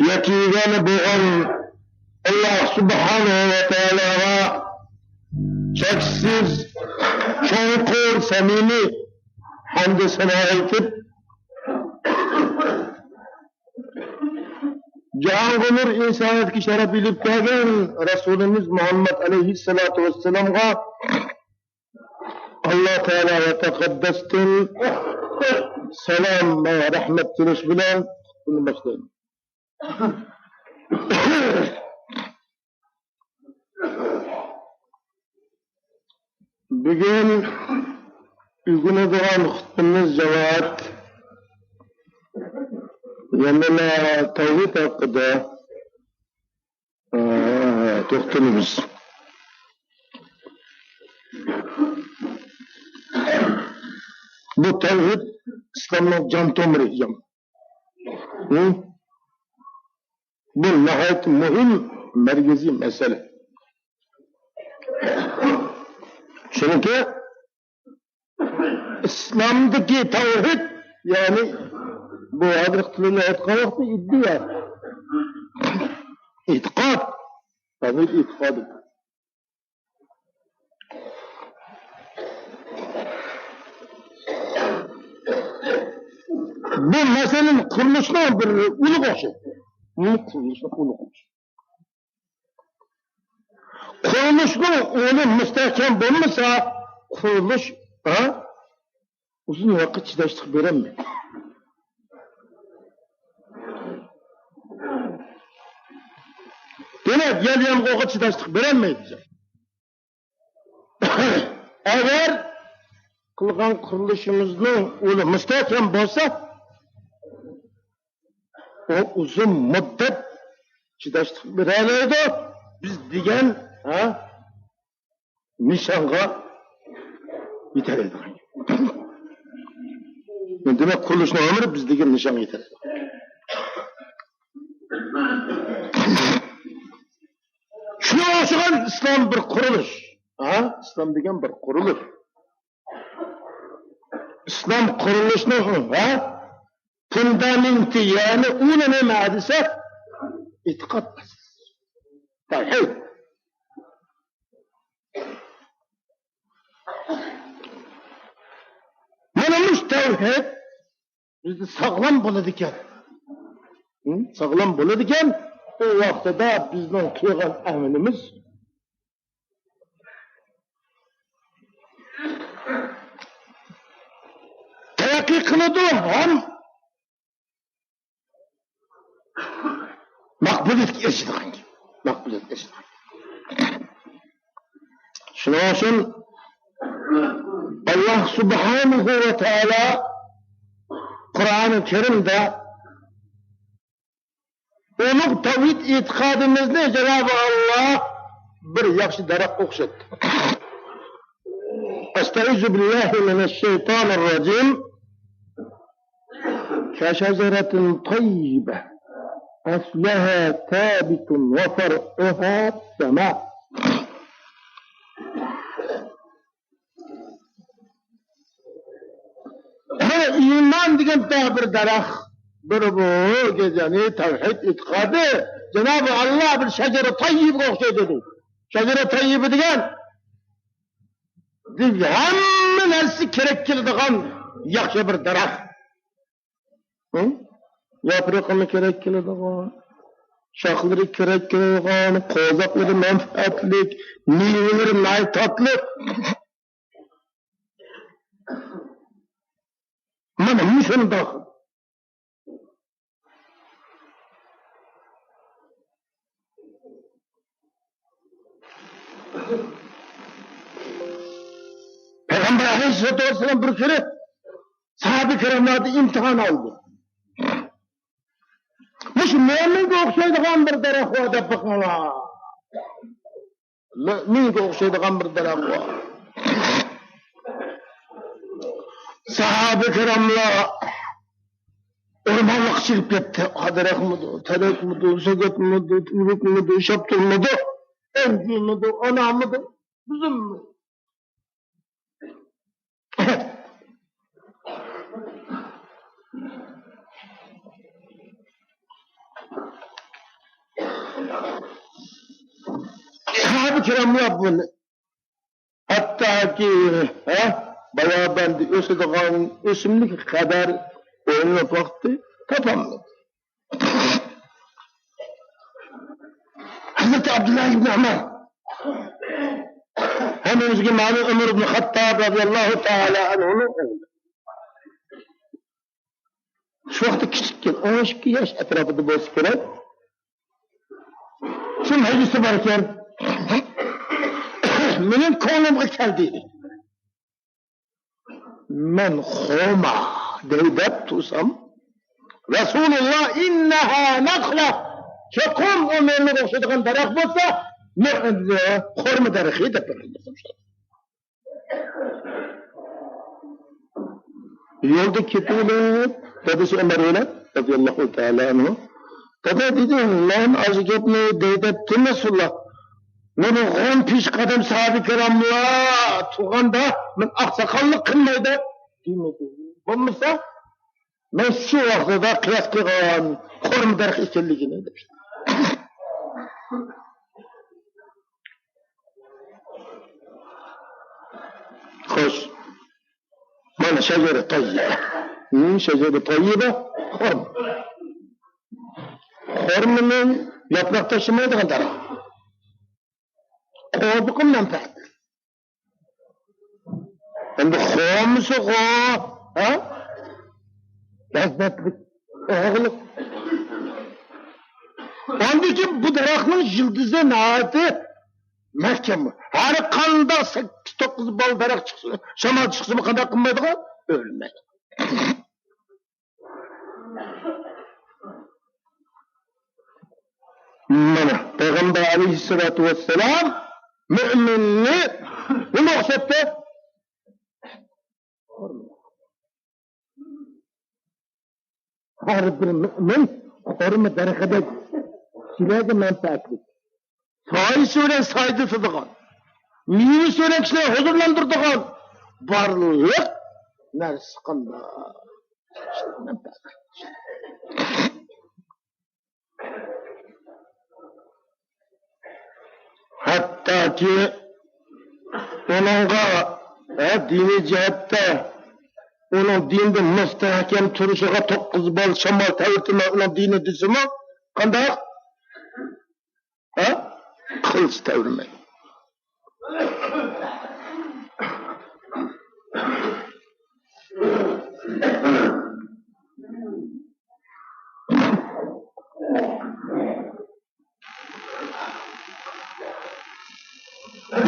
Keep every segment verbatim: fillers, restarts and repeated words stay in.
يېتىگەن بولغان ئاللاھ سۇبھانەھۇ ۋە تائالاغا چەكسىز چوڭقۇر سەمىمىي ھەمدۇ سانا ئېيتىپ، جاھانغا نۇر، ئىنسانىيەتكە شەرەپ ئېلىپ كەلگەن رەسۇلىمىز مۇھەممەد ئەلەيھىسسالاتۇ ۋەسسالامغا ئاللاھ تائالا ۋە تەقەددەستىن سالام ۋە رەھمەت تىلەش بىلەن خۇتبىنى باشلايمەن. بۈگۈن ئۆگىنىدىغان خۇتبىمىز، جامائەت، يەنىلا تەۋھىد ھەققىدە، ئە، توختىلىمىز. بۇ تەۋھىد ئىسلامنىڭ جان تومۇرى، جان. ھە؟ بۇ ناھايىتى مۇھىم، مەركىزىي مەسىلە. چۈنكى ئىسلامدىكى تەۋھىد، يەنى بۇ ھازىرقى تىل بىلەن ئېيتقان ۋاقىتتا ئىدىيە، ئېتىقاد، تەۋھىد ئېتىقادى. بۇ مەسىلىنى قۇرۇلۇشنىڭ بىر ئۇلىغا ئوخشايدۇ. بۇ قۇرۇلۇشنىڭ ئۇلىغا ئوخشايدۇ. قۇرۇلۇشنىڭ ئۇلى مۇستەھكەم بولمىسا، قۇرۇلۇش، ھە، ئۇزۇن ۋاقىت چىداشلىق بېرەلمەيدۇ. دېمەك، يەل يامغۇرغا چىداشلىق بېرەلمەيدۇ. ئەگەر قىلغان قۇرۇلۇشىمىزنىڭ ئۇلى مۇستەھكەم بولسا، ئۇ ئۇزۇن مۇددەت چىداشلىق بېرەلەيدۇ. بىز دېگەن، ھە، نىشانغا يېتەلەيدىغان. دېمەك، قۇرۇلۇشنىڭ ئامىرى بىز دېگەن نىشانغا يېتەلەيدىغان. شۇنىڭغا ئوخشىغان ئىسلام بىر قۇرۇلۇش. ھە؟ ئىسلام دېگەن بىر قۇرۇلۇش. ئىسلام قۇرۇلۇشنىڭ، ھە؟ فۇندامېنتى، يەنى ئۇلى نېمە دېسە، ئېتىقاد ئاساسى. تەۋھىد. مانا مۇشۇ تەۋھىد بىزدە ساغلام بولىدىكەن. ھە؟ ساغلام بولىدىكەن. ئۇ ۋاقتىدا بىزنىڭ قىلغان ئەمىلىمىز تەرەققىي قىلىدۇ ھەم مەقبۇلىيەتكە ئېرىشىدىغان گەپ. مەقبۇلىيەتكە ئېرىشىدىغان گەپ. شۇنىڭ ئۈچۈن ئاللاھ سۇبھانەھۇ ۋە تائالا قۇرئانى كەرىمدە ئۇلۇغ تەۋھىد ئېتىقادىمىزنى جانابى ئاللاھ بىر ياخشى دەرەخكە ئوخشاتتى. أستعيذ بالله من الشيطان الرجيم. كشجرة طيبة أصلها ثابت وفرعها في السماء. مانا ئىمان دېگەن بىر دەرەخ، بىر بۇ، يەنى تەۋھىد ئېتىقادى، جانابى ئاللاھ بىر شەجەرە تەييىبىگە ئوخشايدۇ دېدى. شەجەرە تەييىبى دېگەن ھەممە نەرسە كېرەك كېلىدىغان ياخشى بىر دەرەخ. ھە؟ ياپرىقىمۇ كېرەك كېلىدىغان، شاخلىرى كېرەك كېلىدىغان، قوۋزاقلىرى مەنپەئەتلىك، مېۋىلىرى ناھايىتى تاتلىق. مانا مۇشۇنداق. پەيغەمبەر ئەلەيھىسسالاتۇ ۋەسسالام بىر كۈنى ساھابە كىراملاردىن ئىمتىھان ئالدى. مۇشۇ مۆمىنگە ئوخشايدىغان بىر دەرەخ بار دەپ بېقىڭلار. مۆمىنگە ئوخشايدىغان بىر دەرەخ بار. ساھابە كىراملار ئورمانلىققا چىقىپ كەتتى. ئا، دەرەخمىدۇ، تەرەكمىدۇ، سۆگەتمىدۇ، ئۆرۈكمىدۇ، شاپتۇلمىدۇ، ئەنجۈرمىدۇ، ئانارمىدۇ، ئۈزۈممىدۇ. ساھابە كىراملار بۇنى ھەتتاكى، ھە، باياباندا ئۆسىدىغان ئۆسۈملۈك قەدەر ئويناپ باقتى، تاپالمىدى. ھەزرىتى ئابدۇللا ئىبنى ئۆمەر، ھەممىمىزگە مەلۇم، ئۆمەر ئىبنى خەتتاب رەزىياللاھۇ تائالا ئەنھۇنىڭ ئوغلى. شۇ ۋاقىتتا كىچىككەن، ئون ئىككى ياش ئەتراپىدا بولسا كېرەك. شۇ مەجلىستە بار ئىكەن. مېنىڭ كۆڭلۈمگە كەلدى. مەن خورما دەي دەپ تۇرسام، رەسۇلۇللا، «ئىننەھا نەخلە»، چوقۇم ئۇ مېنىڭ ئوخشايدىغان دەرەخ بولسا، مەن خورما دەرىخى دەپ بېرىمەن. يولدا كېتىۋېلىپ، دادىسى ئۆمەر بىلەن رەزىياللاھۇ تائالا ئەنھۇ، «دادا» دېدى، «مەن ئاشۇ گەپنى دەي دەپتىمەن، رەسۇلۇللا. نۇرغۇن پېشقەدەم ساھابە كىراملار تۇرغاندا، مەن ئاقساقاللىق قىلماي دەپ دېمىدىم. بولمىسا، مەن شۇ ۋاقتىدا قىياس قىلغان خورما دەرىخى ئىكەنلىكىنى» دەپ. خوش. مانا شەجەرە تەييىبە. ھىم، شەجەرە تەييىبە. خورما. خورمىنىڭ ياپراق تاشلىمايدىغان دەرەخ. قوزۇقى مەنپەئەت. ئەمدى خورمىسىغۇ، ھە؟ لەززەتلىك، ئوغلۇق. ئاندىن كېيىن بۇ دەرەخنىڭ يىلتىزى ناھايىتى مەھكەم. ھەر قانداق سەككىز، توققۇز بال دەرەخ چىقسا، شامال چىقسىمۇ قانداق قىلمايدىغۇ؟ ئۆلمەيدۇ. مانا، پەيغەمبەر ئەلەيھىسسالاتۇ ۋەسسالام مۆمىننى نېمە ئوخشاتتى؟ ھەر بىر مۆمىن خورما دەرىخىدەك كىشىلەرگە مەنپەئەتلىك. سايىسى بىلەن سايىدىتىدىغان، مېۋىسى بىلەن كىشىلەرنى ھۇزۇرلاندۇرىدىغان بارلىق نەرسە قانداق؟ ھەتتاكى ئۇنىڭغا، ھە، دىنىي جەھەتتە ئۇنىڭ دىندا مۇستەھكەم تۇرۇشىغا توققۇز بال شامال تەۋرىتىمەن ئۇنىڭ دىنى دېسىمۇ، قانداق؟ ھە؟ قىلچە تەۋرىمەيدۇ.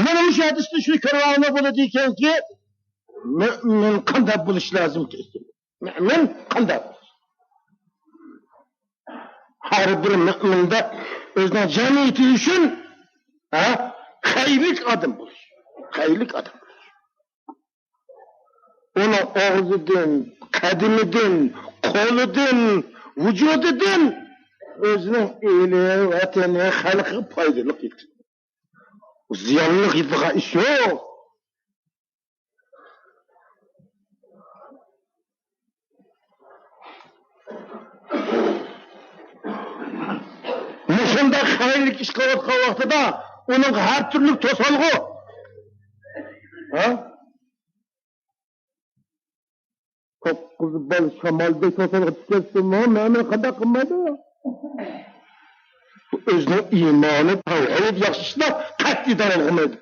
مانا مۇشۇ ھەدىستىن شۇنى كۆرۈۋالغىلى بولىدىكەنكى، مۆمىن قانداق بولۇش لازىمكەن؟ مۆمىن قانداق بولۇش؟ ھەر بىر مۆمىندە ئۆزىنىڭ جەمئىيىتى ئۈچۈن، ھە، خەيرلىك ئادەم بولۇش. خەيرلىك ئادەم بولۇش. ئۇنىڭ ئاغزىدىن، قەدىمىدىن، قولىدىن، ۋۇجۇدىدىن ئۆزىنىڭ ئېلى، ۋەتىنى، خەلقىگە پايدىلىق يېتىدۇ. زىيانلىق يېتىدىغان ئىش يوق. مۇشۇنداق خەيرلىك ئىش قىلىۋاتقان ۋاقتىدا ئۇنىڭغا ھەر تۈرلۈك توسالغۇ. ھە؟ توققۇز بال شامالدەك توسالغۇ چۈشۈپ كەتسىمۇ، مەمۇر قانداق قىلمايدۇ؟ ئۆزىنىڭ ئىمانى، تەۋھىد، ياخشى ئىشلار قەتئىي داۋالغىمايدۇ.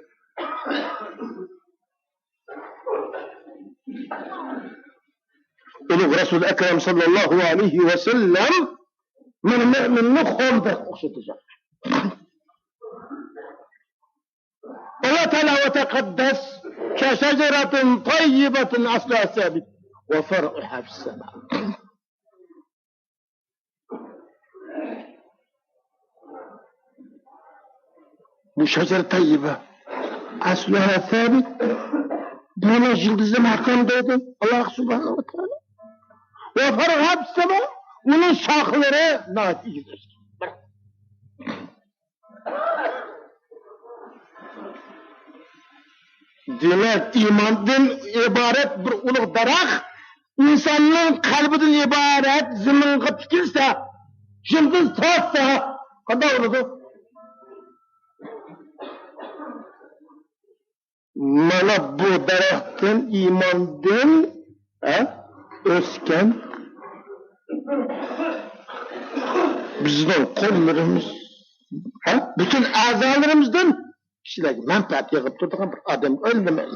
ئۇلۇغ رەسۇل ئەكرەم ساللاللاھۇ ئەلەيھى ۋەسەللەم مانا مۆمىننى خورمىغا ئوخشىتىدۇ. ئاللا تائالا ۋەتەقەددەس كەشەجەرەتىن تەييىبەتىن ئەسلۇھا سابىت ۋە فەرئۇھا فىسسەما. بۇ شەجەرە تەييىبە. ئەسلۇھا سابىت. بۇنىڭ يىلتىزى مەھكەم دەيدۇ ئاللا سۇبھانەھۇ ۋە تائالا. ۋە فەرئۇھا فىسسەما. ئۇنىڭ شاخلىرى ناھايىتى ئېگىز ئۆسكەن. دېمەك، ئىماندىن ئىبارەت بىر ئۇلۇغ دەرەخ ئىنساننىڭ قەلبىدىن ئىبارەت زېمىنغا تىكىلسە، يىلتىز تارتسا، قانداق بولىدۇ؟ مانا بۇ دەرەختىن، ئىماندىن، ھە، ئۆسكەن بىزنىڭ قوللىرىمىز، ھە، پۈتۈن ئەزالىرىمىزدىن كىشىلەرگە مەنپەئەت يىغىپ تۇرىدىغان بىر ئادەمگە ئايلىنىمەن.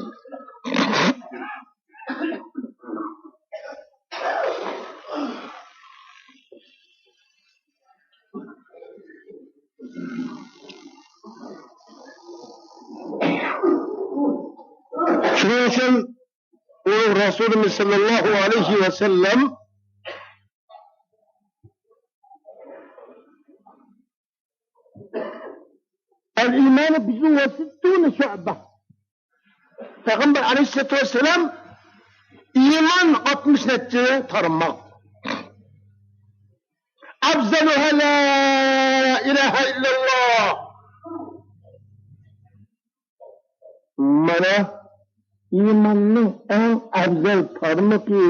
شۇنىڭ ئۈچۈن ئۇلۇغ رەسۇلىمىز سەللەللاھۇ ئەلەيھى ۋەسەللەم الإيمان بضع وستون شعبة. پەيغەمبەر ئەلەيھىسسالاتۇ ۋەسسالام ئىمان ئاتمىش نەچچە تارماق. أفضلها لا إله إلا الله. مانا ئىماننىڭ ئەڭ ئەۋزەل تارمىقى،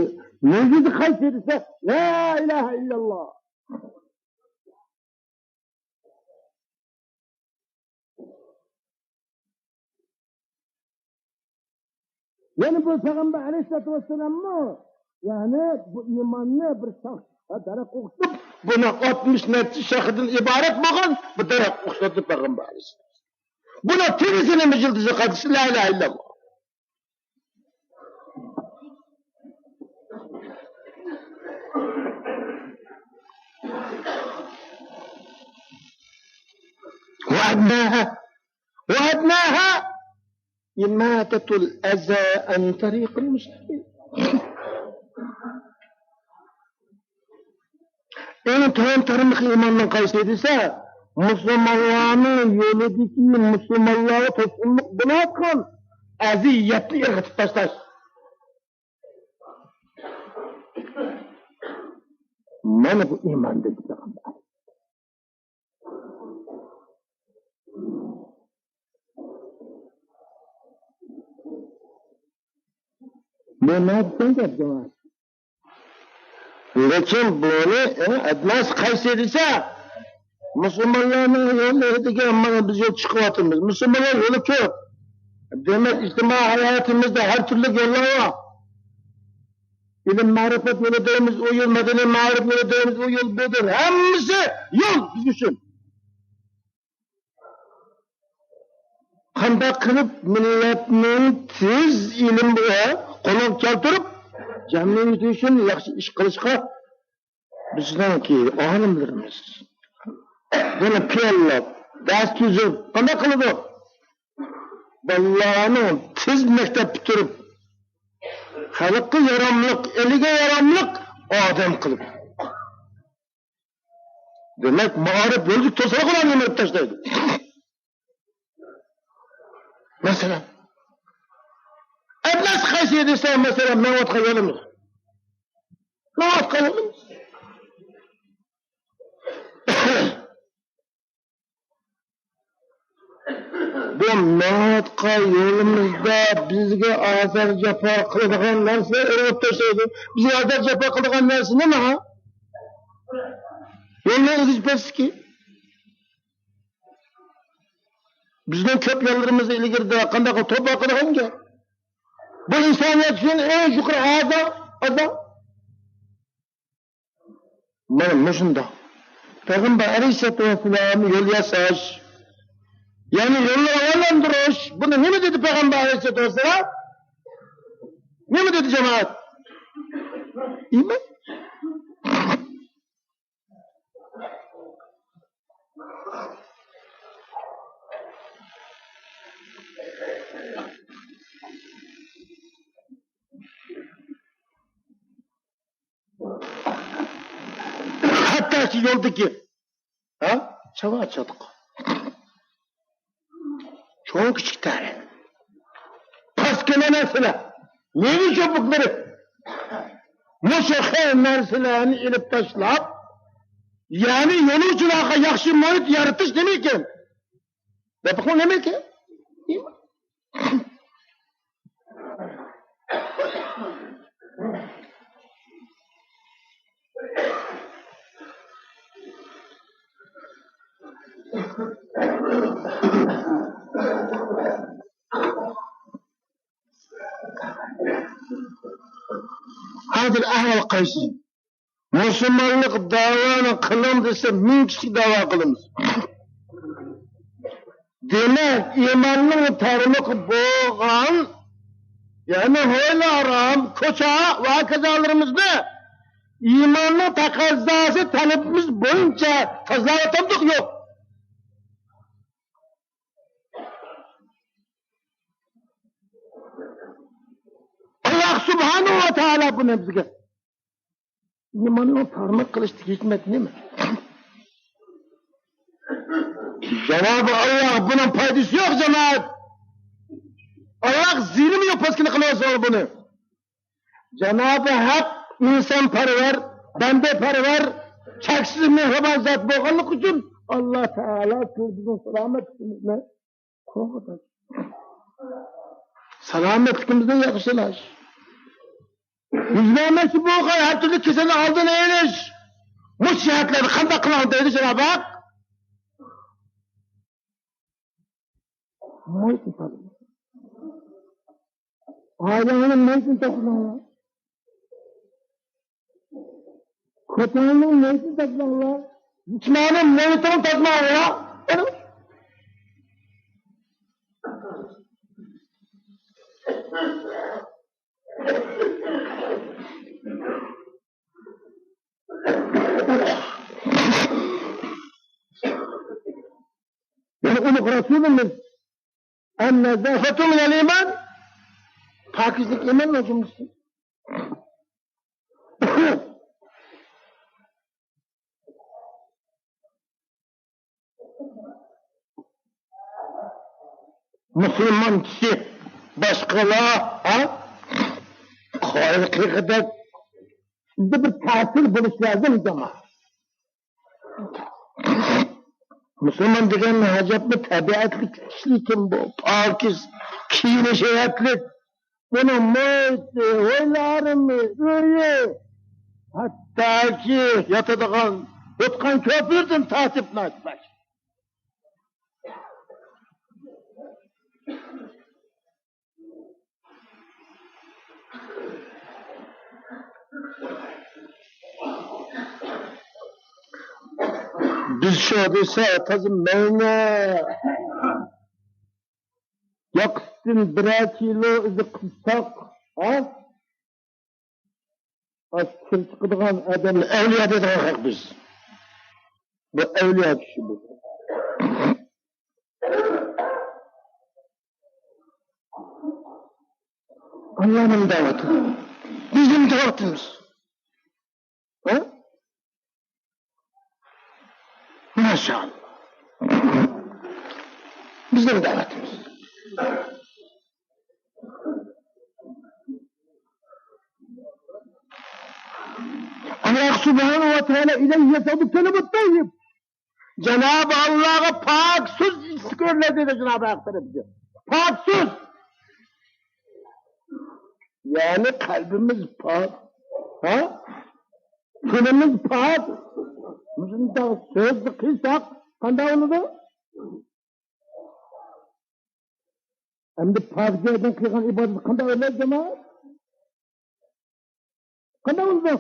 مۆجىزى قايسى دېسە، لا ئىلاھە ئىللاللا. يەنى بۇ پەيغەمبەر ئەلەيھىسسالاتۇ ۋەسسالاممۇ، يەنى بۇ ئىماننى بىر شاخ، دەرەخكە ئوخشىتىپ، بۇنى ئاتمىش نەچچە شاخىدىن ئىبارەت بولغان بۇ دەرەخكە ئوخشاتتى پەيغەمبەر ئەلەيھىسسالام. بۇنىڭ تېگىسىنىمۇ يىلتىزى قايسى؟ لا ئىلاھە ئىللاللا. وأدناها، وأدناها إماطة الأذى عن الطريق المستقيم. ئەڭ تۆۋەن تارمىقى ئىماننىڭ قايسى دېسە، مۇسۇلمانلارنىڭ يولىدىكى مۇسۇلمانلارغا توسقۇنلۇق بولۇۋاتقان ئەزىيەتنى ئىرغىتىپ تاشلاش. مانا بۇ ئىمان دېدى پەيغەمبەر. بۇ نەدىن گەپ جاۋاب؟ لېكىن بۇنى، ئە، ئەدناسى قايسى دېسە، مۇسۇلمانلارنىڭ يولى دېگەن، مانا بىز يول چىقىۋاتىمىز. مۇسۇلمانلار يولى كۆپ. دېمەك، ئىجتىمائىي ھاياتىمىزدا ھەر تۈرلۈك يوللار بار. ئىلىم مەرىپەت يولى دەيمىز، ئۇ يول، مەدەنىي مەرىپەت يولى دەيمىز، ئۇ يول، بۇ يول. ھەممىسى يول بىز ئۈچۈن. قانداق قىلىپ مىللەتنىڭ تېز ئىلىم قولغا كەلتۈرۈپ، جەمئىيىتى ئۈچۈن ياخشى ئىش قىلىشقا بىزنىڭكى ئالىملىرىمىز بۇنى پىلانلاپ، دەرس تۈزۈپ، قانداق قىلىدۇ؟ بالىلارنى تېز مەكتەپ پۈتتۈرۈپ، خەلققە ياراملىق، ئېلىگە ياراملىق ئادەم قىلىپ. دېمەك، مائارىپ يولىدىكى توسالغۇلارنى نېمە قىلىپ تاشلايدۇ؟ مەسىلەن، ئەدناسى قايسى دېسە، مەسىلەن، مېڭىۋاتقان يولىمىز. مېڭىۋاتقان يولىمىز. بۇ مېڭىۋاتقان يولىمىزدا بىزگە ئازار جاپا قىلىدىغان نەرسىلەر ئېلىپ تاشلايدۇ. بىزگە ئازار جاپا قىلىدىغان نەرسە نېمە؟ يولنى ئېگىز پەسلىكى. بىزنىڭ كۆپ يوللىرىمىز ئىلگىرىدە قانداق توپا قىلغان گەپ. بۇ ئىنسانىيەت ئۈچۈن ئەڭ يۇقىرى ئازا، ئازا. مانا مۇشۇنداق. پەيغەمبەر ئەلەيھىسسالاتۇ ۋەسسالام يول ياساش، يەنى يولنى راۋانلاندۇرۇش. بۇنى نېمە دېدى پەيغەمبەر ئەلەيھىسسالاتۇ ۋەسسالام؟ نېمە دېدى جامائەت؟ ئىمان. ھەتتاكى يولدىكى، ھە؟ چاۋا چاتىق. چوڭ كىچىك تەر. پاسكىنا نەرسىلەر. مېۋە چوپۇقلىرى. مۇشۇ خىل نەرسىلەرنى ئېلىپ تاشلاپ، يەنى يولۇچىلارغا ياخشى مۇھىت يارىتىش نېمە ئىكەن؟ دەپ باقماڭ، نېمە ئىكەن؟ ھازىر ئەھۋال قايسى؟ مۇسۇلمانلىق دەۋانى قىلىڭ دېسە، مىڭ كىشىگە دەۋا قىلىمىز. دېمەك، ئىماننىڭ تارمىقى بولغان، يەنى ھويلا-ھارام، كوچا ۋە ھاكازالىرىمىزنى ئىماننىڭ تەقەززاسى، تەلىپىمىز بويىچە تازىلاۋاتامدۇق؟ يوق. ئاللاھ سۇبھانەھۇ ۋە تائالا بۇنى بىزگە ئىماننىڭ تارماق قىلىشتىكى ھېكمەت نېمە؟ جانابى ئاللاھ بۇنىڭ پايدىسى يوق، جامائەت. ئاللاھ زىيىنىمۇ يوق، پاسكىنا قىلىۋەتسۇن بۇنى. جانابى ھەق ئىنسانپەرۋەر، بەندىپەرۋەر، چەكسىز مېھرىبان زات بولغانلىقى ئۈچۈن، ئاللاھ تائالا سىز بىزنىڭ سالامەتلىكىمىزنى قوغداش، سالامەتلىكىمىزنى ياخشىلاش، يۈز بەرمەكچى بولغان ھەر تۈرلۈك كېسەلنىڭ ئالدىنى ئېلىش، مۇشۇ جەھەتلەردە قانداق قىلىڭ دەيدۇ جانابى ھەق. مايتىنى تازىلاڭلار. ئائىلەڭنىڭ مايتىنى تازىلاڭلار. كوچاڭنىڭ مايتىنى تازىلاڭلار. جىسمانىي مايتىنى تازىلاڭلار. يەنى ئۇلۇغ رەسۇلىمىز، ئەن-نەزافەتۇ مىنەل ئىمان، پاكىزلىك ئىماننىڭ جۈملىسى. مۇسۇلمان كىشى باشقىلار، ھە؟ قايىل-قېرىدەك بىر تەسىر بولۇش لازىم، جامائەت. مۇسۇلمان دېگەن ئەجەبمۇ تەبىئەتلىك كىشىلىكىن بۇ، پاكىز، كىيىنىش ھەيئەتلىك. بۇنىڭ مۇھىتى، ھويلارىمۇ، ئۆيى، ھەتتاكى ياتىدىغان يوتقان كۆپۈردىن تارتىپ ناھايىتى بەك. بىز شۇ دېسە تازا مەينە ياقىسىدىن بىرەر كىلو ئىزى قىلساق، ھە؟ ئاشۇ كىر چىقىدىغان ئادەمنى ئەۋلىيا دەيدىغان خەق بىز. بۇ ئەۋلىيا كىشى بۇ. ئاللا نېمە دەۋاتىدۇ؟ بىز نېمە دەۋاتىمىز؟ ھە؟ ماشائاللا. بىز نېمە دەۋاتىمىز؟ ئاللا سۇبھانەھۇ ۋە تائالا ئىلەيھى يەسئەدۇ كەلىمۇت تەييىب. جانابى ئاللاغا پاك سۆز ئىسسىق ئۆرلەيدۇ دەيدۇ جانابى ھەق تەرەپكە. پاك سۆز. يەنى قەلبىمىز پاك. ھە؟ تىلىمىز پاك. مۇشۇنداق سۆزنى قىلساق قانداق بولىدۇ؟ ئەمدى پاكىزەدىن قىلغان ئىبادەت قانداق بولىدۇ، جامائەت؟ قانداق بولىدۇ؟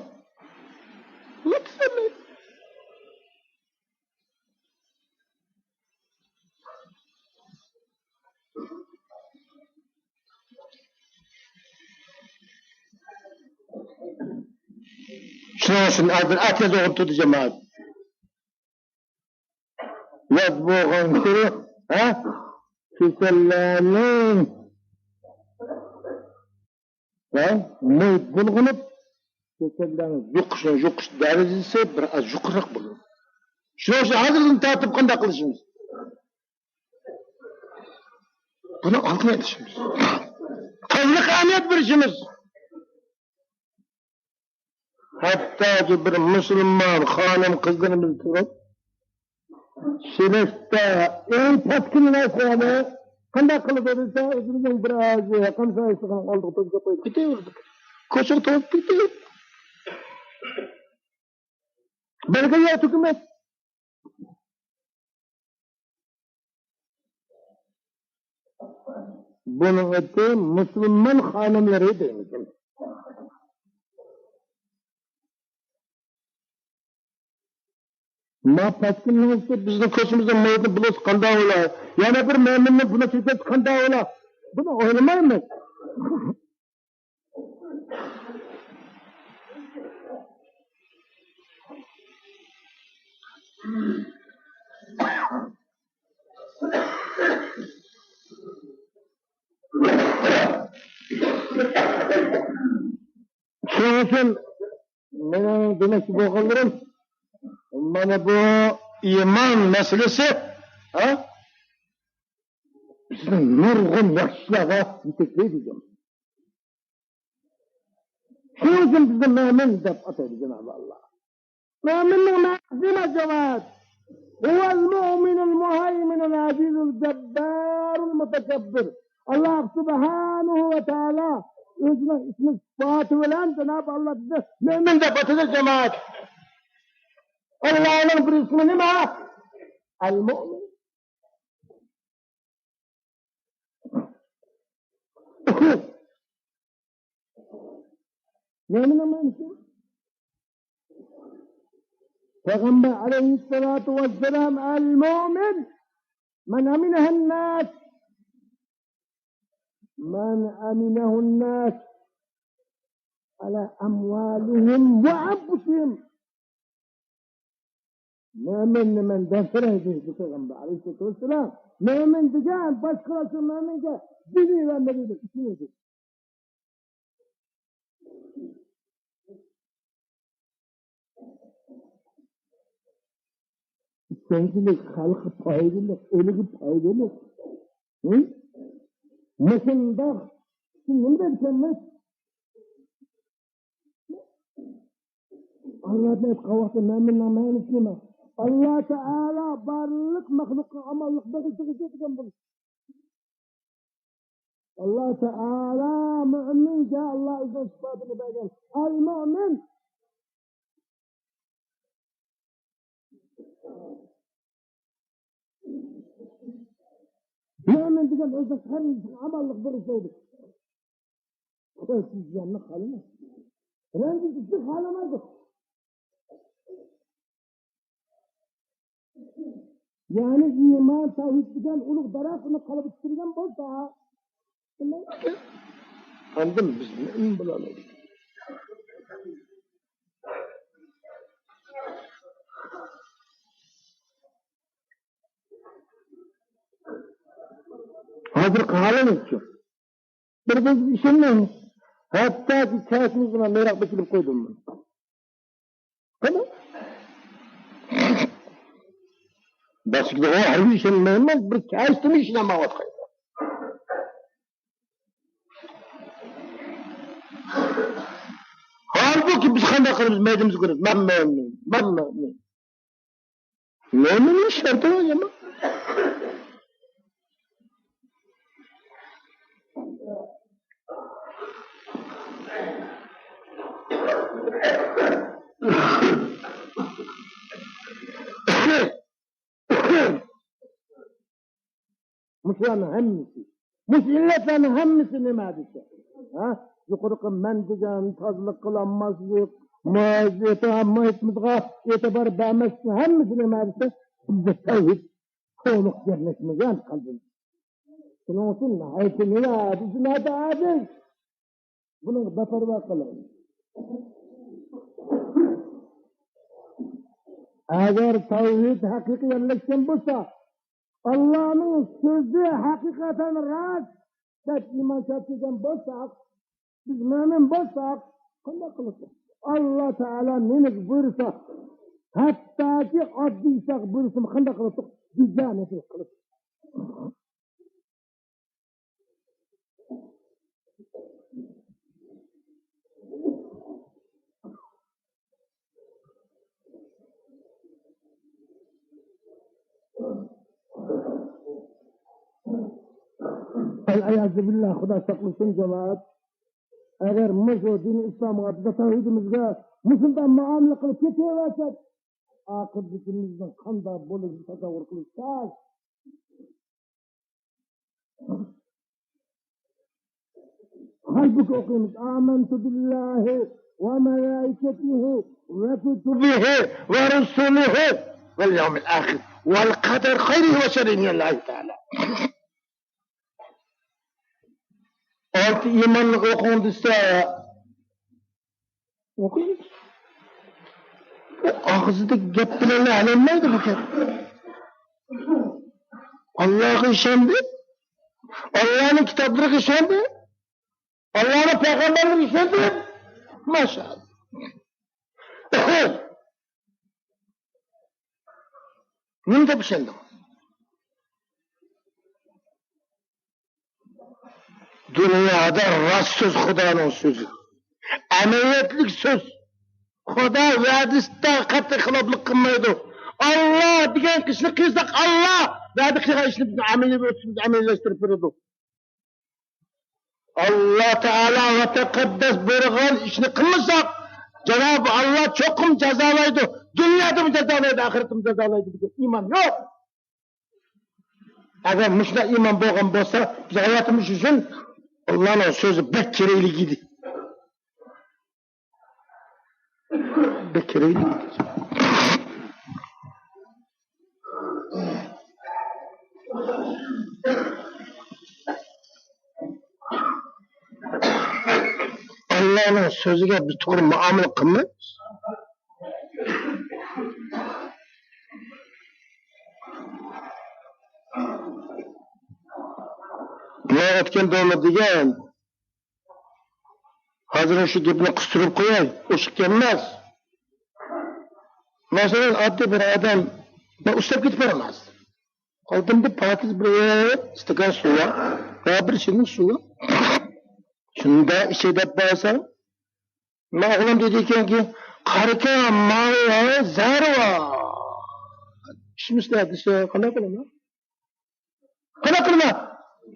شۇنىڭ ئۈچۈن ھازىر ئەتىياز ئوغرى تۇردى، جامائەت. ياز بولغانكى، ھە؟ كېسەللەرنىڭ، ھە؟ مۇھىت بۇلغىنىپ، كېسەللەرنىڭ يۇقۇش، يۇقۇش دەرىجىسى بىر ئاز يۇقىرىراق بولىدۇ. شۇنىڭ ئۈچۈن ھازىردىن تارتىپ قانداق قىلىشىمىز؟ بۇنى ئالدىن ئېلىشىمىز. تازىلىققا ئەھمىيەت بېرىشىمىز. ھەتتاكى بىر مۇسۇلمان خانىم قىزلىرىمىز تۇرۇپ، سېلىشتا ئەڭ پاتكىن نەرسىلەرنى قانداق قىلىدۇ دېسە، ئۆزىمىزنىڭ بىر ئازى ھەمسايىسىنىڭ ئالدىغا توشۇپ قويۇپ كېتىۋېرىدۇ. كوچىغا توپ كېتىپ. بەلگە يوق ھۆكۈمەت. بۇنىڭ ئېتى مۇسۇلمان خانىملىرى دەيمىكىن. ما پەسكىننىڭ بىزنىڭ كوچىمىزدا مەيدىن بولسا قانداق بولا؟ يەنە بىر مەمۇرنى بۇنى كۆرسەتسە قانداق بولا؟ بۇنى ئويلىمايمىز. شۇنىڭ ئۈچۈن مېنىڭ دېمەكچى بولغانلىرىم، مانا بۇ ئىمان مەسىلىسى، ھە؟ بىزنى نۇرغۇن ياخشى ئىشلارغا يېتەكلەيدۇ. شۇنىڭ ئۈچۈن بىزنى مۆمىن دەپ ئاتايدۇ جانابى ئاللا. مۆمىننىڭ مەنىسى نېمە جاۋاب؟ هو المؤمن المهيمن العزيز الجبار المتكبر. ئاللا سۇبھانەھۇ ۋە تائالا ئۆزىنىڭ ئىسمى سۈپاتى بىلەن جانابى ئاللا بىزنى مۆمىن دەپ ئاتىدى جامائەت. ئاللانىڭ بىر ئىسمى نېمە؟ ئەل مۆمىن. نېمىنىڭ مەنىسى؟ پەيغەمبەر ئەلەيھىسسالاتۇ ۋەسسالام، المؤمن من أمنه الناس، من أمنه الناس على أموالهم وأنفسهم. مۆمىن نېمەن دەپ سورايدۇ پەيغەمبەر ئەلەيھىسسالاتۇ ۋەسسالام. مۆمىن دېگەن باشقىلار شۇ مۆمىنگە دىنى ۋە مەدەنىيىتى ئۈچۈن ئىدى. ئىككىنچىلىك، خەلققە پايدىلىق، ئېلىگە پايدىلىق. ھە؟ مۇشۇنداق ئىشنى نېمە دەيدىكەنمىز؟ ئاللا دەپ قاۋاقتا مۆمىننىڭ مەنىسى نېمە؟ ئاللا تائالا بارلىق مەخلۇققا ئامانلىق بېغىشلىغۇچى دېگەن بولىدۇ. ئاللا تائالا مۆمىنگە ئاللا ئۆزىنىڭ سۈپەتىنى بەرگەن. ئەل مۆمىن. مۆمىن دېگەن ئۆزىنىڭ قېرىندىشىغا ئامانلىق بېغىشلايدۇ. كۆزسىز زىياننى خالىمايدۇ. رەنجىتىشنى خالىمايدۇ. يەنى ئىمان، تەۋھىد دېگەن ئۇلۇغ دەرەخ، ئۇنى قەلبىگە چۈشۈرگەن بولسا، ئاندىن بىز مۆمىن بولالايمىز. ھازىرقى ھالىمىزچۇ؟ بىر-بىرىمىزگە ئىشەنمەيمىز. ھەتتاكى كەچىمىزگە مەن مېيراق بېكىتىپ قويدۇم. قانداق؟ باشقىلارغا ھەرگىز ئىشەنمەيمەن، بىر كەچتىمۇ ئىشىنەلمەيۋاتقان. ھالبۇكى، بىز قانداق قىلىمىز؟ مەيدىمىزگە كۆرىمىز. مەن مەن، مەن مەن. مۆمىننىڭ شەرتى بار يامان. مۇشۇلارنىڭ ھەممىسى، مۇشۇ ئىللەتلەرنىڭ ھەممىسى نېمە دېسە، ھە؟ يۇقىرىقى مەن دېگەن، تازىلىق قىلالماسلىق، مۇھىتىمىزغا ئېتىبار بەرمەسلىك، ھەممىسى نېمە دېسە، بىزدە تەۋھىد تولۇق يەرلەشمىگەن قەلبىمىزدە. شۇنىڭ ئۈچۈن ناھايىتى نېمە دېسە، ناھايىتى ئاجىز. بۇنىڭغا بىپەرۋا قىلىڭ. ئەگەر تەۋھىد ھەقىقىي يەرلەشكەن بولسا، ئاللانىڭ سۆزى ھەقىقەتەن راست دەپ ئىمان كەلتۈرگەن بولساق، بىز مۆمىن بولساق، قانداق قىلىدۇق؟ ئاللا تائالا نېمە بۇيرۇسا، ھەتتاكى ئاددىي ئىشلارغا بۇيرۇسىمۇ قانداق قىلىدۇق؟ بىزلەر نېسى قىلىدۇق. ئەل ئىيازۇ بىللا، خۇدا ساقلىسۇن جامائەت. ئەگەر مۇشۇ دىنىي ئىسلامغا، بىز تەۋھىدىمىزگە مۇشۇنداق مۇئامىلە قىلىپ كېتىۋەرسەك، ئاقىۋىتىمىزنىڭ قانداق بولۇشىنى تەسەۋۋۇر قىلىش تەس. ھالبۇكى ئوقۇيمىز، آمنت بالله وملائكته وكتبه ورسله. واليوم الآخر والقدر خيره وشره من الله تعالى. ئالتە ئىماننى ئوقۇڭ دېسە، ئوقۇيمىز. ئۇ ئاغزىدىكى گەپ بىلەن ھەلەلمەيدۇ بۇ گەپ. ئاللاغا ئىشەندى، ئاللانىڭ كىتابلىرىغا ئىشەندى، ئاللانىڭ پەيغەمبەرلىرىگە ئىشەندى. ماشائاللا. نېمە دەپ ئىشەندىڭ؟ دۇنيادا راست سۆز خۇدانىڭ سۆزى. ئەمەلىيەتلىك سۆز. خۇدا ۋەدىسىدە قەتئىي خىلاپلىق قىلمايدۇ. ئاللا دېگەن ئىشنى قىلساق، ئاللا ۋەدە قىلغان ئىشنى بىزنى ئەمەلىيلەشتۈرۈپ، ئەمەلىيلەشتۈرۈپ بېرىدۇ. ئاللا تائالا ۋە تەقەددەس بۇيرۇغان ئىشنى قىلمىساق، جانابى ئاللا چوقۇم جازالايدۇ. دۇنيادىمۇ جازالايدۇ، ئاخىرەتتىمۇ جازالايدۇ دېگەن ئىمان يوق. ئەگەر مۇشۇنداق ئىمان بولغان بولسا، بىز ھاياتىمىز ئۈچۈن ئاللانىڭ سۆزى بەك كېرەكلىك ئىدى. بەك كېرەكلىك ئىدى. ئاللانىڭ سۆزىگە بىز توغرا مۇئامىلە قىلمايمىز. ماڭا ئۆتكەن دورىلار دېگەن، ھازىر شۇ گەپنى قىستۇرۇپ قوياي، ئوشۇق گەپ ئەمەس. مەسىلەن، ئاددىي بىر ئادەم، مەن ئۇسساپ كېتىپ بارىمەن ھازىر. ئالدىمدا پاكىز بىر ئىستاكان سۇ بار، ۋە بىر شىرنە سۇ بار. شۇنداق ئىچەي دەپ بارسام، ماڭا ئوغلۇم دېدىكەنكى، قارىكە، ماۋۇ زەھەر بار. ئىچمىسىلە دېسە، قانداق قىلىمەن؟ قانداق قىلىمەن؟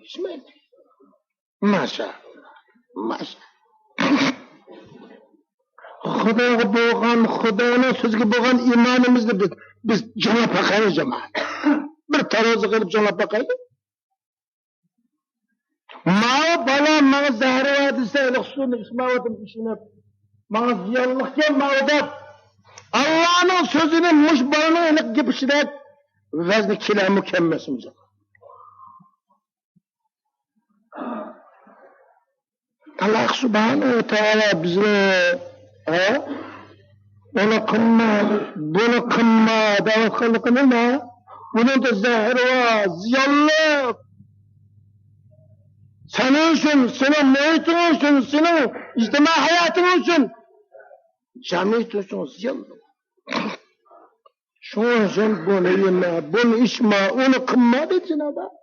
ئىچمەيمەن. ماشائاللا. ماشائاللا. خۇداغا بولغان، خۇدانىڭ سۆزىگە بولغان ئىمانىمىزنى بىز، بىز جاڭلاپ باقايلى، جامائەت. بىر تارازىغا ئېلىپ جاڭلاپ باقايلى. ماۋۇ بالا ماڭا زەھەر بار دېسە، ھېلىقى سۇنى ئىچمەيۋاتىمەن، ئىشىنىپ. ماڭا زىيانلىقكەن ماۋۇ دەپ، ئاللانىڭ سۆزىنى مۇشۇ بالىنىڭ ھېلىقى گېپى ئىچىدەك ۋەزنى كېلەرمۇ كەلمەسمۇ؟ ئاللا سۇبھانەھۇ ۋە تائالا بىزنى، ھە؟ ئۇنى قىلما، بۇنى قىلما دەۋاتقانلىقىنى، بۇنىڭدا زەھىرى بار، زىيانلىق. سېنىڭ ئۈچۈن، سېنىڭ مۇھىتىڭ ئۈچۈن، سېنىڭ ئىجتىمائىي ھاياتىڭ ئۈچۈن، جەمئىيەت ئۈچۈن زىيانلىق. شۇڭا سەن بۇنى يېمە، بۇنى ئىچمە، ئۇنى قىلما دەيدۇ جانابى ھەق.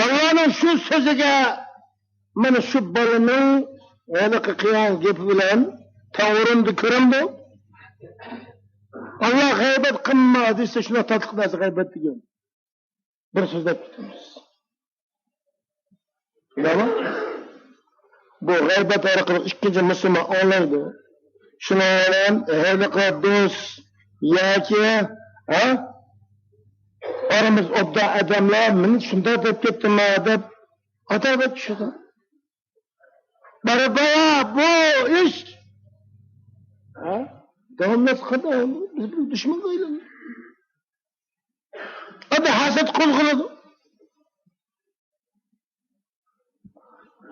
ئاللانىڭ شۇ سۆزىگە، مانا شۇ بالىنىڭ ھېلىقى قىلغان گېپى بىلەن تەڭ ئورۇندا كۆرەمدۇ؟ ئاللا غەيبەت قىلما دېسە، شۇنداق تاتلىق نەرسە غەيبەت دېگەن. بىر سۆزلەپ كېتىمىز. بۇ غەيبەت ئارقىلىق ئىككىنچى مۇسۇلمان ئاڭلايدۇ. شۇنىڭ بىلەن ھېلىقى دوست ياكى، ھە، ئارىمىز ئوبدان ئادەملەر مېنى شۇنداق دەپ كەتتىما دەپ ئاداۋەت چۈشىدۇ. بارا-بارا بۇ ئىش، ھە، داۋاملاشقاندا بىز بىر دۈشمەنگە ئايلىنىدۇ. ئەمدى ھەسەت قوزغىلىدۇ.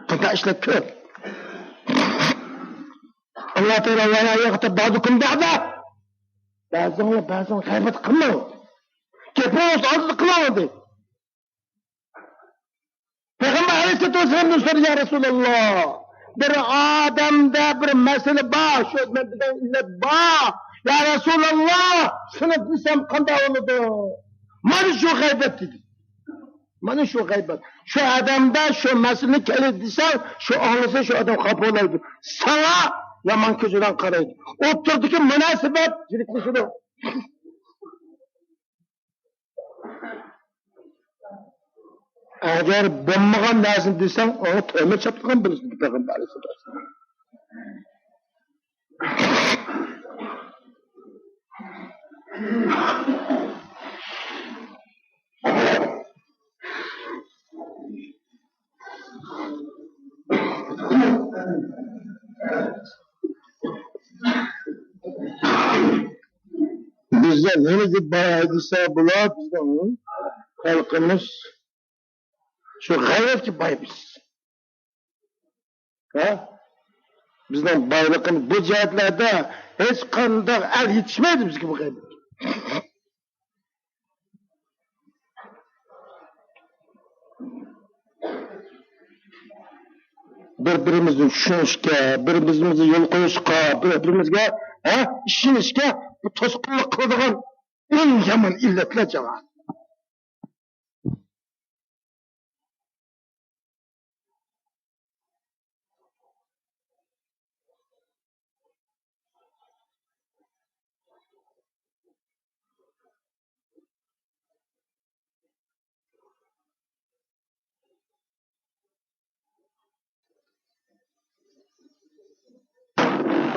بۇنداق ئىشلار كۆپ. ئاللا تائالا ۋەلا يەغتەب بەزۇكۇم بەزا. بەزىڭلار بەزىنى غەيبەت قىلماڭ. گېپىڭىز ئالدىدا قىلىڭ دەيدۇ. پەيغەمبەر ئەلەيھىسسالاتۇ ۋەسسالامدىن سورىدى، يا رەسۇلاللا، بىر ئادەمدە بىر مەسىلە بار، شۇ مەن دېگەن ئىللەت بار. يا رەسۇلاللا، شۇنى دېسەم قانداق بولىدۇ؟ مانا شۇ غەيبەت دېدى. مانا شۇ غەيبەت. شۇ ئادەمدە شۇ مەسىلىنى كەلدى دېسەڭ، شۇ ئاڭلىسا شۇ ئادەم خاپا بولايدۇ. ساڭا يامان كۆزى بىلەن قارايدۇ. ئوتتۇرىدىكى مۇناسىۋەت يىرىكلىشىدۇ. ئەگەر بولمىغان نەرسىنى دېسەڭ، ئاڭا تۆھمەت چاپلىغان بولىسەن، پەيغەمبەر ئەلەيھىسسالام. بىزدە نېمە دەپ باي دېسە بولا، بىزنىڭ خەلقىمىز شۇ غەيرەتكە باي بىز. ھە؟ بىزنىڭ بايلىقىمىز بۇ جەھەتلەردە ھېچقانداق ئەل يېتىشمەيدۇ بىزگە بۇ غەيرەتكە. بىر-بىرىمىزنى چۈشىنىشكە، بىر-بىرىمىزنى يول قويۇشقا، بىر-بىرىمىزگە، ھە، ئىشىنىشكە بۇ توسقۇنلۇق قىلىدىغان ئەڭ يامان ئىللەتلەر، جامائەت.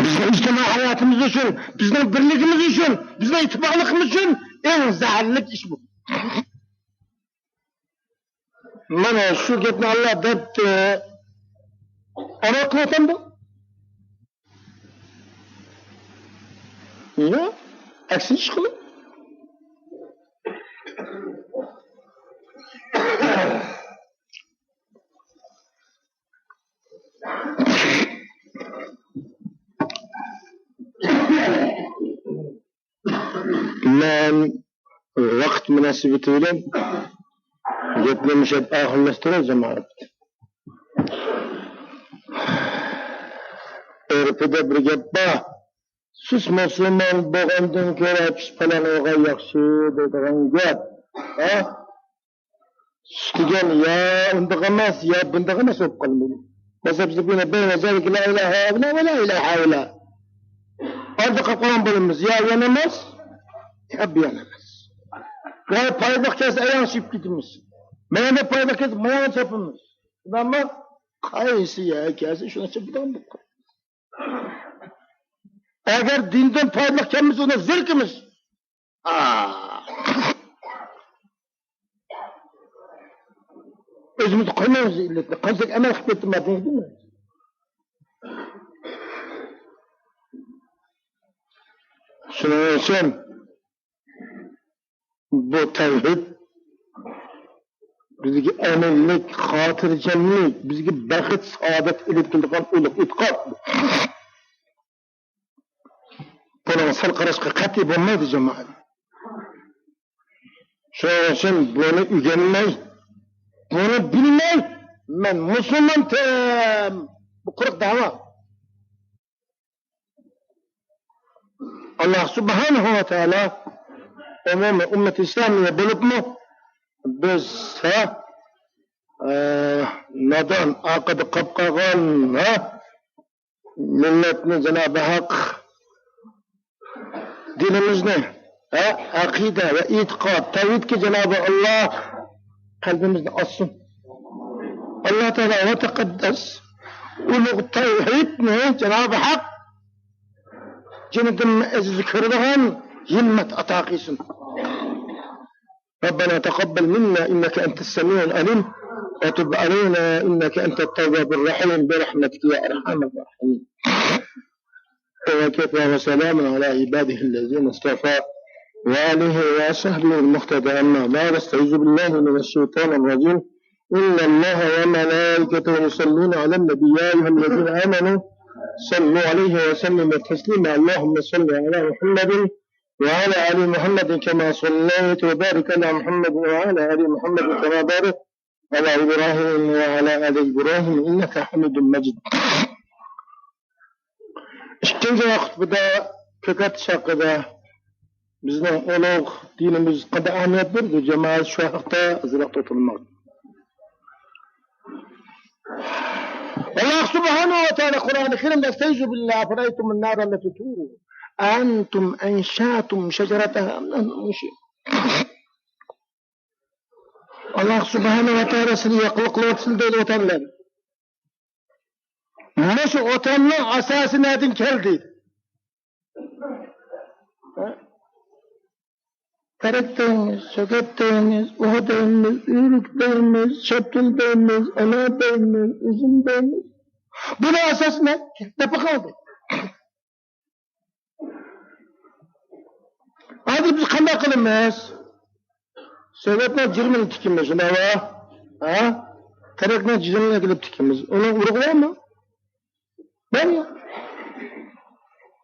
بىزنىڭ ئىجتىمائىي ھاياتىمىز ئۈچۈن، بىزنىڭ بىرلىكىمىز ئۈچۈن، بىزنىڭ ئىتتىپاقلىقىمىز ئۈچۈن ئەڭ زەھەرلىك ئىش بۇ. مانا شۇ گەپنى ئاللا دەپتۇ. ئەمەل قىلىۋاتامدۇ؟ يا، ئەكسىنچە ئىش قىلىپ. مەن ۋاقىت مۇناسىۋىتى بىلەن گەپنى مۇشۇ يەردە ئاخىرلاشتۇراي، جامائەت. ئۆرپىدە بىر گەپ بار. سۇس مۇسۇلمان بولغاندىن كۆرە پىس پالان بولغان ياخشى دەيدىغان گەپ. ھە؟ سۈس دېگەن يا ئۇنداق ئەمەس، يا بۇنداق ئەمەس بولۇپ قالمىدى. مەسىلەن، بىز بۇنى بەينە زالىكە لا ئىلاھە ھاھۇنا ۋە لا ئىلاھە ھاھۇنا. ئارىدا قالىدىغان بولىمىز، يا يەنە ئەمەس، يا بۇ يەنە ئەمەس. يا پايدىلىق كەلسە ئاياغ چېپىپ كېتىمىز. ماياندا پايدىلىق كەلسە ماياندا چېپىمىز. شۇنداقمۇ؟ قايسى يەر كەلسە شۇنى چېپىدىغان بولۇپ قالىمىز. ئەگەر دىندىن پايدىلىق كەلمىسە ئۇنى زېرىكىمىز. ئا. ئۆزىمىزنى قويمايمىز ئىللەتنى. قانچىلىك ئەمەل قىلىپ كەتتىم بار دېگەن. شۇنىڭ ئۈچۈن بۇ تەۋھىد بىزگە ئەمىنلىك، خاتىرجەملىك، بىزگە بەخت، سائادەت ئېلىپ كېلىدىغان ئۇلۇغ ئېتىقاد. بۇنىڭغا سەل قاراشقا قەتئىي بولمايدۇ، جامائەت. شۇنىڭ ئۈچۈن بۇنى ئۆگەنمەي، بۇنى بىلمەي، مەن مۇسۇلمانتىم. بۇ قۇرۇق دەۋا. ئاللا سۇبھانەھۇ ۋە تائالا ئومۇمىي ئۈممەت ئىسلامىيە بولۇپمۇ بىز، ھە، ئە، نادان، ئارقىدا قاپ قالغان، ھە، مىللەتنى جانابى ھەق دىنىمىزنى، ھە، ئەقىدە ۋە ئېتىقاد، تەۋھىدكە جانابى ئاللا قەلبىمىزنى ئاچسۇن. ئاللا تائالا ۋە تەقەددەس ئۇلۇغ تەۋھىدنى جانابى ھەق جېنىدىن ئەزىز كۆرىدىغان ھىممەت ئاتا قىلسۇن. ربنا تقبل منا إنك أنت السميع العليم وتب علينا إنك أنت التواب الرحيم برحمتك يا أرحم الراحمين. وكفى وسلام على عباده الذين اصطفى وآله وصحبه المقتدى. أما بعد، أستعيذ بالله من الشيطان الرجيم. إن الله وملائكته يصلون على النبي، يا أيها الذين آمنوا صلوا عليه وسلموا تسليما. اللهم صل على محمد وعلى آل محمد كما صليت وبارك على محمد وعلى آل محمد كما باركت على إبراهيم وعلى آل إبراهيم إنك حميد مجيد. ئىككىنچى خۇتبىدە كۆكەرتىش ھەققىدە بىزنىڭ ئۇلۇغ دىنىمىز قانداق ئەھمىيەت بېرىدۇ، جامائەت، شۇ ھەقتە ئازراق توختالماق. ئاللا سۇبھانەھۇ ۋە تائالا قۇرئانى كەرىمدە، أستعيذ بالله، أفرأيتم النار التي تورون أأنتم أنشأتم شجرتها أم نحن المنشئون. ئاللا سۇبھانەھۇ ۋە تائالا سىلى ياقلىق قىلىۋاتىسىلە دەيدۇ، ۋەتەنلەر. مۇشۇ ۋەتەننىڭ ئاساسى نەدىن كەلدى؟ تەرەك دەيمىز، چۆگەت دەيمىز، ئۇۋا دەيمىز، ئۆرۈك دەيمىز، شاپتۇل دەيمىز، ئانار دەيمىز، ئۈزۈم دەيمىز. بۇنىڭ ئاساسى نە؟ دەپ بېقىڭ. ھازىر بىز قانداق قىلىمىز؟ سېۋەتنىڭ جىرىمىنى تىكىمىز، شۇنداقمۇ؟ ھە؟ تېرەكنىڭ جىرىمىنى ئەكېلىپ تىكىمىز. ئۇنىڭ ئۇرۇقى بارمۇ؟ بارمۇ؟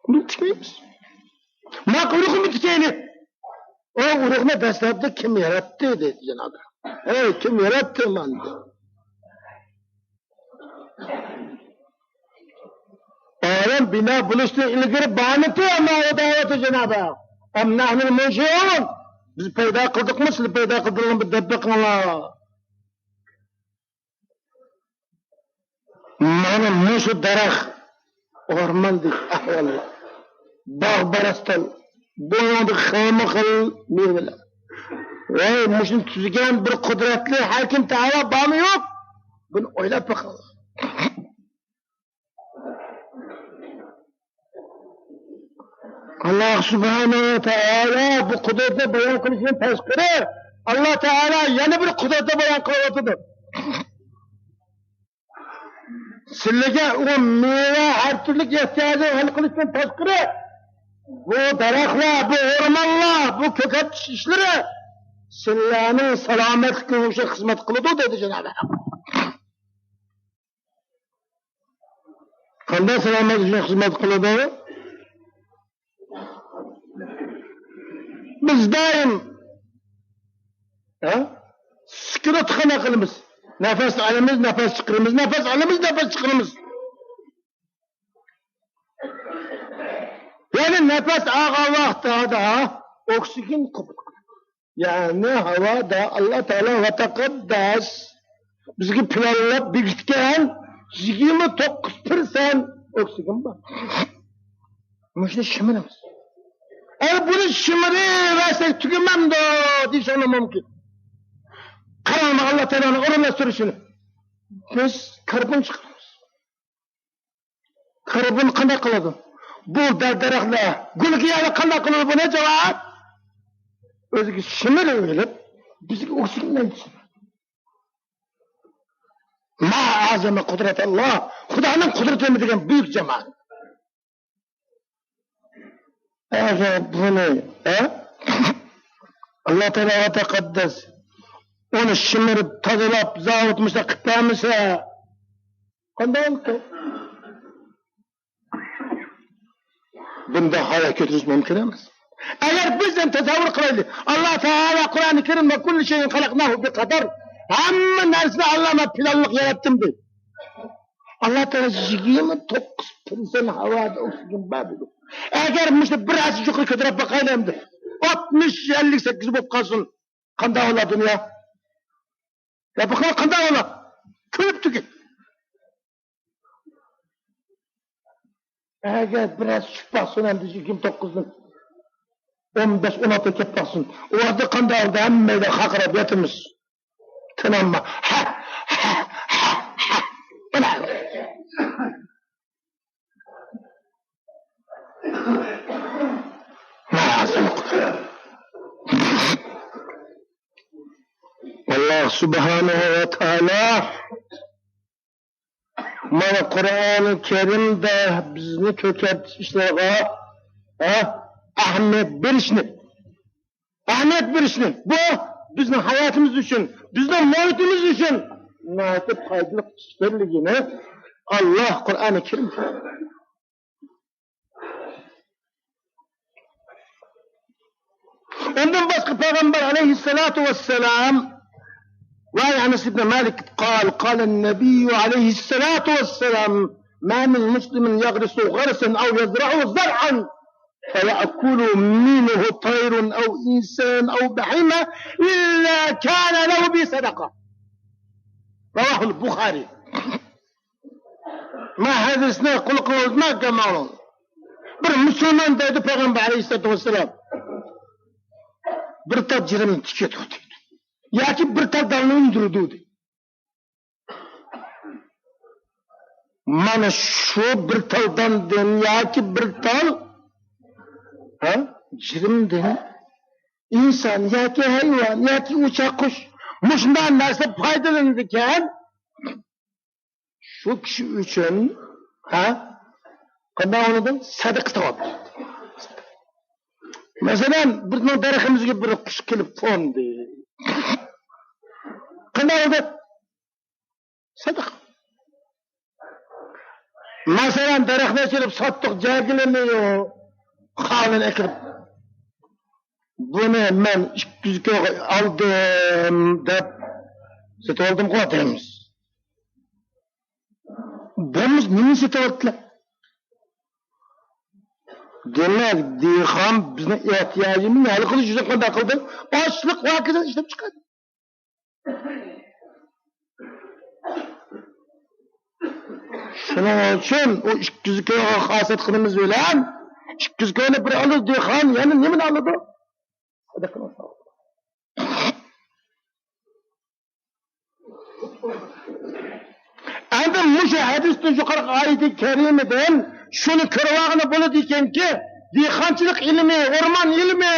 ئۇنى تىكمەيمىز. ماقۇل ئۇرۇقنى تىكەيلى. ئۇ ئۇرۇقنى دەسلەپتە كىم ياراتتى دەيدۇ جانابى. ھەي، كىم ياراتتى مانا؟ ئالەم بىنا بولۇشتىن ئىلگىرى بارمىدى، ئەمما ئۇ دەۋاتى جانابى. ئەم نەھنۇل مۇنشىئۇن. بىز پەيدا قىلدۇقمۇ، سىلەر پەيدا قىلدىڭلارمۇ دەپ بېقىڭلار. مانا مۇشۇ دەرەخ، ئورماندىكى ئەھۋاللار، باغ باراستان، بۇنىڭدا خىلمۇ خىل مېۋىلەر. ۋەي، مۇشۇنى تۈزگەن بىر قۇدرەتلىك ھەكىم تائالا بارمۇ يوق؟ بۇنى ئويلاپ بېقىڭ. ئاللا سۇبھانەھۇ ۋە تائالا بۇ قۇدرەتنى بايان قىلىشتىن تاشقىرى، ئاللا تائالا يەنە بىر قۇدرەتنى بايان قىلىۋاتىدۇ. سىلىگە ئۇ مېۋە ھەر تۈرلۈك ئېھتىياجنى ھەل قىلىشتىن تاشقىرى، بۇ دەرەخلەر، بۇ ئورمانلار، بۇ كۆكەرتىش ئىشلىرى سىلەرنىڭ سالامەتلىكىڭىزگە خىزمەت قىلىدۇ، دېدى جانابى ھەق. قانداق سالامەتلىك ئۈچۈن خىزمەت قىلىدۇ؟ بىز دائىم، ھە؟ سۈكۈنات قانداق قىلىمىز؟ نەپەس ئالىمىز، نەپەس چىقىرىمىز، نەپەس ئالىمىز، نەپەس چىقىرىمىز. يەنى نەپەس ئالغان ۋاقىتتا ئوكسىگېن قوبۇل قىلىدۇ. يەنى ھاۋادا ئاللا تائالا ۋەتەقەددەس بىزگە پىلانلاپ بېكىتكەن يىگىرمە توققۇز پىرسەنت ئوكسىگېن بار. مۇشۇنى شىمىرىمىز. ئەگەر بۇنى شىمىرىۋەرسەك تۈگىمەمدۇ دېيىشىڭلار مۇمكىن. قاراڭلار ئاللا تائالانىڭ ئورۇنلاشتۇرۇشىنى. بىز كاربون چىقىرىمىز. كاربون قانداق قىلىدۇ؟ بۇ دەرەخلەر، گۈل-گىياھلار قانداق قىلىدۇ بۇنى؟ جاۋاب. ئۆزىگە شىمىرىۋېلىپ، بىزگە ئوكسىگېن بېرىدۇ. ما ئەزەمە قۇدرەتەللا. خۇدانىڭ قۇدرىتىمۇ دېگەن بۈيۈك جامائەت. ئەگەر بۇنى، ھە؟ ئاللا تائالا ۋەتەقەددەس ئۇنى شىمىرىپ، تازىلاپ، زاۋۇت مۇشۇنداق قىلىپ بەرمىسە، قانداق بولىدۇ؟ بۇنداق ھايا كۆتۈرۈش مۇمكىن ئەمەس. ئەگەر بىز ھەم تەسەۋۋۇر قىلايلى، ئاللا تائالا قۇرئانى كەرىمدە كۇللى شەيئىن خەلەقناھۇ بىقەدەر، ھەممە نەرسىنى ئاللا مەن پىلانلىق ياراتتىم دەيدۇ. ئاللا تائالا يىگىرمە توققۇز پىرسەنت ھاۋادا ئوكسىگېن بار دېدى. ئەگەر مۇشۇنى بىر ھەسسە يۇقىرى كۆتۈرۈپ باقايلى ئەمدى، ئاتمىش، ئەللىك سەككىز بولۇپ قالسۇن. قانداق بولار دۇنيا؟ يا بۇ قانداق بولار؟ كۆرۈپ تۈگەت. ئەگەر بىر ھەسسە چۈشۈپ باقسۇن ئەمدى يىگىرمە توققۇزدىن ئون بەش، ئون ئالتە كەپ باقسۇن. ئۇ ۋاقىتتا قانداق ھالدا ھەممەيلەن خاقىراپ ياتىمىز. تىنالماي. ھە، ھە، ھە، ھە. مانا. ئاللا سۇبھانەھۇ ۋە تائالا مانا قۇرئانى كەرىمدە بىزنى كۆكەرتىش ئىشلىرىغا، ھە، ئەھمىيەت بېرىشنى، ئەھمىيەت بېرىشنى، بۇ بىزنىڭ ھاياتىمىز ئۈچۈن، بىزنىڭ مۇھىتىمىز ئۈچۈن ناھايىتى پايدىلىق ئىشلىرىلىكىنى ئاللا قۇرئانى كەرىمدە. ئۇندىن باشقا پەيغەمبەر ئەلەيھىسسالاتۇ ۋەسسالام ۋە ئەنەس ئىبنى مالىك قال، قال النبي عليه الصلاة والسلام، ما من مسلم يغرس غرسا أو يزرع زرعا فيأكل منه طير أو إنسان أو بهيمة إلا كان له به صدقة. رواه البخاري. ما ھەدىسنى قۇلىقىڭىزدا كەلمەڭلار. بىر مۇسۇلمان دەيدۇ پەيغەمبەر ئەلەيھىسسالاتۇ ۋەسسالام، بىر تال جىرىمنى تىكىدۇ دەيدۇ. ياكى بىر تال داننى ئۈندۈرىدۇ دەيدۇ. مانا شۇ بىر تال داندىن ياكى بىر تال، ھە، جىرىمدىن ئىنسان ياكى ھايۋان ياكى ئۇچا قۇش مۇشۇنداق نەرسە پايدىلىنىدىكەن. شۇ كىشى ئۈچۈن، ھە، قانداق بولىدۇ؟ سەدىقە ساۋاب. مەسىلەن، بىزنىڭ دەرىخىمىزگە بىر قۇش كېلىپ قوندى. قانداق قىلدۇق؟ ساتتۇق. مەسىلەن، دەرەخنى ئېچىلىپ ساتتۇق، جەگىلىنى، قالىنى ئەكىرىپ. بۇنى مەن ئىككى يۈز كويغا ئالدىم دەپ سېتىۋالدىمغۇ دەيمىز. بولمىسا نېمىنى سېتىۋالدىلار؟ دېمەك، دېھقان بىزنىڭ ئېھتىياجىمىزنى ھەل قىلىش ئۈچۈن قانداق قىلدى؟ ئاشلىق ۋە ھاكىزنى ئىشلەپ چىقاردى. شۇنىڭ ئۈچۈن ئۇ ئىككى يۈز كويغا خاسىيەت قىلىمىز بىلەن، ئىككى يۈز كوينى بىر ئالىدۇ، دېھقان يەنە نېمىنى ئالىدۇ؟ سەدىقىنى ئالىدۇ. ئەمدى مۇشۇ ھەدىستىن يۇقىرىقى ئايىتى كەرىمىدىن شۇنى كۆرۈۋالغىلى بولىدىكەنكى، دېھقانچىلىق ئىلمى، ئورمان ئىلمى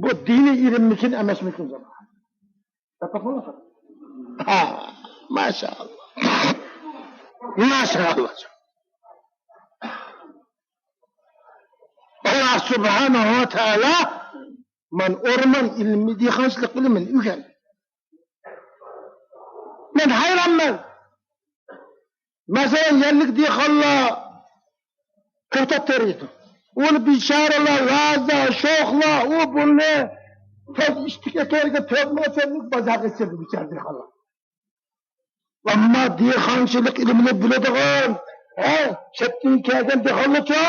بۇ دىنىي ئىلىممىكىن، ئەمەسمىكىن؟ ھە، ماشائاللا. ماشائاللا. ئاللا سۇبھانەھۇ ۋە تائالا مەن ئورمان ئىلمى، دېھقانچىلىق ئىلمىنى ئۆگەندىم. مەن ھەيرانمەن. مەسىلەن، يەرلىك دېھقانلار كۆكتات تېرىيدۇ. ئۇنى بىچارىلەر، لازا، شوخلار، ئۇ بۇنى تۆت، ئىككى تۆرگە، تۆت مىڭ سوملۇق بازارغا چىقىرىدۇ بىچارە دېھقانلار. ئەمما دېھقانچىلىق ئىلمىنى بىلىدىغان، ھە، چەتتىن كەلگەن دېھقانلارچۇ؟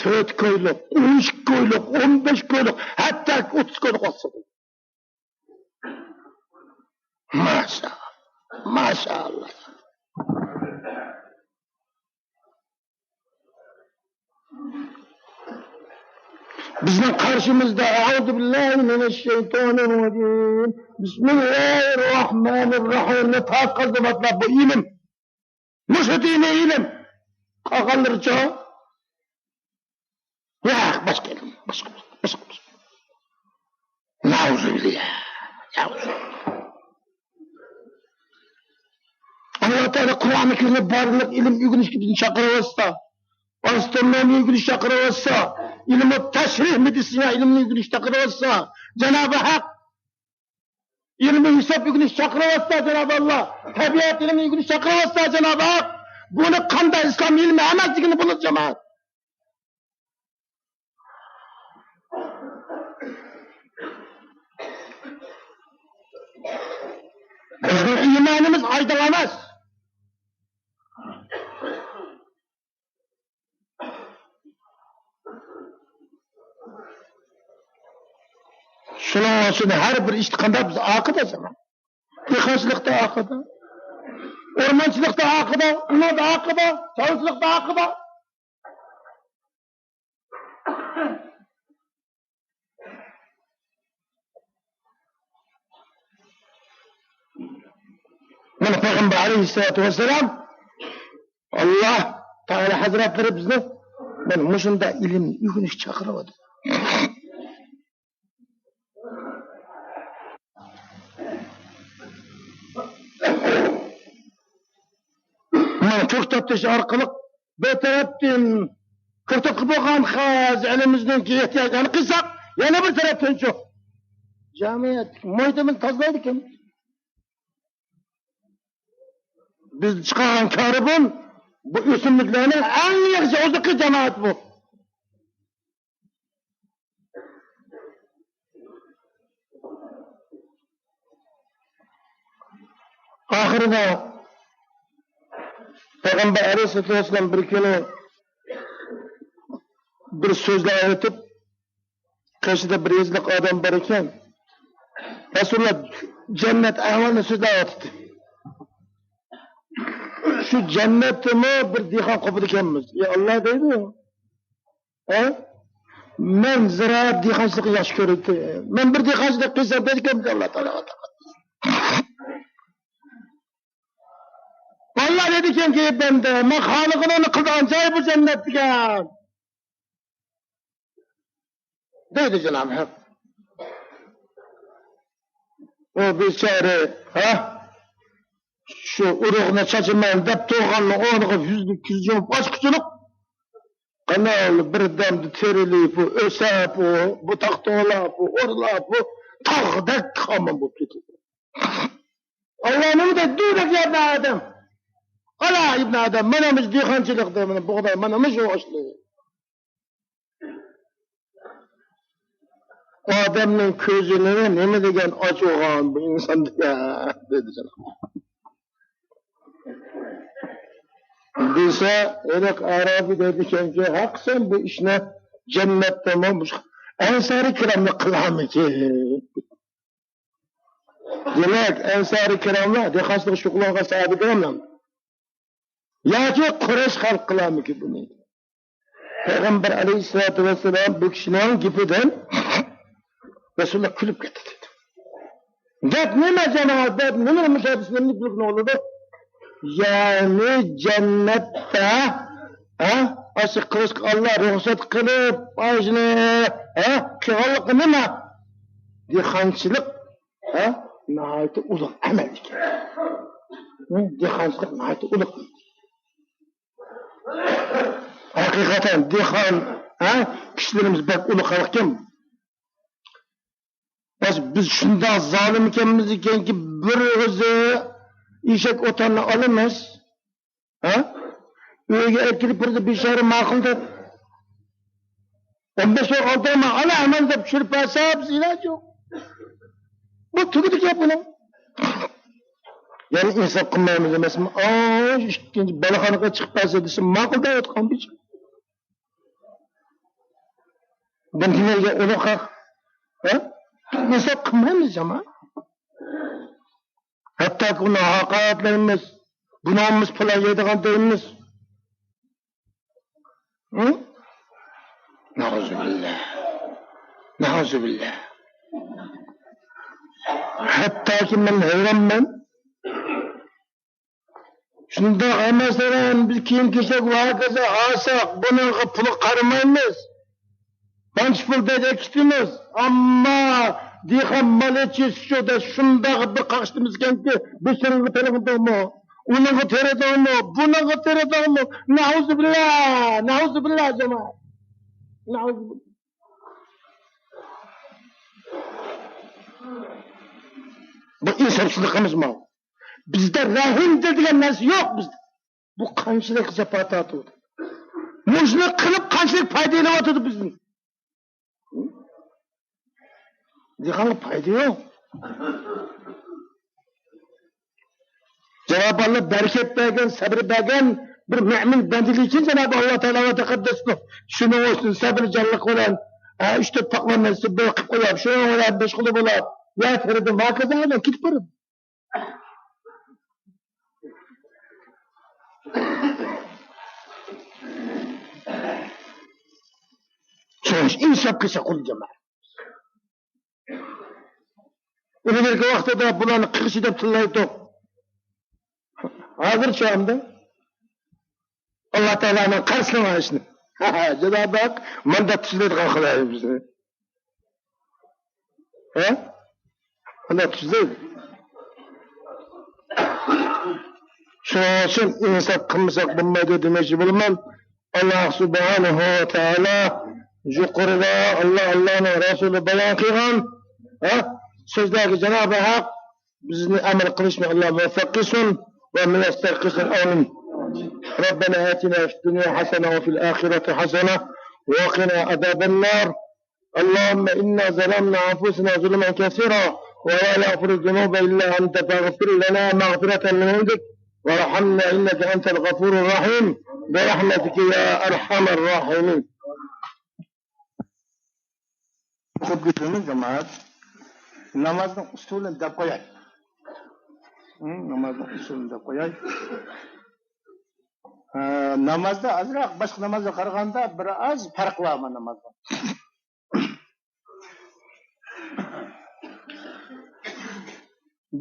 تۆت كويلۇق، ئون ئىككى كويلۇق، ئون بەش كويلۇق، ھەتتا ئوتتۇز كويلۇق ئالسا بولىدۇ. ماشائاللا، ماشائاللا. بىزنىڭ قارشىمىزدا، ئەئۇزۇ بىللاھى مىنەششەيتانىر راجىم، بىسمىللاھىر راھمانىر راھىمنى تارتقان زاماندا بۇ ئىلىم. مۇشۇ دىنىي ئىلىم. قالغانلىرىچۇ؟ ياق، باشقا ئىلىم، باشقا، باشقا، باشقا. نەئۇزۇبىللا. نەئۇزۇبىللا. ئاللا تائالا قۇرئانى كەرىمدە بارلىق ئىلىم ئۆگىنىشكە بىزنى چاقىرىۋاتسا، ئاسترونومىيە ئۆگىنىش چاقىرىۋاتسا، ئىلمۇ تەشرىھ، مېدىتسىنا ئىلمىنى ئۆگىنىش چاقىرىۋاتسا، جانابى ھەق ئىلمىي ھېساب ئۆگىنىش چاقىرىۋاتسا، جانابى ئاللا، تەبىئەت ئىلمىنى ئۆگىنىش چاقىرىۋاتسا، جانابى ھەق، بۇنى قانداق ئىسلام ئىلمى ئەمەس دېگىلى بولىدۇ، جامائەت؟ بىزنىڭ ئىمانىمىز ئايدىڭ ئەمەس. شۇنىڭ ئۈچۈن ھەر بىر ئىشتا قانداق بىز ئارقىدا زامان. دېھقانچىلىقتا ئارقىدا، ئورمانچىلىقتا ئارقىدا، ئۇنىڭدا ئارقىدا، چارۋىچىلىقتا ئارقىدا. مانا پەيغەمبەر ئەلەيھىسسالاتۇ ۋەسسالام، ئاللا تائالا ھەزرەتلىرى بىزنى مانا مۇشۇنداق ئىلىمنى ئۆگىنىشكە چاقىرىۋاتىدۇ. مانا كۆكتات تېشى ئارقىلىق بىر تەرەپتىن كۆكتاتقا بولغان خەز ئېلىمىزنىڭكى ئېھتىياجلىرىنى قىلساق، يەنە بىر تەرەپتىنچۇ؟ جەمئىيەتتىكى مۇھىتىمىزنى تازىلايدىكەن. بىز چىقارغان كاربون، بۇ ئۆسۈملۈكلەرنىڭ ئەڭ ياخشى ئوزۇقى، جامائەت، بۇ. ئاخىرىدا پەيغەمبەر ئەلەيھىسسالاتۇ ۋەسسالام بىر كۈنى بىر سۆزلەۋېتىپ، قېشىدا بىر يېزىلىق ئادەم بار ئىكەن. رەسۇلۇللا جەننەت ئەھۋالىنى سۆزلەۋاتىدۇ. شۇ جەننەتتىمۇ بىر دېھقان قوپىدىكەنمىز. يا ئاللا دەيدۇ. ھە؟ مەن زىرائەت، دېھقانچىلىقنى ياخشى كۆرىتتىم. مەن بىر دېھقانچىلىق قىلسام دەيدىكەن ئاللا تائالا. ئاللا دەيدىكەنكى، بەندە، مەن خالىغىنىمنى قىلىدىغان جاي بۇ جەننەت دېگەن. دەيدۇ جانابى ھەق. ئۇ بىچارە، ھە؟ شۇ ئۇرۇغنى چاچىمەن دەپ تۇرغاننىڭ ئورنىغا يۈزىنى كۆز يۇمۇپ ئاچقۇچىلىق ئانا بىردەمدە تىرىلىپ، ئۆسەپ، بۇتاق تولاپ، ئورلاپ، تاغدەك خامان بولۇپ كېتىدۇ. ئاللا نېمە دەيدۇ؟ دۇ دەپ يا ئىبنى ئادەم. ئالا ئىبنى ئادەم، مانا مۇشۇ دېھقانچىلىقتا، مانا بۇغداي، مانا مۇشۇ ئاشلىق. ئادەمنىڭ كۆزىنى نېمە دېگەن ئاچۇغان بۇ ئىنسان دېگەن، دېدى جاناب. دېسە، ھېلىقى ئەرەبىي دەيدىكەنكى، ھەقسەن بۇ ئىشنى جەننەتتىمۇ مۇشۇ ئەنسارى كىراملار قىلارمىكىن؟ دېمەك، ئەنسارى كىراملار، دېھقانچىلىق شۇغۇللانغان ساھابە كىراملار ياكى قۇرەيش خەلقى قىلارمىكىن بۇنى؟ پەيغەمبەر ئەلەيھىسسالاتۇ ۋەسسالام بۇ كىشىنىڭ گېپىدىن رەسۇلۇللا كۈلۈپ كەتتى دېدى. گەپ نېمە جامائەت؟ گەپ نېمە؟ مۇشۇ ھەدىسنى بىلگىلى بولىدۇ. يەنى جەننەتتە، ھە، ئاشۇ قىلىشقا ئاللا رۇخسەت قىلىپ، ئاشۇنى، ھە، قىلغانلىقى نېمە؟ دېھقانچىلىق، ھە، ناھايىتى ئۇلۇغ ئەمەل ئىكەن. ھە، دېھقانچىلىق ناھايىتى ئۇلۇغ. ھەقىقەتەن دېھقان، ھە، كىشىلىرىمىز بەك ئۇلۇغ خەلقكەن. بەس، بىز شۇنداق زالىم ئىكەنمىز ئىكەنكى، بىر ئۆزى ئېشەك ئوتۇننى ئالىمىز، ھە؟ ئۆيگە ئەكېلىپ بىردە بىچارە ماقۇل دەپ، ئون بەش ئون ئالتە ما ئالا ئەمەل دەپ چۈشۈرۈپ بەرسە، بىز ئىلاج يوق. بۇ تۈگىدى گەپ ئۇنىڭ. يەنى ئىنساپ قىلمايمىز ئەمەسمۇ؟ ئاي، ئىككىنچى بالاخانىغا چىقىپ بەرسە دېسە، ماقۇل دەۋاتقان بىچارە. بۇنى نېمىگە ئۇلۇغ خەق؟ ھە؟ ئىنساپ قىلمايمىز جامائەت. ھەتتاكى ئۇنى ھاقارەتلەيمىز. بۇنىڭمىز پۇلان يەيدىغان دەيمىز. ھە؟ نەئۇزۇبىللا. نەئۇزۇبىللا. ھەتتاكى مەن ھەيرانمەن. شۇنداق ئەمەسلەر، بىز كىيىم-كېچەك ۋە ھاكازا ئالساق، بۇنىڭغا پۇلغا قارىمايمىز. قانچە پۇل دەيدۇ، ئەكېتىمىز. ئەمما دېھقان مال يېتىشىشىچۇ دەپ شۇنداق بىر قاقشىتىمىزكەنكى، بۇ سېنىڭغا تېرىدىڭمۇ؟ ئۇنىڭغا تېرىدىڭمۇ؟ بۇنىڭغا تېرىدىڭمۇ؟ نەئۇزۇبىللا! نەئۇزۇبىللا جامائەت! نەئۇزۇبىللا! بۇ ئىنساپسىزلىق ئەمەسمۇ؟ بىزدە رەھىم دېگەن نەرسە يوق بىزدە. بۇ قانچىلىك جاپا تارتىۋاتىدۇ؟ مۇشۇنى قىلىپ قانچىلىك پايدا ئېلىۋاتىدۇ بىزدىن؟ دېھقانغا پايدا يوق. جانابى ئاللا بەرىكەت بەرگەن، سەبرى بەرگەن بىر مۆمىن بەندىلىكى جانابى ئاللا تائالا ۋە تەقەددەسنىڭ شۇنىڭ ئۈچۈن سەبرىجانلىق بىلەن، ھە، ئۈچ تۆت پاقلارنى سىببىر قىلىپ قويۇپ، شۇنىڭ بىلەن مەشغۇل بولۇپ، يا تېرىدىم، ھاكازا بىلەن كېتىپ بارىدۇ. شۇڭا ئىنساپ قىلسا قۇل جامائەت. ئىلگىرىكى ۋاقتىدا بۇلارنى قىغىچى دەپ تىللايتتۇق. ھازىرچۇ ئەمدى؟ ئاللا تائالانىڭ قارشىلىمىغان ئىشنى. جانابى ھەق مانداق تۈزلەيدىغان قىلاي بىزنى. ھە؟ مانداق تۈزلەيدۇ. شۇنىڭ ئۈچۈن ئىنساپ قىلمىساق بولمايدۇ دېمەكچى بولىمەن. ئاللا سۇبھانەھۇ ۋە تائالا يۇقىرىدا ئاللا، ئاللانىڭ رەسۇلى بايان قىلغان، ھە، سۆزلەرگە جانابى ھەق بىزنى ئەمەل قىلىشنى ئاللا مۇۋەپپەق قىلسۇن ۋە مۇيەسسەر قىلسۇن. ئامىن. ربنا آتنا في الدنيا حسنة وفي الآخرة حسنة وقنا عذاب النار. اللهم إنا ظلمنا أنفسنا ظلما كثيرا ولا يغفر الذنوب إلا أنت فاغفر لنا مغفرة من عندك وارحمنا إنك أنت الغفور الرحيم برحمتك يا أرحم الراحمين. ئوقۇپ كېتىمىز، جامائەت. نامازنىڭ ئۇسۇلىنى دەپ قوياي. ھە، نامازنىڭ ئۇسۇلىنى دەپ قوياي. ھە، نامازدا ئازراق باشقا نامازغا قارىغاندا بىر ئاز پەرق بار نامازدا.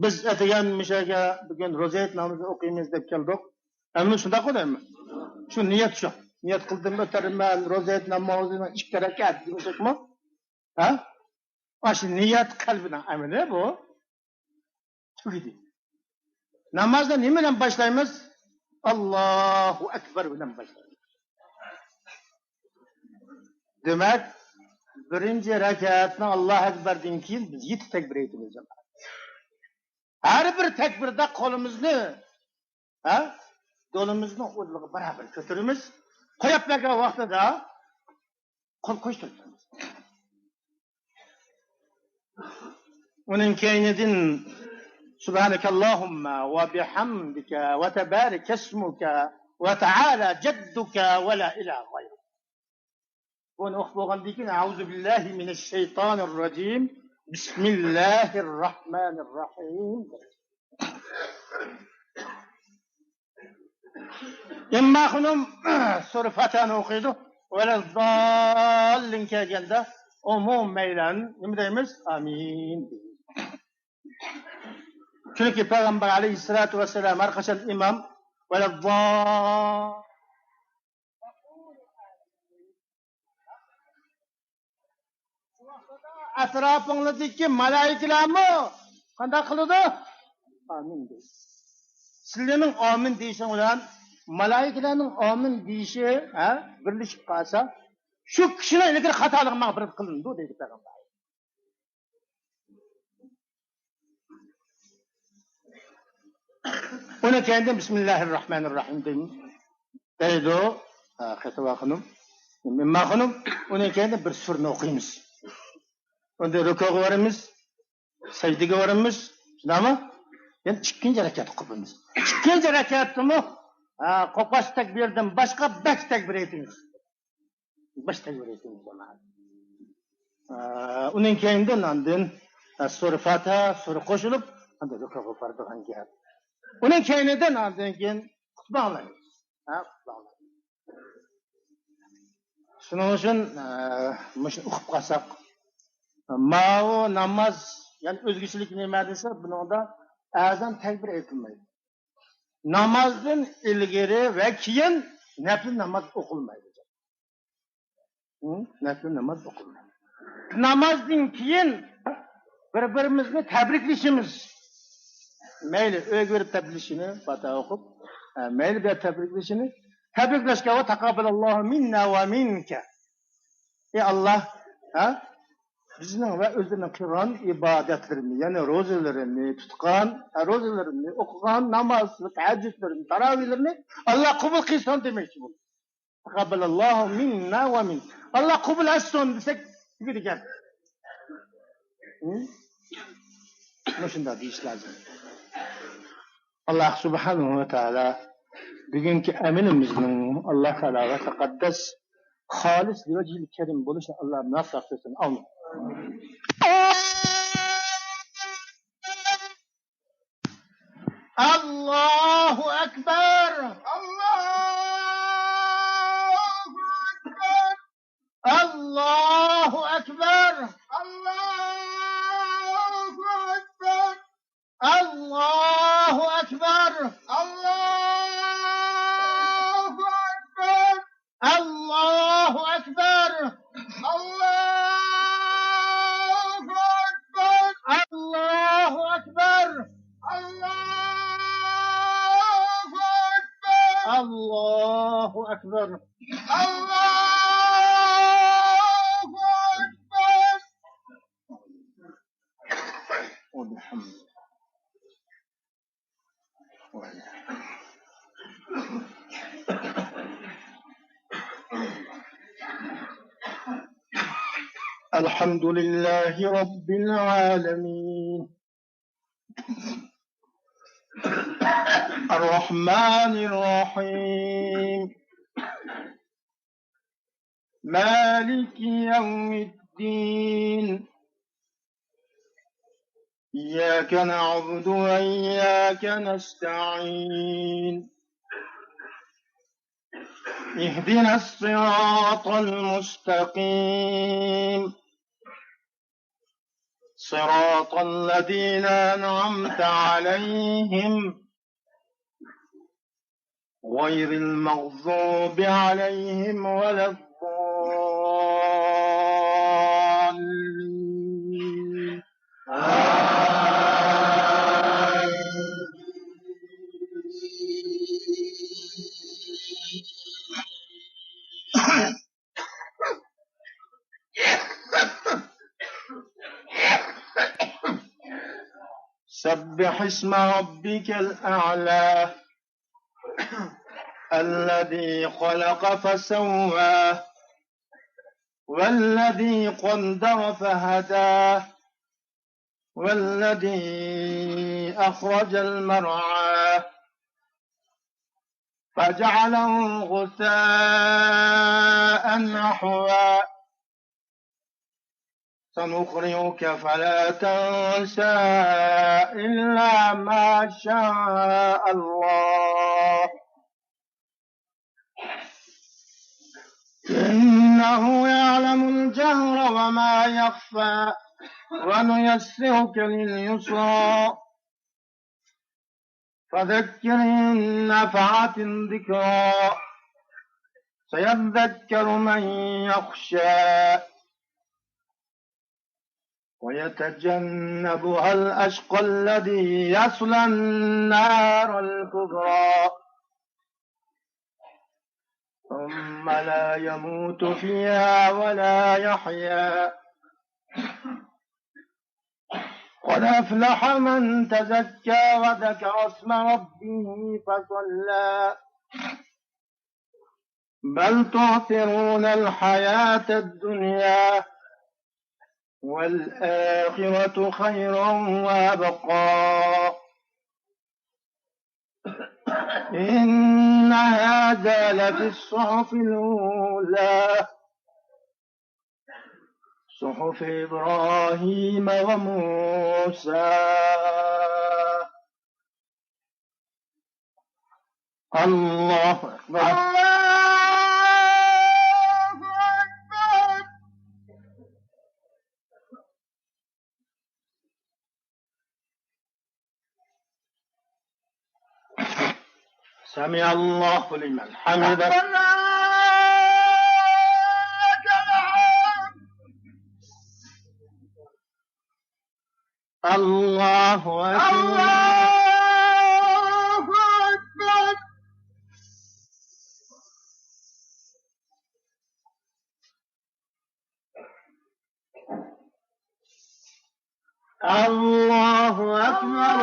بىز ئەتىگەن مۇشۇ يەرگە بۈگۈن روزا ھېيت نامىزىنى ئوقۇيمىز دەپ كەلدۇق. ئەمدى شۇنداققۇ دەيمەن. شۇ نىيەت شۇ. نىيەت قىلدىم، ئۆتەرمەن، روزا ھېيت نامىزىنىڭ ئىككى رەكەت دېمىسەكمۇ؟ ھە؟ ئاشۇ نىيەت قەلبىنىڭ ئەمىلى بۇ. تۈگىدى. نامازنى نېمە بىلەن باشلايمىز؟ ئاللاھۇ ئەكبەر بىلەن باشلايمىز. دېمەك، بىرىنچى رەكەتنىڭ ئاللاھۇ ئەكبەردىن كېيىن بىز يەتتە تەكبىر ئېيتىمىز. ھەر بىر تەكبىردە قولىمىزنى، ھە، دولىمىزنىڭ ئۇدۇلىغا بارابەر كۆتۈرىمىز. قويۇپ بەرگەن ۋاقتىدا قول قويۇشتۇرۇپ تۇرىمىز. ئۇنىڭ كەينىدىن سۇبھانەكەللاھۇممە ۋە بىھەمدىكە ۋە تەبارەكەسمۇكە ۋە تەئالە جەددۇكە ۋە لا ئىلاھە غەيرۇك. بۇنى ئوقۇپ بولغاندىن كېيىن، ئەئۇزۇ بىللاھى مىنەششەيتانىرراجىم، بىسمىللاھىرراھمانىرراھىم. ئىمام خانىم سۈرە فاتىھەنى ئوقۇيدۇ. ۋەلەززاللىن كەلگەندە ئومۇمەيلەن نېمە دەيمىز؟ ئامىن دەيمىز. چۈنكى پەيغەمبەر ئەلەيھىسسالاتۇ ۋەسسالام ھەر قاچان ئىمام ۋەلەززال ئەتراپىڭلاردىكى مالايىكىلەرمۇ قانداق قىلىدۇ؟ ئامىن دەيدۇ. سىلەرنىڭ ئامىن دېيىشىڭ بىلەن مالايىكىلەرنىڭ ئامىن دېيىشى، ھە، بىرلىشىپ قالسا، شۇ كىشىنىڭ ئىلگىرى خاتالىقى ماڭا بىر قىلىنىدۇ دەيدۇ پەيغەمبەر. ئۇنىڭ كەينىدىن بىسمىللاھىرراھمانىرراھىم دەيدۇ، ئە، خېتىۋا خانىم، ئىمما خانىم. ئۇنىڭ كەينىدىن بىر سۈرىنى ئوقۇيمىز. ئۇندىن رۇكۇغا بارىمىز، سەجدىگە بارىمىز، شۇنداقمۇ؟ يەنە ئىككىنچى رەكەت قىلىمىز. ئىككىنچى رەكەتتىمۇ، ھە، قوپاش تەكبىردىن باشقا بەش تەكبىر ئېيتىمىز. بەش تەكبىر ئېيتىمىز جامائەت. ئە، ئۇنىڭ كەينىدىن ئاندىن، ئە، سۈرە فاتىھە، سۈرە قوشۇلۇپ، ئاندىن رۇكۇغا بارىدىغان گەپ. ئۇنىڭ كەينىدىن ئاندىن كېيىن خۇتبە ئاڭلايمىز. ھە، خۇتبە ئاڭلايمىز. شۇنىڭ ئۈچۈن، ئە، مۇشۇنى ئۇقۇپ قالساق، ماۋۇ ناماز، يەنى ئۆزگىچىلىكى نېمە دېسە، بۇنىڭدا ئەزان تەكبىر ئېيتىلمايدۇ. نامازدىن ئىلگىرى ۋە كېيىن نەپلى ناماز ئوقۇلمايدۇ. ھە؟ نەپلى ناماز ئوقۇلمايدۇ. نامازدىن كېيىن بىر-بىرىمىزنى تەبرىكلىشىمىز. مەيلى ئۆيگە بېرىپ تەبرىكلىشىنى، فاتىھە ئوقۇپ، ھە، مەيلى بۇ يەردە تەبرىكلىشىنى، تەبرىكلەشكە ۋە تەقەببەلاللاھۇ مىننا ۋە مىنكە. ئى ئاللاھ، ھە؟ بىزنىڭ ۋە ئۆزلىرىنىڭ قىلغان ئىبادەتلىرىنى، يەنى روزىلىرىنى تۇتقان، ھە، روزىلىرىنى ئوقۇغان، ناماز، تەھەججۇدلىرىنى، تاراۋىھلىرىنى ئاللاھ قوبۇل قىلسۇن دېمەكچى بولدى. تەقەببەلاللاھۇ مىننا ۋە مىنكە. ئاللاھ قوبۇل ئەتسۇن دېسەك، تۈگىدى گەپ. ھە؟ مۇشۇنداق دېيىش لازىم. ئاللاھ سۇبھانەھۇ ۋە تائالا بۈگۈنكى ئەمىلىمىزنىڭ ئاللاھ تائالاغا تەقەددەس، خالىس لىۋەجھىل كەرىم بولۇشىنى ئاللاھ مۇۋەپپەق قىلسۇن. ئامىن. ئاللاھۇ ئەكبەر. ئاللاھۇ ئەكبەر. ئاللاھۇ ئەكبەر. ئاللاھۇ ئەكبەر. ئاللاھۇ ئەكبەر. ئاللاھۇ ئەكبەر. ئاللاھۇ ئەكبەر. ئاللاھۇ ئەكبەر. ئاللاھۇ ئەكبەر. ئاللاھۇ ئەكبەر. ئاللاھۇ ئەكبەر. الحمد لله رب العالمين. الرحمن الرحيم. مالك يوم الدين. إياك نعبد وإياك نستعين. اهدنا الصراط المستقيم. صراط الذين أنعمت عليهم غير المغضوب عليهم ولا الضالين. آمين. سبح اسم ربك الأعلى. الذي خلق فسوى، والذي قدر فهدى، والذي أخرج المرعى، فجعله غثاء أحوى. سنقرئك فلا تنسى إلا ما شاء الله. إنه يعلم الجهر وما يخفى. ونيسرك لليسرى. فذكر إن نفعت الذكرى. سيذكر من يخشى. ويتجنبها الأشقى الذي يصلى النار الكبرى. ثم لا يموت فيها ولا يحيا. قد أفلح من تزكى وذكر اسم ربه فصلى. بل تؤثرون الحياة الدنيا والآخرة خير وأبقى. إن هذا لفي الصحف الأولى. صحف إبراهيم وموسى. الله أكبر. الله أكبر. سمع الله لمن حمده. ربنا لك الحمد. الله أكبر. الله أكبر. الله أكبر.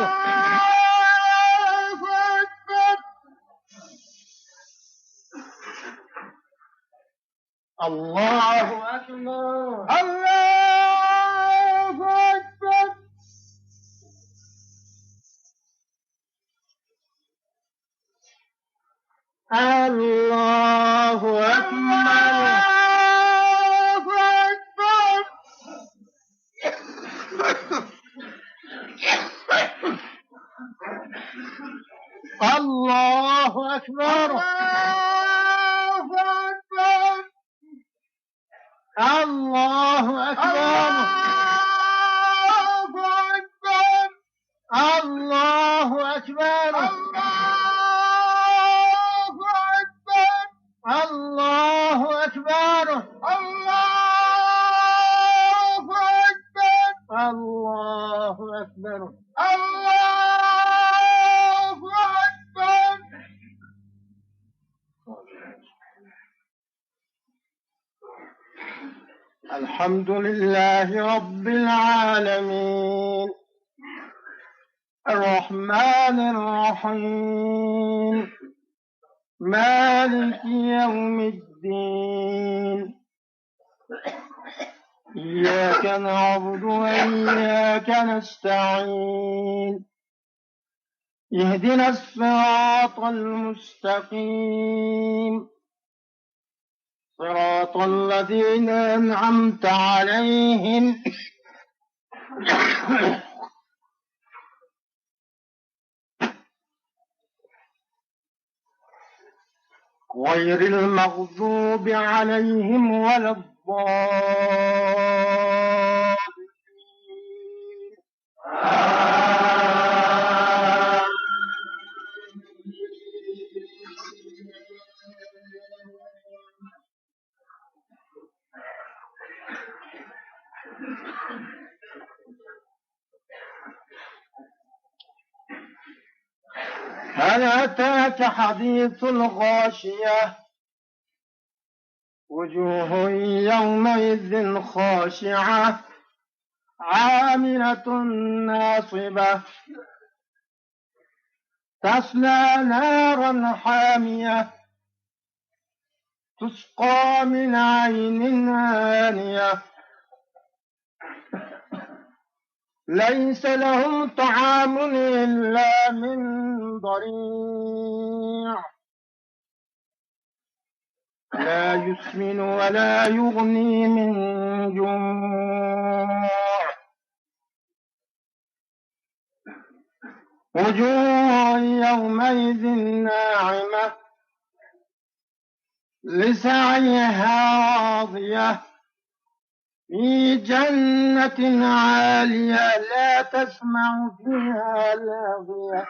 الله أكبر. الله أكبر. الله أكبر. الله أكبر. الله أكبر. الله أكبر. الله أكبر. الله أكبر. الله أكبر. الله أكبر. الله أكبر. الله أكبر. الله أكبر. الله أكبر. الله أكبر. الحمد لله رب العالمين. الرحمن الرحيم. مالك يوم الدين. إياك نعبد وإياك نستعين. اهدنا الصراط المستقيم. صراط الذين أنعمت عليهم غير المغضوب عليهم ولا الضالين. هل أتاك حديث الغاشية؟ وجوه يومئذ خاشعة. عاملة ناصبة، تصلى نارا حامية، تسقى من عين آنية، ليس لهم طعام إلا من ضريع، لا يسمن ولا يغني من جوع. وجوه يومئذ ناعمة، لسعيها راضية، في جنة عالية، لا تسمع فيها لاغية،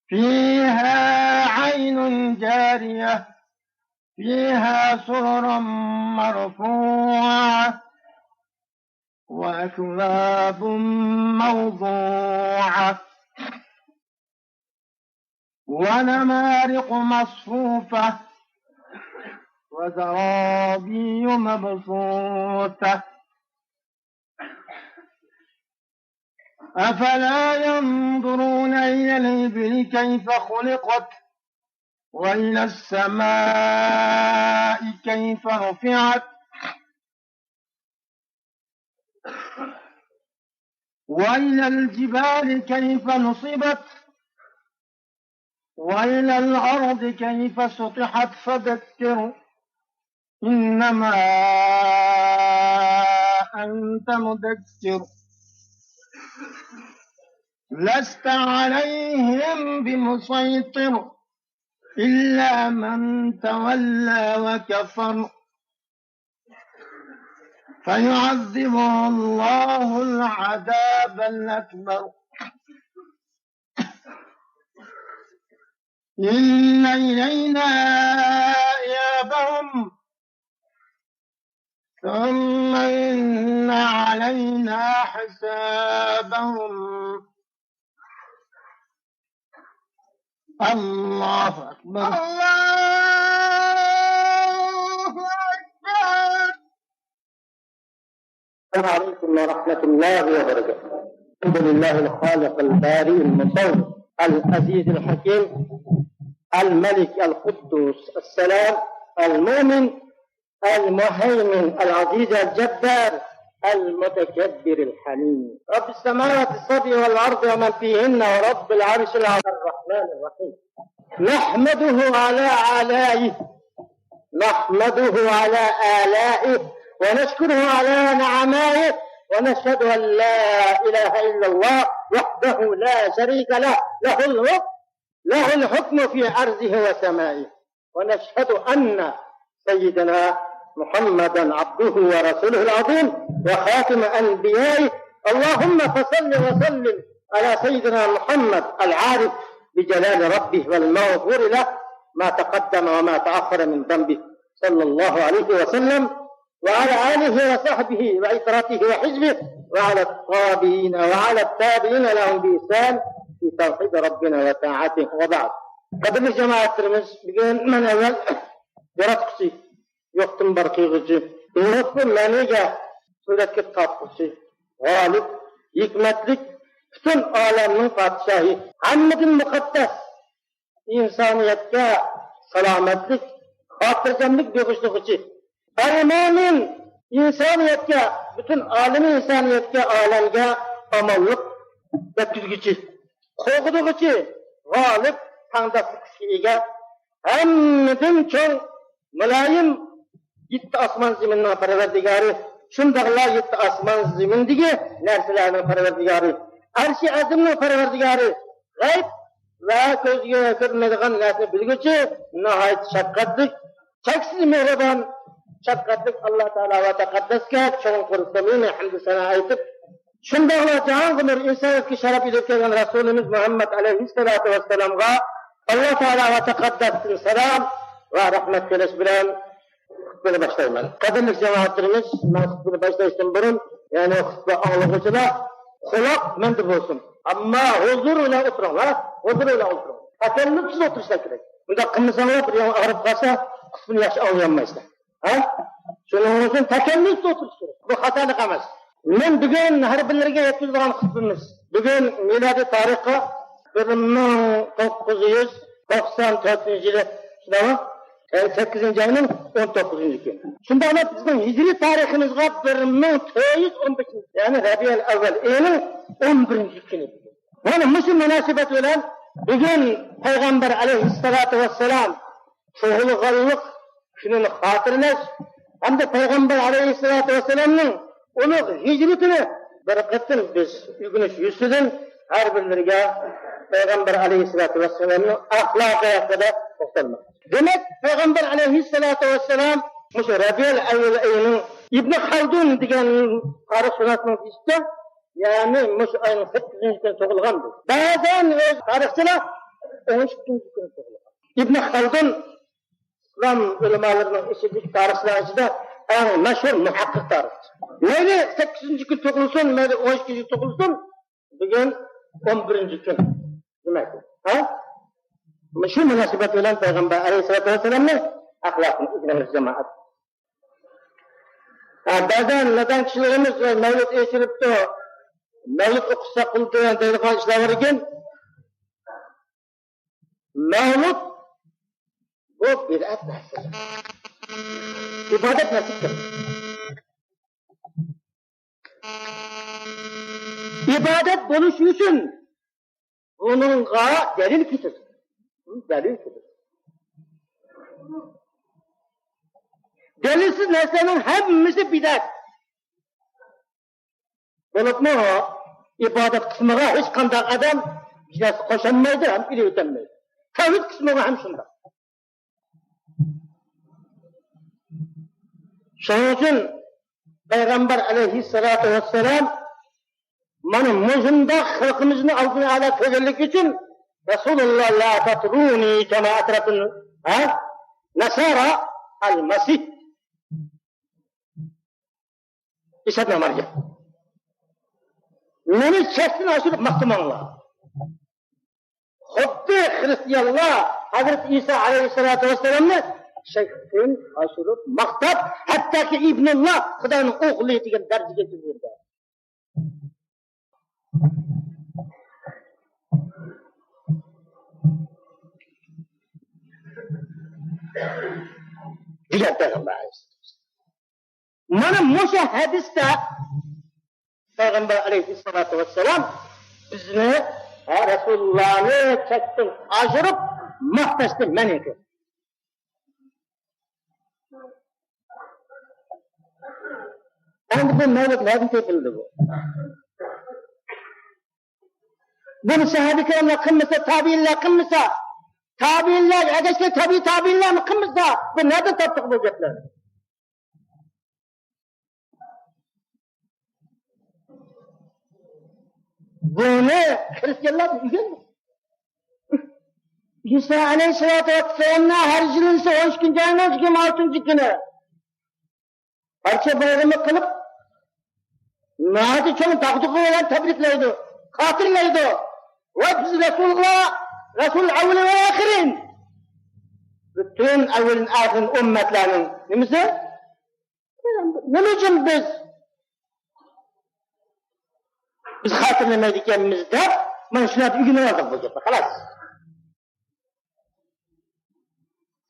فيها عين جارية، فيها سرر مرفوعة، وأكواب موضوعة، ونمارق مصفوفة، وزرابي مبثوثة. أفلا ينظرون إلى الإبل كيف خلقت، وإلى السماء كيف رفعت، وإلى الجبال كيف نصبت، وإلى الأرض كيف سطحت، فذكر إنما أنت مدكر، لست عليهم بمسيطر، إلا من تولى وكفر، فيعذبه الله العذاب الأكبر، إن إلينا إيابهم، ثم إن علينا حسابهم. الله أكبر. الله أكبر. السلام عليكم ورحمة الله وبركاته. الحمد لله الخالق البارئ المصور العزيز الحكيم الملك القدوس السلام المؤمن المهيمن العزيز الجبار المتكبر الحليم. رب السماوات السبع والأرض ومن فيهن ورب العرش العظيم. الرحمن الرحيم. نحمده على آلائه، نحمده على آلائه، ونشكره على نعمائه، ونشهد أن لا إله إلا الله وحده لا شريك له، له الملك، له الحكم في أرضه وسمائه، ونشهد أن سيدنا محمدا عبده ورسوله العظيم وخاتم أنبيائه. اللهم فصل وسلم على سيدنا محمد العارف بجلال ربه والمغفور له ما تقدم وما تأخر من ذنبه، صلى الله عليه وسلم، وعلى آله وصحبه وعترته وحزبه وعلى التابعين وعلى التابعين لهم بإحسان في توحيد ربنا وطاعته، وبعد. قەدىرلىك جامائەتلىرىمىز، بۈگۈن مەن ئەۋۋەل ياراتقۇچى، يوقتىن بار قىلغۇچى، يوقتىن مەنىگە سۈرەتكە تارتقۇچى، غالىب، ھېكمەتلىك، پۈتۈن ئالەمنىڭ پادىشاھى، ھەممىدىن مۇقەددەس، ئىنسانىيەتكە سالامەتلىك، خاتىرجەملىك بېغىشلىغۇچى، ئەرمانىن ئىنسانىيەتكە، پۈتۈن ئالىمى ئىنسانىيەتكە، ئالەمگە ئامانلىق يەتكۈزگۈچى، قوغدىغۇچى، غالىب، تەڭداشلىق كۈچىگە ئىگە، ھەممىدىن چوڭ، مۇلايىم، يەتتە ئاسمان زېمىننىڭ پەرۋەردىگارى، شۇنداقلا يەتتە ئاسمان زېمىندىكى نەرسىلەرنىڭ پەرۋەردىگارى، ئەرشى ئەزىمنىڭ پەرۋەردىگارى، غەيب ۋە كۆزگە كۆرۈنمەيدىغان نەرسىنى بىلگۈچى، ناھايىتى شەپقەتلىك، چەكسىز مېھرىبان، شەپقەتلىك ئاللا تائالا ۋە تەقەددەسكە چوڭقۇر سەمىمىي ھەمدۇ سانا ئېيتىپ، شۇنداقلا جاھانغا نۇر، ئىنسانىيەتكە شەرەپ ئېلىپ كەلگەن رەسۇلىمىز مۇھەممەد ئەلەيھىسسالاتۇ ۋەسسالامغا ئاللا تائالا ۋە تەقەددەستىن سالام ۋە رەھمەت تىلەش بىلەن خۇتبىنى باشلايمەن. قەدىرلىك جامائەتلىرىمىز، مەن خۇتبىنى باشلاشتىن بۇرۇن، يەنى خۇتبە ئاڭلىغۇچىلار، قۇلاق مەندە بولسۇن، ئەمما ھۇزۇر بىلەن ئولتۇرۇڭلار، ھۇزۇر بىلەن ئولتۇرۇڭ. تەكەللۇپسىز ئولتۇرۇشلار كېرەك. بۇنداق قىلمىساڭلار، بىر ياڭ ئاغرىپ قالسا، خۇتبىنى ياخشى ئاڭلىيالمايسىلەر. ھە؟ شۇنىڭ ئۈچۈن تەكەللۇس ئولتۇرۇش كېرەك. بۇ خاتالىق ئەمەس. مەن بۈگۈن ھەر بىرلىرىگە يەتكۈزىدىغان خۇتبىمىز. بۈگۈن مىلادىي تارىخقا بىر مىڭ توققۇز يۈز توقسان تۆتىنچى يىلى، شۇنداقمۇ؟ يەنى سەككىزىنچى ئاينىڭ ئون توققۇزىنچى كۈنى. شۇنداقلا بىزنىڭ ھىجرىي تارىخىمىزغا بىر مىڭ تۆت يۈز ئون بەشىنچى، يەنى رەبىئۇل ئەۋۋەل ئېيىنىڭ ئون بىرىنچى كۈنى بۈگۈن. مانا مۇشۇ مۇناسىۋەت بىلەن بۈگۈن پەيغەمبەر ئەلەيھىسسالاتۇ ۋەسسالام تۇغۇلغانلىق كۈنىنى خاتىرىلەش ھەمدە پەيغەمبەر ئەلەيھىسسالاتۇ ۋەسسالامنىڭ ئۇلۇغ ھىجرىتىنى بىر قېتىم بىز ئۆگىنىش يۈزىسىدىن ھەر بىرلىرىگە پەيغەمبەر ئەلەيھىسسالاتۇ ۋەسسالامنىڭ ئەخلاقى ھەققىدە توختالماق. دېمەك، پەيغەمبەر ئەلەيھىسسالاتۇ ۋەسسالام مۇشۇ رەبىئۇل ئەۋۋەل ئېيىنىڭ، ئىبن خەلدۇن دېگەن تارىخشۇناسنىڭ دېيىشىچە، يەنى مۇشۇ ئاينىڭ سەككىزىنچى كۈنى تۇغۇلغان. بەزەن ئۆز تارىخچىلار ئون ئىككىنچى كۈنى تۇغۇلغان. ئىبن خەلدۇن ئىسلام ئۆلىمالىرىنىڭ ئىچىدىكى تارىخچىلار ئىچىدە ئەڭ مەشھۇر مۇھەققىق تارىخچى. مەيلى سەككىزىنچى كۈن تۇغۇلسۇن، مەيلى ئون ئىككىنچى تۇغۇلسۇن، بۈگۈن ئون بىرىنچى كۈن. دېمەك، ھە؟ شۇ مۇناسىۋەت بىلەن پەيغەمبەر ئەلەيھىسسالاتۇ ۋەسسالامنىڭ ئەخلاقىنى ئۆگىنىمىز، جامائەت. ھە، بەزەن نادان كىشىلىرىمىز مەۋلۇت ئېچىلىپتۇ، مەۋلۇت ئوقۇساق بولىدۇ دەيدىغان ئىشلار بار ئىكەن. مەۋلۇت بۇ بىدئەت نەرسە. ئىبادەت نەرسە ئىكەن. ئىبادەت بولۇش ئۈچۈن بۇنىڭغا دەلىل كېتىدۇ. دەلىل كېتىدۇ. دەلىلسىز نەرسىلەرنىڭ ھەممىسى بىدئەت. بولۇپمۇ ئىبادەت قىسمىغا ھېچقانداق ئادەم ھېچ نەرسە قوشالمايدۇ ھەم ئېلىۋېتەلمەيدۇ. تەۋھىد قىسمىغا ھەم شۇنداق. شۇنىڭ ئۈچۈن پەيغەمبەر ئەلەيھىسسالاتۇ ۋەسسالام مانا مۇشۇنداق خەلقىمىزنى ئالدىنى ئالا كۆرگەنلىكى ئۈچۈن رەسۇلۇللا لا تەترۇنى كەما ئەترەتىن، ھە؟ نەسارا ئەل مەسىھ. ئىسا ئىبنى مەريەم. مېنى چەكتىن ئاشۇرۇپ ماختىماڭلار. خۇددى خرىستىيانلار ھەزرىتى ئىسا ئەلەيھىسسالاتۇ ۋەسسالامنى چەكتىن ئاشۇرۇپ ماختاپ، ھەتتاكى ئىبنۇللا، خۇدانىڭ ئوغلى دېگەن دەرىجىگە يېتىپ يۈرگەن. دېگەن پەيغەمبەر ئەلەيھىسسالام. مانا مۇشۇ ھەدىستە پەيغەمبەر ئەلەيھىسسالاتۇ ۋەسسالام بىزنى، ھە، رەسۇلۇللانى چەكتىن ئاشۇرۇپ ماختاشتىن مەنئى قىلدى. ئەمدى بۇ مەۋلۇت نەدىن تېپىلدى بۇ؟ بۇنى سەھابە كىراملار قىلمىسا، تابىئىنلار قىلمىسا، تابىئىنلار، ئەگەرچە تابىئىي تابىئىنلارمۇ قىلمىسا، بۇ نەدىن تاپتۇق بۇ گەپلەرنى؟ بۇنى خرىستىيانلار ئۆگەندى. ئىسا ئەلەيھىسسالاتۇ ۋەسسالامنى ھەر يىلى ئىسا ئون ئىككىنچى ئاينىڭ يىگىرمە ئالتىنچى كۈنى. پارچە بايرىمى قىلىپ، ناھايىتى چوڭ داغدۇغا بىلەن تەبرىكلەيدۇ، خاتىرىلەيدۇ. ۋە بىز رەسۇلغا، رەسۇل ئەۋۋەل ۋە ئاخىرىن. پۈتۈن ئەۋۋەلىن ئاخىرىن ئۈممەتلەرنىڭ نېمىسى؟ نېمە ئۈچۈن بىز، بىز خاتىرىلىمەيدىكەنمىز دەپ، مانا شۇلارنى ئۆگىنىۋالدۇق بۇ گەپنى، خالاس.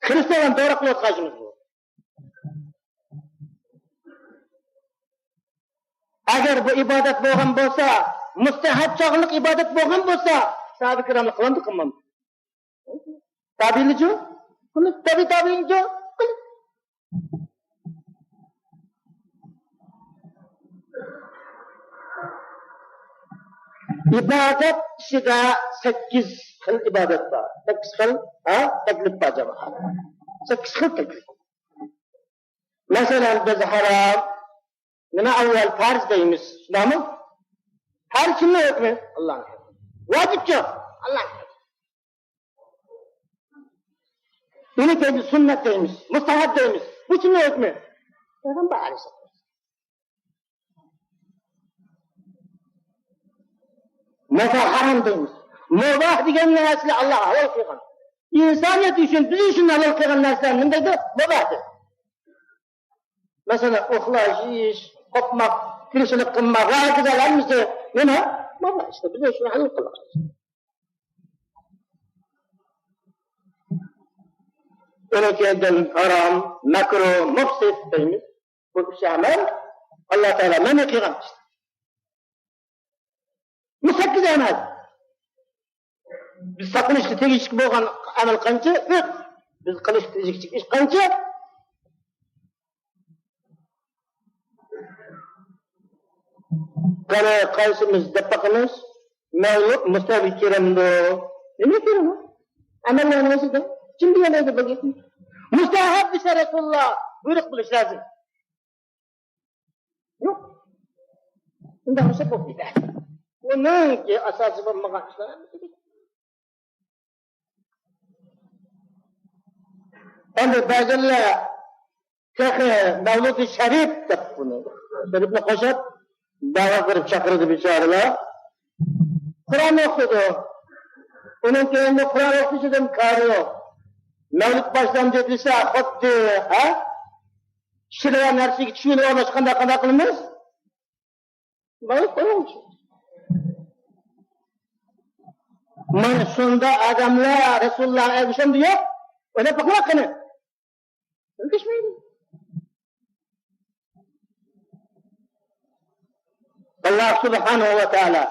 خرىستىيان دورا قىلىۋاتقان ئىشىمىز بۇ. ئەگەر بۇ ئىبادەت بولغان بولسا، مۇستەھەب چاغلىق ئىبادەت بولغان بولسا، ساھابە كىراملار قىلامدۇ، قىلمامدۇ؟ تابىئىلىچۇ؟ قىلىش. تابىئىي تابىئىلىچۇ؟ قىلىش. ئىبادەت ئىچىدە سەككىز خىل ئىبادەت بار. سەككىز خىل، ھە، تەكلىپ بار، جامائەت. سەككىز خىل تەكلىپ. مەسىلەن، بىز ھارام، نېمە، ئەۋۋەل پەرز دەيمىز، شۇنداقمۇ؟ پەرز كىمنىڭ ھۆكمى؟ ئاللانىڭ ھۆكمى. ۋاجىپچۇ؟ ئاللانىڭ ھۆكمى. بۇنى كەينىدىن سۈننەت دەيمىز، مۇستەھەب دەيمىز. بۇ كىمنىڭ ھۆكمى؟ پەيغەمبەر ئەلەيھىسسالام. مۇباھ، ھارام دەيمىز. مۇباھ دېگەننى ئەسلى ئاللا ھالال قىلغان. ئىنسانىيەت ئۈچۈن، بىز ئۈچۈن ھالال قىلغان نەرسىلەرنى نېمە دەيدۇ؟ مۇباھ دەيدۇ. مەسىلەن، ئۇخلاش، يېيىش، قوپماق، تىرىكچىلىك قىلماق ۋە ھاكازا ھەممىسى نېمە؟ مانا ئىشتە بىز شۇنى ھەل قىلىمىز. ئۇنىڭ كەينىدىن ھارام، مەكرۇھ، مۇفسىد دەيمىز. بۇ ئۈچ ئەمەل ئاللا تائالا مەنئى قىلغان ئىش. بۇ سەككىز ئەمەل. بىز ساقلىنىشقا تېگىشلىك بولغان ئەمەل قانچە؟ ئۈچ. بىز قىلىشقا تېگىشلىك ئىش قانچە؟ قېنى، قايسىمىز دەپ باقىمىز؟ مەۋلۇت مۇستەھەبكە كىرەمدۇ؟ نېمە كىرىدۇ؟ ئەمەللەرنىڭ ئىچىدە كىم دېيەلەيدۇ بۇ گەپنى؟ مۇستەھەب دېسە رەسۇلۇللا بۇيرۇق بولۇش لازىم. يوق. شۇنداق بولسا بولۇپ كېتەر. ئۇنىڭكى ئاساسى بولمىغان ئىشلار ھەممىسى. ئەمدى بەزىلەر تېخى مەۋلۇدى شەرىپ دەپ بۇنى، شەرىپنى قوشۇپ دەۋا قىلىپ چاقىرىدۇ بىچارىلەر. قۇرئان ئوقۇيدۇ. ئۇنىڭ كەينىدە قۇرئان ئوقۇشىدىن كارى يوق. مەۋلۇد باشلاندى دېسە، خۇددى، ھە؟ كىشىلەر نەرسىگە چۈشىنىپ ئالماس، قانداق، قانداق قىلىمىز؟ مەۋلۇد قويۇڭچۇ. مانا شۇنداق ئادەملەر رەسۇلۇللاغا ئەگىشەمدۇ يوق؟ ئويلاپ باقماق قېنى. ئەگىشمەيدۇ. ئاللا سۇبھانەھۇ ۋە تائالا،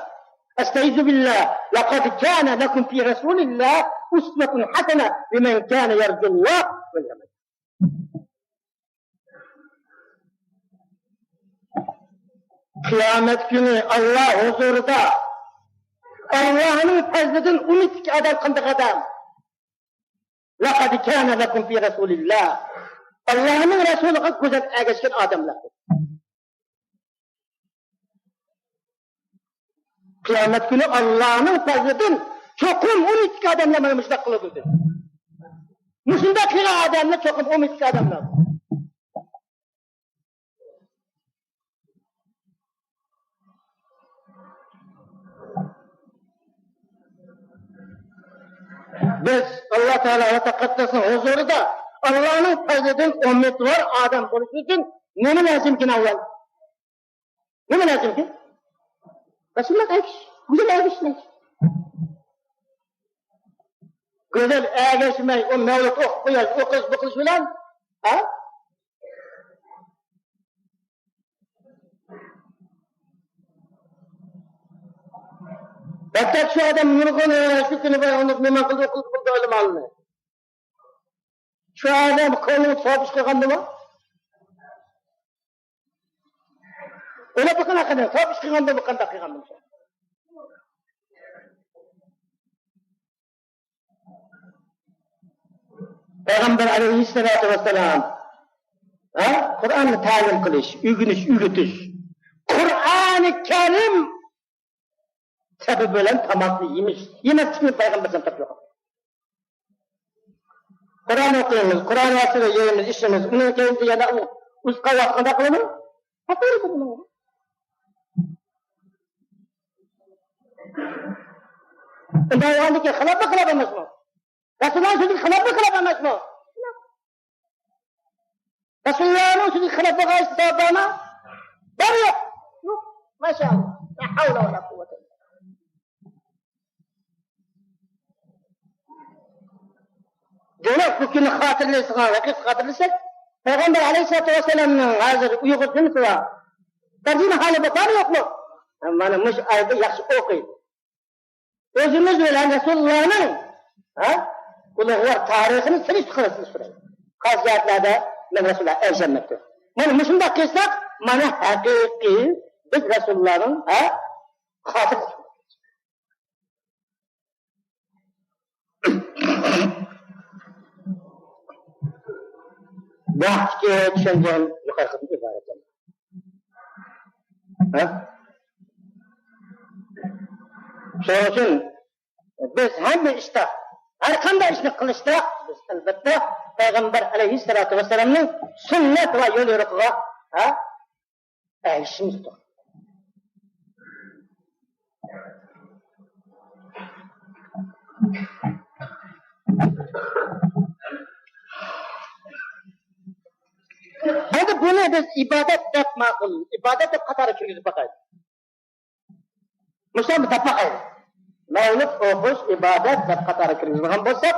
ئەستەئىزۇ بىللا، لەقەد كانە لەكۇم فى رەسۇلىللا ئۇسۋەتۇن ھەسەنە لىمەن كانە يەرجۇللا ۋەل يەۋمەل ئاخىر. قىيامەت كۈنى ئاللا ھۇزۇرىدا ئاللانىڭ پەزلىدىن ئۈمىدلىك ئادەم قانداق ئادەم؟ لەقەد كانە لەكۇم فى رەسۇلىللا. ئاللانىڭ رەسۇلىغا گۈزەل ئەگەشكەن ئادەملەر. قىيامەت كۈنى ئاللانىڭ پەزلىدىن چوقۇم ئۈمىدلىك ئادەملەر مانا مۇشۇنداق قىلىدۇ، دېدى. مۇشۇنداق قىلغان ئادەملەر چوقۇم ئۈمىدلىك ئادەملەر. بىز ئاللا تائالا ۋە تەقەددەسنىڭ ھۇزۇرىدا ئاللانىڭ پەزلىدىن ئۈمىدۋار ئادەم بولۇش ئۈچۈن نېمە لازىمكىن ئاۋۋال؟ نېمە لازىمكىن؟ رەسۇلۇللاغا ئەگىشىش، گۈزەل ئەگىشىش لازىم. گۈزەل ئەگەشمەي، ئۇ مەۋلۇت ئوقۇپ قويايلى، ئۇ قىلىش، بۇ قىلىش بىلەن، ھە؟ بەتتەك شۇ ئادەم نۇرغۇن شۇ كۈنى بايغىنلىق نېمە قىلدى، قىلىپ قىلدى ئۆلۈم ھالىنى. شۇ ئادەم قولىنى سوپۇش قىلغاندىمۇ؟ ئويلاپ بېقىڭ، قېنى، سوپۇش قىلغاندىمۇ، قانداق قىلغاندىمۇ؟ پەيغەمبەر ئەلەيھىسسالاتۇ ۋەسسالام، ھە؟ قۇرئاننى تەلىم قىلىش، ئۆگىنىش، ئۆگىتىش. قۇرئانى كەرىم سەۋەبى بىلەن تاماقنى يېمىش، يېمەسلىكنى پەيغەمبەر سەللەللاھۇ ئەلەيھى ۋەسەللەم تەربىيە قىلغان. قۇرئان ئوقۇيمىز، قۇرئان ھەسىلى يەيمىز، ئىچىمىز. ئۇنىڭ كەينىدە يەنە ئۇ ئۇزىققان ۋاقىت قانداق قىلىدۇ؟ تەكرار قىلىدۇ. ئۇنداق بولغاندىكىن خىلاپلىق قىلىپ ئەمەسمۇ؟ رەسۇلۇللانىڭ سۆزىگە خىلاپلىق قىلىپ ئەمەسمۇ؟ رەسۇلۇللانىڭ سۆزىگە خىلاپ بولغان ئىش سەۋەب بارمۇ؟ بار يوق. يوق. ماشائاللا. لا ھەۋلە ۋە لا قۇۋۋەتە ئىللا بىللا. دېمەك، بۇ كۈننى خاتىرىلەيدىغان ۋەقەنى خاتىرىلىسەك، پەيغەمبەر ئەلەيھىسسالاتۇ ۋەسسالامنىڭ ھازىر ئۇيغۇر دىنىسى بار. تەرجىمىھالى بارمۇ يوقمۇ؟ مانا مۇشۇ ئايەتنى ياخشى ئوقۇيلى. ئۆزىمىز بىلەن رەسۇلۇللانىڭ، ھە، ئۇلۇغۋار تارىخىنى سېلىشتۇرۇپ قارىسىنى سورايمەن. قايسى جەھەتلەردە مەن رەسۇلۇللاغا ئەگىشەلمەپتۇ؟ مانا مۇشۇنداق قىلساق، مانا ھەقىقىي بىز رەسۇلۇللانىڭ، ھە، خاتىرىسى. بۇ ھەقتىكى چۈشەنچەم يۇقىرىقىدىن ئىبارەت. ھە؟ شۇنىڭ ئۈچۈن بىز ھەممە ئىشتا، ھەر قانداق ئىشنى قىلىشتا، بىز ئەلۋەتتە پەيغەمبەر ئەلەيھىسسالاتۇ ۋەسسالامنىڭ سۈننەت ۋە يول يورۇقىغا، ھە، ئەگىشىمىز توغرا. ئەمدى بۇنى بىز ئىبادەت دەپ ماقۇل، ئىبادەت دەپ قاتارغا كىرگۈزۈپ باقايلى. مۇشۇلارنى دەپ باقايلى. مەۋلۇت ئوقۇش ئىبادەت دەپ قاتارغا كىرگۈزىدىغان بولساق،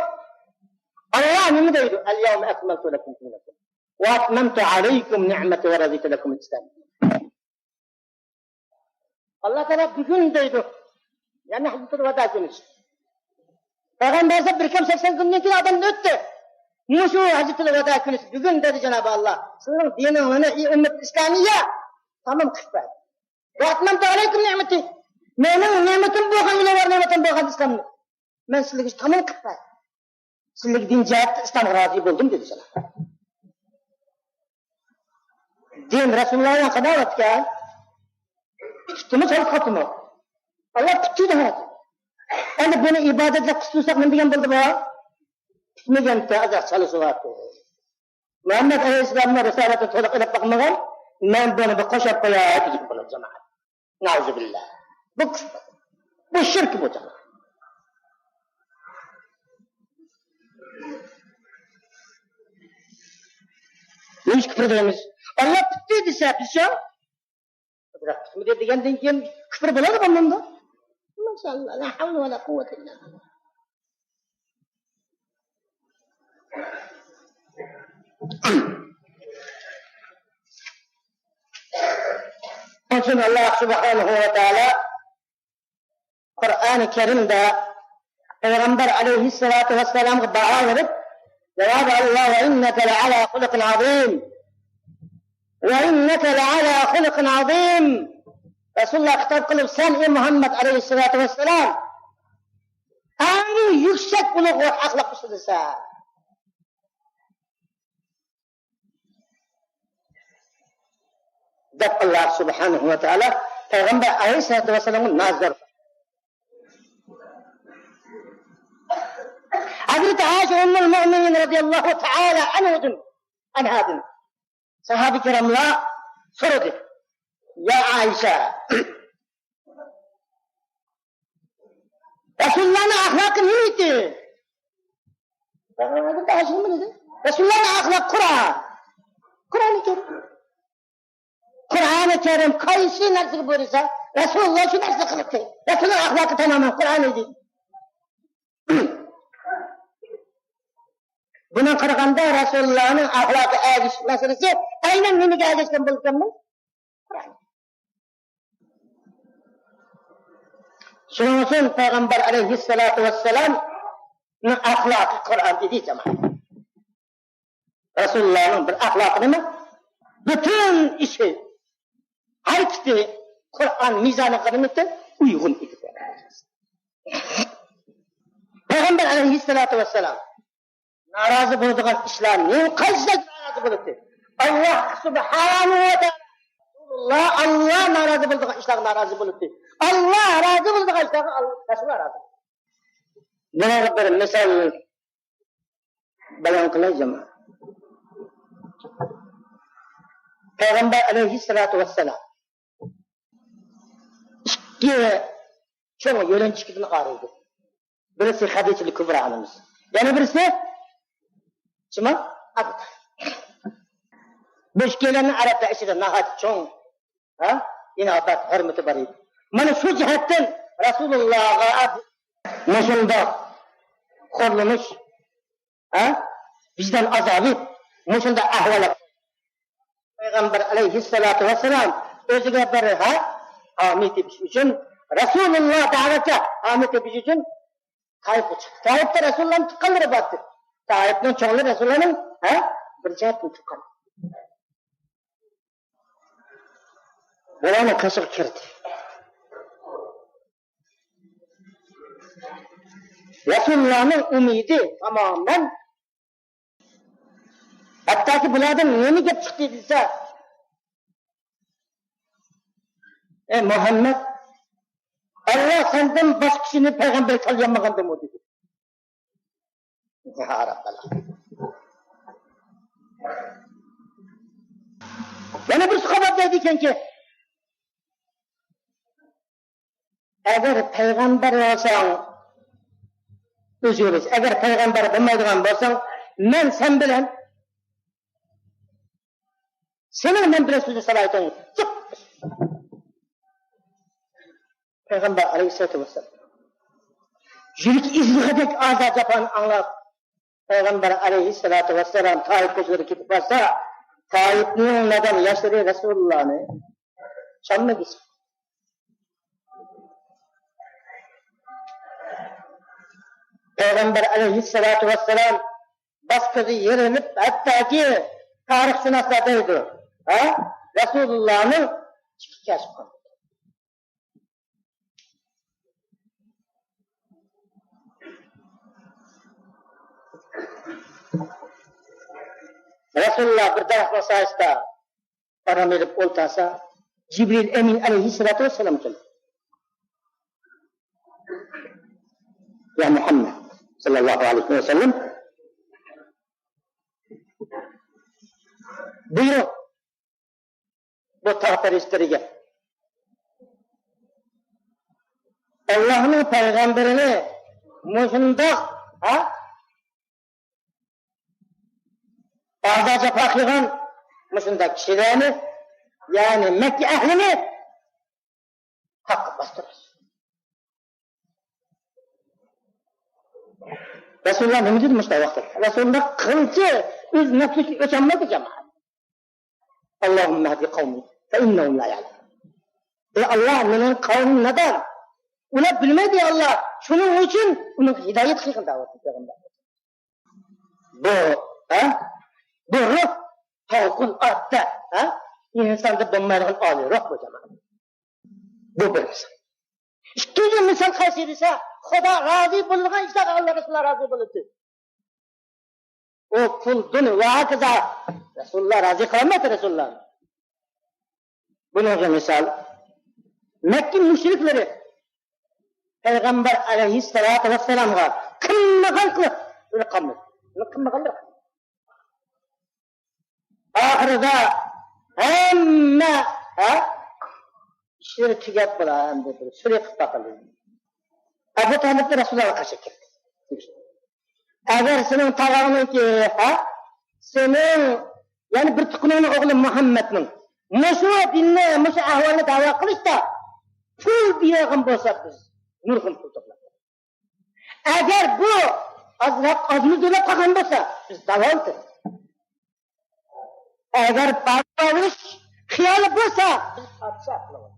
ئاللا نېمە دەيدۇ؟ اليوم أكملت لكم دينكم وأتممت عليكم نعمتي ورضيت لكم الإسلام دينا. ئاللا تائالا بۈگۈن دەيدۇ. يەنى ھەججەتۇل ۋادا كۈنى. پەيغەمبەر بىر كەم سەكسەن كۈندىن كېيىن ئادەمدىن ئۆتتى. مۇشۇ ھەججەتۇل ۋادا كۈنى بۈگۈن دەيدۇ جانابى ئاللا. سىزنىڭ دىنىڭلارنى، ئەي ئۈممەت ئىسلامىيە، تامام قىلىپ بەردى. وأتممت عليكم نعمتي. مېنىڭ نېمىتىم بولغان، ئىلى بار نېمىتىم بولغان ئىسلامنى مەن سىلەرگە تامام قىلىپ بەردىم. سىلەرگە دىن جەھەتتە ئىسلامغا رازى بولدۇم، دېدى سانا. دىن رەسۇلۇللاھ بىلەن قانداق بولىدىكەن؟ پۈتۈپتىمۇ، چالا قاپتىمۇ؟ ئاللا پۈتتى دېدى. ئەمدى بۇنى ئىبادەتلەپ قىستۇرساق نېمە دېگەن بولدى بۇ؟ پۈتمىگەنتى، ئازراق چالىسى بارتى. مۇھەممەد ئەلەيھىسسالامنىڭ رىسالىتىنى تولۇق ئېلىپ باقمىغان، مەن بۇنى بىر قوشۇپ قوياي دېگەن بولىدۇ جامائەت. نەئۇزۇبىللا. بۇ كۇفر. بۇ شىرك بۇ جامائەت. نېمىشقا كۇفر دەيمىز؟ ئاللا پۈتتى دېسە بىز شۇ. بىراق پۈتمىدى دېگەندىن كېيىن كۇفر بولىدۇ بۇندىن. ماشائاللا، لا حول ولا قوة إلا بالله. شۇنىڭ ئۈچۈن ئاللا سۇبھانەھۇ ۋە تائالا قۇرئانى كەرىمدە پەيغەمبەر ئەلەيھىسسالاتۇ ۋەسسالامغا باھا بېرىپ، جاۋابى ئاللا، وإنك لعلى خلق عظيم. وإنك لعلى خلق عظيم. رەسۇلۇللاھ خىتاب قىلىپ، سەن، ئەي مۇھەممەد ئەلەيھىسسالاتۇ ۋەسسالام، ئەڭ يۈكسەك ئۇلۇغ ئەخلاق ئۈستىدىسەن. دەپ ئاللا سۇبھانەھۇ ۋە تائالا پەيغەمبەر ئەلەيھىسسالاتۇ ۋەسسالامغا نازدار. ھەزرىتى ئائىشە ئۇممۇل مۇئمىنىن رەزىياللاھۇ تائالا ئەنھۇدىن، ئەنھادىن ساھابە كىراملار سورىدى: يا ئائىشە، رەسۇلۇللانىڭ ئەخلاقى نېمە ئىدى؟ رەسۇلۇللانىڭ ئەخلاقى قۇرئان. قۇرئانى كەرىم. قۇرئانى كەرىم قايسى نەرسىگە بۇيرۇسا، رەسۇلۇللا شۇ نەرسىنى قىلاتتى. رەسۇلۇللانىڭ ئەخلاقى تامامەن قۇرئان ئىدى. بۇنىڭغا قارىغاندا، رەسۇلۇللانىڭ ئەخلاقى ئەگىشىش مەسىلىسى ئەينەن نېمىگە ئەگەشكەن بولىدىكەنمۇ؟ قۇرئان. شۇنىڭ ئۈچۈن پەيغەمبەر ئەلەيھىسسالاتۇ ۋەسسالامنىڭ ئەخلاقى قۇرئان ئىدى، جامائەت. رەسۇلۇللانىڭ بىر ئەخلاقى نېمە؟ پۈتۈن ئىشى، ھەرىكىتى قۇرئان مىزانىغا نېمە ئىدى؟ ئۇيغۇن ئىدى. پەيغەمبەر ئەلەيھىسسالاتۇ ۋەسسالام نارازى بولىدىغان ئىشلارنى قايسىلارغا نارازى بولاتتى؟ ئاللا سۇبھانەھۇ ۋە تائالا، رەسۇلۇللا، ئاللا نارازى بولىدىغان ئىشلارغا نارازى بولاتتى. ئاللا رازى بولىدىغان ئىشلارغا ئاللا، رەسۇلۇللا رازى. بۇنىڭغا بىر مىسال بايان قىلاي، جامائەت. پەيغەمبەر ئەلەيھىسسالاتۇ ۋەسسالام ئىككى چوڭ يۆلەنچۈكىدىن ئايرىلدى. بىرسى خەدىچىتۇل كۇبرا ئانىمىز. يەنە بىرسى كىم ئۇ؟ ئەبۇ تالىپ. بۇ ئىككىيلەننىڭ ئەرەبلەر ئىچىدە ناھايىتى چوڭ، ھە، ئىناۋەت، ھۆرمىتى بار ئىدى. مانا شۇ جەھەتتىن رەسۇلۇللاغا مۇشۇنداق خورلىنىش، ھە، ۋىجدان ئازابى، مۇشۇنداق ئەھۋالات. پەيغەمبەر ئەلەيھىسسالاتۇ ۋەسسالام ئۆزىگە بىر، ھە، ھامى تېپىش ئۈچۈن، رەسۇلۇللا دەۋەتكە ھامى تېپىش ئۈچۈن تائىپقا چىقتى. تائىپتا رەسۇلۇللانىڭ تۇغقانلىرى بارتى. تائىپنىڭ چوڭلىرى رەسۇلۇللانىڭ، ھە، بىر جەھەتتىن تۇغقان. بۇلارنىڭ قېشىغا كىردى. رەسۇلۇللانىڭ ئۈمىدى تامامەن. ھەتتاكى بۇلاردىن نېمە گەپ چىقتى دېسە، ئەي مۇھەممەد، ئاللا سەندىن باشقىسىنى پەيغەمبەر قىلالمىغاندىمۇ دېدى. يا رەببەل ئالەمىن. يەنە بىرسى خەۋەر بەردى ئىكەنكى، ئەگەر پەيغەمبەر بولساڭ، ئۆزگىرىش، ئەگەر پەيغەمبەر بولمايدىغان بولساڭ، مەن سەن بىلەن سېنىڭ مەن بىلەن سۆزلىشىش سالاھىيىتىڭ يوق. پەيغەمبەر ئەلەيھىسسالاتۇ ۋەسسالام يۈرىكى ئېزىلغۇدەك ئازا جاپانى ئاڭلاپ، پەيغەمبەر ئەلەيھىسسالاتۇ ۋەسسالام تائىپ كوچىلىرىغا كېتىپ بارسا، تائىپنىڭ نادان ياشلىرى رەسۇلۇللانى چالما بېسىپ، پەيغەمبەر ئەلەيھىسسالاتۇ ۋەسسالام باش كۆزى يېرىلىپ، ھەتتاكى تارىخشۇناسلار دەيدۇ، ھە، رەسۇلۇللانىڭ ئىككى كەشف قىلدى. رەسۇلۇللا بىر دەرەخنىڭ سايىسىدا ئارام ئېلىپ ئولتۇرسا، جىبرىل ئەمىن ئەلەيھىسسالاتۇ ۋەسسالام كەلدى. يا محمد صلى الله عليه وسلم، بۇيرۇڭ، بۇ تاغ پەرىشتىلىرىگە، ئاللاھنىڭ پەيغەمبىرىنى مۇشۇنداق، ھە، ئازا جاپا قىلغان مۇشۇنداق كىشىلەرنى، يەنى مەككە ئەھلىنى تاغقا باستۇرۇش. رەسۇلۇللا نېمە دېدى مۇشۇنداق ۋاقىتتا؟ رەسۇلۇللا قىلچە ئۆز نەپسىگە ئۆچ ئالمىدى، جامائەت. اللهم اهد قومي فإنهم لا يعلمون. ئەي ئاللا، مېنىڭ قەۋمىم نادان. ئۇلار بىلمەيدۇ، يا ئاللا. شۇنىڭ ئۈچۈن ئۇنىڭغا ھىدايەت قىلغىن، دەۋاتتى پەيغەمبەر. بۇ، ھە؟ بۇ روھ فەۋقۇلئاددە، ھە؟ ئىنساندا بولمايدىغان ئالىي روھ بۇ، جامائەت. بۇ بىر مىسال. ئىككىنچى مىسال قايسى دېسە، خۇدا رازى بولىدىغان ئىشلارغا ئاللا رەسۇلۇللا رازى بولىدۇ. ئۇ پۇل، دۇنيا ۋە ھاكازا. رەسۇلۇللا رازى قىلالمايتتى رەسۇلۇللانى. بۇنىڭغا مىسال، مەككە مۇشرىكلىرى پەيغەمبەر ئەلەيھىسسالاتۇ ۋەسسالامغا قىلمىغان قىلىق بىر قىلمىدى. بۇنى قىلمىغانلار. ئاخىرىدا ھەممە، ھە، ئىشلىرى تۈگەپ، بۇلار ئەمدى بىر سۈرى قىلىپ باقىلى. ئەبۇ تالىپنى رەسۇلۇللاغا قارشى كەتتى. ئەگەر سېنىڭ تاغاڭنىڭكى، ھە، سېنىڭ، يەنى بىر تۇغقىنىڭنىڭ ئوغلى مۇھەممەدنىڭ مۇشۇ دىننى، مۇشۇ ئەھۋالنى دەۋا قىلىشتا پۇل بېرىدىغان بولسا، بىز نۇرغۇن پۇل توپلاپ. ئەگەر بۇ ئازراق ئازمۇ دۆلەت قالغان بولسا، بىز داۋالتىن. ئەگەر پادىشاھ بولۇش خىيالى بولسا، بىز پادىشاھ قىلىۋال.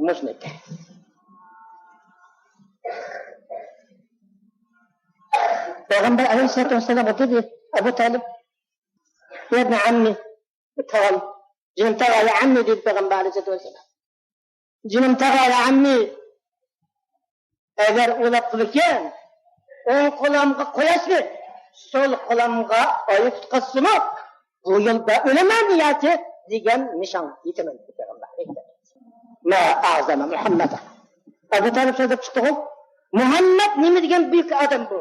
مۇشۇنى ئېيتتى. پەيغەمبەر ئەلەيھىسسالاتۇ ۋەسسالام دېدى، ئەبۇ تالىپ، يا ابن عمي، تاغام، جېنىم تاغا، يا عمي دېدى پەيغەمبەر ئەلەيھىسسالاتۇ ۋەسسالام. جېنىم تاغا، يا ئەممى، ئەگەر ئويلاپ قىلىكەن، ئوڭ قولۇمغا قۇياشنى، سول قولۇمغا ئاينى تۇتقازسىمۇ، بۇ يولدا ئۆلىمەن ياكى دېگەن نىشانغا يېتىمەن، دېدى پەيغەمبەر. ما أعظم محمدا. ئەبۇ تالىپ سۆزلەپ چىقتىغۇ، مۇھەممەد نېمە دېگەن بۈيۈك ئادەم بۇ.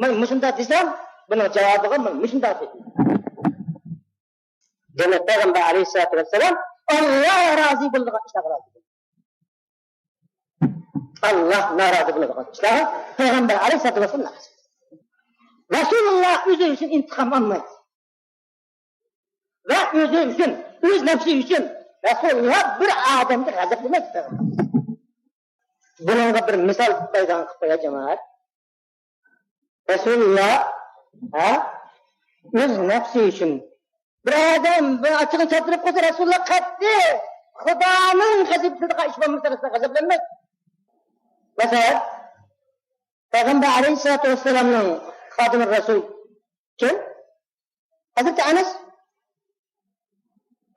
مەن مۇشۇنداق دېسەم، بۇنىڭ جاۋابىغا مەن مۇشۇنداق دېدىم. دېمەك، پەيغەمبەر ئەلەيھىسسالاتۇ ۋەسسالام ئاللا رازى بولىدىغان ئىشلارغا رازى بولدى. ئاللا نارازى بولىدىغان ئىشلارغا پەيغەمبەر ئەلەيھىسسالاتۇ ۋەسسالام نارازى. رەسۇلۇللا ئۆزى ئۈچۈن ئىنتىقام ئالمايدۇ. ۋە ئۆزى ئۈچۈن، ئۆز نەپسى ئۈچۈن رەسۇلۇللا بىر ئادەمگە غەزەپلىمەيدۇ پەيغەمبەر. بۇنىڭغا بىر مىسال بايان قىلىپ قوياي، جامائەت. رەسۇلۇللا، ھە، ئۆز نەپسى ئۈچۈن. بىر ئادەم بىر ئاچچىقىنى كەلتۈرۈپ قويسا، رەسۇلۇللا قەتئىي خۇدانىڭ غەزىپى تىلغا ئىش بولمىسا، رەسۇلۇللا غەزەپلەنمەيدۇ. مەسىلەن، پەيغەمبەر ئەلەيھىسسالاتۇ ۋەسسالامنىڭ خادىمى رەسۇل كىم؟ ھەزرىتى ئەنەس.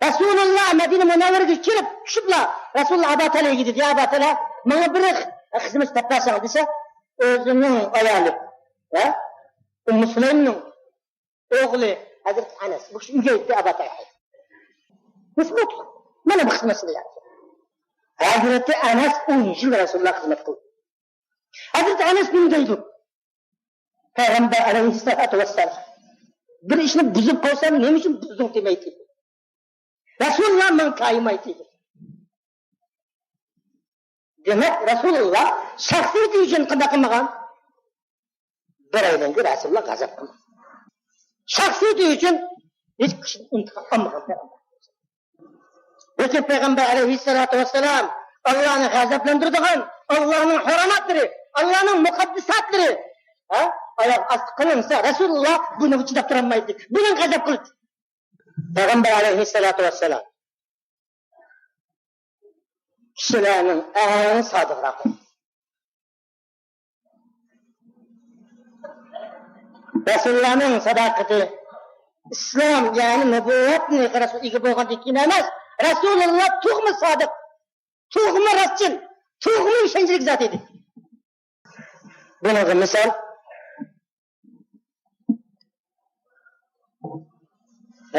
رەسۇلۇللا مەدىنە مۇنەۋۋەرىگە كىرىپ، چۈشۈپلا، رەسۇلۇللا ئەبا تالىپقا دېدى، يا ئەبا تالىپ، ماڭا بىر خىزمەت تاپايسەن دېسە، ئۆزىنىڭ ئايالى، ھە؟ ئۇممۇ سۇلەيمنىڭ ئوغلى ھەزرىتى ئەنەس. بۇ كىشى ئۆگەيتتى ئەبا تالىپقا. نېسىپ بولدى. مانا بۇ خىزمەت سىلەر. ھەزرىتى ئەنەس ئون يىل رەسۇلۇللا خىزمەت قىلدى. ھەزرىتى ئەنەس نېمە دەيدۇ؟ پەيغەمبەر ئەلەيھىسسالاتۇ ۋەسسالام، بىر ئىشنى بۇزۇپ قويسام، نېمە ئۈچۈن بۇزدۇڭ دېمەيتتى. رەسۇلۇللا ماڭا كايىمايتتى. دېمەك، رەسۇلۇللا شەخسىيىتى ئۈچۈن قانداق قىلمىغان؟ بىرەيلەنگە رەسۇلۇللا غەزەپ قىلمىغان. شەخسىيىتى ئۈچۈن ھېچ قىلىشنى ئىنتىقام ئالمىغان پەيغەمبەر. لېكىن پەيغەمبەر ئەلەيھىسسالاتۇ ۋەسسالام ئاللانى غەزەپلەندۈرىدىغان، ئاللانىڭ ھاراماتلىرى، ئاللانىڭ مۇقەددىساتلىرى، ھە، ئاياغ ئاستى قىلىنسا، رەسۇلۇللا بۇنىڭغا چىداپ تۇرالمايتتى. بۇنىڭغا غەزەپ قىلىدۇ. پەيغەمبەر ئەلەيھىسسالاتۇ ۋەسسالام كىشىلەرنىڭ ئەڭ سادىقراقى. رەسۇلۇللانىڭ ساداقىتى، ئىسلام، يەنى نۇبۇۋۋەتنى رەسۇل ئىگە بولغاندىن كېيىن ئەمەس، رەسۇلۇللا تۇغما سادىق، تۇغما راستچىل، تۇغما ئىشەنچلىك زات ئىدى. بۇنىڭغا مىسال،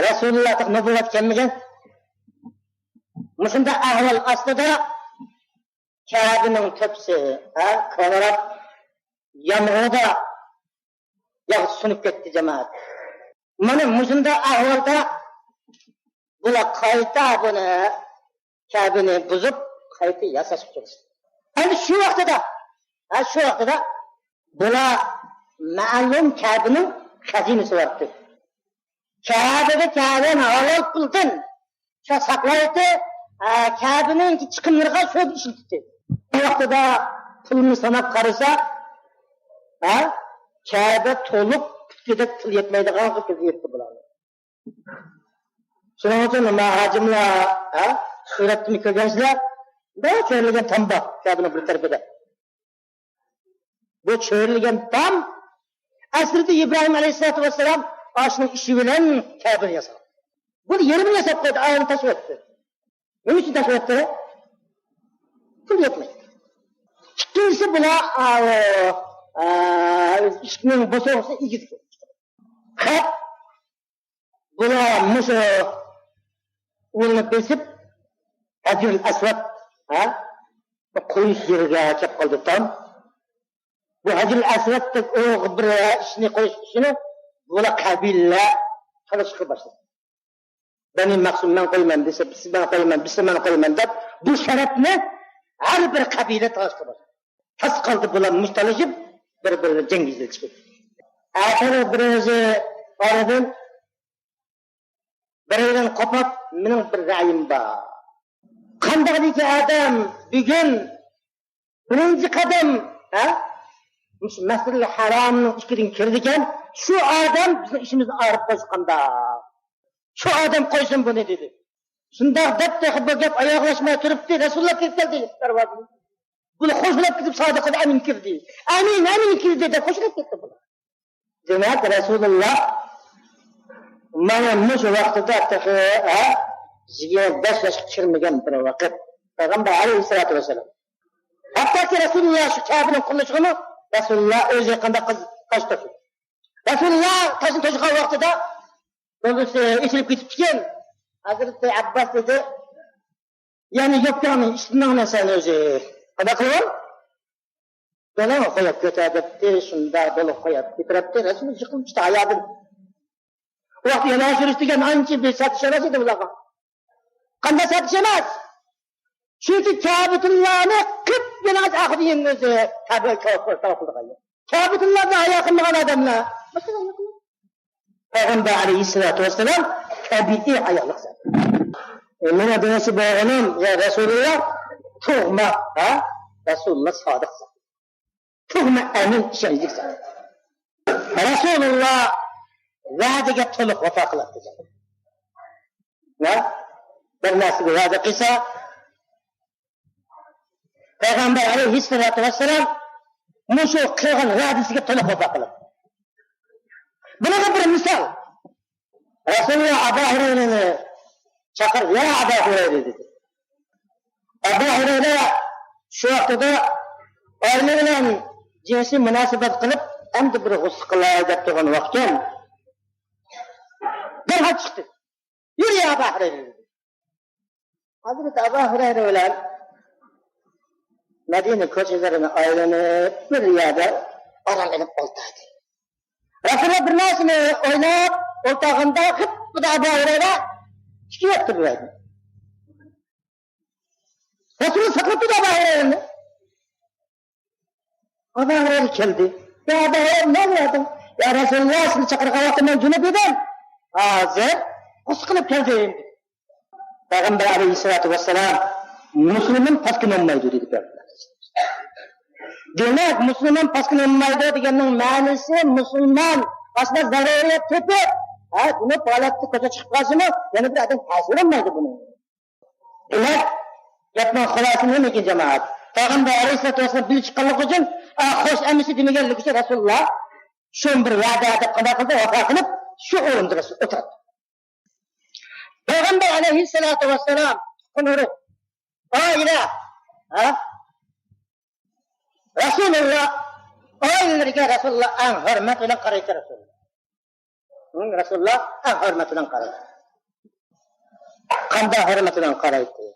رەسۇلۇللا نۇبۇۋۋەت كەلمىگەن. مۇشۇنداق ئەھۋال ئاستىدا كەبىنىڭ تۆپىسى، ھە، كونىراپ، يامغۇردا ياغ سۇنۇپ كەتتى، جامائەت. مانا مۇشۇنداق ئەھۋالدا بۇلار قايتا بۇنى، كەبىنى بۇزۇپ، قايتا ياساشقا كىرىشتى. ئەمدى شۇ ۋاقتىدا، ھە، شۇ ۋاقتىدا بۇلار مەلۇم كەبىنىڭ خەزىنىسى بارتتى. كەبىگە كەلگەن ھالال پۇلدىن شۇ ساقلايتتى، ئە، كەبىنىڭ چىقىملىرىغا شۇ ئىشلىتىتتى. بۇ ۋاقتىدا پۇلنى ساناپ قارىسا، ھە، كەبە تولۇپ پۈتكۈدەك پۇل يەتمەيدىغانغا كۆزى يەتتى بۇلارنىڭ. شۇنىڭ ئۈچۈن ما ھاجىملار، ھە، سۈرەتتىمۇ كۆرگەنسىلەر، بۇ چۆرىلىگەن تام بار كەبىنىڭ بىر تەرىپىدە. بۇ چۆرىلىگەن تام، ئەسلىدە ئىبراھىم ئەلەيھىسسالاتۇ ۋەسسالام ئاشۇنىڭ ئىشى بىلەن كەبىنى ياسىغان. بۇنى يېرىمىنى ياساپ قويدى، ئايرىم تاشلىۋەتتى. نېمە ئۈچۈن تاشلىۋەتتى؟ پۇل يەتمەيدۇ. ئىككىنچىسى بۇلار، ئا، ئا، ئىشىكنىڭ بوسۇغىسى ئېگىز. خەپ بۇلار مۇشۇ ئۇلنى بېسىپ، ھەجرۇل ئەسۋەد، ھە؟ بۇ قويۇش يېرىگە كەپ قالدى تام. بۇ ھەجرۇل ئەسۋەدتەك ئۇ بىر ئىشنى قويۇش ئىشىنى بۇلار قەبىلىلەر تالىشىشقا باشلىدى. بەنى مەخزۇم مەن قويىمەن دېسە، بىز مەن قويىمەن، بىز مەن قويىمەن دەپ، بۇ شەرەپنى ھەر بىر قەبىلە تالىشىشقا باشلىدى. تاس قالدى بۇلار مۇشتلىشىپ، بىر-بىرىنى جەڭگە ئىزدەپ چىقىپ. ئاخىرى بىرىسى ئارىدىن، بىرىدىن قوپۇپ، مېنىڭ بىر رەيىم بار. قانداقدىكى ئادەم بۈگۈن بىرىنچى قەدەم، ھە؟ مۇشۇ مەسجىدىل ھارامنىڭ ئىچىدىن كىرىدىكەن، شۇ ئادەم بىزنىڭ ئىشىمىزنى ئايرىپ قويسا قانداق؟ شۇ ئادەم قويسۇن بۇنى، دېدى. شۇنداق دەپ تېخى بۇ گەپ ئاياغلاشماي تۇرۇپتى، رەسۇلۇللا كىرىپ كەلدى دەرۋازىدىن. بۇلار خوشلاپ كېتىپ سادىقىدىن ئەمىن كىردى. ئەمىن، ئەمىن كىردى دەپ خوشلاپ كەتتى بۇلار. دېمەك، رەسۇلۇللا مانا مۇشۇ ۋاقتىدا تېخى، ھە، يىگىرمە بەش ياشقا كىرمىگەن بىر ۋاقىت. پەيغەمبەر ئەلەيھىسسالاتۇ ۋەسسالام. ھەتتاكى رەسۇلۇللا شۇ كەبىنىڭ قۇرۇلۇشىغىمۇ رەسۇلۇللا ئۆزى قانداق قىز-، تاش توشۇدى. رەسۇلۇللا تاشنى توشۇغان ۋاقتىدا كۆزى ئېچىلىپ كېتىپتىكەن. ھەزرىتى ئەبباس دېدى، يەنى يوپكاڭنى ئىشتىنىڭنى سەن ئۆزى قانداق قىلىۋال؟ دولىغا قويۇپ كېتە دەپتى، شۇنداق دولىغا قويۇپ كېتىۋەتتى. رەسۇل يىقىلىپ چۈشتى ھايادىن. ئۇ ۋاقىت يەنە سۈرۈش دېگەن ئانچە بىر سەت ئىش ئەمەس ئىدى بۇلارغا. قانداق سەت ئىش ئەمەس؟ چۈنكى كەبىتۇللانى قىپيالىڭاچ ئاخىرىدا يەنە ئۆزى كەبە كەۋەر تاۋاپ قىلىدىغان. كەبىتۇللادىن ھايا قىلمىغان ئادەملەر. پەيغەمبەر ئەلەيھىسسالاتۇ ۋەسسالام تەبىئىي ھايالىق زادى. ئە، مانا دېمەكچى بولغىنىم، يا رەسۇلۇللا تۇغما، ھە؟ رەسۇلۇللا سادىق زادى. تۇغما ئەمىن ئىشەنچلىك زادى. رەسۇلۇللا ۋەدىگە تولۇق ۋاپا قىلاتتى زادى. ھە؟ بىر نەرسىگە ۋەدە قىلسا، پەيغەمبەر ئەلەيھىسسالاتۇ ۋەسسالام مۇشۇ قىلغان ۋەدىسىگە تولۇق ۋاپا قىلىدۇ. بۇنىڭغا بىر مىسال. رەسۇلۇللا ئەبۇ ھۇرەيرىنى چاقىرىپ، يا ئەبا ھۇرەيرە دېدى. ئەبۇ ھۇرەيرە شۇ ۋاقتىدا ئائىلە بىلەن جىنسىي مۇناسىۋەت قىلىپ، ئەمدى بىر غۇسۇل قىلاي دەپ تۇرغان ۋاقتىكەن. دەرھال چىقتى. يۈر يا ئەبا ھۇرەيرە دېدى. ھەزرىتى ئەبۇ ھۇرەيرە بىلەن مەدىنە كوچىلىرىنى ئايلىنىپ، بىر يەردە ئارام ئېلىپ ئولتۇردى. رەسۇلۇللا بىر نەرسىنى ئويلاپ ئولتۇرغاندا، غىپپىدە ئەبۇ ھۇرەيرە ئىككى ۋاقىت تۇرۇۋەردى. رەسۇلۇللا ساقلاپ تۇردى ئەبۇ ھۇرەيرىنى. ئەبۇ ھۇرەيرە كەلدى. يا ئەبۇ ھۇرەيرە، نېمە بولدى؟ يا رەسۇلۇللا، سىزنى چاقىرغان ۋاقىتتا مەن جۈنۈپ ئىدىم. ھازىر غۇسسە قىلىپ كەلدىم. پەيغەمبەر ئەلەيھىسسالاتۇ ۋەسسالام، مۇسۇلمان پاسكىنا بولمايدۇ دېدى پەيغەمبەر. دېمەك، مۇسۇلمان پاسكىنا بولمايدۇ دېگەننىڭ مەنىسى، مۇسۇلمان ئاشۇنداق زەرۇرىيەت تېپىپ، ھە، بۇنى ھالەتتە كوچا چىقىپ قالسىمۇ، يەنە بىر ئادەم تەسىر بولمايدۇ بۇنى. دېمەك، گەپنىڭ خۇلاسىسى نېمىكىن، جامائەت؟ پەيغەمبەر ئەلەيھىسسالاتۇ ۋەسسالام بىللە چىققانلىقى ئۈچۈن، ئا، خوش ئەمىسى دېمىگەنلىكى ئۈچۈن رەسۇلۇللا شۇ بىر ۋەدە دەپ قانداق قىلدى، ۋاپا قىلىپ، شۇ ئورۇندا رەسۇل ئولتۇراتتى. پەيغەمبەر ئەلەيھىسسالاتۇ ۋەسسالام تۇغقان ئۇرۇق، ئائىلە، ھە؟ رەسۇلۇللا ئائىلىلىرىگە رەسۇلۇللا ئەڭ ھۆرمەت بىلەن قارايتتى رەسۇلۇللا. ھە، رەسۇلۇللا ئەڭ ھۆرمەت بىلەن قارايتتى. قانداق ھۆرمەت بىلەن قارايتتى؟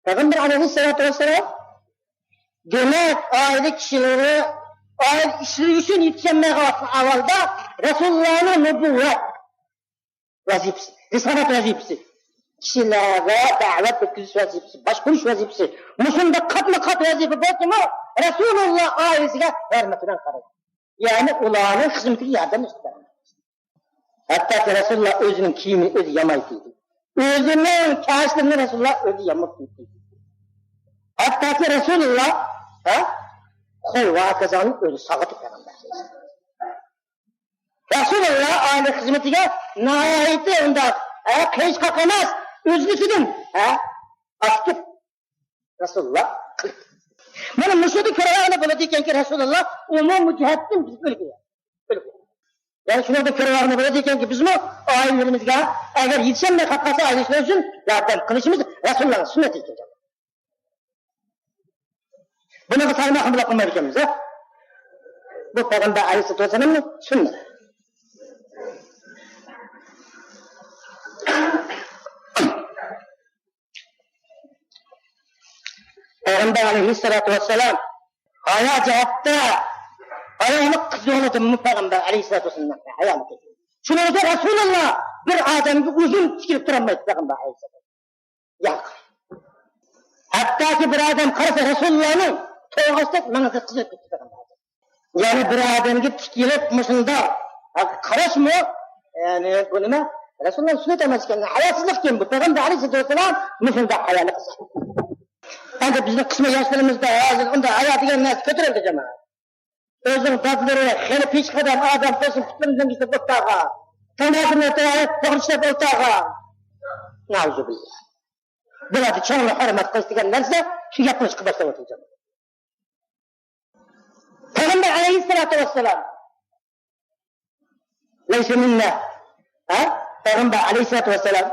پەيغەمبەر ئەلەيھىسسالاتۇ ۋەسسالام، دېمەك، ئائىلە كىشىلىرى ئائىلە ئىشلىرى ئۈچۈن يېتىشەلمەيدىغان ئەھۋالدا رەسۇلۇللانىڭ نۇبۇۋۋەت ۋەزىپىسى، رىسالەت ۋەزىپىسى، كىشىلەرگە دەۋەت يەتكۈزۈش ۋەزىپىسى، باشقۇرۇش ۋەزىپىسى، مۇشۇنداق قاتمۇ قات ۋەزىپە بولسىمۇ، رەسۇلۇللا ئائىلىسىگە ھۆرمىتى بىلەن قارايدۇ. يەنى ئۇلارنىڭ خىزمىتىگە ياردەم قىلىدۇ. ھەتتاكى رەسۇلۇللا ئۆزىنىڭ كىيىمىنى ئۆزى يامايتتى. ئۆزىنىڭ كەشلىرىنى رەسۇلۇللا ئۆزى يامايتتى. ھەتتاكى رەسۇلۇللا، ھە، قوي ۋە ھاكازانى ئۆزى ساغىتىپ بەرگەن. رەسۇلۇللا ئائىلە خىزمىتىگە ناھايىتى ئۇنداق، ھە، قېيىشقاق ئەمەس، ئۆزگىسىدىن، ھە، ئاكتىپ رەسۇلۇللا قىلىپ. مانا مۇشۇدا كۆرۈۋالغىلى بولىدىكەنكى، رەسۇلۇللا ئومۇمىي جەھەتتىن بىزگە ئۈلگە. ئۈلگە. يەنى شۇنىڭدىن كۆرۈۋالغىلى بولىدىكەنكى، بىزمۇ ئائىلىلىرىمىزگە ئەگەر يېتىشەلمەي قالىپ قالسا، ئائىلە ئىشلىرى ئۈچۈن ياردەم قىلىشىمىز رەسۇلۇللانىڭ سۈننىتى ئىكەن. بۇنىڭغا سالماق بىلەن قىلمايدىكەنمىز، ھە؟ بۇ پەيغەمبەر ئەلەيھىسسالاتۇ ۋەسسالامنىڭ سۈننىتى. پەيغەمبەر ئەلەيھىسسالاتۇ ۋەسسالام ھايا جەھەتتە ھايالىق قىزىغىنىدىمۇ پەيغەمبەر ئەلەيھىسسالاتۇ ۋەسسالام ھايالىق. شۇنىڭ ئۈچۈن رەسۇلۇللا بىر ئادەمگە ئۇزۇن تىكىلىپ تۇرالمايتتى پەيغەمبەر ئەلەيھىسسالام. ياق. ھەتتاكى بىر ئادەم قارىسا، رەسۇلۇللانىڭ توغرىسىدەك مېڭىسى قىزىرىپ كېتىدىغان ئادەم. يەنى بىر ئادەمگە تىكىلىپ مۇشۇنداق قاراشمۇ، يەنى بۇ نېمە؟ رەسۇلۇللانىڭ سۈننىتى ئەمەس ئىكەن، ھاياسىزلىق ئىكەن بۇ. پەيغەمبەر ئەلەيھىسسالاتۇ ۋەسسالام مۇشۇنداق ھايالىق قىلسا. ئەمدى بىزنىڭ قىسمەن ياشلىرىمىزدا ھازىر ئۇنداق ھايا دېگەن نەرسە كۆتۈرۈلدى، جامائەت. ئۆزىنىڭ دادىلىرى خېلى پېشقەدەم ئادەم بولسۇن، پۇتلىرىنى دېڭىزلاپ ئولتۇرغان، تاماكىنى توغرىشلاپ ئولتۇرغان. نەئۇزۇبىللا. بۇلاردا چوڭنى ھۆرمەت قىلىش دېگەن نەرسە تۈگەپ قېلىشقا باشلاۋاتىدۇ. پەيغەمبەر ئەلەيھىسسالاتۇ ۋەسسالام، لەيسە مىننا. ھە؟ پەيغەمبەر ئەلەيھىسسالاتۇ ۋەسسالام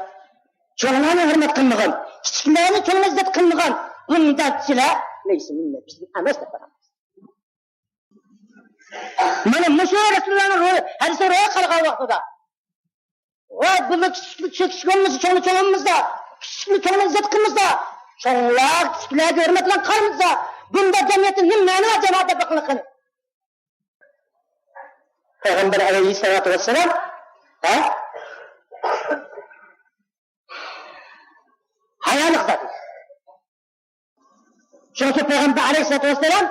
چوڭلارنى ھۆرمەت قىلمىغان، كىچىكلەرنى چوڭ ئىززەت قىلمىغان بۇنداق كىشىلەر لەيسە مىننا، بىزدىن ئەمەس دەپ پەيغەمبەر. مانا مۇشۇ رەسۇلۇللانىڭ روھى، ھەدىسى روھى قالغان ۋاقتىدا، ۋاي، بۇنى كىچىكلىك چېكىش بولمىسا، چوڭنى چوڭ ئالمىسا، كىچىكلىك چوڭنى ئىززەت قىلمىسا، چوڭلار كىچىكلەرگە ھۆرمەت بىلەن قارىمىسا، بۇنداق جەمئىيەتتە نېمە مەنە بار، جامائەت، دەپ بېقىڭلار قېنى. پەيغەمبەر ئەلەيھىسسالاتۇ ۋەسسالام، ھە؟ ھايالىق زادى. شۇنىڭ ئۈچۈن پەيغەمبەر ئەلەيھىسسالاتۇ ۋەسسالام،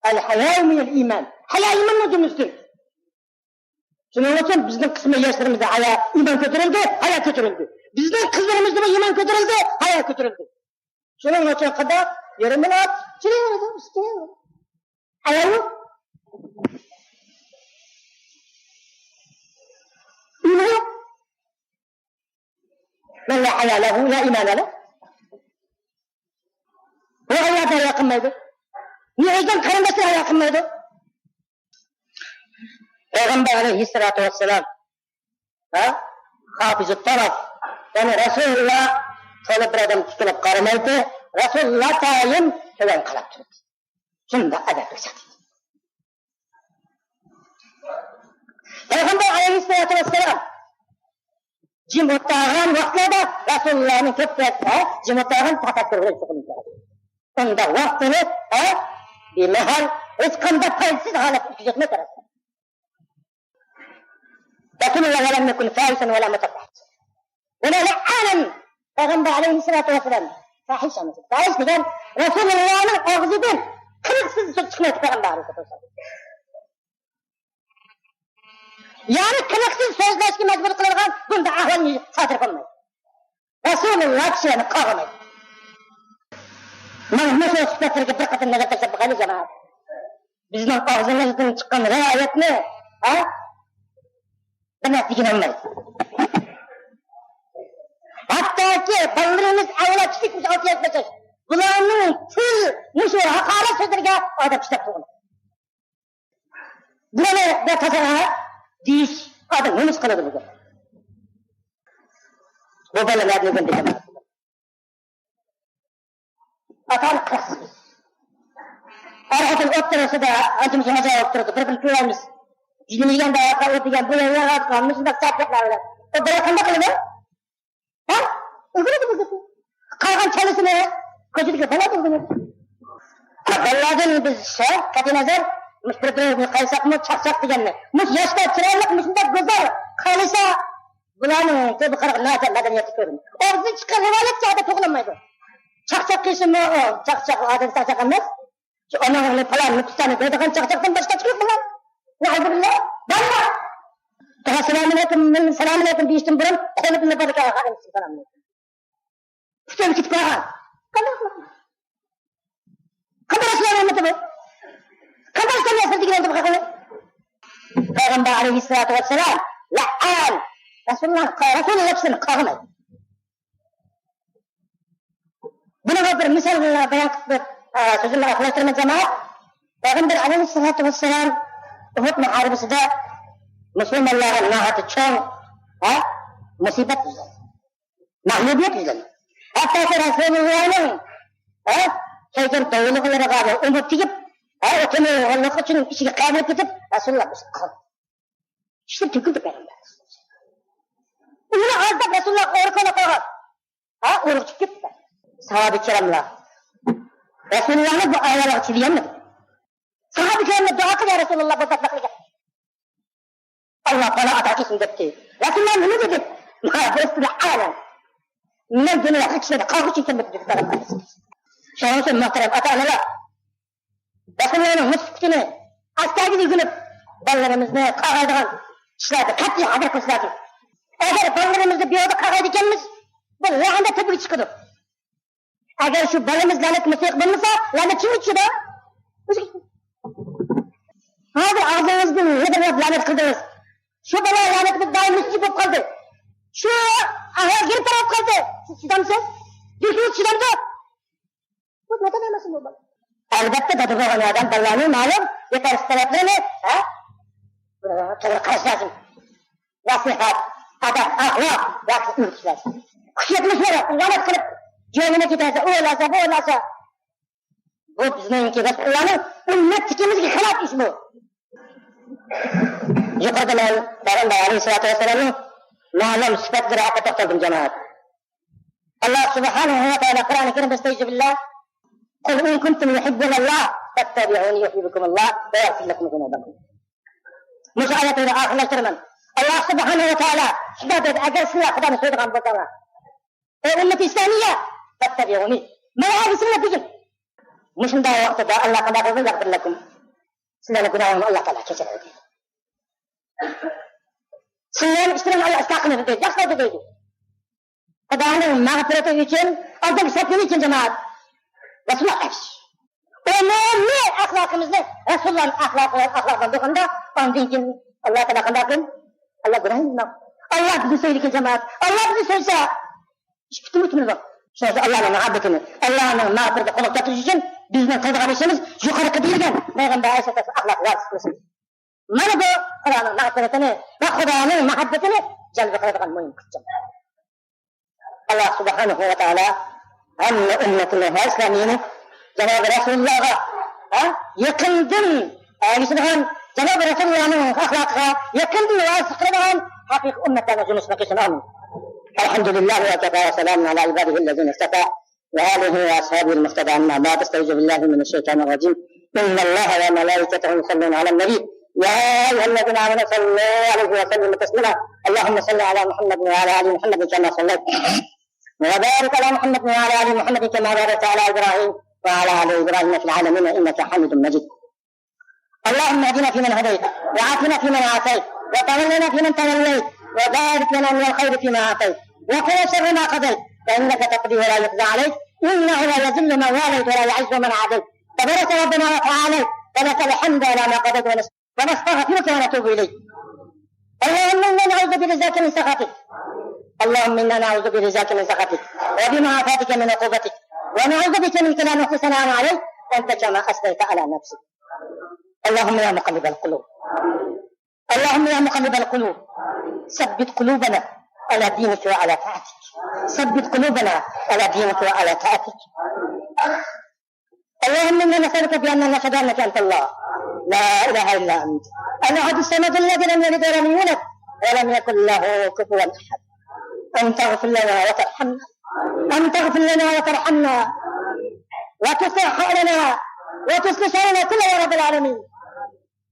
«ئەل ھاياءۇ مىنەل ئىمان.» ھايا ئىماننىڭ جۈملىسىدىن. شۇنىڭ ئۈچۈن بىزنىڭ قىسمەن ياشلىرىمىزدا ھايا، ئىمان كۆتۈرۈلدى، ھايا كۆتۈرۈلدى. بىزنىڭ قىزلىرىمىزدىمۇ ئىمان كۆتۈرۈلدى، ھايا كۆتۈرۈلدى. شۇنىڭ ئۈچۈن قانداق؟ يېرىم مىنۇت، چىرىڭ، ئىككى. ھايا يوق. ئىمان يوق. مەن لا ھايا لەھۇ لا ئىمانە لەھ. بۇ ئاياللار ھايا قىلمايدۇ. نى ئۆزىنىڭ قېرىنداشلىرى ھايا قىلمايدۇ. پەيغەمبەر ئەلەيھىسسالاتۇ ۋەسسالام، ھە؟ خافىزۇت تەرەف. يەنى رەسۇلۇللا تولا بىر ئادەم تىكىلىپ قارىمايتتى. رەسۇلۇللا دائىم تۆۋەن قاراپ تۇرىدۇ. شۇنداق ئەدەپلىك زات ئىدى. پەيغەمبەر ئەلەيھىسسالاتۇ ۋەسسالام جىم ئولتۇرغان ۋاقىتلاردا رەسۇلۇللانىڭ كۆپرەك، ھە، جىم ئولتۇرغان تەپەككۇر بىلەن شۇغۇللىنىدۇ. ئۇنداق ۋاقتىنى، ھە، بىمەھەل، ھېچقانداق پايدىسىز ھالەتتە ئۆتكۈزۈۋەتمەي تۇراتتى. رەسۇلۇللا ۋەلەم يەكۇن فاھىشەن ۋەلا مۇتەفەھھىشەن. ۋەلەھۇ ئەلەم. پەيغەمبەر ئەلەيھىسسالاتۇ ۋەسسالام فاھىش ئەمەس. فاھىش دېگەن رەسۇلۇللانىڭ ئاغزىدىن قىلىقسىز سۆز چىقمايتتى پەيغەمبەر ئەلەيھىسسالاتۇ ۋەسسالام. يەنى تىنىقسىز سۆزلەشكە مەجبۇر قىلىدىغان بۇنداق ئەھۋال سادىر بولمايدۇ. رەسۇلۇللا كىشىلەرنى قاغىمايدۇ. مانا مۇشۇ سۈپەتلەرگە بىر قېتىم نەزەر تەشلەپ باقايلى، جامائەت. بىزنىڭ ئاغزىمىزدىن چىققان رىۋايەتنى، ھە؟ بىر نەرسە دېگىلى بولمايدۇ. ھەتتاكى بالىلىرىمىز ئەۋلا كىچىك، مۇشۇ ئالتە ياش، بەش ياش، بۇلارنىڭ پۇل، مۇشۇ ھاقارەت سۆزلىرىگە ئادەم چىداپ تۇرغىلى. بۇلارنى بىر تازا دېيىش ئادەم نېمە قىلىدۇ بۇ گەپ؟ بۇ بالىلارنى بىر دېگەن ئاتا-ئانا قىلىقسىز. ئەر-خوتۇن ئوتتۇرىسىدا ئانچە-مۇنچە ماجال بولۇپ تۇرىدۇ، بىر-بىرىنى كۆرەلمەيسىز. جىنىم يېگەن دەۋاتقان، ئۇ دېگەن، بۇ يەرگە بارغان، مۇشۇنداق سەت گەپلەر بىلەن. ئۇ بالا قانداق قىلىدۇ؟ ھە؟ ئۆگىنىدۇ بۇ گېپى. قالغان كالىسىنى كوچىدىكى بالا ئۆگىنىدۇ. بالىلاردىن بىز شۇ قەتئىينەزەر، مۇشۇ بىر-بىرىمىزنى قايساقمۇ چاقچاق دېگەننى. مۇشۇ ياشلار چىرايلىق، مۇشۇنداق گۈزەل قارىسا، بۇلارنىڭ تېبى قارىغان ناچار مەدەنىيەتلىك كۆرۈنىدۇ. ئاغزىدىن چىققان رىۋايەت چاغدا توغرىلانمايدۇ. چاقچاق قىلسىمۇ ئۇ چاقچاق، ئادەم چاقچاق ئەمەس. شۇ ئاناڭنى پالان نۇقسانى دەيدىغان چاقچاقتىن باشقا چىقىپ بولمايدۇ. نەئۇزۇبىللا. باللا. سالامۇئەلەيكۇم، سالامۇئەلەيكۇم دېيىشتىن بۇرۇن قولى بىلەن باركە ئاخىرىنچى سالامۇئەلەيكۇم. پۈتۈن كېتىپ قالغان. قانداق قىلىدۇ؟ قانداق ئىسلام ئۈممىتى بۇ؟ قانداق ئىسلام ياسىدى دېگەن بۇ خەقنى؟ پەيغەمبەر ئەلەيھىسسالاتۇ ۋەسسالام لەئەن. رەسۇلۇللا، رەسۇلۇللا كىشىلەرنى قاغىمايدۇ. بۇنىڭغا بىر مىسال بايان قىلىپ، ئە، سۆزۈمنى ئاخىرلاشتۇرىمەن، جامائەت. پەيغەمبەر ئەلەيھىسسالاتۇ ۋەسسالام ئۇھۇد مۇھارىبىسىدە مۇسۇلمانلارغا ناھايىتى چوڭ، ھە، مۇسىبەت يۈز بەردى. مەغلۇبىيەت يۈز بەردى. ھەتتاكى رەسۇلۇللانىڭ، ھە، كىيگەن دولىلىرىغا ئۇمۇپ تېگىپ، ھە، ئۇ تېمىرغانلىقى ئۈچۈن ئىچىگە قەۋىلىپ كېتىپ، رەسۇلۇللا قالدى. ئىچىدىن تۆكۈلدى پەيغەمبەر. ئۇنى ئالداپ رەسۇلۇللا ئورۇقلىنىپ قالغان. ھە، ئورۇق چىقىپ كەتتى. ساھابە كىراملار رەسۇلۇللانى بۇ ئايالغا چىدىيالمىدى. ساھابە كىراملار دۇئا قىلدى، يا رەسۇلۇللا، بۇ بەتبەختلىككە ئاللا پانا ئاتا قىلسۇن دەپتۇ. رەسۇلۇللا نېمە دېدى؟ ما بۇئثتۇ لەئەنەن. مەن دۇنياغا كىشىلەرنى قاغۇچى ئىكەنمەن دېدى پەيغەمبەر. شۇنىڭ ئۈچۈن مۇھتەرەم ئاتا-ئانىلار، رەسۇلۇللانىڭ مۇشۇ سۈپىتىنى ئەسلىگە ئۆگىنىپ، بالىلىرىمىزنى قاغايدىغان ئىشلاردا قەتئىي ھەزەر قىلىش لازىم. ئەگەر بالىلىرىمىزنى بۇ يولدا قاغايدىكەنمىز، بۇ لەنەت تۆپىگە چىقىدۇ. ئەگەر شۇ بالىمىز لەنەتكە مۇستەھىق بولمىسا، لەنەت كىمگە چۈشىدۇ؟ ئۆزىگە. ھازىر ئاغزىڭىزدىن لەپىرلاپ لەنەت قىلدىڭىز. شۇ بالا لەنەتكە دائىم مۇستەھىق بولۇپ قالدى. شۇ ئايال گىرىپتار بولۇپ قالدى. سىز چىدامسىز؟ بىر كۈن چىدامدۇ؟ بۇ ناتەن ئەمەسمۇ بۇ؟ ئەلۋەتتە، دادا بولغان ئادەم بالىلارنى مەلۇم يېتەرسىز تەرەپلىرىنى، ھە؟ توغرا قاراش لازىم. نەسىھەت، ئادەپ، ئەخلاق ياكى ئۆگىتىش لازىم. كۈچ يەتمىسە، لەنەت قىلىپ، جۆيلىمە كېتەرسە، ئۇ ئويلانسا، بۇ ئويلانسا. بۇ بىزنىڭكى رەسۇلۇللانىڭ ئۈممەتلىكىمىزگە خىلاپ ئىش بۇ. يۇقىرىدا مەن پەيغەمبەر ئەلەيھىسسالاتۇ ۋەسسالامنىڭ مەلۇم سۈپەتلىرى ھەققىدە توختالدىم، جامائەت. ئاللا سۇبھانەھۇ ۋە تائالا قۇرئانى كەرىمدە، ئەستەئىزۇبىللا، قۇل ئىن كۇنتۇم تۇھىببۇناللاھ فەتتەبىئۇنى يۇھبىبكۇمۇللاھ ۋە يەغفىر لەكۇم زۇنۇبەكۇم. مۇشۇ ئايەتنى ئاخىرلاشتۇرىمەن. ئاللا سۇبھانەھۇ ۋە تائالا شۇنداق دەيدۇ، ئەگەر سىلەر خۇدانى سۆيىدىغان بولساڭلار، ئەي ئۈممىتى ئىسلامىيە، فەتتەبىئۇنى، ماڭا ئەگىشىڭلار دېگىن. مۇشۇنداق ۋاقتىدا ئاللا قانداق قىلىدۇ؟ يەغفىر لەكۇم. سىلەرنىڭ گۇناھىڭلارنى ئاللا تائالا كەچۈرىدۇ دەيدۇ. سىلەرنىڭ ئىشلىرىڭلارنى ئاللا ئىسلاھ قىلىدۇ دەيدۇ، ياخشىلايدۇ دەيدۇ. خۇدانىڭ مەغپىرىتى ئۈچۈن، ئالدىنقى سەپنىڭ ئۈچۈن، جامائەت. رەسۇلۇللا ئەگىش. ئومۇمىي ئەخلاقىمىزنى رەسۇلۇللانىڭ ئەخلاقى، ئەخلاقىدىن بولغاندا، ئاندىن كېيىن ئاللا تائالا قانداق قىلىدۇ؟ ئاللا گۇناھىمىزنى، ئاللا بىزنى سۆيىدىكەن، جامائەت. ئاللا بىزنى سۆيسە، ئىش پۈتۈنمۇ پۈتمىدى. شۇڭا ئاللانىڭ مەھەببىتىنى، ئاللانىڭ مەغپىرىتىنى قولغا كەلتۈرۈش ئۈچۈن بىزنىڭ قىلىدىغان ئىشىمىز يۇقىرىقى دېيىلگەن پەيغەمبەر ئەلەيھىسسالاتۇ ۋەسسالام ئەخلاقىغا رىئايە قىلىشىمىز. مانا بۇ خۇدانىڭ مەغپىرىتىنى ۋە خۇدانىڭ مەھەببىتىنى جەلپ قىلىدىغان مۇھىم قىلچىم. ئاللا سۇبھانەھۇ ۋە تائالا ھەممە ئۈممىتىنى، ھەر ئىسلامىينى جانابى رەسۇلۇللاغا، ھە، يېقىندىن ئەگىشىدىغان، جانابى رەسۇلۇللانىڭ ئەخلاقىغا يېقىندىن ۋارىسلىق قىلىدىغان ھەقىقىي ئۈممەتلەرنىڭ جۈملىسىنى قىلسۇن. ئامىن. الحمد لله وكفى وسلام على عباده الذين اصطفى وآله وأصحابه المقتدى. أما بعد، أستعيذ بالله من الشيطان الرجيم. إن الله وملائكته يصلون على النبي. يا أيها الذين آمنوا صلوا عليه وسلموا تسليما. اللهم صل على محمد وعلى آل محمد كما صليت وبارك على محمد وعلى آل محمد كما باركت على إبراهيم وعلى آل إبراهيم في العالمين إنك حميد مجيد. اللهم اهدنا فيمن هديت، وعافنا فيمن عافيت، وتولنا فيمن توليت، وبارك لنا من الخير فيما أعطيت، وقنا شر ما قضيت، فإنك تقضي ولا يقضى عليك، إنه لا يذل من واليت ولا يعز من عاديت، تباركت ربنا وتعاليت، فلك الحمد على ما قضيت ونس-، ونستغفرك ونتوب إليك. اللهم إنا نعوذ برضاك من سخطك. اللهم إنا نعوذ برضاك من سخطك، وبمعافاتك من عقوبتك، ونعوذ بك منك لا نحصي ثناء عليك، أنت كما أثنيت على نفسك. اللهم يا مقلب القلوب، اللهم يا مقلب القلوب، ثبت قلوبنا على دينك وعلى طاعتك. ثبت قلوبنا على دينك وعلى طاعتك. اللهم إنا نسألك بأننا نشهد أنك أنت الله، لا إله إلا أنت، الأحد الصمد الذي لم يلد ولم يولد، ولم يكن له كفوا أحد، أن تغفر لنا وترحمنا، أن تغفر لنا وترحمنا، وتصلح حالنا، وتصلح شأننا كله يا رب العالمين.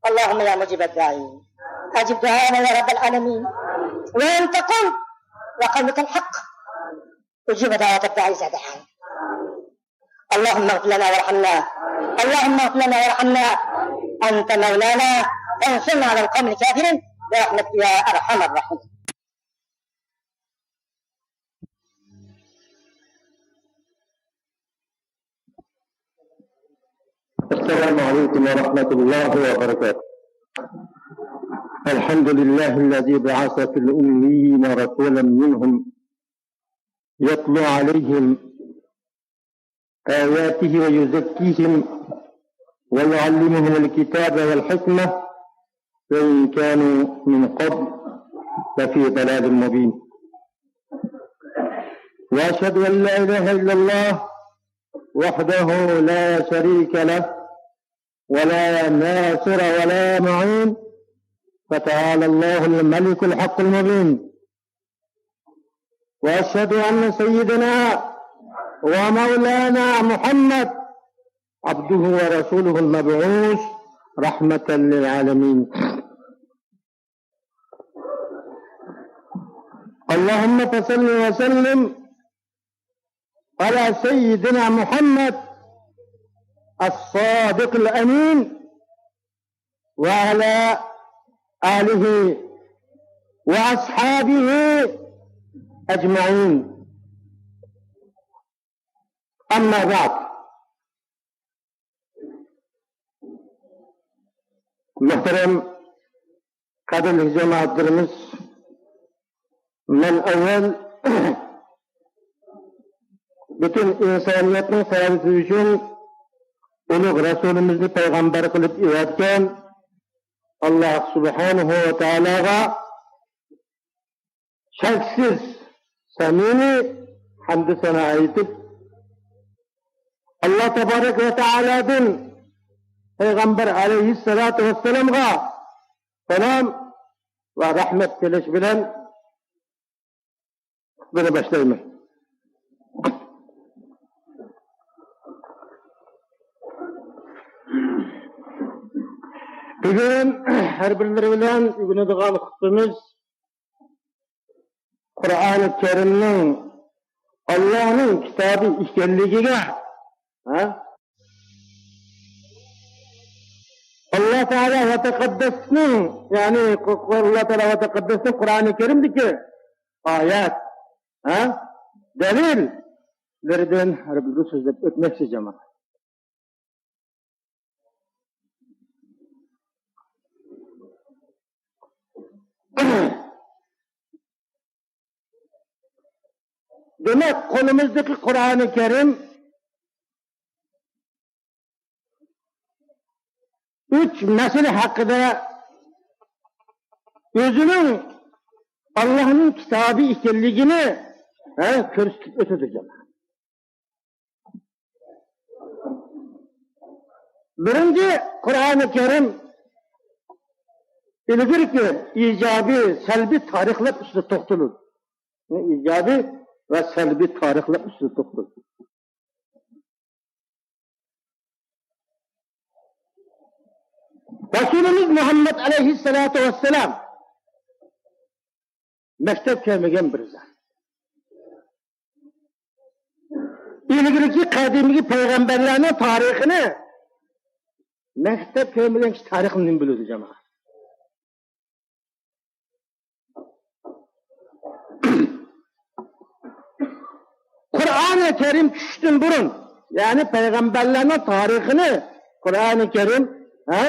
اللهم يا مجيب الداعين، أجب دعاءنا يا رب العالمين. وأنت قلت، وقولك الحق، أجيب دعوة الداعي إذا دعان. اللهم اغفر لنا وارحمنا، اللهم اغفر لنا وارحمنا، أنت مولانا فانصرنا على القوم الكافرين برحمتك يا أرحم الراحمين. السلام عليكم ورحمة الله وبركاته. الحمد لله الذي بعث في الأميين رسولا منهم يتلو عليهم آياته ويزكيهم ويعلمهم الكتاب والحكمة وإن كانوا من قبل لفي ضلال مبين. وأشهد أن لا إله إلا الله وحده لا شريك له، ولا ناصر ولا معين، فتعالى الله الملك الحق المبين. وأشهد أن سيدنا ومولانا محمد عبده ورسوله المبعوث رحمة للعالمين. اللهم فصل وسلم على سيدنا محمد الصادق الأمين وعلى آله وأصحابه أجمعين. أما بعد. مۇھتەرەم قەدىرلىك جامائەتلىرىمىز، مەن ئەۋۋەل پۈتۈن ئىنسانىيەتنىڭ سائادىتى ئۈچۈن ئۇلۇغ رەسۇلىمىزنى پەيغەمبەر قىلىپ ئېۋەتكەن ئاللاھ سۇبھانەھۇ ۋە تائالاغا شەكسىز سەمىمىي ھەمدۇ سانا ئېيتىپ، ئاللاھ تەبارەك ۋە تائالادىن پەيغەمبەر ئەلەيھىسسالاتۇ ۋەسسالامغا سالام ۋە رەھمەت تىلەش بىلەن خۇتبىنى باشلايمەن. بۈگۈن ھەر بىرلىرى بىلەن ئۆگىنىدىغان خۇتبىمىز قۇرئانى كەرىمنىڭ ئاللاھنىڭ كىتابى ئىكەنلىكىگە، ھە؟ ئاللاھ تائالا ۋە تەقەددەسنىڭ، يەنى قۇ-، قۇ-، ئاللاھ تائالا ۋە تەقەددەسنىڭ قۇرئانى كەرىمدىكى ئايەت، ھە؟ دەلىللىرىدىن ھەر بىر سۆزلەپ ئۆتمەكچى، جامائەت. دېمەك، قولىمىزدىكى قۇرئانى كەرىم ئۈچ مەسىلە ھەققىدە ئۆزىنىڭ ئاللاھنىڭ كىتابى ئىكەنلىكىنى، ھە، كۆرسىتىپ ئۆتىدۇ، جامائەت. بىرىنچى، قۇرئانى كەرىم ئىلگىرىكى ئىجابىي، سەلبىي تارىخلار ئۈستىدە توختىلىدۇ. ئىجابىي ۋە سەلبىي تارىخلار ئۈستىدە توختىلىدۇ. رەسۇلىمىز مۇھەممەد ئەلەيھىسسالاتۇ ۋەسسالام مەكتەپ كۆرمىگەن بىر زات. ئىلگىرىكى قەدىمكى پەيغەمبەرلەرنىڭ تارىخىنى مەكتەپ كۆرمىگەن كىشى تارىخنى نېمە بىلىدۇ، جامائەت؟ قۇرئانى كەرىم چۈشۈشتىن بۇرۇن، يەنى پەيغەمبەرلەرنىڭ تارىخىنى قۇرئانى كەرىم، ھە؟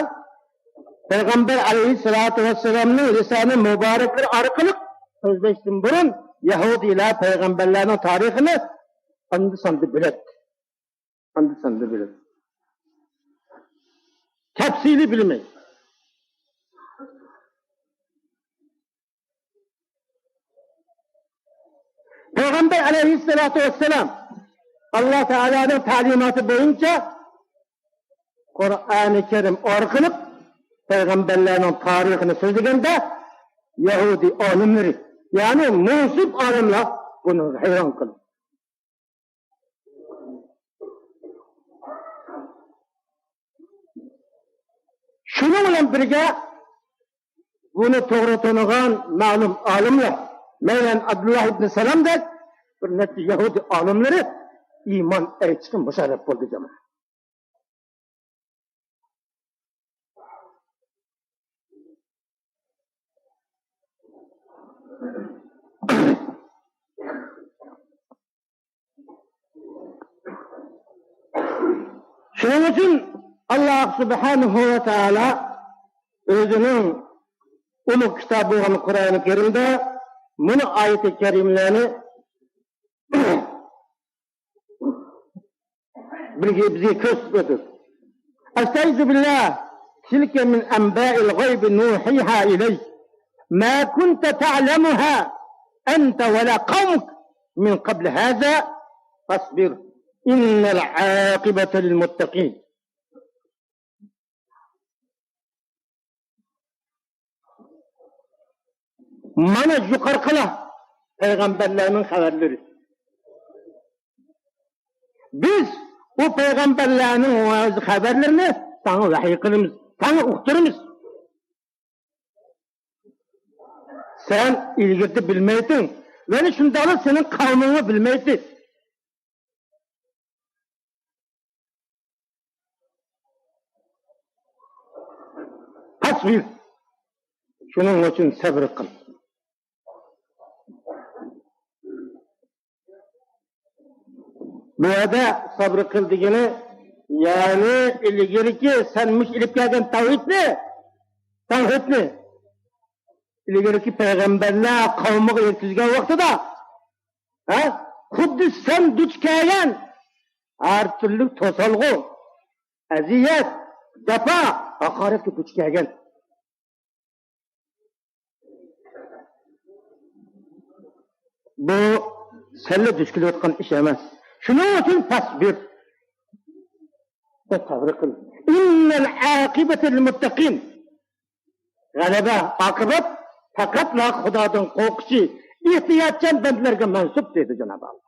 پەيغەمبەر ئەلەيھىسسالاتۇ ۋەسسالامنىڭ لىسانى مۇبارەكلىرى ئارقىلىق سۆزلەشتىن بۇرۇن يەھۇدىيلار پەيغەمبەرلەرنىڭ تارىخىنى ئاندا-ساندا بىلەتتى. ئاندا-ساندا بىلەتتى. تەپسىلىي بىلمەيدۇ. پەيغەمبەر ئەلەيھىسسالاتۇ ۋەسسالام ئاللا تائالانىڭ تەلىماتى بويىچە قۇرئانى كەرىم ئارقىلىق پەيغەمبەرلەرنىڭ تارىخىنى سۆزلىگەندە، يەھۇدىي ئالىملىرى، يەنى مۇنسىپ ئالىملار بۇنىڭغا ھەيران قالدى. شۇنىڭ بىلەن بىرگە، بۇنى توغرا تونۇغان مەلۇم ئالىملار، مەسىلەن، ئابدۇللا ئىبنى سالامدەك بىر نەچچە يەھۇدىي ئالىملىرى ئىمان ئېيتىشقا مۇشەررەپ بولدى، جامائەت. شۇنىڭ ئۈچۈن ئاللا سۇبھانەھۇ ۋە تائالا ئۆزىنىڭ ئۇلۇغ كىتابى بولغان قۇرئانى كەرىمدە مۇنۇ ئايىتى كەرىمىلەرنى بىزگە، بىزگە كۆرسىتىپ ئۆتىدۇ. أستعيذ بالله، تلك من أنباء الغيب نوحيها إليك، ما كنت تعلمها أنت ولا قومك من قبل هذا، فاصبر، إن العاقبة للمتقين. مانا يۇقىرىقىلار پەيغەمبەرلەرنىڭ خەۋەرلىرى. بىز بۇ پەيغەمبەرلەرنىڭ خەۋەرلىرىنى ساڭا ۋەھىي قىلىمىز، ساڭا ئۇقتۇرىمىز. سەن ئىلگىرىدە بىلمەيتتىڭ، يەنە شۇنداقلا سېنىڭ قەۋمىڭمۇ بىلمەيتتى. فاصبر. شۇنىڭ ئۈچۈن سەۋر قىل. بۇ يەردە سەۋر قىل دېگىنى، يەنى ئىلگىرىكى سەن مۇشۇ ئېلىپ كەلگەن تەۋھىدنى، تەۋھىدنى ئىلگىرىكى پەيغەمبەرلەر قەۋمىگە يەتكۈزگەن ۋاقتىدا، ھە؟ خۇددى سەن دۇچ كەلگەن ھەر تۈرلۈك توسالغۇ، ئەزىيەت، جاپا، ھاقارەتكە دۇچ كەلگەن. بۇ سەنلا دۇچ كېلىۋاتقان ئىش ئەمەس. شۇنىڭ ئۈچۈن فاصبر. سەن سەۋر قىل. إن العاقبة للمتقين. غەلىبە، ئاقىۋەت پەقەتلا خۇدادىن قورققۇچى، ئېھتىياتچان بەندىلەرگە مەنسۇپ، دېدى جانابى ئاللا.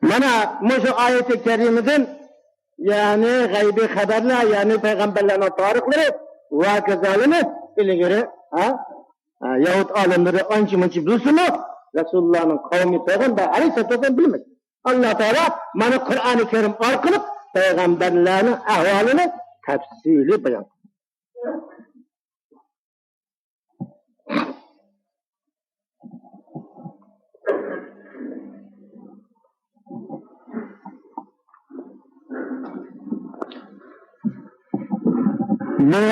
مانا مۇشۇ ئايىتى كەرىمىدىن، يەنى غەيبىي خەۋەرلەر، يەنى پەيغەمبەرلەرنىڭ تارىخلىرى، ۋەقەلىرىنى ئىلگىرى، ھە؟ ھە، يەھۇد ئالىملىرى ئانچە-مۇنچە بىلسىمۇ، رەسۇلۇللانىڭ قەۋمى پەيغەمبەر ئەلەيھىسسالاتۇ ۋەسسالام بىلمىدى. ئاللا تائالا مانا قۇرئانى كەرىم ئارقىلىق پەيغەمبەرلەرنىڭ ئەھۋالىنى تەپسىلىي بايان قىلدى. بۇ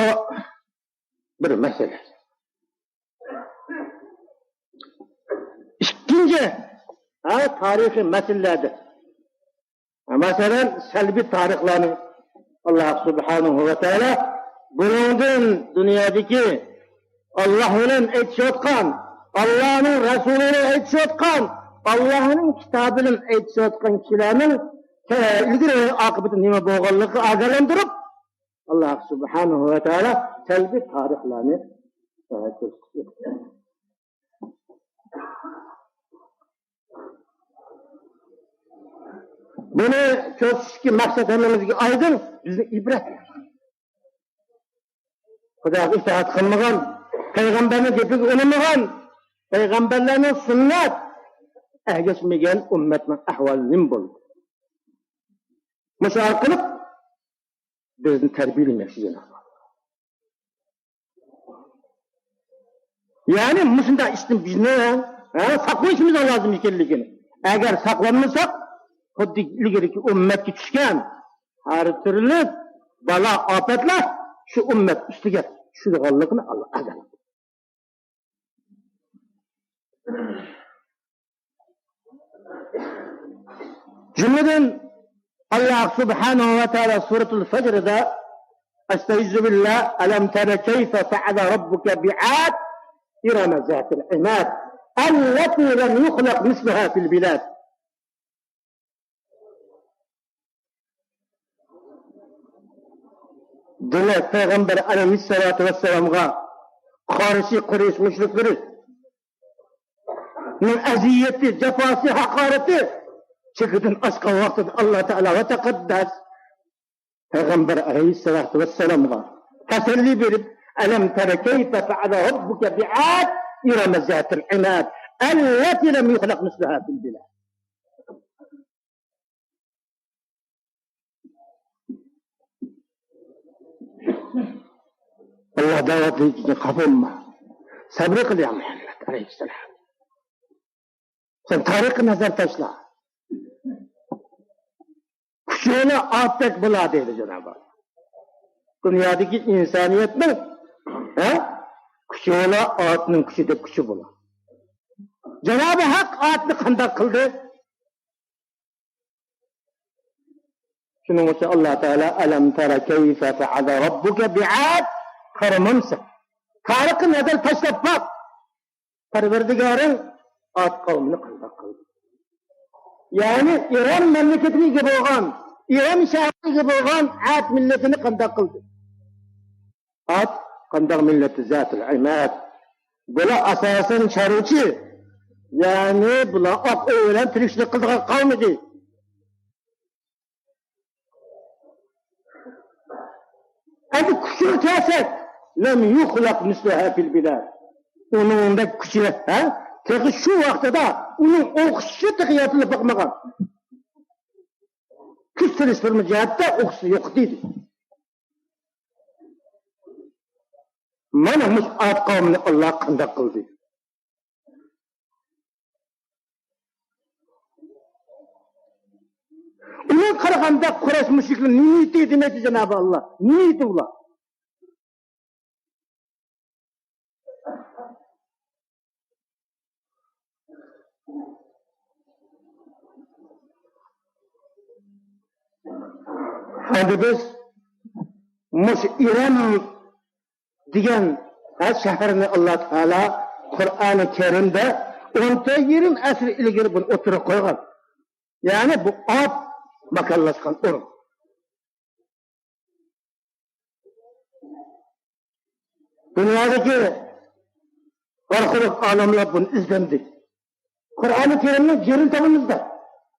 بىر مەسىلە. ئىككىنچى، ھە، تارىخىي مەسىلىلەردە مەسىلەن، سەلبىي تارىخلارنى ئاللا سۇبھانەھۇ ۋە تائالا بۇنىڭدىن دۇنيادىكى ئاللا بىلەن ئېيتىشىۋاتقان، ئاللانىڭ رەسۇلى بىلەن ئېيتىشىۋاتقان، ئاللانىڭ كىتابى بىلەن ئېيتىشىۋاتقان كىشىلەرنىڭ ئىلگىرى ئاقىۋىتى نېمە بولغانلىقىغا ئاگاھلاندۇرۇپ، ئاللا سۇبھانەھۇ ۋە تائالا سەلبىي تارىخلارنى كۆرسىتىپ ئۆتتى. بۇنى كۆرسىتىشتىكى مەقسەت ھەممىمىزگە ئايدىڭ، بىزنى ئىبرەت. خۇداغا ئىتائەت قىلمىغان، پەيغەمبەرنىڭ گېپىگە ئۇنىمىغان، پەيغەمبەرلەرنىڭ سۈننەت ئەگەشمىگەن ئۈممەتنىڭ ئەھۋالى نېمە بولىدۇ؟ مۇشۇ ئارقىلىق بىزنى تەربىيەلىمەكچى جانابى ئاللا. يەنى مۇشۇنداق ئىشتىن بىزنى، ھە، ساقلىشىمىز لازىم ئىكەنلىكىنى. ئەگەر ساقلانمىساق، خۇددى ئىلگىرىكى ئۈممەتكە چۈشكەن ھەر تۈرلۈك بالا ئاپەتلەر شۇ ئۈممەت ئۈستىگە چۈشىدىغانلىقىنى ئاللا ئەزەل. جۈملىدىن، ئاللا سۇبھانەھۇ ۋە تائالا سۈرەتۇل فەجردا، ئەستەئىزۇ بىللا، ئەلەم تەرە كەيفە فەئەلە رەببۇكە بىئاد ئىرەمە زاتىل ئىماد ئەللەتى لەم يۇخلەق مىسلۇھا فىل بىلاد. دېمەك، پەيغەمبەر ئەلەيھىسسالاتۇ ۋەسسالامغا قارشى قۇرەيش مۇشرىكلىرىنىڭ ئەزىيىتى، جاپاسى، ھاقارىتى چېكىدىن ئاشقان ۋاقتىدا، ئاللا تائالا ۋە تەقەددەس پەيغەمبەر ئەلەيھىسسالاتۇ ۋەسسالامغا تەسەللى بېرىپ، ئەلەم تەرە كەيفە فەئەلە رەببۇكە بىئاد ئىرەمە زاتىل ئىماد ئەللەتى لەم يۇخلەق مىسلۇھا فىل بىلاد. ئاللا دەۋەتنى خاپا بولما. سەبرى قىل، يا مۇھەممەد ئەلەيھىسسالام. سەن تارىخقا نەزەر تاشلا. كۈچۈڭلار ئاتتەك بولا، دەيدۇ جانابى ئاللا. دۇنيادىكى ئىنسانىيەتنىڭ، ھە، كۈچۈڭلار ئاتنىڭ كۈچىدەك كۈچى بولا. جانابى ھەق ئاتنى قانداق قىلدى؟ شۇنىڭ ئۈچۈن ئاللا تائالا، ئەلەم تەرە كەيفە فەئەلە رەببۇكە بىئاد، قارىمامسەن؟ تارىخقا نەزەر تاشلاپ باق. پەرۋەردىگارىڭ ئاد قەۋمىنى قانداق قىلدى؟ يەنى ئىرەم مەملىكىتىگە ئىگە بولغان، ئىرەم شەھىرىگە ئىگە بولغان ئاد مىللىتىنى قانداق قىلدى؟ ئاد قانداق مىللەت؟ زاتىل ئىماد. بۇلار ئاساسەن چارۋىچى. يەنى بۇلار ئاق ئۆي بىلەن تىرىكچىلىك قىلىدىغان قەۋم ئىدى. ئەمدى كۈچىگە كەلسەك، لەم يۇخلەق مىسلۇھا فىل بىلاد. ئۇنىڭدەك كۈچى، ھە؟ تېخى شۇ ۋاقتىدا ئۇنىڭ ئوخشىشى تېخى يارىتىلىپ باقمىغان. كۈچ سېلىشتۇرما جەھەتتە ئوخشىشى يوق دېدى. مانا مۇشۇ ئاد قەۋمىنى ئاللا قانداق قىلدى؟ ئۇنىڭغا قارىغاندا قۇرەيش مۇشرىكلىرى نېمە ئېيتتى دېمەيتتى جانابى ئاللا. نېمە ئېيتتى ئۇلار؟ ئەمدى بىز مۇشۇ ئىرەم دېگەن، ھە، شەھەرنى ئاللا تائالا قۇرئانى كەرىمدە ئون تۆت يېرىم ئەسىر ئىلگىرى بۇنى ئوتتۇرىغا قويغان. يەنى بۇ ئاد ماكانلاشقان ئورۇن. دۇنيادىكى ئارخېئولوگ ئالىملار بۇنى ئىزدەندى. قۇرئانى كەرىمنىڭ جېرىنى تاپىمىزدا.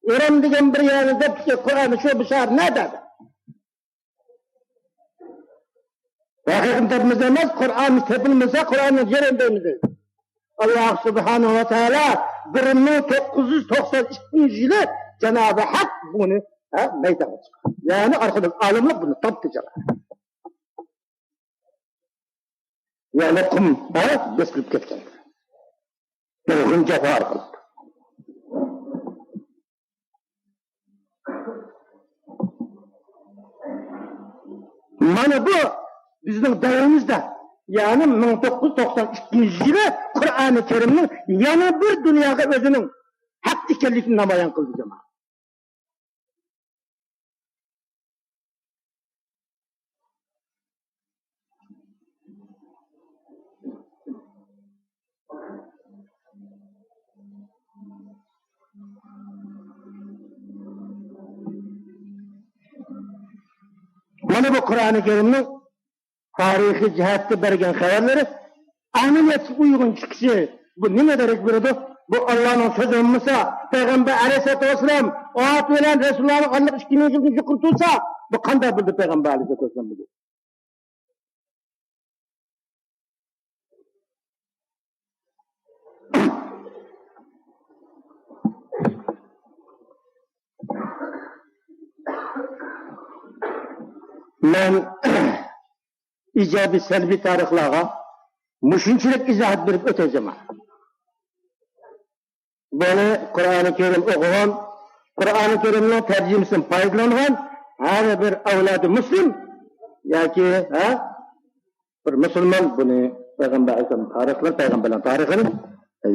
ئىرەم دېگەن بىر يەرنى دەپ، قۇرئانى شۇ بىر شەھەر نەدە؟ ھەقىقەتنى تاپىمىز ئەمەس، قۇرئان تېپىلمىسا، قۇرئاننىڭ جېرىنى دەيمىز. ئاللا سۇبھانەھۇ ۋە تائالا بىر مىڭ توققۇز يۈز توقسان ئىككىنچى يىلى جانابى ھەق بۇنى، ھە، مەيدانغا چىقاردى. يەنى ئارخېئولوگ ئالىملار بۇنى تاپتى، جانابى. يەنى قۇم، ھە، بېسىلىپ كەتكەن. نۇرغۇن جاپا ئارقىلىق. مانا بۇ بىزنىڭ دەۋرىمىزدە، يەنى مىڭ توققۇز يۈز توقسان ئىككىنچى يىلى قۇرئانى كەرىمنىڭ يەنە بىر دۇنياغا ئۆزىنىڭ ھەق ئىكەنلىكىنى نامايان قىلدى، جامائەت. مانا بۇ قۇرئانى كەرىمنىڭ تارىخىي جەھەتتە بەرگەن خەۋەرلىرى ئەمەلىيەتكە ئۇيغۇن چىقىشى بۇ نېمە دېرەك بېرىدۇ؟ بۇ ئاللانىڭ سۆزى بولمىسا، پەيغەمبەر ئەلەيھىسسالاتۇ ۋەسسالام ئات بىلەن رەسۇلۇللانىڭ ئارىلىقى ئىككى مىڭ يىلدىن يۇقىرى تۇرسا، بۇ قانداق بىلدى پەيغەمبەر ئەلەيھىسسالاتۇ ۋەسسالام بۇنى؟ مەن ئىجابىي، سەلبىي تارىخلارغا مۇشۇنچىلىك ئىزاھات بېرىپ ئۆتەي، جامائەت. بۇنى قۇرئانى كەرىم ئوقۇغان، قۇرئانى كەرىمنىڭ تەرجىمىسىدىن پايدىلانغان ھەر بىر ئەۋلادى مۇسلىم ياكى، ھە، بىر مۇسۇلمان بۇنى پەيغەمبەر ئەلەيھىسسالام تارىخلىرى، پەيغەمبەرلەرنىڭ تارىخىنى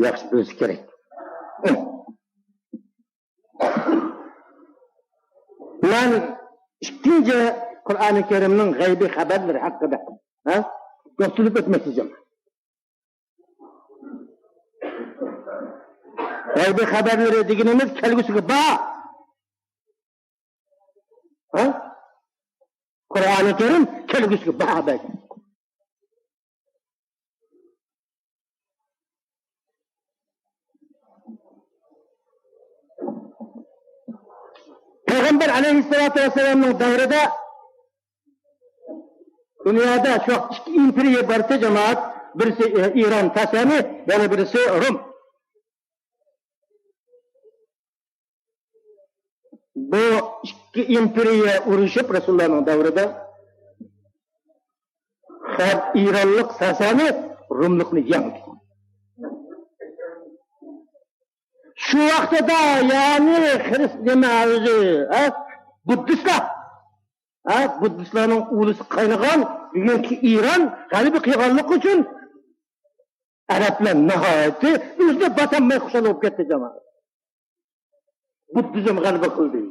ياخشى بىلىشى كېرەك. مەن ئىككىنچى قۇرئانى كەرىمنىڭ غەيبىي خەۋەرلىرى ھەققىدە، ھە، توختىلىپ ئۆتمەكچى. غەيبىي خەۋەرلىرى دېگىنىمىز كەلگۈسىگە باھا. ھە؟ قۇرئانى كەرىم كەلگۈسىگە باھا بەرگەن. پەيغەمبەر ئەلەيھىسسالاتۇ ۋەسسالامنىڭ دەۋرىدە دۇنيادا شۇ ۋاقىت ئىككى ئىمپېرىيە بار ئىدى، جامائەت. بىرسى، ئى، ئىران، ساسانى، يەنە بىرسى روم. بۇ ئىككى ئىمپېرىيە ئۇرۇشۇپ، رەسۇلۇللانىڭ دەۋرىدە خەت ئىرانلىق ساسانى روملۇقنى يەڭدى. شۇ ۋاقتىدا، يەنى خرىست-، نېمە ئۆزى، ھە؟ بۇددىستلار، ھە؟ بۇددىستلارنىڭ ئۇلىسى قاينىغان بۈگۈنكى ئىران غەلىبە قىلغانلىقى ئۈچۈن ئەرەبلەر ناھايىتى ئۆزىنى باسالماي خۇشال بولۇپ كەتتى، جامائەت. بۇددىزم غەلىبە قىلدى.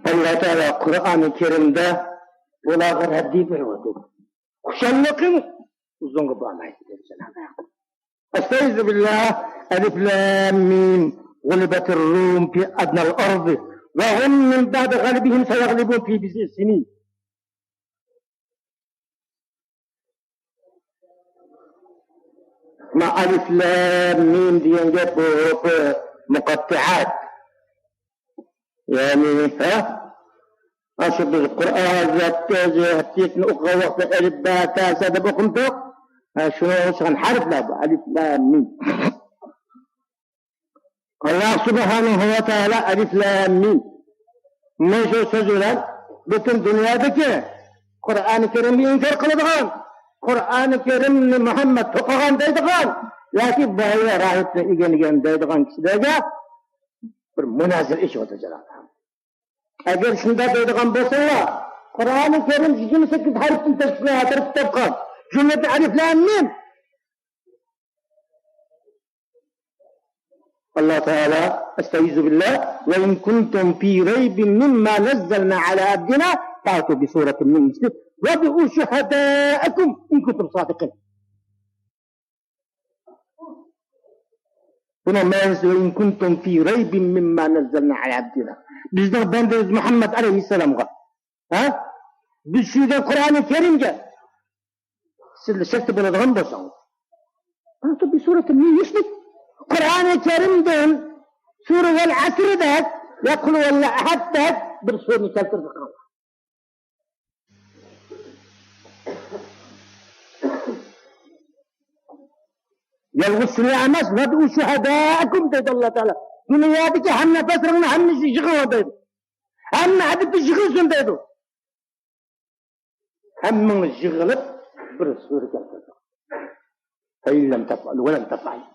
ئاللا تائالا قۇرئانى كەرىمدە بۇلارغا رەددىي بېرىۋاتىدۇ. خۇشاللىقىڭ ئۇزۇنغا بارمايدۇ، دەپ جانابى ھەق. ئەستەئىزۇ بىللا. ئەلىف لام مىم. غۇلىبەتىر رۇم فى ئەدنەل ئەرزى ۋە ھۇم مىن بەئدى غەلىبىھىم سەيەغلىبۇن فى بىزئى سىنىن. ما ئەلىف لام مىم دېگەن گەپ بۇ ھۇرۇپى مۇقەتتىئات. يەنى، ھە؟ ئاشۇ بىز قۇرئان ھەتتىنى ئوقۇغان ۋاقىتتا ئەلىف، بە، تە، سە دەپ ئوقۇمدۇق. ھە، شۇنىڭغا ئوخشىغان ھەرپلەر بۇ. ئەلىف، لام، مىم. ئاللا سۇبھانەھۇ ۋە تائالا ئەلىف، لام، مىم. مۇشۇ سۆز بىلەن پۈتۈن دۇنيادىكى قۇرئانى كەرىمگە ئىنكار قىلىدىغان، قۇرئانى كەرىمنى مۇھەممەد توقۇغان دەيدىغان ياكى بۇ راھىبنى ئىگىلىگەن دەيدىغان كىشىلەرگە بىر مۇنازىرە ئېچىۋاتىدۇ، جانابىم. ئەگەر شۇنداق دەيدىغان بولساڭلار، قۇرئانى كەرىم يىگىرمە سەككىز ھەرپتىن تەشكىل، ھازىرقى كىتابقا، جۈملىدىن ئەلىف لام مىم. ئاللا تائالا، ئەستەئىزۇ بىللا، ۋە ئىن كۇنتۇم فى رەيبىن مىمما نەززەلنا ئەلا ئەبدىنا فەئتۇ بىسۇرەتىن مىن مىسلىھ ۋەدئۇ شۇھەدائەكۇم ئىن كۇنتۇم سادىقىن. بۇنىڭ مەنىسى، ۋە ئىن كۇنتۇم فى رەيبىن مىمما نەززەلنا ئەلا ئەبدىنا. بىزنىڭ بەندىمىز مۇھەممەد ئەلەيھىسسالامغا، ھە؟ بىز چۈشۈرگەن قۇرئانى كەرىمگە سىلەر شەكتە بولىدىغان بولساڭلار، فەئتۇ بىسۇرەتىن مىن مىسلىھ. قۇرئانى كەرىمدىن سۈرە ۋەل ئەسردەك يا قۇل ھۇۋەللاھۇ ئەھەددەك بىر سۈرىنى كەلتۈرۈپ بېقىڭلار. يالغۇز سىلەر ئەمەس، ۋەدئۇ شۇھەدائەكۇم دەيدۇ ئاللا تائالا. دۇنيادىكى ھەم نەپەسلىرىڭنى ھەممىسىنى يىغىڭلار دەيدۇ. ھەممە ئەدىپنى يىغىلسۇن دەيدۇ. ھەممىڭلار يىغىلىپ بىر سۈرە كەلتۈردى. فەئىن لەم تەفئەلۇ ۋە لەن تەفئەلۇ.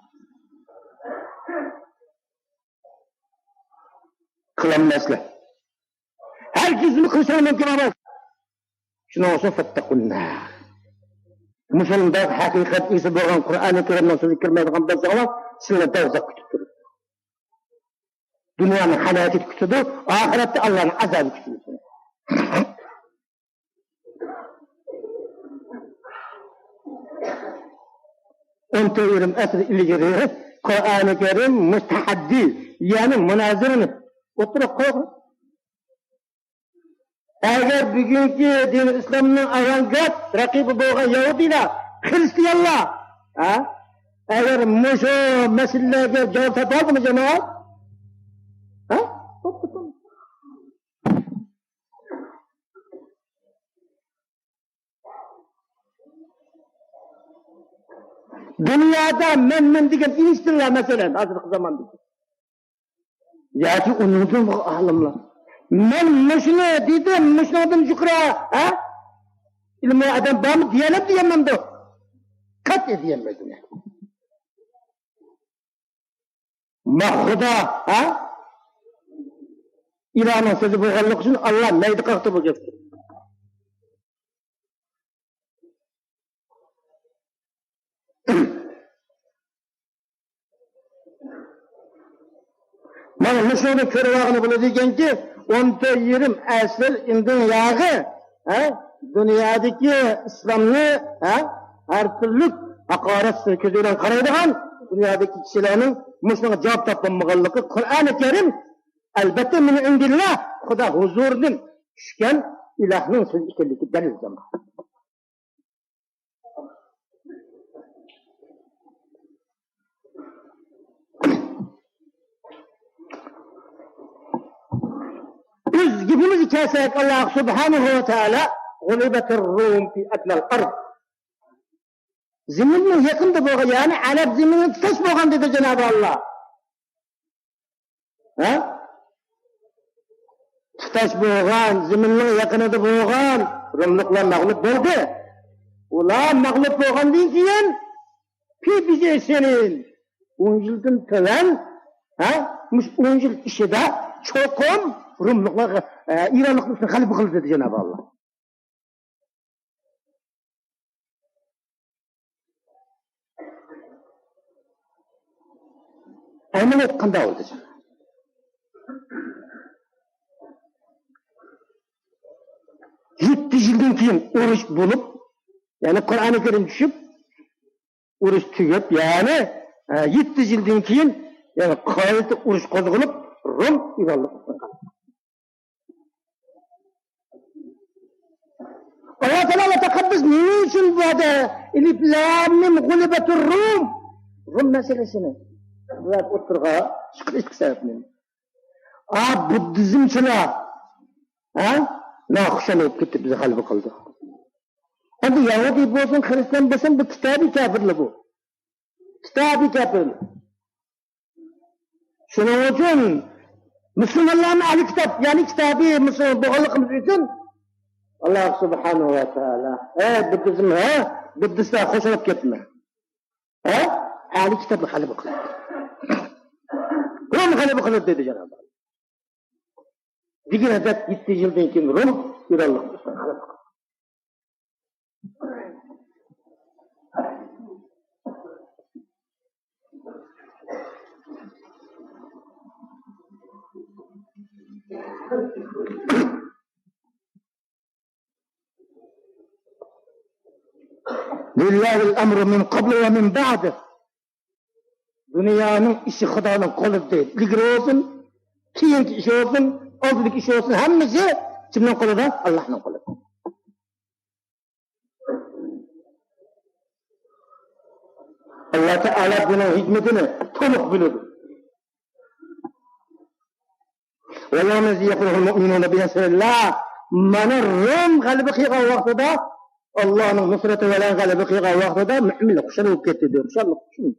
قىلالمايسىلەر. ھەرگىزمۇ قىلىشىڭلار مۇمكىن ئەمەس. شۇنىڭ ئۈچۈن فەتتەقۇننار. مۇشۇنداق ھەقىقەت ئىگىسى بولغان قۇرئانى كەرىمنىڭ سۆزىگە كىرمەيدىغان بولساڭلار، سىلەرنى دوزاخ كۈتۈپ تۇرىدۇ. دۇنيانىڭ ھالاكىتى كۈتىدۇ، ئاخىرەتتە ئاللانىڭ ئازابى كۈتىدۇ. ئون تۆت يېرىم ئەسىر ئىلگىرى قۇرئانى كەرىم مۇتەھەددىي، يەنى مۇنازىرىنى ئوتتۇرىغا قويغان. ئەگەر بۈگۈنكى دىنى ئىسلامنىڭ ئاۋانگارد رەقىبى بولغان يەھۇدىيلار، خرىستىيانلار، ھە؟ ئەگەر مۇشۇ مەسىلىلەرگە جاۋاب تاپالدىمۇ جامائەت؟ ھە؟ دۇنيادا مەن، مەن دېگەن ئىنستىتۇتلار، مەسىلەن، ھازىرقى زاماندىكى ياكى ئۇنىڭدىن ئالىملار. مەن مۇشۇنى دېدىم، مۇشۇنىڭدىن يۇقىرى، ھە؟ ئىلمىي ئادەم بارمۇ دېيەلەپ دېيەلمەمدۇ؟ قەتئىي دېيەلمەيدۇ. ما خۇدا، ھە؟ ئىلاھنىڭ سۆزى بولغانلىقى ئۈچۈن ئاللا مەيدە قاقتى بۇ گەپكە. مانا مۇشۇنى كۆرۈۋالغىلى بولىدىكەنكى، ئون تۆت يېرىم ئەسىر ئىندىن ياغى، ھە، دۇنيادىكى ئىسلامنى، ھە، ھەر تۈرلۈك ھاقارەت كۆزى بىلەن قارايدىغان دۇنيادىكى كىشىلەرنىڭ مۇشۇنىڭغا جاۋاب تاپالمىغانلىقى، قۇرئانى كەرىم، ئەلبەتتە، مىن ئىندىللا، خۇدا ھۇزۇرىدىن چۈشكەن ئىلاھنىڭ سۆزى ئىكەنلىكى دەلىل زامان. بىز گېپىمىزگە كەلسەك، ئاللا سۇبھانەھۇ ۋە تائالا، غۇلىبەتىر رۇم فى ئەدنەل ئەرز. زېمىننىڭ يېقىندا بولغان، يەنى ئەرەب زېمىنى تۇتاش بولغان دېدى جانابى ئاللا. ھە؟ تۇتاش بولغان، زېمىننىڭ يېقىنىدا بولغان روملۇقلار مەغلۇپ بولدى. ئۇلار مەغلۇپ بولغاندىن كېيىن، پى بىجى سېنىن، ئون يىلدىن تۆۋەن، ھە؟ مۇشۇ ئون يىل ئىچىدە چوقۇم روملۇقلار، ئە، ئىرانلىقلار ئۈستىدە غەلىبە قىلدى دېدى جانابى ئاللا. ئەمەلىيەت قانداق بولدى؟ يەتتە يىلدىن كېيىن ئۇرۇش بولۇپ، يەنى قۇرئانى كەرىم چۈشۈپ، ئۇرۇش تۈگەپ، يەنى، ئە، يەتتە يىلدىن كېيىن، يەنى قايتا ئۇرۇش قوزغىلىپ، روم ئىرانلىق ئۇرۇشقان. ئاللا تائالا لەقەد بىز نېمە ئۈچۈن بۇ يەردە ئەلىف لام مىم غۇلىبەتۇر روم، روم مەسىلىسىنى بۇ يەردە ئوتتۇرىغا چىقىرىشلىق سەۋەبنى؟ ئا، بۇددىزمچىلار، ھە؟ ناخۇشال بولۇپ كېتىپ بىزگە غەلىبە قىلدى. ئەمدى يەھۇدىي بولسۇن، خىرىستىيان بولسۇن، بۇ كىتابىي كاپىرلار بۇ. كىتابىي كاپىرلار. شۇنىڭ ئۈچۈن مۇسۇلمانلارنى ئەھلى كىتاب، يەنى كىتابىي مۇسۇلمان بولغانلىقىمىز ئۈچۈن ئاللا سۇبھانەھۇ ۋە تائالا، ئەي بۇددىزم، ھە، بۇددىستلار خوش بولۇپ كەتمە. ھە؟ ئەھلى كىتابنى غەلىبە قىلىدۇ. روم غەلىبە قىلىدۇ دېدى جانابى. دېگەن دەپ يەتتە يىلدىن كېيىن روم ئىرانلىق غەلىبە قىلدى. لله الأمر من قبل ومن بعد. دۇنيانىڭ ئىشى خۇدانىڭ قولىدا. ئىلگىرى بولسۇن، كېيىنكى ئىش بولسۇن، ئالدىدىكى ئىش بولسۇن، ھەممىسى كىمنىڭ قولىدا؟ ئاللانىڭ قولىدا. ئاللا تائالا بۇنىڭ ھېكمىتىنى تولۇق بىلىدۇ. واليوم يفرح المؤمنون بنصر الله. مانا روم غەلىبە قىلغان ۋاقتىدا، ئاللانىڭ نۇسرىتى بىلەن غەلىبە قىلغان ۋاقتىدا مۆمىنلەر خۇشال بولۇپ كەتتى دەپ، خۇشاللىق ئۈچۈن.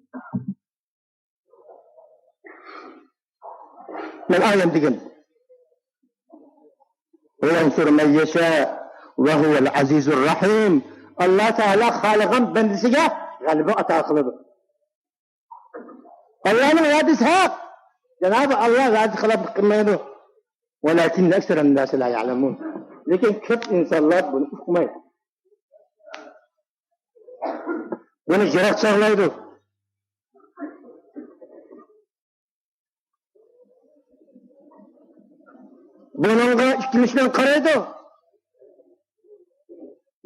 مەن ئايەم دېگەن. وينصر من يشاء وهو العزيز الرحيم. ئاللا تائالا خالىغان بەندىسىگە غەلىبە ئاتا قىلىدۇ. ئاللانىڭ ۋەدىسى ھەق. جانابى ئاللا ۋەدىسى خىلاپلىق قىلمايدۇ. ولكن أكثر الناس لا يعلمون. لېكىن كۆپ ئىنسانلار بۇنى ئۇقمايدۇ. بۇنى يىراق چاغلايدۇ. بۇنىڭغا ئىككىلىنىش بىلەن قارايدۇ.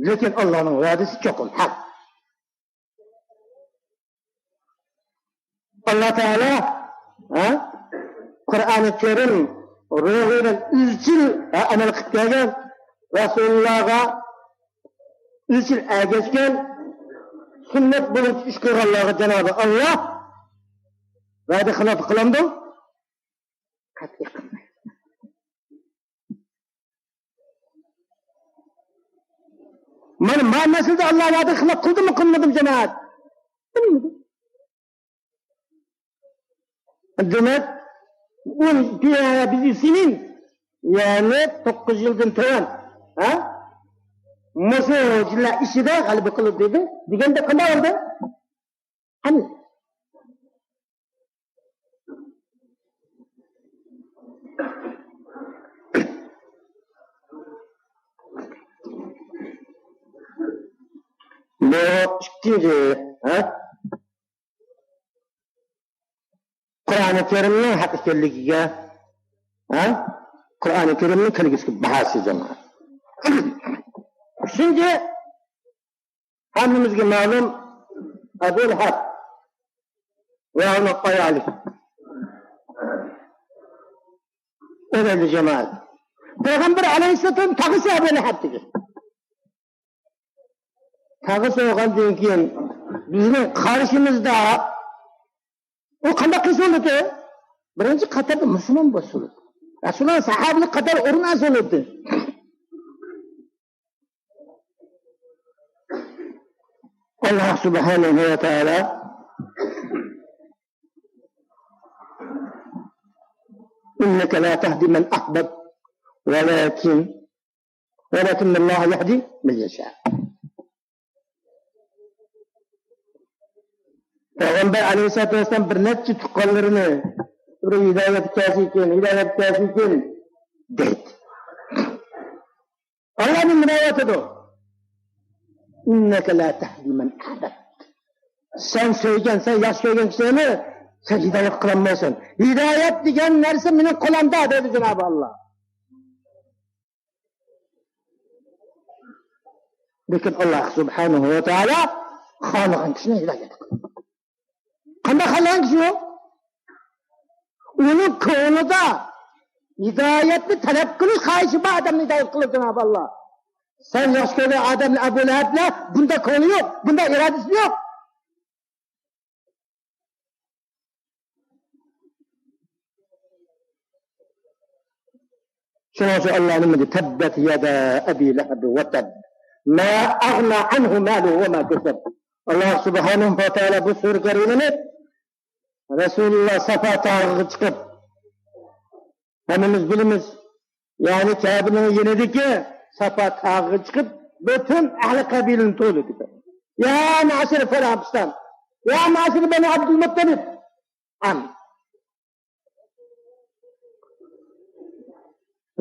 لېكىن ئاللانىڭ ۋەدىسى چوقۇم ھەق. ئاللا تائالا، ھە، قۇرئانى كەرىم روھىدىن ئىزچىل، ھە، ئەمەل قىلىپ كەلگەن، رەسۇلۇللاغا ئىزچىل ئەگەشكەن، سۈننەت بويىچە ئىش قىلغانلارغا جانابى ئاللا ۋەدە خىلاپلىق قىلامدۇ؟ قەتئىي قىلمايدۇ. مانا ما مەسىلىدە ئاللا ۋەدە خىلاپ قىلدىمۇ، قىلمىدىمۇ جامائەت؟ قىلمىدى. دېمەك، ئون، في عشر سنين، يەنى توققۇز يىلدىن تۆۋەن، ھە؟ مۇشۇ يىللار ئىچىدە غەلىبە قىلىدۇ دېدى. دېگەندە قانداق بولدى؟ قانى؟ بۇ ئىككىنچى، ھە؟ قۇرئانى كەرىمنىڭ ھەق ئىكەنلىكىگە، ھە؟ قۇرئانى كەرىمنىڭ كەلگۈسىدىكى باھاسى جامائەت. ئۈچىنچى، ھەممىمىزگە مەلۇم، ئەبۇ لەھەب ۋە ئۇنىڭ ئايالى. ئۆلدى جامائەت. پەيغەمبەر ئەلەيھىسسالام تاغىسى ئەبۇ لەھەب دېگەن. تاغىسى بولغاندىن كېيىن بىزنىڭ قارشىمىزدا ئۇ قانداق قىلسا بولىدۇ؟ بىرىنچى قاتاردا مۇسۇلمان بولسا بولىدۇ. رەسۇلۇللا ساھابىلىك قاتار ئورۇن ئالسا بولىدۇ. ئاللا سۇبھانەھۇ ۋە تائالا: إنك لا تهدي من أحببت ولكن، ولكن الله يهدي من يشاء. پەيغەمبەر ئەلەيھىسسالاتۇ ۋەسسالام بىر نەچچە تۇغقانلىرىنى بىر ھىدايەتكە كەلسىكىن، ھىدايەتكە كەلسىكىن دەيدۇ. ئاللا نېمە دەۋاتىدۇ؟ إنك لا تهدي من أحببت. سەن سۆيگەن، سەن ياخشى كۆرگەن كىشىلەرنى سەن ھىدايەت قىلالمايسەن. ھىدايەت دېگەن نەرسە مېنىڭ قولۇمدا، دەيدۇ جانابى ئاللا. لېكىن ئاللا سۇبھانەھۇ ۋە تائالا خالىغان كىشىنى ھىدايەت قىلىدۇ. قانداق خالىغان كىشى ئۇ؟ ئۇنىڭ كۆڭلىدە ھىدايەتنى تەلەپ قىلىش خاھىشى بار ئادەمنى ھىدايەت قىلىدۇ جانابى ئاللا. سەن ياخشى كۆرگەن ئادەمنى ئەبۇ لەھەبلەر بۇنداق كۆڭلى يوق، بۇنداق ئىرادىسى يوق. شۇنىڭ ئۈچۈن ئاللا نېمە دېدى؟ تبت يدا أبي لهب وتب ما أغنى عنه ماله وما كسب. ئاللا سۇبھانەھۇ ۋە تائالا بۇ سۈرە كەرىمىنى رەسۇلۇللا سافا تاغىغا چىقىپ، ھەممىمىز بىلىمىز، يەنى كەبىنىڭ يېنىدىكى سافا تاغىغا چىقىپ، پۈتۈن ئەھلى قەبىلىنى توۋلىدى. يا مەشەر فىلان پىستان، يا مەشەر بەنى ئابدۇلمۇتتەلىب. ئەم.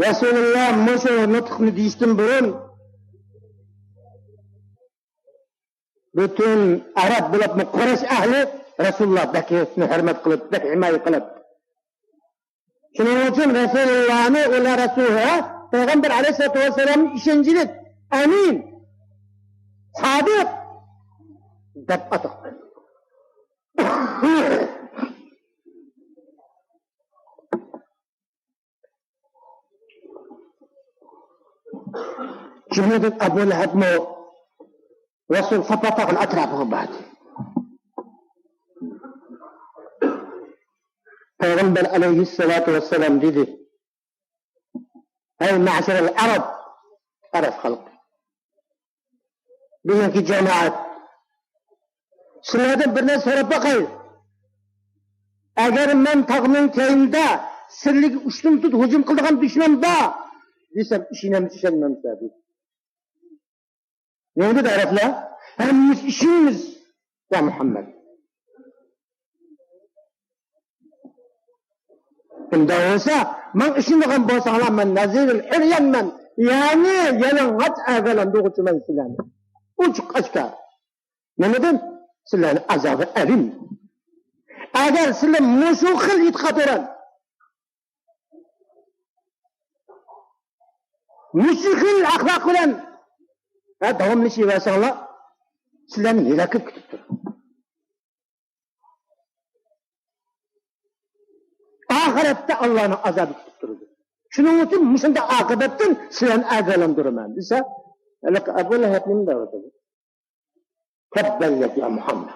رەسۇلۇللا مۇشۇ نۇتۇقنى دېيىشتىن بۇرۇن، پۈتۈن ئەرەب بولۇپمۇ قۇرەيش ئەھلى رەسۇلۇللا بەك ھۆرمەت قىلىپ، بەك ھىمايە قىلىپ. شۇنىڭ ئۈچۈن رەسۇلۇللانى ئۇلار رەسۇلى، پەيغەمبەر ئەلەيھىسسالاتۇ ۋەسسالامنى ئىشەنچلىك، ئەمىن، سادىق دەپ ئاتىغان. شۇنىڭدىن ئەبۇ لەھەبمۇ رەسۇل ساپا تاغىنىڭ ئەتراپىغا باردى. پەيغەمبەر ئەلەيھىسسالاتۇ ۋەسسالام دېدى: ھەي مەشەرەل ئەرەب، ئەرەب خەلقى، بۈگۈنكى جامائەت، سىلەردىن بىر نەرسە سوراپ باقاي. ئەگەر مەن تاغنىڭ كەينىدە سىلەرگە ئۇشتۇمتۇت ھۇجۇم قىلىدىغان دۈشمەن بار دېسەم، ئىشىنەمسىز، ئىشەنمەمسىلەر دېدى. نېمە دېدى ئەرەبلەر؟ ھەممىمىز ئىشىنىمىز، يا مۇھەممەد. ئۇنداق بولسا، ماڭا ئىشىنىدىغان بولساڭلار، مەن نەزىرىل ئۇريانمەن، يەنى يالىڭاچ ئاگاھلاندۇرغۇچىمەن سىلەرنى. ئوچۇق ئاشكارا. نېمىدىن؟ سىلەرنى ئازابى ئەلىم. ئەگەر سىلەر مۇشۇ خىل ئېتىقاد بىلەن، مۇشۇ خىل ئەخلاق بىلەن، ھە، داۋاملىشىۋەرسەڭلار، سىلەرنى ھالاكەت كۈتۈپ تۇرىدۇ. ئاخىرەتتە ئاللانىڭ ئازابى كۈتۈپ تۇرىدۇ. شۇنىڭ ئۈچۈن مۇشۇنداق ئاقىۋەتتىن سىلەرنى ئاگاھلاندۇرىمەن دېسە، ھېلىقى ئەبۇ لەھەب نېمە دەۋاتىدۇ؟ تبا لك يا محمد.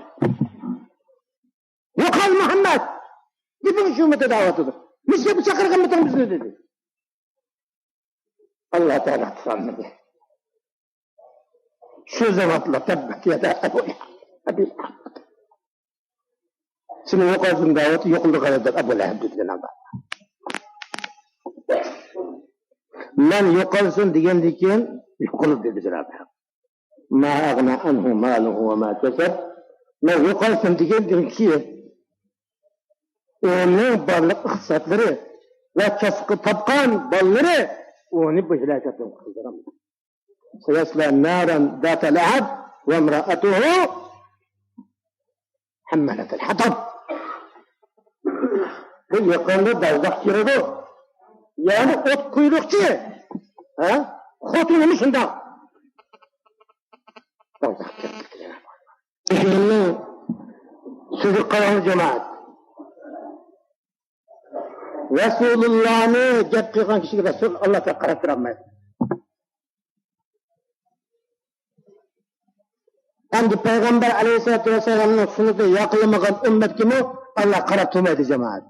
يوقال مۇھەممەد! گېپىڭ شۇمىدى دەۋاتىدۇ. مۇشۇ گەپكە چاقىرغانمىدىڭ بىزنى دېدى. ئاللا تائالا تۇرالمىدى. شۇ زاۋۇتلا تبت يدا أبي لهب. سېنى يوقالسۇن دەۋاتىدۇ، يوقىلىدىغان ئادەم ئەبۇ لەھەب دېدى ئاللا. مەن يوقالسۇن دېگەندىن كېيىن يوقىلىپ دېدى جانابى ھەق. ما ئەغنا ئەنھۇ مالۇھۇ ۋە ما كەسەب. مەن يوقالسۇن دېگەندىن كېيىن ئۇنىڭ بارلىق ئىقتىسادلىرى ۋە كەسىپ تاپقان بالىلىرى ئۇنى بۇ ھالاكەتتىن قۇتۇلدۇرالمىدى. سيصلى نارا ذات لهب وامرأته حمالة الحطب. بۇ يېقىندا دوزاخقا كىرىدۇ. يەنى ئوت قۇيرۇقچى. ھە؟ خوتۇنىمۇ شۇنداق. دوزاخقا كىرىدۇ. پەيغەمبەرنىڭ سۆزىگە قاراڭ جامائەت. رەسۇلۇللانى گەپ قىلغان كىشىگە رەسۇل ئاللا تائالا قاراپ تۇرالمايدۇ. ئەمدى پەيغەمبەر ئەلەيھىسسالاتۇ ۋەسسالامنىڭ سۈننىتىنى ياقلىمىغان ئۈممەتكىمۇ ئاللا قاراپ تۇرمايدۇ جامائەت.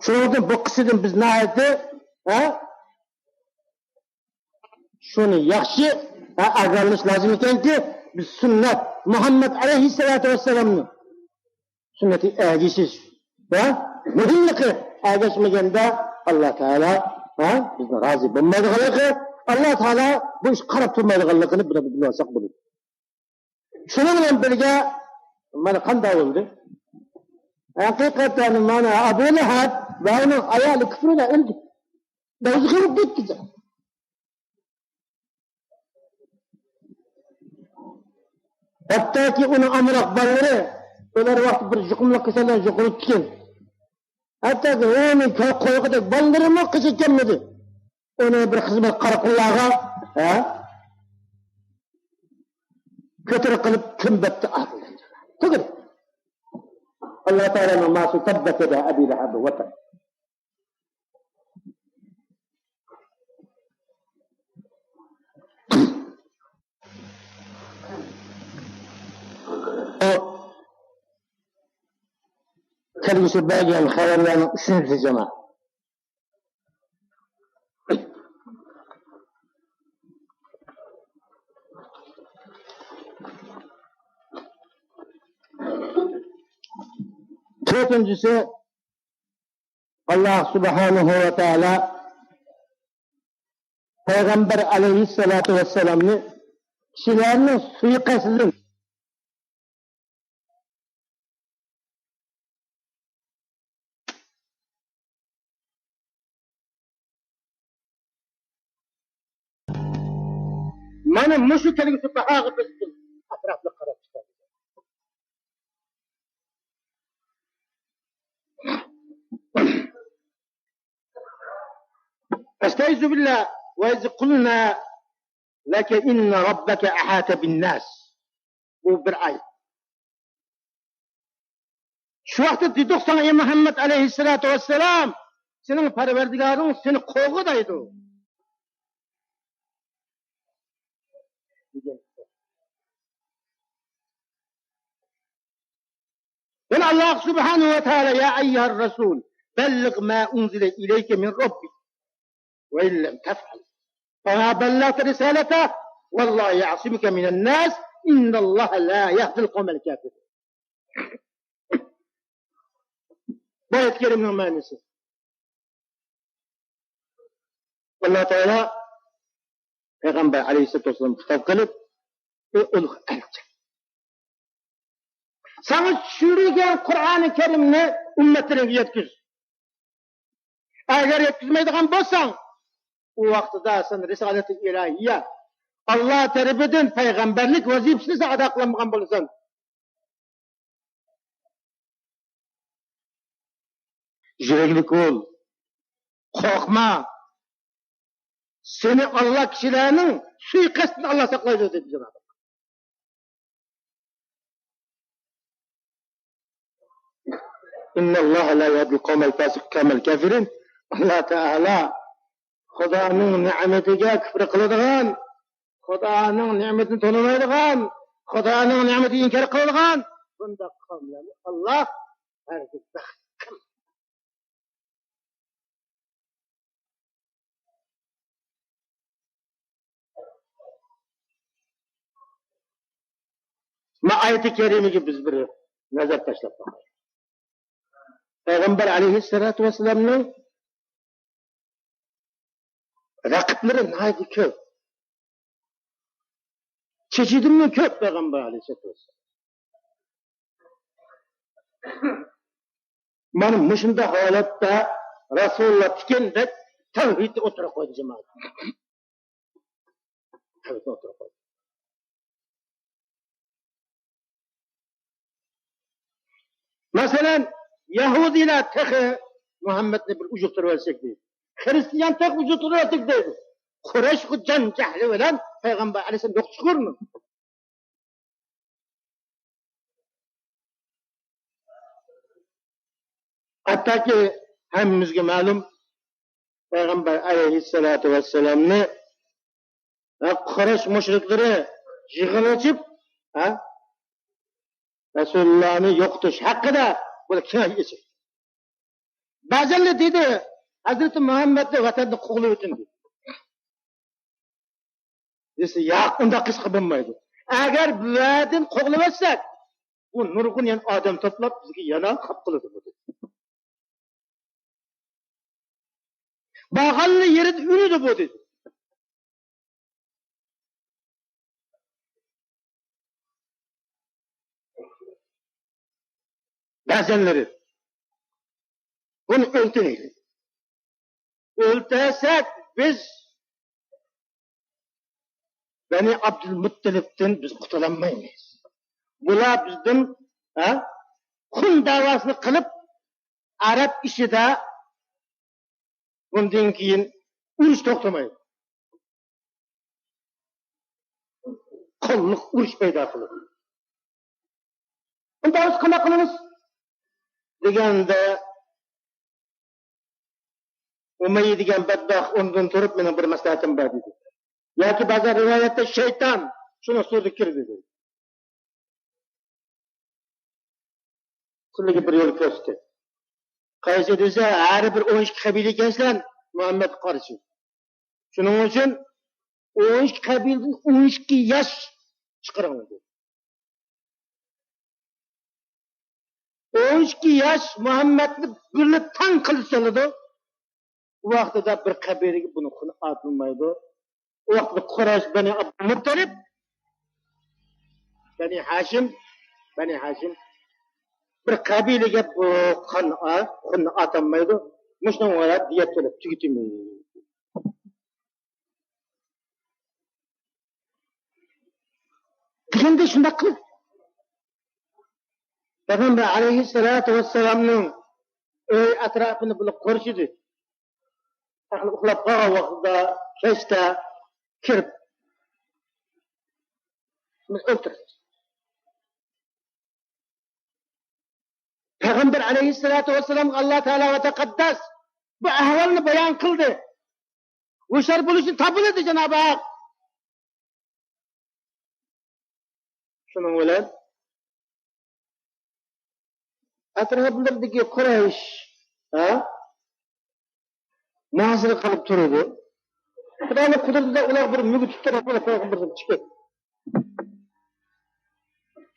شۇنىڭ ئۈچۈن بۇ قىسسىدىن بىز ناھايىتى، ھە، شۇنى ياخشى، ھە، ئاگاھلاش لازىم ئىكەنكى، بىز سۈننەت، مۇھەممەد ئەلەيھىسسالاتۇ ۋەسسالامنى سۈننىتىگە ئەگىشىش ۋە مۇھىملىقى، ئەگەشمىگەندە ئاللا تائالا، ھە، بىزنى رازى بولمايدىغانلىقى، ئاللا تائالا بۇ ئىشقا قاراپ تۇرمايدىغانلىقىنى بۇنى بىلىۋالساق بولىدۇ. شۇنىڭ بىلەن بىرگە، مانا قانداق بولدى؟ ھەقىقەتەن مانا ئەبۇ لەھەب ۋە ئۇنىڭ ئايالى كۈفرىدە ئۆلدى. دوزاخقا كىرىپ كەتتى. ھەتتاكى ئۇنىڭ ئامراق بالىلىرى، ئۇلار ۋاقتى بىر يۇقۇملۇق كېسەلدىن يۇقۇملىنىپتىكەن. ھەتتاكى ئۇنى كۆرۈپ قويغۇدەك بالىلىرىمۇ قېچىپ كەلمىدى. ئۇنى بىر خىزمەت قاراقۇللارغا، ھە، كۆتۈرۈپ قىلىپ كۈمبەتتە ئاتىلدى. تۈگىدى. ئاللا تائالانىڭ ماسۇ تەببەت يەدا ئەبى لەھەب ۋە تەب. ئۇ كەلگۈسى بەرگەن خەۋەرلەرنىڭ ئۈچىنچىسى جامائەت. تۆتىنچىسى، ئاللا سۇبھانەھۇ ۋە تائالا پەيغەمبەر ئەلەيھىسسالاتۇ ۋەسسالامنى كىشىلەرنىڭ سۇيىقەستىدىن مانا مۇشۇ كەلگۈسى باھاغا بىز ئەتراپلىق قاراپ چىقىمىز. ئەستەئىزۇ بىللا ۋە ئىز قۇلنا لەكە ئىننە رەببەكە ئەھاتە بىنناس. بۇ بىر ئايەت. شۇ ۋاقىتتا دېدۇق ساڭا، ئەي مۇھەممەد ئەلەيھىسسالاتۇ ۋەسسالام، سېنىڭ پەرۋەردىگارىڭ سېنى قوغدايدۇ. يەنە ئاللا سۇبھانەھۇ ۋە تائالا، يا ئەييۇھەر رەسۇل، بەللىغ ما ئۇنزىلە ئىلەيكە مىن رەببىك. وإن لم تفعل فما بلغت رسالته والله يعصمك من الناس إن الله لا يهدي القوم الكافرين. بۇ ئايەت كەرىمنىڭ مەنىسى. ئاللا تائالا پەيغەمبەر ئەلەيھىسسالاتۇ ۋەسسالامغا خىتاب قىلىپ، ئەي ئۇلۇغ ئەلچى، ساڭا چۈشۈرۈلگەن قۇرئانى كەرىمنى ئۈممەتلىرىڭگە يەتكۈز. ئەگەر يەتكۈزمەيدىغان بولساڭ، ئۇ ۋاقتىدا سەن رىسالەتى ئىلاھىيە، ئاللا تەرىپىدىن پەيغەمبەرلىك ۋەزىپىسىنى سەن ئادا قىلالمىغان بولىسەن. يۈرەكلىك بول، قورقما. سېنى ئاللا كىشىلەرنىڭ سۇيىقەستىدىن ئاللا ساقلايدۇ، دېدى جانابى. ئىنناللاھە لا يەھدىل قەۋمەل فاسىقىن كەمەل كافىرىن. ئاللا تائالا خۇدانىڭ نېمىتىگە كۈپۈر قىلىدىغان، خۇدانىڭ نېمىتىنى تونۇمايدىغان، خۇدانىڭ نېمىتىگە ئىنكار قىلىدىغان بۇنداق قەۋملەرنى ئاللا ھەرگىز بەخت قىلمايدۇ. ما ئايىتى كەرىمىگە بىز بىر نەزەر تاشلاپ باقايلى. پەيغەمبەر ئەلەيھىسسالاتۇ ۋەسسالامنىڭ رەقىبلىرى ناھايىتى كۆپ. چېچىدىنمۇ كۆپ پەيغەمبەر ئەلەيھىسسالاتۇ ۋەسسالام. مانا مۇشۇنداق ھالەتتە رەسۇلۇللا تىكەندەك تەۋھىدنى ئوتتۇرىغا قويدى، جامائەت. تەۋھىدنى ئوتتۇرىغا قويدى. مەسىلەن، يەھۇدىيلار تېخى مۇھەممەدنى بىر ئۇجۇقتۇرۇۋەتسەك دەيدۇ. خىرىستىيان تېخى ئۇجۇقتۇرۇۋەتسەك دەيدۇ. قۇرەيش بۇ جان جەھلى بىلەن پەيغەمبەر ئەلەيھىسسالام يوققا چىقىرىدۇ. ھەتتاكى ھەممىمىزگە مەلۇم، پەيغەمبەر ئەلەيھىسسالاتۇ ۋەسسالامنى، ھە، قۇرەيش مۇشرىكلىرى يىغىن ئېچىپ، ھە، رەسۇلۇللانى يوقىتىش ھەققىدە بۇ كېڭەش ئېچىپ. بەزىلەر دېدى، ھەزرىتى مۇھەممەدنى ۋەتەندىن قوغلىۋېتىڭ دېدى. دېسە، ياق، ئۇنداق قىلىشقا بولمايدۇ. ئەگەر بۇ يەردىن قوغلىۋەتسەك، بۇ نۇرغۇن يەنە ئادەم توپلاپ، بىزگە يەنە خەپ قىلىدۇ بۇ دېدى. بارغانلا يېرىدە ئۆلىدۇ بۇ دېدى. بەزەنلىرى بۇنى ئۆلتۈرەيلى. ئۆلتۈرسەك بىز بەنى ئابدۇلمۇتتەلىپتىن بىز قۇتۇلالمايمىز. بۇلار بىزدىن، ھە، خۇن دەۋاسىنى قىلىپ، ئەرەب ئىچىدە بۇندىن كېيىن ئۇرۇش توختىمايدۇ. قانلىق ئۇرۇش پەيدا قىلىدۇ. ئۇندا بىز قانداق قىلىمىز؟ دېگەندە، ئۇمەييە دېگەن بەتبەخت ئورنىدىن تۇرۇپ، مېنىڭ بىر مەسلىھەتىم بار دېدى. ياكى بەزى رىۋايەتتە شەيتان شۇنىڭ سۈرىدە كىردى دېدى. كۈنلۈكى بىر يول كۆرسىتى. قايسى دېسە، ھەر بىر ئون ئىككى قەبىلە ئىكەنسىلەر مۇھەممەدكە قارشى. شۇنىڭ ئۈچۈن ئون ئىككى قەبىلىدىن ئون ئىككى ياش چىقىرىڭ دېدى. ئون ئىككى ياش مۇھەممەدنى بىرلا تەڭ قىلىچ سالىدۇ. ئۇ ۋاقتىدا بىر قەبىلىگە بۇنى خۇن ئاتىلمايدۇ. ئۇ ۋاقتىدا قۇرەيش، بەنى ئابدۇلمۇتتەلىپ، بەنى ھاشىم، بەنى ھاشىم بىر قەبىلىگە بۇ قان، خۇننى ئاتالمايدۇ. مۇشۇنىڭغا دىيەت تۆلەپ تۈگىتىمىز. دېگەندە شۇنداق قىلىپ، پەيغەمبەر ئەلەيھىسسالاتۇ ۋەسسالامنىڭ ئۆي ئەتراپىنى بۇلار قورشىدى. ئەھلى ئۇخلاپ قالغان ۋاقتىدا كەچتە كىرىپ، بىز ئۆلتۈردى. پەيغەمبەر ئەلەيھىسسالاتۇ ۋەسسالامغا ئاللا تائالا ۋە تەقەددەس بۇ ئەھۋالنى بايان قىلدى. ھوشيار بولۇشنى تاپىلىدى جانابى ھەق. شۇنىڭ بىلەن ئەتراپلىرىدىكى قۇرەيش، ھە؟ مۇھاسىرە قىلىپ تۇرىدۇ. خۇدانىڭ قۇدرىتىدە ئۇلار بىر مۈگۈت تۇتۇپ، پەيغەمبەر چىقىپ،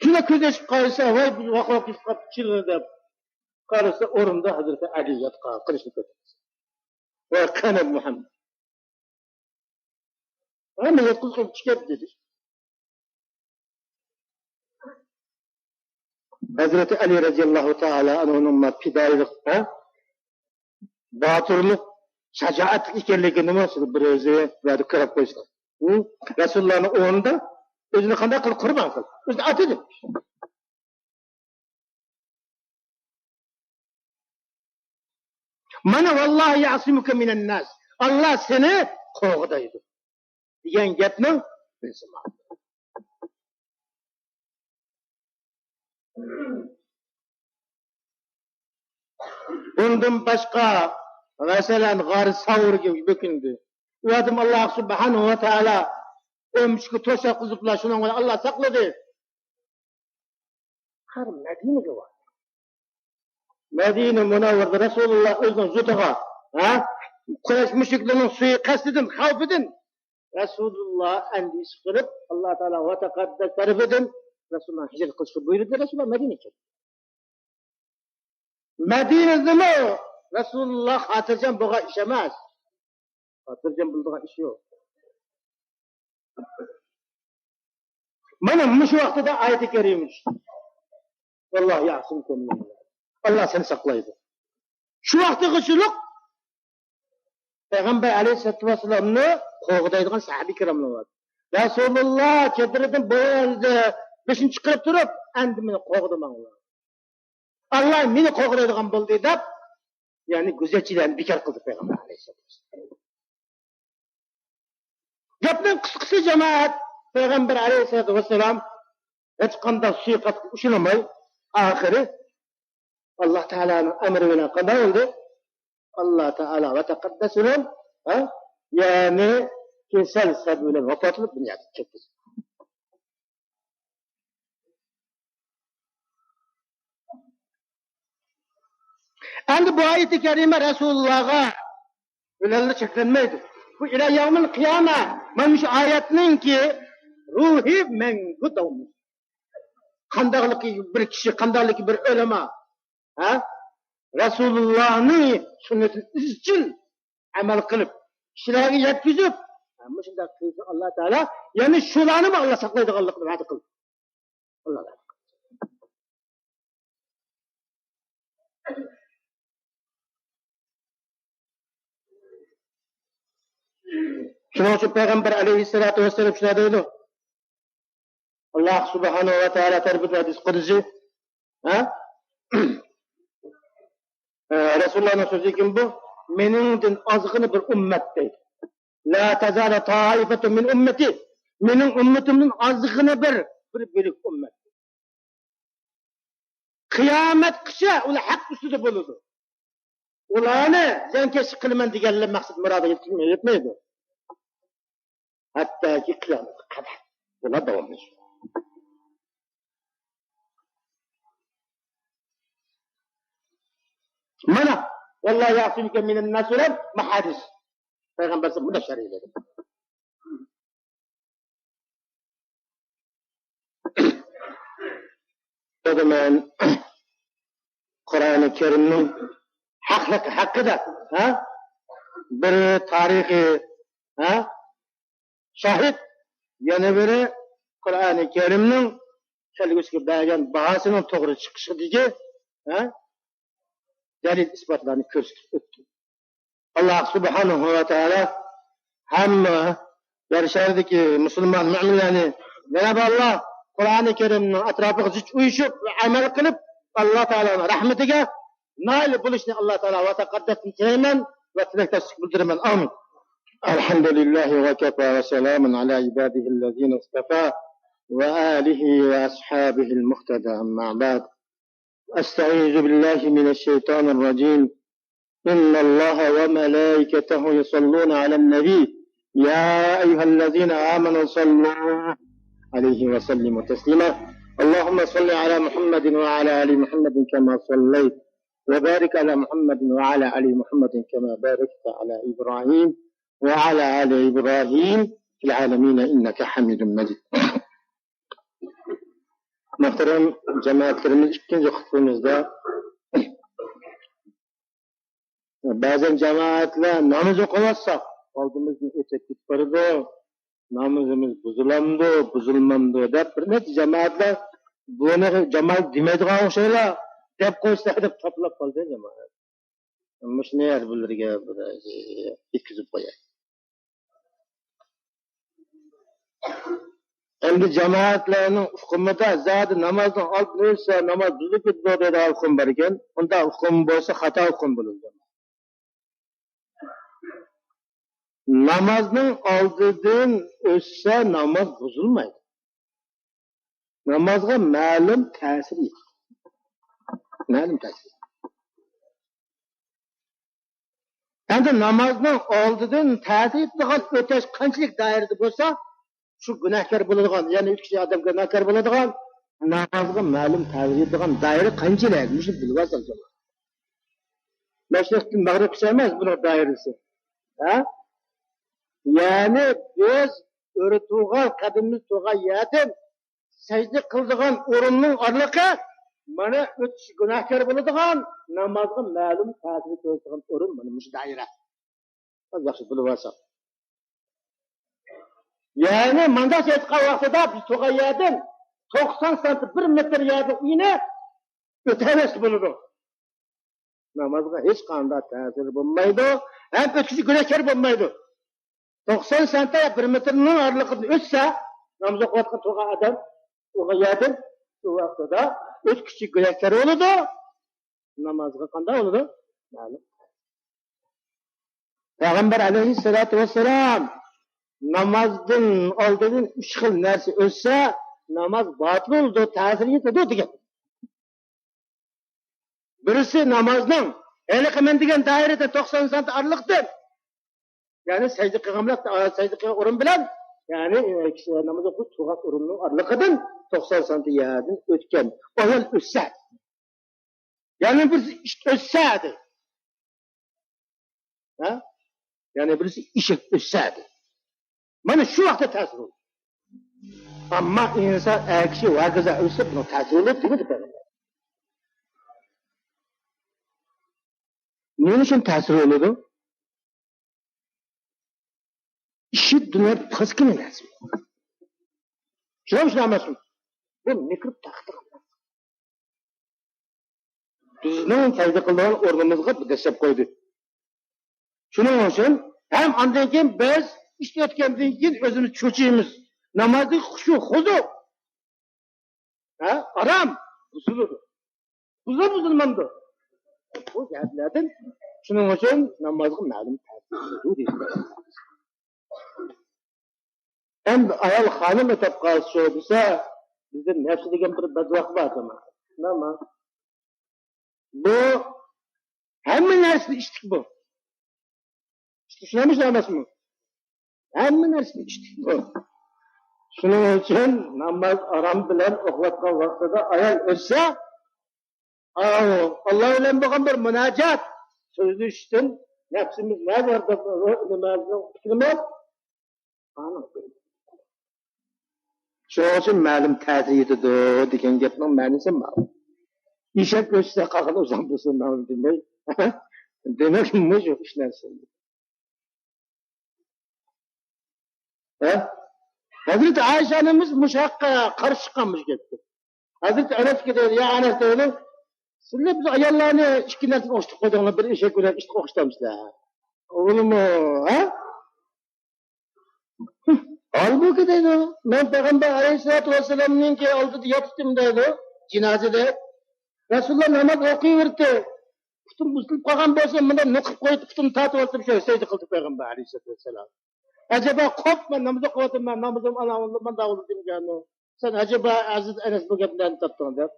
شۇنداق كۆز ئېچىپ قارىسا، ۋاي، بىز ۋاقىپ كېتىپ قاپتۇ، چىلىنى دەپ قارىسا، ئورنىدا ھەزرىتى ئەلى ياتقان، قىلىچنى كۆتۈرۈپ. ۋاي، قېنى مۇھەممەد. ھەممە ياتقۇزۇپ چىقىپ دېدى. ھەزرىتى ئەلى رەزىياللاھۇ تائالا ئەنھۇنىڭ ما پىدائىيلىق، ھە؟ باتۇرلۇق، شاجائەتلىك ئىكەنلىكىنىمۇ سىز بىر ئۆزى بۇ يەردە كۆرۈپ قويسىڭىز. ھە؟ رەسۇلۇللانىڭ ئورنىدا ئۆزىنى قانداق قىلىپ قۇربان قىلدى؟ ئۆزىنى ئاتىدى. مانا، ۋاللاھۇ يەئسىمۇكە مىنەنناس. ئاللا سېنى قوغدايدۇ دېگەن گەپنىڭ بىرسى مانا. بۇندىن باشقا، مەسىلەن، غار ساۋۇرغا بۆكۈندى. ئۇ ئادەم ئاللا سۇبھانەھۇ ۋە تائالا ئۆمۈچۈككە توشاق قىلىپلا، شۇنىڭ بىلەن ئاللا ساقلىدى. ھەر مەدىنىگە بار. مەدىنە مۇنەۋۋەرىدە رەسۇلۇللا ئۆزىنىڭ زۇتىغا، ھە؟ قۇرەيش مۇشرىكلىرىنىڭ سۇيىقەستىدىن، خەۋپىدىن رەسۇلۇللا ئەندىشە قىلىپ، ئاللا تائالا ۋە تەقەددەس تەرىپىدىن رەسۇلۇللا ھىجرەت قىلىشقا بۇيرۇدى. رەسۇلۇللا مەدىنىگە كەلدى. مەدىنىدىمۇ رەسۇلۇللا خاتىرجەم بولغان ئىش ئەمەس. خاتىرجەم بولىدىغان ئىش يوق. مانا مۇشۇ ۋاقتىدا ئايىتى كەرىمە چۈشتى. ۋاللاھۇ يەئسىمۇكە مىنەللاھ. ئاللا سېنى ساقلايدۇ. شۇ ۋاقىتقىچىلىك پەيغەمبەر ئەلەيھىسسالاتۇ ۋەسسالامنى قوغدايدىغان سەھابە كىراملار بار. رەسۇلۇللا چېدىرىدىن بويۇندى بېشىنى چىقىرىپ تۇرۇپ، ئەمدى مېنى قوغدىماڭلار. ئاللا مېنى قوغدايدىغان بولدى دەپ، يەنى گۈزەلچىلەرنى بىكار قىلدى پەيغەمبەر ئەلەيھىسسالاتۇ ۋەسسالام. گەپنىڭ قىسقىسى، جامائەت، پەيغەمبەر ئەلەيھىسسالاتۇ ۋەسسالام ھېچقانداق سۇيىقەستكە ئۇچرىماي، ئاخىرى ئاللا تائالانىڭ ئەمرى بىلەن قانداق بولدى؟ ئاللا تائالا ۋە تەقەددەس بىلەن، ھە؟ يەنى كېسەل سەۋەبى بىلەن ۋاپات بولۇپ دۇنيادىن كەتتى. ئەمدى بۇ ئايىتى كەرىمە رەسۇلۇللاغا بىلەنلا چەكلەنمەيدۇ. بۇ ئىلە يەۋمىل قىيامە. مانا شۇ ئايەتنىڭكى روھى مەڭگۈ داۋاملىشىدۇ. قانداقلىكى بىر كىشى، قانداقلىكى بىر ئۆلىما، ھە؟ رەسۇلۇللانىڭ سۈننىتىنى ئىزچىل ئەمەل قىلىپ، كىشىلەرگە يەتكۈزۈپ، ھە، مۇشۇنداق قىلسا ئاللا تائالا، يەنى شۇلارنىمۇ ئاللا ساقلايدىغانلىقىنى ۋەدە قىلدى. ئاللا ۋەدە قىلدى. شۇنىڭ ئۈچۈن پەيغەمبەر ئەلەيھىسسالاتۇ ۋەسسالام شۇنداق دەيدۇ. ئاللا سۇبھانەھۇ ۋە تائالا تەرىپىدىن ھەدىس قۇدسى. ھە؟ ئە، رەسۇلۇللانىڭ سۆزى ئىكەن بۇ. مېنىڭدىن ئازغىنە بىر ئۈممەت دەيدۇ. لا تزال طائفة من أمتي. مېنىڭ ئۈممىتىمدىن ئازغىنە بىر، بىر بۆلەك ئۈممەت. قىيامەتكىچە ئۇلار ھەق ئۈستىدە بولىدۇ. ئۇلارنى زىيانكەشلىك قىلىمەن دېگەنلەر مەقسەت مۇرادىغا يەتكۈزمەي، يەتمەيدۇ. ھەتتاكى قىيامەتكە قەدەر بۇلار داۋاملىشىدۇ. مانا، ۋاللاھۇ يەئسىمۇكە مىنەنناس دېگەن مۇ ھەدىس. پەيغەمبەر مۇنداق شەرھلىدى. دېدى مەن، قۇرئانى كەرىمنىڭ ھەقلىقى ھەققىدە، ھە؟ بىر تارىخىي، ھە؟ شاھىت، يەنە بىرى قۇرئانى كەرىمنىڭ كەلگۈسىگە بەرگەن باھاسىنىڭ توغرا چىقىشىدىكى، ھە؟ دەلىل ئىسپاتلارنى كۆرسىتىپ ئۆتتى. ئاللا سۇبھانەھۇ ۋە تائالا ھەممە يەر شارىدىكى مۇسۇلمان مۆمىنلەرنى، جانابى ئاللا قۇرئانى كەرىمنىڭ ئەتراپىغا زىچ ئۇيۇشۇپ ۋە ئەمەل قىلىپ، ئاللا تائالانىڭ رەھمىتىگە نائىل بولۇشنى ئاللا تائالا ۋە تەقەددەستىن تىلەيمەن ۋە تىلەكداشلىق بىلدۈرىمەن. ئامىن. الحمد لله وكفى وسلام على عباده الذين اصطفى وآله وأصحابه المقتدى، أما بعد. أستعيذ بالله من الشيطان الرجيم. إن الله وملائكته يصلون على النبي، يا أيها الذين آمنوا صلوا عليه وسلموا تسليما. اللهم صل على محمد وعلى آل محمد كما صليت وبارك على محمد وعلى آل محمد كما باركت على إبراهيم وعلى آل إبراهيم في العالمين إنك حميد مجيد. مۆھتەرەم جامائەتلىرىمىز، ئىككىنچى خۇتبىمىزدا بەزەن جامائەتلەر ناماز ئوقۇۋاتساق، ئالدىمىزدىن ئۆتۈپ كېتىپ بارىدۇ، نامىزىمىز بۇزۇلامدۇ، بۇزۇلمامدۇ دەپ بىر نەچچە جامائەتلەر بۇنى جامائەت دېمەيدىغان ئوخشايلا دەپ قويسا دەپ تاپىلاپ قالدى جامائەت. مۇشۇنى ھەر بىرلىرىگە بىر يەتكۈزۈپ قوياي. ئەمدى جامائەتلەرنىڭ ئۇقۇمىدا زادى نامازنىڭ ئالدىن ئۆتسە ناماز بۇزۇلۇپ كېتىدۇ دەيدىغان ئۇقۇم باركەن. ئۇنداق ئۇقۇم بولسا خاتا ئۇقۇم بولىدۇ. نامازنىڭ ئالدىدىن ئۆتسە ناماز بۇزۇلمايدۇ. نامازغا مەلۇم تەسىرى يوق. مەلۇم تەسىرى. ئەمدى نامازنىڭ ئالدىدىن تەسىر يېتىدىغان ئۆتەش قانچىلىك دائىرىدە بولسا، شۇ گۇناھكار بولىدىغان، يەنى ئۆتكۈچى ئادەم گۇناھكار بولىدىغان، نامازغا مەلۇم تەسىر يېتىدىغان دائىرە قانچىلىك؟ مۇشۇنى بىلىۋالساڭ. مەشرىقتىن مەغرىبقىچە ئەمەس بۇنىڭ دائىرىسى. ھە؟ يەنى بىز ئۆرە تۇرغان، قەدىمىمىز تۇرغان يەردىن سەجدە قىلىدىغان ئورۇننىڭ ئارىلىقى مانا ئۆتكۈچى گۇناھكار بولىدىغان، نامازغا مەلۇم تەسىر كۆرسىتىدىغان ئورۇن مانا مۇشۇ دائىرە. ياخشى بىلىۋالساق. يەنى مانداق ئېيتقان ۋاقتىدا بىز تۇرغان يەردىن توقسان سانتى، بىر مېتىر يەردىن ئېنىق ئۆتەلەشكە بولىدۇ. نامازغا ھېچقانداق تەسىرى بولمايدۇ، ھەم ئۆتكۈچى گۇناھكار بولمايدۇ. توقسان سانتى، بىر مېتىرنىڭ ئارىلىقىدىن ئۆتسە، ناماز ئوقۇۋاتقان تۇرغان ئادەم، تۇرغان يەردىن، شۇ ۋاقتىدا ئۆتكۈچى گۇناھكار بولىدۇ. نامازغا قانداق بولىدۇ؟ مەلۇم. پەيغەمبەر ئەلەيھىسسالاتۇ ۋەسسالام، نامازدىن ئالدىدىن ئۈچ خىل نەرسە ئۆتسە، ناماز باتىل بولىدۇ، تەسىرى يېتىدۇ دېگەن. بىرسى نامازنىڭ ھېلىقى مەن دېگەن دائىرىدە توقسان سانتى ئارىلىقتىن، يەنى سەجدە قىلغان بىلەن، سەجدە قىلغان ئورۇن بىلەن، يەنى، ئە، كىشى ناماز ئوقۇش تۇرغان ئورۇننىڭ ئارىلىقىدىن توقسان سانتى يەردىن ئۆتكەن ئايال ئۆتسە. يەنى بىرسى ئىت ئۆتسە دەيدۇ. ھە؟ يەنى بىرسى ئېشەك ئۆتسە دەيدۇ. مانا شۇ ۋاقىتتا تەسىر بولىدۇ. ئەمما ئىنسان ئەر كىشى ۋاگىزا ئۆتسە، بۇنىڭ تەسىرى بولىدۇ دېمىدى پەيغەمبەر. نېمە ئۈچۈن تەسىر بولىدۇ؟ ئىشى دۇنيا پاسكىنا نەرسە. شۇنىڭ ئۈچۈن ئەمەسمۇ؟ بۇ مىكروب تەقدىر. بىزنىڭ سەجدە قىلىدىغان ئورنىمىزغا دەسسەپ قويدى. شۇنىڭ ئۈچۈن ھەم ئاندىن كېيىن بىز ئىش ئۆتكەندىن كېيىن ئۆزىمىز چۆچۈيمىز. نامازدىكى خۇشۇ، خۇزۇ، ھە، ئارام بۇزۇلىدۇ. بۇزۇلۇپ بۇزۇلمامدۇ؟ بۇ گەپلەردىن شۇنىڭ ئۈچۈن نامازغا مەلۇم تەسىر بولىدۇ دەيدۇ. ئەمدى ئايال خانىم ئۆتەپ قالسا شۇ دېسە، بىزدە نەپسى دېگەن بىر بەدۋاق بار جامائەت. نېمە؟ بۇ ھەممە نەرسىدە ئىشتىك بۇ. ئىشتىك شۇنداقمۇ، شۇنداق ئەمەسمۇ؟ ھەممە نەرسىدە ئىشتىك بۇ. شۇنىڭ ئۈچۈن ناماز ئارام بىلەن ئوقۇۋاتقان ۋاقتىدا ئايال ئۆتسە، ئاۋۇ ئاللا بىلەن بولغان بىر مۇناجات، سۆزلىشىشتىن نەپسىمىز نەدە بار دەپ، نېمىزنىڭ پىكرىمىز. شۇنىڭ ئۈچۈن مەلۇم تەسىر يېتىدۇ دېگەن گەپنىڭ مەنىسى ماۋۇ. ئېشەك ئۆتسە قاغىلى ئۇزاق بولسۇن ماۋۇ دېمەي. دېمەك، مۇشۇ ئۈچ نەرسە. ھە؟ ھەزرىتى ئائىشە ئانىمىز مۇشۇ ھەققە قارشى چىققان مۇشۇ گەپكە. ھەزرىتى ئەنەسكە دەيدۇ، يا ئەنەس دەيدۇ، سىلەر بىز ئاياللارنى ئىككى نەرسىگە ئوخشىتىپ قويدۇڭلار، بىر ئېشەك بىلەن ئىتقا ئوخشىتامسىلەر؟ ئۇلىمۇ، ھە؟ ھالبۇكى دەيدۇ، مەن پەيغەمبەر ئەلەيھىسسالاتۇ ۋەسسالامنىڭكى ئالدىدا ياتتىم دەيدۇ، جىنازىدە. رەسۇلۇللا ناماز ئوقۇۋېرىپتۇ. پۇتۇم بۇزۇلۇپ قالغان بولسا، مۇنداق نوقۇپ قويۇپ، پۇتۇمنى تارتىۋالسام، شۇ سەجدە قىلدى پەيغەمبەر ئەلەيھىسسالاتۇ ۋەسسالام. ئەجەبا، قوپ، مەن ناماز ئوقۇۋاتىمەن، نامىزىم ئانا مانداق بولدى دېمىگەنمۇ؟ سەن ئەجەبا ئەزىز ئەنەس بۇ گەپنى نەدىن تاپتىڭ دەپ.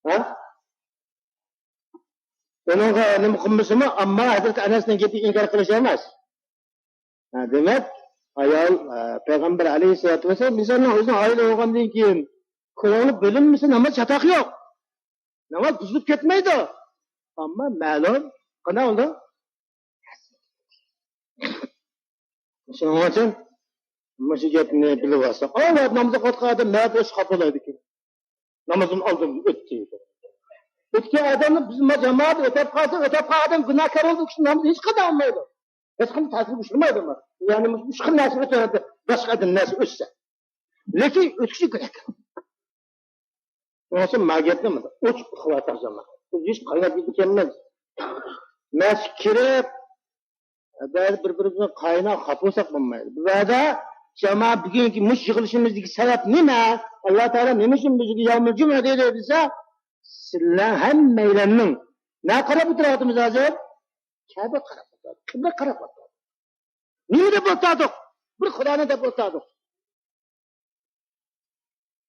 ھە؟ ئۇنىڭغا نېمە قىلمىسىمۇ، ئەمما ھەزرىتى ئەنەسنىڭ گېپىگە ئىنكار قىلىش ئەمەس. ھە، دېمەك، ئايال، ئە، پەيغەمبەر ئەلەيھىسسالاتۇ ۋەسسالام ئىنساننىڭ ئۆزىنىڭ ئايالى بولغاندىن كېيىن كۆڭلى بۆلۈنمىسە، ناماز چاتاق يوق. ناماز بۇزۇلۇپ كەتمەيدۇ. ئەمما مەلۇم، قانداق بولدى؟ شۇنىڭ ئۈچۈن مۇشۇ گەپنى بىلىۋالساق، ئاۋۋال ناماز ئوقۇۋاتقان ئادەم نەدە ئۆزى خاپا بولالايدىكىن؟ نامازدىن ئالدىن ئۆتتى. ئۆتكەن ئادەمنى بىز ما جامائەت ئۆتەپ قالسا، ئۆتەپ قالغان ئادەم گۇناھكار بولدى، ئۇ كىشى نامىزى ھېچقانداق بولمايدۇ. ھېچقانداق تەسىرگە ئۇچرىمايدۇ. يەنى مۇشۇ ئۈچ خىل نەرسە ئۆتەدۇ، باشقا ئادەم نەرسە ئۆتسە. لېكىن ئۆتكۈچى گۇناھكار. شۇنىڭ ئۈچۈن ما گەپنى مۇنداق ئوچۇق ئۇقۇۋاتاق جامائەت. بىز ھېچ قايناپ كېتىدىكەنمىز. مەسچىتكە كىرىپ، بەزى بىر-بىرىمىزنى قايناپ خاپا بولساق بولمايدۇ. بۇ يەردە جامائەت بۈگۈنكى مۇشۇ يىغىلىشىمىزدىكى سەۋەب نېمە؟ ئاللا تائالا نېمە ئۈچۈن بىزگە يەۋمۇل جۇمئە دەيدۇ دېسە، سىلەر ھەممەيلەننىڭ نەگە قاراپ ئولتۇرۇۋاتىمىز ھازىر؟ كەبە قاراپ ئولتۇرۇۋاتىمىز. قىبلە قاراپ ئولتۇرۇۋاتىمىز. نېمە دەپ ئولتۇردۇق؟ بىر خۇدانى دەپ ئولتۇردۇق.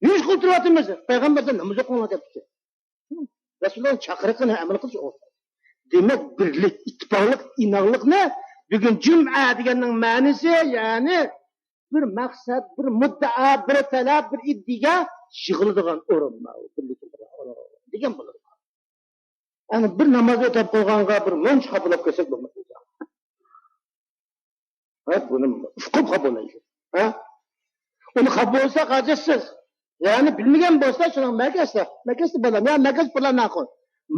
نېمە ئىش قىلىپ تۇرۇۋاتىمىز؟ پەيغەمبەر ناماز ئوقۇڭلار دەپتۇ. رەسۇلۇللانىڭ چاقىرىقىنى ئەمەل قىلىش ئۇ. دېمەك، بىرلىك، ئىتتىپاقلىق، ئىناقلىقنى بۈگۈن جۈمئە دېگەننىڭ مەنىسى، يەنى بىر مەقسەت، بىر مۇددىئا، بىر تەلەپ، بىر ئىدىيە يىغىلىدىغان ئورۇن، بىرلىك دېگەن بولىدۇ. ئەنە بىر ناماز ئۆتەپ قويغانغا بىر مۇنچە خاپىلاپ كەتسەك بولمايدۇ. ھە، بۇنى ئۇقۇپ خاپا بولمايدۇ. ھە؟ ئۇنى خاپا بولساق ھاجەتسىز. يەنى بىلمىگەن بولسا شۇنىڭ مەگەشتە، مەگەشتە بالام، يا مەگەش بالام ناخۇن.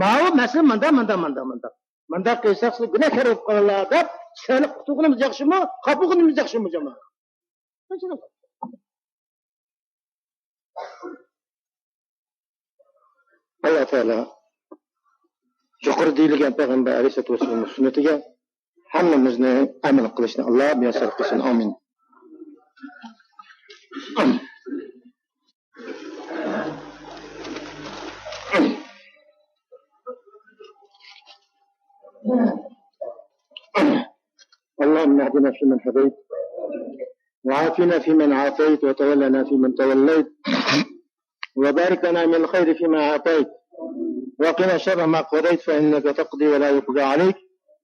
ماۋۇ مەسىلە ماندا، ماندا، ماندا، ماندا. ماندا قىلساق سىز گۇناھكار بولۇپ قالىلا دەپ، سىلەرنى قۇتۇلغىنىمىز ياخشىمۇ، قاپۇغىنىمىز ياخشىمۇ جامائەت؟ ئاللا تائالا يۇقىرى دېيىلگەن پەيغەمبەر ئەلەيھىسسالاتۇ ۋەسسالامنىڭ سۈننىتىگە ھەممىمىزنى ئەمەل قىلىشنى ئاللا مۇيەسسەر قىلسۇن. ئامىن. اللهم اهدنا فيمن هديت، وعافنا فيمن عافيت، وتولنا فيمن توليت، وبارك لنا من الخير فيما أعطيت، وقنا شر ما قضيت، فإنك تقضي ولا يقضى عليك،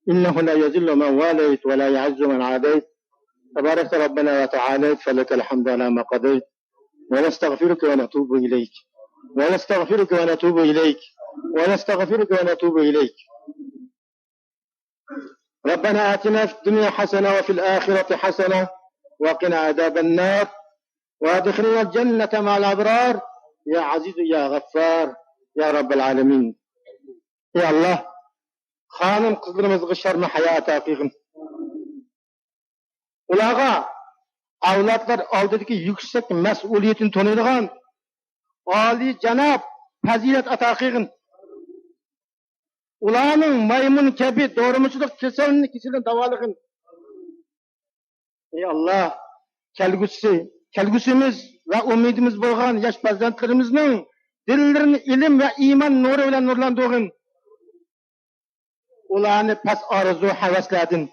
إنه لا يذل من واليت ولا يعز من عاديت، تباركت ربنا وتعاليت، فلك الحمد على ما قضيت، ونستغفرك ونتوب إليك، ونستغفرك ونتوب إليك، ونستغفرك ونتوب إليك. ربنا آتنا في الدنيا حسنة وفي الآخرة حسنة وقنا عذاب النار وأدخلنا الجنة مع الأبرار يا عزيز يا غفار يا رب العالمين. ئى ئاللا، خانىم قىزلىرىمىزغا شەرمى ھايا ئاتا قىلغىن. ئۇلارغا ئەۋلادلار ئالدىدىكى يۈكسەك مەسئۇلىيىتىنى تونۇيدىغان ئالىيجاناب پەزىلەت ئاتا قىلغىن. ئۇلارنىڭ مايمۇن كەبى دورىمۇچىلىق كېسەلنى، كېسىلىنى داۋالىغىن. ئى ئاللا، كەلگۈسى، كەلگۈسىمىز ۋە ئۈمىدىمىز بولغان ياش پەرزەنتلىرىمىزنىڭ دىللىرىنى ئىلىم ۋە ئىمان نۇرى بىلەن نۇرلاندۇرغىن. ئۇلارنى پەس ئارزۇ-ھەۋەسلەردىن،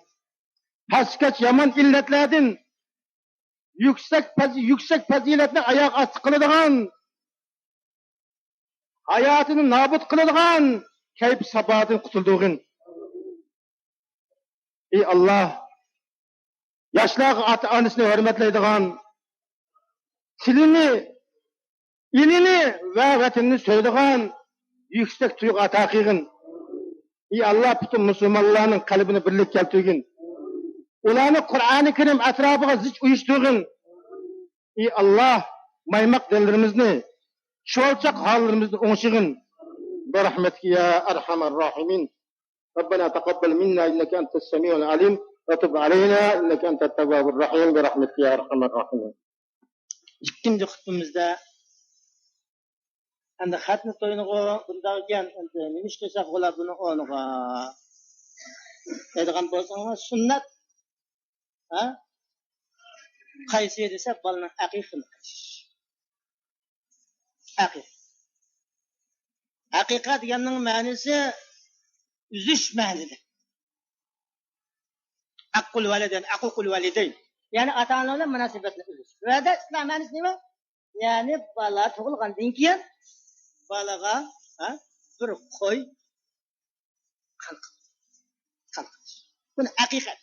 پەسكەچ يامان ئىللەتلەردىن، يۈكسەك پەز-، يۈكسەك پەزىلەتنى ئاياغ ئاستى قىلىدىغان، ھاياتىنى نابۇت قىلىدىغان كەيپ سابادىن قۇتۇلدۇرغىن. ئى ئاللا، ياشلارغا ئاتا-ئانىسىنى ھۆرمەتلەيدىغان، تىلىنى، ئېلىنى ۋە ۋەتىنىنى سۆيىدىغان يۈكسەك تۇيغۇ ئاتا قىلغىن. ئى ئاللا، پۈتۈن مۇسۇلمانلارنىڭ قەلبىنى بىرلىككە كەلتۈرگىن. ئۇلارنى قۇرئانى كەرىم ئەتراپىغا زىچ ئۇيۇشتۇرغىن. ئى ئاللا، مايماق دىللىرىمىزنى، چۆچەك ھاللىرىمىزنى ئوڭشىغىن. برحمتك يا أرحم الراحمين. ربنا تقبل منا إنك أنت السميع العليم وتب علينا إنك أنت التواب الرحيم برحمتك يا أرحم الراحمين. ئىككىنچى خۇتبىمىزدە ئەمدى خەتنە تويىنىغۇ بۇنداق ئىكەن، ئەمدى نېمە ئىش قىلساق بولا بۇنىڭ ئورنىغا دەيدىغان بولسىڭىز، سۈننەت، ھە؟ قايسى دېسە، بالىنىڭ ئەقىقىنى قىلىش. ئەقىقە. ئەقىقە دېگەننىڭ مەنىسى ئۈزۈش مەنىدە. عقوق الوالدين، عقوق الوالدين. يەنى ئاتا-ئانا بىلەن مۇناسىۋەتنى ئۈزۈش. بۇ يەردە ئىسلام مەنىسى نېمە؟ يەنى بالا تۇغۇلغاندىن كېيىن بالىغا، ھە، بىر قوي قان قىلىش. قان قىلىش. بۇنى ئەقىقە.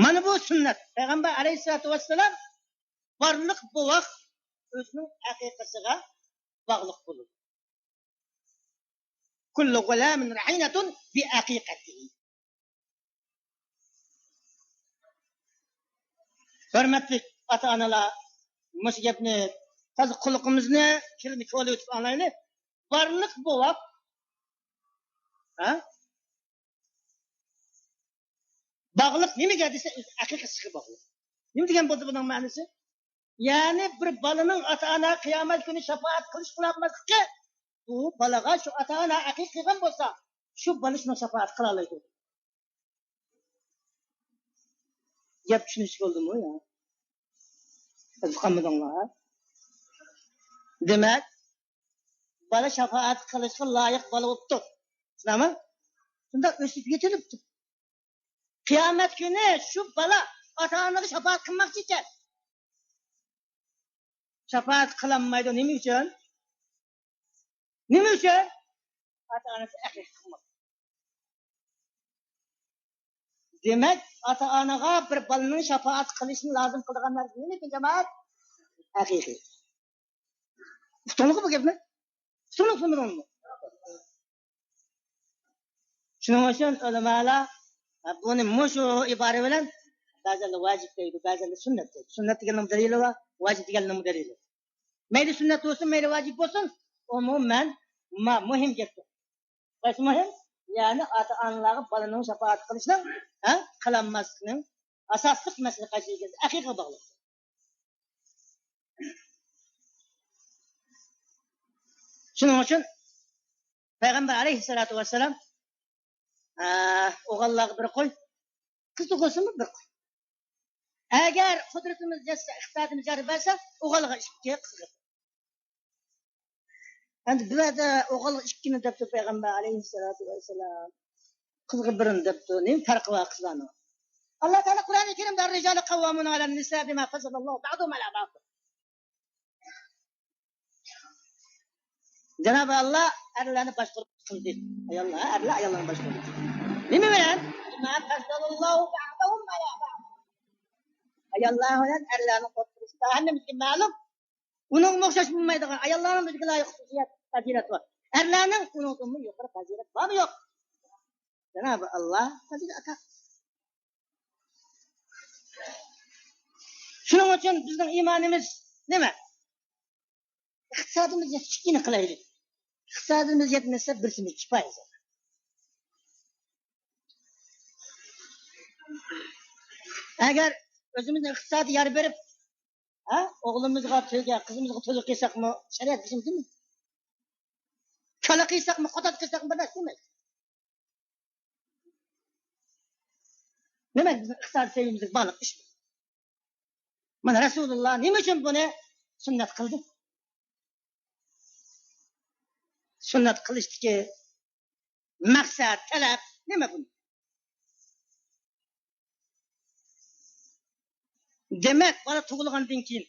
مانا بۇ سۈننەت. پەيغەمبەر ئەلەيھىسسالاتۇ ۋەسسالام بارلىق بوۋاق ئۆزىنىڭ ئەقىقىسىغا باغلىق بولىدۇ. كل غلام رهينة بعقيقته. ھۆرمەتلىك ئاتا-ئانىلار، مۇشۇ گەپنى تازا قۇلىقىمىزنى، كىرىنى كولىۋېتىپ ئاڭلايلى. بارلىق بوۋاق، ھە؟ باغلىق نېمىگە دېسە، ئۆز ئەقىقىسىگە باغلىق. نېمە دېگەن بولدى بۇنىڭ مەنىسى؟ يەنى بىر بالىنىڭ ئاتا-ئانا قىيامەت كۈنى شاپائەت قىلىش قىلالماسلىقى، بۇ بالىغا شۇ ئاتا-ئانا ئەقىقە قىلغان بولسا، شۇ بالا شۇنىڭ شاپائەت قىلالايدۇ. گەپ چۈشىنىشلىك بولدىمۇ يا؟ ئۇقالمىدىڭلار؟ دېمەك، بالا شاپائەت قىلىشقا لايىق بالا بوپتۇ. شۇنداقمۇ؟ شۇنداق ئۆسۈپ يېتىلىپتۇ. قىيامەت كۈنى شۇ بالا ئاتا-ئانىغا شاپائەت قىلماقچى ئىكەن. شاپائەت قىلالمايدۇ. نېمە ئۈچۈن؟ نېمە ئۈچۈن؟ ئاتا-ئانىسى ئەقىقە قىلماپتۇ. دېمەك، ئاتا-ئانىغا بىر بالىنىڭ شاپائەت قىلىشنى لازىم قىلىدىغان نەرسە نېمە ئىكەن، جامائەت؟ ئەقىقە. ئۇقتۇڭلارمۇ بۇ گەپنى؟ ئۇقتۇڭلارمۇ، ئۇقمىدىڭلارمۇ؟ شۇنىڭ ئۈچۈن ئۆلىمالار بۇنى مۇشۇ ئىبارە بىلەن بەزىلەر ۋاجىپ دەيدۇ، بەزىلەر سۈننەت دەيدۇ. سۈننەت دېگەننىڭ دەلىلى بار، ۋاجىپ دېگەننىڭ دەلىلى. مەيلى سۈننەت بولسۇن، مەيلى ۋاجىپ بولسۇن، ئومۇمەن، ما-، مۇھىم گەپتۇر. قايسى مۇھىم؟ يەنى ئاتا-ئانىلارغا بالىنىڭ شاپائەت قىلىشنىڭ، ھە، قىلالماسلىقنىڭ ئاساسلىق مەسىلە قايسى دېگەن ئەقىدىگە باغلىق. شۇنىڭ ئۈچۈن پەيغەمبەر ئەلەيھىسسالاتۇ ۋەسسالام، ئە، ئوغۇللارغا بىر قوي، قىز تۇغۇلسىمۇ بىر قوي. ئەگەر قۇدرىتىمىز يەتسە، ئىقتىسادىمىز يار بەرسە، ئوغۇلغا ئىككى، قىزغا بىر. ئەمدى بۇ يەردە ئوغۇلغا ئىككىنى دەپتۇ پەيغەمبەر ئەلەيھىسسالاتۇ ۋەسسالام. قىزغا بىرنى دەپتۇ. نېمە پەرقى بار قىزلارنىڭ؟ ئاللا تائالا قۇرئانى كەرىمدە، الرجال قوامون على النساء بما فضل الله بعضهم على بعض. جانابى ئاللا ئەرلەرنى باشقۇرۇپ قىلدى. ئاياللار، ئەرلەر ئاياللارنى باشقۇردى. نېمە بىلەن؟ بما فضل الله بعضهم على بعض. ئاياللار بىلەن ئەرلەرنىڭ ئوتتۇرىسىدا ھەممىمىزگە مەلۇم، ئۇنىڭغا ئوخشاش بولمايدىغان، ئاياللارنىڭ ئۆزىگە لايىق خۇسۇسىيەت، پەزىلەت بار. ئەرلەرنىڭ ئۇنىڭدىنمۇ يۇقىرى پەزىلەت بارمۇ يوق؟ جانابى ئاللا پەزىلەت ئاتا. شۇنىڭ ئۈچۈن بىزنىڭ ئىمانىمىز نېمە؟ ئىقتىسادىمىز يەتكىنى قىلايلى. ئىقتىسادىمىز يەتمىسە، بىرسىمىز كىپايە. ئەگەر ئۆزىمىزنىڭ ئىقتىسادى يار بېرىپ، ھە، ئوغلىمىزغا تۆگە، قىزىمىزغا تۆگە قىلساقمۇ، شەرىئەت بىزنىڭكىمۇ؟ كالا قىلساقمۇ، قوتان قىلساقمۇ، بىر نەرسە دېمەيدۇ. دېمەك، بىزنىڭ ئىقتىسادىي سەۋىيەمىزگە باغلىق ئىش بۇ. مانا رەسۇلۇللا نېمە ئۈچۈن بۇنى سۈننەت قىلدى؟ سۈننەت قىلىشتىكى مەقسەت، تەلەپ نېمە بۇنى؟ دېمەك، بالا تۇغۇلغاندىن كېيىن،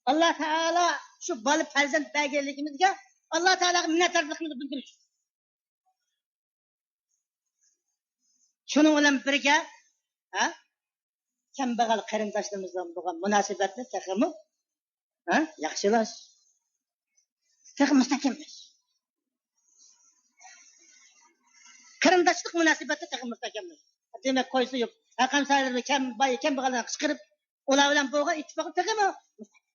ئاللا تائالا شۇ بالا پەرزەنت بەرگەنلىكىمىزگە ئاللا تائالاغا مىننەتدارلىقىمىزنى بىلدۈرۈش. شۇنىڭ بىلەن بىرگە، ھە، كەمبەغەل قېرىنداشلىرىمىز بىلەن بولغان مۇناسىۋەتنى تېخىمۇ، ھە، ياخشىلاش، تېخى مۇستەھكەملەش. قېرىنداشلىق مۇناسىۋەتنى تېخى مۇستەھكەملەش. دېمەك، قوي سويۇپ، ھەر قانداق كەم-، باي-، كەمبەغەللەرنى قىچقىرىپ، ئۇلار بىلەن بولغان ئىتتىپاقلىق تېخىمۇ مۇستەھكەم.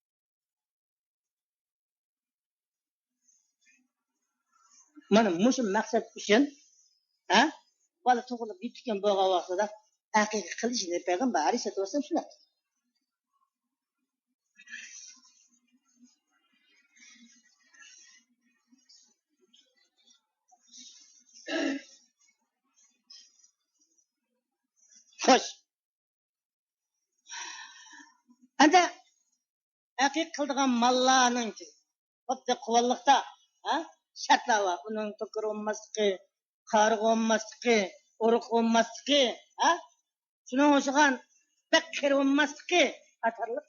مانا مۇشۇ مەقسەت ئۈچۈن، ھە، بالا تۇغۇلۇپ يېتىشكەن بولغان ۋاقتىدا ئەقىقە قىلىشنى پەيغەمبەر ئەلەيھىسسالاتۇ ۋەسسالام سۈننەت. خوش. ئەمدى ئەقىقە قىلىدىغان ماللارنىڭكى خۇددى قۇۋانلىقتا، ھە، شەرتلەر بار. ئۇنىڭ توكىرى بولماسلىقى، قارىغى بولماسلىقى، ئۇرۇقى بولماسلىقى، ھە، شۇنىڭغا ئوخشىغان بەك قېرى بولماسلىقى قاتارلىق.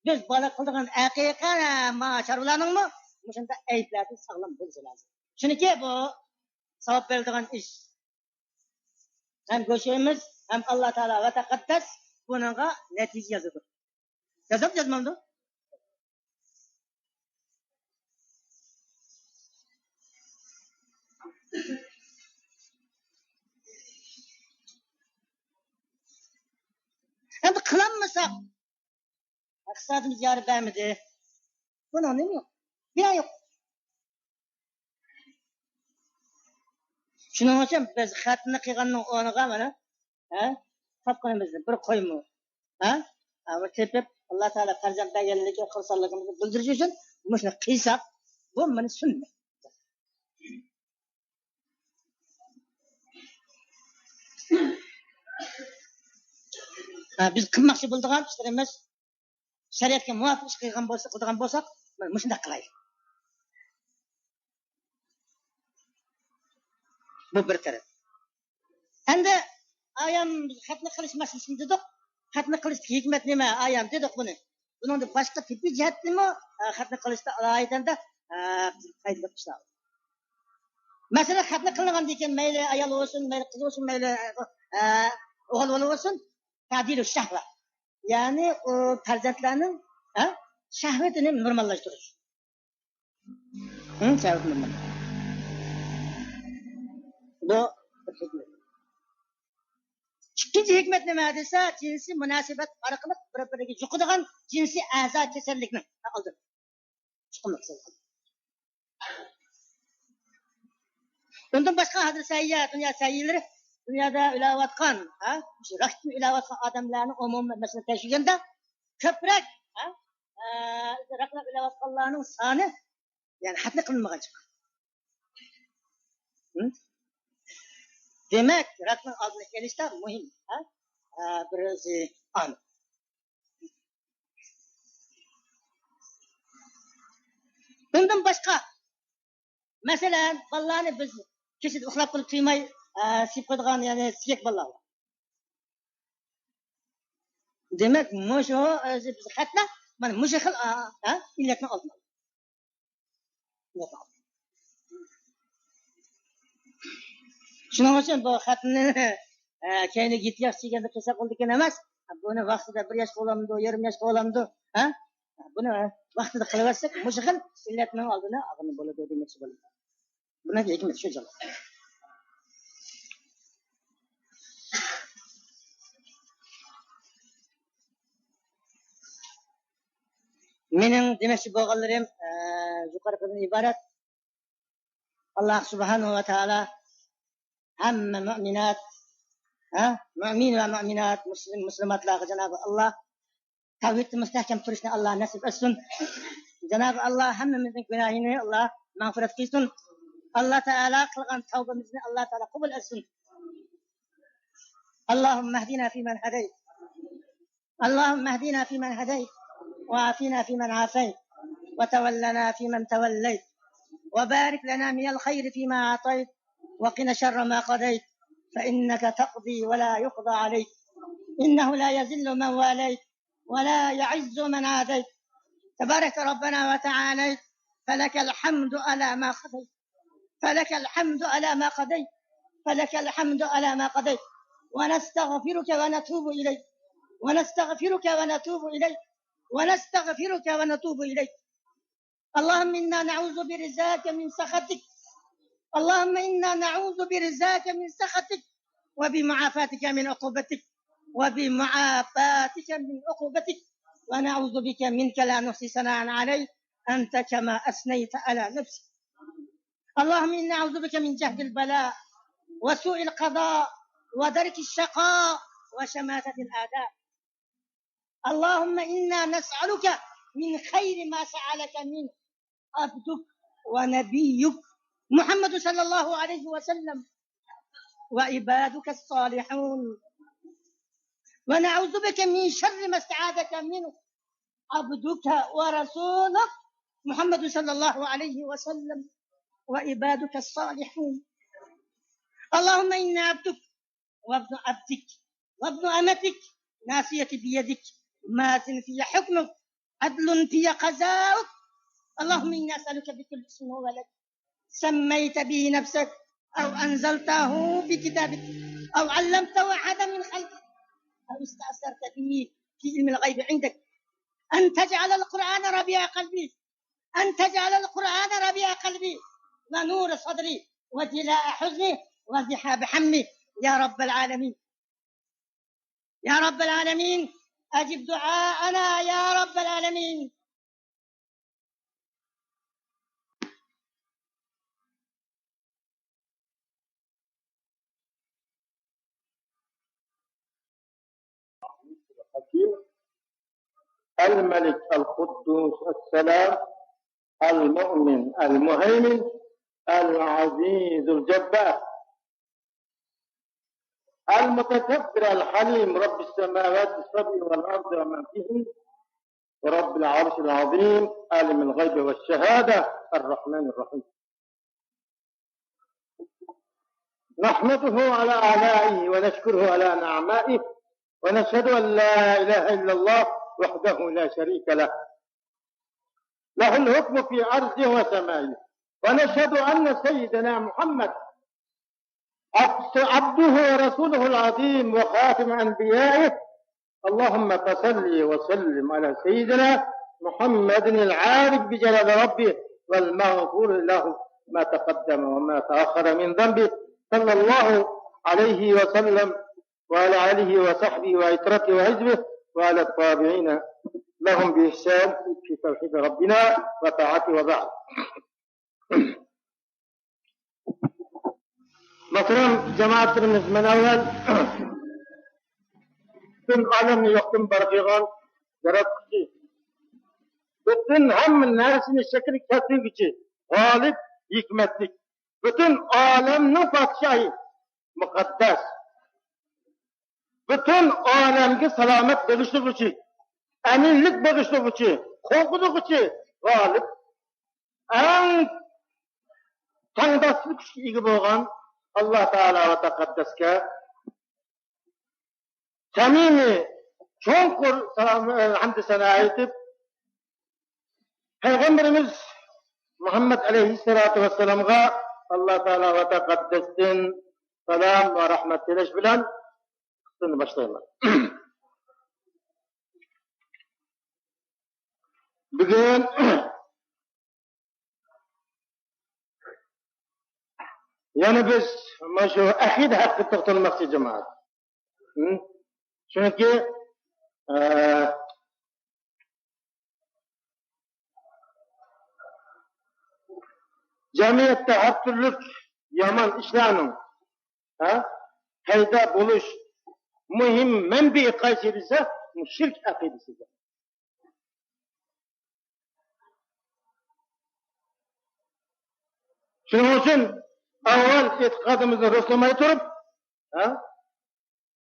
بىز بالا قىلىدىغان ئەقىقە، ما، چارۋىلارنىڭمۇ مۇشۇنداق ئەيىبلەردىن ساغلام بولۇشى لازىم. چۈنكى بۇ ساۋاب بېرىدىغان ئىش. ھەم گۆشىمىز، ھەم ئاللا تائالا ۋە تەقەددەس بۇنىڭغا نەتىجە يازىدۇ. يازامدۇ، يازمامدۇ؟ ئەمدى قىلالمىساق، ئىقتىسادىمىز يار بەرمىدى. بۇنىڭ نېمە يوق؟ بىنا يوق. شۇنىڭ ئۈچۈن بىز خەتنە قىلغاننىڭ ئورنىغا مانا، ھە، تاپقىنىمىزنى بىر قويمۇ، ھە، ھە، بىر تېپىپ، ئاللا تائالا پەرزەنت بەرگەنلىكى خۇرسەنلىكىمىزنى بىلدۈرۈش ئۈچۈن مۇشۇنى قىلساق، بۇ مانا سۈننەت. ھە، بىز قىلماقچى بولىدىغان ئىشلىرىمىز شەرىئەتكە مۇۋاپىق ئىش قىلغان بولسا، قىلىدىغان بولساق، مانا مۇشۇنداق قىلايلى. بۇ بىر تەرەپ. ئەمدى ئايان خەتنە قىلىش مەسىلىسىنى دېدۇق. خەتنە قىلىشتىكى ھېكمەت نېمە؟ ئايان دېدۇق بۇنى. بۇنىڭدىن باشقا تېببىي جەھەتتىنمۇ، ئە، خەتنە قىلىشتا ئالاھىدەن-دە، ئە، پايدىلىق ئىشلار. مەسىلەن، خەتنە قىلىنغاندىن كېيىن مەيلى ئايال بولسۇن، مەيلى قىز بولسۇن، مەيلى، ئە، ئوغۇل بالا بولسۇن، تەدىلۇ شەھۋە. يەنى ئۇ پەرزەنتلەرنىڭ، ھە، شەھۋىتىنى نورماللاشتۇرۇش. ھە، شەھۋىتىنى نورمال. بۇ بىر ھېكمەت. ئىككىنچى ھېكمەت نېمە دېسە، جىنسىي مۇناسىۋەت ئارقىلىق بىر-بىرىگە يۇقىدىغان جىنسىي ئەزا كېسەللىكنىڭ ئالدىنى. چىقىملىق. ئۇندىن باشقا ھازىر سەھىيە، دۇنيا سەھىيەلىرى، دۇنيادا ئۆلۈۋاتقان، ھە، مۇشۇ راكتىن ئۆلۈۋاتقان ئادەملەرنى ئومۇمىي مەسىلە تەكشۈرگەندە كۆپرەك، ھە، ئە، راكتىن ئۆلۈۋاتقانلارنىڭ سانى، يەنى ھەددىنى قىلمىغان چىققان. ھە؟ دېمەك، راكنىڭ ئالدىنى ئېلىشتا مۇھىم، ھە؟ ئە، بىرسى ئامىل. بۇندىن باشقا، مەسىلەن، بالىلارنى بىز كېچىدە ئۇخلاپ قېلىپ تۇيماي، ئە، سىيىپ قويىدىغان، يەنى سىيەك بالىلار بار. دېمەك، مۇشۇ ئۆزى بىز خەتلەر، مانا مۇشۇ خىل، ئە، ئە، ئىللەتنىڭ ئالدىنى ئالىدۇ. شۇنىڭ ئۈچۈن بۇ خەتنى، ئە، كەينىگە يەتتە ياشقىچە كىرسەك بولىدىكەن ئەمەس. بۇنى ۋاقتىدا بىر ياشقا بولامدۇ، يېرىم ياشقا بولامدۇ، ھە؟ بۇنى ۋاقتىدا قىلىۋەتسەك، مۇشۇ خىل ئىللەتنىڭ ئالدىنى ئالغىلى بولىدۇ دېمەكچى بولدۇم. بۇنىڭ ھېكمىتى شۇ جايدا. مېنىڭ دېمەكچى بولغانلىرىم، ئە، يۇقىرىقىدىن ئىبارەت. ئاللا سۇبھانەھۇ ۋە تائالا ھەممە مۇئمىنات، ھە، مۇئمىن ۋە مۇئمىنات، مۇسلىم، مۇسلىماتلارغا جانابى ئاللا تەۋھىدتە مۇستەھكەم تۇرۇشنى ئاللا نەسىپ ئەتسۇن. جانابى ئاللا ھەممىمىزنىڭ گۇناھىنى ئاللا مەغپىرەت قىلسۇن. ئاللا تائالا قىلغان تەۋبىمىزنى ئاللا تائالا قوبۇل ئەتسۇن. اللهم اهدنا فيمن هديت. اللهم اهدنا فيمن هديت، وعافنا فيمن عافيت، وتولنا فيمن توليت، وبارك لنا من الخير فيما أعطيت، وقنا شر ما قضيت، فإنك تقضي ولا يقضى عليك، إنه لا يذل من واليت، ولا يعز من عاديت، تباركت ربنا وتعاليت، فلك الحمد على ما قضيت، فلك الحمد على ما قضيت، فلك الحمد على ما قضيت، ونستغفرك ونتوب إليك، ونستغفرك ونتوب إليك، ونستغفرك ونتوب إليك. اللهم إنا نعوذ برضاك من سخطك، اللهم إنا نعوذ برضاك من سخطك، وبمعافاتك من عقوبتك، وبمعافاتك من عقوبتك، ونعوذ بك منك لا نحصي ثناء عليك أنت كما أثنيت على نفسك. اللهم إنا نعوذ بك من جهد البلاء، وسوء القضاء، ودرك الشقاء، وشماتة الأعداء. اللهم إنا نسألك من خير ما سألك منه عبدك ونبيك محمد صلى الله عليه وسلم وعبادك الصالحون، ونعوذ بك من شر ما استعاذك منه عبدك ورسولك محمد صلى الله عليه وسلم وعبادك الصالحون. اللهم إنا عبدك وابن عبدك وابن أمتك، ناصيتي بيدك، ماض في حكمك، عدل في قضاؤك. اللهم إنا نسألك بكل اسم هو لك سميت به نفسك أو أنزلته في كتابك أو علمته أحدا من خلقك أو استأثرت به في علم الغيب عندك أن تجعل القرآن ربيع قلبي، أن تجعل القرآن ربيع قلبي ونور صدري وجلاء حزني وذهاب همي يا رب العالمين. يا رب العالمين، أجب دعاءنا يا رب العالمين. الحكيم، الملك القدوس السلام، المؤمن المهيمن، العزيز الجبار، المتكبر الحليم، رب السماوات السبع والأرض ومن فيهن، ورب العرش العظيم، عالم الغيب والشهادة، الرحمن الرحيم. نحمده على آلائه ونشكره على نعمائه، ونشهد أن لا إله إلا الله وحده لا شريك له، له الحكم في أرضه وسمائه، ونشهد أن سيدنا محمد عبد-، عبده ورسوله العظيم وخاتم أنبيائه. اللهم فصل وسلم على سيدنا محمد العارف بجلال ربه والمغفور له ما تقدم وما تأخر من ذنبه، صلى الله عليه وسلم. وعلى آله وصحبه وعترته وحزبه وعلى التابعين لهم بإحسان في توحيد ربنا وطاعته وبعد. مۆھتەرەم جامائەتلىرىمىز، مەن ئەۋۋەل پۈتۈن ئالەمنى يوقتىن بار قىلغان ياراتقۇچى، پۈتۈن ھەممە نەرسىنى شەكىلگە كەلتۈرگۈچى، غالىب، ھېكمەتلىك، پۈتۈن ئالەمنىڭ پادىشاھى، مۇقەددەس، پۈتۈن ئالەمگە سالامەت بېغىشلىغۇچى، ئەمىنلىك بېغىشلىغۇچى، قوغدىغۇچى، غالىب، ئەڭ تەڭداشلىق كۈچكە ئىگە بولغان ئاللا تائالا ۋە تەقەددەسكە سەمىمىي، چوڭقۇر سالام، ھەمدۇ سانا ئېيتىپ، پەيغەمبىرىمىز مۇھەممەد ئەلەيھىسسالاتۇ ۋەسسالامغا ئاللا تائالا ۋە تەقەددەستىن سالام ۋە رەھمەت تىلەش بىلەن خۇتبىنى باشلايمەن. بۈگۈن يەنە بىز مانا شۇ ئەقىدە ھەققىدە توختالماقچى، جامائەت. ھە؟ چۈنكى، ئە، جەمئىيەتتە ھەر تۈرلۈك يامان ئىشلارنىڭ، ھە، پەيدا بولۇش مۇھىم مەنبىئى قايسى دېسە، شىرك ئەقىدىسى. شۇنىڭ ئۈچۈن ئاۋۋال ئېتىقادىمىزنى رۇسلىماي تۇرۇپ، ھە؟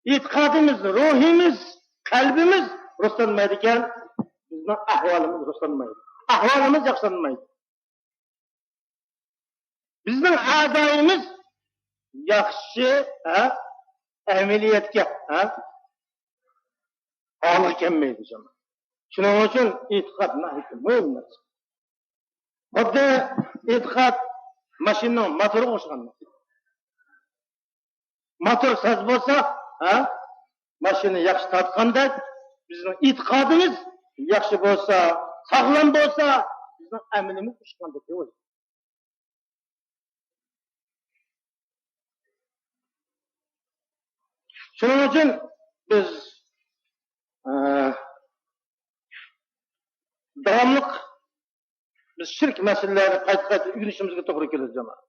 ئېتىقادىمىز، روھىمىز، قەلبىمىز رۇسلانمايدىكەن، بىزنىڭ ئەھۋالىمىز رۇسلانمايدۇ. ئەھۋالىمىز ياخشىلانمايدۇ. بىزنىڭ ئەزايىمىز ياخشى، ھە، ئەمەلىيەتكە، ھە، ھالغا كەلمەيدۇ، جامائەت. شۇنىڭ ئۈچۈن ئېتىقاد ناھايىتى مۇھىم نەرسە. خۇددى ئېتىقاد ماشىنىنىڭ موتورىغا ئوخشىغان نەرسە. موتور ساز بولسا، ھە، ماشىنا ياخشى تارتقاندەك، بىزنىڭ ئېتىقادىمىز ياخشى بولسا، ساغلام بولسا، بىزنىڭ ئەمىلىمىز ئۇچقاندەك بولىدۇ. شۇنىڭ ئۈچۈن بىز، ئە، داۋاملىق بىز شىرك مەسىلىلەرنى قايتا-قايتا ئۆگىنىشىمىزگە توغرا كېلىدۇ، جامائەت.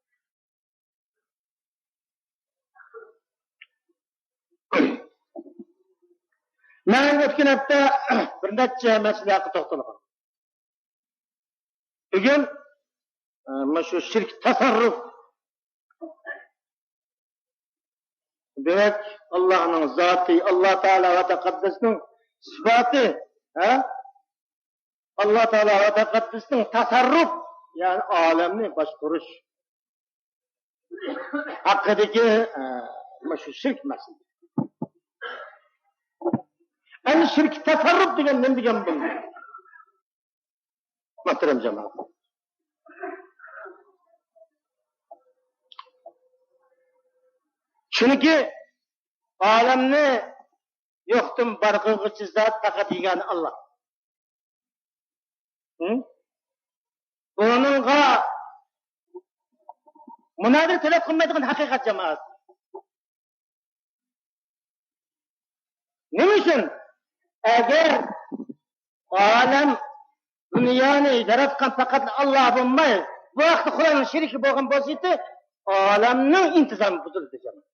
مەن ئۆتكەن ھەپتە بىر نەچچە مەسىلە ھەققىدە توختالغان. بۈگۈن، ئە، مانا شۇ شىرك تەسەررۇپ. دېمەك، ئاللانىڭ زاتى، ئاللا تائالا ۋە تەقەددەسنىڭ سىپاتى، ھە؟ ئاللا تائالا ۋە تەقەددەسنىڭ تەسەررۇپ، يەنى ئالەمنى باشقۇرۇش ھەققىدىكى، ئە، مانا شۇ شىرك مەسىلە. ئەمدى شىرك تەسەررۇپ دېگەن نېمە دېگەن بولدى؟ مۆھتەرەم جامائەت. چۈنكى ئالەمنى يوقتىن بار قىلغۇچى زات پەقەت يېگانە ئاللا. ھە؟ بۇنىڭغا مۇنازىرە تەلەپ قىلمايدىغان ھەقىقەت، جامائەت. نېمە ئۈچۈن؟ ئەگەر ئالەم، دۇنيانى ياراتقان پەقەت ئاللا بولماي، بۇ ھەقتە خۇدانىڭ شېرىكى بولغان بولسا ئىدى، ئالەمنىڭ ئىنتىزامى بۇزۇلدى، جامائەت.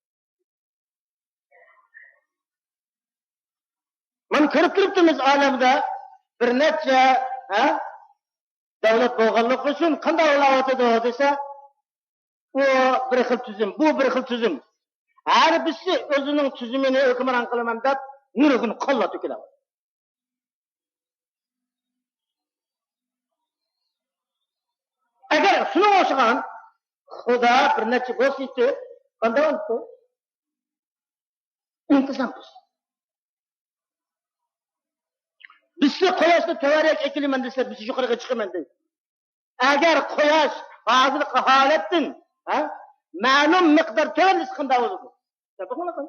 مانا كۆرۈپ تۇرۇپتىمىز ئالەمدە بىر نەچچە، ھە، دۆلەت بولغانلىقى ئۈچۈن قانداق بولاۋاتىدۇ دېسە، ئۇ بىر خىل تۈزۈم، بۇ بىر خىل تۈزۈم. ھەر بىرسى ئۆزىنىڭ تۈزۈمىنى ھۆكۈمران قىلىمەن دەپ نۇرغۇن قانلار تۆكۈلەۋاتىدۇ. ئەگەر شۇنىڭغا ئوخشىغان خۇدا بىر نەچچە بولسا ئىدى، قانداق بولاتتى؟ ئىنتىزام قىلسۇن. بىرسى قۇياشنى تۆۋەنرەك ئەكېلىمەن دېسە، بىرسى يۇقىرىغا چىقىمەن دەيدۇ. ئەگەر قۇياش ھازىرقى ھالەتتىن، ھە، مەلۇم مىقدار تۆۋەنلىسە قانداق بولىدۇ؟ دەپ بېقىڭلار.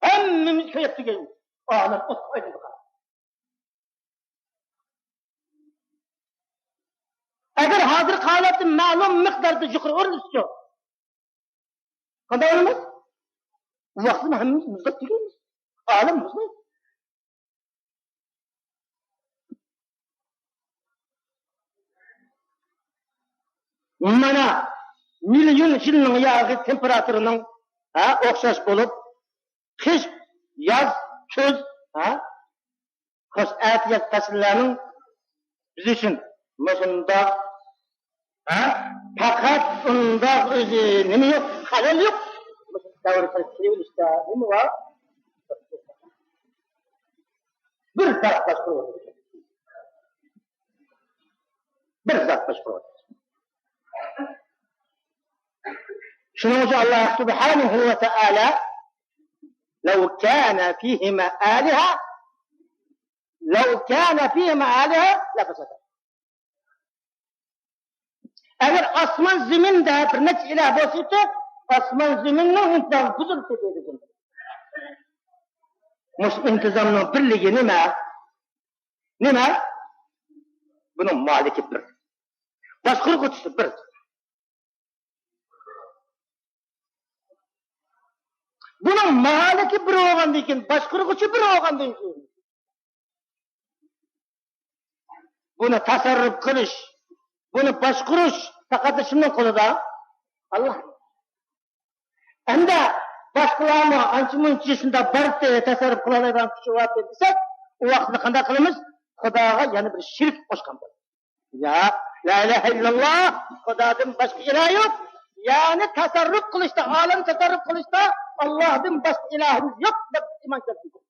ھەممىمىز كۆرۈپ تۈگەيمىز. ئالەم ئوتقا ئايلىنىپ قالدى. ئەگەر ھازىرقى ھالەتتىن مەلۇم مىقداردا يۇقىرى ئۆرلىسىچۇ؟ قانداق ئۆرلىمەس؟ ئۇ ۋاقىتتا ھەممىمىز مۇزلاپ تۈگەيمىز. ئالەم مۇزلايدۇ. مانا مىليون يىلنىڭ ياغى تېمپېراتۇرىنىڭ، ھە، ئوخشاش بولۇپ، قىش، ياز، كۈز، ھە، خوش، ئەتىياز پەسىللەرنىڭ بىز ئۈچۈن مۇشۇنداق، ھە، پەقەت ئۇنداق ئۆزى نېمە يوق، خەلەل يوق. مۇشۇ دەۋر كىرىۋېلىشتا نېمە بار؟ بىر زات باشقۇرۇۋاتىدۇ. بىر زات باشقۇرۇۋاتىدۇ. شۇنىڭ ئۈچۈن ئاللا سۇبھانەھۇ ۋە تائالا، لو كان فيهما آلهة، لو كان فيهما آلهة لفسدتا. ئەگەر ئاسمان زېمىندا بىر نەچچە ئىلاھ بولسا ئىدى، ئاسمان زېمىننىڭ ئىنتىزامى بۇزۇلۇپ كېتىدۇ. مۇشۇ ئىنتىزامنىڭ بىرلىكى نېمە؟ نېمە؟ بۇنىڭ مالىكى بىر. باشقۇرغۇچىسى بىر. بۇنىڭ مالىكى بىر بولغاندىن كېيىن، باشقۇرغۇچى بىر بولغاندىن كېيىن، بۇنى تەسەررۇپ قىلىش، بۇنى باشقۇرۇش پەقەت شۇنىڭ قولىدا. ئاللا. ئەمدى باشقىلارمۇ ئانچە-مۇنچە شۇنداق بارتى، تەسەررۇپ قىلالايدىغان كۈچى بارتى دېسەك، ئۇ ۋاقىتتا قانداق قىلىمىز؟ خۇداغا يەنە بىر شېرىك قوشقان بولىمىز. يا، لا ئىلاھە ئىللاللا، خۇدادىن باشقا ئىلاھ يوق. يەنى تەسەررۇپ قىلىشتا، ئالەم تەسەررۇپ قىلىشتا ئاللاھتىن باشقا ئىلاھىمىز يوق دەپ ئىمان كەلتۈردى.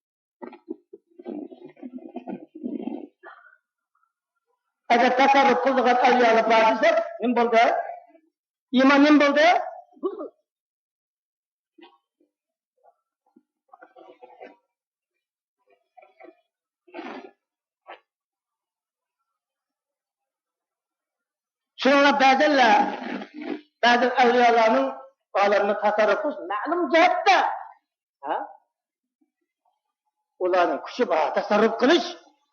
ئەگەر تەسەررۇپ قىلىدىغان ئەۋلىيالار بار دېسەك، نېمە بولدى؟ ئىمان نېمە بولدى؟ شۇنىڭغا بەزەنلەر، بەزى ئەۋلىيالارنىڭ ئالەمنى تەسەررۇپ قىلىش مەلۇم جەھەتتە، ھە؟ ئۇلارنىڭ كۈچى بار، تەسەررۇپ قىلىش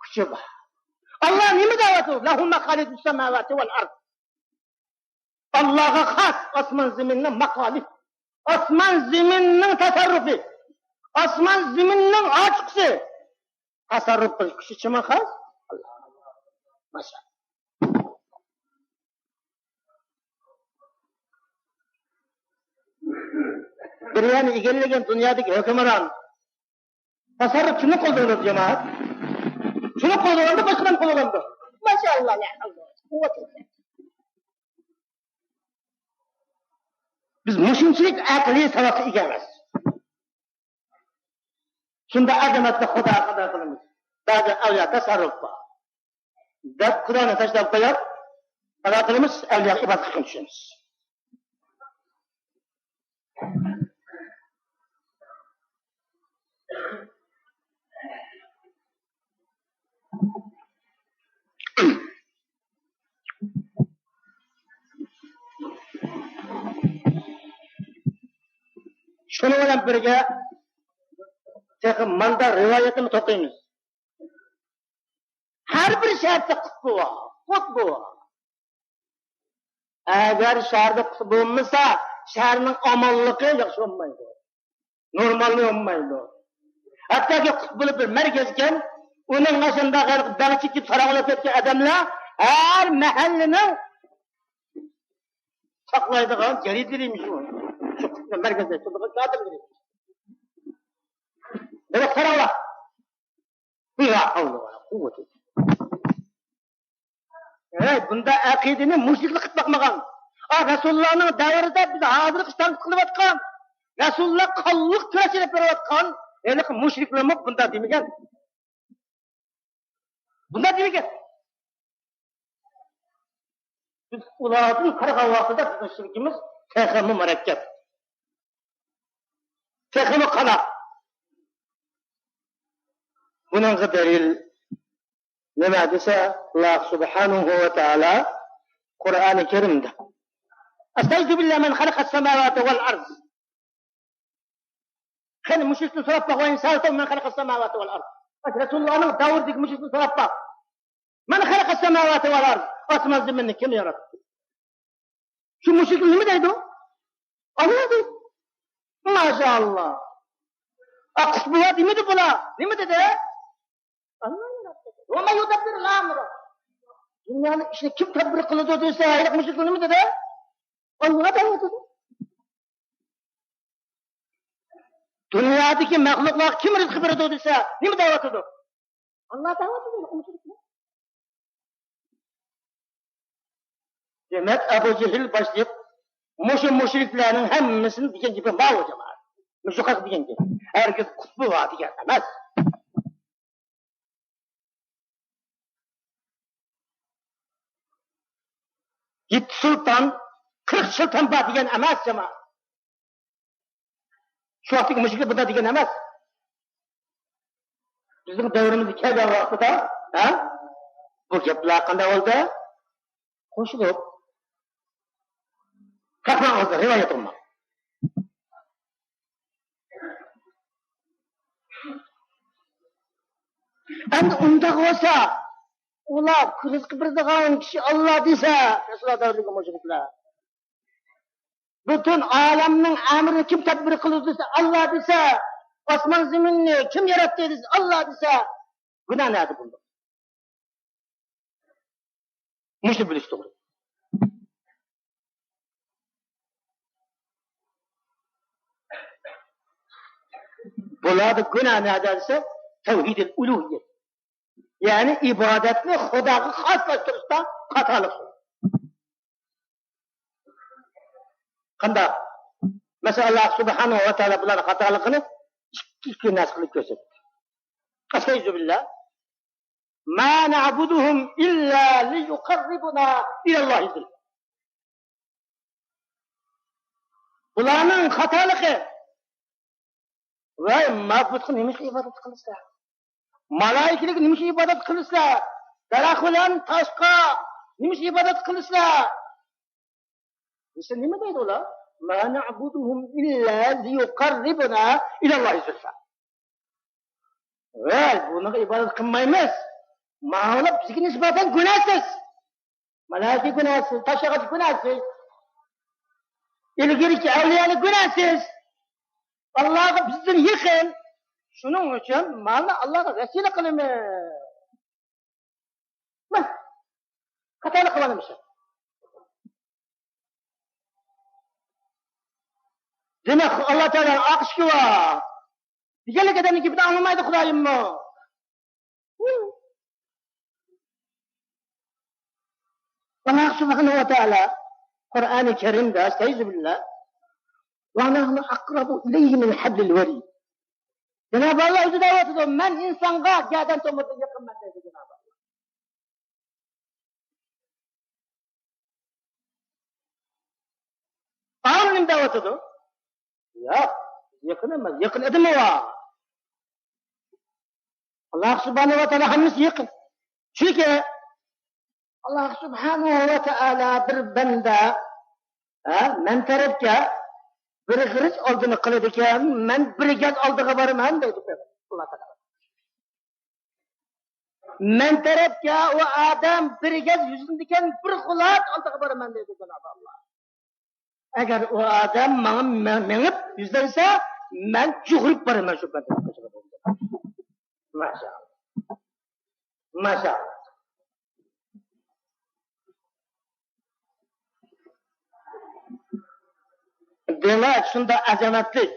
كۈچى بار. ئاللا نېمە دەۋاتىدۇ؟ لەھۇ مەقالىدۇس سەماۋاتى ۋەل ئەرز. ئاللاغا خاس ئاسمان زېمىننىڭ ماقالى، ئاسمان زېمىننىڭ تەسەررۇپى، ئاسمان زېمىننىڭ ئاچقۇسى، تەسەررۇپ قىلىش كۈچى كىمگە خاس؟ ماشائاللا. بىر يەرنى ئىگىلىگەن دۇنيادىكى ھۆكۈمران تەسەررۇپ كىمنىڭ قولىدا بولىدۇ، جامائەت؟ شۇنىڭ قولىدا بولامدۇ، باشقىلارنىڭ قولىدا بولامدۇ؟ ماشائاللا، يا ئاللا، قۇۋۋەت. بىز مۇشۇنچىلىك ئەقلىي ساۋاتقا ئىگە ئەمەس. شۇنداق ئەزەمەتلىك خۇدا قانداق قىلىمىز؟ بەزى ئەۋلىيا تەسەررۇپ بار دەپ خۇدانى تاشلاپ قويۇپ، قانداق قىلىمىز؟ ئەۋلىياغا ئىبادەت قىلغىنى چۈشىنىمىز. شۇنىڭ بىلەن بىرگە تېخى ماندا رىۋايەتنى توقۇيمىز. ھەر بىر شەھەردە قۇتبۇ بار، قۇتبۇ بار. ئەگەر شەھەردە قۇتبۇ بولمىسا، شەھەرنىڭ ئامانلىقى ياخشى بولمايدۇ. نورمالنى بولمايدۇ. ھەتتاكى قۇتبۇلۇق بىر مەركەزكەن، ئۇنىڭ ئاشۇنداق بەغچە كېلىپ ساراڭلاپ كەتكەن ئادەملەر ھەر مەھەللىنىڭ ساقلايدىغان جەرىدىلىرىمىش ئۇ. شۇ قۇتبۇلۇق مەركەزدە تۇرىدىغان كادىرلىرى. بىر ساراڭلاپ. لا ھەۋلە ۋە لا قۇۋۋەتە ئىللا بىللا. ھەي، بۇنداق ئەقىدىنى مۇشرىكلار قىلىپ باقمىغان. ئا، رەسۇلۇللانىڭ دەۋرىدە بىز ھازىرقى تەنقىد قىلىۋاتقان، رەسۇلۇللا قانلىق كۈرەش ئېلىپ بېرىۋاتقان ھېلىقى مۇشرىكلارمۇ بۇنداق دېمىگەن. بۇنداق دېمىگەن. بىز ئۇلاردىن قارىغان ۋاقتىدا بىزنىڭ شىركىمىز تېخىمۇ مۇرەككەپ، تېخىمۇ قالاق. بۇنىڭغا دەلىل نېمە دېسە، ئاللا سۇبھانەھۇ ۋە تائالا قۇرئانى كەرىمدە، ئەستەئىزۇ بىللاھ، مەن خەلەقەس سەماۋاتى ۋەل ئەرز. قېنى، مۇشرىكتىن سوراپ باق، ۋە ئىن سەئەلتەھۇم مەن خەلەقەس سەماۋاتى ۋەل ئەرز. رەسۇلۇللانىڭ دەۋرىدىكى مۇشرىكتىن سوراپ باق. مەن خەلەقەس سەماۋاتى ۋەل ئەرز. ئاسمان زېمىننى كىم ياراتتى؟ شۇ مۇشرىكلار نېمە دەيدۇ؟ ئاللا دەيدۇ. ماشائاللا. قۇتبۇلار دېمىدى بۇلار. نېمە دېدى؟ ئاللا ياراتتى. ومن يدبر الأمر. دۇنيانىڭ ئىشىنى كىم تەدبىر قىلىدۇ دېسە، ھېلىقى مۇشرىكلار نېمە دېدى؟ ئاللا دەۋاتىدۇ. دۇنيادىكى مەخلۇقلارغا كىم رىزقى بېرىدۇ دېسە، نېمە دەۋاتىدۇ؟ ئاللا دەۋاتىدۇ. دېمەك، ئەبۇ جېھىل باشلىق مۇشۇ مۇشرىكلارنىڭ ھەممىسىنى دېگەن گېپى ماۋۇ، جامائەت. مۇشۇ قاق دېگەن گەپ. ھەرگىز قۇتبۇ بار دېگەن ئەمەس. يەتتە سۇلتان، قىرىق سۇلتان بار دېگەن ئەمەس، جامائەت. شۇ ۋاقىتتىكى مۇشرىكلار بۇنداق دېگەن ئەمەس. بىزنىڭ دەۋرىمىزگە كەلگەن ۋاقتىدا، ھە؟ بۇ گەپلەر قانداق بولدى؟ قوشۇلۇپ. خەقنىڭ ئاغزىدا رىۋايەت بولماق. ئەمدى ئۇنداق بولسا، ئۇلار رىزقى بېرىدىغان كىشى ئاللا دېسە، رەسۇلۇللا دەۋرىدىكى مۇشرىكلار. پۈتۈن ئالەمنىڭ ئەمرىنى كىم تەدبىر قىلىدۇ دېسە، ئاللا دېسە، ئاسمان زېمىننى كىم ياراتتى دېسە، ئاللا دېسە، گۇناھ نەدە بولدى؟ مۇشۇنى بىلىش توغرا. بۇلاردا گۇناھ نەدە دېسە، تەۋھىدىل ئۇلۇھىيەت. يەنى ئىبادەتنى خۇداغا خاسلاشتۇرۇشتا خاتالىق. قانداق؟ مەسىلەن، ئاللا سۇبھانەھۇ ۋە تائالا بۇلارنىڭ خاتالىقىنى ئىككى، ئىككى نەرسە قىلىپ كۆرسەتتى. ئەستەئىزۇبىللا. ما نعبدهم إلا ليقربونا إلى الله زلفى. بۇلارنىڭ خاتالىقى. ۋاي، ما بۇتقا نېمىشقا ئىبادەت قىلىسىلەر؟ مالائىكىلەرگە نېمىشقا ئىبادەت قىلىسىلەر؟ دەرەخ بىلەن تاشقا نېمىشقا ئىبادەت قىلىسىلەر؟ دېسە، نېمە دەيدۇ ئۇلار؟ ما نعبدهم إلا ليقربونا إلى الله زلفى. ۋەي، بۇنىڭغا ئىبادەت قىلمايمىز. ماڭىلا بىزگە نىسبەتەن گۇناھسىز. مالائىكە گۇناھسىز، تاش ئاغاچ گۇناھسىز. ئىلگىرىكى ئەۋلىيالار گۇناھسىز. ئاللاغا بىزدىن يېقىن. شۇنىڭ ئۈچۈن مانا ئاللاغا ۋەسىلە قىلىمىز. مە، خاتالىق قىلغانمىش. دېمەك، ئاللا تائالانىڭ ئاق ئىشىكى بار. دېگەنلىك ئادەمنىڭ گېپىنى ئاڭلىمايدۇ خۇدايىممۇ؟ ئاللا سۇبھانەھۇ ۋە تائالا قۇرئانى كەرىمدە، ئەستەئىزۇبىللا، ونحن أقرب إليه من حبل الوريد. جانابى ئاللا ئۆزى دەۋاتىدۇ، مەن ئىنسانغا گەدەن تومۇردىن يېقىنمەن دەيدۇ جانابى ئاللا. ئاڭ نېمە دەۋاتىدۇ؟ ياق، يېقىن ئەمەس، يېقىن ئادىمى بار. ئاللا سۇبھانەھۇ ۋە تائالا ھەممىسى يېقىن. چۈنكى ئاللا سۇبھانەھۇ ۋە تائالا بىر بەندە، ھە، مەن تەرەپكە بىر غېرىچ ئالدىنى قىلىدىكەن، مەن بىر گەز ئالدىغا بارىمەن دەيدۇ ئاللا تائالا. مەن تەرەپكە ئۇ ئادەم بىر گەز يۈزلىنىدىكەن، بىر خۇلات ئالدىغا بارىمەن دەيدۇ جانابى ئاللا. ئەگەر ئۇ ئادەم ماڭا مە-، مېڭىپ يۈزلەنسە، مەن يۈگۈرۈپ بارىمەن شۇ بەندىنىڭ قېشىغا. ماشائاللا. ماشائاللا. دېمەك، شۇنداق ئەزەمەتلىك،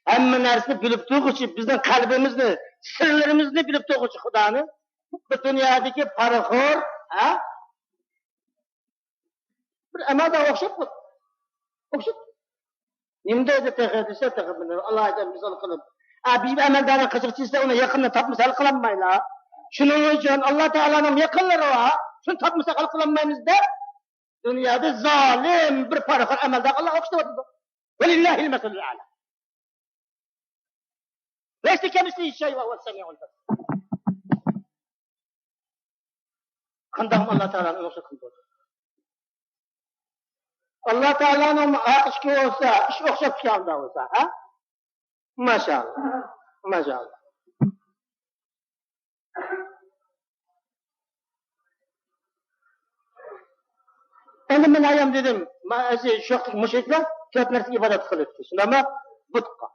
ھەممە نەرسىنى بىلىپ تۇرغۇچى، بىزنىڭ قەلبىمىزنى، سىرلىرىمىزنى بىلىپ تۇرغۇچى خۇدانى بۇ دۇنيادىكى پارىخور، ھە؟ بىر ئەمەلدار ئوخشاپ، ئوخشاپ. نېمە دەيدۇ تېخى دېسە، تېخى بىر ئالاھىدە مىسال قىلىپ، ئە، بىر ئەمەلدارنىڭ قېشىغا چىقسا، ئۇنىڭ يېقىنىنى تاپمىسا ھەل قىلالمايلا. شۇنىڭ ئۈچۈن ئاللا تائالانىڭ يېقىنلىرى بار، شۇنى تاپمىسا ھەل قىلالمايمىز دەپ، دۇنيادا زالىم بىر پارىخور ئەمەلدارغا ئاللا ئوخشىتىۋاتىدۇ. ولله المثل الأعلى. ليس كمثله شيء وهو السميع البصير. قانداقمۇ ئاللا تائالانى ئۇنىڭ قىلىدۇ؟ ئاللا تائالانىڭ ئاق ئىشىكى بولسا، ئىش ئوخشاپ كېتىدۇ بولسا، ھە؟ ماشائاللا. ماشائاللا. ئەمدى مەن ئايام دېدىم، ما-، شۇ مۇشرىكلار تۆت نەرسىگە ئىبادەت قىلىدۇ. شۇنداقمۇ؟ بۇتقا.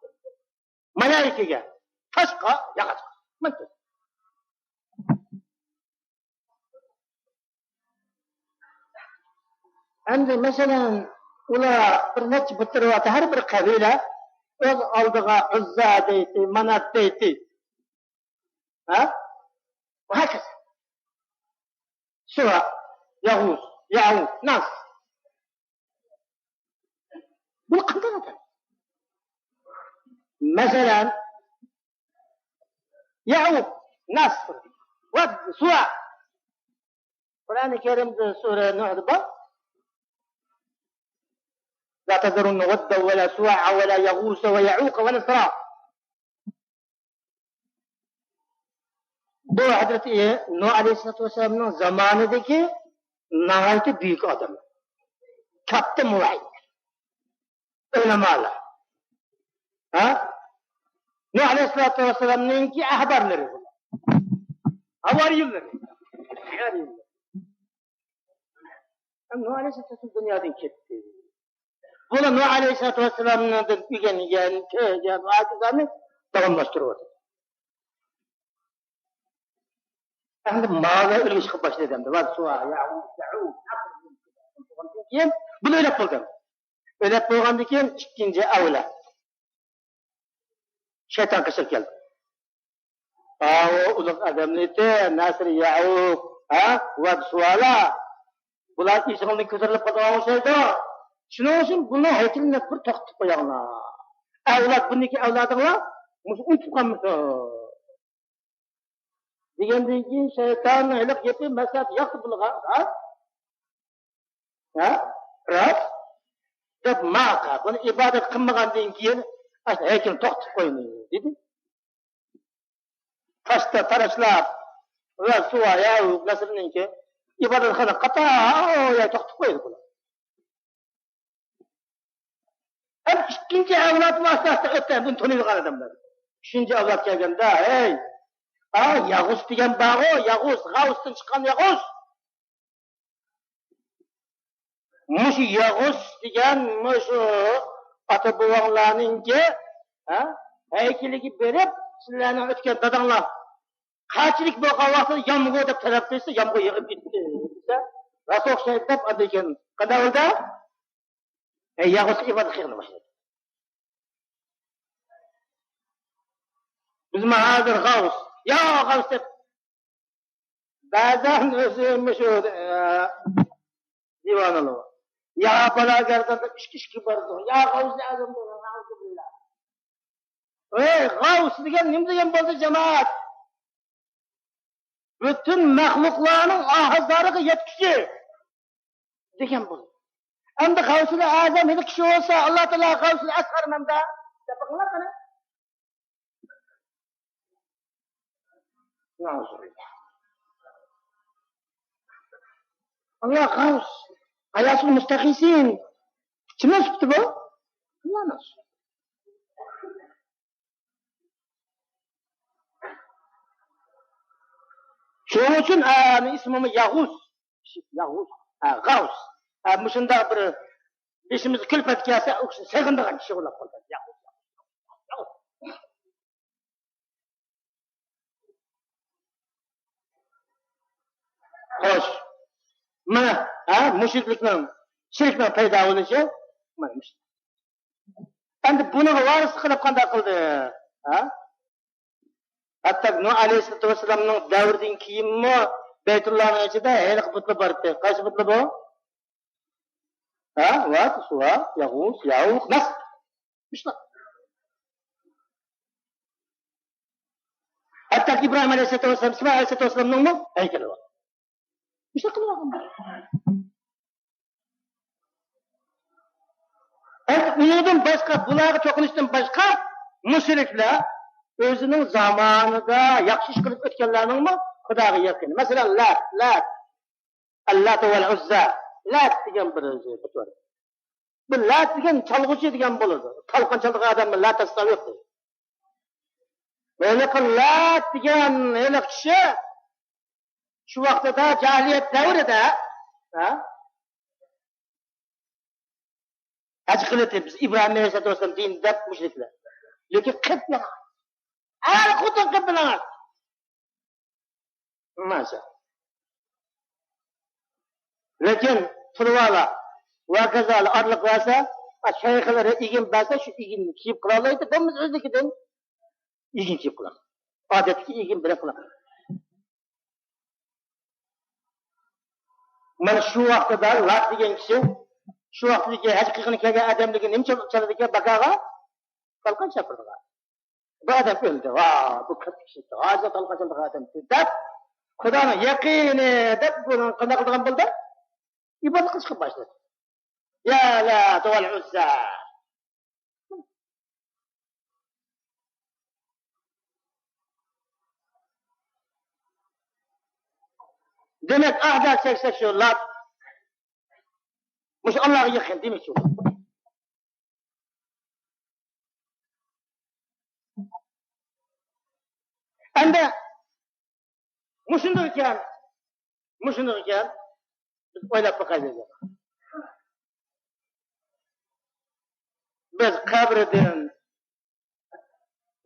مالايىكىگە، تاشقا، ياغاچقا. مانا شۇ. ئەمدى مەسىلەن، ئۇلار بىر نەچچە بۇتلىرى بار، ھەر بىر قەبىلە ئۆز ئالدىغا ئۇززا دەيتتى، مانات دەيتتى. ھە؟ ۋە ھاكازا. سۇۋا، ياغۇز، ياۋۇز، ناس. بۇ قانداق ئادەم؟ مەسىلەن، ياۋۇز، ناس، ۋەد، سۇۋا. قۇرئانى كەرىمدە سۈرە نۇھدا بار. لا تذرن ودا ولا سواعا ولا يغوث ويعوق ونسرا. بۇ ھەزرىتى نۇھ ئەلەيھىسسالاتۇ ۋەسسالامنىڭ زامانىدىكى ناھايىتى بۈيۈك ئادەم. كاتتا مۇۋەھھىد. ئۆلىمالار. ھە؟ نۇھ ئەلەيھىسسالاتۇ ۋەسسالامنىڭكى ئەھبارلىرى بۇلار. ھاۋارىيلىرى. ھاۋارىيلىرى. نۇھ ئەلەيھىسسالام دۇنيادىن كەتتى. بۇلار نۇھ ئەلەيھىسسالاتۇ ۋەسسالامدىن ئۆگەنگەن، كۆرگەن ۋە ئاجىزلارنى داۋاملاشتۇرۇۋاتىدۇ. ئەمدى ماۋۇلار ئۆلۈش قىلىپ باشلىدى ئەمدى. ۋە سۇۋا، يەئۇق، يەئۇق. بۇنى ئۆيلەپ بولدى. ئۆيلەپ بولغاندىن كېيىن ئىككىنچى ئەۋلاد. شەيتان قېچىپ كەلدى. ئاۋۇ ئۇلۇغ ئادەملىتى، نەسر يەئۇق، ھە؟ ۋەد سۇۋالا. بۇلار ئېسىڭىزدىن كۆتۈرۈلۈپ قالىدىغان ئوخشايدۇ. شۇنىڭ ئۈچۈن بۇنىڭ ھەيكىلىنى بىر توختىتىپ قويۇڭلار. ئەۋلاد، بۇندىكى ئەۋلادىڭلار مۇشۇ ئۇنتۇپ قالمىسۇن. دېگەندىن كېيىن شەيتاننىڭ ھېلىقى گېپى مەسلىھەت ياقتى بۇلىغا. ھە؟ ھە؟ راست. دەپ ماقا. بۇنى ئىبادەت قىلمىغاندىن كېيىن ئاشۇ ھەيكەلنى توختىتىپ قويىمىز، دېدى. تاشتا تاراشلاپ، ۋە سۇۋا يەئۇق نەسرنىڭكى ئىبادەتخانا قاتار توختىتىپ قويدى بۇلار. ھەم ئىككىنچى ئەۋلادمۇ ئاستا-ئاستا ئۆتتى، بۇنى تونۇيدىغان ئادەملەر. ئۈچىنچى ئەۋلاد كەلگەندە، ھەي، ئا، ياغۇس دېگەن بارغۇ، ياغۇس، غاۋۇستىن چىققان ياغۇس. مۇشۇ ياغۇس دېگەن مۇشۇ ئاتا بوۋاڭلارنىڭكى، ھە، ھەيكىلىگە بېرىپ، سىلەرنىڭ ئۆتكەن داداڭلار قانچىلىك بولغان ۋاقتىدا يامغۇر دەپ تەلەپ قىلسا، يامغۇر يېغىپ كېتىپتۇ دېسە، راست ئوخشايدۇ دەپ، ئاندىن كېيىن قانداق بولدى؟ ئەي، ياغۇس ئىبادەت قىلغىلى باشلىدى. بىزمۇ ھازىر غاۋۇس، يا غاۋۇس دەپ، بەزەن ئۆزى مۇشۇ، ئە، دىۋانىلار. يا بالاگەردان دەپ ئىككى ئىككى بارىدۇ. يا غاۋۇس ئەزەم دەپ، نەئۇزۇبىللا. ئەي، غاۋۇس دېگەن نېمە دېگەن بولدى، جامائەت؟ پۈتۈن مەخلۇقلارنىڭ ئاھ-زارىغا يەتكۈچى دېگەن بولدى. ئەمدى غەۋسۇل ئەزەم ھېلىقى كىشى بولسا، ئاللا تائالا غەۋسۇل ئەسغەرمەمدە دەپ بېقىڭلار قېنى. ئاللا غەۋس، غەياسۇل مۇستەغىسىن. كىمنىڭ سۈپىتى بۇ؟ ئاللانىڭ سۈپىتى. شۇنىڭ ئۈچۈن ئانىڭ ئىسمىمۇ ياغۇس. ياغۇس. ھە، غاۋس. ھە، مۇشۇنداق بىر بېشىمىزغا كۈلپەت كەلسە، ئۇ كىشىنى سېغىنىدىغان كىشى بولاپ قالدى. ياغۇس. ياغۇس. خوش. مانا، ھە، مۇشرىكلىكنىڭ، شىركنىڭ پەيدا بولۇشى. مانا مۇشۇ. ئەمدى بۇنىڭغا ۋارىسلىق قىلىپ قانداق قىلدى؟ ھە؟ ھەتتا نۇھ ئەلەيھىسسالاتۇ ۋەسسالامنىڭ دەۋرىدىن كېيىنمۇ بەيتۇللانىڭ ئىچىدە ھېلىقى بۇتلار بار ئىدى. قايسى بۇتلار بۇ؟ ھە؟ ۋات، سۇۋا، ياغۇس، ياۋۇق، نەس. مۇشۇلار. ھەتتا ئىبراھىم ئەلەيھىسسالاتۇ ۋەسسالام، ئىسمائىل ئەلەيھىسسالاتۇ ۋەسسالامنىڭمۇ ھەيكىلى بار. مۇشۇنداق قىلىۋالغان. ئەمدى ئۇنىڭدىن باشقا، بۇلارغا چوقۇنۇشتىن باشقا، مۇشرىكلار ئۆزىنىڭ زامانىدا ياخشى ئىش قىلىپ ئۆتكەنلەرنىڭمۇ خۇداغا يېقىنى. مەسىلەن، لات، لات، ئەللات ۋەل ئۇززا. لات دېگەن بىر ئۆزى بۇت بار. بۇ لات دېگەن چالغۇچى دېگەن بولىدۇ. تالقان چالىدىغان ئادەمنى لات دەپ ئاتايدۇ. ھېلىقى لات دېگەن ھېلىقى كىشى شۇ ۋاقتىدا جاھىلىيەت دەۋرىدە، ھە؟ ھەج قىلىۋېتىپ، بىز ئىبراھىم ئەلەيھىسسالاتۇ ۋەسسالام دىنى دەپ مۇشرىكلار. لېكىن قېتىپ يالغان. ئەر خوتۇن قىلىپ بىلىڭىز. ماشا. لېكىن تۇرۇۋالا ۋە كازالا ئارىلىق بەرسە، شايخلىرى ئىگىم بەرسە، شۇ ئىگىمنى كىيىپ قىلالايدۇ، بولمىسا ئۆزلۈكىدىن ئىگىم كىيىپ قىلىدۇ. ئادەتتىكى ئىگىم بىلەن قىلىدۇ. مانا شۇ ۋاقتىدا لات دېگەن كىشى، شۇ ۋاقتىدىكى ھەج قىلغىلى كەلگەن ئادەملەرگە نېمە چال-، چالىدىكەن باكاغا؟ تالقان چاپىرىدىغان. بۇ ئادەم ئۆلدى. ۋا، بۇ كاتتا كىشى. ھازىر تالقان چالىدىغان ئادەم دەپ، خۇدانىڭ يېقىنى دەپ، بۇنى قانداق قىلىدىغان بولدى؟ ئىبادەت قىلىشقا باشلىدى. يا لات ۋەل ئۇززا. دېمەك، ئاھ دەپ چەكسە شۇ لات مۇشۇ ئاللاغا يېقىن دېمەكچى. ئەمدى مۇشۇنداق ئىكەن، مۇشۇنداق ئىكەن، بىز ئويلاپ باقايلى. بىز قەبرىدىن،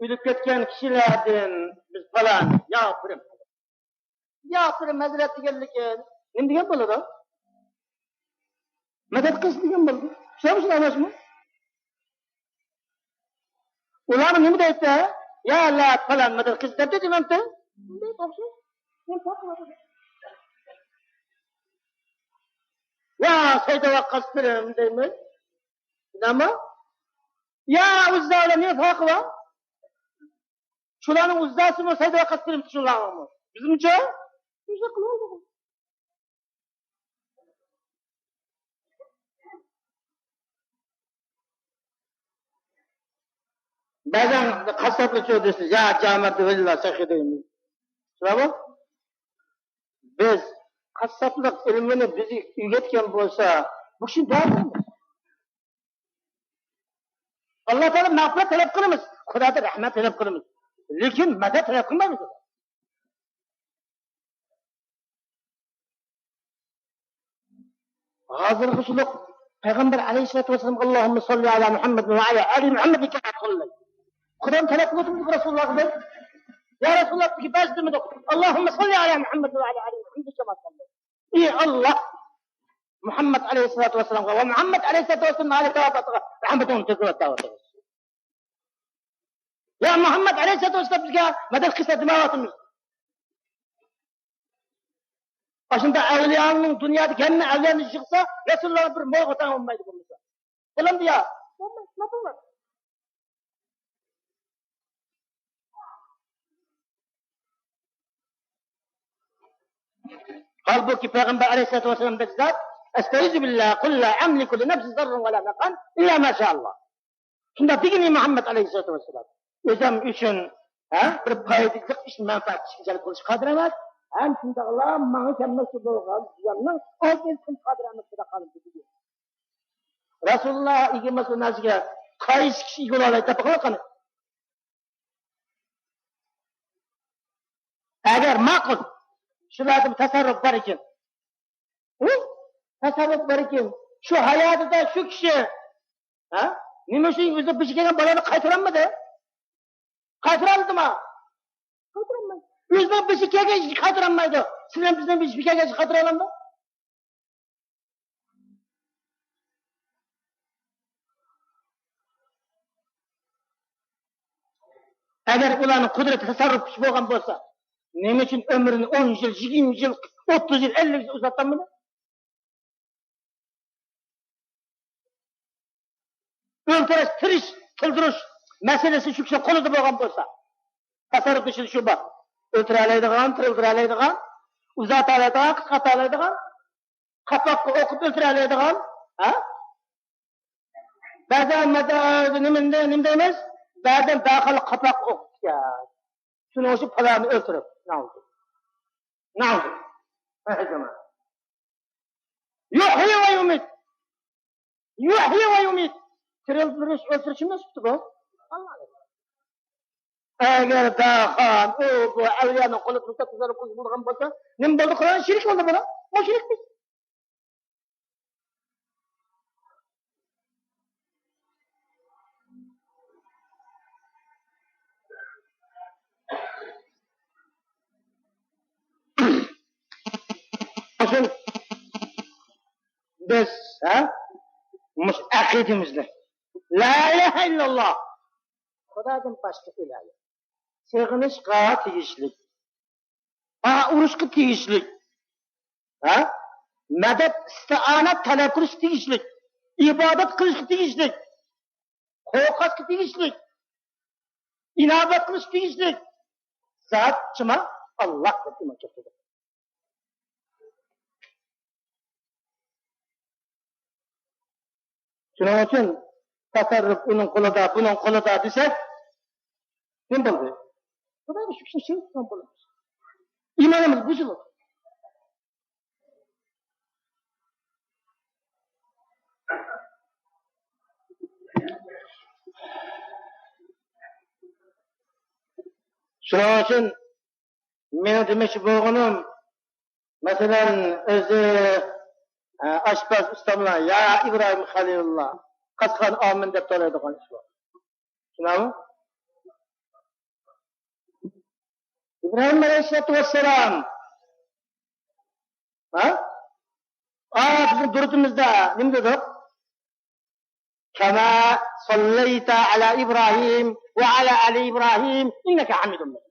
ئۆلۈپ كەتكەن كىشىلەردىن بىز پالان ياپىرىم، ياپىرىم ھەزرەت دېگەنلىكى نېمە دېگەن بولىدۇ؟ مەدەت قىلسۇن دېگەن بولىدۇ. چۈشەنمىسىڭىز ئەمەسمۇ؟ ئۇلارمۇ نېمە دەيتتى؟ يا لات پالان مەدەت قىلسۇن دەپتۇ دېمەمتى؟ يا سەيدە ۋەققاس پىرىم دەيمىز. شۇنداقمۇ؟ يا ئۇززا بىلەن نېمە پەرقى بار؟ شۇلارنىڭ ئۇززاسىمۇ سەيدە ۋەققاس پىرىم شۇلارمۇ. بىزمۇچە؟ بىز قىلىۋالدۇق. بەزەن قاسساپلارچۇ دېسە، يا جامەت ۋەللا سەخىي دەيمىز. شۇنداقمۇ؟ بىز قاسساپلىق ئىلمىنى بىزگە ئۆگەتكەن بولسا، بۇ كىشىنى دۇئا قىلىمىز. ئاللا تائالا مەغپىرەت تەلەپ قىلىمىز، خۇدادىن رەھمەت تەلەپ قىلىمىز. لېكىن مەدەت تەلەپ قىلمايمىز. ھازىرقى شۇنداق پەيغەمبەر ئەلەيھىسسالاتۇ ۋەسسالامغا، اللهم صل على محمد وعلى آل محمد كما صليت. خۇدام تەلەپ قىلىۋاتىمىز رەسۇلۇللاغا بىز. يا رەسۇلۇللا، بىزگە بەزى دېمىدۇق. اللهم صل على محمد وعلى آل محمد كما صليت. ئى ئاللا، مۇھەممەد ئەلەيھىسسالاتۇ ۋەسسالامغا ۋە مۇھەممەد ئەلەيھىسسالاتۇ ۋەسسالامنىڭ ئالىي ساھابىسىغا رەھمىتىڭنى تۆكۈۋەت دەۋاتىمىز. يا مۇھەممەد ئەلەيھىسسالاتۇ ۋەسسالام بىزگە مەدەت قىلسا دېمەيۋاتىمىز. ئاشۇنداق ئەۋلىيانىڭ دۇنيادىكى ھەممە ئەۋلىيانى يىغسا، رەسۇلۇللا بىر مويغا تەڭ بولمايدۇ بولمىسا. بولامدۇ يا؟ بولمايدۇ، ناتوغرا. ھالبۇكى، پەيغەمبەر ئەلەيھىسسالاتۇ ۋەسسالامدەك زات، ئەستەئىزۇ بىللا، قۇل لا ئەملىكۇ لىنەپسى زەررەن ۋەلا نەپئەن ئىللا ما شائاللا. شۇنداق دېگىنى مۇھەممەد ئەلەيھىسسالاتۇ ۋەسسالام. ئۆزۈم ئۈچۈن، ھە، بىر پايدىلىق ئىش، مەنپەئەت ئىشقا جەلپ قىلىشقا قادىر ئەمەس. ھەم شۇنداقلا ماڭا كەلمەكچى بولغان زىياننىڭ ئالدىنى ئېلىشقا قادىر ئەمەس، خۇدا خالىسا دېدى. رەسۇلۇللا ئىگە ئەمەس بۇ نەرسىگە، قايسى كىشى ئىگە بولالايدۇ دەپ باقىڭلار قېنى. ئەگەر ماقۇل، شۇلاردا تەسەررۇپ بار ئىكەن، ھە؟ تەسەررۇپ بار ئىكەن، شۇ ھاياتىدا شۇ كىشى، ھە؟ نېمە ئۈچۈن ئۆزىنىڭ بېشىغا كەلگەن بالىنى قايتۇرالمىدى؟ قايتۇرالمىدىما؟ قايتۇرالمايدۇ. ئۆزىنىڭ بېشىغا كەلگەن ئىشنى قايتۇرالمايدۇ. سىلەر بىزنىڭ بېشىغا كەلگەن ئىشنى قايتۇرالامدۇ؟ ئەگەر ئۇلارنىڭ قۇدرىتى، تەسەررۇپ كۈچى بولغان بولسا، نېمە ئۈچۈن ئۆمرىنى ئون يىل، يىگىرمە يىل، ئوتتۇز يىل، ئەللىك يىل ئۇزارتالمىدى؟ ئۆلتۈرۈش، تىرىش، تىلدۈرۈش مەسىلىسى شۇ كىشىنىڭ قولىدا بولغان بولسا، تەسەررۇپ ئىچىدە شۇ بار. ئۆلتۈرەلەيدىغان، تىرىلدۈرەلەيدىغان، ئۇزارتالايدىغان، قىسقارتالايدىغان، قاپاققا ئوقۇپ ئۆلتۈرەلەيدىغان، ھە؟ بەزەن مەدە-، نېمە، نېمە دەيمىز؟ بەزەن داخىل قاپاققا ئوقۇپ كەت. شۇنىڭ ئۈچۈن پالانى ئۆلتۈرۈپ. نەئۇزۇ. نەئۇزۇ. يحيي ويميت. يحيي ويميت. تىرىلدۈرۈش، ئۆلتۈرۈشنىڭ سۈپىتى بۇ. ئەگەر داخان ئۇ بۇ ئەۋلىيانىڭ قولىدا تەسەررۇپ قىلغان بولسا، نېمە بولدى؟ قۇرئان شېرىك بولدى بۇنىڭ. مۇشرىك بىز. ئۈچۈن بىز، ھە، مۇشۇ ئەقىدىمىزنى، لا ئىلاھە ئىللاللا، خۇدادىن باشقا ئىلاھ يوق، سېغىنىشقا تېگىشلىك، ئا، ئۇرۇشقا تېگىشلىك، ھە، مەدەت، ئىستىئانە تەلەپ قىلىشقا تېگىشلىك، ئىبادەت قىلىشقا تېگىشلىك، قورقۇشقا تېگىشلىك، ئىنابەت قىلىشقا تېگىشلىك زات جىما ئاللا دەپ ئىمان كەلتۈردى. شۇنىڭ ئۈچۈن تەسەررۇپ ئۇنىڭ قولىدا، بۇنىڭ قولىدا دېسەك، نېمە بولدى؟ خۇداغا شۈكرى، شۇ بولىمىز. ئىمانىمىز بۇزۇلىدۇ. شۇنىڭ ئۈچۈن مېنىڭ دېمەكچى بولغىنىم، مەسىلەن، ئۆزى، ئە، ئاشپەز ئۇستاملار، يا ئىبراھىم خەلىلۇللا، قاسخان ئامىن دەپ توۋلايدىغان ئىش بار. شۇنداقمۇ؟ ئىبراھىم ئەلەيھىسسالاتۇ ۋەسسالام. ھە؟ ئا، بىزنىڭ دۇرۇتىمىزدا نېمە دېدۇق؟ كما صليت على إبراهيم وعلى آل إبراهيم إنك حميد مجيد.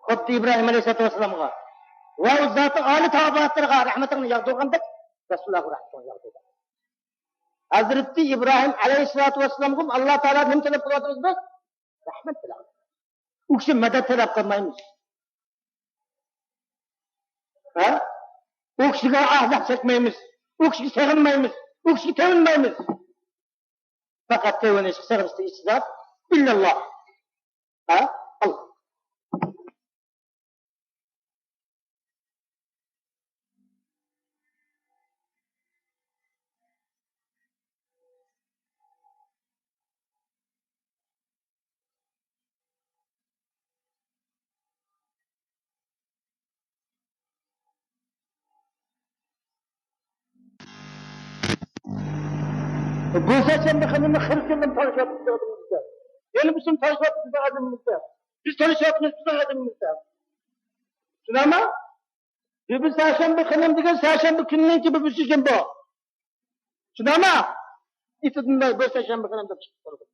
خۇددى ئىبراھىم ئەلەيھىسسالاتۇ ۋەسسالامغا ۋە ئۇ زاتنىڭ ئالىي تاۋابىئاتلىرىغا رەھمىتىڭنى ياغدۇرغاندەك، رەسۇلۇللاھقا رەھمىتىڭنى ياغدۇر. ھەزرىتى ئىبراھىم ئەلەيھىسسالاتۇ ۋەسسالامغىمۇ ئاللا تائالادىن نېمە تەلەپ قىلىۋاتىمىز بىز؟ رەھمەت تەلەپ. ئۇ كىشى مەدەت تەلەپ قىلمايمىز. ھە؟ ئۇ كىشىگە ئازاب چەكمەيمىز. ئۇ كىشىگە سېغىنمايمىز. ئۇ كىشىگە تېۋىنمايمىز. پەقەت تېۋىنىش، سېغىنىش دېگۈچى زات ئىللاللا. ھە؟ ئاللا. بۇ سەشەنبە خېنىمنى خېلى كۈندىن تالىشىۋاتىمىز بىزنىڭ ئادىمىمىزدە. يەنە بىزنى تالىشىۋاتىمىز بىزنىڭ ئادىمىمىزدە. بىز تالىشىۋاتىمىز بىزنىڭ ئادىمىمىزدە. شۇنداقمۇ؟ بىر سەشەنبە خېنىم دېگەن سەشەنبە كۈننىڭكى بىر بىر سەشەنبە. شۇنداقمۇ؟ ئېتىدىن بۇ سەشەنبە خېنىم دەپ چىقىپ تۇرىدۇ.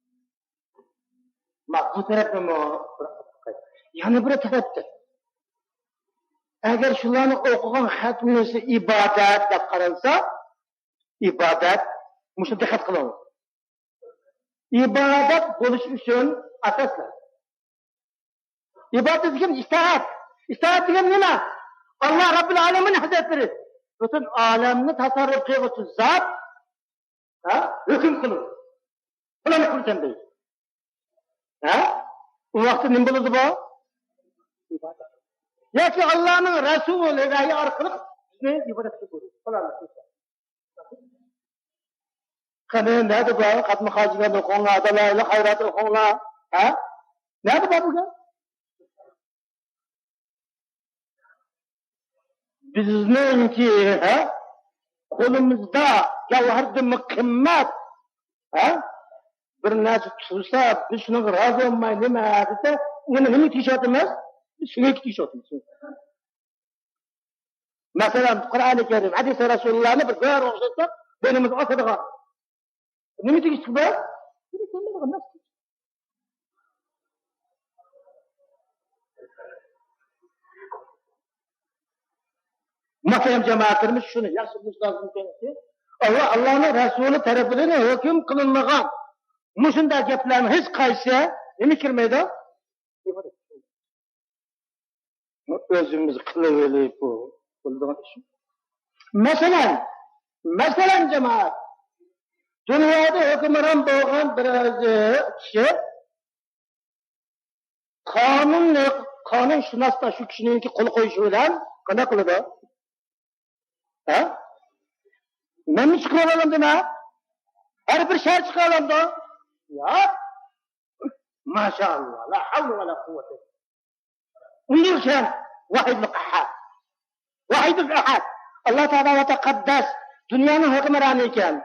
ما، بۇ تەرەپنىمۇ بىر، يەنە بىر تەرەپتە. ئەگەر شۇلارنىڭ ئوقۇغان خەتمىسى ئىبادەت دەپ قارالسا، ئىبادەت مۇشۇ، دىققەت قىلىڭ. ئىبادەت بولۇش ئۈچۈن ئاساسلار. ئىبادەت دېگەن ئىتائەت. ئىتائەت دېگەن نېمە؟ ئاللا رەببىل ئالەمىن ھەزرەتلىرى پۈتۈن ئالەمنى تەسەررۇپ قىلغۇچى زات، ھە، ھۆكۈم قىلىدۇ. پالانى قىلسەن دەيدۇ. ھە؟ ئۇ ۋاقىتتا نېمە بولىدۇ بۇ؟ ئىبادەت. ياكى ئاللانىڭ رەسۇلى ۋەھىي ئارقىلىق بىزنى ئىبادەتكە بۇيرۇيدۇ. پالانى قىلسەن. قېنى، نەدە بار؟ خەتمە خاجىگان ئوقۇڭلار، دالايىل خەيرات ئوقۇڭلار. ھە؟ نەدە بار بۇ گەپ؟ بىزنىڭكى، ھە؟ قولىمىزدا گەۋھەردىنمۇ قىممەت، ھە؟ بىر نەرسە تۇرسا، بىز شۇنىڭغا رازى بولماي نېمە دېسە، ئۇنى نېمىگە تېگىشىۋاتىمىز؟ بىز سۆڭەككە تېگىشىۋاتىمىز. مەسىلەن، قۇرئانى كەرىم، ھەدىسى رەسۇلۇللانى بىر گۆرگە ئوخشاتساق، بوينىمىزغا ئاسىدىغان. نېمە تېگىشلىك بۇ؟ مۇھتەرەم جامائەتلىرىمىز، شۇنى ياخشى بىلىش لازىمكى، ئاللا، ئاللانىڭ رەسۇلى تەرىپىدىن ھۆكۈم قىلىنمىغان مۇشۇنداق گەپلەرنىڭ ھېچ قايسىسى نېمە كىرمەيدۇ؟ ئۆزىمىز قىلىۋېلىپ بۇ بولىدىغان ئىش. مەسىلەن، مەسىلەن، جامائەت، دۇنيادا ھۆكۈمران بولغان بىر كىشى قانۇن، قانۇنشۇناسلار شۇ كىشىنىڭكى قول قويۇشى بىلەن قانداق قىلىدۇ؟ ھە؟ مەنمۇ چىقىرىۋالامدۇ مەن؟ ھەر بىر شەھەر چىقىرىۋالامدۇ؟ ياق. ماشائاللا، لا ھەۋلە ۋە لا قۇۋۋەتە. ئۇندىن كېيىن ۋاھىدۇل ئەھەد. ۋاھىدۇل ئەھەد. ئاللا تائالا ۋە تەقەددەس دۇنيانىڭ ھۆكۈمرانى ئىكەن.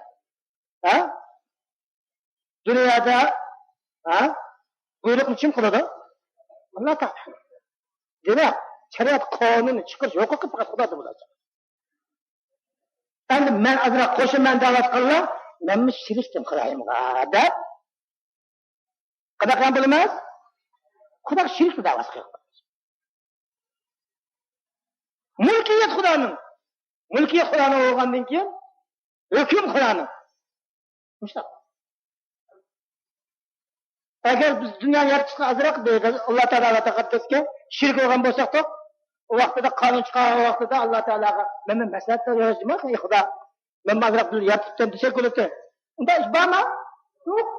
ھە؟ دۇنيادا، ھە؟ بۇيرۇقنى كىم قىلىدۇ؟ ئاللا تائالا. دېمەك، شەرىئەت قانۇنى چىقىرىش ھوقۇقى پەقەت خۇدادا بولىدۇ. ئەمدى مەن ئازراق قوشىمەن دەۋاتقانلار، مەنمۇ شېرىكتىم خۇدايىمغا دەپ، قانداق قىلغان بولىمىز؟ خۇداغا شېرىك دەۋاسى قىلىپ قويىمىز. مۈلكىيەت خۇدانىڭ. مۈلكىيەت خۇدانىڭ بولغاندىن كېيىن، ھۆكۈم خۇدانىڭ. مۇشۇنداق. ئەگەر بىز دۇنيانى يارىتىشقا ئازراق بىر ئاللا تائالا ۋە تەقەددەسكە شېرىك بولغان بولساقتۇق، ئۇ ۋاقتىدا قانۇن چىقارغان ۋاقتىدا ئاللا تائالاغا مەن مەسلىھەت بېرىمەن، ئەي خۇدا، مەن ئازراق بىر يارىتىپتىمەن دېسەك بولاتتى. ئۇنداق ئىش بارمۇ؟ يوق.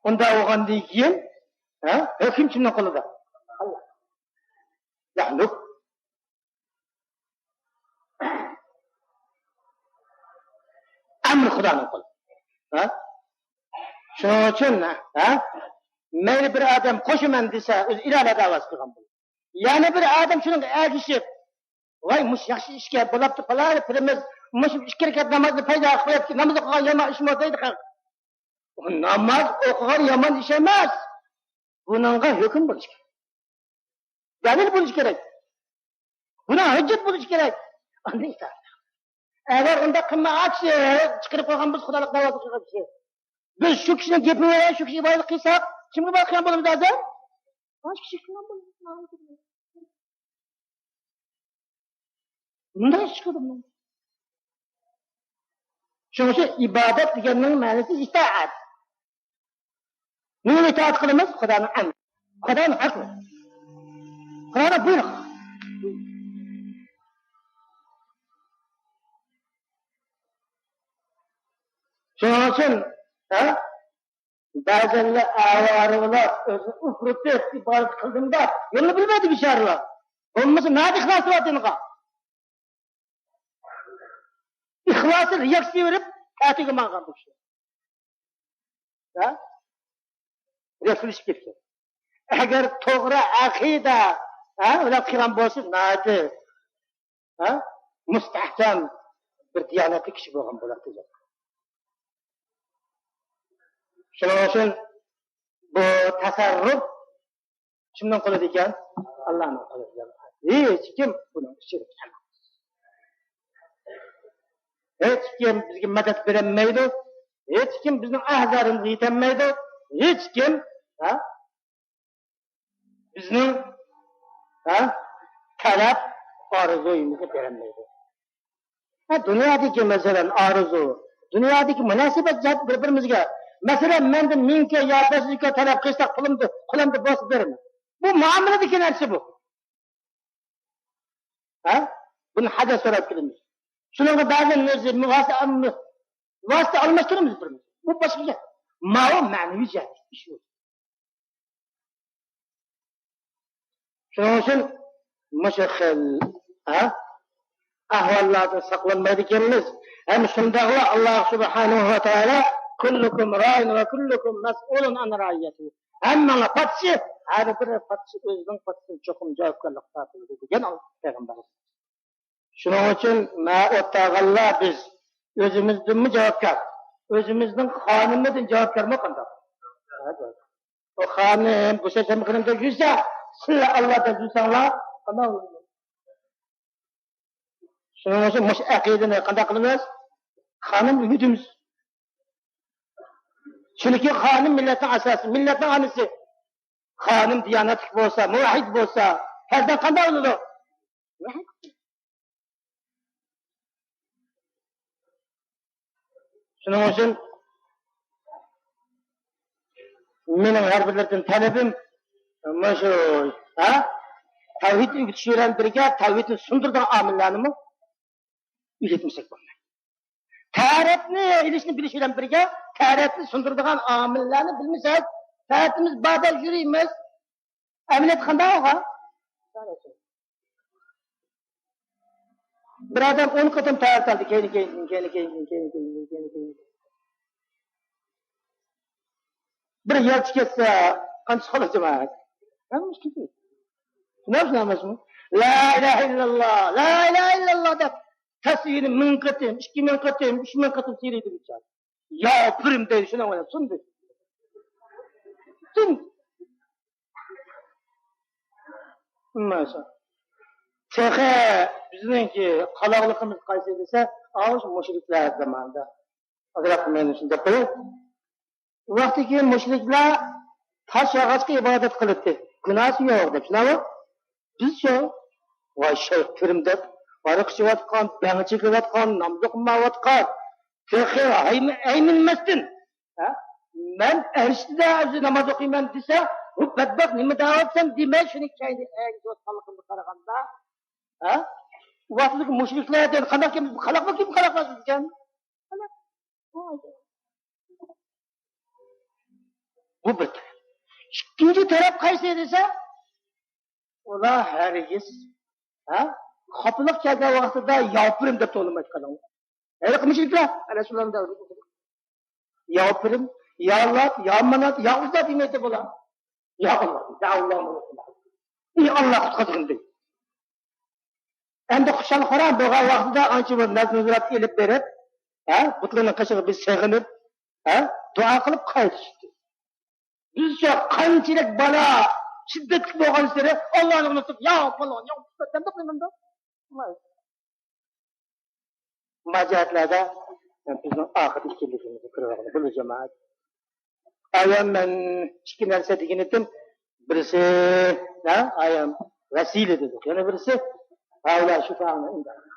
ئۇنداق بولغاندىن كېيىن، ھە، ھۆكۈم كىمنىڭ قولىدا؟ ئاللا. يەھلۇك. ئەمر خۇدانىڭ قولىدا. ھە؟ شۇنىڭ ئۈچۈن، ھە؟ مەيلى بىر ئادەم قوشىمەن دېسە، ئۆزى ئىرادە دەۋاسى قىلغان بولىدۇ. يەنە بىر ئادەم شۇنىڭغا ئەگىشىپ، ۋاي، مۇشۇ ياخشى ئىشكەن، بولاپتۇ، پالانى پىرىمىز، مۇشۇ ئىككى رەكەت نامازنى پەيدا قىلىپ، ناماز ئوقۇغان يامان ئىشمۇ دەيدۇ خەلق. ئۇ ناماز ئوقۇغان يامان ئىش ئەمەس. بۇنىڭغا ھۆكۈم بولۇشى كېرەك. دەلىل بولۇشى كېرەك. بۇنىڭ ھۆججەت بولۇشى كېرەك. ئاندىن ئىتائەت. ئەگەر ئۇنداق قىلمىغاچ، چىقىرىپ قويغان بولسا خۇدالىق دەۋاسى قىلغان كىشى. بىز شۇ كىشىنىڭ گېپىنى، شۇ كىشىگە ئىبادەت قىلساق، كىمگە ئىبادەت قىلغان بولىمىز ھازىر؟ ئاشۇ كىشىگە قىلغان بولىمىز. مۇنداق ئىش چىقىدۇ بۇنىڭ. شۇنىڭ ئۈچۈن ئىبادەت دېگەننىڭ مەنىسى ئىتائەت. نېمىگە ئىتائەت قىلىمىز؟ خۇدانىڭ ئەمرى. خۇدانىڭ ھەققى. خۇدانىڭ بۇيرۇقى. شۇنىڭ ئۈچۈن، ھە؟ بەزەنلەر ئاۋارە بولۇپ، ئۆزىنى ئۇپرىتىپ، ئىبادەت قىلدىم دەپ، يولنى بىلمەيدۇ بىچارىلار. بولمىسا، نەدە ئىخلاسى بار دىنغا؟ ئىخلاسى رېئاكسىيە بېرىپ، تەتۈرگە ماڭغان بۇ كىشى. ھە؟ رەسمىلىشىپ كەتكەن. ئەگەر توغرا ئەقىدە، ھە، بىلەن قىلغان بولسا، ناھايىتى، ھە، مۇستەھكەم بىر دىيانەتلىك كىشى بولغان بولاتتى. شۇنىڭ ئۈچۈن بۇ تەسەررۇپ كىمنىڭ قولىدا ئىكەن؟ ئاللانىڭ قولىدا. ھېچكىم بۇنىڭ ئىچىدە ئەمەس. ھېچكىم بىزگە مەدەت بېرەلمەيدۇ. ھېچكىم بىزنىڭ ئەھۋالىمىزغا يېتەلمەيدۇ. ھېچكىم، ھە، بىزنىڭ، ھە، تەلەپ ئارزۇيىمىزنى بېرەلمەيدۇ. ھە، دۇنيادىكى، مەسىلەن، ئارزۇ، دۇنيادىكى مۇناسىۋەت جەھەت بىر-بىرىمىزگە، مەسىلەن، مەندىن مىڭ كوي يا بەش يۈز كوي تەلەپ قىلساق، پۇلۇمدا، قولۇمدا بولسا بېرىمەن. بۇ مۇئامىلىدىكى نەرسە بۇ. ھە؟ بۇنى ھاجەت سوراپ كېلىمىز. شۇنىڭغا بەزەن نەرسە ۋاسىتە، ۋاسىتە ئالماشتۇرىمىز بىر. بۇ باشقا گەپ. ماۋۇ مەنىۋى جەھەتتىكى ئىش. شۇنىڭ ئۈچۈن مۇشۇ خىل، ھە، ئەھۋاللاردىن ساقلانمايدىكەنمىز. ھەم شۇنداقلا ئاللا سۇبھانەھۇ ۋە تائالا، كۇللۇكۇم رائىن ۋە كۇللۇكۇم مەسئۇلۇن ئەن رائىيەتىھى. ھەممىڭلار پادىشاھ، ھەر بىر پادىشاھ ئۆزىنىڭ پادىشاھىدىن چوقۇم جاۋابكارلىق تارتىدۇ دېگەن پەيغەمبەر. شۇنىڭ ئۈچۈن مەن ئوتتاغانلار بىز ئۆزىمىزدىنمۇ جاۋابكار، ئۆزىمىزنىڭ خانىمىدىن جاۋابكارمۇ قانداق؟ ئۇ خانىم بۇ سەسەن خېنىمدەك يۈرسە، سىلەر ئاللادەك يۈرسەڭلار، قانداق بولىدۇ؟ شۇنىڭ ئۈچۈن مۇشۇ ئەقىدىنى قانداق قىلىمىز؟ خانىم ئۈمىدىمىز. چۈنكى خانىم مىللەتنىڭ ئاساسى، مىللەتنىڭ ئانىسى. خانىم دىيانەتلىك بولسا، مۇۋەھھىد بولسا، پەرزەنت قانداق بولىدۇ؟ شۇنىڭ ئۈچۈن مېنىڭ ھەر بىرلىرىدىن تەلىپىم مۇشۇ، ھە؟ تەۋھىد ئۆگىتىش بىلەن بىرگە تەۋھىدنى سۇندۇرىدىغان ئامىللارنىمۇ ئۆگەتمىسەك بولمايدۇ. تەرەتنى ئېلىشنى بىلىش بىلەن بىرگە تەرەتنى سۇندۇرىدىغان ئامىللارنى بىلمىسەك، تەرىتىمىز بار دەپ يۈرىمىز. ئەمەلىيەتتە قانداق بولغان؟ بىر ئادەم ئون قېتىم تەرەت ئالدى، كەينى، كەينى، كەينى، كەينى. بىر يەلچە كەتسە، قانچە قالىدۇ جامائەت؟ ھەممىسى كېتىدۇ. شۇنداق، شۇنداق ئەمەسمۇ؟ لا ئىلاھە ئىللاللا، لا ئىلاھە ئىللاللا دەپ تەسبىھنى مىڭ قېتىم، ئىككى مىڭ قېتىم، ئۈچ مىڭ قېتىم سىيرىيدۇ بىچارە. يا پىرىم دەيدۇ، شۇنىڭ بىلەن سۇندى. پۈتۈن. ماشا. تېخى بىزنىڭكى قالاقلىقىمىز قايسى دېسە، ئاۋۇ مۇشرىكلار زامانىدا. ئازراق مەن شۇنداق قىلىپ، ئۇ ۋاقىتتىكى مۇشرىكلار تاش ياغاچقا ئىبادەت قىلاتتى. گۇناھسى يوق دەپ، شۇنداقمۇ؟ بىزچۇ؟ ۋاي شەيخ پىرىم دەپ، ھاراق ئىچىۋاتقان، بەڭ چېكىۋاتقان، ناماز ئوقۇمايۋاتقان، تېخى ھەيمە-، ھەيمىنمەستىن، ھە؟ مەن ئەرشىدە ئۆزى ناماز ئوقۇيمەن دېسە، بۇ بەتبەخت نېمە دەۋاتسەن دېمەي، شۇنى كەينىدە ئەگىشىۋاتقانلىقىمغا قارىغاندا، ھە؟ ئۇ ۋاقىتتىكى مۇشرىكلار دېگەن قانداق گەپ؟ قالاقمۇ گەپ، قالاقلار سۆزكەن؟ بۇ بىر تەرەپ. ئىككىنچى تەرەپ قايسى دېسە، ئۇلار ھەرگىز، ھە، خاپىلىق كەلگەن ۋاقتىدا ياپىرىم دەپ توۋلىمايدىغان. ھېلىقى مۇشرىكلار، ئەنە شۇلارنى دەۋرىدە. ياپىرىم، يا لات، يا مانات، يا ئۇززا دېمەيدۇ بۇلار. يا ئاللا، يا ئاللا، ئى ئاللا قۇتقۇزغىن دەيدۇ. ئەمدى خۇشال-خۇرام بولغان ۋاقتىدا ئانچە بىر ناز-نۇزرات ئېلىپ بېرىپ، ھە، بۇتلىرىنىڭ قېشىغا بىر سېغىنىپ، ھە، دۇئا قىلىپ قايتىشتى. بىزچە قانچىلىك بالا شىددەتلىك بولغانسېرى ئاللانى ئۇنتۇپ، يا پالان، يا پۇستان دەپ قويمامدۇ؟ ما جەھەتلەردە بىزنىڭ ئاخىرىدا ئىككىلىكىمىزنى كۆرۈۋالغىلى بولىدۇ، جامائەت. ئايان مەن ئىككى نەرسە دېگىنىدىم. بىرسى، ھە، ئايان ۋەسىلە دېدۇق. يەنە بىرسى، ھاۋلا شىفائۇنا ئىندەللا.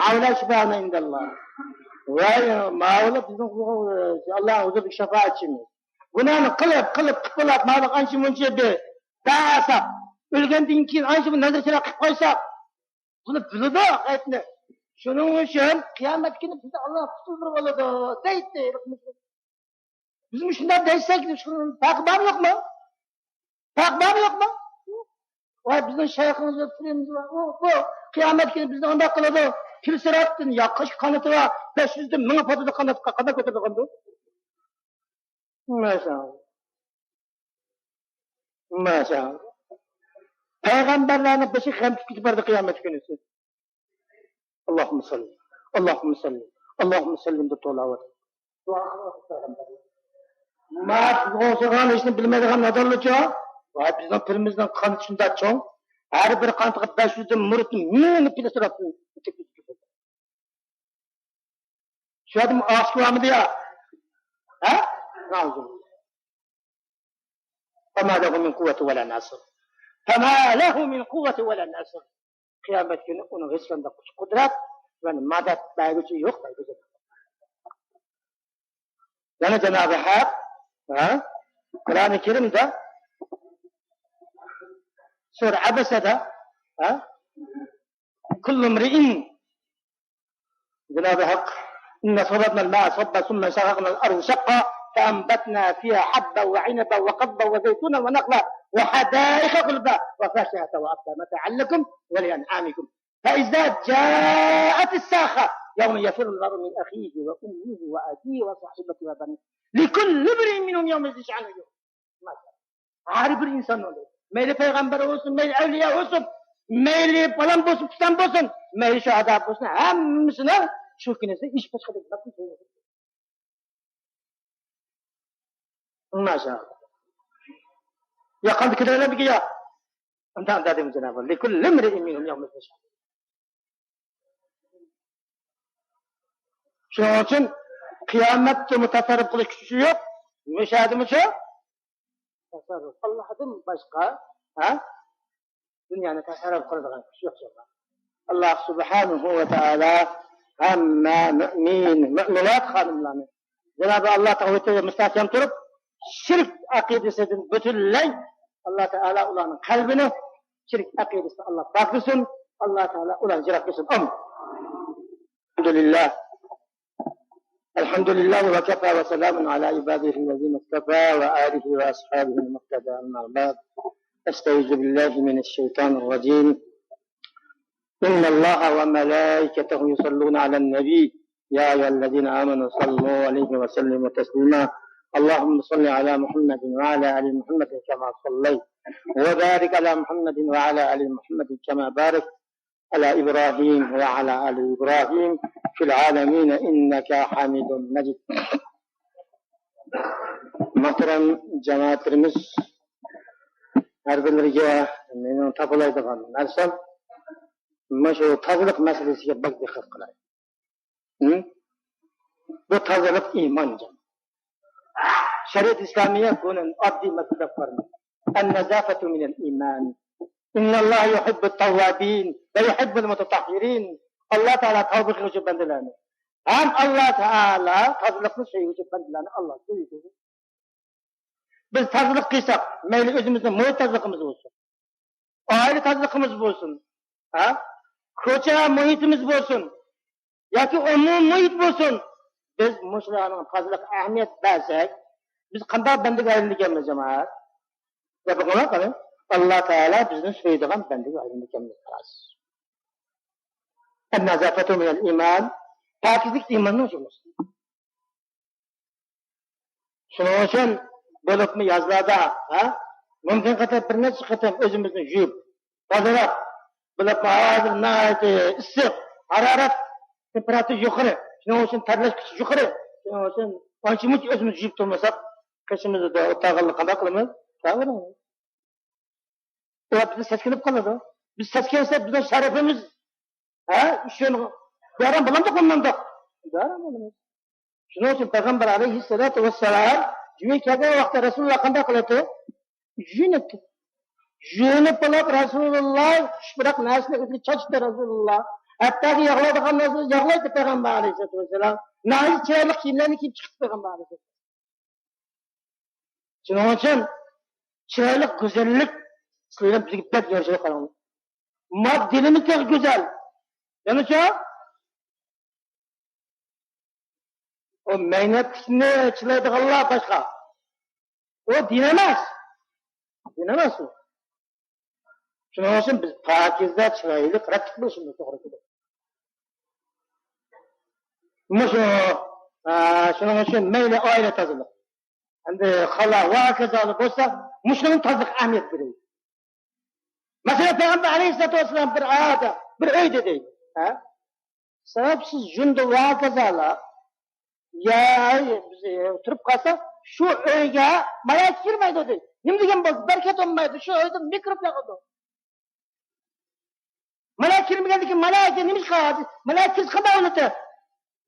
ھاۋلا شىفائۇنا ئىندەللا. ۋاي، ماۋۇلار بىزنىڭ ئاللا ھۇزۇرىدىكى شاپائەتچىمىز. گۇناھنى قىلىپ، قىلىپ، قىلىپ بولۇپ، ماۋۇ ئانچە مۇنچە بىر داساق، ئۆلگەندىن كېيىن ئانچە بىر نەزىر شەرەپ قىلىپ قويساق، بۇنى بىلىدۇ غەيبنى. شۇنىڭ ئۈچۈن قىيامەت كۈنى بىزنى ئاللا قۇتۇلدۇرۇۋالىدۇ دەيتتى. بىزمۇ شۇنداق دەيسەك، پەرقى بارمۇ يوقمۇ؟ پەرقى بارمۇ يوقمۇ؟ ۋاي بىزنىڭ شەيخىمىز بار، پىرىمىز بار، ئۇ، بۇ قىيامەت كۈنى بىزنى ئانداق قىلىدۇ. پىلسىراتتىن ياققاش قانىتى بار، بەش يۈزدىن مىڭى پاتىدۇ قاناتقا، قانداق كۆتۈرىدىغاندۇ؟ ماشائاللا. ماشائاللا. پەيغەمبەرلەرنىڭ بېشى غەم تۇتۇپ كېتىپ بارىدۇ قىيامەت كۈنىسى. ئاللاھۇممە ساللى، ئاللاھۇممە ساللى، ئاللاھۇممە ساللى دەپ توۋلاۋاتىدۇ. دۇئا قىلىۋاتىدۇ پەيغەمبەرلەر. ما بىزگە ئوخشىغان ھېچنى بىلمەيدىغان نادانلارچۇ؟ ۋاي بىزنىڭ پىرىمىزنىڭ قانىتى شۇنداق چوڭ. ھەر بىر قانىتىغا بەش يۈزدىن مۇرىتتىن مىڭنى پىلسىراتتىن ئۆتۈپ كېتىدۇ. شۇ يەردىمۇ ئاخشى بارمىدى يا؟ ھە؟ نەئۇزۇبىللا. فما له من قوة ولا ناصر. فما له من قوة ولا ناصر. قىيامەت كۈنى ئۇنىڭ ھېچقانداق كۈچ قۇدرەت ۋە مەدەت بەرگۈچى يوق دەيدۇ. يەنە جانابى ھەق، ھە؟ قۇرئانى كەرىمدە سۈرە ئەبەسەدە، ھە؟ كل امرئ جانابى ھەق، إنا صببنا الماء صبا ثم شققنا الأرض شقا فأنبتنا فيها حبا وعنبا وقضبا وزيتونا ونخلا وحدائق غلبا وفاكهة وأبا متاعا لكم ولأنعامكم فإذا جاءت الصاخة يوم يفر المرء من أخيه وأمه وأبيه وصاحبته وبنيه لكل امرئ منهم يومئذ شأن يغنيه. ھەر بىر ئىنسان ئۇنى، مەيلى پەيغەمبەر بولسۇن، مەيلى ئەۋلىيا بولسۇن، مەيلى پالان بولسۇن، پىلان بولسۇن، مەيلى شۇھادا بولسۇن، ھەممىسىنىڭ شۇ كۈنىسى ئىش باشقىدەك. ماشائاللا. يا قانداق كېلىۋېرەمدىكى يا؟ ئۇنداق دېدىم جانابى. لكل امرئ منهم يومئذ شأن. شۇنىڭ ئۈچۈن قىيامەتتىمۇ تەسەررۇپ قىلىش كۈچى يوق. مۇشۇ يەردىمۇ شۇ تەسەررۇپ. ئاللاھتىن باشقا، ھە؟ دۇنيانى تەسەررۇپ قىلىدىغان كۈچ يوق. ئاللاھ سۇبھانەھۇ ۋە تائالا ھەممە مۆمىن، مۆمىنات خانىملارنى جانابى ئاللاھ تەۋھىدتە مۇستەھكەم تۇرۇپ، شىرك ئەقىدىسىدىن پۈتۈنلەي ئاللاھ تائالا ئۇلارنىڭ قەلبىنى شىرك ئەقىدىسىدىن ئاللاھ پاكلىسۇن. ئاللاھ تائالا ئۇلارنى يىراق قىلسۇن. ئامىن. الحمد لله. الحمد لله وكفى وسلام على عباده الذين اصطفى وآله وأصحابه المقتدى، أما بعد. أستعيذ بالله من الشيطان الرجيم. إن الله وملائكته يصلون على النبي، يا أيها الذين آمنوا صلوا عليه وسلموا تسليما. اللهم صل على محمد وعلى آل محمد كما صليت، وبارك على محمد وعلى آل محمد كما باركت على إبراهيم وعلى آل إبراهيم في العالمين إنك حميد مجيد. مۇھتەرەم جامائەتلىرىمىز، ھەر بىرلىرىگە مېنىڭ تاپىلايدىغان نەرسەم مۇشۇ تازىلىق مەسىلىسىگە بەك دىققەت قىلاي. ھە؟ بۇ تازىلىق ئىمان. شەرىئەت ئىسلامىيە بۇنى ئاددىي مەسىلە دەپ قارىمايدۇ. النظافة من الإيمان. إن الله يحب التوابين ويحب المتطهرين. ئاللا تائالا تەۋبە قىلغۇچى بەندىلەرنى ھەم ئاللا تائالا تازىلىقنى سۆيگۈچى بەندىلەرنى ئاللا سۆيىدۇ. بىز تازىلىق قىلساق، مەيلى ئۆزىمىزنىڭ مۇھىت تازىلىقىمىز بولسۇن، ئائىلە تازىلىقىمىز بولسۇن، ھە؟ كوچا مۇھىتىمىز بولسۇن، ياكى ئومۇمىي مۇھىت بولسۇن، بىز مۇشۇلارنىڭ تازىلىقىغا ئەھمىيەت بەرسەك، بىز قانداق بەندىگە ئايلىنىدىكەنمىز، جامائەت؟ دەپ بېقىڭلار قېنى. ئاللا تائالا بىزنى سۆيىدىغان بەندىگە ئايلىنىدىكەنمىز، خالاس. النظافة من الإيمان. پاكىزلىك ئىماننىڭ جۈملىسى. شۇنىڭ ئۈچۈن بولۇپمۇ يازلاردا، ھە، مۇمكىن قەدەر بىر نەچچە قېتىم ئۆزىمىزنى يۇيۇپ، تازىلاپ، بولۇپمۇ ھازىر ناھايىتى ئىسسىق، ھارارەت تېمپېراتۇرا يۇقىرى. شۇنىڭ ئۈچۈن تەرلەش كۈچى يۇقىرى. شۇنىڭ ئۈچۈن ئانچە-مۇنچە ئۆزىمىزنى يۇيۇپ تۇرمىساق، قېشىمىزدا ئولتۇرغانلار قانداق قىلىمىز؟ ئۇلار بىزدىن سەسكىنىپ قالىدۇ. بىز سەسكەنسەك، بىزنىڭ شەرىپىمىز، ھە، ئۈچۈن بىئارام بولامدۇق، بولمامدۇق؟ بىئارام بولىمىز. شۇنىڭ ئۈچۈن پەيغەمبەر ئەلەيھىسسالاتۇ ۋەسسالام جۈمە كەلگەن ۋاقىتتا رەسۇلۇللا قانداق قىلاتتى؟ يۇيۇناتتى. يۇيۇنۇپ بولۇپ رەسۇلۇللا خۇش پۇراق نەرسىنى ئۆزىگە چاچتى رەسۇلۇللا. ھەتتاكى يىغلايدىغان نەرسىنى يىغلايتتى پەيغەمبەر ئەلەيھىسسالاتۇ ۋەسسالام. ناھايىتى چىرايلىق كىيىملەرنى كىيىپ چىقتى پەيغەمبەر ئەلەيھىسسالام. شۇنىڭ ئۈچۈن چىرايلىق گۈزەللىك سىلەرگە بەك يارىشىدۇ، قاراڭلار. ماددىيلىمىسى گۈزەل. يەنىچۇ؟ ئۇ مەينەتلىكنى چىلايدىغانلار باشقا. ئۇ دىن ئەمەس. دىن ئەمەس ئۇ. شۇنىڭ ئۈچۈن بىز پاكىزە، چىرايلىق، رەتلىك بولۇشىمىز توغرا كېلىدۇ. مۇشۇ، ئا، شۇنىڭ ئۈچۈن مەيلى ئائىلە تازىلىق، ئەمدى خالا ۋە ھاكازالار بولسا، مۇشۇنىڭ تازىلىققا ئەھمىيەت بېرەيلى. مەسىلەن، پەيغەمبەر ئەلەيھىسسالاتۇ ۋەسسالام بىر ئايەتتە، بىر ئۆيدە دەيدۇ، ھە؟ سەۋەبسىز جۇندى ۋە ھاكازالار يا، بىز، ئە، تۇرۇپ قالسا، شۇ ئۆيگە مالايىكە كىرمەيدۇ دەيدۇ. نېمە دېگەن بولسا، بەرىكەت بولمايدۇ، شۇ ئۆيدە مىكروب ياغىدۇ. مالايىكە كىرمىگەندىن كېيىن مالايىكە نېمە ئىش قىلغان؟ مالايىكە كىرسە قانداق بولىدۇ؟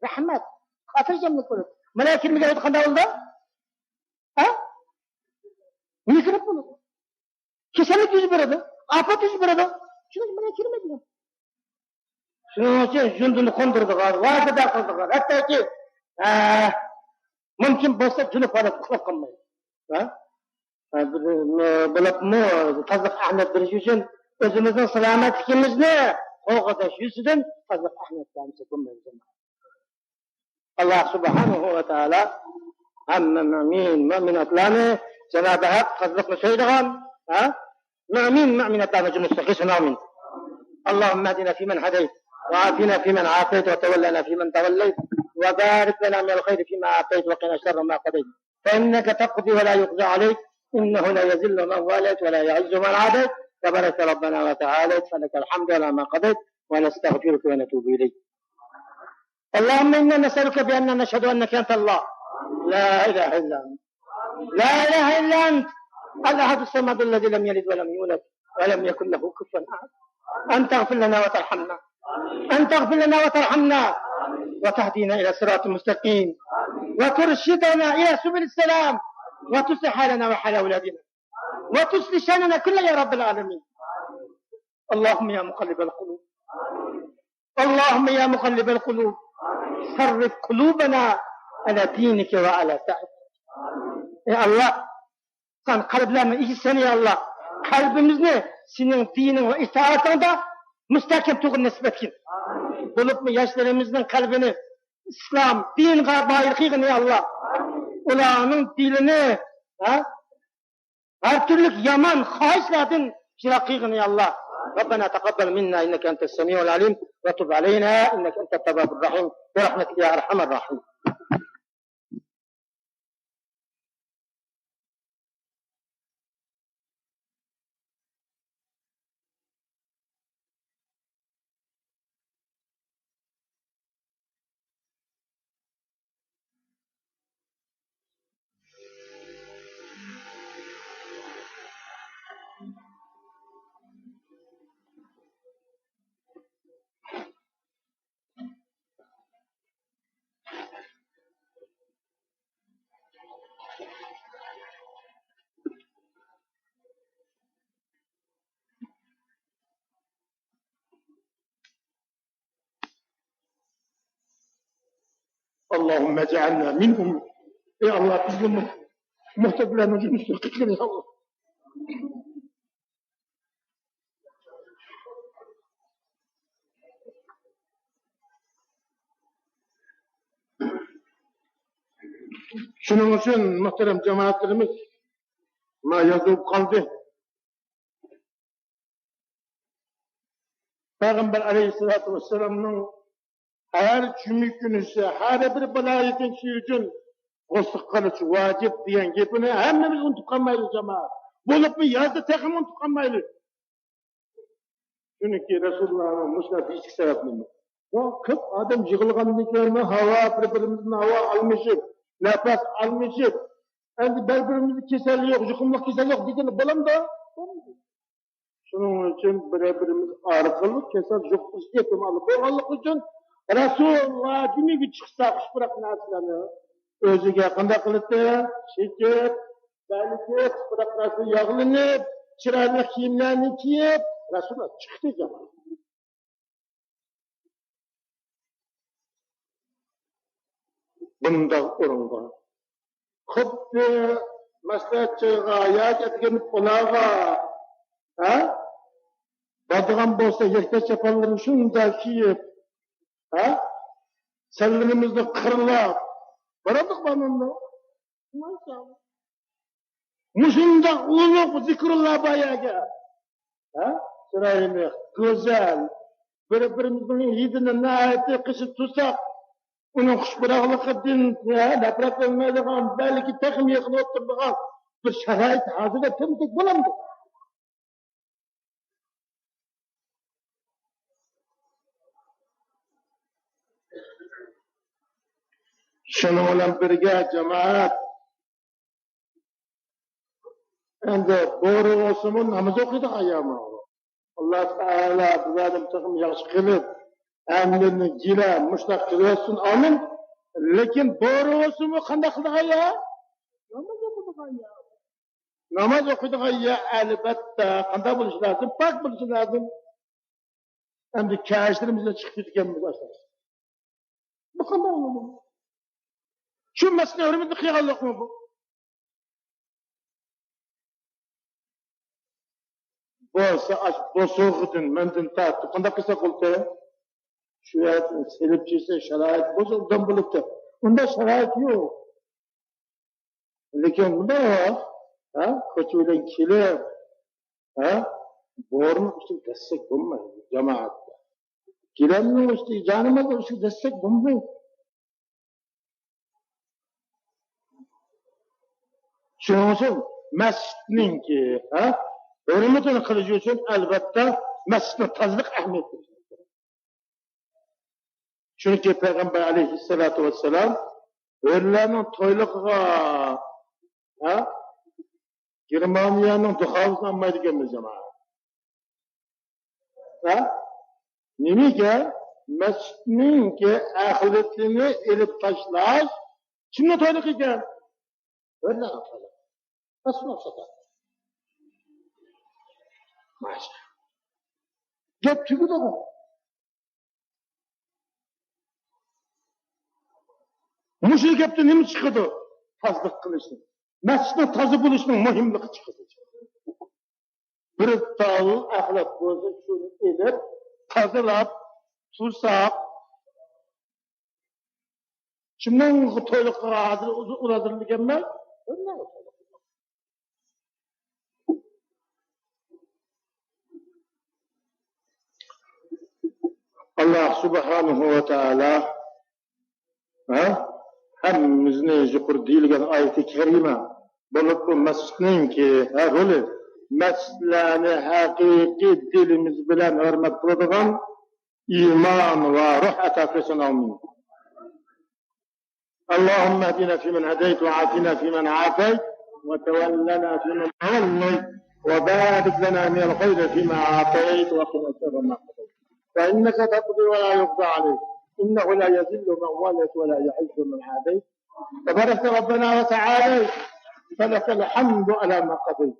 رەھمەت، خاتىرجەملىك بولىدۇ. مالايىكە كىرمىگەن ئۆيدە قانداق بولىدۇ؟ ھە؟ مىكروب بولىدۇ. كېسەللىك يۈز بېرىدۇ. ئاپەت يۈز بېرىدۇ. شۇنىڭ ئۈچۈن مالايىكە كىرمەيدۇ. شۇنىڭ ئۈچۈن جۇندىنى قوندۇرىدىغان، ۋەدە قىلىدىغان، ھەتتاكى، ئە، مۇمكىن بولسا جۇنۇپ ھالەتتە ئۇخلاپ قالمايدۇ. ھە؟ ھە، بىر، بولۇپمۇ تازىلىققا ئەھمىيەت بېرىش ئۈچۈن ئۆزىمىزنىڭ سالامەتلىكىمىزنى قوغداش يۈزىسىدىن تازىلىققا ئەھمىيەت بەرمىسەك بولمايدۇ. ئاللا سۇبھانەھۇ ۋە تائالا ھەممە مۆمىن، مۆمىناتلارنى جانابى ھەق تازىلىقنى سۆيىدىغان، ھە؟ مۆمىن، مۆمىناتلارنى جۈملىسىنى قىلسۇن، ئامىن. اللهم اهدنا فيمن هديت، وعافنا فيمن عافيت، وتولنا فيمن توليت، وبارك لنا من الخير فيما أعطيت، وقنا شر ما قضيت، فإنك تقضي ولا يقضى عليك، إنه لا يذل من واليت ولا يعز من عاديت، تباركت ربنا وتعاليت، فلك الحمد على ما قضيت، ونستغفرك ونتوب إليك. اللهم إنا نسألك بأننا نشهد أنك أنت الله، لا إله إلا أنت، لا إله إلا أنت، الأحد الصمد الذي لم يلد ولم يولد ولم يكن له كفوا أحد، أن تغفر لنا وترحمنا، أن تغفر لنا وترحمنا، وتهدينا إلى صراط مستقيم، وترشدنا إلى سبل السلام، وتصلح حالنا وحال أولادنا، وتصلح شأننا كله يا رب العالمين. اللهم يا مقلب القلوب، اللهم يا مقلب القلوب، صرف قلوبنا على دينك وعلى طاعتك. ئەي ئاللا، سەن قەلبلەرنىڭ ئىگىسى سەن، يا ئاللا. قەلبىمىزنى سېنىڭ دىنىڭ ۋە ئىتائىتىڭدە مۇستەھكەم تۇرغىنى نېسىپ ئەتكىن. بولۇپمۇ ياشلىرىمىزنىڭ قەلبىنى ئىسلام دىنىغا مايىل قىلغىن، يا ئاللا. ئۇلارنىڭ دىلىنى، ھە، ھەر تۈرلۈك يامان خاھىشلاردىن يىراق قىلغىن، يا ئاللا. ربنا تقبل منا إنك أنت السميع العليم وتب علينا إنك أنت التواب الرحيم برحمتك يا أرحم الراحمين. اللهم اجعلنا منهم. ئەي ئاللا، بىزنى مۇ-، مۇھتەدىلەرنىڭ جۈملىسىگە قىلغىن، يا ئاللا. شۇنىڭ ئۈچۈن، مۇھتەرەم جامائەتلىرىمىز، ما يازۇپ قالدى. پەيغەمبەر ئەلەيھىسسالاتۇ ۋەسسالامنىڭ ھەر جۈمە كۈنىسى، ھەر بىر بالا يېتىمچى ئۈچۈن غۇسلى قىلىش ۋاجىپ دېگەن گېپىنى ھەممىمىز ئۇنتۇپ قالمايلى، جامائەت. بولۇپمۇ يازدا تېخىمۇ ئۇنتۇپ قالمايلى. چۈنكى رەسۇلۇللانىڭ مۇشۇنداق دېيىشلىك سەۋەبىنى، بۇ كۆپ ئادەم يىغىلغاندىن كېيىن ھاۋا، بىر-بىرىمىزدىن ھاۋا ئالمىشىپ، نەپەس ئالمىشىپ، ئەمدى بىر-بىرىمىزدە كېسەل يوق، يۇقۇملۇق كېسەل يوق دېگىلى بولامدۇ؟ بولمايدۇ. شۇنىڭ ئۈچۈن بىر-بىرىمىز ئارقىلىق كېسەل يۇقتۇرۇش ئېھتىمالى بولغانلىقى ئۈچۈن، رەسۇلۇللا جۈمىگە چىقسا، خۇشپۇراق نەرسىلەرنى ئۆزىگە قانداق قىلىتتى؟ چېچىپ، بەلكى خۇشپۇراق نەرسە ياغلىنىپ، چىرايلىق كىيىملەرنى كىيىپ، رەسۇلۇللا چىقتى، جامائەت. بۇنداق ئورۇنغا، خۇددى مەسلىھەتچىغا ياكى ئەتىگەن ئۇلارغا، ھە؟ بارىدىغان بولسا، يەكپەت چاپانلىرىنى شۇنداق كىيىپ، ھە؟ سەنلىرىمىزنى قىرلاپ، بارامدۇق بارمامدۇق؟ مۇشۇنداق ئۇلۇغ زىكرۇللا بار يەرگە، ھە؟ چىرايلىق، گۈزەل، بىر-بىرىمىزنىڭ ھىدىنى ناھايىتى قىسىپ تۇرساق، ئۇنىڭ خۇشپۇراقلىقىدىن، ھە، نەپرەتلەنمەيدىغان، بەلكى تېخىمۇ يېقىن ئولتۇرىدىغان بىر شارائىت ھازىرلاپ بەرمىسەك بولامدۇ؟ شۇنىڭ بىلەن بىرگە، جامائەت، ئەمدى بورى بولسىمۇ ناماز ئوقۇيدىغان يەرمۇ؟ ئاللا تائالا بۇ ئادەم تېخىمۇ ياخشى قىلىپ، ھەممىنى گىلە مۇشۇنداق قىلىۋەتسۇن، ئامىن. لېكىن بورى بولسىمۇ قانداق قىلىدىغان يەر؟ ناماز ئوقۇيدىغان يەر. ناماز ئوقۇيدىغان يەر، ئەلۋەتتە، قانداق بولۇشى لازىم؟ پاك بولۇشى لازىم. ئەمدى كەچلىرىمىزدە چىقىپ كېتىدىكەنمىز ئاشۇنداق. بۇ قانداق بولىدۇ؟ شۇ مەسچىتنىڭ ھۆرمىتىنى قىلغانلىقمۇ بۇ؟ بولسا ئاشۇ بوسۇغىدىن، مەندىن تارتىپ قانداق قىلسا بولدى؟ شۇ يەردىن سېلىپ چۈشسە شارائىت بولسا ئوبدان بولۇپتۇ. ئۇنداق شارائىت يوق. لېكىن مۇنداق، ھە، كوچا بىلەن كېلىپ، ھە، بورىنىڭ ئۈستىگە دەسسەك بولمايدۇ جامائەتتە. گىلەمنىڭ ئۈستىگە، جانىمازنىڭ ئۈستىگە دەسسەك بولمايدۇ. شۇنىڭ ئۈچۈن مەسچىتنىڭكى، ھە، ھۆرمىتىنى قىلىش ئۈچۈن، ئەلۋەتتە، مەسچىتنىڭ تازىلىقى ئەھمىيەتلىك. چۈنكى پەيغەمبەر ئەلەيھىسسالاتۇ ۋەسسالام ھۆرلەرنىڭ تويلۇقىغا، ھە، گېرمانىيەنىڭ دۇخاۋىسىنى ئالمايدىكەنمىز، جامائەت. ھە؟ نېمىگە؟ مەسچىتنىڭكى ئەخلىتىنى ئېلىپ تاشلاش كىمنىڭ تويلۇقى ئىكەن؟ ھۆرلەرنىڭ تويلۇقى. رەسۇلۇللا ساتار. ماشا. گەپ تۈگىدىغۇ. مۇشۇ گەپتىن نېمە چىقىدۇ؟ تازىلىق قىلىشنىڭ، مەسچىتنىڭ تازا بولۇشىنىڭ مۇھىملىقى چىقىدۇ. بىر تال ئەخلەت بولسا، شۇنى ئېلىپ، تازىلاپ تۇرساق، كىمنىڭ تويلۇقىغا ھازىر ئۇز-، ئۇن ھازىرلىگەنمەن؟ ئاللا سۇبھانەھۇ ۋە تائالا، ھە؟ ھەممىمىزنى يۇقىرى دېيىلگەن ئايىتى كەرىمە، بولۇپمۇ مەسچىتنىڭكى، ھە، رولى، مەسچىتلەرنى ھەقىقىي دىلىمىز بىلەن ھۆرمەت قىلىدىغان ئىمان ۋە روھ ئاتا قىلسۇن. ئامىن. اللهم اهدنا فيمن هديت وعافنا فيمن عافيت وتولنا فيمن توليت وبارك لنا من الخير فيما أعطيت وقنا شر ما قضيت فإنك تقضي ولا يقضى عليك إنه لا يذل من واليت ولا يعز من عاديت تباركت ربنا وتعاليت فلك الحمد على ما قضيت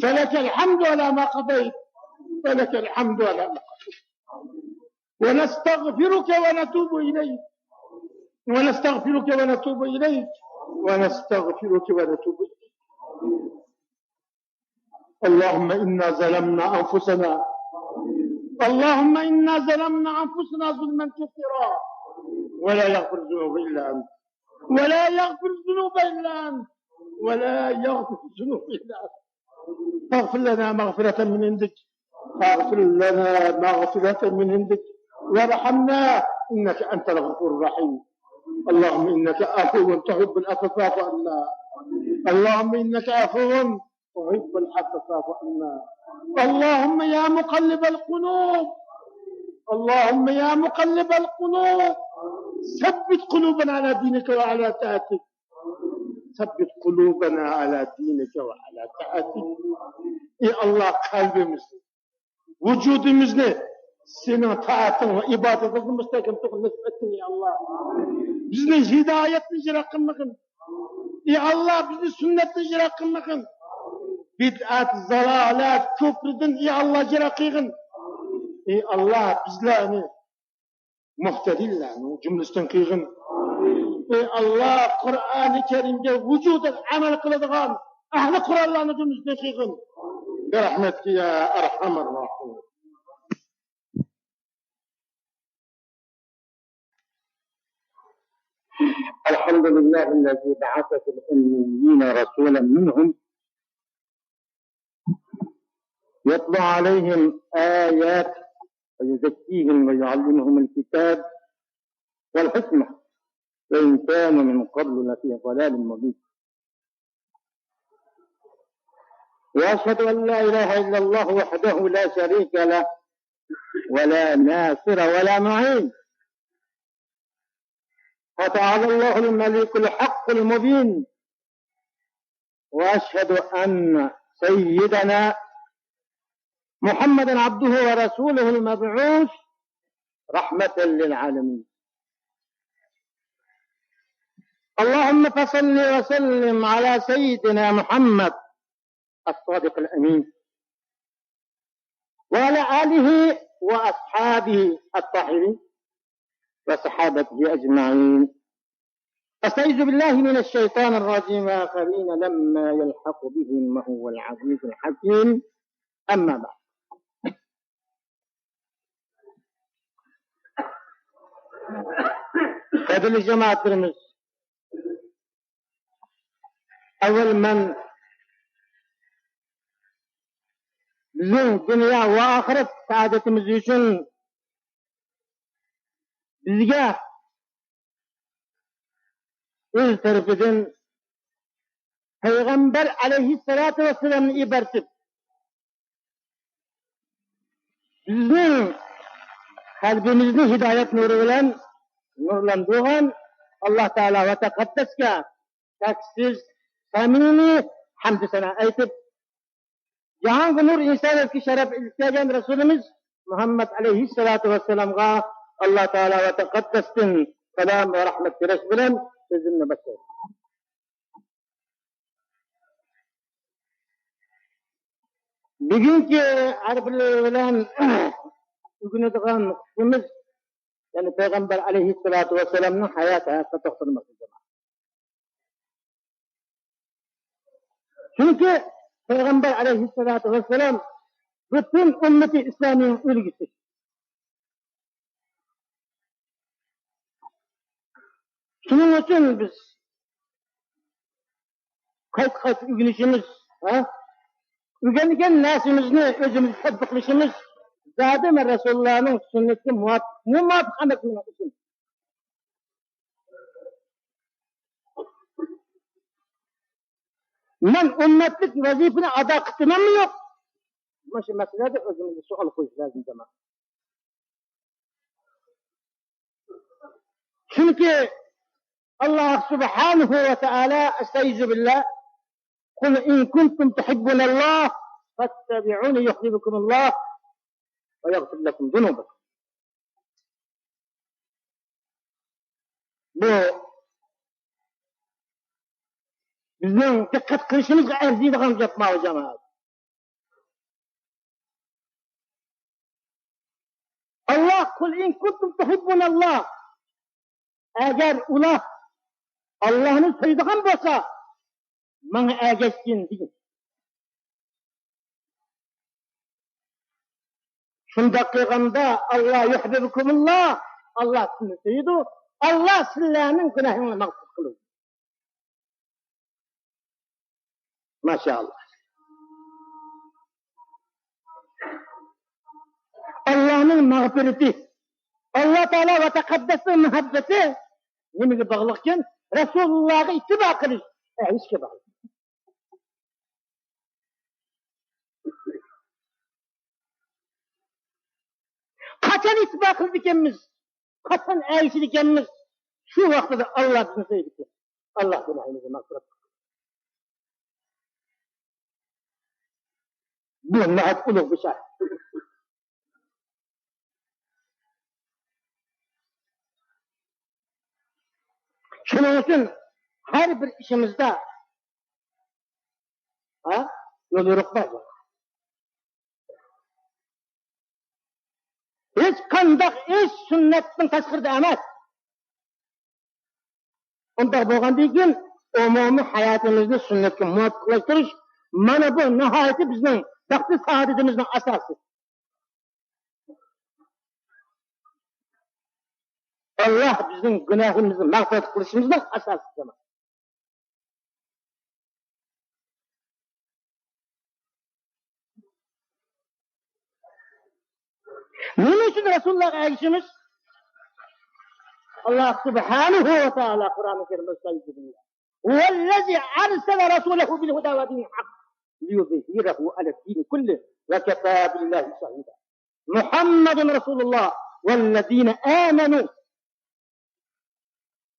فلك الحمد على ما قضيت فلك الحمد على ما قضيت ونستغفرك ونتوب إليك ونستغفرك ونتوب إليك، ونستغفرك ونتوب إليك. اللهم إنا ظلمنا أنفسنا، اللهم إنا ظلمنا أنفسنا ظلما كثيرا، ولا يغفر الذنوب إلا أنت، ولا يغفر الذنوب إلا أنت، ولا يغفر الذنوب إلا أنت. فاغفر لنا مغفرة من عندك، فاغفر لنا مغفرة من عندك، وارحمنا إنك أنت الغفور الرحيم. اللهم إنك عفو تحب العفو فاعف عنا. اللهم إنك عفو تحب العفو فاعف عنا. اللهم يا مقلب القلوب، اللهم يا مقلب القلوب، ثبت قلوبنا على دينك وعلى طاعتك. ثبت قلوبنا على دينك وعلى طاعتك. ئى ئاللاھ، قەلبىمىزنى، ۋۇجۇدىمىزنى سېنىڭ تائەتىڭ ۋە ئىبادىتىڭگە مۇستەھكەم تۇرغىلى نېسىپ ئەتكىن، ئى ئاللاھ. بىزنى ھىدايەتتىن يىراق قىلمىغىن. ئى ئاللاھ، بىزنى سۈننەتتىن يىراق قىلمىغىن. بىدئەت، زالالەت، كۇفرىدىن، ئى ئاللاھ، يىراق قىلغىن. ئى ئاللاھ، بىزلەرنى مۇھتەدىللەرنىڭ جۈملىسىدىن قىلغىن. ئى ئاللاھ، قۇرئانى كەرىمگە ۋۇجۇدەن ئەمەل قىلىدىغان ئەھلى قۇرئانلارنىڭ جۈملىسىدىن قىلغىن. برحمتك يا أرحم الراحمين. الحمد لله الذي بعث في الأميين رسولا منهم يتلو عليهم آياته ويزكيهم ويعلمهم الكتاب والحكمة وإن كانوا من قبل لفي ضلال مبين. وأشهد أن لا إله إلا الله وحده لا شريك له ولا ناصر ولا معين. فتعالى الله الملك الحق المبين. وأشهد أن سيدنا محمدا عبده ورسوله المبعوث رحمة للعالمين. اللهم فصل وسلم على سيدنا محمد الصادق الأمين وعلى آله وأصحابه الطاهرين وصحابته أجمعين. أستعيذ بالله من الشيطان الرجيم، وآخرين لما يلحق بهم وهو العزيز الحكيم. أما بعد. قەدىرلىك جامائەتلىرىمىز، ئەۋۋەل مەن بىزنىڭ دۇنيا ۋە ئاخىرەت سائادىتىمىز ئۈچۈن بىزگە ئۆز تەرىپىدىن پەيغەمبەر ئەلەيھىسسالاتۇ ۋەسسالامنى ئېۋەتىپ، بىزنىڭ قەلبىمىزنى ھىدايەت نۇرى بىلەن نۇرلاندۇرغان ئاللاھ تائالا ۋە تەقەددەسكە چەكسىز سەمىمىي ھەمدۇ سانا ئېيتىپ، جاھانغا نۇر، ئىنسانىيەتكە شەرەپ ئېلىپ كەلگەن رەسۇلىمىز مۇھەممەد ئەلەيھىسسالاتۇ ۋەسسالامغا ئاللاھ تائالا ۋە تەقەددەستىن سالام ۋە رەھمەت تىلەش بىلەن سۆزۈمنى باشلايمەن. بۈگۈنكى ھەر بىرى بىلەن ئۆگىنىدىغان نۇقتىمىز، يەنى پەيغەمبەر ئەلەيھىسسالاتۇ ۋەسسالامنىڭ ھاياتى ھەققىدە توختالماقچى. چۈنكى پەيغەمبەر ئەلەيھىسسالاتۇ ۋەسسالام پۈتۈن ئۈممىتى ئىسلامنىڭ ئۈلگىسى. شۇنىڭ ئۈچۈن بىز قايتا-قايتا ئۆگىنىشىمىز، ھە؟ ئۆگەنگەن نەرسىمىزنى ئۆزىمىزگە تەتبىقلىشىمىز زادى مەن رەسۇلۇللانىڭ سۈننىتىگە مۇۋاپىق، مۇۋاپىق ئەمەس مېنىڭ ئۈچۈن. مەن ئۈممەتلىك ۋەزىپىنى ئادا قىپتىمەنمۇ يوق؟ مانا شۇ مەسىلىدە ئۆزىمىزگە سوئال قويۇش لازىم، جامائەت. چۈنكى ئاللاھ سۇبھانەھۇ ۋە تائالا، ئەستەئىزۇ بىللاھ، قۇل ئىن كۇنتۇم تۇھىببۇنەللاھ فەتتەبىئۇنى يۇھبىبكۇمۇللاھ ۋە يەغفىر لەكۇم زۇنۇبەكۇم. بۇ بىزنىڭ دىققەت قىلىشىمىزغا ئەرزىيدىغان گەپ ماۋۇ، جامائەت. ئاللاھ، قۇل ئىن كۇنتۇم تۇھىببۇنەللاھ. ئەگەر ئۇلار ئاللانى سۆيىدىغان بولسا، ماڭا ئەگەشكىن دېگەن. شۇنداق قىلغاندا، ئاللا يۇھبىبكۇمۇللا، ئاللا سىزنى سۆيىدۇ، ئاللا سىلەرنىڭ گۇناھىڭلارنى مەغپىرەت قىلىدۇ. ماشائاللا. ئاللانىڭ مەغپىرىتى، ئاللا تائالا ۋە تەقەددەسنىڭ مۇھەببىتى نېمىگە باغلىقكەن؟ رەسۇلۇللاغا ئىتتىبا قىلىش، ئەگىشىشكە باغلىق. قاچان ئىتتىبا قىلىدىكەنمىز؟ قاچان ئەگىشىدىكەنمىز؟ شۇ ۋاقتىدا ئاللا بىزنى سۆيىدىكەن. ئاللا گۇناھىمىزنى مەغپىرەت قىلسۇن. بۇ ناھايىتى ئۇلۇغ بىر شەرت. شۇنىڭ ئۈچۈن ھەر بىر ئىشىمىزدا، ھە، يوليورۇق بار. ھېچقانداق ئىش سۈننەتتىن تاشقىرىدا ئەمەس. ئۇنداق بولغاندىن كېيىن ئومۇمىي ھاياتىمىزنى سۈننەتكە مۇۋاپىقلاشتۇرۇش، مانا بۇ ناھايىتى بىزنىڭ بەخت سائادىتىمىزنىڭ ئاساسى. ئاللا بىزنىڭ گۇناھىمىزنى مەغپىرەت قىلىشىمىزنىڭ ئاساسى، جامائەت. نېمە ئۈچۈن رەسۇلۇللاغا ئەگىشىمىز؟ ئاللا سۇبھانەھۇ ۋە تائالا قۇرئانى كەرىمدە شۇنداق دېدى: «ھۇۋەللەزى ئەرسەلە رەسۇلەھۇ بىل ھۇدا ۋە دىنىل ھەق لىيۇزھىرەھۇ ئەلەد دىنى كۇللىھى ۋە كەفا بىللاھى شەھىدە. مۇھەممەدۇن رەسۇلۇللاھ ۋەللەزىنە ئامەنۇ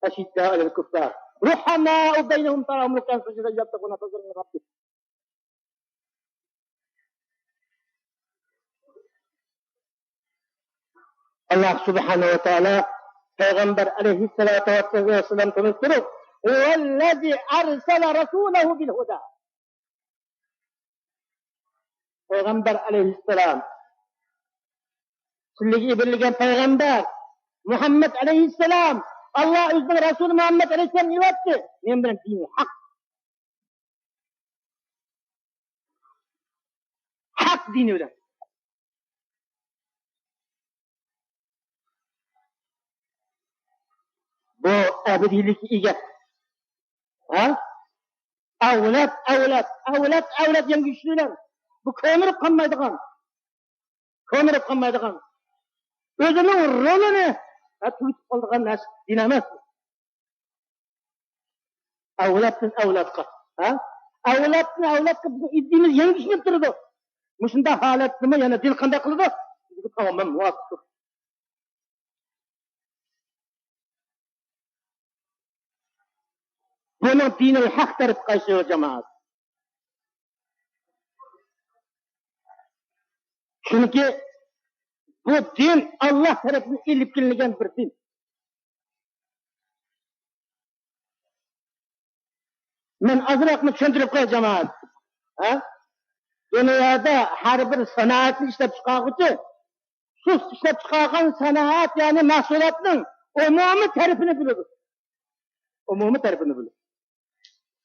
ئەشىددائۇ ئەلەل كۇففار رۇھەمائۇ بەينەھۇم تەراھۇم رۇككەئەن سۇججەدەن يەبتەغۇنە فەضلەن مىن رەببىھىم.» ئاللا سۇبھانەھۇ ۋە تائالا پەيغەمبەر ئەلەيھىسسالاتۇ ۋەسسالام تونۇشتۇرۇپ، «ھۇۋەللەزى ئەرسەلە رەسۇلەھۇ بىل ھۇدا.» پەيغەمبەر ئەلەيھىسسالام، سىلىگە يېبىرىلگەن پەيغەمبەر مۇھەممەد ئەلەيھىسسالام، ئاللا ئۆزىنىڭ رەسۇلى مۇھەممەد ئەلەيھىسسالامنى يېۋەتتى. نېمە بىلەن؟ دىنى ھەق. ھەق دىنى بىلەن. بۇ ئەبەدىيلىككە ئىگە. ھە؟ ئەۋلاد، ئەۋلاد، ئەۋلاد، ئەۋلاد يەڭگۈشلۈك بىلەن. بۇ كۆمۈلۈپ قالمايدىغان. كۆمۈلۈپ قالمايدىغان. ئۆزىنىڭ رولىنى، ھە، تۈگىتىپ قالىدىغان نەرسە دىن ئەمەس. ئەۋلادتىن ئەۋلادقا، ھە؟ ئەۋلادتىن ئەۋلادقا بىزنىڭ ئىدىيىمىز يەڭگۈشلىنىپ تۇرىدۇ. مۇشۇنداق ھالەتتىمۇ يەنە دىن قانداق قىلىدۇ؟ بىزگە تامامەن مۇۋاپىق. بۇنىڭ دىنىل ھەق تەرىپى قايسى، جامائەت؟ چۈنكى بۇ دىن ئاللا تەرىپىدىن ئېلىپ كېلىنگەن بىر دىن. مەن ئازراقلا چۈشەندۈرۈپ قوياي، جامائەت. ھە؟ دۇنيادا ھەر بىر سانائەتنى ئىشلەپ چىقارغۇچى شۇ ئىشلەپ چىقارغان سانائەت، يەنى مەھسۇلاتنىڭ ئومۇمىي تەرىپىنى بىلىدۇ. ئومۇمىي تەرىپىنى بىلىدۇ.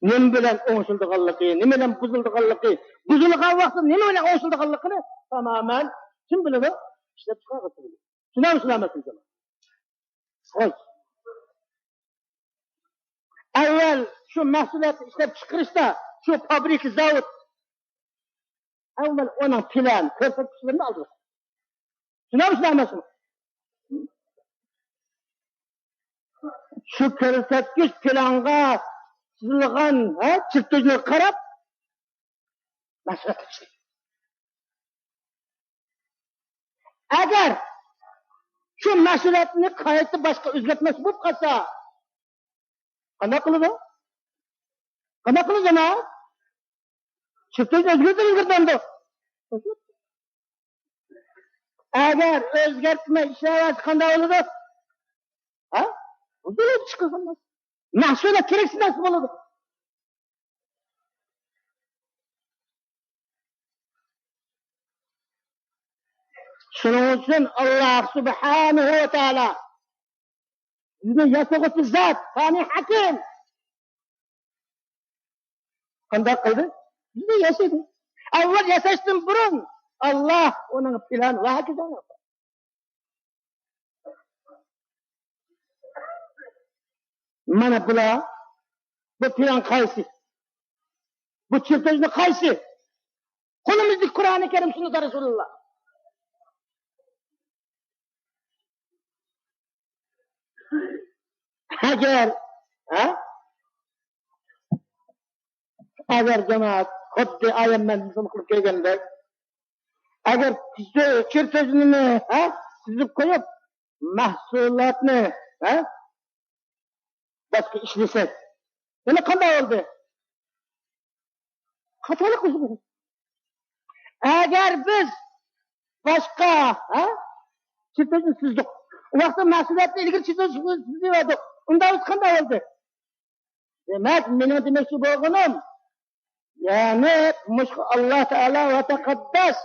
نېمە بىلەن ئوڭشىلىدىغانلىقى، نېمە بىلەن بۇزۇلىدىغانلىقى، بۇزۇلغان ۋاقىتتا نېمە بىلەن ئوڭشىلىدىغانلىقىنى تامامەن كىم بىلىدۇ؟ ئىشلەپ چىقارغۇچى بىلىدۇ. شۇنداق، شۇنداق ئەمەسمۇ؟ خوش. ئەۋۋەل شۇ مەھسۇلاتنى ئىشلەپ چىقىرىشتا شۇ فابرىكا، زاۋۇت ئەۋۋەل ئۇنىڭ پىلان، كۆرسەتكۈچلىرىنى ئالدى. شۇنداقمۇ، شۇنداق ئەمەسمۇ؟ شۇ كۆرسەتكۈچ پىلانغا سىزىلغان، ھە، چىرتىژلارغا قاراپ مەھسۇلات چىقىرىش. ئەگەر شۇ مەھسۇلاتنى قايتا باشقا ئۆزگەرتمەكچى بولۇپ قالسا، قانداق قىلىدۇ؟ قانداق قىلىدۇ، جامائەت؟ چىرتىژنى ئۆزگەرتىدۇ، ئۆزگەرتمەمدۇ؟ ئەگەر ئۆزگەرتمەي ئىشلەۋەرسە قانداق بولىدۇ؟ ھە؟ بۇزۇلۇپ چىقىدۇ. مەھسۇلات كېرەكسىز نەرسە بولىدۇ. شۇنىڭ ئۈچۈن ئاللا سۇبھانەھۇ ۋە تائالا بىزنى ياسىغۇچى زات، خالىق ھەكىم. قانداق قىلدى؟ بىزنى ياسىدى. ئەۋۋەل ياساشتىن بۇرۇن ئاللا ئۇنىڭ پىلان ۋە ھەكىزانى. مانا بۇلار، بۇ پىلان قايسى؟ بۇ چېرتاژنى قايسى؟ قولىمىزدىكى قۇرئانى كەرىم، سۈننىتى رەسۇلۇللا. ئەگەر، ھە؟ ئەگەر جامائەت، خۇددى ئايەممەن مۇسۇلمان قىلىپ كەلگەندەك، ئەگەر چېرتاژنى، ھە، سىزىپ قويۇپ، مەھسۇلاتنى، ھە، باشقا ئىشلىسەك، يەنە قانداق بولدى؟ خاتالىق بولدى. ئەگەر بىز باشقا، ھە، چېرتاژنى سىزدۇق، ئۇ ۋاقىتتا مەھسۇلاتنى ئىلگىرى چېرتاژنى سىزىۋەردۇق، ئۇنداق بولسا قانداق بولدى؟ دېمەك، مېنىڭ دېمەكچى بولغىنىم، يەنى مۇشۇ ئاللا تائالا ۋە تەقەددەس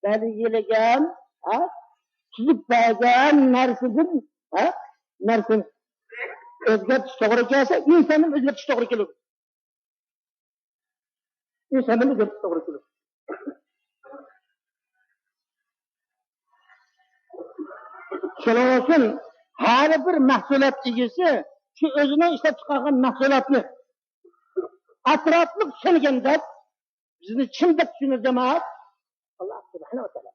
بەلگىلىگەن، ھە، تۈزۈپ بەرگەن نەرسىدىن، ھە، نەرسىنى ئۆزگەرتىش توغرا كەلسە، ئىنساننى ئۆزگەرتىش توغرا كېلىدۇ. ئىنساننى ئۆزگەرتىش توغرا كېلىدۇ. شۇنىڭ ئۈچۈن ھەر بىر مەھسۇلات ئىگىسى شۇ ئۆزىنىڭ ئىشلەپ چىقارغان مەھسۇلاتنى ئەتراپلىق چۈشەنگەندەك، بىزنى چىن دەپ چۈشىنىدۇ، جامائەت. ئاللا سۇبھانەھۇ ۋە تائالا.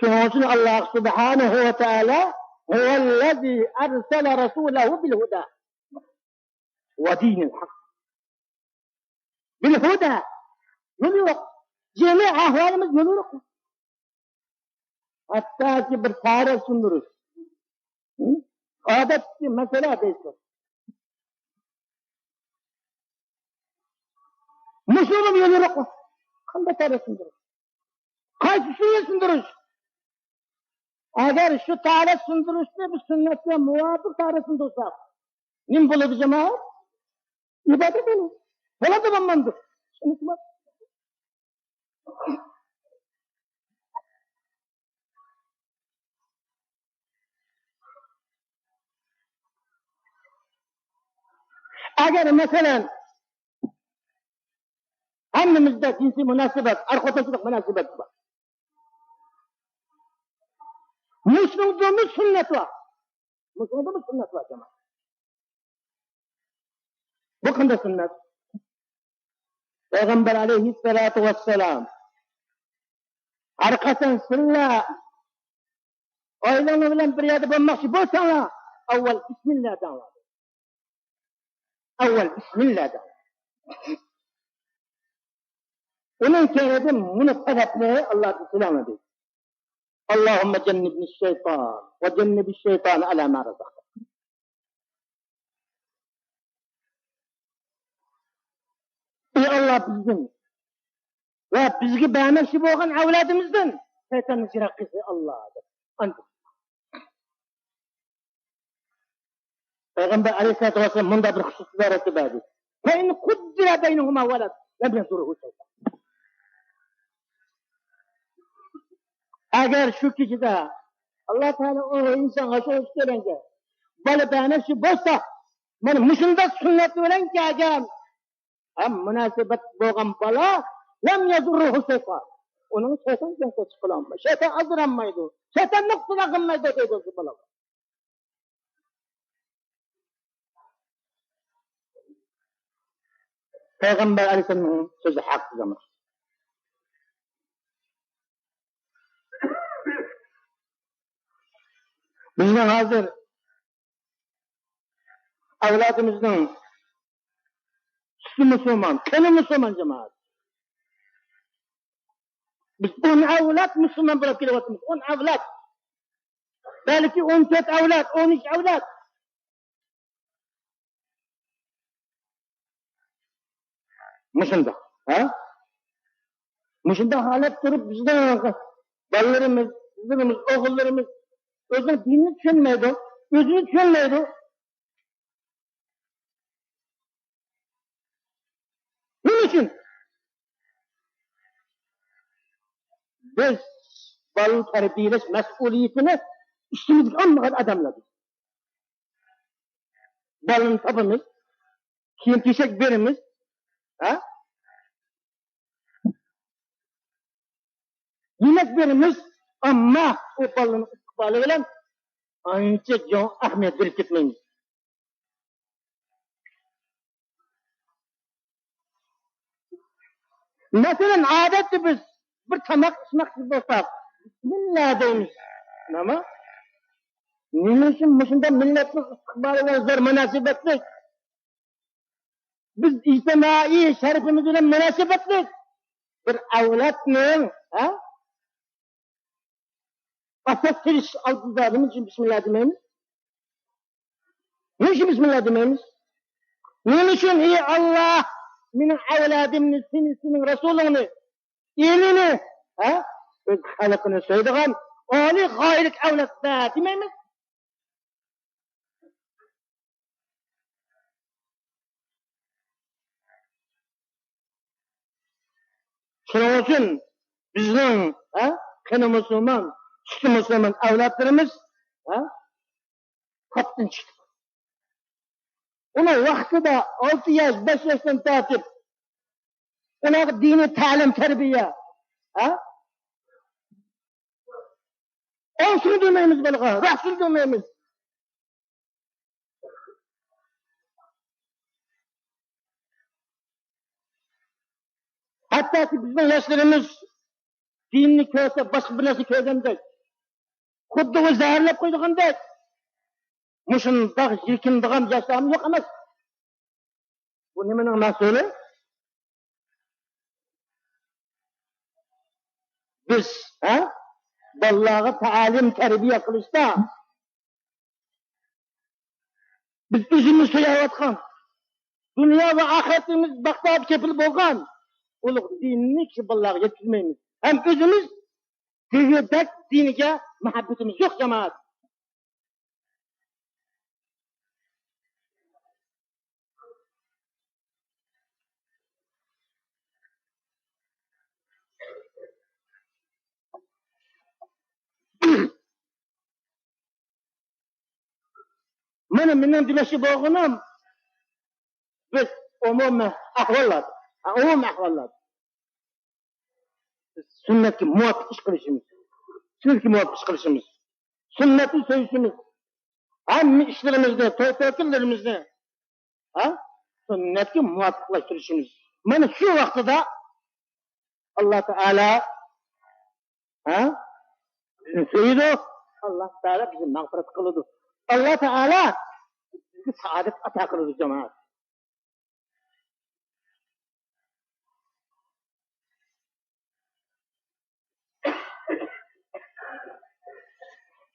شۇنىڭ ئۈچۈن ئاللا سۇبھانەھۇ ۋە تائالا، هو الذي أرسل رسوله بالهدى ودين الحق. بالهدى. يول يورۇق. جىمى ئەھۋالىمىز يول يورۇق. ھەتتاكى بىر تارىخ سۇندۇرۇش. ھە؟ ئادەتتىكى مەسىلە دەيسىز. مۇشۇنىمۇ يول يورۇق. قانداق تارىخ سۇندۇرۇش؟ قايسى سۈننەت سۇندۇرۇش؟ ئەگەر شۇ تارىخ سۇندۇرۇشنى بىز سۈننەتكە مۇۋاپىق تارىخ سۇندۇرساق، نېمە بولىدۇ، جامائەت؟ ئىبادەت بولىدۇ. بولىدۇ، بولمامدۇ؟ شۇنىسى بار. ئەگەر، مەسىلەن، ھەممىمىزدە جىنسىي مۇناسىۋەت، ئەر-خوتۇنچىلىق مۇناسىۋەت بار. مۇشۇنىڭدىمۇ سۈننەت بار. مۇشۇنىڭدىمۇ سۈننەت بار، جامائەت. بۇ قانداق سۈننەت؟ پەيغەمبەر ئەلەيھىسسالاتۇ ۋەسسالام، ھەر قاچان سىلەر ئائىلەڭلار بىلەن بىر يەردە بولماقچى بولساڭلار، ئاۋۋال بىسمىللا دەڭلار. ئاۋۋال بىسمىللا دەڭلار. ئۇنىڭ كەينىدىن مۇنۇ تەلەپنى ئاللادىن تىلەڭلار دەيدۇ. اللهم جنبني الشيطان وجنب الشيطان على ما رزقتنا. ئى ئاللا، بىزدىن ۋە بىزگە بەرمەكچى بولغان ئەۋلادىمىزدىن شەيتاننى يىراق قىلغىن ئاللا، دەپ. ئاندىن پەيغەمبەر ئەلەيھىسسالاتۇ ۋەسسالام مۇنداق بىر خۇسۇسىي ئىبارەتنى بەردى. فإن قدر بينهما ولد لم يضره شيطان. ئەگەر شۇ كېچىدە ئاللا تائالا ئۇ ئىنسانغا شۇ ئۈچ كۆرەڭگە بالا بەرمەكچى بولسا، مانا مۇشۇنداق سۈننەت بىلەن كەلگەن ھەم مۇناسىۋەت بولغان بالا، لم يضره شيطان. ئۇنىڭ شەيتان زىيان قىلالمايدۇ. شەيتان ئازدۇرالمايدۇ. شەيتان نۇقسان قىلمايدۇ دەيدۇ شۇ بالىغا. پەيغەمبەر ئەلەيھىسسالامنىڭ سۆزى ھەق، جامائەت. بىزنىڭ ھازىر ئەۋلادىمىزنىڭ سۈتى مۇسۇلمان، قېنى مۇسۇلمان، جامائەت. بىز ئون ئەۋلاد مۇسۇلمان بولۇپ كېلىۋاتىمىز، ئون ئەۋلاد. بەلكى ئون تۆت ئەۋلاد، ئون ئۈچ ئەۋلاد. مۇشۇنداق، ھە؟ مۇشۇنداق ھالەت تۇرۇپ، بىزنىڭ بالىلىرىمىز، قىزلىرىمىز، ئوغۇللىرىمىز ئۆزىنىڭ دىنىنى چۈشەنمەيدۇ، ئۆزىنى چۈشەنمەيدۇ. نېمە ئۈچۈن؟ بىز بالىنى تەربىيەلەش مەسئۇلىيىتىنى ئۈستىمىزگە ئالمىغان ئادەملەر بىز. بالىنى تاپىمىز، كىيىم-كېچەك بېرىمىز، ھە؟ يېمەك بېرىمىز، ئەمما ئۇ بالىنىڭ ئىستىقبالى بىلەن ئانچە چوڭ ئەھمىيەت بېرىپ كەتمەيمىز. مەسىلەن، ئادەتتە بىز بىر تاماق ئىچمەكچى بولساق، بىسمىللا دەيمىز. نېمە؟ نېمە ئۈچۈن مۇشۇنداق مىللەتنىڭ ئىستىقبالى بىلەن زور مۇناسىۋەتلىك؟ بىز ئىجتىمائىي شەرىپىمىز بىلەن مۇناسىۋەتلىك بىر ئەۋلادنىڭ، ھە؟ ئاساس سېلىش ئالدىدا نېمە ئۈچۈن بىسمىللا دېمەيمىز؟ نېمە ئۈچۈن بىسمىللا دېمەيمىز؟ نېمە ئۈچۈن، ئى ئاللا، مېنىڭ ئەۋلادىمنى، سېنى، سېنىڭ رەسۇلۇڭنى، ئېلىنى، ھە؟ ئۆز خەلقىنى سۆيىدىغان ئالىي غايىلىك ئەۋلاد بەر دېمەيمىز؟ شۇنىڭ ئۈچۈن بىزنىڭ، ھە، قېنى مۇسۇلمان، سۈتى مۇسۇلمان ئەۋلادلىرىمىز، ھە، قاپتىن چىقتى. ئۇنىڭ ۋاقتىدا ئالتە ياش، بەش ياشتىن تارتىپ ئۇلارغا دىنىي تەلىم، تەربىيە، ھە؟ ئوڭ سۇندۇرمايمىز بالىغا، راست سۇندۇرمايمىز. ھەتتاكى بىزنىڭ ياشلىرىمىز دىننى كۆرسە، باشقا بىر نەرسە كۆرگەندەك، خۇددى ئۇ زەھەرلەپ قويىدىغاندەك، مۇشۇنداق يېرىكىنىدىغان ياشلارمۇ يوق ئەمەس. بۇ نېمىنىڭ مەھسۇلى؟ بىز، ھە، بالىلارغا تەلىم، تەربىيە قىلىشتا بىز ئۆزىمىز سۆيۈۋاتقان، دۇنيا ۋە ئاخىرىتىمىز بەختىيار كېپىل بولغان ئۇلۇغ دىننى كىشى بالىلارغا يەتكۈزمەيمىز. ھەم ئۆزىمىز دېگۈدەك دىنىگە مۇھەببىتىمىز يوق، جامائەت. مانا مېنىڭ دېمەكچى بولغىنىم، بىز ئومۇمىي ئەھۋاللاردا، ئومۇمىي ئەھۋاللاردا بىز سۈننەتكە مۇۋاپىق ئىش قىلىشىمىز، سۈننەتكە مۇۋاپىق ئىش قىلىشىمىز، سۈننەتنى سۆيۈشىمىز، ھەممە ئىشلىرىمىزنى، توي تۆكۈنلىرىمىزنى، ھە، سۈننەتكە مۇۋاپىقلاشتۇرۇشىمىز. مانا شۇ ۋاقتىدا ئاللا تائالا، ھە، بىزنى سۆيىدۇ. ئاللا تائالا بىزنى مەغپىرەت قىلىدۇ. ئاللا تائالا بىزگە سائادەت ئاتا قىلىدۇ، جامائەت.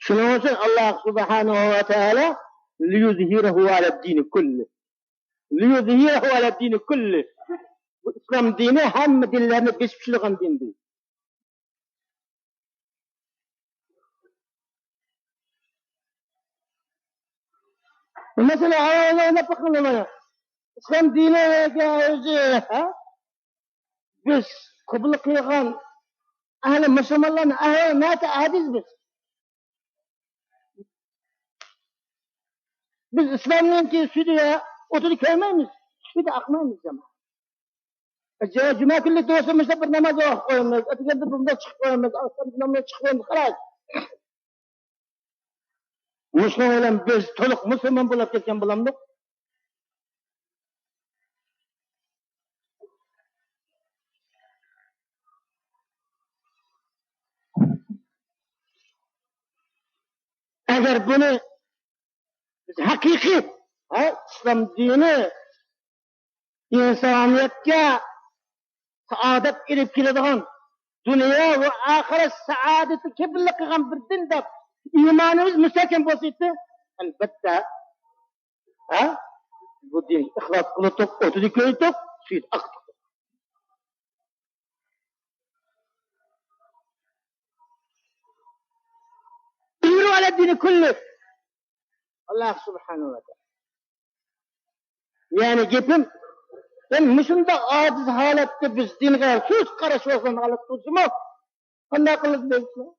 شۇنىڭ ئۈچۈن ئاللا سۇبھانەھۇ ۋە تائالا لىيۇزھىرەھۇ ئەلەددىنى كۇللىھ. لىيۇزھىرەھۇ ئەلەددىنى كۇللىھ. بۇ ئىسلام دىنى ھەممە دىنلەرنى بېسىپ چۈشىدىغان دىن دېدى. مەسىلەن، ئاياللار ئويلاپ بېقىڭلار مانا. ئىسلام دىنىگە ئۆزى، ھە؟ بىز قوبۇل قىلغان ئەھلى مۇسۇلمانلارنىڭ ئەھۋالى ناھايىتى ئاجىز بىز. بىز ئىسلامنىڭكى سۈيىدە ئوتىدا كۆرمەيمىز، سۈيىدە ئاقمايمىز جامائەت. جۇمە كۈنلۈك بولسا مۇشۇنداق بىر ناماز ئوقۇپ قويىمىز، ئەتىگەندە بۇنداق چىقىپ قويىمىز، ئاخشام ناماز چىقىپ قويىمىز، خالاس. مۇشۇنىڭ بىلەن بىز تولۇق مۇسۇلمان بولۇپ كەتكەن بولامدۇق؟ ئەگەر بۇنى بىز ھەقىقىي، ھە، ئىسلام دىنى ئىنسانىيەتكە سائادەت ئېلىپ كېلىدىغان، دۇنيا ۋە ئاخىرەت سائادىتىگە كېپىللىك قىلغان بىر دىن دەپ ئىمانىمىز مۇستەھكەم بولسا ئىدى، ئەلبەتتە، ھە؟ بۇ دىن ئىخلاس قىلاتتۇق، ئوتىدا كۆيتتۇق، سۈيىدە ئاقتۇق. ئىنكارۇ ئەلەددىنى كۇللىھ. ئاللا سۇبھانەھۇ ۋە تائالا. يەنى گېپىم، يەنى مۇشۇنداق ئاجىز ھالەتتە بىز دىنغا سۇس قاراشلىق ھالەتتە تۇرسىمۇ، قانداق قىلىدۇ دەيسىلەر؟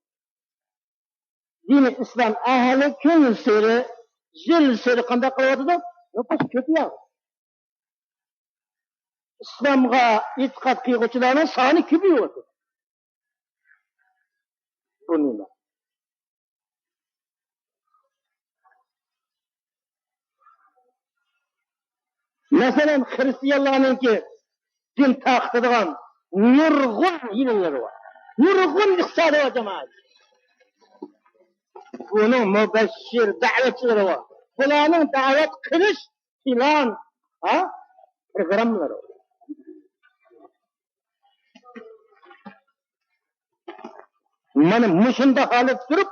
دىنى ئىسلام ئەھلى كۈنسېرى، يىلسېرى قانداق قىلىۋاتىدۇ؟ نوپۇس كۆپىيىۋاتىدۇ. ئىسلامغا ئېتىقاد قىلغۇچىلارنىڭ سانى كۆپىيىۋاتىدۇ. بۇ نېمە؟ مەسىلەن، خىرىستىيانلارنىڭكى دىن تارقىتىدىغان نۇرغۇن ھىيلىلىرى بار. نۇرغۇن ئىقتىسادى بار جامائەت. بۇنىڭ مۇبەششىر دەۋەتچىلىرى بار. بۇلارنىڭ دەۋەت قىلىش پىلان، ھە؟ پىروگراممىلىرى بار. مانا مۇشۇنداق ھالەتتە تۇرۇپ،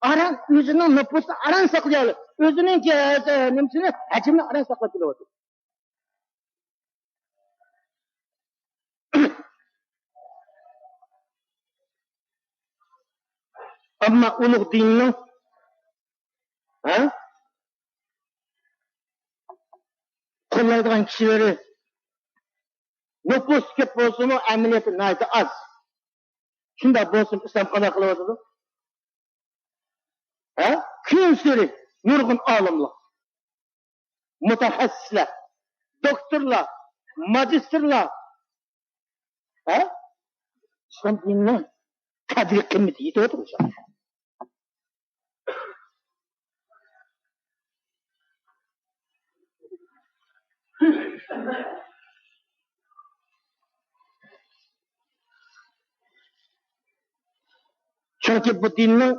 ئاران ئۆزىنىڭ نوپۇسىنى ئاران ساقلىيالايدۇ. ئۆزىنىڭكى، ئە، نېمىسىنى، ھەجمىنى ئاران ساقلاپ كېلىۋاتىدۇ. ئەمما ئۇلۇغ دىننىڭ، ھە؟ قوللايدىغان كىشىلىرى نوپۇس كۆپ بولسىمۇ، ئەمەلىيەتتە ناھايىتى ئاز. شۇنداق بولسىمۇ، ئىسلام قانداق قىلىۋاتىدۇ؟ ھە؟ كۈنسېرى نۇرغۇن ئالىملار، مۇتەخەسسىسلەر، دوكتورلار، ماگىستىرلار، ھە؟ ئىسلام دىنىنىڭ قەدرى قىممىتى يېتىۋاتىدۇ شۇ. چۈنكى بۇ دىننىڭ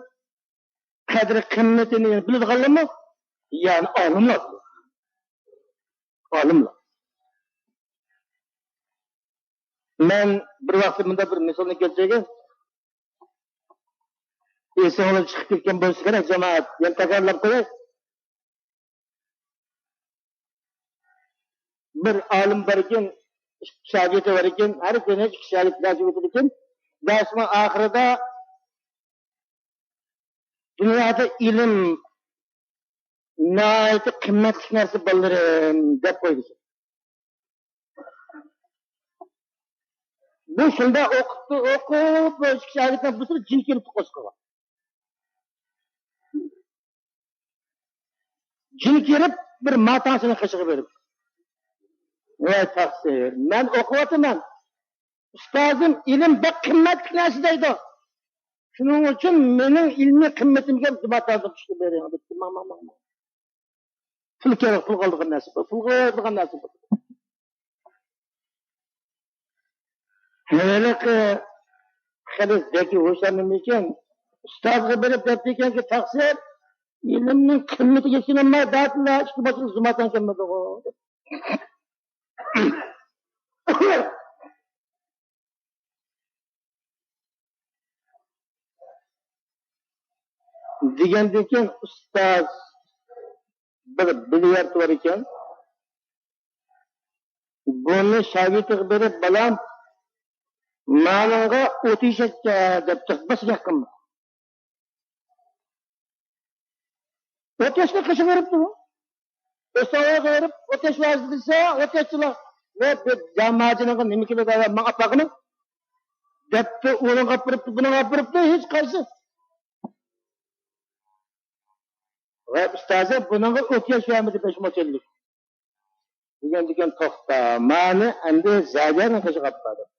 قەدرى قىممىتىنى بىلىدىغانلارمۇ؟ يەنى ئالىملار. ئالىملار. مەن بىر ۋاقىتتا مۇنداق بىر مىسالنى كەلتۈرگەن. ئېسىڭلار چىقىپ كەتكەن بولسا كېرەك، جامائەت. يەنە تەكرارلاپ قوياي. بىر ئالىم باركەن، ئىككى شاگىرتى باركەن، ھەر كۈنى ئىككى شاگىرت دەرس ئۆتىدىكەن. دەرسنىڭ ئاخىرىدا، دۇنيادا ئىلىم ناھايىتى قىممەتلىك نەرسە، بالىلىرىم، دەپ قويدى. بۇ شۇنداق ئوقۇپتۇ، ئوقۇپ، بۇ ئىككى شاگىرتنىڭ بىرسى جىن كىرىپتۇ قورسىقىغا. جىن كىرىپ، بىر ماتاڭچىنىڭ قېشىغا بېرىپ، ۋاي تەقسىر، مەن ئوقۇۋاتىمەن. ئۇستازىم، ئىلىم بەك قىممەتلىك نەرسە دەيدۇ. شۇنىڭ ئۈچۈن مېنىڭ ئىلمىي قىممىتىمگە ماتاڭدىن چۈشۈرۈپ بېرىڭ دەپتۇ. ماڭ، ماڭ، ماڭ، ماڭ. پۇل كېرەك، پۇلغا ئالىدىغان نەرسە بۇ، پۇلغا ئالىدىغان نەرسە بۇ. ھېلىقى خېلى زەكىي، ھوشيار نېمە ئىكەن، ئۇستازغا بېرىپ دەپتىكەنكى، تەقسىر، ئىلىمنىڭ قىممىتىگە چۈشىنەلمەي، دادىلا ئىككى باشلىق زۇماتان كەلمىدىغۇ. دېگەندىن كېيىن ئۇستاز بىر بىليارد بار ئىكەن. بۇنى شاگىرتىغا بېرىپ، بالام، مانىڭغا ئوت يېشەتكە دەپ تۇرۇپ، باشقا گەپ قىلما. ئوت ياشنى قېشىغا بېرىپتۇ. ئۆستەڭلارغا بېرىپ، ئوت ياش ۋەزى دېسە، ئوت ياشچىلار، ۋە بىر جاماجىنىڭغا نېمە كېلىدۇ، ماڭا ئاپارغىنى دەپتۇ، ئۇنىڭغا ئاپىرىپتۇ، بۇنىڭغا ئاپىرىپتۇ، ھېچ قايسى. ۋە ئۇستازى بۇنىڭغا ئوت ياش بەرمىدى، بەش مو تىيىنلىك. دېگەندىكىن، توختا، مانى ئەمدى زەگەرنىڭ قېشىغا ئاپار دەپ.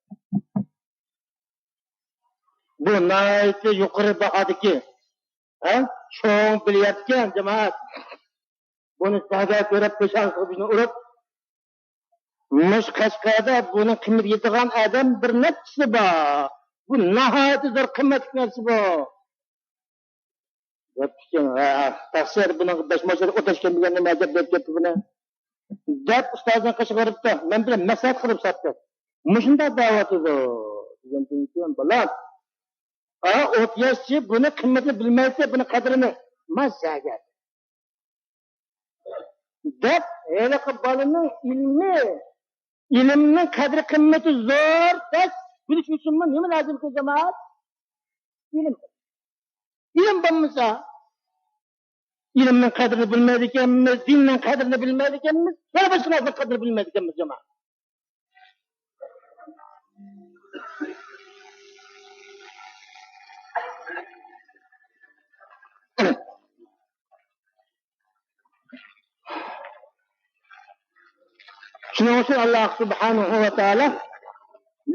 بۇ ناھايىتى يۇقىرى باھادىكى، ھە، چوڭ بىليەتكەن جامائەت. بۇنى زەگەر كۆرۈپ، پېشانىسىغا بىزنى ئۇرۇپ، مۇشۇ قەشقەردە بۇنىڭ قىممىتىگە يېتىدىغان ئادەم بىر نەچچىسى بار. بۇ ناھايىتى زور قىممەتلىك نەرسە بۇ. دەپتىكەن، ھە، تەقسىر، بۇنىڭغا بەش مو تىيىنلىك ئوت ياش كەلمىگەن، نېمە ئەجەب دەپ كەتتى بۇنى. دەپ ئۇستازنىڭ قېشىغا بېرىپتۇ. مەن بىلەن مەسلىھەت قىلىپ ساتتى. مۇشۇنداق دەۋاتىدۇ. دېگەندىن كېيىن، بالام، ئا، ئوت ياشچى بۇنى قىممىتىنى بىلمەيتتى، بۇنى قەدرىنى. ما زەگەر. دەپ، ھېلىقى بالىنىڭ ئىلمى، ئىلىمنىڭ قەدرى قىممىتى زور، بەس، بىلىش ئۈچۈنمۇ نېمە لازىمكى، جامائەت؟ ئىلىم. ئىلىم بولمىسا، ئىلىمنىڭ قەدرىنى بىلمەيدىكەنمىز، دىننىڭ قەدرىنى بىلمەيدىكەنمىز، يەنە باشقا نەرسىنىڭ قەدرىنى بىلمەيدىكەنمىز، جامائەت. شۇنىڭ ئۈچۈن ئاللا سۇبھانەھۇ ۋە تائالا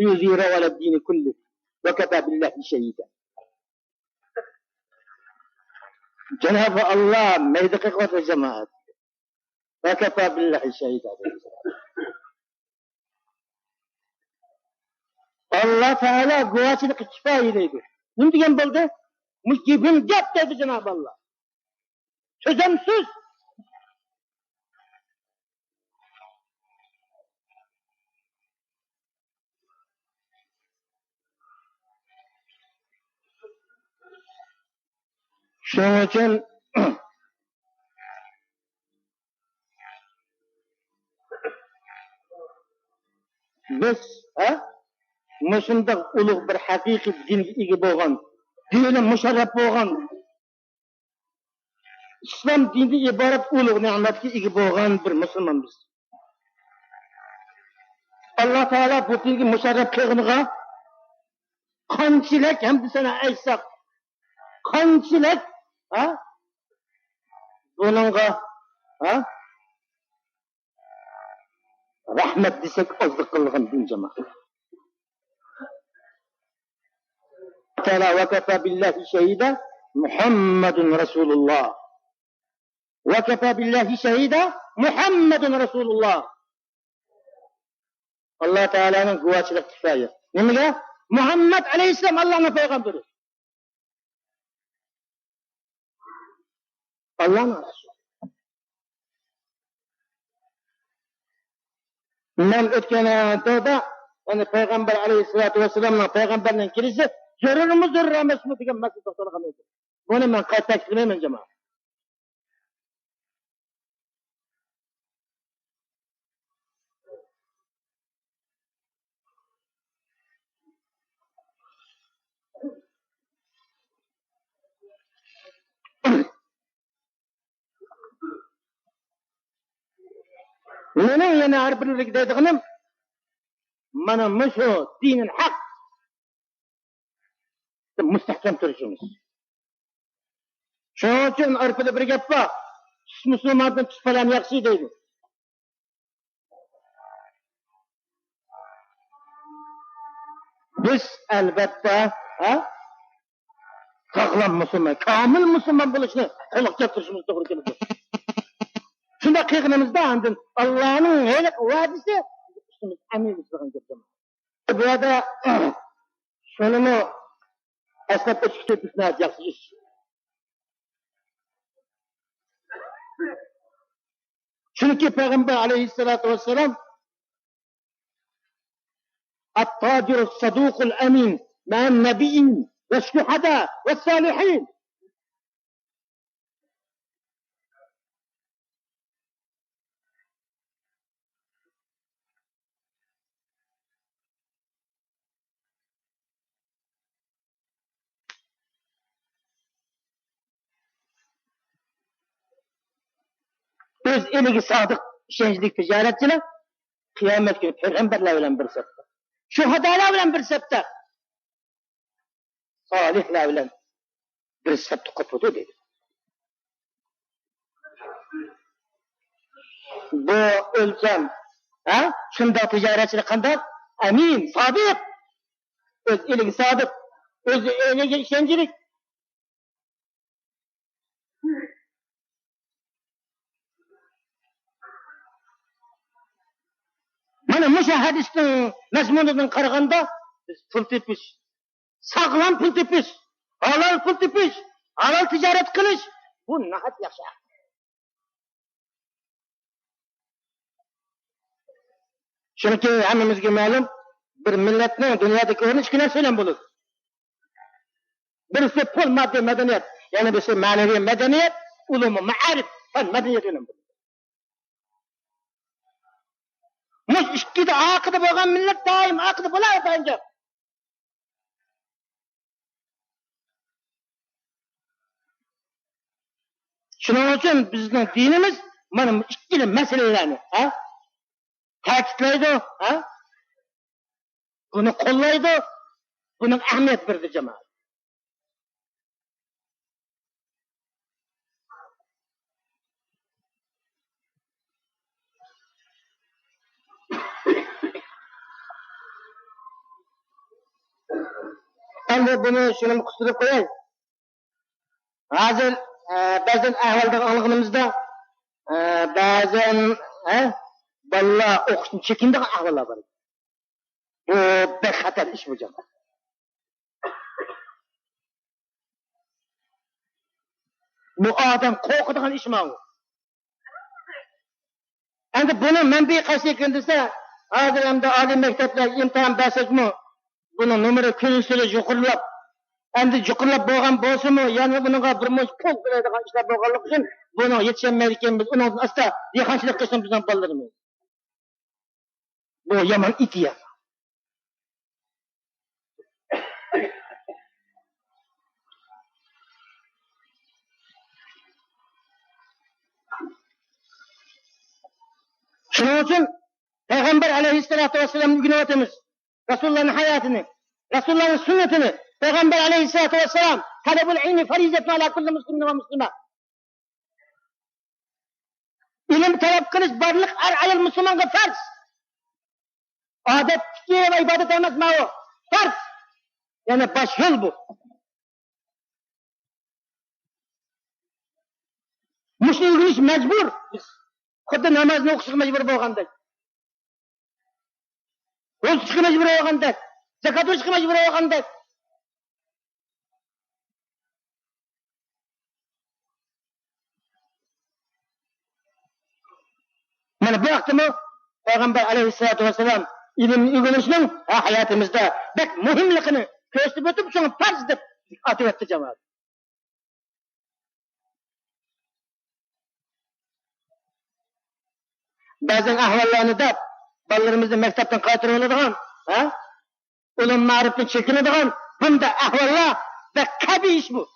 ليظهره على الدين كله وكفى بالله شهيدا. جانابى ئاللا مەيدە قېقىۋاتىدۇ جامائەت. وكفى بالله شهيدا. ئاللا تائالا گۇۋاھچىلىققا كۇپايە دەيدۇ. نېمە دېگەن بولدى؟ مۇشۇ گېپىم گەپ دەيدۇ جانابى ئاللا. سۆزەم سۆز. شۇنىڭ ئۈچۈن بىز، ھە، مۇشۇنداق ئۇلۇغ بىر ھەقىقىي دىنگە ئىگە بولغان، دىنى مۇشەررەپ بولغان، ئىسلام دىنىدىن ئىبارەت ئۇلۇغ نېمەتكە ئىگە بولغان بىر مۇسۇلمانبىز. ئاللا تائالا بۇ دىنگە مۇشەررەپ قىلغىنىغا قانچىلىك ھەمدۇ سانا ئېيتساق، قانچىلىك، ھە؟ بۇنىڭغا، ھە؟ رەھمەت دېسەك ئازلىق قىلغان دىن جامائەت. تائالا، وكفى بالله شهيدا محمد رسول الله. وكفى بالله شهيدا محمد رسول الله. ئاللا تائالانىڭ گۇۋاھچىلىقى كۇپايە. نېمىگە؟ مۇھەممەد ئەلەيھىسسالام ئاللانىڭ پەيغەمبىرى. ئاللانىڭ رەسۇلى. مەن ئۆتكەن ھەپتىدە، يەنى پەيغەمبەر ئەلەيھىسسالاتۇ ۋەسسالامنىڭ، پەيغەمبەرنىڭ كېلىشى زۆرۈرمۇ، زۆرۈر ئەمەسمۇ دېگەن مەسىلىدە توختالغان ئىدىم. بۇنى مەن قايتا تەكىتلىمەيمەن، جامائەت. مېنىڭ يەنە ھەر بىرىڭلارغا دەيدىغىنىم، مانا مۇشۇ دىنىل ھەق مۇستەھكەم تۇرۇشىمىز. شۇنىڭ ئۈچۈن ئەرەبتە بىر گەپ بار، «تۈس مۇسۇلماندىن، تۈس پالان ياخشى» دەيدۇ. بىز ئەلۋەتتە، ھە، ساغلام مۇسۇلمان، كامىل مۇسۇلمان بولۇشنى قولغا كەلتۈرۈشىمىز توغرا كېلىدۇ. شۇنداق قىلغىنىمىزدا ئاندىن ئاللانىڭ ھېلىقى ۋەدىسى ئۈستىمىزگە ئەمەلىي بولىدىغان گەپ. بۇ يەردە شۇنىمۇ ئەسلەپ ئۆتۈش كېرەك، ناھايىتى ياخشى ئىش. چۈنكى پەيغەمبەر ئەلەيھىسسالاتۇ ۋەسسالام، «التاجر الصدوق الأمين مع النبيين والشهداء والصالحين». ئۆز ئېلىگە سادىق، ئىشەنچلىك تىجارەتچىلەر قىيامەت كۈنى پەيغەمبەرلەر بىلەن بىر سەپتە، شۇھادالار بىلەن بىر سەپتە، سالىھلار بىلەن بىر سەپتە قوپىدۇ دېدى. بۇ ئۆلچەم، ھە؟ شۇنداق تىجارەتچىلىك قانداق؟ ئەمىن، سادىق. ئۆز ئېلىگە سادىق، ئۆز ئېلىگە ئىشەنچلىك. مانا مۇشۇ ھەدىسنىڭ مەزمۇنىدىن قارىغاندا، بىز پۇل تېپىش، ساغلام پۇل تېپىش، ھالال پۇل تېپىش، ھالال تىجارەت قىلىش، بۇ ناھايىتى ياخشى ھەق. چۈنكى ھەممىمىزگە مەلۇم، بىر مىللەتنىڭ دۇنيادىكى ئورنى ئىككى نەرسە بىلەن بولىدۇ. بىرسى پۇل، ماددىي مەدەنىيەت، يەنە بىرسى مەنىۋى مەدەنىيەت، ئۇلۇمۇ مائارىپ، پەن، مەدەنىيەت بىلەن بولىدۇ. مۇشۇ ئىككىدە ئارقىدا بولغان مىللەت دائىم ئارقىدا بولاۋېرىدىغان گەپ. شۇنىڭ ئۈچۈن بىزنىڭ دىنىمىز مانا بۇ ئىككىلا مەسىلىلەرنى، ھە، تەكىتلەيدۇ، ھە، بۇنى قوللايدۇ، بۇنىڭغا ئەھمىيەت بېرىدۇ جامائەت. ئەمدى بۇنى شۇنى قىستۇرۇپ قوياي. ھازىر، ئە، بەزەن ئەھۋالدىن ئاڭلىغىنىمىزدا، ئە، بەزەن، ئە، بالىلار ئوقۇشتىن چېكىنىدىغان ئەھۋاللار بار. بۇ بەك خەتەر ئىش بۇ، جان. بۇ ئادەم قورقىدىغان ئىش ماۋۇ. ئەمدى بۇنىڭ مەنبىيى قايسى ئىكەن دېسە، ھازىر ئەمدى ئالىي مەكتەپلەرگە ئىمتىھان بەرسەكمۇ، بۇنىڭ نومۇرى كۈنسېرى يۇقىرىلاپ، ئەمدى يۇقىرىلاپ بولغان بولسىمۇ، يەنە بۇنىڭغا بىر مۇنچە پۇل تۆلەيدىغان ئىشلار بولغانلىقى ئۈچۈن، بۇنىڭغا يېتىشەلمەيدىكەنمىز. ئۇنىڭدىن ئاستا دېھقانچىلىق قىلسۇن بىزنىڭ بالىلىرىمىز. بۇ يامان ئىدىيە. شۇنىڭ ئۈچۈن پەيغەمبەر ئەلەيھىسسالاتۇ ۋەسسالامنى ئۆگىنىۋاتىمىز. رەسۇلۇللانىڭ ھاياتىنى، رەسۇلۇللانىڭ سۈننىتىنى. پەيغەمبەر ئەلەيھىسسالاتۇ ۋەسسالام، تەلەبۇل ئىلمى فەرىزەتۇن ئەلا كۇللى مۇسلىمىن ۋە مۇسلىمە. ئىلىم تەلەپ قىلىش بارلىق ئەر ئايال مۇسۇلمانغا پەرز. ئادەتتىكى ئىبادەت ئەمەس ماۋۇ. پەرز. يەنى باش يول بۇ. مۇشۇنى ئۆگىنىش مەجبۇر. خۇددى نامازنى ئوقۇشقا مەجبۇر بولغاندەك. روزا تۇتۇشقا مەجبۇر بولغاندەك. زاكات بېرىشكە مەجبۇر بولغاندەك. مانا بۇ ھەقتىمۇ پەيغەمبەر ئەلەيھىسسالاتۇ ۋەسسالام ئىلىمنى ئۆگىنىشنىڭ ھە، ھاياتىمىزدا بەك مۇھىملىقىنى كۆرسىتىپ ئۆتۈپ، شۇڭا پەرز دەپ ئاتىۋەتتى، جامائەت. بەزەن ئەھۋاللارنى دەپ، بالىلىرىمىزنى مەكتەپتىن قايتۇرۇۋالىدىغان، ھە؟ ئۇلۇم مائارىپتىن چېكىنىدىغان بۇنداق ئەھۋاللار بەك قەبىھ ئىش بۇ.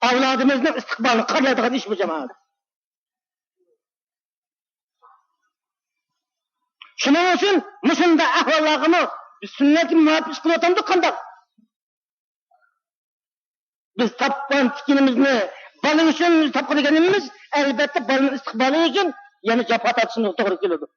ئەۋلادىمىزنىڭ ئىستىقبالىنى قارىلايدىغان ئىش بۇ، جامائەت. شۇنىڭ ئۈچۈن مۇشۇنداق ئەھۋاللارغىمۇ بىز سۈننەتكە مۇۋاپىق ئىش قىلىۋاتامدۇق قانداق؟ بىز تاپقان تىكىنىمىزنى بالا ئۈچۈن تاپقىلى كەلگىنىمىز، ئەلۋەتتە، بالىنىڭ ئىستىقبالى ئۈچۈن يەنە جاپا تارتىشىمىز توغرا كېلىدۇ.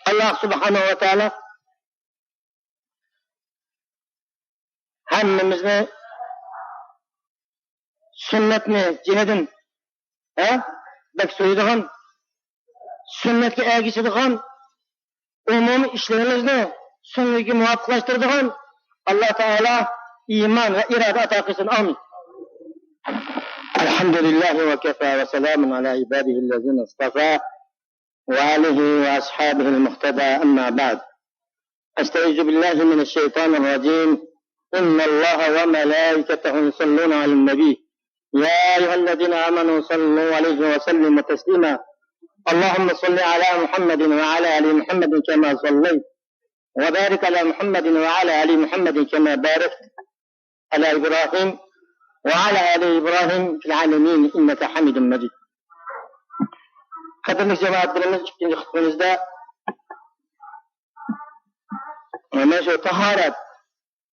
ئاللا سۇبھانەھۇ ۋە تائالا ھەممىمىزنى سۈننەتنى جېنىدىن، ھە، بەك سۆيىدىغان، سۈننەتكە ئەگىشىدىغان، ئومۇمىي ئىشلىرىمىزنى سۈننەتكە مۇۋاپىقلاشتۇرىدىغان ئاللا تائالا ئىمان ۋە ئىرادە ئاتا قىلسۇن. ئامىن. الحمد لله وكفى وسلام على عباده الذين اصطفى وآله وأصحابه المقتدى، أما بعد. أستعيذ بالله من الشيطان الرجيم. إن الله وملائكته يصلون على النبي. يا أيها الذين آمنوا صلوا عليه وسلموا تسليما. اللهم صل على محمد وعلى آل محمد كما صليت. وبارك على محمد وعلى آل محمد كما باركت على إبراهيم وعلى آل إبراهيم في العالمين إنك حميد مجيد. قەدىرلىك جامائەتلىرىمىز، ئىككىنچى خۇتبىمىزدە مانا شۇ تاھارەت،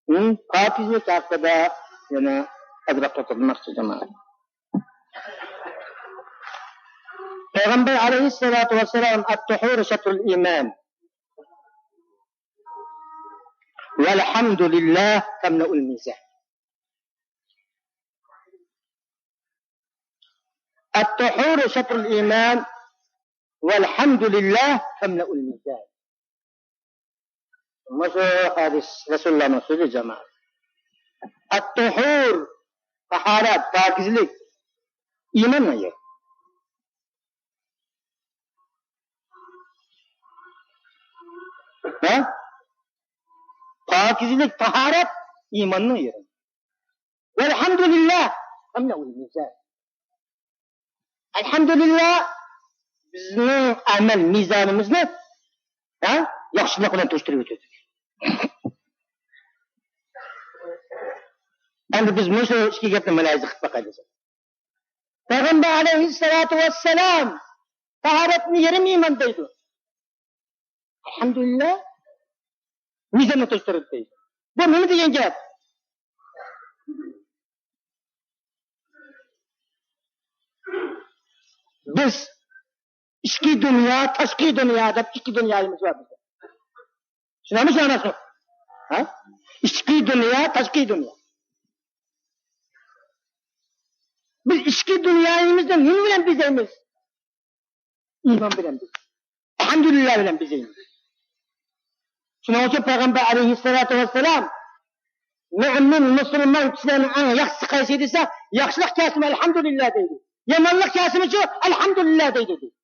ھىم، پاكىزلىك ھەققىدە يەنە ئازراق توختالماقچى، جامائەت. پەيغەمبەر ئەلەيھىسسالاتۇ ۋەسسالام، الطهور شطر الإيمان والحمد لله تملأ الميزان. الطهور شطر الإيمان والحمد لله تملأ الميزان. مۇشۇ ھەدىس رەسۇلۇللانىڭ سۆزى، جامائەت. الطهور، تاھارەت، پاكىزلىك، ئىماننىڭ يېرى. ھە؟ پاكىزلىك، تاھارەت ئىماننىڭ يېرى. والحمد لله تملأ الميزان. ئەلھەمدۇلىللا، بىزنىڭ ئەمەل مىزانىمىزنى، ھە، ياخشىلىق بىلەن توشتۇرۇۋېتىدۇ. ئەمدى بىز مۇشۇ ئىككى گەپنى مۇلاھىزە قىلىپ باقايلى. پەيغەمبەر ئەلەيھىسسالاتۇ ۋەسسالام تاھارەتنى يېرىم ئىمان دەيدۇ. ئەلھەمدۇلىللا، مىزاننى توشتۇرىدۇ دەيدۇ. بۇ نېمە دېگەن گەپ؟ بىز ئىچكى دۇنيا، تاشقى دۇنيا دەپ ئىككى دۇنيايىمىز بار بىزدە. چۈشىنەمسىز مەنىسىنى؟ ھە؟ ئىچكى دۇنيا، تاشقى دۇنيا. بىز ئىچكى دۇنيايىمىزنى نېمە بىلەن بېزەيمىز؟ ئىمان بىلەن بېزەيمىز. ئەلھەمدۇلىللا بىلەن بېزەيمىز. شۇنىڭ ئۈچۈن پەيغەمبەر ئەلەيھىسسالاتۇ ۋەسسالام، مۆمىن، مۇسۇلمان كىشىلەرنىڭ ئەڭ ياخشىسى قايسى دېسە، ياخشىلىق كەلسىمۇ ئەلھەمدۇلىللا دەيدۇ. يامانلىق كەلسىمۇچۇ ئەلھەمدۇلىللا دەيدۇ، دەيدۇ.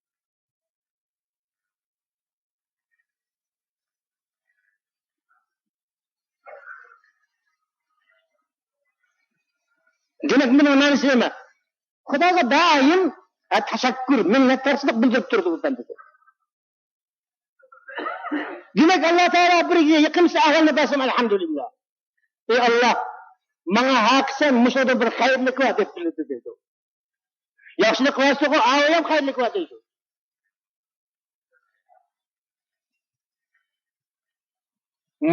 دېمەك، بۇنىڭ مەنىسى نېمە؟ خۇداغا دائىم، ھە، تەشەككۈر، مىننەتدارچىلىق بىلدۈرۈپ تۇرىدۇ بۇ بەندىدە. دېمەك، ئاللا تائالا بىر يېقىمسىز ئەھۋالنى بەرسىمۇ ئەلھەمدۇلىللا. ئەي ئاللا، ماڭا ھەقىقەتەن مۇشۇنىڭدىن بىر خەيرلىك بار دەپ بىلىدۇ دەيدۇ. ياخشىلىق بەرسىغۇ، ئاۋۇ ھەم خەيرلىك بار دەيدۇ.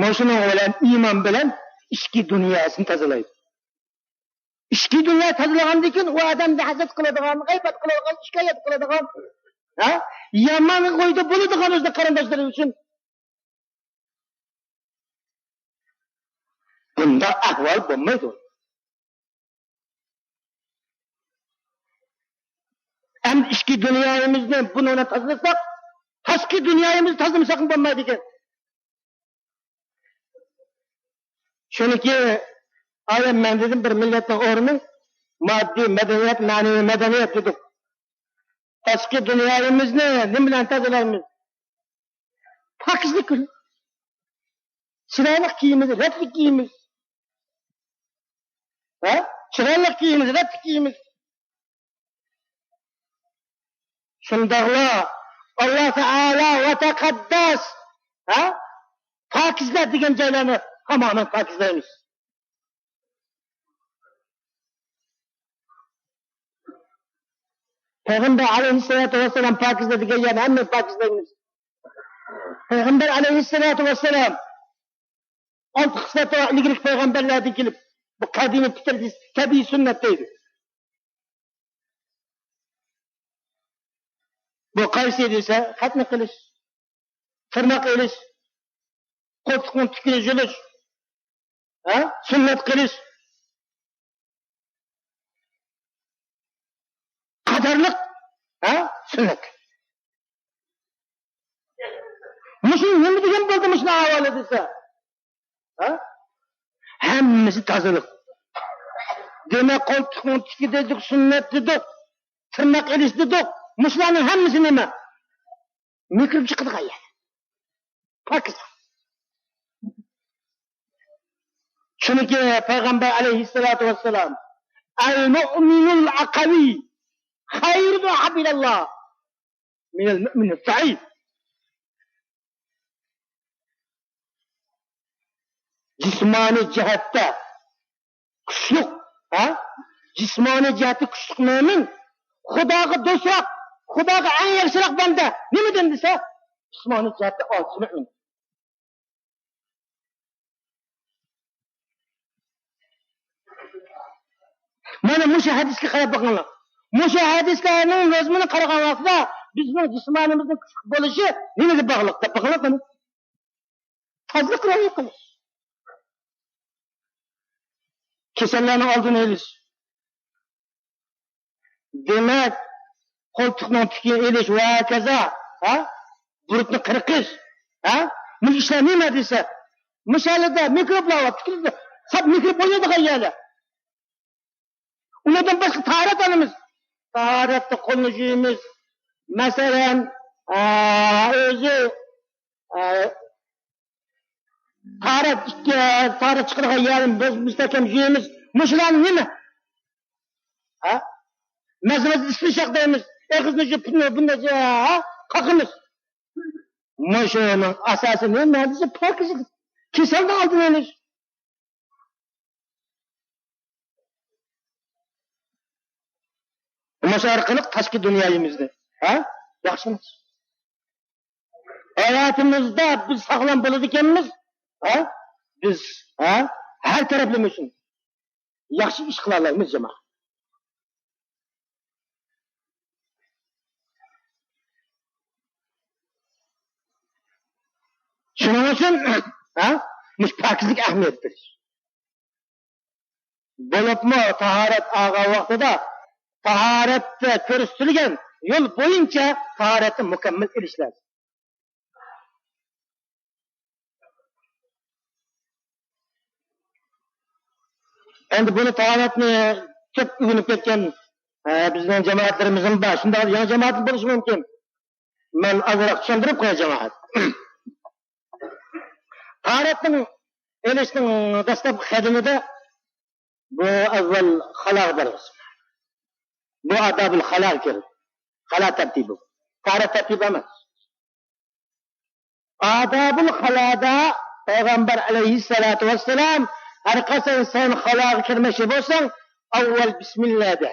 مۇشۇنىڭ بىلەن ئىمان بىلەن ئىچكى دۇنياسىنى تازىلايدۇ. ئىچكى دۇنيا تازىلىغاندىن كېيىن ئۇ ئادەمدە ھەسەت قىلىدىغان، غەيۋەت قىلىدىغان، شىكايەت قىلىدىغان، ھە؟ يامان ئويدا بولىدىغان ئۆزىنىڭ قېرىنداشلىرى ئۈچۈن. بۇنداق ئەھۋال بولمايدۇ. ئەمدى ئىچكى دۇنيايىمىزنى بۇنىڭ بىلەن تازىلىساق، تاشقى دۇنيايىمىزنى تازىلىمىساقمۇ بولمايدىكەن. چۈنكى ئايەم مەن دېدىم، بىر مىللەتنىڭ ئورنى ماددىي مەدەنىيەت، مەنىۋى مەدەنىيەت دېدۇق. تاشقى دۇنيايىمىزنى نېمە بىلەن تازىلايمىز؟ پاكىزلىق بىلەن. چىرايلىق كىيىمىز، رەتلىك كىيىمىز. ھە؟ چىرايلىق كىيىمىز، رەتلىك كىيىمىز. شۇنداقلا ئاللا تائالا ۋە تەقەددەس، ھە؟ پاكىزلە دېگەن جايلارنى تامامەن پاكىزلەيمىز. پەيغەمبەر ئەلەيھىسسالاتۇ ۋەسسالام پاكىزلە دېگەن يەرنى ھەممىمىز پاكىزلەيمىز. پەيغەمبەر ئەلەيھىسسالاتۇ ۋەسسالام ئالتە خىسلەت بار ئىلگىرىكى پەيغەمبەرلەردىن كېلىپ، بۇ قەدىمىي پىترىتى، تەبىئىي سۈننەت دەيدۇ. بۇ قايسى دېسە، خەتنە قىلىش، تىرناق ئېلىش، قولتۇقنىڭ تۈكىنى يۇلۇش، ھە؟ سۈننەت قىلىش قاتارلىق، ھە؟ سۈننەت. مۇشۇ نېمە دېگەن بولدى مۇشۇنى ئاۋالى دېسە؟ ھە؟ ھەممىسى تازىلىق. دېمەك، قولتۇقنىڭ تۈكى دېدۇق، سۈننەت دېدۇق، تىرناق ئېلىش دېدۇق. مۇشۇلارنىڭ ھەممىسى نېمە؟ مىكروب چىقىدىغان يەر. پاكىز. چۈنكى پەيغەمبەر ئەلەيھىسسالاتۇ ۋەسسالام، «المؤمن القوي خير وأحب إلى الله من المؤمن الضعيف.» جىسمانىي جەھەتتە كۈچلۈك، ھە؟ جىسمانىي جەھەتتە كۈچلۈك مۆمىن خۇداغا دوستراق، خۇداغا ئەڭ ياخشىراق بەندە. نېمىدىن دېسە، جىسمانىي جەھەتتە ئاجىز مۆمىن. مانا مۇشۇ ھەدىسكە قاراپ بېقىڭلار. مۇشۇ ھەدىسلەرنىڭ مەزمۇنىغا قارىغان ۋاقىتتا بىزنىڭ جىسمانىيىمىزنىڭ كۈچلۈك بولۇشى نېمىگە باغلىق دەپ بېقىڭلار قېنى. تازىلىق رىئايە قىلىش. كېسەللەرنىڭ ئالدىنى ئېلىش. دېمەك، قولتۇقنىڭ تۈكىنى ئېلىش ۋە ھاكازا، ھە؟ بۇرۇتنى قىرقىش، ھە؟ مۇشۇ ئىشلار نېمە دېسە، مۇشۇ يەردە مىكروبلار بار، تۈكىدە ساپ مىكروب ئوينايدىغان يەرلەر. ئۇنىڭدىن باشقا تاھارەت ئالىمىز. تاھارەتتە قولنى يۇيىمىز. مەسىلەن، ئا، ئۆزى، ئا، تاھارەت، ئىككى، تاھارەت چىقىدىغان يەرنى بىز مۇستەھكەم يۇيىمىز. مۇشۇلار نېمە؟ ھە؟ مەزمۇت ئىستىنشاق دەيمىز. ئېغىزنى يۇيۇپ، بۇنى، بۇنى، ھە؟ قاقىمىز. مۇشۇنىڭ ئاساسى نېمە دېسە، پاكىزلىق. كېسەلنىڭ ئالدىنى ئېلىش. مۇشۇ ئارقىلىق تاشقى دۇنيايىمىزنى، ھە؟ ياخشىلاش. ئايا ھاياتىمىزدا بىز ساغلام بولىدىكەنمىز، ھە؟ بىز، ھە؟ ھەر تەرەپلىمە ئۈچۈن ياخشى ئىش قىلالايمىز، جامائەت. شۇنىڭ ئۈچۈن، ھە؟ مۇشۇ پاكىزلىككە ئەھمىيەت بېرىش. بولۇپمۇ تاھارەت ئالغان ۋاقتىدا تاھارەتتە كۆرسىتىلگەن يول بويىچە تاھارەتنى مۇكەممەل ئېلىش لازىم. ئەمدى بۇنى تاھارەتنى كۆپ ئۆگىنىپ كەتكەن، ئە، بىزنىڭ جامائەتلىرىمىزمۇ بار. شۇنداق يېڭى جامائەتمۇ بولۇشى مۇمكىن. مەن ئازراق چۈشەندۈرۈپ قوياي، جامائەت. تاھارەتنىڭ ئېلىشنىڭ دەسلەپكى قەدىمىدە بۇ ئەۋۋەل خالاغا بارىمىز. بۇ ئادابۇل خالاغا كىرىدۇ. خالا تەرتىپى بۇ. تاھارەت تەرتىپى ئەمەس. ئادابۇل خالادا پەيغەمبەر ئەلەيھىسسالاتۇ ۋەسسالام ھەر قاچان سەن خالاغا كىرمەكچى بولساڭ، ئاۋۋال بىسمىللا دە.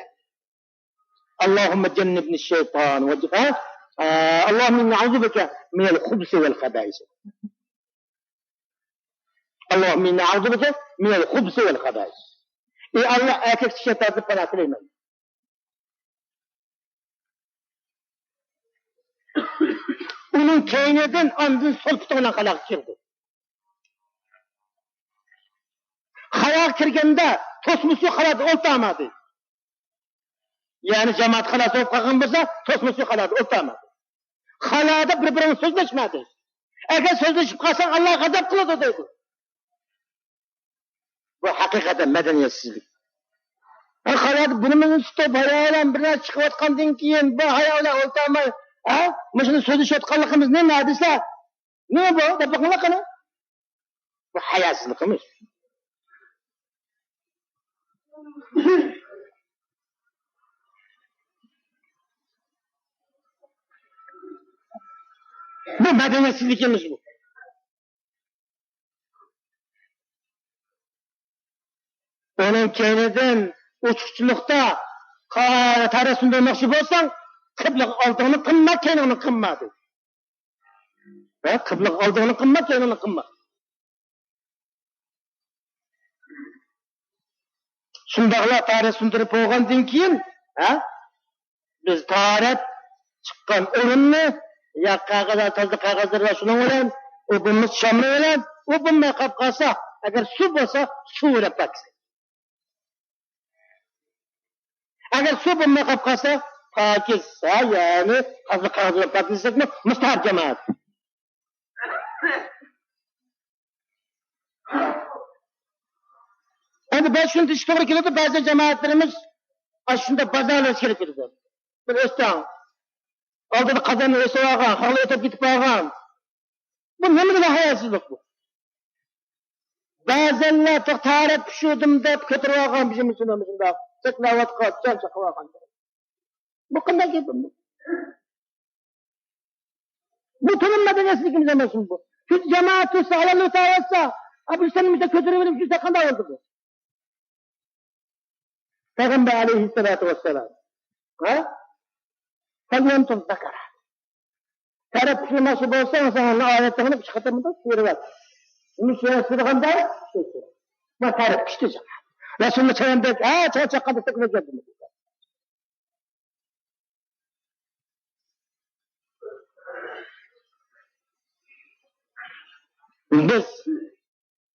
اللهم جنبني الشيطان و، ھە؟ ئە، اللهم إني أعوذ بك من الخبث والخبائث. اللهم إني أعوذ بك من الخبث والخبائث. ئى ئاللا، ئەركەك شەيتاندىن پاناھ تىلەيمەن. ئۇنىڭ كەينىدىن ئاندىن سول پۇتۇڭ بىلەن خالاغا كىردى. خالاغا كىرگەندە توسمىسى خالادا ئولتۇرمىدى. يەنى جامائەت خالادا بولۇپ قالغان بولسا، توسمىسى خالادا ئولتۇرمىدى. خالادا بىر-بىرىڭ سۆزلەشمەدى. ئەگەر سۆزلىشىپ قالساڭ، ئاللا غەزەپ قىلىدۇ دەيدۇ. بۇ ھەقىقەتەن مەدەنىيەتسىزلىك. ھە، خالادا بۇنىمىزنى تۇتۇپ، ھايا بىلەن بىر نەرسە چىقىۋاتقاندىن كېيىن، بۇ ھايا بىلەن ئولتۇرماي، ھە، مۇشۇنى سۆزلىشىۋاتقانلىقىمىز نېمە دېسە، نېمە بۇ دەپ بېقىڭلار قېنى. بۇ ھاياسىزلىقىمىز. بۇ مەدەنىيەتسىزلىكىمىز بۇ. ئۇنىڭ كەينىدىن ئوچۇقچىلىقتا قا-، تەرەت سۇندۇرماقچى بولساڭ، قىبلىغا ئالدىڭنى قىلما، كەينىڭنى قىلما دېدى. ھە، قىبلىغا ئالدىڭنى قىلما، كەينىڭنى قىلما. شۇنداقلا تەرەت سۇندۇرۇپ بولغاندىن كېيىن، ھە، بىز تەرەت چىققان ئورۇننى يا قەغەز، تازا قەغەزلەر بار، شۇنىڭ بىلەن، ئۇ بولمىسا شامپۇ بىلەن، ئۇ بولماي قاپ قالسا، ئەگەر سۇ بولسا، سۇ بىلەن پاكىز. ئەگەر سۇ بولماي قاپ قالسا، پاكىز، ھە، يەنى تازا قەغەز بىلەن پاكىزلىسەكمۇ مۇستەھەب، جامائەت. ئەمدى بەزى شۇنى دېيىش توغرا كېلىدۇ، بەزى جامائەتلىرىمىز ئاشۇنداق بازارلارغا كىرىپ كېتىدۇ. بىر ئۆستەڭ ئالدىدا قازاننى ئېسىۋالغان، خالا ئېتىپ كېتىپ قالغان. بۇ نېمە دېگەن ھاياسىزلىق بۇ؟ بەزەنلەر تاھارەت پىشۇردۇم دەپ كۆتۈرۈۋالغان بىزنىڭ مۇسۇلمانلار شۇنداق سەكرەۋاتقان، چاقچاقلاۋاتقان. بۇ قانداق گەپ بۇ؟ بۇ تولىمۇ مەدەنىيەتسىزلىكىمىز ئەمەسمۇ بۇ؟ شۇ جامائەت تۇرسا، ھالال ئۆتەۋاتسا، ئا، بىر سەن مۇشۇنداق كۆتۈرۈۋېلىپ يۈرسە قانداق بولىدۇ بۇ؟ پەيغەمبەر ئەلەيھىسسالاتۇ ۋەسسالام، ھە؟ فَلْيَمْتُشْ ذَكَرَهُ. تەرەت پىشۇرماقچى بولساڭ، سەن ئايەتلەرنى ئۈچ قېتىم سۈرۈۋەت. نېمە سۈرە سۈرگەندە؟ ما تەرەت پىشتى جانا. رەسۇلۇللا چاياندەك، ھە، چاي چاققاندا تۆكۈلگەن. بىز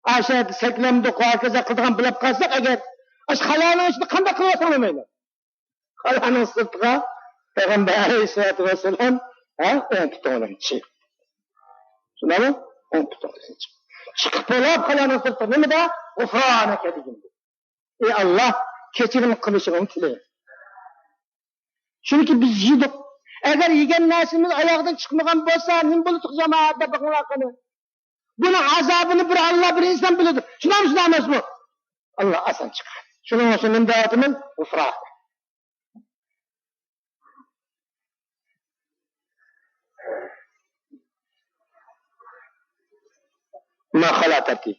ئاشۇ يەردە سەكرەمدۇق، ھاكازا قىلىدىغان بىلىپ قالساق ئەگەر، ئاشۇ خالانىڭ ئىچىدە قانداق قىلىۋاتساڭ بولمايدۇ. خالانىڭ سىرتىغا پەيغەمبەر ئەلەيھىسسالاتۇ ۋەسسالام، ھە، ئوڭ پۇتۇڭ بىلەن چىق. شۇنداقمۇ؟ ئوڭ پۇتۇڭ بىلەن چىق. چىقىپ بولۇپ خالانىڭ سىرتىغا نېمىدە؟ غۇفرانەكە دېگەن. ئى ئاللا، كەچۈرۈم قىلىشىڭنى تىلەيمەن. چۈنكى بىز يېدۇق. ئەگەر يېگەن نەرسىمىز ئاياغدىن چىقمىغان بولسا، نېمە بولىدۇ جامائەت دەپ بېقىڭلار قېنى. بۇنىڭ ئازابىنى بىر ئاللا، بىر ئىنسان بىلىدۇ. شۇنداقمۇ، شۇنداق ئەمەسمۇ؟ ئاللا ئاسان چىقىرىدۇ. شۇنىڭ ئۈچۈن نېمە دەۋاتىمەن؟ غۇفران. ما خالا تەرتىپ.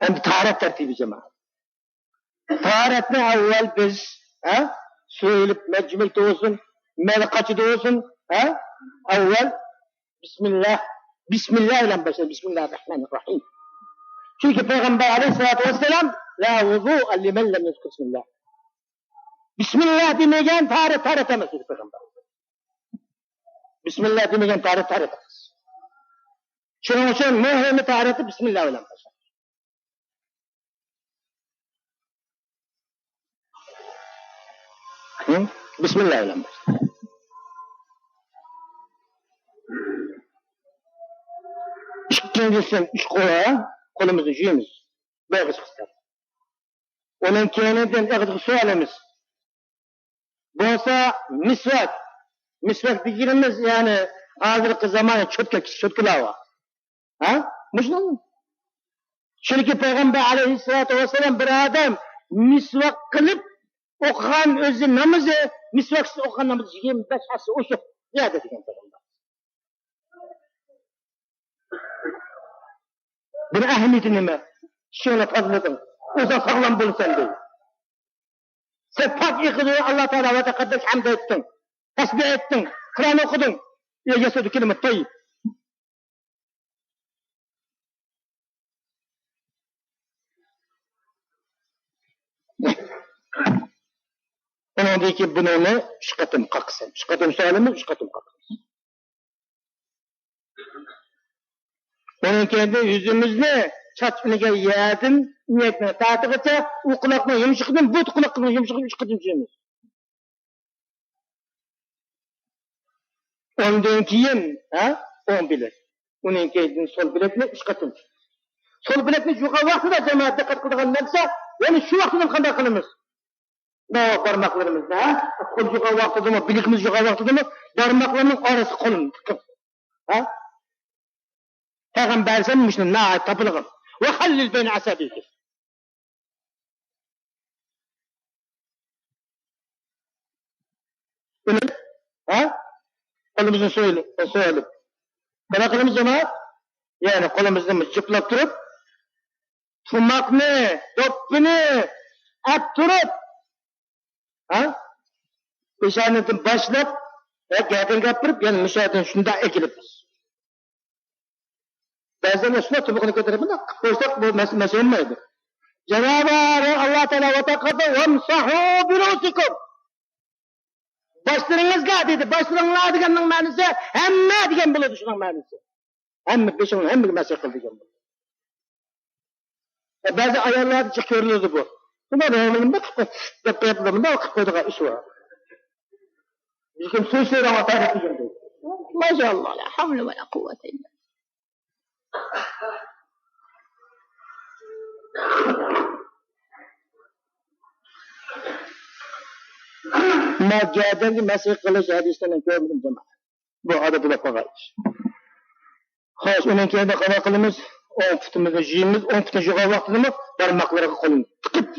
ئەمدى تاھارەت تەرتىپى، جامائەت. تاھارەتنى ئەۋۋەل بىز، ھە، سۆيۈلۈپ مەجمەكتە بولسۇن، مەيلى قاچىدا بولسۇن، ھە، ئەۋۋەل بىسمىللا، بىسمىللا بىلەن باشلايدۇ. بىسمىللا رەھمانىر رەھىم. چۈنكى پەيغەمبەر ئەلەيھىسسالاتۇ ۋەسسالام، لا ۋۇزۇئە لىمەن لەم يەزكۇر بىسمىللا. بىسمىللا دېمىگەن تارىت، تارىت ئەمەس دېدى پەيغەمبەر. بىسمىللا دېمىگەن تارىت، تارىت ئەمەس. شۇنىڭ ئۈچۈن مۇھىمى تارىتى بىسمىللا بىلەن باشلاش. ھە؟ بىسمىللا بىلەن باشلاش. ئىككىنچىسى، ئۈچ قول، قولىمىزنى جۇيىمىز. بىر ئېغىز قىسقا. ئۇنىڭ كەينىدىن ئېغىزغا سۇ ئالىمىز. بولسا مىسۋاك. مىسۋاك دېگىنىمىز، يەنى، ھازىرقى زامان چوتكا، چوتكىلار بار. ھە؟ مۇشۇنىڭ. چۈنكى پەيغەمبەر ئەلەيھىسسالاتۇ ۋەسسالام، بىر ئادەم مىسۋاك قىلىپ ئوقۇغان ئۆزى نامىزى، مىسۋاكسىز ئوقۇغان نامىزى يىگىرمە بەش ھەسسە ئوشۇق زىيادە دېگەن پەيغەمبەر. بۇنىڭ ئەھمىيىتى نېمە؟ چىشىڭنى تازىلىدىڭ. ئۆزۈڭ ساغلام بولىسەن دەيدۇ. سەن پاك ئېقىدۇ، ئاللا تائالا ۋە تەقەددەس ھەمد ئېيتتىڭ. تەسبىھ ئېيتتىڭ. قۇرئان ئوقۇدۇڭ. يەسۇدۇ كەلىمە تەييىب. ئۇنىڭدىن كېيىن بۇنىڭنى ئۈچ قېتىم قاقىسەن. ئۈچ قېتىم سالىمىز، ئۈچ قېتىم قاقىمىز. ئۇنىڭ كەينىدىن يۈزىمىزنى چاچ ئۈنگەن يەردىن ئىنەكنىڭ تاتىغىچە، ئۇ قۇلاقنىڭ يۇمشىقىدىن بۇ قۇلاقنىڭ يۇمشىقىغا ئۈچ قېتىم سۈيىمىز. ئۇندىن كېيىن، ھە، ئوڭ بىلەك. ئۇنىڭ كەينىدىن سول بىلەكنى ئۈچ قېتىم. سول بىلەكنى جۇغان ۋاقتىدا جامائەت دىققەت قىلىدىغان نەرسە، يەنى شۇ ۋاقتىدىن قانداق قىلىمىز؟ ماۋۇ بارماقلىرىمىزنى، ھە؟ قول جۇغان ۋاقتىدىمۇ، بىلىكىمىز جۇغان ۋاقتىدىمۇ، بارماقلىرىنىڭ ئارىسى قولىنى تىقىپ، ھە؟ پەيغەمبەر ئەلەيھىسسالام مۇشۇنى ناھايىتى تاپىلىغان. ۋەخەللىل بەينە ئەسابىئىكە. بۇنى، ھە؟ قولىمىزنى سويۇلۇپ، سويۇلۇپ. قانداق قىلىمىز جامائەت؟ يەنى قولىمىزنى جۈپلەپ تۇرۇپ، تۇماقنى، دوپپىنى ئەپ تۇرۇپ، ھە؟ پېشانىدىن باشلاپ، ھە، گەدەنگە ئەپ بېرىپ، يەنە مۇشۇ يەردىن شۇنداق ئەكېلىپ. بەزىلەر شۇنداق تۇمىقىنى كۆتۈرۈپ، مۇنداق قىلىپ قويساق، بۇ مەس-، مەسىلە بولمايدۇ. جانابى ئاللا تائالا ۋە تەقەددەس، «ۋەمسەھۇ بىرۇئۇسىكۇم.» باشلىرىڭىزغا دېدى. باشلىرىڭلار دېگەننىڭ مەنىسى ھەممە دېگەن بولىدۇ، شۇنىڭ مەنىسى. ھەممە بېشىڭلار، ھەممىگە مەسىح قىل دېگەن بولىدۇ. بەزى ئاياللاردا جىق كۆرۈلىدۇ بۇ. بۇنى رومىنىڭدا قىلىپ قوي-، دەپ قويۇپلا، مۇنداق قىلىپ قويىدىغان ئىش بار. لېكىن سۆز سۆيرەڭ ئاتايلىق دېگەندەك. ماشاءاللا، لا حول ولا قوة إلا بالله. ما گەدەنگە مەسىح قىلىش ھەدىسلىرىنى كۆرمىدىم جامائەت. بۇ ئادەتتە بولۇپ قالغان ئىش. خوش، ئۇنىڭ كەينىدە قانداق قىلىمىز؟ ئوڭ پۇتىمىزنى جۇيىمىز، ئوڭ پۇتنى جۇغان ۋاقتىدىمۇ بارماقلىرىغا قولىنى تىقىپ،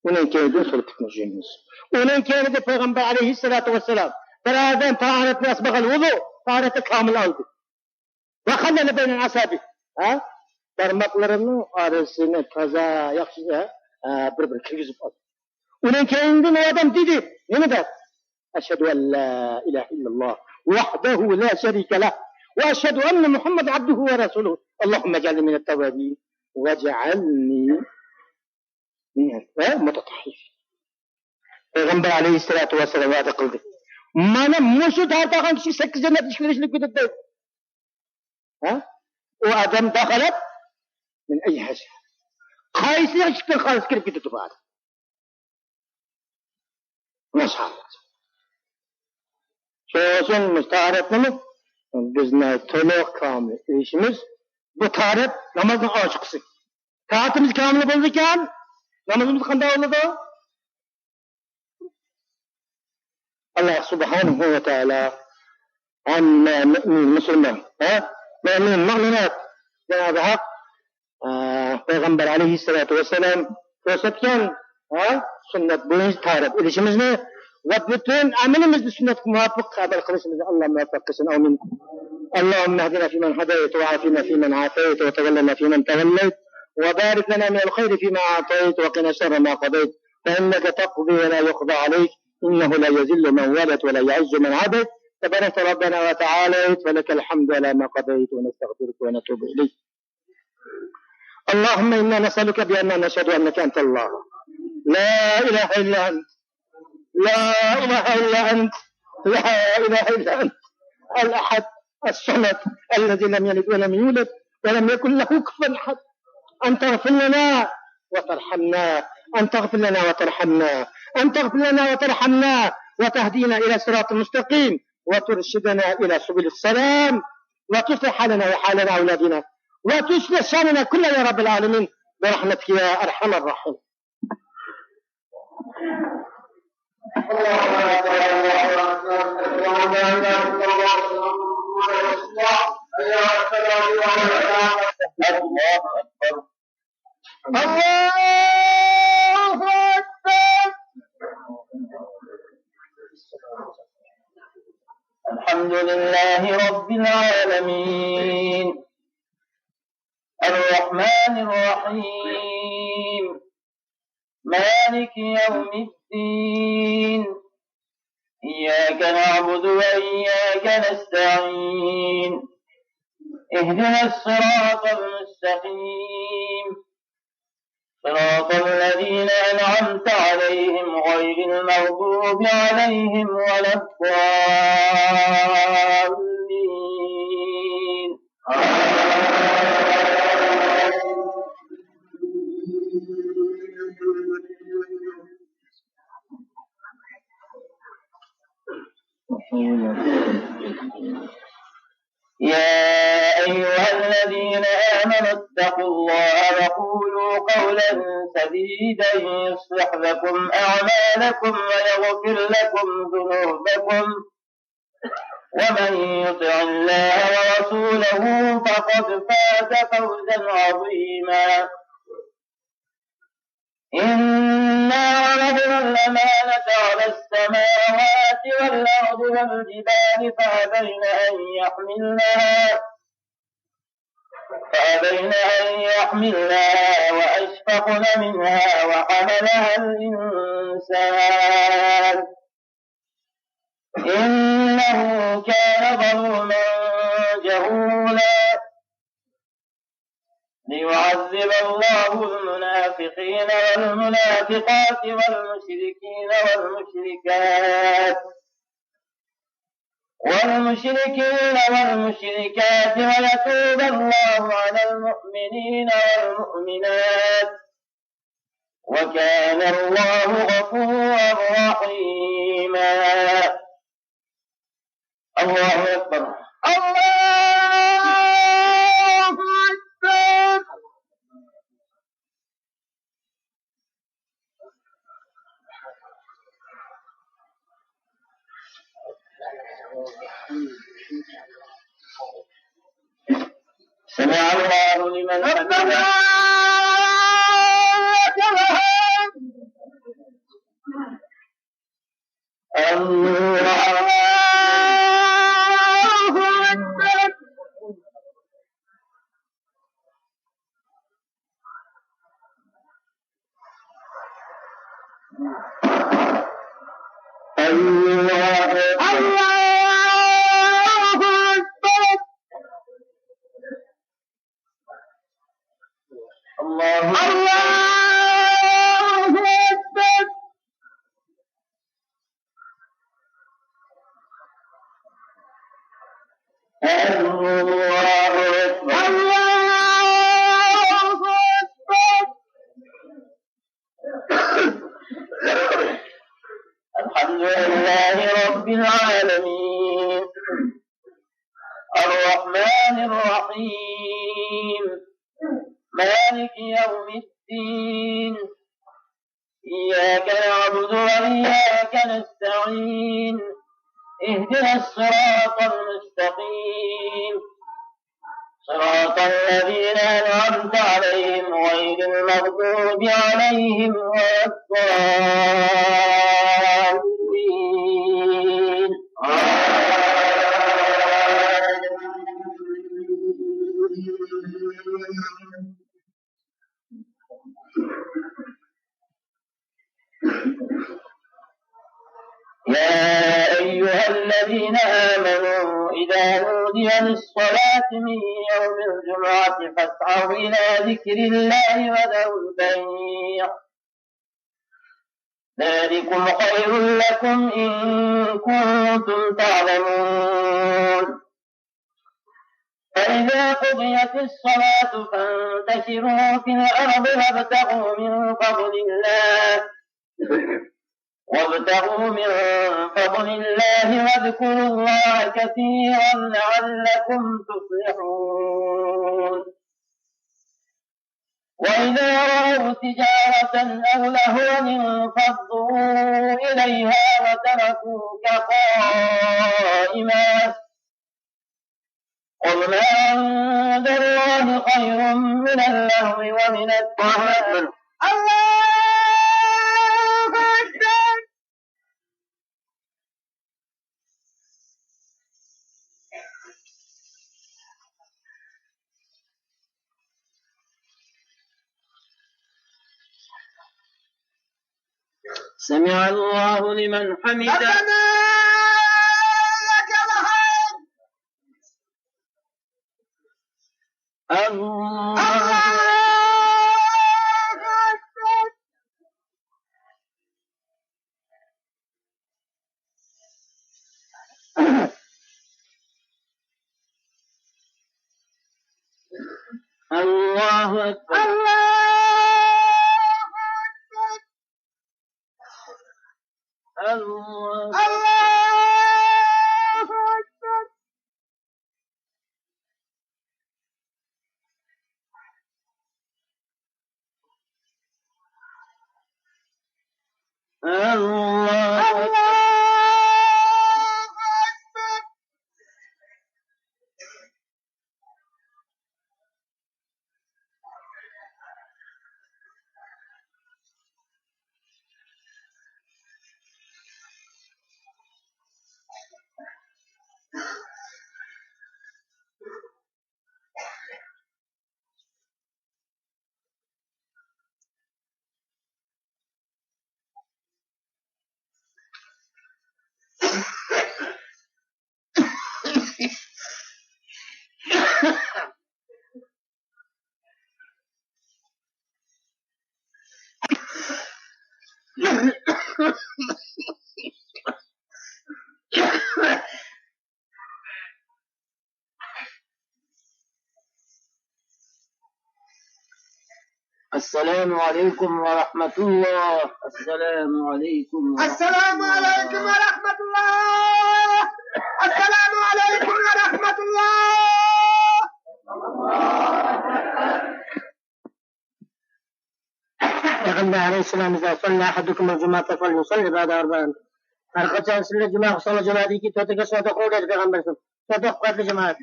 ئۇنىڭ كەينىدىن سول پۇتنى جۇيىمىز. ئۇنىڭ كەينىدە پەيغەمبەر ئەلەيھىسسالاتۇ ۋەسسالام، بىر ئادەم تاھارەتنى ئەسبەغەل ۋۇزۇ، تاھارەتنى كامىل ئالدى. ۋەخەللەل بەينە ئەسابىئىھ. ھە؟ بارماقلىرىنىڭ ئارىسىنى تازا ياخشى، ھە، بىر-بىرىگە كىرگۈزۈپ ئالدى. ئۇنىڭ كەينىدىن ئۇ ئادەم دېدى. نېمە دەپ؟ أشهد أن لا إله إلا الله وحده لا شريك له، وأشهد أن محمدا عبده ورسوله. اللهم اجعلني من التوابين واجعلني من المتطهرين. پەيغەمبەر ئەلەيھىسسالاتۇ ۋەسسالام ۋەدە قىلدى. مانا مۇشۇ تارتاغان كىشى سەككىز جەننەت ئىشىكلىرى ئېچىلىپ كېتىدۇ دەيدۇ. ھە؟ ئۇ ئادەم دەخەلەت مىن ئەييىھا شاء. قايسى ئىشىكتىن خالىسا كىرىپ كېتىدۇ بۇ ئادەم. ماشائاللا. شۇنىڭ ئۈچۈن مۇشۇ تاھارەتنىمۇ بىز ناھايىتى تولۇق، كامىل ئېلىشىمىز. بۇ تاھارەت نامازنىڭ ئاچقۇسى. تاھارىتىمىز كامىل بولىدىكەن، نامىزىمىز قانداق بولىدۇ؟ ئاللا سۇبھانەھۇ ۋە تائالا ھەممە مۆمىن، مۇسۇلمان، ھە؟ مۆمىن، مۆمىنات، جانابى ھەق، ئە، پەيغەمبەر ئەلەيھىسسالاتۇ ۋەسسالام كۆرسەتكەن، ھە، سۈننەت بويىچە تاھارەت ئېلىشىمىزنى ۋە پۈتۈن ئەمىلىمىزنى سۈننەتكە مۇۋاپىق ئەمەل قىلىشىمىزنى ئاللا مۇۋەپپەق قىلسۇن. ئامىن. اللهم اهدنا فيمن هديت وعافنا فيمن عافيت وتولنا فيمن توليت وبارك لنا من الخير فيما أعطيت وقنا شر ما قضيت فإنك تقضي ولا يقضى عليك إنه لا يذل من واليت ولا يعز من عاديت تباركت ربنا وتعاليت، ولك الحمد على ما قضيت، ونستغفرك ونتوب إليك. اللهم إنا نسألك بأننا نشهد أنك أنت الله، لا إله إلا أنت، لا إله إلا أنت، لا إله إلا أنت، الأحد الصمد، الذي لم يلد ولم يولد ولم يكن له كفوا أحد، أن تغفر لنا وترحمنا، أن تغفر لنا وترحمنا، أن تغفر لنا وترحمنا، وتهدينا إلى صراط مستقيم، وترشدنا إلى سبل السلام، وتصلح حالنا وحال أولادنا، وتصلح شأننا كله يا رب العالمين، برحمتك يا أرحم الراحمين. الله أكبر. الحمد لله رب العالمين. الرحمن الرحيم. مالك يوم الدين. إياك نعبد وإياك نستعين. اهدنا الصراط المستقيم. صراط الذين أنعمت عليهم غير المغضوب عليهم ولا الضالين. يا أيها الذين آمنوا اتقوا الله وقولوا قولا سديدا يصلح لكم أعمالكم ويغفر لكم ذنوبكم ومن يطع الله ورسوله فقد فاز فوزا عظيما. إنا عرضنا الأمانة على السماوات والأرض والجبال فأبين أن يحملنها، فأبين أن يحملنها وأشفقن منها وحملها الإنسان، إنه كان ظلوما جهولا. ليعذب الله المنافقين والمنافقات والمشركين والمشركات والمشركين والمشركات ويتوب الله على المؤمنين والمؤمنات، وكان الله غفورا رحيما. الله أكبر. الله أكبر. سمع الله لمن حمده. ربنا لك الحمد. الله أكبر. الله أكبر. الله أكبر. الله أكبر. الله أكبر. الله أكبر. الحمد لله رب العالمين. الرحمن الرحيم. مالك يوم الدين. إياك نعبد وإياك نستعين. اهدنا الصراط المستقيم. صراط الذين أنعمت عليهم غير المغضوب عليهم ولا الضالين. يا أيها أيها الذين آمنوا إذا نودي للصلاة من يوم الجمعة فاسعوا إلى ذكر الله وذروا البيع ذلكم خير لكم إن كنتم تعلمون. فإذا قضيت الصلاة فانتشروا في الأرض وابتغوا من فضل الله، وابتغوا من فضل الله واذكروا الله كثيرا لعلكم تفلحون. وإذا رأوا تجارة أو لهوا انفضوا إليها وتركوك قائما. قل ما عند الله خير من اللهو ومن التجارة. الله أكبر. سمع الله لمن حمده. ربنا لك الحمد. الله أكبر. الله أكبر. الله أكبر. الله أكبر. الله أكبر. السلام عليكم ورحمة الله. السلام عليكم ورحمة الله. السلام عليكم ورحمة الله. السلام عليكم ورحمة الله. پەيغەمبەر ئەلەيھىسسالام: إذا صلى أحدكم الجمعة فليصل بعدها أربعا. ھەر قاچان سىلەر جۈمە ئوقۇساڭلار، جۈمەدىن كېيىن تۆت رەكەت سۈننەت ئوقۇڭ دېدى پەيغەمبەر. تۆت رەكەت ئوقۇڭ جامائەت.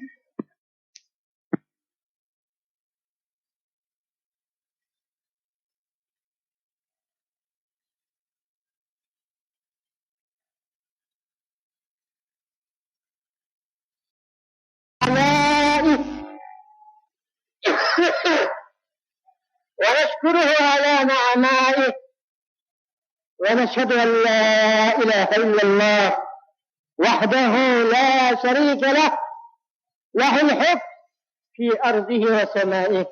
آلائه ونشكره على نعمائه ونشهد أن لا إله إلا الله وحده لا شريك له، له الحكم في أرضه وسمائه،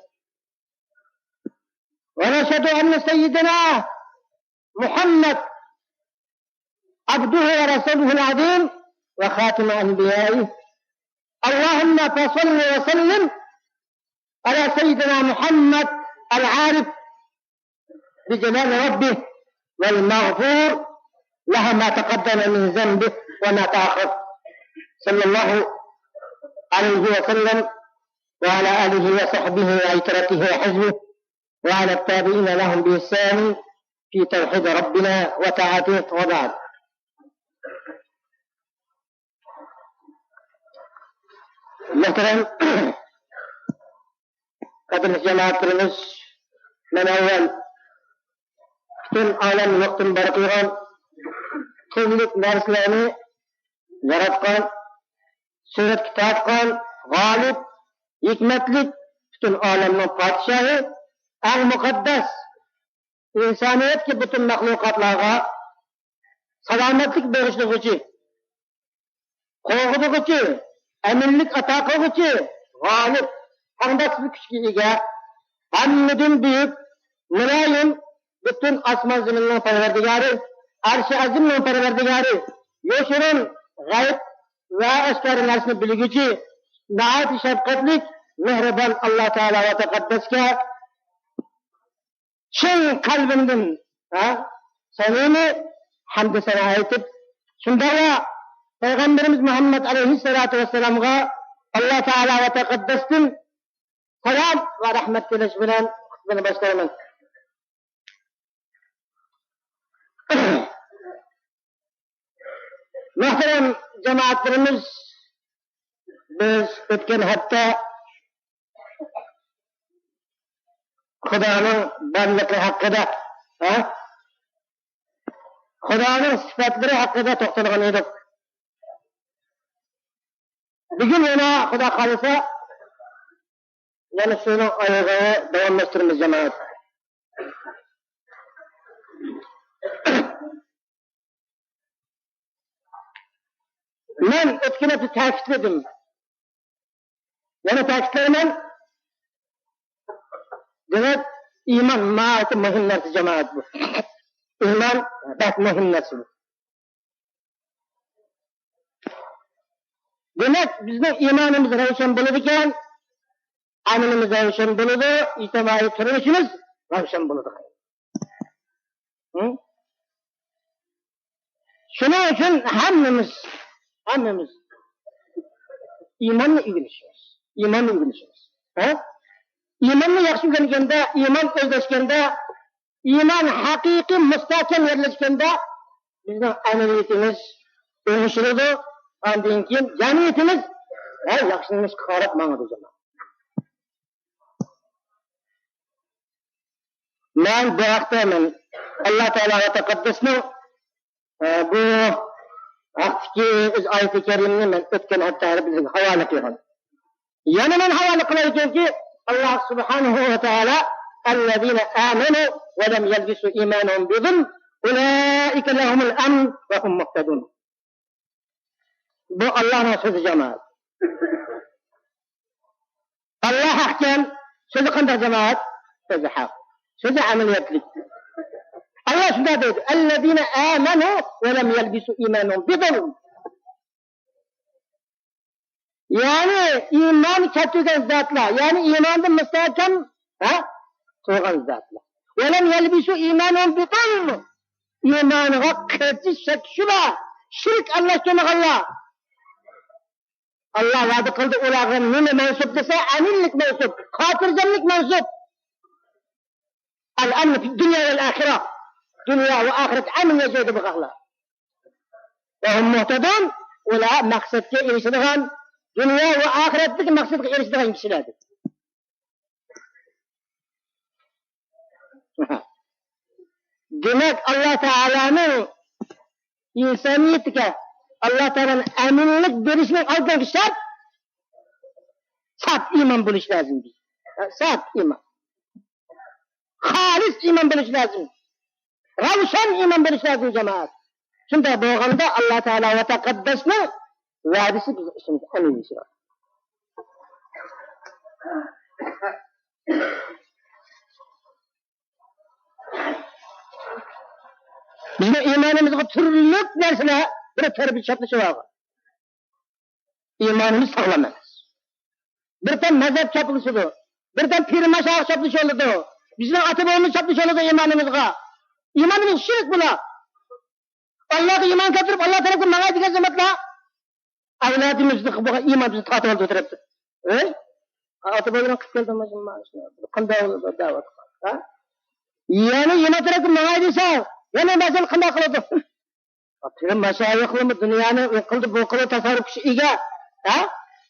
ونشهد أن سيدنا محمد عبده ورسوله العظيم وخاتم أنبيائه. اللهم فصل وسلم على سيدنا محمد العارف بجلال ربه والمغفور له ما تقدم من ذنبه وما تأخر، صلى الله عليه وسلم وعلى آله وصحبه وعترته وحزبه وعلى التابعين لهم بإحسان في توحيد ربنا وطاعته، وبعد. مۆھتەرەم قەدىرلىك جامائەتلىرىمىز، مەن ئەۋۋەل پۈتۈن ئالەمنى يوقتىن بار قىلغان، تۈرلۈك نەرسىلەرنى ياراتقان، سۈرەتكە تارتقان، غالىب، ھېكمەتلىك، پۈتۈن ئالەمنىڭ پادىشاھى، ئەڭ مۇقەددەس، ئىنسانىيەتكە، پۈتۈن مەخلۇقاتلارغا سالامەتلىك بېغىشلىغۇچى، قوغدىغۇچى، ئەمىنلىك ئاتا قىلغۇچى، غالىب، تەڭداشسىز كۈچكە ئىگە، ھەممىدىن بۈيۈك، مۇلايىم، پۈتۈن ئاسمان زېمىننىڭ پەرۋەردىگارى، ئەرشى ئەزىمنىڭ پەرۋەردىگارى، يوشۇرۇن، غەيب ۋە ئاشكارا نەرسىنى بىلگۈچى، ناھايىتى شەپقەتلىك، مېھرىبان ئاللا تائالا ۋە تەقەددەسكە چىن قەلبىمدىن، ھە، سەمىمىي ھەمدۇ سانا ئېيتىپ، شۇنداقلا پەيغەمبىرىمىز مۇھەممەد ئەلەيھىسسالاتۇ ۋەسسالامغا ئاللا تائالا ۋە تەقەددەستىن سالام ۋە رەھمەت تىلەش بىلەن خۇتبىنى باشلايمەن. مۆھتەرەم جامائەتلىرىمىز، بىز ئۆتكەن ھەپتە خۇدانىڭ بارلىقى ھەققىدە، ھە؟ خۇدانىڭ سۈپەتلىرى ھەققىدە توختالغان ئىدۇق. بۈگۈن يەنە خۇدا خالىسا، يەنە شۇنىڭ ئايىغىنى داۋاملاشتۇرىمىز، جامائەت. مەن ئۆتكەن ھەپتە تەكىتلىدىم. يەنە تەكىتلەيمەن. دېمەك، ئىمان ناھايىتى مۇھىم نەرسە، جامائەت، بۇ. ئىمان بەك مۇھىم نەرسە بۇ. دېمەك، بىزنىڭ ئىمانىمىز راۋشان بولىدىكەن، ئەمىلىمىز راۋشان بولىدۇ، ئىجتىمائىي تۇرمۇشىمىز راۋشان بولىدۇ. ھە؟ شۇنىڭ ئۈچۈن ھەممىمىز، ھەممىمىز ئىماننى ئۆگىنىشىمىز، ئىماننى ئۆگىنىشىمىز. ھە؟ ئىماننى ياخشى ئۆگەنگەندە، ئىمان ئۆزلەشكەندە، ئىمان ھەقىقىي مۇستەھكەم يەرلەشكەندە، بىزنىڭ ئەمەلىيىتىمىز ئوڭشىلىدۇ. ئاندىن كېيىن جەمئىيىتىمىز، ھە، ياخشىلىنىشقا قاراپ ماڭىدۇ، جامائەت. مەن بۇ ھەقتە، مەن ئاللا تائالا ۋە تەقەددەسنىڭ، ئە، بۇ ھەقتىكى ئۆز ئايىتى كەرىمىنى مەن ئۆتكەن ھەپتە ھەر بىرىگە ھاۋالە قىلغان. يەنە مەن ھاۋالە قىلايكەنكى، ئاللا سۇبھانەھۇ ۋە تائالا، «الذين آمنوا ولم يلبسوا إيمانهم بظلم أولئك لهم الأمن وهم مهتدون.» بۇ ئاللانىڭ سۆزى، جامائەت. ئاللا ھەقكەن. سۆزى قانداق، جامائەت؟ سۆزى ھەق. سۆزى ئەمەلىيەتلىك. ئاللا شۇنداق دەيدۇ، «الذين آمنوا ولم يلبسوا إيمانهم بظلم.» يەنى ئىمانى كەلتۈرگەن زاتلار، يەنى ئىماندا مۇستەھكەم، ھە، تۇرغان زاتلار. «ولم يلبسوا إيمانهم بظلم.» ئىمانىغا قىلچە شەك شۈبھە، شىرك ئارىلاشتۇرمىغانلار. ئاللا ۋەدە قىلدى، ئۇلارغا نېمە مەنسۇپ دېسە، ئەمىنلىك مەنسۇپ، خاتىرجەملىك مەنسۇپ. الأمن في الدنيا والآخرة. دۇنيا ۋە ئاخىرەتتە ئەمىن ياشايدۇ بۇ خەقلەر. وهم مهتدون، ئۇلار مەقسەتكە ئېرىشىدىغان، دۇنيا ۋە ئاخىرەتتىكى مەقسەتكە ئېرىشىدىغان كىشىلەردۇر. دېمەك، ئاللا تائالانىڭ ئىنسانىيەتكە، ئاللا تائالانىڭ ئەمىنلىك بېرىشىنىڭ ئالدىنقى شەرت ساپ ئىمان بولۇش لازىم. ساپ ئىمان. خالىس ئىمان بولۇش لازىم. راۋشان ئىمان بولۇش لازىم، جامائەت. شۇنداق بولغاندا ئاللا تائالا ۋە تەقەددەسنىڭ ۋەدىسى بىزنىڭ ئىچىمىزدە ئەمەلىيلىشىدۇ. بىزنىڭ ئىمانىمىزغا تۈرلۈك نەرسىلەر بىر تەرەپكە چاپلىشىۋالغان. ئىمانىمىز ساغلام ئەمەس. بىردەم مەزھەپ چاپلىشىدۇ. بىردەم پىر مەشايىخ چاپلىشىۋالىدۇ. بىزنىڭ ئاتا بوۋىمىز چاپلىشىۋالىدۇ ئىمانىمىزغا. ئىمانىمىز شىرك بۇلار. ئاللاغا ئىمان كەلتۈرۈپ، ئاللا تەرەپكە ماڭاي دېگەن زەمەتلەر. ئەۋلادىمىزنى بولغان ئىمان بىزنى تارتىۋالدى بۇ تەرەپتىن. ھە؟ ئاتا بوۋىلىرىڭ قىلىپ كەلدى، قانداق بولىدۇ دەۋاتقان، ھە؟ يەنە يەنە تەرەپكە ماڭاي دېسە، يەنە بەزەن قانداق قىلىدۇ؟ پىر مەشايىخلىرىمۇ دۇنيانى ئۇ قىلدى، بۇ قىلدى، تەسەررۇپ كۈچى ئىگە. ھە؟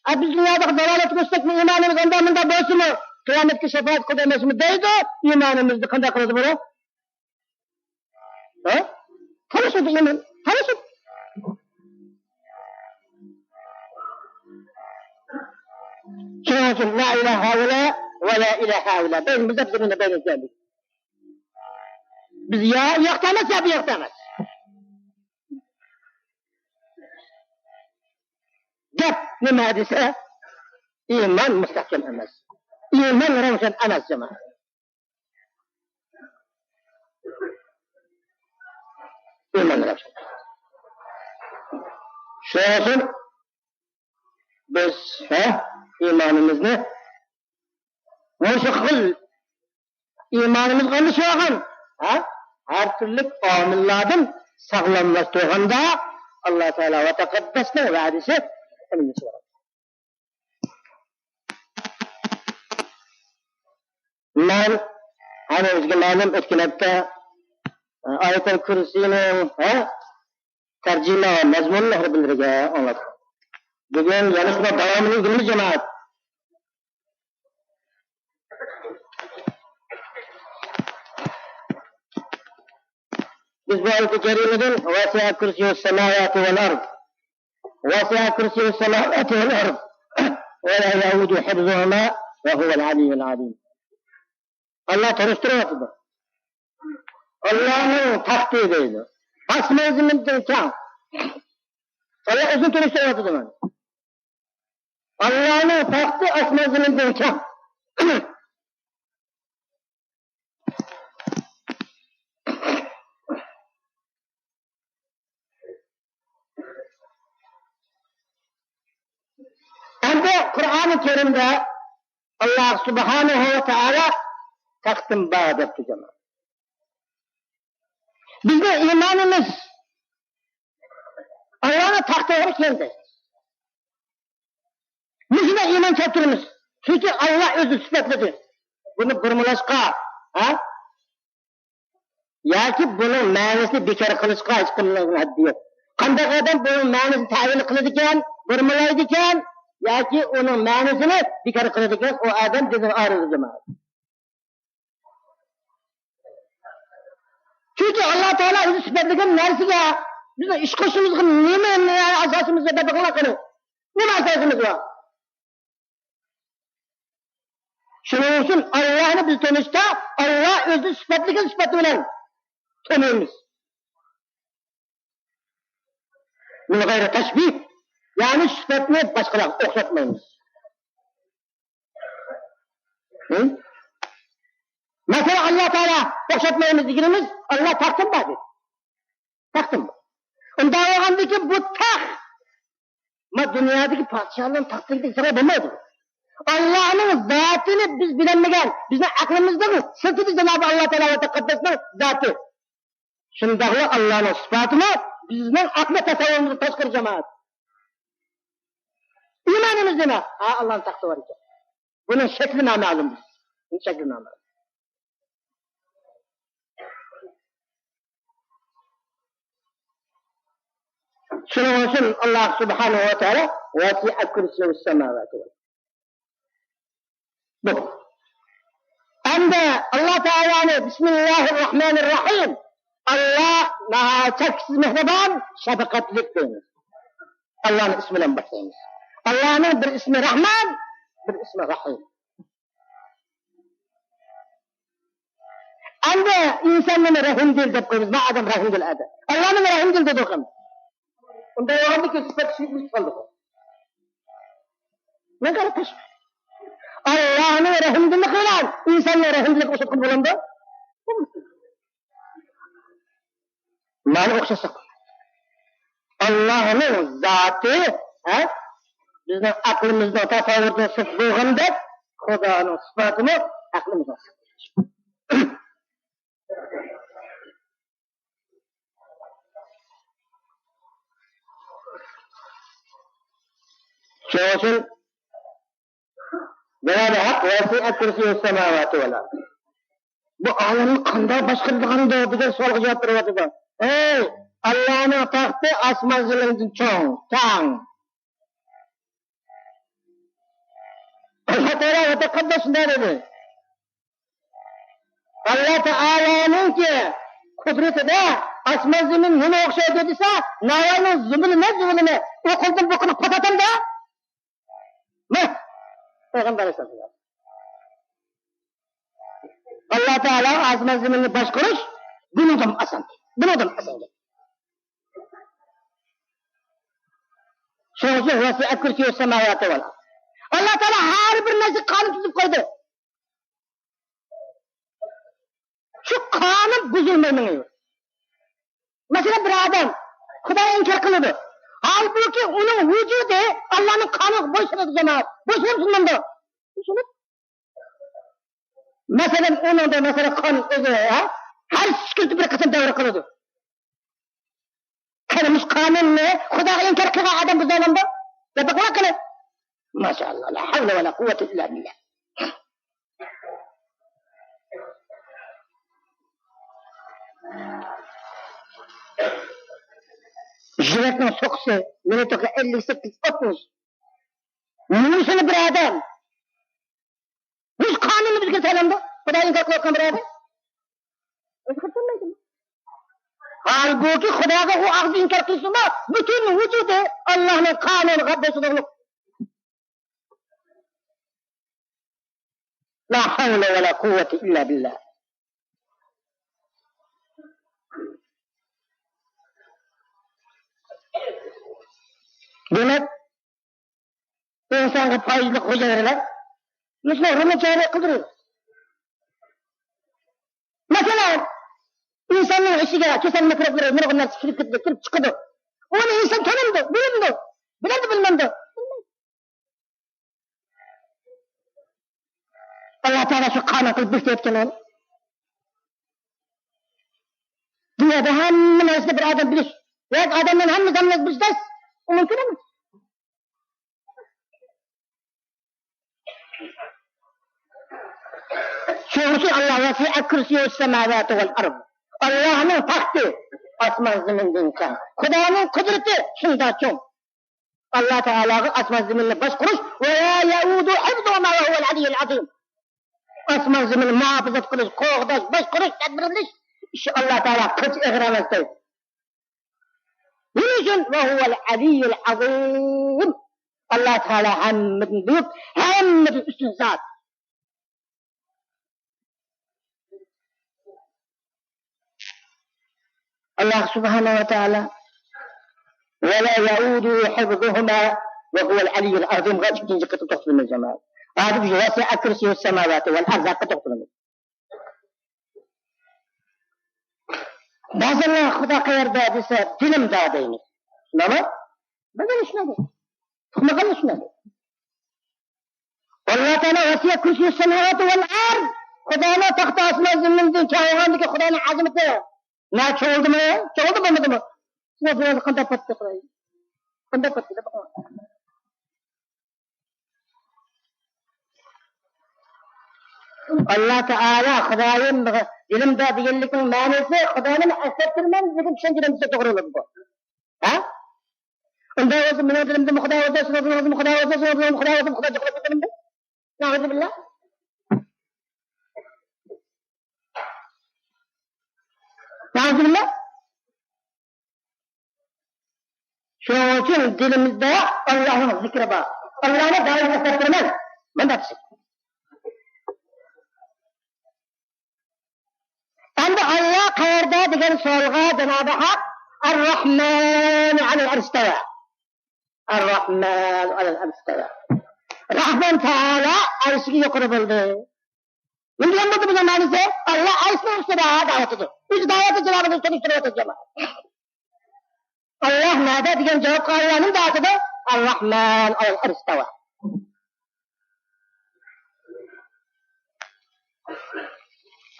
ئە، بىز دۇنيادا زالالەتكە ئۆتسەكمۇ، ئىمانىمىز ئاندا مۇندا بولسىمۇ، قىيامەتكە شاپائەت قىلدى ئەمەسمۇ دەيدۇ، ئىمانىمىزنى قانداق قىلىدۇ بۇلار؟ ھە؟ تالىشىدۇ ئىمان، تالىشىدۇ. شۇنىڭ ئۈچۈن لا ئىلاھە ھەئۇلا ۋە لا ئىلاھە ھەئۇلا. بەينىمىزدە بىز بىلەن بەينىمىزدە. بىز يا ئۇ ياقتا ئەمەس، يا بۇ ياقتا ئەمەس. گەپ نېمە دېسە، ئىمان مۇستەھكەم ئەمەس. ئىمان روشەن ئەمەس، جامائەت. ئىمان روشەن. شۇنىڭ ئۈچۈن بىز، ھە، ئىمانىمىزنى مۇشۇ خىل ئىمانىمىزغا ئارىلىشىۋالغان، ھە، ھەر تۈرلۈك ئامىللاردىن ساغلاملاشتۇرغاندا، ئاللا تائالا ۋە تەقەددەسنىڭ ۋەدىسى ئەمەلگە ئېشىۋالىدۇ. مەن ھەممىمىزگە مەلۇم، ئۆتكەن ھەپتە، ئە، ئايەتۇل كۇرسىنىڭ، ھە، تەرجىمە ۋە مەزمۇنىنى ھەر بىرلىرىگە ئاڭلاتتىم. بۈگۈن يەنە شۇنىڭ داۋامىنى ئۆگىنىمىز، جامائەت. بىز بۇ ئايەتى كەرىمىدىن «وسع كرسيه السماوات والأرض، وسع كرسيه السماوات والأرض ولا يؤوده حفظهما وهو العلي العظيم». ئاللا تونۇشتۇرۇۋاتىدۇ. ئاللانىڭ تەختى دەيدۇ. ئاسمان زېمىندىن كەڭ. ئاللا ئۆزىنى تونۇشتۇرۇۋاتىدۇ مانا. ئاللانىڭ تەختى ئاسمان زېمىندىن كەڭ. ئەمدى قۇرئانى كەرىمدە ئاللا سۇبھانەھۇ ۋە تائالا تەختىم بار دەپتۇ، جامائەت. بىزنىڭ ئىمانىمىز ئاللانىڭ تەختى بار ئىكەن دەيدۇ. مۇشۇنداق ئىمان كەلتۈرىمىز. چۈنكى ئاللا ئۆزى سۈپەتلىدى. بۇنى بۇرمىلاشقا، ھە؟ ياكى بۇنىڭ مەنىسىنى بىكار قىلىشقا ھېچقانداق ھەددى يوق. قانداق ئادەم بۇنىڭ مەنىسىنى تەۋىل قىلىدىكەن، بۇرمىلايدىكەن، ياكى ئۇنىڭ مەنىسىنى بىكار قىلىدىكەن، ئۇ ئادەم دىندىن ئايرىلىدۇ، جامائەت. چۈنكى ئاللا تائالا ئۆزى سۈپەتلىگەن نەرسىگە بىزنىڭ ئىش قوشۇشىمىزغا نېمە ئاساسىمىز بار دەپ بېقىڭلار قېنى. نېمە ئاساسىمىز بار؟ شۇنىڭ ئۈچۈن ئاللانى بىز تونۇشتا، ئاللا ئۆزى سۈپەتلىگەن سۈپەتى بىلەن تونۇيمىز. من غير تشبيه، يەنى سۈپەتنى باشقىلارغا ئوخشاتمايمىز. ھە؟ مەسىلەن، ئاللا تائالا ئوخشاتمايمىز دېگىنىمىز، ئاللا تەختىم بار دېدى. تەختىم بار. ئۇنداق بولغاندىكىن بۇ تەخت، ما دۇنيادىكى پادىشاھلارنىڭ تەختىدەك دېسەڭلار بولمايدۇ. ئاللانىڭ زاتىنى بىز بىلەلمىگەن، بىزنىڭ ئەقلىمىزنىڭ سىرتىدا جانابى ئاللا تائالا ۋە تەقەددەسنىڭ زاتى. شۇنداقلا ئاللانىڭ سۈپاتىمۇ بىزنىڭ ئەقلى تەسەۋۋۇرىمىزدىن تاشقىرى، جامائەت. ئىمانىمىز نېمە؟ ھە، ئاللانىڭ تەختى بار ئىكەن. بۇنىڭ شەكلى نامەلۇم. بۇنىڭ شەكلى نامەلۇم. شۇنىڭ ئۈچۈن ئاللا سۇبھانەھۇ ۋە تائالا «وسع كرسيه السماوات والأرض». بۇ. ئەمدى ئاللا تائالانى بىسمىللاھىر راھمانىر راھىم. ئاللا ناھايىتى چەكسىز مېھرىبان، شەپقەتلىك دەيمىز. ئاللانىڭ ئىسمى بىلەن باشلايمىز. ئاللانىڭ بىر ئىسمى راھمان، بىر ئىسمى راھىم. ئەمدى ئىنساننى رەھىمدىل دەپ قويىمىز. ما ئادەم رەھىمدىل ئادەم. ئاللانى رەھىمدىل دېدۇق ئەمدى. ئۇنداق بولغاندىكىن سۈپەت شېكىللىشىپ قالدىغۇ. مەن قارىتىش. ئاللانىڭ رەھىمدىللىقى بىلەن ئىنساننىڭ رەھىمدىللىكىگە ئوخشاتقىلى بولامدۇ؟ مانا ئوخشاشلىق. ئاللانىڭ زاتى، ھە؟ بىزنىڭ ئەقلىمىزنىڭ تەسەۋۋۇرىدىن سىرت بولغاندەك، خۇدانىڭ سۈپەتىمۇ ئەقلىمىزنىڭ سىرتىدا. شۇنىڭ ئۈچۈن جانابى ھەق «وسع كرسيه السماوات والأرض». بۇ ئالەمنى قانداق باشقۇرىدىغاندۇ دېگەن سوئالغا جاۋاب بېرىۋاتىدۇ. ئەي، ئاللانىڭ تەختى ئاسمان زېمىندىن چوڭ، كەڭ. ئاللا تائالا ۋە تەقەددەس شۇنداق دېدى. ئاللا تائالانىڭكى قۇدرىتىدە ئاسمان زېمىن نېمە ئوخشايدۇ دېسە، ناۋاينىڭ زۇمۇلىنى، زۇمۇلىنى ئۇ قولدىن بۇ قولغا پاتاتامدا. مە، پەيغەمبەر ئەلەيھىسسالام. ئاللا تائالا ئاسمان زېمىننى باشقۇرۇش بۇنىڭدىن ئاسان. بۇنىڭدىن ئاسان گەپ. شۇنىڭ ئۈچۈن ۋەسىئە كۇرسىيۇ سەماۋاتى ۋەل ئەرز. ئاللا تائالا ھەر بىر نەرسىگە قانۇن تۈزۈپ قويدى. شۇ قانۇن بۇزۇلماي مېڭىۋېرىدۇ. مەسىلەن، بىر ئادەم خۇدانى ئىنكار قىلىدۇ. ھالبۇكى، ئۇنىڭ ۋۇجۇدى ئاللانىڭ قانۇنىغا بويسۇنىدۇ، جامائەت. بويسۇنۇپ، بويسۇنمامدۇ؟ بويسۇنىدۇ. مەسىلەن، ئۇنىڭدا، مەسىلەن، قان ئۆزى، ھە؟ ھەر سېكۇنتتا بىر قېتىم دەۋر قىلىدۇ. قېنى، مۇشۇ قانۇننى خۇداغا ئىنكار قىلغان ئادەم بۇزالامدۇ؟ دەپ بېقىڭلار قېنى. ماشائاللا، لا ھەۋلە ۋە لا قۇۋۋەتە ئىللا بىللا. يۈرەكنىڭ سوقۇشى مىنۇتىغا ئەللىك سەككىز، ئاتمىش. نېمىشىنى بىر ئادەم مۇشۇ قانۇننى ئۆزگەرتەلەمدۇ؟ خۇدانى ئىنكار قىلىۋاتقان بىر ئادەم ئۆزگەرتەلمەيدۇ. ھالبۇكى، خۇداغا ئۇ ئاغزى ئىنكار قىلسىمۇ، پۈتۈن ۋۇجۇدى ئاللانىڭ قانۇنىغا بويسۇنۇقلۇق. لا ھەۋلە ۋە لا قۇۋۋەتە ئىللا بىللا. دېمەك، ئىنسانغا پايدىلىق ھۈجەيرىلەر مۇشۇ روھنى جارى قىلدۇرىدۇ. مەسىلەن، ئىنساننىڭ ئىچىگە كېسەل مىكروبلىرى، نۇرغۇن نەرسە كىرىپ كېتىدۇ، كىرىپ چىقىدۇ. ئۇنى ئىنسان تونۇمدۇ، بىلىمدۇ، بىلەمدۇ، بىلمەمدۇ؟ ئاللا تائالا شۇ قانۇن قىلىپ بېكىتىۋەتكەن ئۇنى. دۇنيادا ھەممە نەرسىنى بىر ئادەم بىلىش، ياكى ئادەملەرنىڭ ھەممە زاماندا بىلىش تەس، ئۇ مۇمكىن ئەمەس. شۇنىڭ ئۈچۈن ئاللا ۋەسىئە كۇرسىييۇھۇس سەماۋاتى ۋەل ئەرز. ئاللانىڭ تەختى ئاسمان زېمىندىن كەڭ. خۇدانىڭ قۇدرىتى شۇنداق چوڭ. ئاللا تائالاغا ئاسمان زېمىننى باشقۇرۇش، ۋە لا يەئۇدۇھۇ ھىفزۇھۇما ۋە ھۇۋەل ئەلىييۇل ئەزىم. ئاسمان زېمىننى مۇھاپىزەت قىلىش، قوغداش، باشقۇرۇش، تەدبىرلىش ئىشى ئاللا تائالاغا قىلچە ئېغىر ئەمەس دەيدۇ. نېمە ئۈچۈن؟ ۋە ھۇۋەل ئەلىييۇل ئەزىم. ئاللا تائالا ھەممىدىن بۈيۈك، ھەممىدىن ئۈستۈن زات. ئاللا سۇبھانەھۇ ۋە تائالا، ۋە لا يەئۇدۇھۇ ھىفزۇھۇما ۋە ھۇۋەل ئەلىييۇل ئەزىمغا ئىككىنچى قېتىم توختىلىمىز، جامائەت. ھازىر بىز ۋەسىئە كۇرسىييۇس سەماۋاتى ۋەل ئەرز ھەققىدە توختىلىمىز. بەزىلەر خۇدا قەيەردە دېسە، دىلىمدا دەيمىز. شۇنداقمۇ؟ بەزىلەر شۇنداق دەيدۇ. ئۇقمىغانلار شۇنداق دەيدۇ. ئاللا تائالا ۋەسىئە كۇرسىييۇس سەماۋاتى ۋەل ئەرز. خۇدانىڭ تەختى ئاسمان زېمىندىن كەڭ بولغاندىكىن خۇدانىڭ ئەزىمىتى نە چوڭىدىمۇ؟ چوڭىدۇ بولمىدىمۇ؟ سىزنىڭ دىلىڭىزدا قانداق پاتتى خۇداي؟ قانداق پاتتى دەپ بېقىڭ. ئاللا تائالا خۇدايىم دىلىمدا دېگەنلىكنىڭ مەنىسى خۇدانى ئەسلەپ تۇرىمەن دېگەن چۈشەنچىدىن بولسا توغرا بولىدۇ بۇ. ھە؟ ئۇنداق بولسا مېنىڭ دىلىمدىمۇ خۇدا بولسا، سېنىڭ دىلىڭدىمۇ خۇدا بولسا، سېنىڭ دىلىڭدىمۇ خۇدا بولسا، خۇدا جىقلاپ كېتىمدۇ؟ نەئۇزۇبىللا. نەئۇزۇبىللا. شۇنىڭ ئۈچۈن دىلىمىزدا ئاللانىڭ زىكرى بار. ئاللانى دائىم ئەسلەپ تۇرىمەن. مۇنداق كىشى. ئەمدى ئاللا قەيەردە دېگەن سوئالغا جانابى ھەق، ئەررەھمانۇ ئەلەل ئەرش ئىستەۋا. ئەررەھمانۇ ئەلەل ئەرش ئىستەۋا. رەھمان تائالا ئەرشىگە يۇقىرى بولدى. نېمە دېگەن بولدى بۇنىڭ مەنىسى؟ ئاللا ئەرشنىڭ ئۈستىدە دەۋاتىدۇ. ئۆزى دەۋاتىدۇ، جانابىنى تونۇشتۇرۇۋاتىدۇ جامائەت. ئاللا نەدە دېگەن جاۋابقا ئاللا نېمە دەۋاتىدۇ؟ ئەررەھمان ئەلەل ئەرش ئىستەۋا.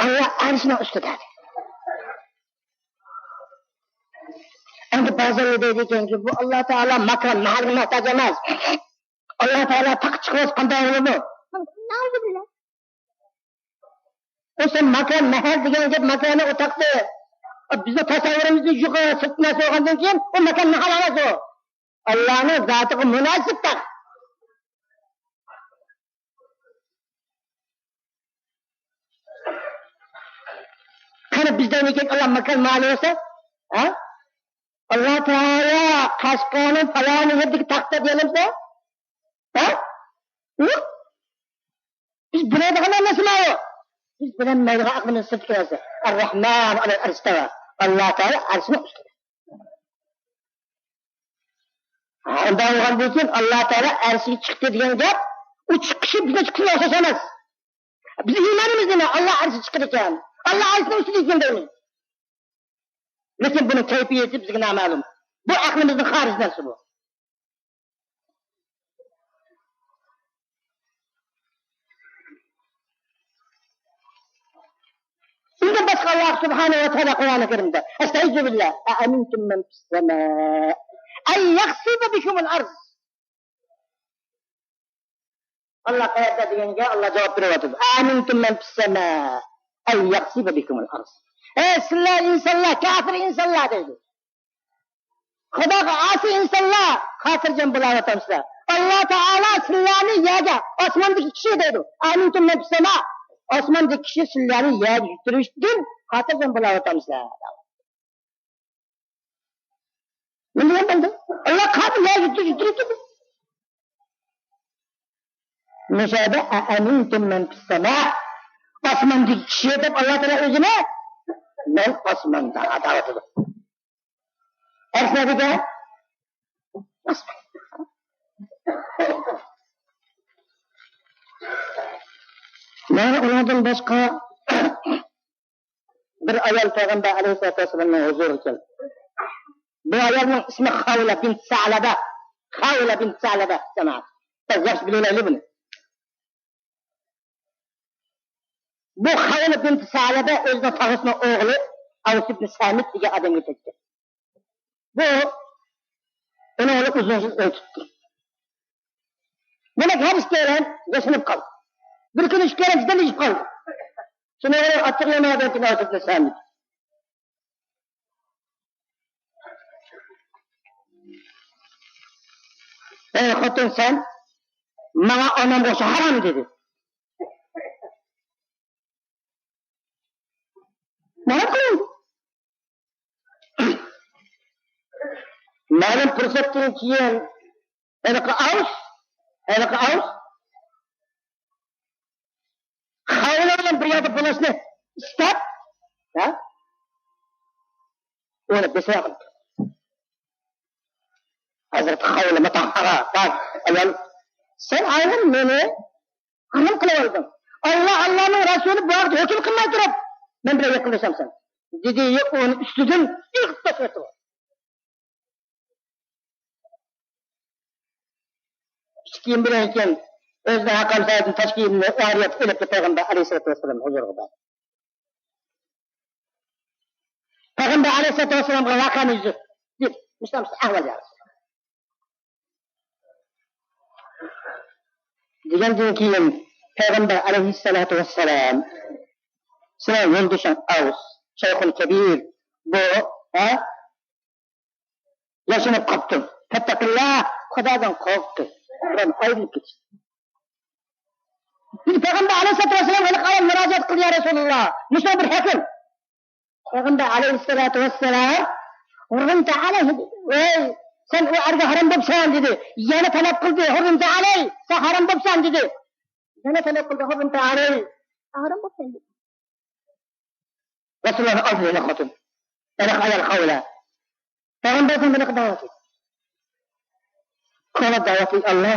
ئاللا ئەرشنىڭ ئۈستىدە. ئەمدى بەزىلەر دەيدىكەنكى، بۇ ئاللا تائالا ماكان مەھەلگە موھتاج ئەمەس. ئاللا تائالا تاققا چىقىۋالسا قانداق بولىدۇ؟ نەئۇزۇبىللا. ئۇ سەن ماكان مەھەل دېگەن گەپ، ماكانى ئۇ تاقتى. بىزنىڭ تەسەۋۋۇرىمىزدىن يۇقىرى سىرت نەرسە بولغاندىن كېيىن ئۇ ماكان مەھەل ئەمەس ئۇ. ئاللانىڭ زاتىغا مۇناسىپ تاق. قېنى بىزدە نېمىكەن ئاللا ماكان مەھەل بولسا؟ ھە؟ ئاللا تائالا قەشقەرنىڭ پالان يېرىدىكى تاقتا دېيەلمىسە؟ ھە؟ يوق. بىز بىلەلمەيدىغان نەرسە ماۋۇ. بىز بىلەلمەيدىغان ئەقلىمىز سىرتتىكى نەرسە. ئەررەھمان ئەلەل ئەرش ئىستەۋا. ئاللا تائالا ئەرشنىڭ ئۈستىدە. ئۇنداق بولغاندىن كېيىن ئاللا تائالا ئەرشىگە چىقتى دېگەن گەپ، ئۇ چىقىشى بىزگە چىققىنى ئوخشاش ئەمەس. بىز ئىمانىمىز نېمە؟ ئاللا ئەرشىگە چىقىدىكەن، ئاللا ئەرشنىڭ ئۈستىدە ئىكەن دەيمىز. لېكىن بۇنىڭ كەيپىيىتى بىزگە نامەلۇم. بۇ ئەقلىمىزدىن خارىج نەرسە بۇ. ئۇندىن باشقا ئاللا سۇبھانەھۇ ۋە تائالا قۇرئانى كەرىمدە، ئەستەئىزۇ بىللا، أأمنتم من في السماء أن يخسف بكم الأرض. ئاللا قەيەردە دېگەنگە ئاللا جاۋاب بېرىۋاتىدۇ. أأمنتم من في السماء أن يخسف بكم الأرض. ئەي سىلەر ئىنسانلار، كاپىر ئىنسانلار دەيدۇ. خۇداغا ئاسىي ئىنسانلار خاتىرجەم بولاۋاتامسىلەر؟ ئاللا تائالا سىلەرنى يەرگە، ئاسماندىكى كىشى دەيدۇ. أأمنتم من في السماء. ئاسماندىكى كىشى سىلەرنى يەرگە يۈتتۈرۈشتىن خاتىرجەم بولاۋاتامسىلەر؟ نېمە دېگەن بولدى؟ ئاللا قادىر يەرگە يۈتتۈرۈشتى. مۇشۇ يەردە أأمنتم من في السماء. ئاسماندىكى كىشى دەپ ئاللا تائالا ئۆزىنى، مەن ئاسماندا دەۋاتىدۇ. ئەرش نەدىكەن؟ مانا ئۇنىڭدىن باشقا بىر ئايال پەيغەمبەر ئەلەيھىسسالاتۇ ۋەسسالامنىڭ ھۇزۇرىغا كەلدى. بۇ ئايالنىڭ ئىسمى خەۋلە بىنت سەلەبە. خەۋلە بىنت سەلەبە، جامائەت. بىز ياخشى بىلىۋالايلى بۇنى. بۇ خەۋلە بىنت سەلەبە ئۆزىنىڭ تاغىسىنىڭ ئوغلى ئەۋس ئىبنى سەمىت دېگەن ئادەمگە تەگدى. بۇ ئۇنىڭ بىلەن ئۇزۇن يىل ئۆي تۇتتى. دېمەك، ھەر ئىككىيلەن ياشىنىپ قالدى. بىر كۈنى ئىككىيلەن جىددىي يېشىپ قالدى. شۇنىڭ بىلەن ئاچچىقى يەنە ئادەم كېلىپ ئۆتۈپ سەمىت. ئەي خوتۇن، سەن ماڭا ئانامغا ئوخشاش ھارام دېدى. نېمە قىلىڭ؟ مەلۇم پۇرسەتتىن كېيىن ھېلىقى ئاۋۇس، ھېلىقى ئاۋۇس خەۋلە بىلەن بىر يەردە بولۇشنى ئىستەپ، ھە؟ ئۇنى بىسرا قىلدى. ھەزرىتى خەۋلە مۇتەھھەرە، پاك ئايال، سەن ئايرىم مېنى ھارام قىلىۋالدىڭ. ئاللا، ئاللانىڭ رەسۇلى بۇ ھەقتە ھۆكۈم قىلماي تۇرۇپ، مەن بىلەن يېقىنلىشامسەن؟ دېدى، ئۇنى ئۈستىدىن يىقىپ تاشلىدى. ئىچ كىيىم بىلەن ئىكەن، ئۆزىنىڭ ھەققانىيىتىدىن تاش كىيىمنى ئارىيەت ئېلىپ پەيغەمبەر ئەلەيھىسسالاتۇ ۋەسسالام ھۇزۇرىغا بەردى. پەيغەمبەر ئەلەيھىسسالاتۇ ۋەسسالامغا ۋەقەنى يۈز يۈزدىن، مۇشۇنداق ئەھۋال يا رەسۇلاللا. دېگەندىن كېيىن پەيغەمبەر ئەلەيھىسسالاتۇ ۋەسسالام، سېنىڭ يولدىشىڭ ئەۋس، شەيخۇن كەبىر، بۇ، ھە؟ ياشىنىپ قاپتۇ. فەتتەقىللا، خۇدادىن قورق دېدى. بۇرۇن ئايرىلىپ كېتىش. بىز پەيغەمبەر ئەلەيھىسسالاتۇ ۋەسسالام ھېلىقى ئايال مۇراجىئەت قىلدى، يا رەسۇلاللا، مۇشۇ بىر ھۆكۈم. پەيغەمبەر ئەلەيھىسسالاتۇ ۋەسسالام، ھۇررىمتە ئەلەيھى، ۋەي، سەن ئۇ ئەرگە ھارام بوپسەن دېدى. يەنە تەلەپ قىلدى، ھۇررىمتە ئەلەيھ، سەن ھارام بوپسەن دېدى. يەنە تەلەپ قىلدى، ھۇررىمتە ئەلەيھ، سەن ھارام بوپسەن دېدى. رەسۇلۇللانىڭ ئالدىدا ھېلىقى خوتۇن، ھېلىقى ئايال خەۋلە. پەيغەمبەر ئەلەيھىسسالام بۇنى دەۋاتتى. كونا دەۋاتتى، ئاللا،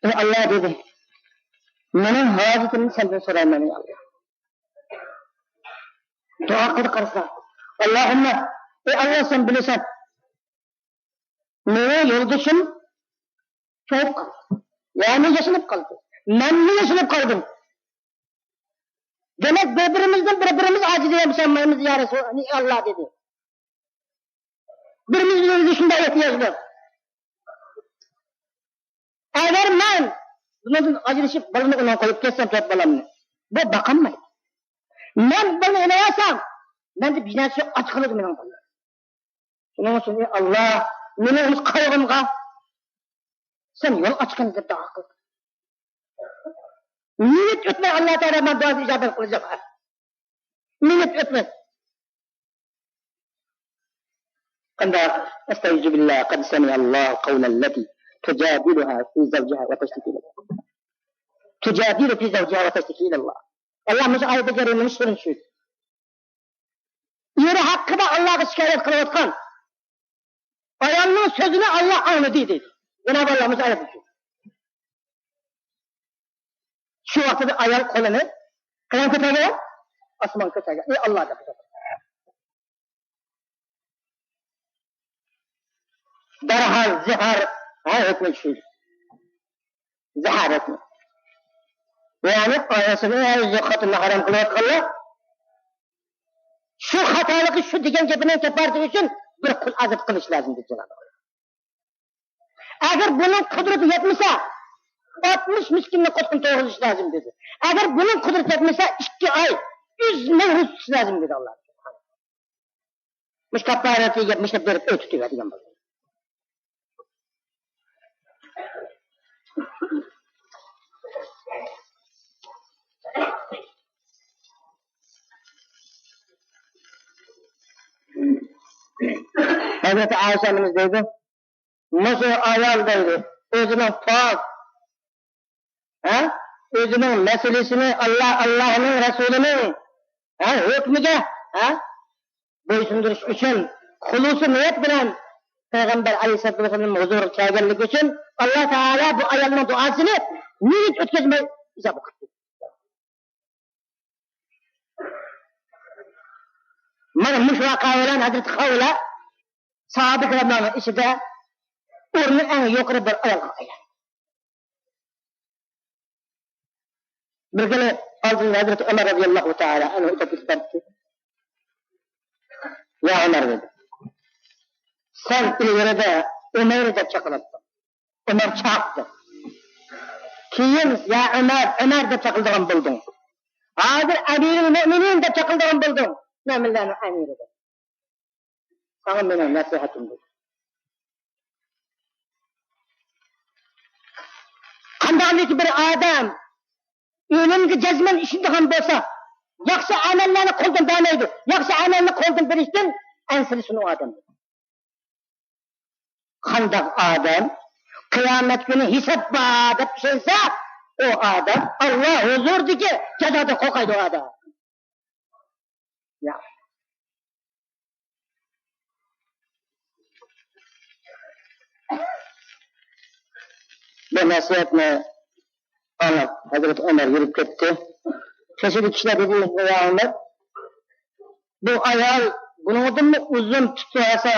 ئەي ئاللا دېدى، مېنىڭ ھاجىتىمنى سەندىن سورايمەن، ئەي ئاللا. دۇئا قىلدى قارىسا، ئاللاھۇممە، ئەي ئاللا، سەن بىلىسەن. مېنىڭ يولدىشىم چوڭىيىپ قالدى. يەنى ياشىنىپ قالدى. مەنمۇ ياشىنىپ قالدىم. دېمەك، بىر-بىرىمىزدىن بىر-بىرىمىز ئاجىز يەنە بولالمايمىز، يا رەسۇل، ئەي ئاللا دېدى. بىرىمىز بىرىمىزگە شۇنداق ئېھتىياجلىق. ئەگەر مەن بۇنىڭدىن ئاجرىشىپ، بالىنى ئۇنىڭغا قويۇپ كەتسەم، تۆت بالامنى، بۇ باقالمايدۇ. مەن بالىنى ئېلىۋالسام، مەندە بىر نەرسە ئاچ قالىدۇ مېنىڭ بالام. شۇنىڭ ئۈچۈن، ئەي ئاللا، مېنىڭ قايغۇمغا سەن يول ئاچقىن دەپ دۇئا قىلدى. مىنۇت ئۆتمەي ئاللا تائالا مانا دۇئاسىنى ئىجابەت قىلدى. مىنۇت ئۆتمەي. قانداق؟ أستعيذ بالله، قد سمع الله قول التي تجادلك في زوجها وتشتكي إلى الله. تجادلك في زوجها وتشتكي إلى الله. ئاللا مۇشۇ ئايەتتە جەرياننى شۇنى چۈشۈردى. ئېرى ھەققىدە ئاللاغا شىكايەت قىلىۋاتقان. ئايالنىڭ سۆزىنى ئاللا ئاڭلىدى دەيدۇ. جانابى ئاللا مۇشۇ ئايەتتە. شۇ ۋاقىتتا ئايال قولىنى قەيەرگە كۆتەرگەن؟ ئاسمانغا كۆتەرگەن. ئى ئاللا دەپ. دەرھال زىھار، ھە، ھۆكمى چۈشتى. زىھار ھۆكمى. يەنى ئايالسىنى ئۆز خوتۇنىنى ھارام قىلىۋاتقانلار شۇ خاتالىقى، شۇ دېگەن گېپىنىڭ كاپپارىتى ئۈچۈن بىر قۇل ئازاد قىلىش لازىم دېدى جانابى ئاللا. ئەگەر بۇنىڭ قۇدرىتى يەتمىسە، ئاتمىش مىسكىننى قوتقۇن تويغۇزۇش لازىم دېدى. ئەگەر بۇنىڭ قۇدرىتى يەتمىسە، ئىككى ئاي ئۈزمەي روزا تۇتۇش لازىم دېدى ئاللا. مۇشۇ كاپپارەتكە مۇشۇ بېرىپ ئۆي تۇتۇۋەر دېگەن بولدى. ھەزرىتى ئائىشە ئانىمىز دەيدۇ، مۇشۇ ئايال دەيدۇ، ئۆزىنىڭ پاك، ھە؟ ئۆزىنىڭ مەسىلىسىنى ئاللا، ئاللانىڭ رەسۇلىنىڭ، ھە، ھۆكمىگە، ھە، بويسۇندۇرۇش ئۈچۈن خۇلۇسىي نىيەت بىلەن پەيغەمبەر ئەلەيھىسسالاتۇ ۋەسسالامنىڭ ھۇزۇرىغا كەلگەنلىكى ئۈچۈن، ئاللا تائالا بۇ ئايالنىڭ دۇئاسىنى مىنۇت ئۆتكۈزمەي ئىجابە قىلدى. مانا مۇشۇ ۋەقە بىلەن ھەزرىتى خەۋلە ساھابە كىراملارنىڭ ئىچىدە ئورنى ئەڭ يۇقىرى بىر ئايالغا ئايلاندى. بىر كۈنى ئالدىدىن ھەزرىتى ئۆمەر رەزىياللاھۇ تائالا ئەنھۇ ئۆتۈپ كېتىپ باراتتى. يا ئۆمەر دېدى. سەن ئىلگىرىدە ئۆمەيرى دەپ چاقىراتتىڭ. ئۆمەر چاق دەپ. كېيىن يا ئۆمەر، ئۆمەر دەپ چاقىرىدىغان بولدۇڭ. ھازىر ئەمىرۇل مۆمىنىن دەپ چاقىرىدىغان بولدۇڭ. مۆمىنلەرنىڭ ئەمىرى دەپ. ساڭا مېنىڭ نەسىھەتىم بۇ. قانداقمىكى بىر ئادەم ئۆلۈمگە جەزمەن ئىشىنىدىغان بولسا، ياخشى ئەمەللەرنى قولدىن بەرمەيدۇ. ياخشى ئەمەلنى قولدىن بېرىشتىن ئەنسىرىسۇن ئۇ ئادەم. قانداق ئادەم قىيامەت كۈنى ھېساب بار دەپ ئىشەنسە، ئۇ ئادەم ئاللا ھۇزۇرىدىكى جازادىن قورقايدۇ ئۇ ئادەم. يا. بۇ نەسىھەتنى ئاڭلاپ، ھەزرىتى ئۆمەر يۈرۈپ كەتتى. قېشىدىكى كىشىلەر دېدى، يا ئۆمەر، بۇ ئايال بۇنىڭدىنمۇ ئۇزۇن تۇتسا،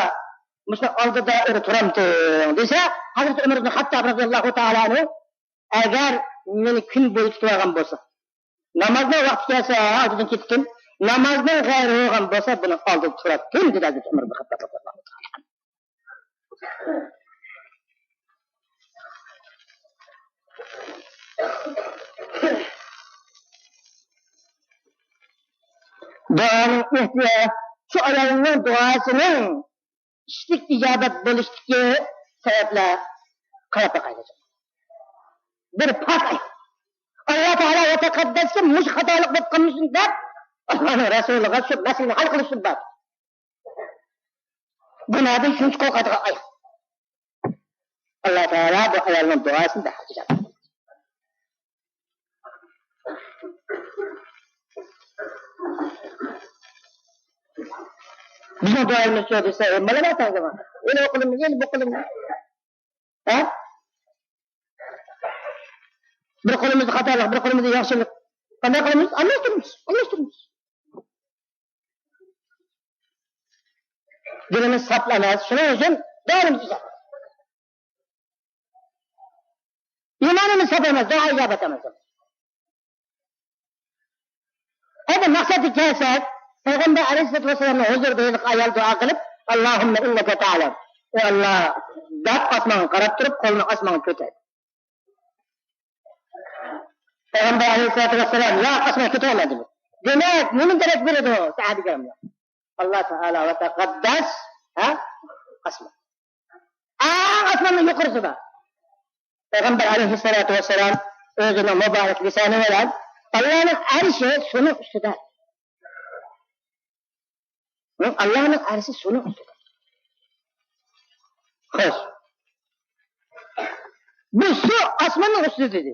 مۇشۇ ئالدىدا ئۆرە تۇرامتىڭ دېسە، ھەزرىتى ئۆمەر ئىبن خەتتاب رەزىياللاھۇ تائالا ئەنھۇ، ئەگەر مېنى كۈن بويى تۇتۇۋالغان بولسا، نامازنىڭ ۋاقتى كەلسە ئالدىدىن كېتىتتىم، نامازنىڭ غەيرى بولغان بولسا بۇنىڭ ئالدىدا تۇراتتىم دېدى ھەزرىتى ئۆمەر ئىبن خەتتاب رەزىياللاھۇ تائالا. دۇئانىڭ ئېھتىياجى، شۇ ئايالنىڭ دۇئاسىنىڭ ئىشلىك ئىجابەت بولۇشتىكى سەۋەبلەر قاراپ باقايلى. بىر پاك ئايال. ئاللا تائالا ۋە تەقەددەسكە مۇشۇ خاتالىق بولۇپ قالمىسۇن دەپ، ئاللانىڭ رەسۇلىغا شۇ مەسىلىنى ھەل قىلىشتىن بار. گۇناھدىن شۇنچە قورقىدىغان ئايال. ئاللا تائالا بۇ ئايالنىڭ دۇئاسىنى دەرھال ئىجابەت قىلدى. بىزنىڭ دۇئايىمىز شۇ دېسە، ئە، مانا بار تازىغا. ئېلى بۇ قولۇمنى، ئېلى بۇ قولۇمنى. ھە؟ بىر قولىمىزدا خاتالىق، بىر قولىمىزدا ياخشىلىق. قانداق قىلىمىز؟ ئالماشتۇرىمىز، ئالماشتۇرىمىز. دىلىمىز ساپ ئەمەس، شۇنىڭ ئۈچۈن دۇئايىمىز ئىجابەت. ئىمانىمىز ساپ ئەمەس، دۇئا ئىجابەت ئەمەس. ئەمدى مەقسەتكە كەلسەك، پەيغەمبەر ئەلەيھىسسالاتۇ ۋەسسالامنىڭ ھۇزۇرىدا ھېلىقى ئايال دۇئا قىلىپ، «ئاللاھۇممە ئىننەكە تەئلەم.» «ئەي ئاللا» دەپ ئاسمانغا قاراپ تۇرۇپ، قولىنى ئاسمانغا كۆتەردى. پەيغەمبەر ئەلەيھىسسالاتۇ ۋەسسالام، «ياق، ئاسمانغا كۆتۈرەلمەيدۇ.» دېمەك، نېمە دېرەك بېرىدۇ سەھابىگە؟ ئاللا تائالا ۋە تەقەددەس، ھە؟ ئاسمان. ئەڭ ئاسماننىڭ يۇقىرىسىدا. پەيغەمبەر ئەلەيھىسسالاتۇ ۋەسسالام ئۆزىنىڭ مۇبارەك لىسانى بىلەن، «ئاللانىڭ ئەرشى سۇنىڭ ئۈستىدە.» ئاللانىڭ ئەرشى سۇنىڭ ئۈستىدە. خوش. بۇ سۇ ئاسماننىڭ ئۈستىدە دېدى.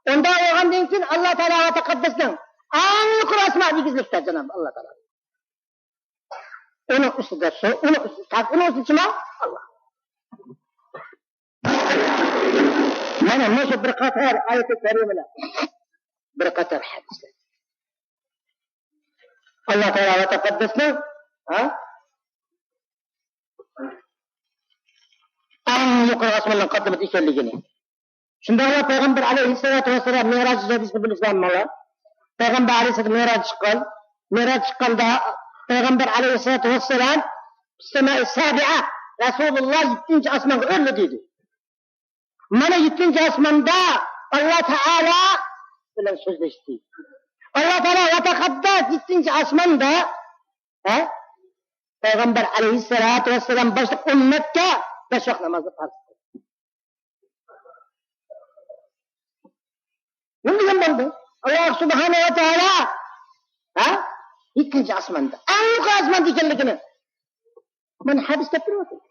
ئۇنداق بولغاندىن كېيىن ئاللا تائالا ۋە تەقەددەسنىڭ ئەڭ يۇقىرى ئاسمان ئېگىزلىكتە جانابى ئاللا تائالا. ئۇنىڭ ئۈستىدە سۇ، ئۇنىڭ ئۈستىدە تاش، ئۇنىڭ ئۈستىدە چىمەن، ئاللا. مانا مۇشۇ بىر قاتار ئايەت كەرىمىلەر، بىر قاتار ھەدىسلەر. ئاللا تائالا ۋە تەقەددەسنىڭ، ھە؟ ئەڭ يۇقىرى ئاسماننىڭ قاتلىمىدا ئىكەنلىكىنى. شۇنداقلا پەيغەمبەر ئەلەيھىسسالاتۇ ۋەسسالام مىراج ھەدىسىنى بىلىسىلەر مانا. پەيغەمبەر ئەلەيھىسسالام مىراج چىققان. مىراج چىققاندا پەيغەمبەر ئەلەيھىسسالاتۇ ۋەسسالام سەمائى سابىئە، رەسۇلۇللا يەتتىنچى ئاسمانغا ئۆرلىدى دېدى. مانا يەتتىنچى ئاسماندا ئاللا تائالا بىلەن سۆزلەشتى. ئاللا تائالا ۋە تەقەددەس يەتتىنچى ئاسماندا، ھە؟ پەيغەمبەر ئەلەيھىسسالاتۇ ۋەسسالام باشلىق ئۈممەتكە بەش ۋاق نامازنى پەرز قىلدى. نېمە دېگەن بولدى؟ ئاللا سۇبھانەھۇ ۋە تائالا، ھە؟ يەتتىنچى ئاسماندا، ئەڭ يۇقىرى ئاسماندا ئىكەنلىكىنى مانا ھەدىس كەلتۈرۈۋاتىدۇ.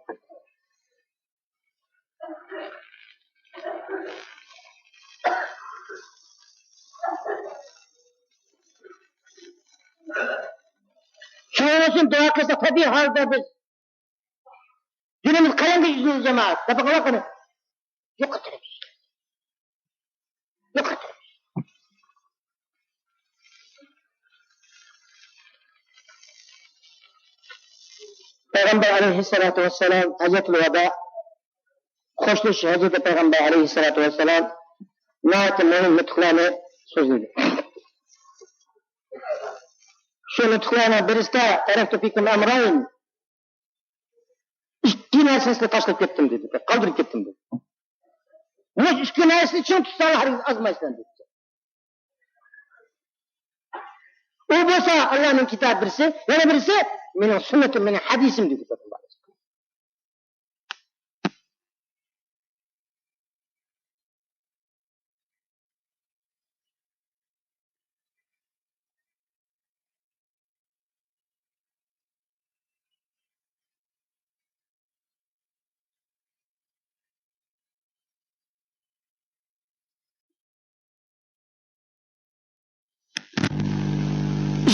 شۇنىڭ ئۈچۈن دۇئا قىلساق، تەبىئىي ھالدا بىز جېنىمىز قەيەرگە يۈزلىنىدۇ، جامائەت؟ دەپ قاراڭلار قېنى. يۇقىرى تەرەپ. يۇقىرى تەرەپ. پەيغەمبەر ئەلەيھىسسالاتۇ ۋەسسالام ھەججەتۇل ۋادا، خوشلىشىش ھەججىدە پەيغەمبەر ئەلەيھىسسالاتۇ ۋەسسالام ناھايىتى مۇھىم نۇتۇقلارنى سۆزلىدى. شۇ نۇتۇقلارنىڭ بىرسىدە، «تەرەكتۇ فىكۇم ئەمرەين»، ئىككى نەرسىنى سىزگە تاشلاپ كەتتىم دېدى، قالدۇرۇپ كەتتىم دېدى. مۇشۇ ئىككى نەرسىنى چىڭ تۇتساڭلار ھەرگىز ئازمايسىلەر دېدى. ئۇ بولسا ئاللانىڭ كىتابى بىرسى، يەنە بىرسى مېنىڭ سۈننىتىم، مېنىڭ ھەدىسىم دېدى پەيغەمبەر.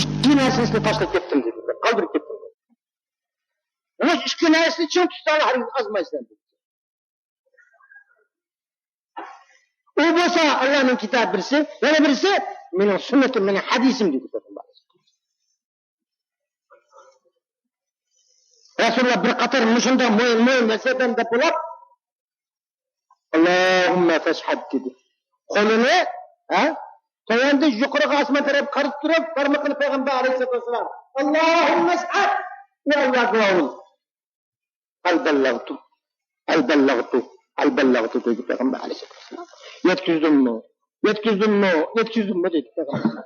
ئىككى نەرسىنى تاشلاپ كەتتىم دېدى، قالدۇرۇپ كەتتىم. مۇشۇ ئىككى نەرسىنى چىڭ تۇتساڭلار ھەرگىز ئازمايسىلەر دېدى. ئۇ بولسا ئاللانىڭ كىتابى بىرسى، يەنە بىرسى مېنىڭ سۈننىتىم، مېنىڭ ھەدىسىم دېدى پەيغەمبەر. رەسۇلۇللا بىر قاتار مۇشۇنداق مۇھىم، مۇھىم ۋەسىيەتلەرنى دەپ بولۇپ، «ئاللاھۇممە فەشھەد» دېدى. قولىنى، ھە، تۆۋەندىن يۇقىرىغا ئاسمان تەرەپ قارىتىپ تۇرۇپ، بارمىقىنى پەيغەمبەر ئەلەيھىسسالاتۇ ۋەسسالام، «ئاللاھۇممە ئەشھەد، يا ئاللا، گۇۋاھ بول. ھەل بەللەغتۇ، ھەل بەللەغتۇ، ھەل بەللەغتۇ» دېدى پەيغەمبەر ئەلەيھىسسالاتۇ ۋەسسالام. «يەتكۈزدۈممۇ؟ يەتكۈزدۈممۇ؟ يەتكۈزدۈممۇ؟» دېدى پەيغەمبەر.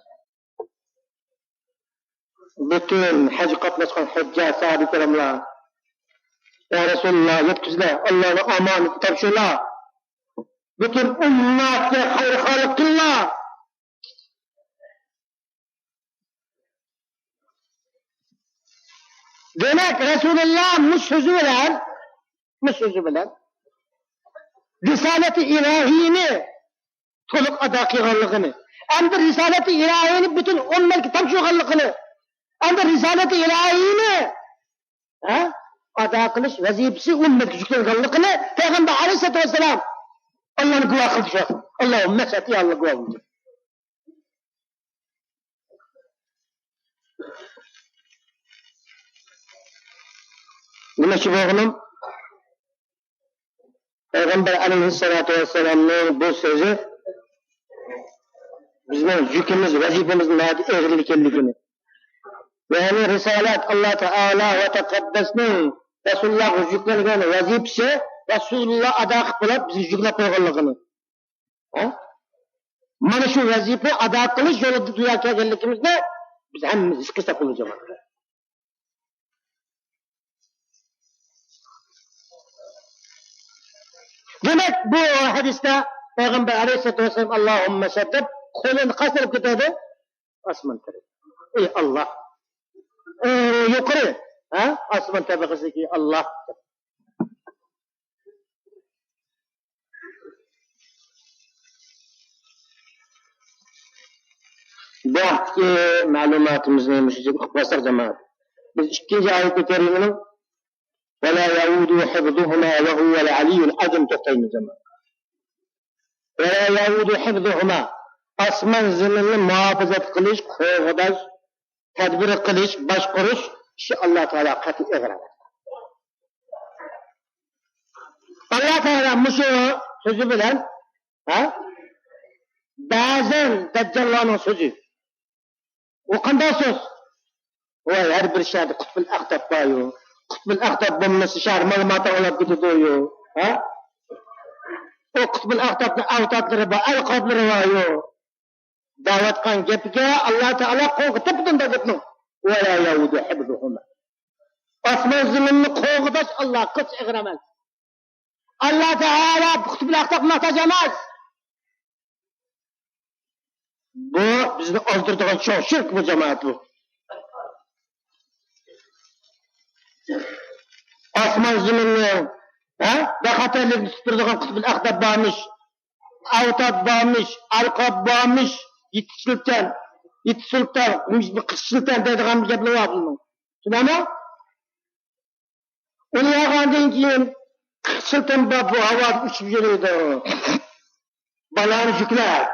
پۈتۈن ھەجگە قاتناشقان ھەججاج، ساھابە كىراملار، «يا رەسۇلۇللا، يەتكۈزلە، ئاللانىڭ ئامانىتى، تاپشۇرلا. پۈتۈن ئۈممەتكە خەيرخاھلىق قىللا.» دېمەك، رەسۇلۇللا مۇشۇ سۆزى بىلەن، مۇشۇ سۆزى بىلەن رىسالەتى ئىلاھىينى تولۇق ئادا قىلغانلىقىنى، ئەمدى رىسالەتى ئىلاھىينى پۈتۈن ئۈممەتكە تاپشۇرغانلىقىنى، ئەمدى رىسالەتى ئىلاھىينى، ھە، ئادا قىلىش ۋەزىپىسى ئۈممەتكە يۈكلەنگەنلىكىنى پەيغەمبەر ئەلەيھىسسالاتۇ ۋەسسالام ئاللانى گۇۋاھ قىلدى شۇ. «ئاللاھۇممە ئەشھەد، يا ئاللا، گۇۋاھ بول» دېدى. دېمەكچى بولغىنىم، پەيغەمبەر ئەلەيھىسسالاتۇ ۋەسسالامنىڭ بۇ سۆزى بىزنىڭ يۈكىمىز، ۋەزىپىمىزنىڭ ناھايىتى ئېغىرلىكىنى، يەنى رىسالەت، ئاللا تائالا ۋە تەقەددەسنىڭ رەسۇلۇللاغا يۈكلەنگەن ۋەزىپىسى، رەسۇلۇللا ئادا قىلىپ بولۇپ، بىزگە يۈكلەپ قويغانلىقىنى. ھە؟ مانا شۇ ۋەزىپىنى ئادا قىلىش يولىدا دۇنياغا كەلگەنلىكىمىزنى بىز ھەممىمىز ھېس قىلساق بولىدۇ، جامائەت. دېمەك، بۇ ھەدىستە پەيغەمبەر ئەلەيھىسسالاتۇ ۋەسسالام «ئاللاھۇممە ئەشھەد» دەپ قولىنى قايتۇرۇپ كېتىۋاتىدۇ. ئاسمان تەرەپ. ئەي ئاللا. ئەڭ يۇقىرى، ھە؟ ئاسمان تەبىقىسىدىكى ئاللا. بۇ ھەقتىكى مەلۇماتىمىزنى مۇشۇ يەردە قىلىپ قويساق، جامائەت. بىز ئىككىنچى ئايىتى كەرىمىنىڭ «ولا يؤوده حفظهما وهو العلي العظيم» توختايمىز ئەمما. «ولا يؤوده حفظهما»، ئاسمان زېمىننى مۇھاپىزەت قىلىش، قوغداش، تەدبىر قىلىش، باشقۇرۇش ئىشى ئاللا تائالا قەتئىي ئېغىر ئەمەس. ئاللا تائالا مۇشۇ سۆزى بىلەن، ھە؟ بەزەن دەججاللارنىڭ سۆزى. ئۇ قانداق سۆز؟ ۋاي، ھەر بىر شەھەردە قۇتبۇل ئەقتاب باريۇ. قۇتبۇل ئەقتاب بولمىسا شەھەر مالىماتى ئاڭلاپ كېتىدۇيۇ. ھە؟ ئۇ قۇتبۇل ئەقتابنىڭ ئەۋتادلىرى بار، ئەلقابلىرى باريۇ. دەۋاتقان گەپكە ئاللا تائالا قول قويۇپ تۇرۇپتۇ گەپنىڭ. «ولا يؤوده حفظهما». ئاسمان زېمىننى قوغداش ئاللا قىلچە ئېغىر ئەمەس. ئاللا تائالا قۇتبۇل ئەقتابقا موھتاج ئەمەس. بۇ بىزنى ئازدۇرىدىغان چوڭ شىرك بۇ، جامائەت، بۇ. ئاسمان زېمىننى، ھە، بىخەتەرلىكنى تۇتۇپ تۇرىدىغان قۇتبۇل ئەقتاب بارمىش، ئەۋتاد بارمىش، ئەلقاب بارمىش، يېتى سۇلتان، يېتى سۇلتان، قىرىق سۇلتان دەيدىغان بىر گەپلەر بار بۇنىڭ. شۇنداقمۇ؟ ئۇنى يەۋالغاندىن كېيىن قىرىق سۇلتان بار بۇ ھاۋادا ئۇچۇپ يۈرىدۇ. بالانى يۈكلەپ،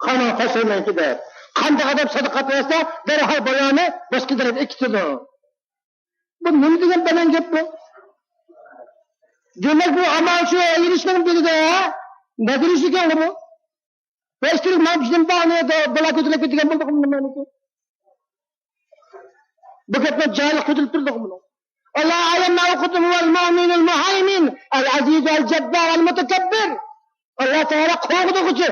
قانغا تاشلىمايدۇ دەپ. قانداق ئادەم سەدىقە بەرسە، دەرھال بالانى باشقا تەرەپكە ئەكېتىدۇ. بۇ نېمە دېگەن بەلەن گەپ بۇ؟ دېمەك، بۇ ئامال شۇ ئېرىشنىڭ بىرىدە، ھە؟ نەدىرىشى ئىكەن بۇ. بەشتىرىك مانا شۇنىڭ باغنى بالا كۆتۈرۈپ كەتكەن بولدۇق مانا. بۇ گەپنىڭ جاھىللىق كۆتۈرۈپ تۇردۇق بۇنىڭ. ئاللا ئايەمنى ئوقۇدۇم، ھۇۋەل مۇئمىنۇل مۇھەيمىن، ئەل ئەزىز ئەل جەببار ئەل مۇتەكەببىر. ئاللا تائالا قوغدىغۇچى.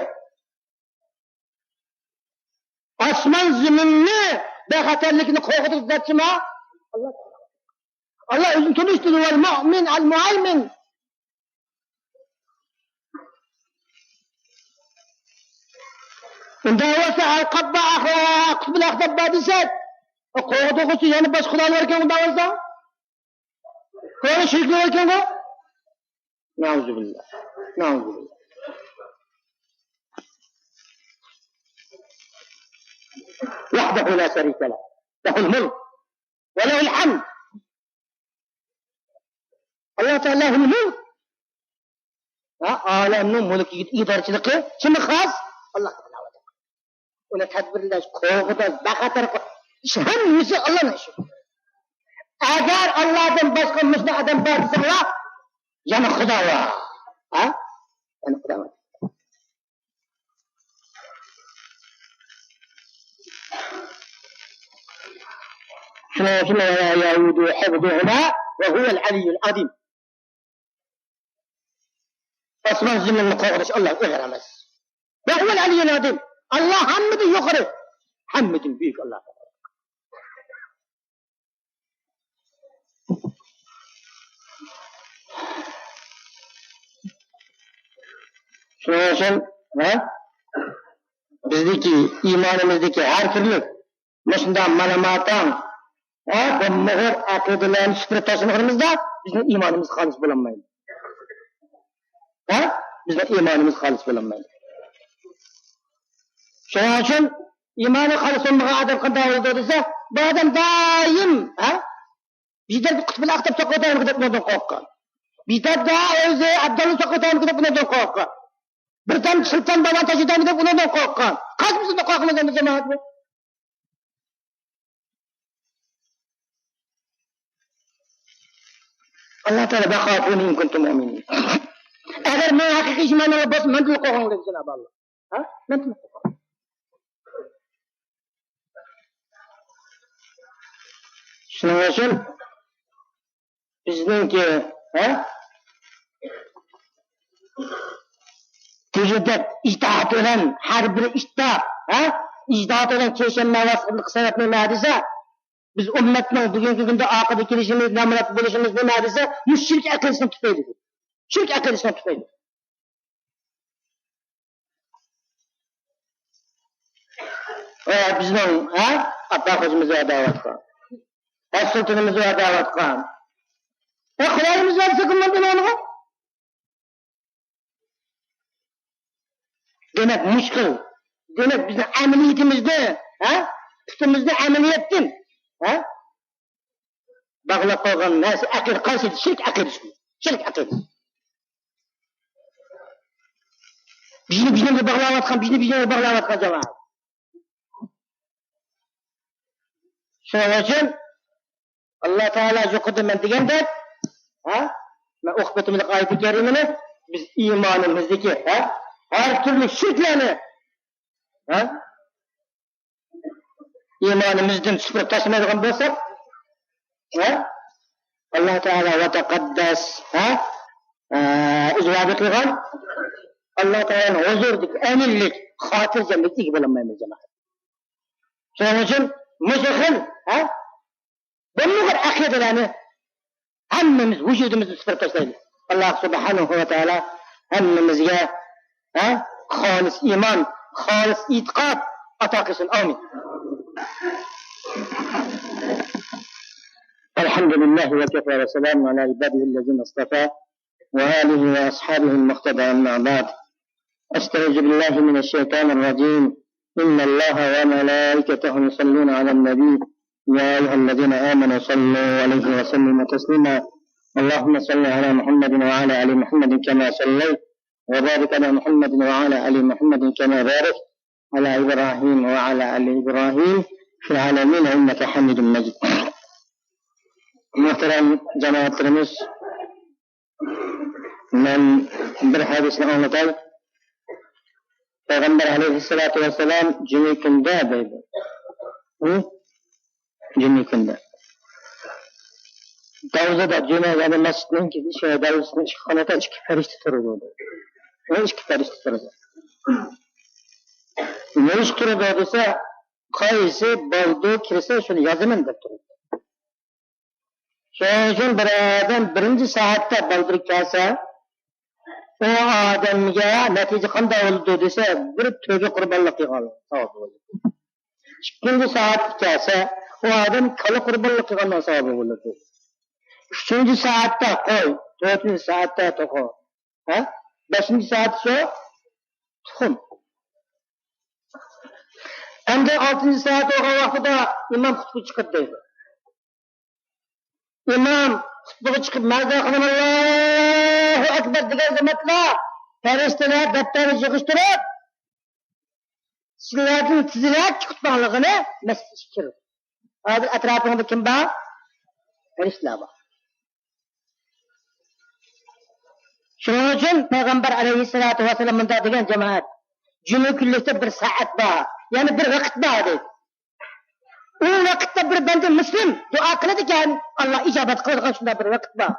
ئاسمان زېمىننى بىخەتەرلىكنى قوغدىغۇچى زاتچىما؟ ئاللا تائالا. ئاللا ئۆزىنى تونۇشتۇردى، ھۇۋەل مۇئمىن ئەل مۇھەيمىن. ئۇنداق بولسا، ئەلقاب بار، ئەخ-، قۇتبۇل ئەقتاب بار دېسەك، قوغدىغۇچى يەنە باشقا خۇدالار باركەن، ئۇنداق بولسا. قۇرئاندا شېرىكلەر باركەنغۇ؟ نەئۇزۇبىللا. نەئۇزۇبىللا. وحده لا شريك له. له الملك وله الحمد. ئاللا تائالا لەھۇل مۇلك. ھە، ئالەمنىڭ مۈلكىگە، ئىدارىچىلىقى كىمگە خاس؟ ئاللا تائالا. ئۇنى تەدبىرلەش، قوغداش، بىخەتەر قىل-، ئىش ھەممىسى ئاللانىڭ ئىشى. ئەگەر ئاللادىن باشقا مۇشۇنداق ئادەم بار دېسەڭلار، يەنە خۇدا بار. ھە؟ يەنە خۇدا بار. شۇنىڭ ئۈچۈن لا يؤوده حفظهما وهو العلي العظيم. ئاسمان زېمىننى قوغداش ئاللاغا ئېغىر ئەمەس. وهو العلي العظيم. ئاللا ھەممىدىن يۇقىرى، ھەممىدىن بۈيۈك ئاللا. شۇنىڭ ئۈچۈن، ھە، بىزدىكى ئىمانىمىزدىكى ھەر تۈرلۈك مۇشۇنداق مالاماتاڭ، ھە، بۇ مۇغۇر ئەقىدىلەرنى سۈپۈرۈپ تاشلىمىغىنىمىزدا بىزنىڭ ئىمانىمىز خالىس بولالمايدۇ. ھە؟ بىزنىڭ ئىمانىمىز خالىس بولالمايدۇ. شۇنىڭ ئۈچۈن ئىمانى خالىس بولمىغان ئادەم قانداق بولىدۇ دېسە، بۇ ئادەم دائىم، ھە؟ بىدەر قۇتبۇل ئەقتاب ساقلىتامدۇ دەپ ئۇنىڭدىن قورققان. بىدەر ئۆزى ئابدالنى ساقلىتامدۇ دەپ ئۇنىڭدىن قورققان. بىردەم سۇلتان بالان تاشلىتامدۇ دەپ ئۇنىڭدىن قورققان. قايسىمىزدىن قورقىمىز ئەمدى جامائەت بۇ؟ ئاللا تائالا «فخافوني إن كنتم مؤمنين». ئەگەر مەن ھەقىقىي ئىمانىڭلار بولسا، مەندىن قورقۇڭلار دېدى جانابى ئاللا. ھە؟ مەندىن قورقۇڭ. شۇنىڭ ئۈچۈن بىزنىڭكى، ھە؟ گۈزەل ئىجتىھات بىلەن ھەر بىر ئىجتىھات، ھە؟ ئىجتىھات بىلەن چەرشەنبە ۋاسىتىلىق سەۋەبنى نېمە دېسە، بىز ئۈممەتنىڭ بۈگۈنكى كۈندە ئارقىدا كېلىشىمىز، نامرات بولۇشىمىز نېمە دېسە، مۇشۇ شىرك ئەقىدىسىنىڭ تۈپەيلىدىن. شىرك ئەقىدىسىنىڭ تۈپەيلىدىن. ۋە بىزنىڭ، ھە، ئابباس خوجىمىز ۋەدە دەۋاتقان. ھەج سۇلتىنىمىز ۋەدە دەۋاتقان. ھە، خۇدايىمىز ۋەدە سۆكۈنمەن بۇنىڭغا. دېمەك، مۇشۇ خىل. دېمەك، بىزنىڭ ئەمەلىيىتىمىزدە، ھە، پۇتىمىزدا ئەمەلىيەتتىن، ھە، باغلاپ قويغان نەرسە ئەقىدە قايسى؟ شىرك ئەقىدىسى. شىرك ئەقىدىسى. بىزنى بىزنى باغلاۋاتقان، بىزنى بىزنى باغلاۋاتقان جامائەت. شۇنىڭ ئۈچۈن ئاللا تائالا يۇقىرىدا مەن دېگەندەك، ھە؟ مەن ئوقۇپ ئۆتۈملۈك ئايىتى كەرىمىنى، بىز ئىمانىمىزدىكى، ھە؟ ھەر تۈرلۈك شىركلەرنى، ھە؟ ئىمانىمىزدىن سۈپۈرۈپ تاشلىمايدىغان بولساق، ھە؟ ئاللا تائالا ۋە تەقەددەس، ھە؟ ئە، ئۆزى ۋەدە قىلغان ئاللا تائالانىڭ ھۇزۇرىدىكى ئەمىنلىك، خاتىرجەملىككە ئىگە بولالمايمىز، جامائەت. شۇنىڭ ئۈچۈن مۇشۇ خىل، ھە؟ بولمىغۇر ئەقىدىلەرنى ھەممىمىز ۋۇجۇدىمىزدا سۈپۈرۈپ تاشلايلى. ئاللا سۇبھانەھۇ ۋە تائالا ھەممىمىزگە، ھە، خالىس ئىمان، خالىس ئېتىقاد ئاتا قىلسۇن. ئامىن. الحمد لله وكفى وسلام على عباده الذين اصطفى وآله وأصحابه المقتدى، أما بعد. أستعيذ بالله من الشيطان الرجيم. إن الله وملائكته يصلون على النبي، يا أيها الذين آمنوا صلوا عليه وسلموا تسليما. اللهم صل على محمد وعلى آل محمد كما صليت، وبارك على محمد وعلى آل محمد كما باركت على إبراهيم وعلى آل إبراهيم في العالمين إنك حميد مجيد. مۇھتەرەم جامائەتلىرىمىز، مەن بىر ھەدىسنى ئاڭلىتاي. پەيغەمبەر ئەلەيھىسسالاتۇ ۋەسسالام جۈمە كۈندە دەيدۇ. ھە؟ جۈمە كۈندە. دەۋزىدە جۈمە، يەنى مەسچىتنىڭ شۇ دەۋزىسىنىڭ ئىككى قانىتىدا ئىككى پەرىشتە تۇرىدۇ دەيدۇ. ھە، ئىككى پەرىشتە تۇرىدۇ. نېمىشقا تۇرىدۇ دېسە، قايسى بالدۇر كىرسە شۇنى يازىمەن دەپ تۇرىدۇ. شۇنىڭ ئۈچۈن بىر ئادەم بىرىنچى سائەتتە بالدۇر كەلسە، ئۇ ئادەمگە نەتىجە قانداق بولىدۇ دېسە، بىر تۆگە قۇربانلىق قىلغان ساۋابى بولىدۇ. ئىككىنچى سائەتتە كەلسە، ئۇ ئادەم كالا قۇربانلىق قىلغاننىڭ ساۋابى بولىدۇ. ئۈچىنچى سائەتتە قوي، تۆتىنچى سائەتتە توخۇ، ھە؟ بەشىنچى سائەتتە شۇ تۇخۇم. ئەمدى ئالتىنچى سائەت بولغان ۋاقتىدا ئىمام خۇتبە چىقىدۇ دەيدۇ. ئىمام خۇتبىگە چىقىپ، مەزا قىلىپ، «ئاللاھۇ ئەكبەر» دېگەن زەمەتلا پەرىشتىلەر دەپتەرنى يىغىشتۇرۇپ، سىلەردىن تېزرەك چىقىپ بارغىنى مەسچىتكە كىرىڭ. ھازىر ئەتراپىڭدا كىم بار؟ پەرىشتىلەر بار. شۇنىڭ ئۈچۈن پەيغەمبەر ئەلەيھىسسالاتۇ ۋەسسالام مۇنداق دېگەن، جامائەت، جۈمە كۈنلۈكتە بىر سائەت بار، يەنى بىر ۋاقىت بار، دەيدۇ. ئۇ ۋاقىتتا بىر بەندە مۇسلىم دۇئا قىلىدىكەن، ئاللا ئىجابەت قىلىدىغان شۇنداق بىر ۋاقىت بار.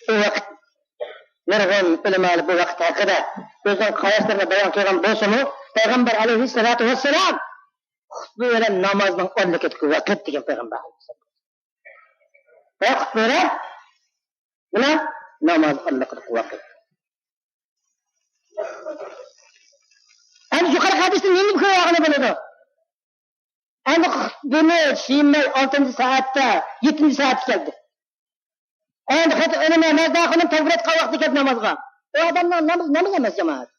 ئۇ ۋاقىت نۇرغۇن ئۆلىمالار بۇ ۋاقىت ھەققىدە ئۆزىنىڭ قاراشلىرىنى بايان قىلغان بولسىمۇ، پەيغەمبەر ئەلەيھىسسالاتۇ ۋەسسالام خۇتبە بىلەن نامازنىڭ ئورنىغا كەتكەن ۋاقىت دېگەن پەيغەمبەر ئەلەيھىسسالام. ۋە خۇتبە بىلەن نېمە؟ ناماز ئارىلىقىدىكى ۋاقىت. ئەمدى يۇقىرىقى ھەدىستىن نېمە كۆرۈۋالغىلى بولىدۇ؟ ئەمدى خۇتبىنى سۆيمەي ئالتىنچى سائەتتە، يەتتىنچى سائەتتە كەلدى. ئەمدى خەت ئۆلىمە مەزدا خانىم تەكبىرات قىلغان ۋاقتى كەلدى نامازغا. ئۇ ئادەمنىڭ نامىزى ناماز ئەمەس، جامائەت.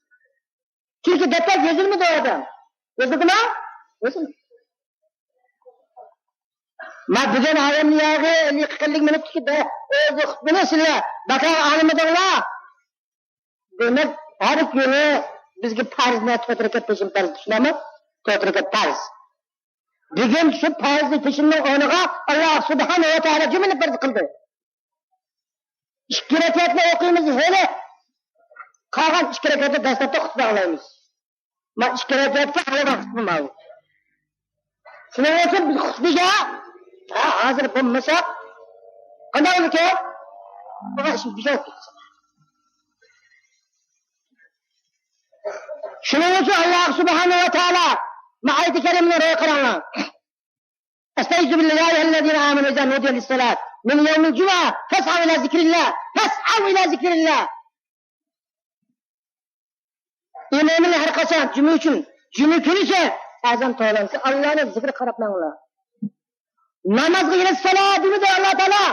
چۈنكى دەپتەر يېزىلمىدى ئۇ ئادەم. يېزىلدىما؟ يېزىلمىدى. ما بۈگۈن ئالەمنىياغى ئەللىك قىرىق مىنۇتتىكى بە-، ئۆزى خۇتبىنى سىلەر بىكار ئاڭلىمىدىڭلار. دېمەك، ھەر كۈنى بىزگە پەرزنى تۆت رەكەت پېشىن پەرز، چۈشىنەمۇ؟ تۆت رەكەت پەرز. بۈگۈن شۇ پەرزنى پېشىننىڭ ئورنىغا ئاللا سۇبھانەھۇ ۋە تائالا جۈمىنى پەرز قىلدى. ئىككى رەكەتنى ئوقۇيمىز ھېلى. قالغان ئىككى رەكەتنى دەسلەپتە خۇتبە ئاڭلايمىز. ما ئىككى رەكەتكە ئايرىلغان خۇتبە ماۋۇ. شۇنىڭ ئۈچۈن بىز خۇتبىگە، ھە، ھازىر بولمىساق، قانداق بولىدىكەن؟ بۇ ئىشىمىز بېكار كېتىدۇ. شۇنىڭ ئۈچۈن ئاللا سۇبھانەھۇ ۋە تائالا ما ئايىتى كەرىمىنى رويى قاراڭلار. أستعيذ بالله، يا أيها الذين آمنوا إذا نودي للصلاة من يوم الجمعة فاسعوا إلى ذكر الله، فاسعوا إلى ذكر الله. ئىمامىنى ھەر قاچان جۈمە ئۈچۈن، جۈمە كۈنىچە ئەزان توۋلانسا، ئاللانى زىكرى قاراپ ماڭىلا. نامازغا ئىلە سالا دېمىدى ئاللا تائالا.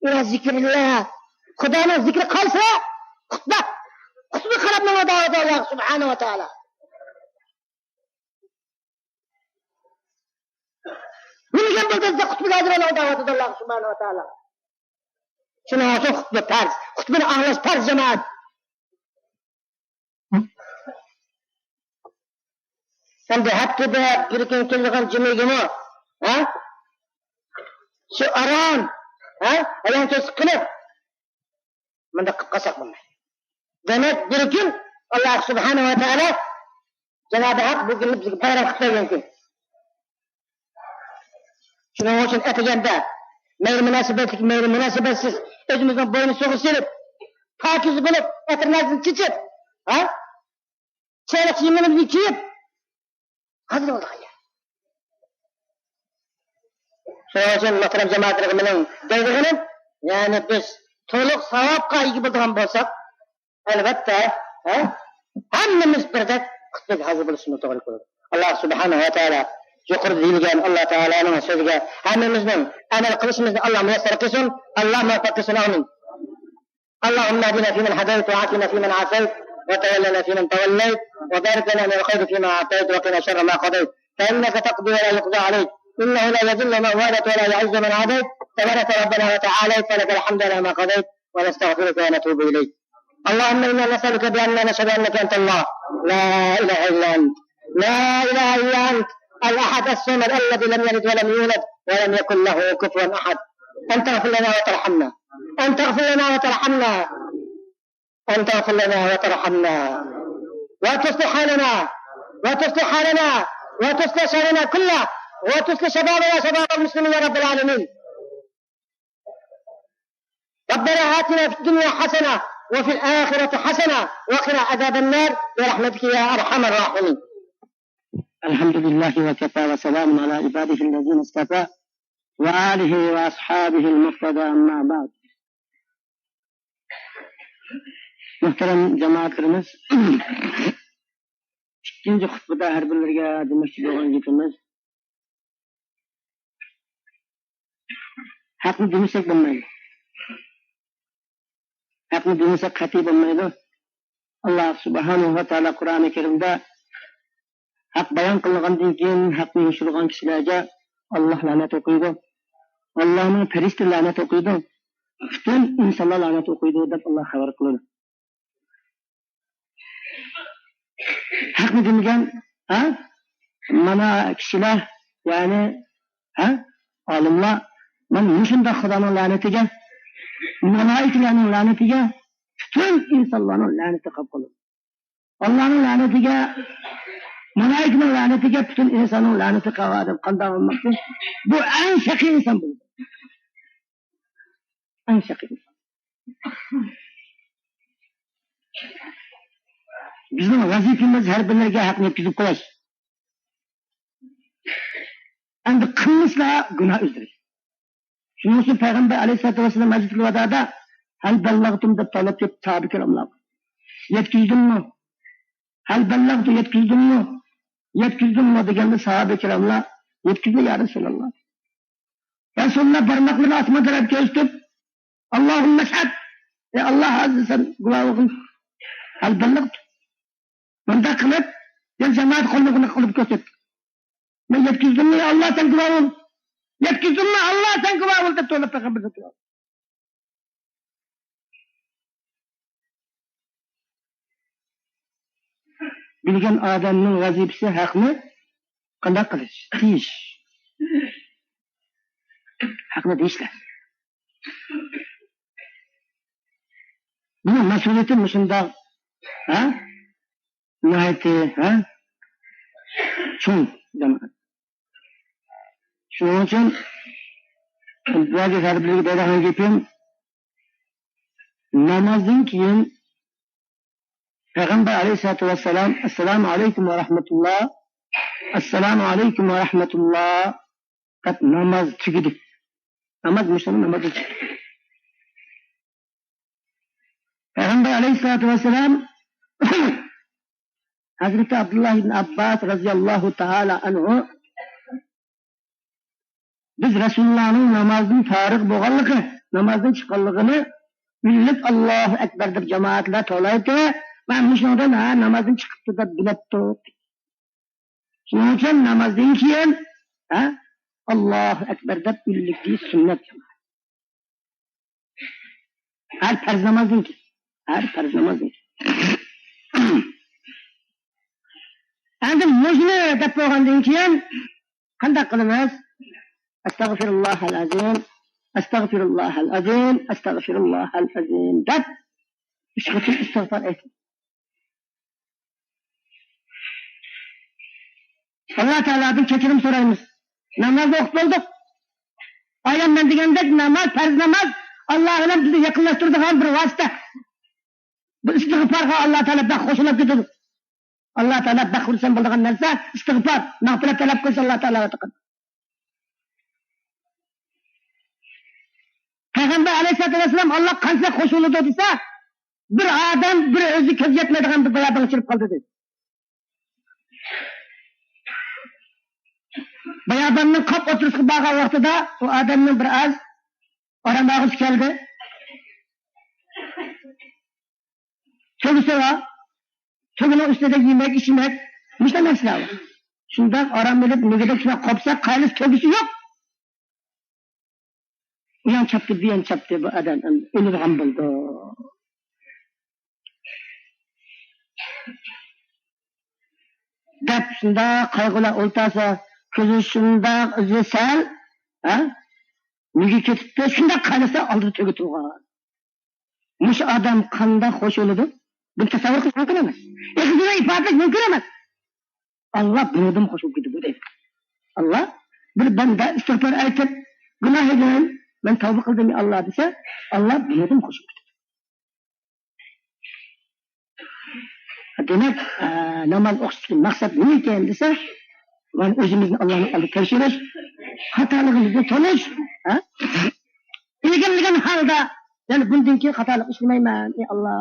ئىلە زىكرىللا. خۇدانىڭ زىكرى قالسا، خۇتبە، خۇتبە قاراپ ماڭىلا دەۋاتىدۇ ئاللا سۇبھانەھۇ ۋە تائالا. نېمە دېگەن بولدى دېسە، خۇتبىگە ھازىر بولغان دەۋاتىدۇ ئاللا سۇبھانەھۇ ۋە تائالا. شۇنىڭ ئۈچۈن خۇتبە پەرز. خۇتبىنى ئاڭلاش پەرز، جامائەت. ئەمدى ھەپتىدە بىر كۈن كېلىدىغان جۈمىگىمۇ، ھە؟ شۇ ئاران، ھە؟ ئايان كەچلىك قىلىپ، مۇنداق قىلىپ قالساق بولمايدۇ. دېمەك، بىر كۈن ئاللا سۇبھانەھۇ ۋە تائالا جانابى ھەق بۇ كۈننى بىزگە بايرام قىلىپ بەرگەن كۈن. شۇنىڭ ئۈچۈن ئەتىگەندە مەيلى مۇناسىۋەتلىك، مەيلى مۇناسىۋەتسىز ئۆزىمىزنىڭ بوينى سۇغا سېلىپ، پاكىز بولۇپ، ئەتىرنازدىن چېچىپ، ھە؟ چىرايلىق كىيىملىرىمىزنى كىيىپ، ھازىر بولدۇق يا. شۇنىڭ ئۈچۈن مۇھتەرەم جامائەتلەرگە مېنىڭ دەيدىغىنىم، يەنى بىز تولۇق ساۋابقا ئىگە بولىدىغان بولساق، ئەلۋەتتە، ھە؟ ھەممىمىز بىردەك خۇتبىگە ھازىر بولۇشىمىز توغرا كېلىدۇ. ئاللا سۇبھانەھۇ ۋە تائالا يۇقىرىدا دېيىلگەن ئاللا تائالانىڭ سۆزىگە ھەممىمىزنىڭ ئەمەل قىلىشىمىزنى ئاللا مۇيەسسەر قىلسۇن. ئاللا مۇۋەپپەق قىلسۇن. ئامىن. اللهم اهدنا فيمن هديت وعافنا فيمن عافيت وتولنا فيمن توليت وبارك لنا من الخير فيما أعطيت وقنا شر ما قضيت فإنك تقضي ولا يقضى عليك إنه لا يذل من واليت ولا يعز من عاديت تباركت ربنا وتعاليت فلك الحمد على ما قضيت ونستغفرك ونتوب إليك. اللهم إنا نسألك بأننا نشهد أنك أنت الله لا إله إلا أنت لا إله إلا أنت الأحد الصمد الذي لم يلد ولم يولد ولم يكن له كفوا أحد أن تغفر لنا وترحمنا أن تغفر لنا وترحمنا أن تغفر لنا وترحمنا وتصلح حالنا وتصلح حالنا وتصلح شأننا كله وتصلح شبابنا شباب المسلمين يا رب العالمين. ربنا آتنا في الدنيا حسنة وفي الآخرة حسنة وقنا عذاب النار برحمتك يا أرحم الراحمين. الحمد لله وكفى وسلام على عباده الذين اصطفى وآله وأصحابه المقتدى أما بعد. مۇھتەرەم جامائەتلىرىمىز، ئىككىنچى خۇتبىدە ھەر بىرلىرىگە دېمەكچى بولغان گېپىمىز، ھەقنى دېمىسەك بولمايدۇ. ھەقنى دېمىسەك قەتئىي بولمايدۇ. ئاللا سۇبھانەھۇ ۋە تائالا قۇرئانى كەرىمدە ھەق بايان قىلىنغاندىن كېيىن ھەقنى يوشۇرغان كىشىلەرگە ئاللا لەنەت ئوقۇيدۇ. ئاللانىڭ پەرىشتىلىرى لەنەت ئوقۇيدۇ. پۈتۈن ئىنسانلار لەنەت ئوقۇيدۇ دەپ ئاللا خەۋەر قىلىدۇ. ھەقنى دېمىگەن، ھە؟ مانا كىشىلەر، يەنى، ھە؟ ئالىملار، مانا مۇشۇنداق خۇدانىڭ لەنىتىگە، مالائىكىلەرنىڭ لەنىتىگە، پۈتۈن ئىنسانلارنىڭ لەنىتى قاپقىلىدۇ. ئاللانىڭ لەنىتىگە، مالائىكىنىڭ لەنىتىگە، پۈتۈن ئىنساننىڭ لەنىتى قالغان ئادەم قانداق بولماقچى؟ بۇ ئەڭ شەقىي ئىنسان بولىدۇ. ئەڭ شەقىي ئىنسان. بىزنىڭ ۋەزىپىمىز ھەر بىرلەرگە ھەقنى يەتكۈزۈپ قويۇش. ئەمدى قىلمىسىلا گۇناھ ئۆزلىرى. شۇنىڭ ئۈچۈن پەيغەمبەر ئەلەيھىسسالاتۇ ۋەسسالام ھەججەتۇل ۋادادا، «ھەل بەللەغتۇم؟» دەپ سوراپ كەپتۇ ساھابە كىراملارغا. «يەتكۈزدۈممۇ؟ ھەل بەللەغتۇ، يەتكۈزدۈممۇ؟ يەتكۈزدۈممۇ؟» دېگەندە ساھابە كىراملار، «يەتكۈزدى يا رەسۇلاللا.» رەسۇلۇللا بارماقلىرىنى ئاسمان تەرەپ كۆرسىتىپ، «ئاللاھۇممە ئەشھەد»، ئەي ئاللا، ھازىر سەن گۇۋاھ بولغىن. «ھەل بەللەغتۇ؟» مۇنداق قىلىپ، يەنە جامائەت قولىنى بۇنداق قىلىپ كۆرسەتتى. «مەن يەتكۈزدۈممۇ يا ئاللا، سەن گۇۋاھ بول! يەتكۈزدۈممۇ ئاللا، سەن گۇۋاھ بول!» دەپ توۋلاپ پەيغەمبەردىن گۇۋاھ. بىلگەن ئادەمنىڭ ۋەزىپىسى ھەقنى قانداق قىلىش؟ دېيىش. ھەقنى دېيىشلەر. بۇنىڭ مەسئۇلىيىتى مۇشۇنداق، ھە؟ ناھايىتى، ھە؟ چوڭ جامائەت. شۇنىڭ ئۈچۈن بۇ يەردە ھەر بىرىگە دەيدىغان گېپىم، نامازدىن كېيىن پەيغەمبەر ئەلەيھىسسالاتۇ ۋەسسالام، «ئەسسالامۇ ئەلەيكۇم ۋە رەھمەتۇللا، ئەسسالامۇ ئەلەيكۇم ۋە رەھمەتۇللا» دەپ ناماز تۈگىدى. ناماز مۇشۇ ناماز تۈگىدى. پەيغەمبەر ئەلەيھىسسالاتۇ ۋەسسالام، ھەزرىتى ئابدۇللا ئىبن ئابباس رەزىياللاھۇ تائالا ئەنھۇ، بىز رەسۇلۇللانىڭ نامازدىن پارىغ بولغانلىقى، نامازدىن چىققانلىقىنى بىلىپ، «ئاللاھۇ ئەكبەر» دەپ جامائەتلەر توۋلايتتى. مانا مۇشۇنىڭدىن، ھە، نامازدىن چىقىپتۇ دەپ بىلەتتۇق. شۇنىڭ ئۈچۈن نامازدىن كېيىن، ھە، ئاللاھۇ ئەكبەر دەپ ئۈنلۈك دېيىش سۈننەت. ھەر پەرز نامازدىن كېيىن. ھەر پەرز نامازدىن كېيىن. ئەمدى مۇشۇنى دەپ بولغاندىن كېيىن قانداق قىلىمىز؟ ئەستەغفىرۇللاھەل ئەزىم، ئەستەغفىرۇللاھەل ئەزىم، ئەستەغفىرۇللاھەل ئەزىم دەپ ئۈچ قېتىم ئىستىغپار ئېيتىڭ. ئاللا تائالادىن كەچۈرۈم سورايمىز. نامازنى ئوقۇپ بولدۇق. ئايان مەن دېگەندەك ناماز، پەرز ناماز ئاللا بىلەن بىزنى يېقىنلاشتۇرىدىغان بىر ۋاسىتە. بۇ ئىستىغپارغا ئاللا تائالا بەك خوشلىنىپ كېتىدۇ. ئاللا تائالا بەك خۇرسەن بولىدىغان نەرسە ئىستىغپار، مەغپىرەت تەلەپ قىلىش ئاللا تائالاغا تېقىن. پەيغەمبەر ئەلەيھىسسالاتۇ ۋەسسالام ئاللا قانچىلىك خوش بولىدۇ دېسە، بىر ئادەم بىر ئۆزى كۆزى يەتمەيدىغان بىر باياۋانغا چىقىپ قالدى دېدى. باياۋاننىڭ قاپ ئوتتۇرىسىغا بارغان ۋاقتىدا ئۇ ئادەمنىڭ بىر ئاز ئارام ئالغۇسى كەلدى. تۆگىسى بار. تۆگىنىڭ ئۈستىدە يېمەك، ئىچمەك، مۇشۇنداق نەرسىلەر بار. شۇنداق ئارام ئېلىپ، مۈگدەك شۇنداق قوپسا، قايلىسى تۆگىسى يوق. ئۇيان چاپتى، بۇيان چاپتى، بۇ ئادەم ئەمدى ئۆلىدىغان بولدى. دەپ شۇنداق قايغۇلار ئولتۇرسا، كۆزى شۇنداق ئۆزى سەل، ھە؟ نېگە كېتىپتۇ؟ شۇنداق قايلىسا ئالدىدا تۆگە تۇرغان. مۇشۇ ئادەم قانداق خوش بولىدۇ؟ بۇنى تەسەۋۋۇر قىلىش مۇمكىن ئەمەس. ئېغىز بىلەن ئىپادىلەش مۇمكىن ئەمەس. ئاللا بۇنىڭدىن خوش بولۇپ كېتىدۇ دەيدۇ. ئاللا بىر بەندە ئىستىغپار ئېيتىپ، گۇناھ ئىدىم، مەن تەۋبە قىلدىم يا ئاللا دېسە، ئاللا بۇنىڭدىن خوش بولۇپ كېتىدۇ. دېمەك، ئە، ناماز ئوقۇشتىكى مەقسەت نېمىكەن دېسە، مانا ئۆزىمىزنى ئاللانىڭ ئالدىغا تەكشۈرۈش، خاتالىقىمىزنى تونۇش، ھە؟ ئىلگىرىلىگەن ھالدا، يەنى بۇندىن كېيىن خاتالىق ئىشلىمەيمەن، ئى ئاللا.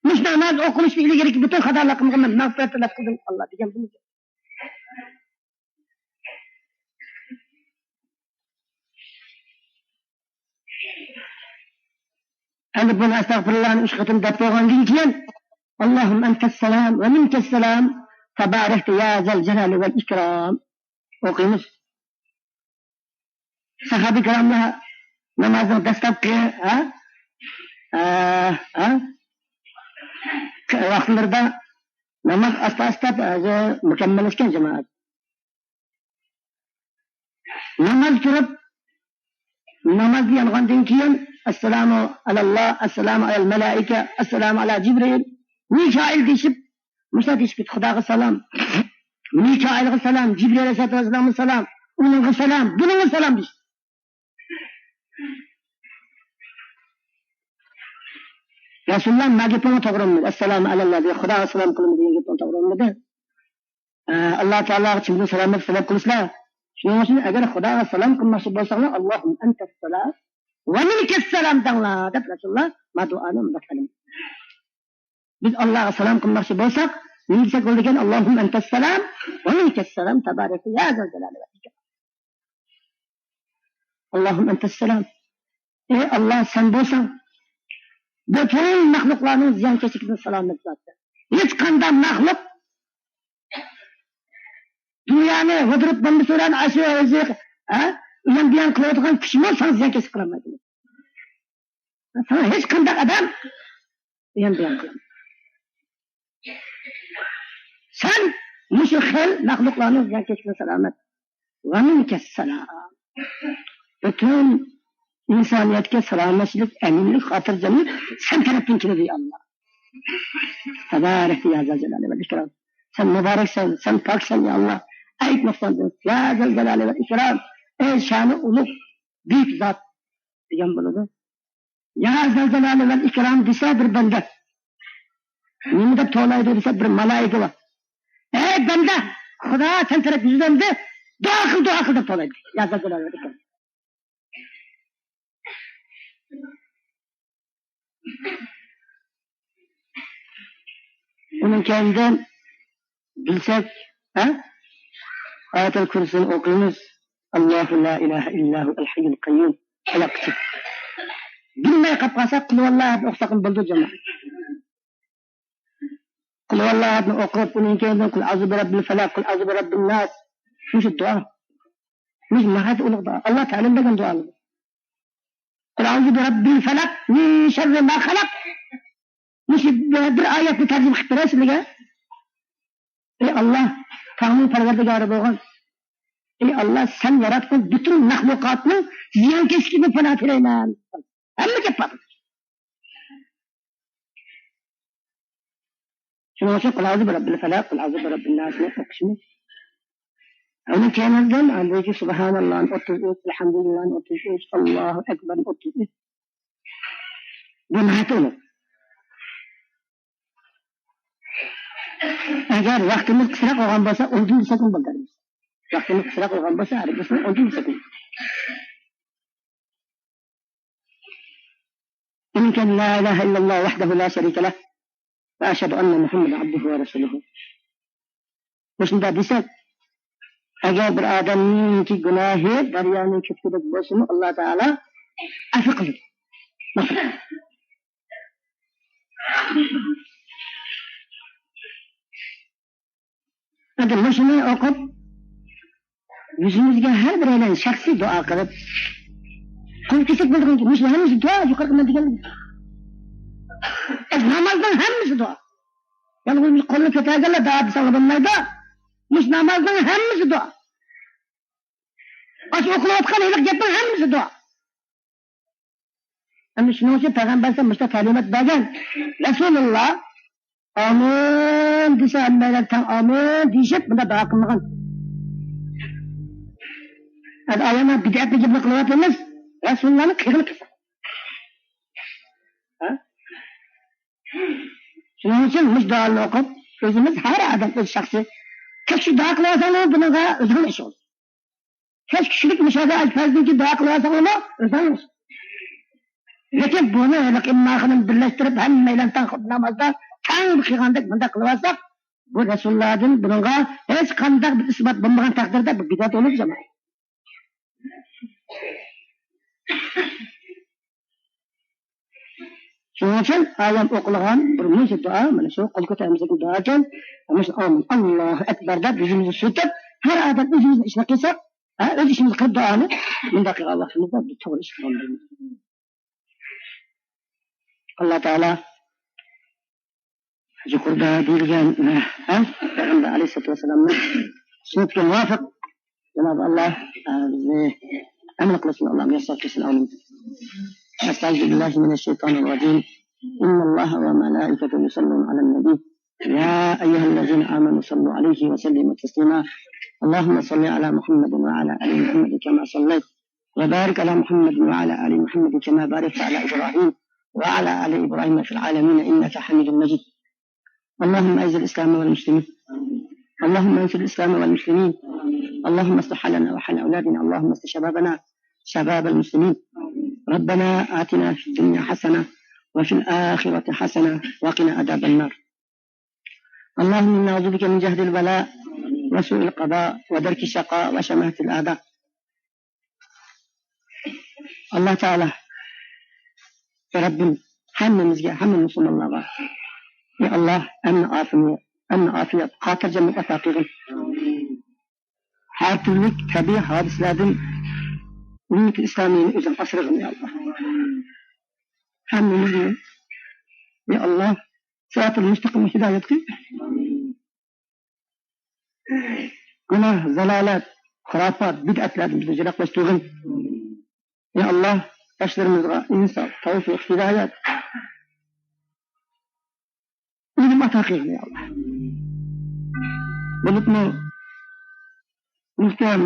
مۇشۇ ناماز ئوقۇلۇشتىن ئىلگىرىكى پۈتۈن خاتالىقىمغا مەن مەغپىرەت تەلەپ قىلدىم، ئاللا، دېگەن بۇ. ئەمدى بۇنى ئەستەغپىرۇللانى ئۈچ قېتىم دەپ بولغاندىن كېيىن، اللهم أنت السلام ومنك السلام تباركت يا ذا الجلال والإكرام ئوقۇيمىز. ساھابە كىراملار نامازنىڭ دەسلەپكى، ھە؟ ھە؟ ھە؟ ۋاقىتلىرىدا ناماز ئاستا-ئاستا ھازىر مۇكەممەللەشكەن جامائەت. ناماز تۇرۇپ، نامازنى يانغاندىن كېيىن، ئەسسالامۇ ئەلەللا، ئەسسالامۇ ئەلەل مەلائىكە، ئەسسالامۇ ئەلا جىبرىل، مىكائىل دېيىشىپ، مۇشۇنداق دېيىشىپ كېتىپ، خۇداغا سالام، مىكائىلغا سالام، جىبرىل ئەلەيھىسسالامغا سالام، ئۇنىڭغا سالام، بۇنىڭغا سالام دېيىش. رەسۇلۇللا، ما گېپىڭ توغرا بولمىدى. ئەسسالامۇ ئەلەللا دېگەن، خۇداغا سالام قىلىمىز دېگەن گېپىڭ توغرا بولمىدى. ئە، ئاللا تائالاغا چىمدىن سالامەت تەلەپ قىلىسىلەر. شۇنىڭ ئۈچۈن ئەگەر خۇداغا سالام قىلماقچى بولساڭلار، اللهم أنت السلام ومنك السلام دەڭلار دەپ رەسۇلۇللا ما دۇئانى مۇنداق قىلدى. بىز ئاللاغا سالام قىلماقچى بولساق، نېمە دېسەك بولىدىكەن؟ اللهم أنت السلام ومنك السلام تباركت يا ذا الجلال والإكرام. اللهم أنت السلام. ئەي ئاللا، سەن بولساڭ، پۈتۈن مەخلۇقلارنىڭ زىيانكەشلىكىدىن سالامەت زات. ھېچقانداق مەخلۇق دۇنيانى ۋىدرۇت بومبىسى بىلەن ئاشۇ ئۆزى، ھە، ئۇيان بۇيان قىلىۋاتقان كۈچمۇ ساڭا زىيانكەشلىك قىلالمايدۇ. ساڭا ھېچقانداق ئادەم ئۇيان بۇيان قىلالمايدۇ. سەن مۇشۇ خىل مەخلۇقلارنىڭ زىيانكەشلىكىدىن سالامەت. ۋە مىنكەسسالام. پۈتۈن ئىنسانىيەتكە سالامەتچىلىك، ئەمىنلىك، خاتىرجەملىك سەن تەرەپتىن كېلىدۇ، يا ئاللا. تەبارەكتە يا زەل جالالى ۋەل ئىكرام. سەن مۇبارەكسەن، سەن پاكسەن، يا ئاللا. ئەيىب نۇقساندىن، يا زەل جالالى ۋەل ئىكرام. ئەي شانى ئۇلۇغ، بۈيۈك زات دېگەن بولىدۇ. يا زەل جالالى ۋەل ئىكرام دېسە بىر بەندە. نېمە دەپ توۋلايدۇ دېسە بىر مالايىكە بار. ئەي بەندە، خۇدا سەن تەرەپ يۈزلەندى، دۇئا قىل، دۇئا قىل دەپ توۋلايدۇ. يا زەل جالالى ۋەل ئىكرام. ئۇنىڭ كەينىدىن بىلسەك، ھە؟ ئايەتۇل كۇرسىنى ئوقۇيمىز. الله لا إله إلا هو الحي القيوم. ئاياغقىچە. بىلمەي قاپ قالساق، قۇلھۇۋاللاھنى ئوقۇساقمۇ بولىدۇ، جامائەت. قۇلھۇۋاللاھنى ئوقۇپ، ئۇنىڭ كەينىدىن قۇل ئەئۇزۇ بىرەببىل فەلەق، قۇل ئەئۇزۇ بىرەببىن ناس. مۇشۇ دۇئا. مۇشۇ ناھايىتى ئۇلۇغ دۇئا. ئاللا تەئالانىڭ بەرگەن دۇئالىرى. قۇل ئەئۇزۇ بىرەببىل فەلەق، مىن شەررى ما خەلەق. مۇشۇ بىر ئايەتنى تەرجىمە قىلىپ بېرەي سىلەرگە. ئەي ئاللا، تاڭنىڭ پەرۋەردىگارى بولغان، ئەي ئاللا، سەن ياراتقان پۈتۈن مەخلۇقاتنىڭ زىيانكەشلىكىدىن پانا تىلەيمەن. ھەممە گەپ بار. شۇنىڭ ئۈچۈن قۇل ئەئۇزۇ بىرەببىل فەلەق، قۇل ئەئۇزۇ بىرەببىن ناسنى ئوقۇشمۇ؟ ئۇنى كەينىدىن ئاندىكى سۇبھاناللانى ئوتتۇز ئۈچ، ئەلھەمدۇلىللانى ئوتتۇز ئۈچ، ئاللاھۇ ئەكبەرنى ئوتتۇز ئۈچ. بۇ ناھايىتى ئۇلۇغ. ئەگەر ۋاقتىمىز قىسراق بولغان بولسا، ئۇندىن دېسەكمۇ بولىدۇ. ۋاقتىمىز قىسراق بولغان بولسا، ھەرگىزمۇ ئۇندىن دېسەكمۇ. إن كان لا إله إلا الله وحده لا شريك له، وأشهد أن محمدا عبده ورسوله. مۇشۇنداق دېسەك، ئەگەر بىر ئادەمنىڭكى گۇناھى دەريانىڭ كۆپۈكىدەك بولسىمۇ، ئاللا تائالا ئەپۇ قىلىدۇ. ئەمدى مۇشۇنى ئوقۇپ، يۈزىمىزگە ھەر بىرەيلەن شەخسىي دۇئا قىلىپ، قول كېسەك بولىدىغانكى، مۇشۇ ھەممىسى دۇئا، يۇقىرىقى مەن دېگەندەك. ئەي، نامازنىڭ ھەممىسى دۇئا. يالغۇز مۇشۇ قولنى كۆتەرگەنلا دۇئا دېسەڭلار بولمايدۇ. مۇشۇ نامازنىڭ ھەممىسى دۇئا. ئاشۇ ئوقۇلۇۋاتقان ھېلىقى گەپنىڭ ھەممىسى دۇئا. ئەمدى شۇنىڭ ئۈچۈن پەيغەمبەر ئەلەيھىسسالام مۇشۇنداق تەلىمات بەرگەن، رەسۇلۇللا ئامىن دېسە، ھەممەيلەن تەڭ ئامىن دېيىشىپ، بۇنداق دۇئا قىلمىغان. ھازىر ئايەمنىڭ بىدئەتنى گېپىنى قىلىۋاتىمىز، رەسۇلۇللانىڭ قىلغىنى قىلسا. ھە؟ شۇنىڭ ئۈچۈن مۇشۇ دۇئالارنى ئوقۇپ، ئۆزىمىز ھەر ئادەم ئۆز شەخسى، تەك شۇ دۇئا قىلىۋالساڭلار، بۇنىڭغا ئۆزۈڭلار ئىشىڭىز. ھېچ كىشىلىك مۇشاھىدە ئەلپازدىن كېيىن دۇئا قىلىۋالساڭلارمۇ ئۆزۈڭلار ئىشىڭىز. لېكىن بۇنى ھېلىقى ئىمما خانىم بىرلەشتۈرۈپ، ھەممەيلەن تەڭ نامازدا تەڭ قىلغاندەك مۇنداق قىلىۋالساق، بۇ رەسۇلۇللادىن بۇنىڭغا ھېچ قانداق بىر ئىسپات بولمىغان تەقدىردە بۇ بىدئەت بولىدۇ، جامائەت. شۇنىڭ ئۈچۈن ئايەم ئوقۇلغان بىر مۇنچە دۇئا، مانا شۇ قول كۆتەرمىسەك دۇئا ئىكەن، مانا شۇ ئامىن، ئاللاھۇ ئەكبەر دەپ يۈزىمىزنى سۈرتۈپ، ھەر ئادەم ئۆزىمىزنىڭ ئىشىنى قىلساق، ھە، ئۆز ئىشىمىزنى قىلىپ دۇئانى مۇنداق قىلغان ۋاقتىمىزدا بىز توغرا ئىش قىلغان بولىمىز. ئاللا تائالا يۇقىرىدا دېيىلگەن، ھە، پەيغەمبەر ئەلەيھىسسالاتۇ ۋەسسالامنىڭ سۈننىتىگە مۇۋاپىق جانابى ئاللا، ئە، بىزنى ئەمەل قىلىشنى ئاللا مۇيەسسەر قىلسۇن. ئامىن. أستعيذ بالله من الشيطان الرجيم. إن الله وملائكته يصلون على النبي. يا أيها الذين آمنوا صلوا عليه وسلموا تسليما. اللهم صل على محمد وعلى آل محمد كما صليت وبارك على محمد وعلى آل محمد كما باركت على إبراهيم وعلى آل إبراهيم في العالمين إنك حميد مجيد. اللهم أعز الإسلام والمسلمين. اللهم انصر الإسلام والمسلمين. اللهم اصلح حالنا وحال أولادنا. اللهم اصلح شبابنا شباب المسلمين. ربنا آتنا في الدنيا حسنة وفي الآخرة حسنة وقنا عذاب النار. اللهم إنا نعوذ بك من جهد البلاء وسوء القضاء ودرك الشقاء وشماتة الأعداء. ئاللا تائالا، يا رەببىم، ھەممىمىزگە، ھەممە مۇسۇلمانلارغا، يا ئاللا، ئەمىن ئافىيەت، ئەمىن ئافىيەت، خاتىرجەملىك ئاتا قىلغىن. ھەر تۈرلۈك تەبىئىي ھادىسىلەردىن ئۈممىتى ئىسلامىينى ئۆزۈڭ ئاسرىغىن، يا ئاللا. ھەممىمىزنى، يا ئاللا، سىراتىل مۇستەقىمغا ھىدايەت قىل. گۇناھ، زالالەت، خۇراپات، بىدئەتلەردىن بىزنى يىراقلاشتۇرغىن. يا ئاللا، ياشلىرىمىزغا ئىنساپ، تەۋپىق، ھىدايەت، ئىلىم ئاتا قىلغىن، يا ئاللا. بولۇپمۇ مۇھتەرەم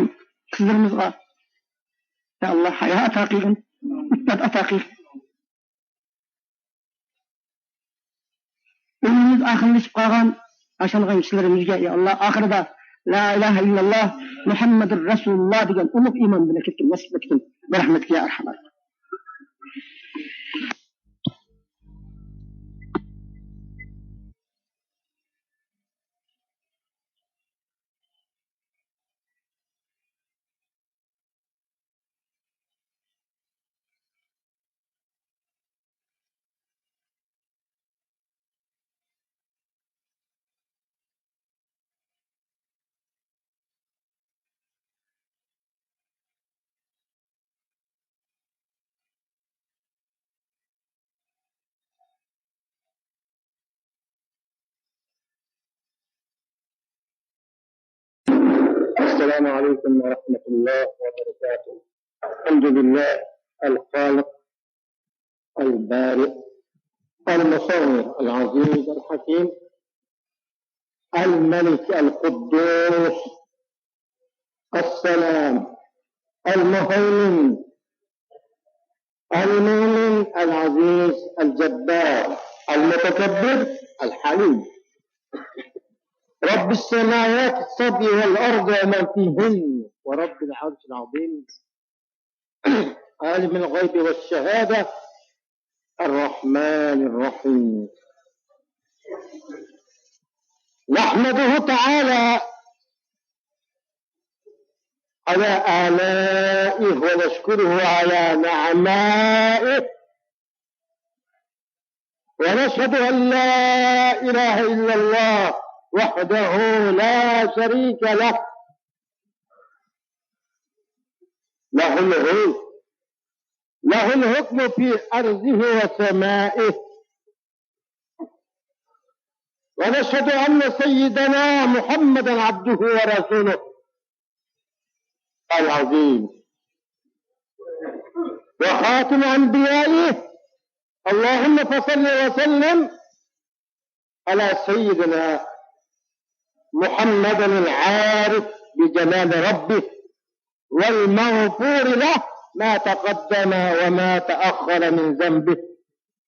قىزلىرىمىزغا، يا ئاللا، ھايا ئاتا قىلغىن، ئىپپەت ئاتا قىلغىن. ئۆمرىمىز ئاخىرلىشىپ قالغان، تاشلانغان كىشىلىرىمىزگە، يا ئاللا، ئاخىرىدا لا ئىلاھە ئىللاللا مۇھەممەدۇر رەسۇلۇللا دېگەن ئۇلۇغ ئىمان بىلەن كەتكەن نېسىپ ئەتكىن، بىرەھمەتكە يا ئەرھەمەر. السلام عليكم ورحمة الله وبركاته. الحمد لله الخالق البارئ المصور العزيز الحكيم الملك القدوس السلام المهيمن المؤمن العزيز الجبار المتكبر الحليم. رب السماوات السبع والأرض ومن فيهن ورب العرش العظيم. عالم الغيب والشهادة الرحمن الرحيم. نحمده تعالى على آلائه ونشكره على نعمائه، ونشهد أن لا إله إلا الله وحده لا شريك له، له الملك، له الحكم في أرضه وسمائه، ونشهد أن سيدنا محمدا عبده ورسوله العظيم وخاتم أنبيائه. اللهم فصل وسلم على سيدنا محمد العارف بجلال ربه والمغفور له ما تقدم وما تأخر من ذنبه،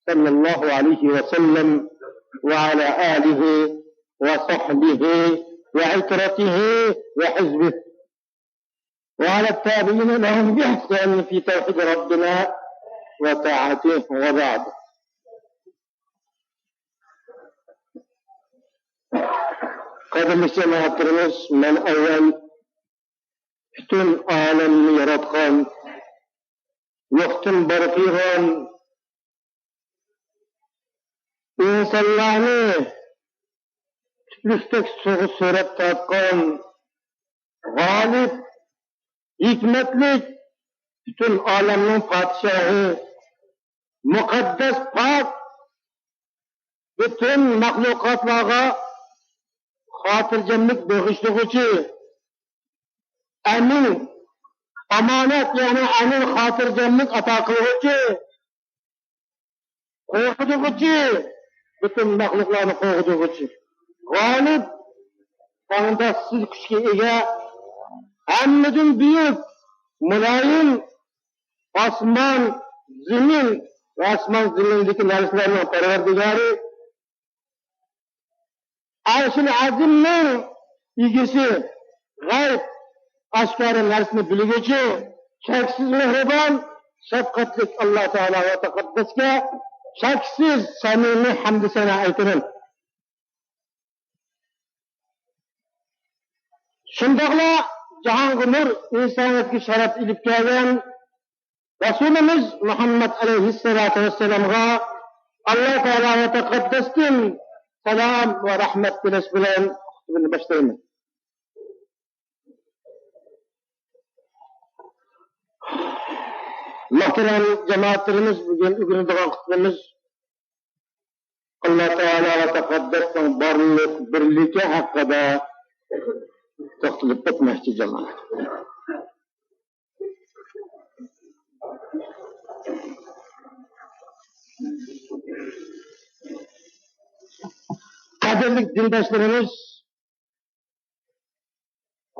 صلى الله عليه وسلم، وعلى آله وصحبه وعترته وحزبه، وعلى التابعين لهم بإحسان في توحيد ربنا وطاعته، وبعد. قەدىرلىك جامائەتلىرىمىز، مەن ئەۋۋەل پۈتۈن ئالەمنى ياراتقان، يوقتىن بار قىلغان، ئىنسانلارنى تۈپلۈكتەك سۇغا سۆرەپ تارتقان، غالىب، ھېكمەتلىك، پۈتۈن ئالەمنىڭ پادىشاھى، مۇقەددەس، پاك، پۈتۈن مەخلۇقاتلارغا خاتىرجەملىك بېغىشلىغۇچى، ئەمىن، ئامانەت، يەنى ئەمىن، خاتىرجەملىك ئاتا قىلغۇچى، قوغدىغۇچى، پۈتۈن مەخلۇقلارنى قوغدىغۇچى، غالىب، تەڭداشسىز كۈچكە ئىگە، ھەممىدىن بۈيۈك، مۇلايىم، ئاسمان، زېمىن ۋە ئاسمان زېمىندىكى نەرسىلەرنىڭ پەرۋەردىگارى، ئەرشىل ئەزىمنىڭ ئىگىسى، غەيب، ئاشكارا نەرسىنى بىلگۈچى، چەكسىز مېھرىبان، شەپقەتلىك ئاللا تائالا ۋە تەقەددەسكە چەكسىز سەمىمىي ھەمدۇ سانا ئېيتىمەن. شۇنداقلا جاھانغا نۇر، ئىنسانىيەتكە شەرەپ ئېلىپ كەلگەن رەسۇلىمىز مۇھەممەد ئەلەيھىسسالاتۇ ۋەسسالامغا ئاللا تائالا ۋە تەقەددەستىن سالام ۋە رەھمەت تىلەش بىلەن خۇتبىنى باشلايمەن. مۇھتەرەم جامائەتلىرىمىز، بۈگۈن ئۆگىنىدىغان خۇتبىمىز ئاللا تائالا ۋە تەقەددەسنىڭ بارلىق بىرلىكى ھەققىدە توختىلىپ ئۆتمەكچى، جامائەت. قەدىرلىك دىنداشلىرىمىز،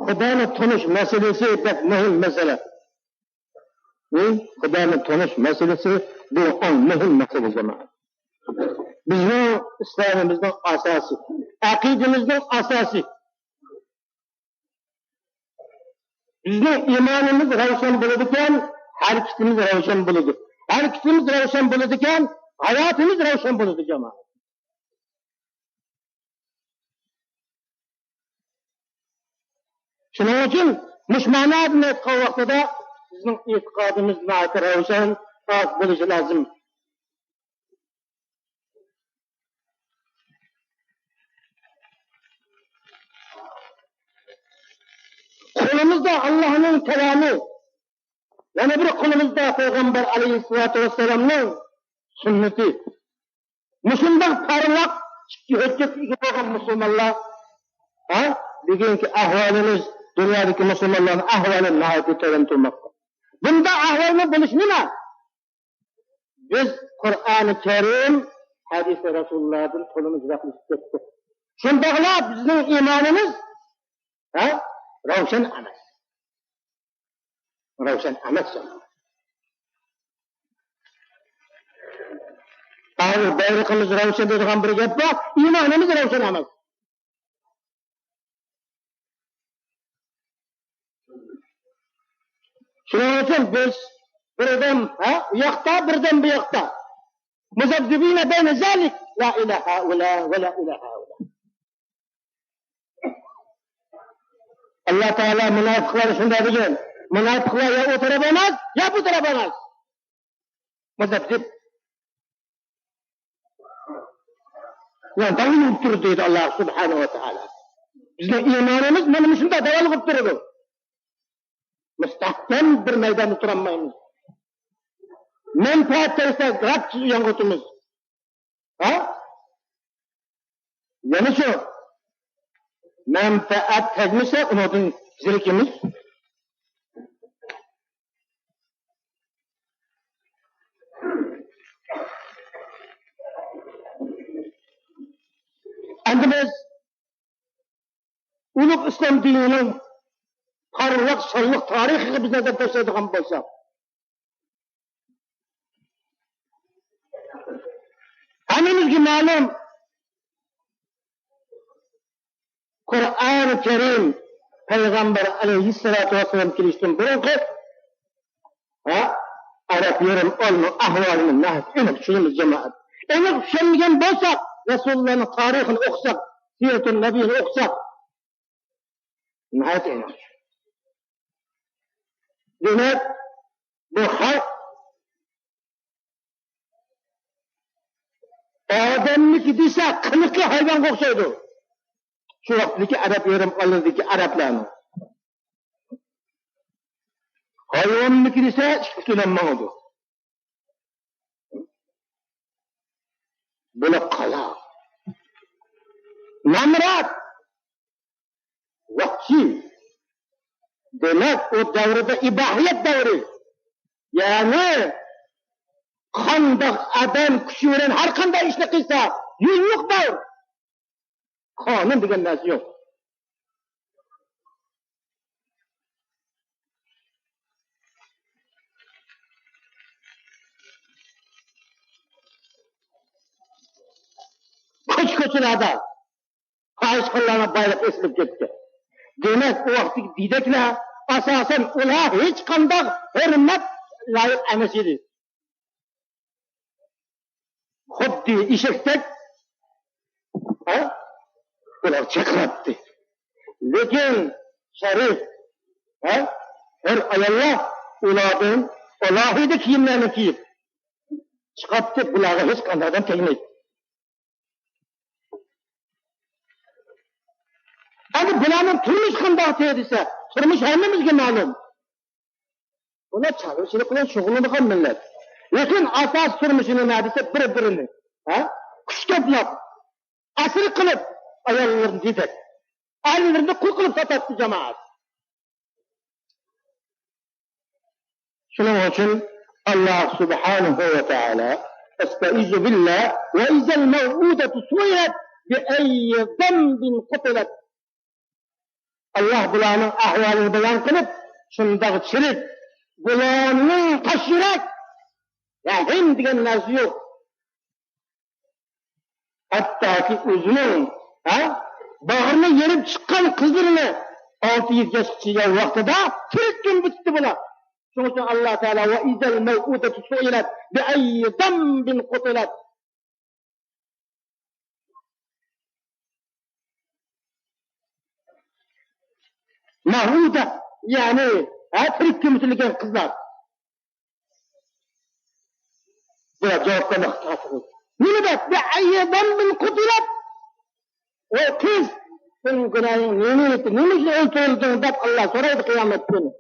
خۇدانى تونۇش مەسىلىسى بەك مۇھىم مەسىلە. بۇ خۇدانى تونۇش مەسىلىسى، بۇ ئەڭ مۇھىم مەسىلە، جامائەت. بىزنىڭ ئىسلامىمىزنىڭ ئاساسى، ئەقىدىمىزنىڭ ئاساسى. بىزنىڭ ئىمانىمىز راۋشان بولىدىكەن، ھەرىكىتىمىز راۋشان بولىدۇ. ھەرىكىتىمىز راۋشان بولىدىكەن، ھاياتىمىز راۋشان بولىدۇ، جامائەت. شۇنىڭ ئۈچۈن مۇشۇ مەنىدىن ئېيتقان ۋاقتىدا بىزنىڭ ئېتىقادىمىز ناھايىتى راۋشان، پاك بولۇشى لازىم. قولىمىزدا ئاللانىڭ كالامى، يەنە بىر قولىمىزدا پەيغەمبەر ئەلەيھىسسالاتۇ ۋەسسالامنىڭ سۈننىتى. مۇشۇنداق پارلاق ئىككى ھۆججەتكە ئىگە بولغان مۇسۇلمانلار، ھە، بۈگۈنكى ئەھۋالىمىز دۇنيادىكى مۇسۇلمانلارنىڭ ئەھۋالى ناھايىتى تۆۋەن تۇرماقتا. بۇنداق ئەھۋالنىڭ بولۇشى نېمە؟ بىز قۇرئانى كەرىم، ھەدىسى رەسۇلۇللاھدىن تولىمۇ يىراقلىشىپ كەتتۇق. شۇنداقلا بىزنىڭ ئىمانىمىز، ھە، روشەن ئەمەس. روشەن ئەمەس. ھازىر بايرىقىمىز روشەن دەيدىغان بىر گەپ بار، ئىمانىمىز روشەن ئەمەس. شۇنىڭ ئۈچۈن بىز بىردەم، ھە، ئۇ ياقتا، بىردەم بۇ ياقتا. مۇزەبزىبىنە بەينە زالىك، لا ئىلە ھائۇلا ۋە لا ئىلە ھائۇلا. ئاللا تائالا مۇناپىقلارنى شۇنداق دېگەن. مۇناپىقلار يا ئۇ تەرەپ ئەمەس، يا بۇ تەرەپ ئەمەس. مۇزەبزىب. يەنى داۋاملىق تۇرىدۇ دەيدۇ ئاللا سۇبھانەھۇ ۋە تائالا. بىزنىڭ ئىمانىمىز مانا مۇشۇنداق داۋاملىق تۇرىدۇ. مۇستەھكەم بىر مەيداندا تۇرالمايمىز. مەنپەئەت تەگسە، راپ ياڭغۇتىمىز. ھە؟ يەنە شۇ. مەنپەئەت تەگمىسە، ئۇنىڭدىن زېرىكىمىز. ئەمدى بىز ئۇلۇغ ئىسلام دىنىنىڭ پارلاق، شانلىق تارىخىغا بىز نەزەر تاشلايدىغان بولساق، ھەممىمىزگە مەلۇم، قۇرئان كەرىم پەيغەمبەر ئەلەيھىسسالاتۇ ۋەسسالام كېلىشتىن بۇرۇنقى، ھە، ئەرەب يېرىم ئالىنىڭ ئەھۋالىنى ناھايىتى ئېنىق چۈشىنىمىز، جامائەت. ئېنىق چۈشەنمىگەن بولساق، رەسۇلۇللانىڭ تارىخىنى ئوقۇساق، سىيرەتۇن نەبىينى ئوقۇساق، ناھايىتى ئېنىق. دېمەك، بۇ خەلق ئادەمنىكى دېسە، قىلىقى ھايۋانغا ئوخشايدۇ. شۇ ۋاقىتتىكى ئەرەب يېرىم ئالىدىكى ئەرەبلەرنىڭ. ھايۋاننىكى دېسە، ئىككى تۆلەم ماڭىدۇ. بۇلار قالاق. نامرات. ۋەھشىي. دېمەك، ئۇ دەۋردە ئىباھىيەت دەۋرى. يەنى، قانداق ئادەم كۈچى بىلەن ھەر قانداق ئىشنى قىلسا، يۈزلۈك دەۋر. قانۇن دېگەن نەرسە يوق. كوچا-كوچىلاردا پاھىشخانىلارنىڭ بايلىقى ئېسىلىپ كەتكەن. دېمەك، ئۇ ۋاقىتتىكى دېدەكلەر، ئاساسەن، ئۇلار ھېچقانداق ھۆرمەت لايىق ئەمەس ئىدى. خۇددى ئېشەكتەك، ھە؟ ئۇلار چىقىراتتى. لېكىن شەرىپ، ھە؟ ھەر ئاياللار ئۇلاردىن ئالاھىدە كىيىملەرنى كىيىپ چىقاتتى، بۇلارغا ھېچقانداق ئادەم تەگمەيتتى. ئەمدى بۇلارنىڭ تۇرمۇشى قانداق دېسە، تۇرمۇش ھەممىمىزگە مەلۇم. بۇلار چارۋىچىلىق بىلەن شۇغۇللىنىدىغان مىللەت. لېكىن ئاساسىي تۇرمۇشى نېمە دېسە، بىر-بىرىنى، ھە، كۈچ توپلاپ، ئەسىر قىلىپ، ئاياللىرىنى دېدەك، ئەرلىرىنى قۇل قىلىپ ساتاتتى جامائەت. شۇنىڭ ئۈچۈن ئاللا سۇبھانەھۇ ۋە تائالا، ئەستەئىزۇ بىللا، ۋە ئىزەل مەۋئۇدەتۇ سۇئىلەت بىئەييى زەنبىن قۇتىلەت. ئاللا بۇلارنىڭ ئەھۋالىنى بايان قىلىپ، شۇنداق چىرىك، بۇلارنىڭ تاش يۈرەك، رەھىم دېگەن نەرسە يوق. ھەتتاكى ئۆزىنىڭ، ھە، باغرىنى يېرىپ چىققان قىزلىرىنى ئالتە يەتتە ياشقىچە يەر ۋاقتىدا تىرىك كۆمۈۋېتىپتۇ بۇلار. شۇنىڭ ئۈچۈن ئاللا تائالا، ۋە ئىزەل مەۋئۇدەتۇ سۇئىلەت بىئەييى زەنبىن قۇتىلەت. مەۋئۇدە، يەنى، ھە، تىرىك كۆمۈۋېتىلگەن قىزلار. بۇلار جاۋاب بەرمەي خاتىرجەم. نېمە دەپ؟ بىئەييى زەنبىن قۇتىلەت. ئەي قىز، سېنىڭ گۇناھىڭ نېمە ئىدى؟ نېمە ئۈچۈن ئۆلتۈرۈلدۈڭ؟ دەپ ئاللا سورايدۇ قىيامەت كۈنى.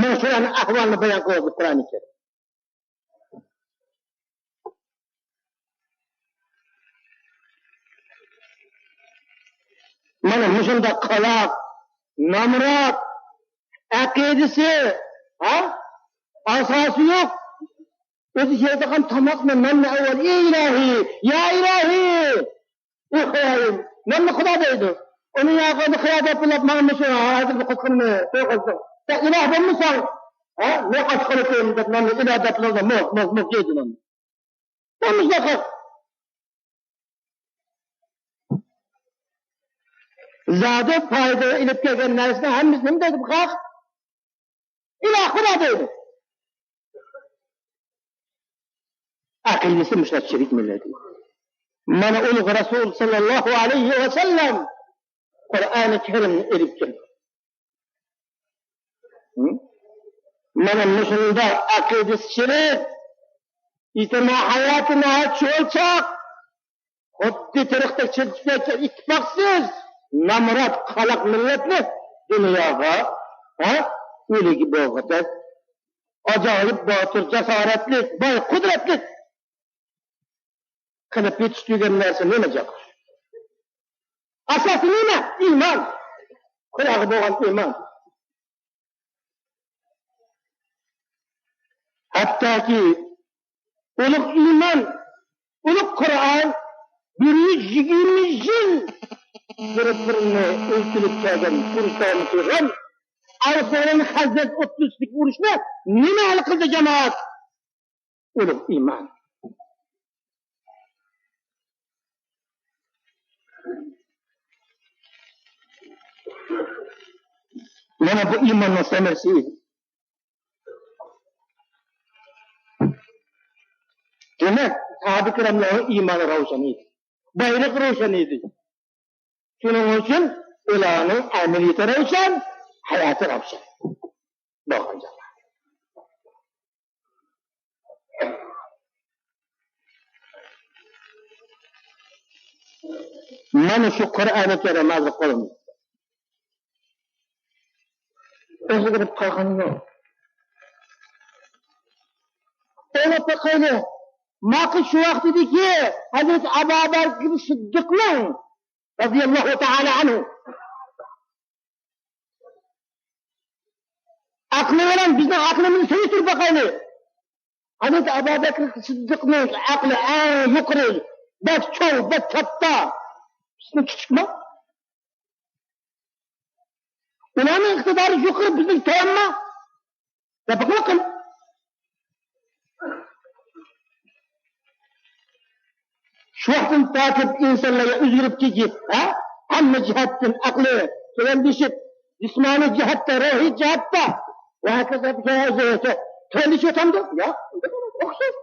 مانا شۇلارنىڭ ئەھۋالىنى بايان قىلىۋاتىدۇ قۇرئانى كەرىم. شۇنداق قالاق، نامرات، ئەقىدىسى، ھە؟ ئاساسى يوق. ئۆزى يەيدىغان تاماقنى، ناننى ئەۋۋەل، ئى ئىلاھى، يا ئىلاھى، ئى خۇدايىم، ناننى خۇدا دەيدۇ. ئۇنى يا خۇدا دەپ بولۇپ، ماڭا مۇشۇ ھازىر بۇ قىلقىننى توي قىلسۇن. سەن ئىلاھ بولمىساڭ، ھە، مەن ئاچ قېلىپ قويايمەن دەپ ناننى ئىلاھ دەپ بولۇپ، موھ، موھ، موھ يەيدۇ ناننى. بولمىسا زادى پايدا ئېلىپ كەلگەن نەرسىنىڭ ھەممىسىنى نېمە دەيدۇ بۇ خەق؟ ئىلاھ خۇدا دەيدۇ. ئەقىدىسى مۇشۇنداق چىرىك مىللەت. مانا ئۇلۇغ رەسۇل ساللاللاھۇ ئەلەيھى ۋەسەللەم قۇرئانى كەرىمنى ئېلىپ كەلدى. ھە؟ مانا مۇشۇنداق ئەقىدىسى چىرىك، ئىجتىمائىي ھاياتى ناھايىتى چۆلچاق، خۇددى تېرىقتەك چىرىپ كەتكەن ئىتتىپاقسىز، نامرات، قالاق مىللەتنى دۇنياغا، ھە، ئۈلگە بولغۇدەك ئاجايىپ باتۇر، جاسارەتلىك، باي، قۇدرەتلىك قىلىپ يېتىشتۈرگەن نەرسە نېمە جاق؟ ئاساسى نېمە؟ ئىمان. خۇداغا بولغان ئىمان. ھەتتاكى ئۇلۇغ ئىمان، ئۇلۇغ قۇرئان بىر يۈز يىگىرمە يىل بىر-بىرىنى ئۆلتۈرۈپ كەلگەن ئۇرۇش داۋام قىلغان ئەۋس بىلەن خەزرەج ئوتتۇرىسىدىكى ئۇرۇشنى نېمە ھەل قىلدى، جامائەت؟ ئۇلۇغ ئىمان. مانا بۇ ئىماننىڭ سەمەرىسى ئىدى. دېمەك، ساھابە كىراملارنىڭ ئىمانى روشەن ئىدى. بايلىقى روشەن ئىدى. شۇنىڭ ئۈچۈن ئۇلارنىڭ ئەمەلىيىتى روشەن، ھاياتى روشەن بولغان جايلار. مانا شۇ قۇرئانى كەرىم ھازىر قولۇمدا. ئۆزگىرىپ قالغىنى يوق. ئويلاپ باقايلى. ماقۇل شۇ ۋاقتىدىكى ھەزرىتى ئەبۇ بەكرى سىددىقنىڭ رەزىياللاھۇ تائالا ئەنھۇ. ئەقلى بىلەن بىزنىڭ ئەقلىمىزنى سېلىشتۇرۇپ باقايلى. ھەزرىتى ئەبۇ بەكرى سىددىقنىڭ ئەقلى ئەڭ يۇقىرى، بەك چوڭ، بەك كاتتا. بىزنىڭ كىچىكمۇ؟ ئۇلارنىڭ ئىقتىدارى يۇقىرى، بىزنىڭ تۆۋەنمۇ؟ دەپ بېقىڭ. شۇ ۋاقىتتىن تارتىپ ئىنسانلار ئۆزگىرىپ كېتىپ، ھە؟ ھەممە جەھەتتىن ئەقلى تۆۋەنلىشىپ، جىسمانىي جەھەتتە، روھىي جەھەتتە ۋە ھاكازا تۆۋەنلىشىۋاتامدۇ؟ ياق، ئوخشاش.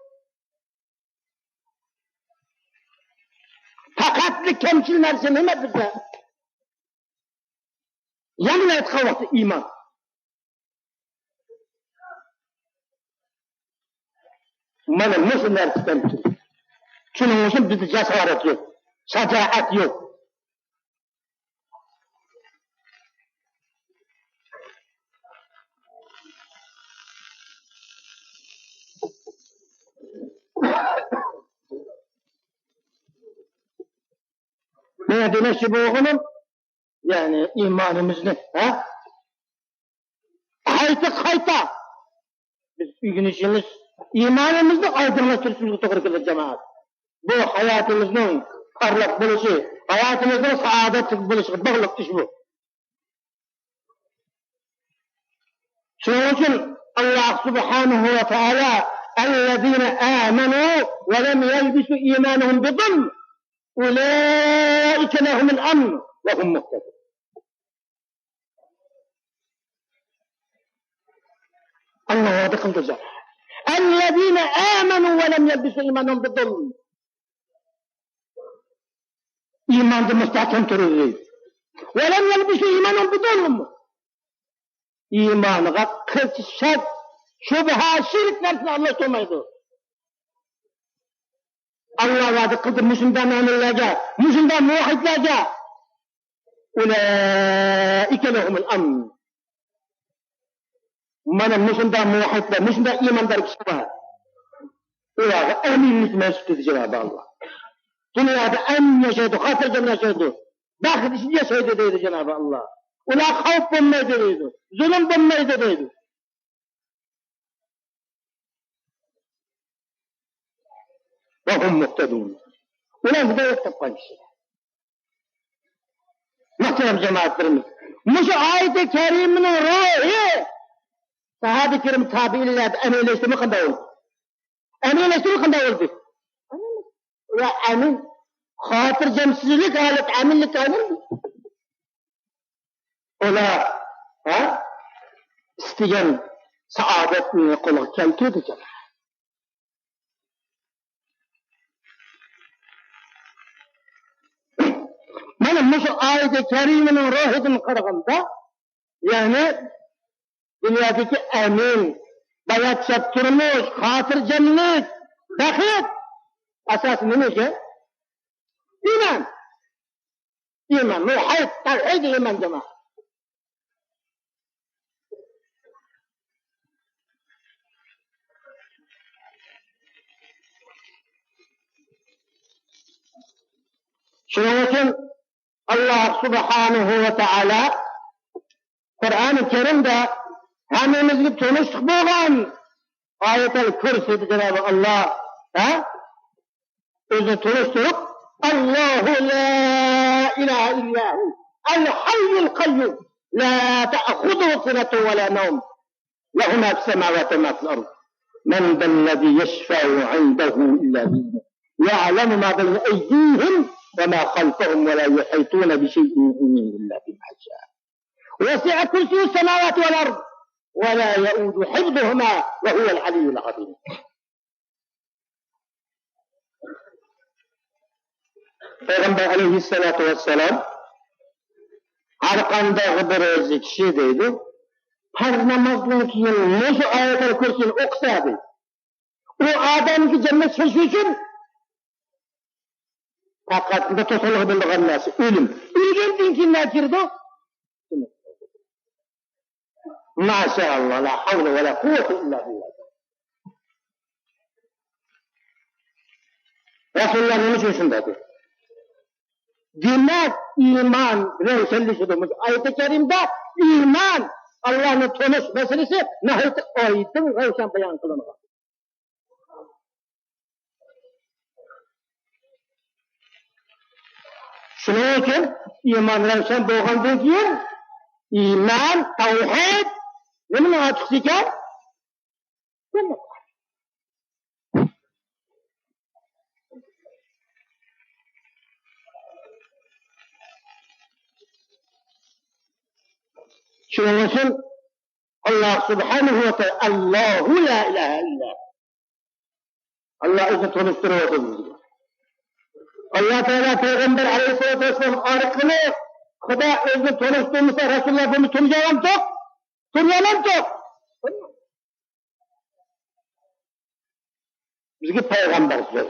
پەقەتلا كەمچىل نەرسە نېمە بىزدە؟ يەنە ئېيتقان ۋاقتى ئىمان. مانا مۇشۇ نەرسە كەمچىل. شۇنىڭ ئۈچۈن بىزدە جاسارەت يوق، شاجائەت يوق. مەن دېمەكچى بولغىنىم، يەنى ئىمانىمىزنى، ھە؟ قايتا، قايتا بىز ئۆگىنىشىمىز، ئىمانىمىزنى ئايدىڭلاشتۇرۇشىمىزغا توغرا كېلىدۇ، جامائەت. بۇ ھاياتىمىزنىڭ پارلاق بولۇشى، ھاياتىمىزنىڭ سائادەتلىك بولۇشىغا باغلىق ئىش بۇ. شۇنىڭ ئۈچۈن ئاللاھ سۇبھانەھۇ ۋە تائالا، «الذين آمنوا ولم يلبسوا إيمانهم بظلم أولئك لهم الأمن وهم مهتدون.» ئاللاھ ۋەدە قىلدى، جان. «الذين آمنوا ولم يلبسوا إيمانهم بظلم.» ئىماندا مۇستەھكەم تۇرۇۋېرىڭ. «ولم يلبسوا إيمانهم بظلم.» ئىمانىغا قىلچە شەك، شۈبھە، شىرك نەرسىنى ئارىلاشتۇرمايدۇ. ئاللاھ ۋەدە قىلدى مۇشۇنداق مۆمىنلەرگە، مۇشۇنداق مۇۋەھھىدلەرگە. «أولئك لهم الأمن.» مانا مۇشۇنداق مۇۋەھھىدلەر، مۇشۇنداق ئىماندار كىشى بار. ئۇلارغا ئەمىنلىك مەنسۇپ، دېدى جانابى ئاللاھ. دۇنيادا ئەمىن ياشايدۇ، خاتىرجەم ياشايدۇ. بەخت ئىچىدە ياشايدۇ دەيدۇ جانابى ئاللا. ئۇلارغا خەۋپ بولمايدۇ دەيدۇ. زۇلۇم بولمايدۇ دەيدۇ. وهم مهتدون. ئۇلار ھىدايەت تاپقان كىشىلەر. مەھتەرەم جامائەتلىرىمىز، مۇشۇ ئايىتى كەرىمىنىڭ روھى، ساھابە كىرام، تابىئىنلاردا ئەمەلىيلەشتىمۇ قانداق بولدى؟ ئەمەلىيلەشتىمۇ قانداق بولدى؟ يا ئەمىن، خاتىرجەمسىزلىك ھالەت، ئەمىنلىك ھالەت. ئۇلار، ھە، ئىستىگەن سائادەتنى قولغا كەلتۈردى جانابى. مانا مۇشۇ ئايىتى كەرىمىنىڭ روھىدىن قارىغاندا، يەنى دۇنيادىكى ئەمىن، باياشات تۇرمۇش، خاتىرجەملىك، بەخت ئاساسى نېمە ئىكەن؟ ئىمان. ئىمان، مۇۋەھھىد، تەۋھىد ئىمان جامائەت. شۇنىڭ ئۈچۈن ئاللا سۇبھانەھۇ ۋە تائالا قۇرئانى كەرىمدە ھەممىمىزگە تونۇشلۇق بولغان ئايەتەل كۇرسىدا جانابى ئاللا، ھە؟ ئۆزىنى تونۇشتۇرۇپ، الله لا إله إلا هو الحي القيوم لا تأخذه سنة ولا نوم له ما في السماوات وما في الأرض من ذا الذي يشفع عنده إلا بإذنه يعلم ما بين أيديهم وما خلفهم ولا يحيطون بشيء من علمه إلا بما شاء وسع كرسيه السماوات والأرض ولا يؤوده حفظهما وهو العلي العظيم. پەيغەمبەر ئەلەيھىسسالاتۇ ۋەسسالام ھەرقانداق بىر كىشى دەيدۇ، پەرز نامازدىن كېيىن مۇشۇ ئايەتۇل كۇرسىنى ئوقۇسا دەيدۇ، ئۇ ئادەمگە جەننەت كىرىش ئۈچۈن پەقەت بىر توسالغۇ بولىدىغان نەرسە ئۆلۈم. ئۆلگەندىن كېيىن نە كىرىدۇ؟ ماشائاللا، لا ھەۋلە ۋە لا قۇۋۋەتە ئىللا بىللا. رەسۇلۇللا نېمە ئۈچۈن شۇنداق دېدى؟ دېمەك، ئىمان رەۋشەنلىشىدۇ. مۇشۇ ئايىتى كەرىمدە ئىمان، ئاللانى تونۇش مەسىلىسى ناھايىتى ئايدىڭ، رەۋشەن بايان قىلىنغان. شۇنىڭ ئۈچۈن ئىمان رەۋشەن بولغاندىن كېيىن، ئىمان، تەۋھىد نېمىنىڭ ئاچقۇسى ئىكەن؟ شۇنىڭ ئۈچۈن ئاللا سۇبھانەھۇ ۋە تائالا، الله لا إله إلا هو. ئاللا ئۆزىنى تونۇشتۇرۇۋاتىدۇ بىزگە. ئاللا تائالا پەيغەمبەر ئەلەيھىسسالاتۇ ۋەسسالام ئارقىلىق خۇدا ئۆزىنى تونۇشتۇرمىسا، رەسۇلۇللا بۇنى تونۇيالامدۇق؟ تونۇيالامدۇق؟ بىزگە پەيغەمبەر سۆز.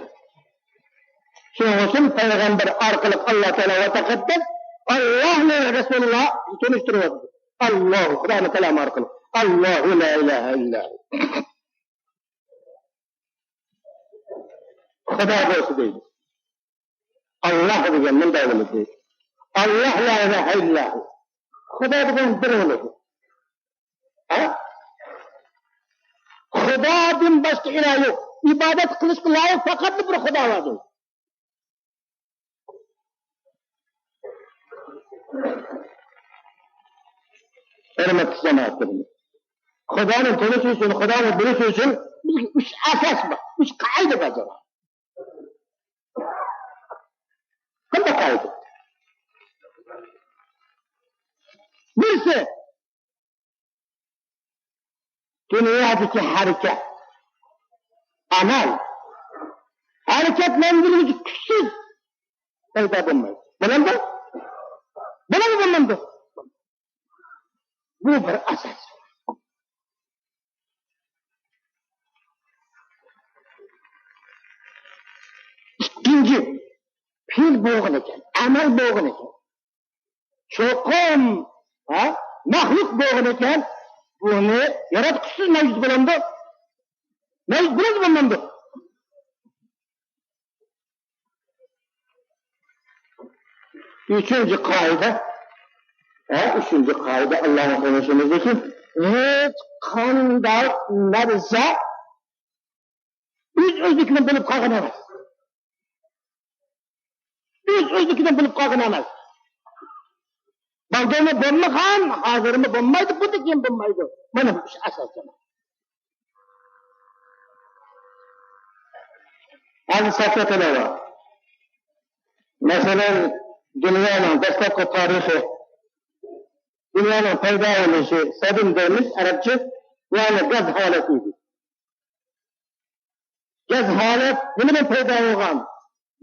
شۇنىڭ ئۈچۈن پەيغەمبەر ئارقىلىق ئاللا تائالا ۋە تەقەددەس، ئاللا ۋە رەسۇلۇللا تونۇشتۇرۇۋاتىدۇ. ئاللا، خۇدانىڭ كالامى ئارقىلىق. الله لا إله إلا هو. خۇدا بولسا دەيدۇ. ئاللا دېگەن مۇنداق بولىدۇ دەيدۇ. ئاللا لا ئىلاھە ئىللا ھۇ. خۇدا دېگەن بىر بولىدۇ. ھە؟ خۇدادىن باشقا ئىلاھ يوق. ئىبادەت قىلىشقا لايىق پەقەتلا بىر خۇدا بار دەيدۇ. ھۆرمەتلىك جامائەتلىرىمىز، خۇدانى تونۇش ئۈچۈن، خۇدانى بىلىش ئۈچۈن بىزگە ئۈچ ئاساس بار، ئۈچ قائىدە بار جامائەت. قانداق قائىدە؟ بىرسى، دۇنيادىكى ھەرىكەت، ئەمەل، ھەرىكەتلەندۈرگۈچى كۈچسىز پەيدا بولمايدۇ. بولامدۇ؟ بولامدۇ، بولمامدۇ؟ بۇ بىر ئاساس. ئىككىنچى، پېئىل بولغىنىكەن، ئەمەل بولغىنىكەن. چوقۇم، ھە، مەخلۇق بولغىنىكەن، بۇنى ياراتقۇچىسىز مەۋجۇت بولامدۇ؟ مەۋجۇت بولامدۇ، بولمامدۇ؟ ئۈچىنچى قائىدە، ھە، ئۈچىنچى قائىدە ئاللانىڭ قوللىشىمىزدىكى، ھېچقانداق نەرسە ئۆز-ئۆزلۈكىدىن بولۇپ قالغان ئەمەس. ئۆز-ئۆزلۈكىدىن بولۇپ قالغان ئەمەس. بالدۇرمۇ بولمىغان، ھازىرمۇ بولمايدۇ، بۇندىن كېيىن بولمايدۇ. مانا بۇ ئۈچ ئاساس. ھازىر سەكرەتلەر بار. مەسىلەن، دۇنيانىڭ دەسلەپكى تارىخى، دۇنيانىڭ پەيدا بولۇشى، سەدىم دەيمىز ئەرەبچە، يەنى گاز ھالەت ئىدى. گاز ھالەت نېمىدىن پەيدا بولغان؟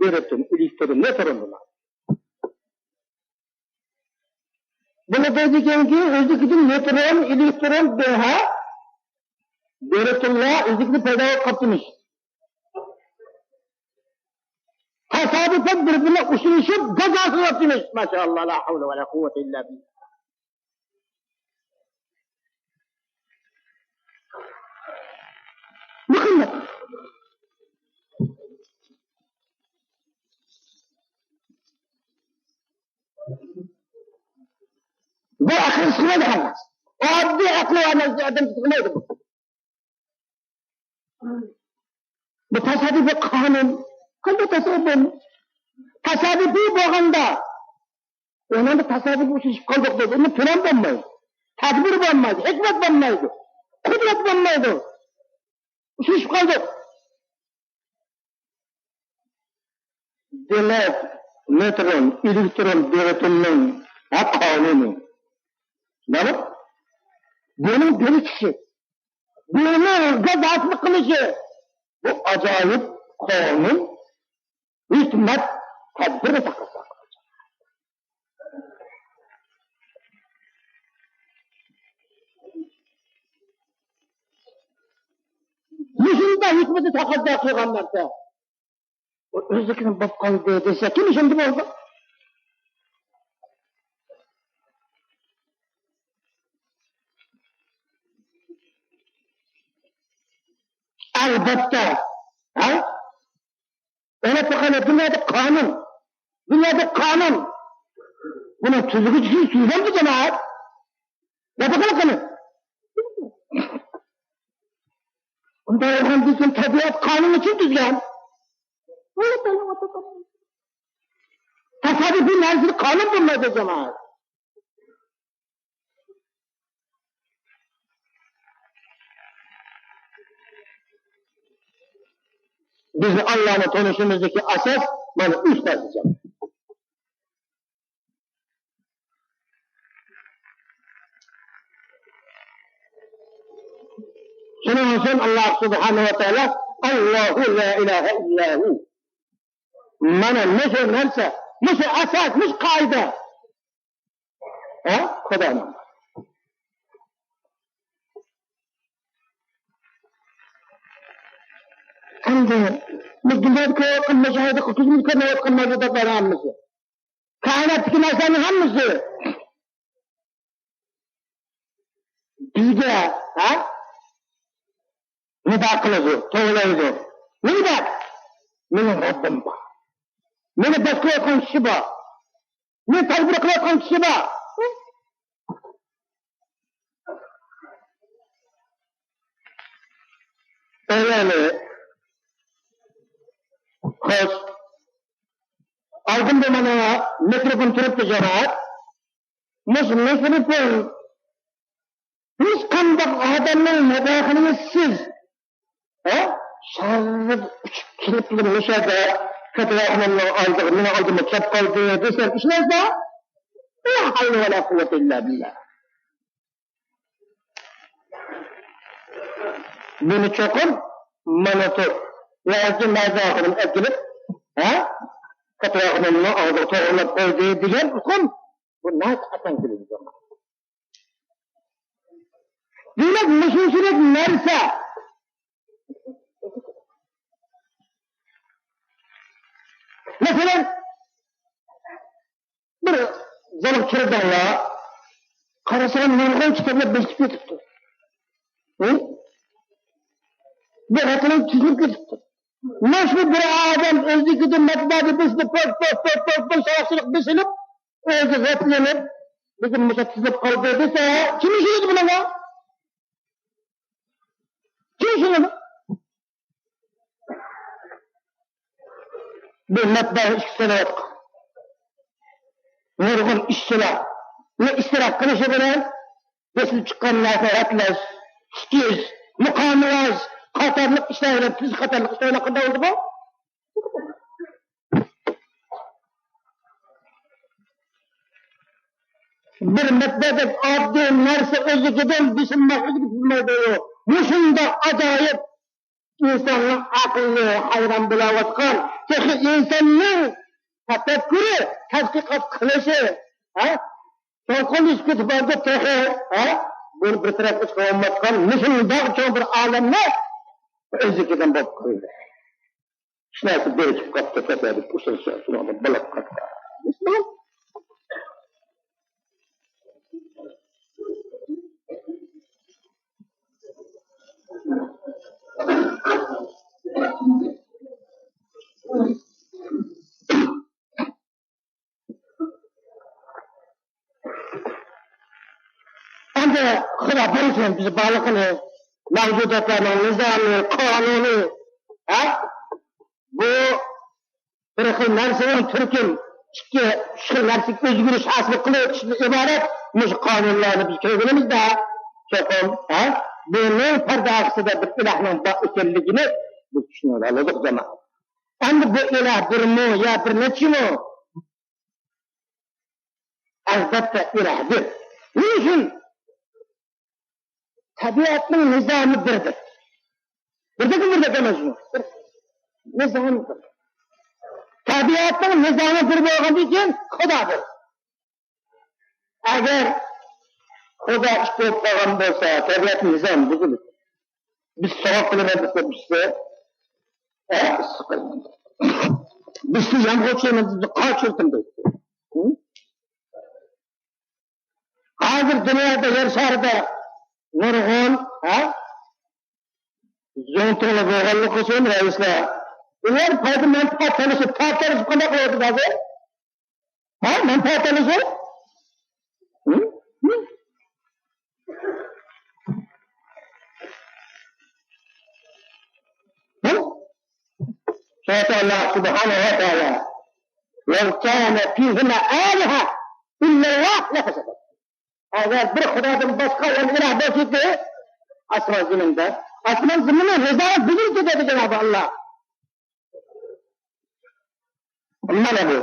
بىرىتون، ئېلېكترون، نېيترون بۇلار. بۇنى دەيدىكەنكى، ئۆزلۈكىدىن نېيترون، ئېلېكترون، بىر ھە، بىرىتونلار ئۆزلۈكىدىن پەيدا بولۇپ قاپتىمىش. تاسادىپەن بىر-بىرىگە ئۇچرىشىپ، گاز ھاسىل قىلىپتىمىش. ماشائاللا، لا ھەۋلە ۋە لا قۇۋۋەتە ئىللا بىللا. بۇ قانداق؟ بۇ ئەقىل سىغمايدىغان نەرسە. ئاددىي ئەقلى بار نەرسە ئادەم سىغمايدۇ بۇ. بۇ تاسادىپىي قانۇن. قانداق تاسادىپىي؟ تاسادىپىي بولغاندا، ئۇنىڭدا تاسادىپىي ئۇچرىشىپ قالدۇق دەيدۇ. ئۇندا پىلان بولمايدۇ. تەدبىر بولمايدۇ. ھېكمەت بولمايدۇ. قۇدرەت بولمايدۇ. ئۇچرىشىپ قالدۇق. دېمەك، نېيترون، ئېلېكترون، بىرىتوننىڭ ھە قانۇنى. مانا بۇنىڭ بىرىكىشى، بۇنىڭ گاز ھاسىل قىلىشى، بۇ ئاجايىپ قانۇن، ھېكمەت، تەدبىرنى تەقەززا قىلىدۇ. مۇشۇنداق ھېكمىتى تەقەززا قىلغان نەرسە، ئۇ ئۆزلۈكىدىن بولۇپ قالدى دېسە، كىم ئىشەندى بولدى؟ ئەلۋەتتە، ھە؟ ئەلۋەتتە، قانۇن. دۇنيادا قانۇن. دۇنيادا قانۇن. بۇنىڭ تۈزگۈچىسى سىزمۇ جامائەت. دەپ قىلىڭ قېنى. ئۇنداق بولغاندىن كېيىن تەبىئەت قانۇنى كىم تۈزگەن؟ تاسادىپىي نەرسىدە قانۇن بولمايدۇ، جامائەت. بىزنى ئاللانى تونۇشىمىزدىكى ئاساس مانا ئۈچ نەرسە. شۇنىڭ ئۈچۈن ئاللا سۇبھانەھۇ ۋە تائالا، «ئاللاھۇ لا ئىلاھە ئىللا ھۇ.» مانا مۇشۇ نەرسە، مۇشۇ ئاساس، مۇشۇ قائىدە. ھە؟ خۇدانىڭ. ئەمدى بىز دۇنيادا كۆرۈۋاتقان مۇشاھىدە، كۆزىمىز كۆرمەيۋاتقان مەۋجۇداتلار ھەممىسى، كائىناتتىكى نەرسىلەرنىڭ ھەممىسى بىزگە، ھە؟ نىدا قىلىدۇ، توۋلايدۇ. نېمە دەپ؟ مېنىڭ رەببىم بار. مېنى باشقۇرۇۋاتقان كىشى بار. مېنى تەدبىر قىلىۋاتقان كىشى بار. ئەيلەنى. خوش. ئالدىمدا مانا مىكروفون تۇرۇپتۇ، جامائەت. مۇشۇ مىكروفون ھېچقانداق ئادەمنىڭ مۇداخىلىسىز، ھە؟ شارىلىپ ئۇچۇپ كېلىپلا مۇشۇ يەردە فەتىۋاخانىمنىڭ ئالدىغا، مېنىڭ ئالدىمغا كەپ قالدى دېسەم، ئىشىنەرسىلەر؟ لا ھەۋلە ۋە لا قۇۋۋەتە ئىللا بىللا. بۇنى چوقۇم مانا تۇر، ياكى مەزا خانىم ئەكېلىپ، ھە؟ فەتىۋاخانىمنىڭ ئالدىغا توغرىلاپ قويدى دېگەن ئۇقۇم، بۇ ناھايىتى ئاسان كېلىدۇ. دېمەك، مۇشۇنچىلىك نەرسە. مەسىلەن، بىر زالغا كىردىڭلار، قارىسام، نۇرغۇن كىتابلار بېسىپ كېتىپتۇ. ھە؟ بىر ئەقلىم تۈزۈلۈپ كېتىپتۇ. مۇشۇ بىر ئادەم ئۆزلۈكىدىن مەتبەئەدە بېسىلىپ، پوست، پوست، پوست، پوست، پوست، ساۋاقچىلىق بېسىلىپ، ئۆزى غەپلىنىپ، بۈگۈن مۇشۇ تىزىلىپ قالدى دېسە، كىم ئىشىنىدۇ بۇنىڭغا؟ كىم ئىشىنىدۇ؟ بۇ مەتبەئە ئىككى سەنئەت. نۇرغۇن ئىشچىلار ئىشتىراك قىلىشى بىلەن بېسىلىپ چىققان نەرسىنى رەتلەش، تىكىش، مۇقاملاش قاتارلىق ئىشلار بىلەن، تىزىش قاتارلىق ئىشلار بىلەن قانداق بولدى بۇ؟ بىر مەتبەئەدەك ئاددىي نەرسە ئۆزلۈكىدىن بېسىلماسلىقى بېسىلمايدۇ. مۇشۇنداق ئاجايىپ ئىنساننىڭ ئەقلى ھەيران بولاۋاتقان، تېخى ئىنساننىڭ تەپەككۇرى، تەتقىقات قىلىشى، ھە؟ چوڭقۇرلىشىپ كېتىپ بارىدۇ تېخى، ھە؟ بۇنى بىر تەرەپكە چىقىرالمايۋاتقان مۇشۇنداق چوڭ بىر ئالەمنى ئۆزلۈكىدىن بولۇپ قالدى. ھېچ نەرسە بىرىكىپ قاپتۇ، تەسەددۇپ ئۇسۇلسىز شۇنىڭدا بولۇپ قاپتۇ. ئەمدى خۇدا بۇيرۇسۇن، بىز بارلىقىنى، مەۋجۇداتلارنىڭ نىزامى، قانۇنى، ھە؟ بۇ بىر خىل نەرسىنىڭ تۈركۈم ئىككى، ئۈچ خىل نەرسىگە ئۆزگىرىش ھاسىل قىلىۋېتىشتىن ئىبارەت مۇشۇ قانۇنلارنى بىز كۆرگىنىمىزدە، چوقۇم، ھە؟ بۇنىڭ پەردە ئارقىسىدا بىر ئىلاھنىڭ بار ئىكەنلىكىنى بىز چۈشىنىۋالىدۇ، جامائەت. ئەمدى بۇ ئىلاھ بىرمۇ يا بىر نەچچىمۇ؟ ئەلۋەتتە، ئىلاھدۇر. نېمە ئۈچۈن؟ تەبىئەتنىڭ نىزامى بىردۇر. بىردەكمۇ بىردەك ئەمەسمۇ؟ بىر. نىزامى بىر. تەبىئەتنىڭ نىزامى بىر بولغاندىن كېيىن خۇدا بىر. ئەگەر خۇدا ئىككى بولۇپ قالغان بولسا، تەبىئەتنىڭ نىزامى بۇزۇلىدۇ. بىز سوراق قىلىمىز دېسە، بىزسە، ھە؟ ئىسسىق قىلىمىز. بىزسە يامغۇر چۈشۈرىمىز دېسە، قار چۈشۈرتىمىز دەيدۇ. ھە؟ ھازىر دۇنيادا، يەر شارىدا نۇرغۇن، ھە؟ زۇڭتۇڭلار بولغانلىقى ئۈچۈن رەئىسلەر، ئۇلار پايدا مەنپەئەت تالىشىپ، پايدا تالىشىپ قانداق قىلىۋاتىدۇ ھازىر؟ ھە؟ مەنپەئەت تالىشىپ؟ ھە؟ ھە؟ ھە؟ شۇڭا ئاللا سۇبھانەھۇ ۋە تائالا، لو كان فيهما آلهة إلا الله لفسدتا. ئەگەر بىر خۇدادىن باشقا يەنە ئىلاھ بولسىدى، ئاسمان زېمىندا، ئاسمان زېمىننىڭ نىزامى بۇزۇلىدۇ دېدى جانابى ئاللا. مانا بۇ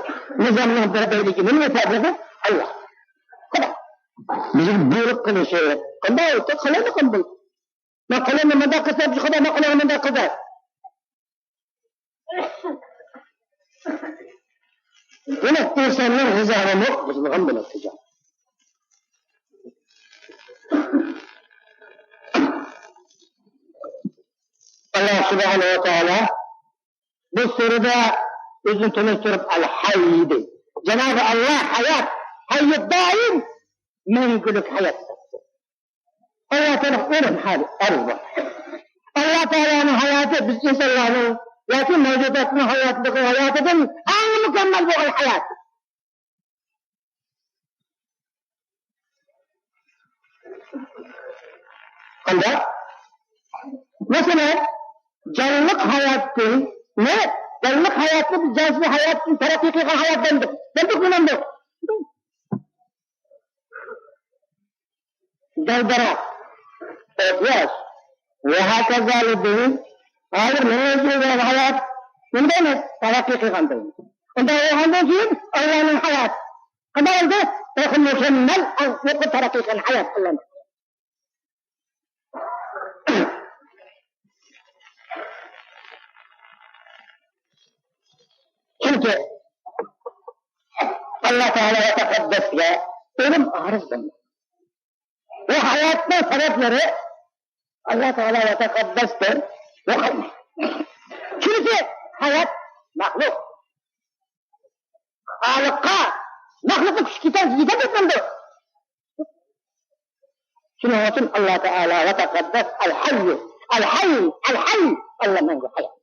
نىزامنىڭ بىردەكلىكى نېمىگە تەۋە؟ ئاللا. خۇدا. بىزگە بۇيرۇق قىلىشى. قانداق بولسا قالايمىقان بولسۇن. مەن قولۇمنى مۇنداق قىلسام، خۇدا مەن قولۇمنى مۇنداق قىلدى. دېمەك، ئىنساننىڭ نىزامىمۇ بۇزۇلغان بولىدۇ. ئاللا سۇبھانەھۇ ۋە تائالا بۇ سۈرىدە ئۆزىنى تونۇشتۇرۇپ، ئەل ھەي دەيدۇ. جانابى ئاللا ھايات، ھەييۇ دائىم، مەڭگۈلۈك ھايات. ئاللا تائالا ئۆلۈم ھالى ئەرز بار. ئاللا تائالانىڭ ھاياتى بىز ئىنسانلارنىڭ ياكى مەۋجۇداتنىڭ ھاياتىدىكى ھاياتىدىن ئەڭ مۇكەممەل بولغان ھايات. قانداق؟ مەسىلەن، جانلىق ھاياتتىن، نە؟ جانلىق ھاياتنى بىز جانسىز ھاياتتىن تەرەققىي قىلغان ھايات دەمدۇق. دەمدۇق، دېمەمدۇق؟ دەلدەرەخ، ئوتياش، ۋە ھاكازا لىدىن. ھازىر مېنىڭ ئۆزۈم ھايات، نېمە دەيمىز؟ تەرەققىي قىلغان دەيمىز. ئۇنداق بولغاندىن كېيىن، ئاللانىڭ ھايات قانداق بولدى؟ تېخى مۇكەممەل، يۇقىرى تەرەققىي قىلغان ھايات قىلىندى. چۈنكى ئاللا تائالا ۋە تەقەددەسكە ئۆلۈم ئارىز بولمايدۇ. بۇ ھاياتنىڭ سەۋەبلىرى ئاللا تائالا ۋە تەقەددەستىن يوقالمايدۇ. چۈنكى ھايات مەخلۇق. خالىققا مەخلۇقنىڭ كۈچى كېتەر، يېتەر دەپ بولىدۇ. شۇنىڭ ئۈچۈن ئاللا تائالا ۋە تەقەددەس ئەل ھەييۇ، ئەل ھەي، ئەل ھەي، ئاللا مەڭگۈ ھايات.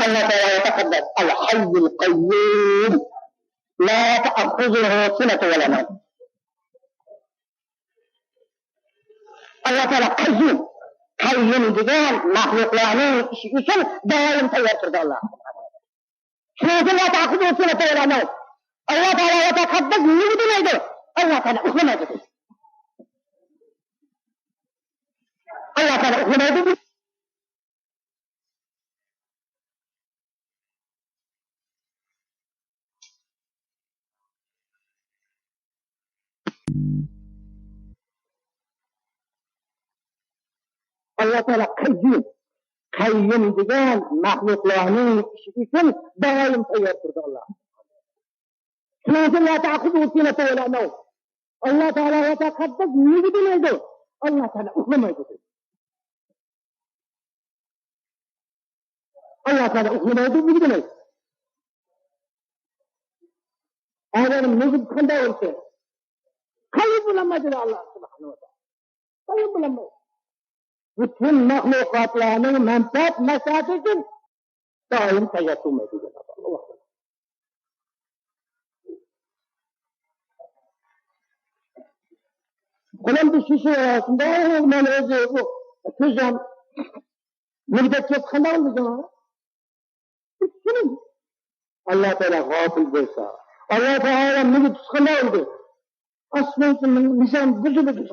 الله تعالى يتقدس الحي القيوم لا تأخذه سنة ولا نوم. ئاللا تائالا قەييۇم. قەييۇم دېگەن مەخلۇقلارنىڭ ئىشى ئۈچۈن دائىم تەييار تۇرىدۇ ئاللا. شۇنىڭ ئۈچۈن لا تەخۇزۇھۇ سىنەتۇن ۋەلا نەۋم. ئاللا تائالا ياتاققا بەك نېمە دېمەيدۇ؟ ئاللا تائالا ئۇخلىمايدۇ دەيدۇ. ئاللا تائالا ئۇخلىمايدۇ. ئاللا تائالا قەييۇم. قەييۇم دېگەن مەخلۇقلارنىڭ ئىشى ئۈچۈن دائىم تەييار تۇرىدۇ ئاللا. شۇنىڭ ئۈچۈن لا تأخذه سنة ولا نوم. ئاللا تائالا ياتاققا بەك نېمە دېمەيدۇ؟ ئاللا تائالا ئۇخلىمايدۇ دەيدۇ. ئاللا تائالا ئۇخلىمايدۇ، نېمە دېمەيدۇ؟ ئادەم نېمە قانداق بولسا، قەييۇم بولالمايدۇ ئاللا سۇبھانەھۇ ۋە تائالا. قەييۇم بولالمايدۇ. پۈتۈن مەخلۇقاتلارنىڭ مەنپەئەت مەسلىھەتى ئۈچۈن دائىم تەييار تۇرمايدۇ جانابى ئاللا. قولۇم بىر شېشە، شۇنداق مەن ئۆزى بۇ كۆزۈم مۇگدەك كەتكەندە بولدى جانا. ئاللا تائالا غاپىل بولسا، ئاللا تائالا مېنى تۇتقان بولدى. ئاسمانچە مېنى نىشان بۇزۇلىدۇ.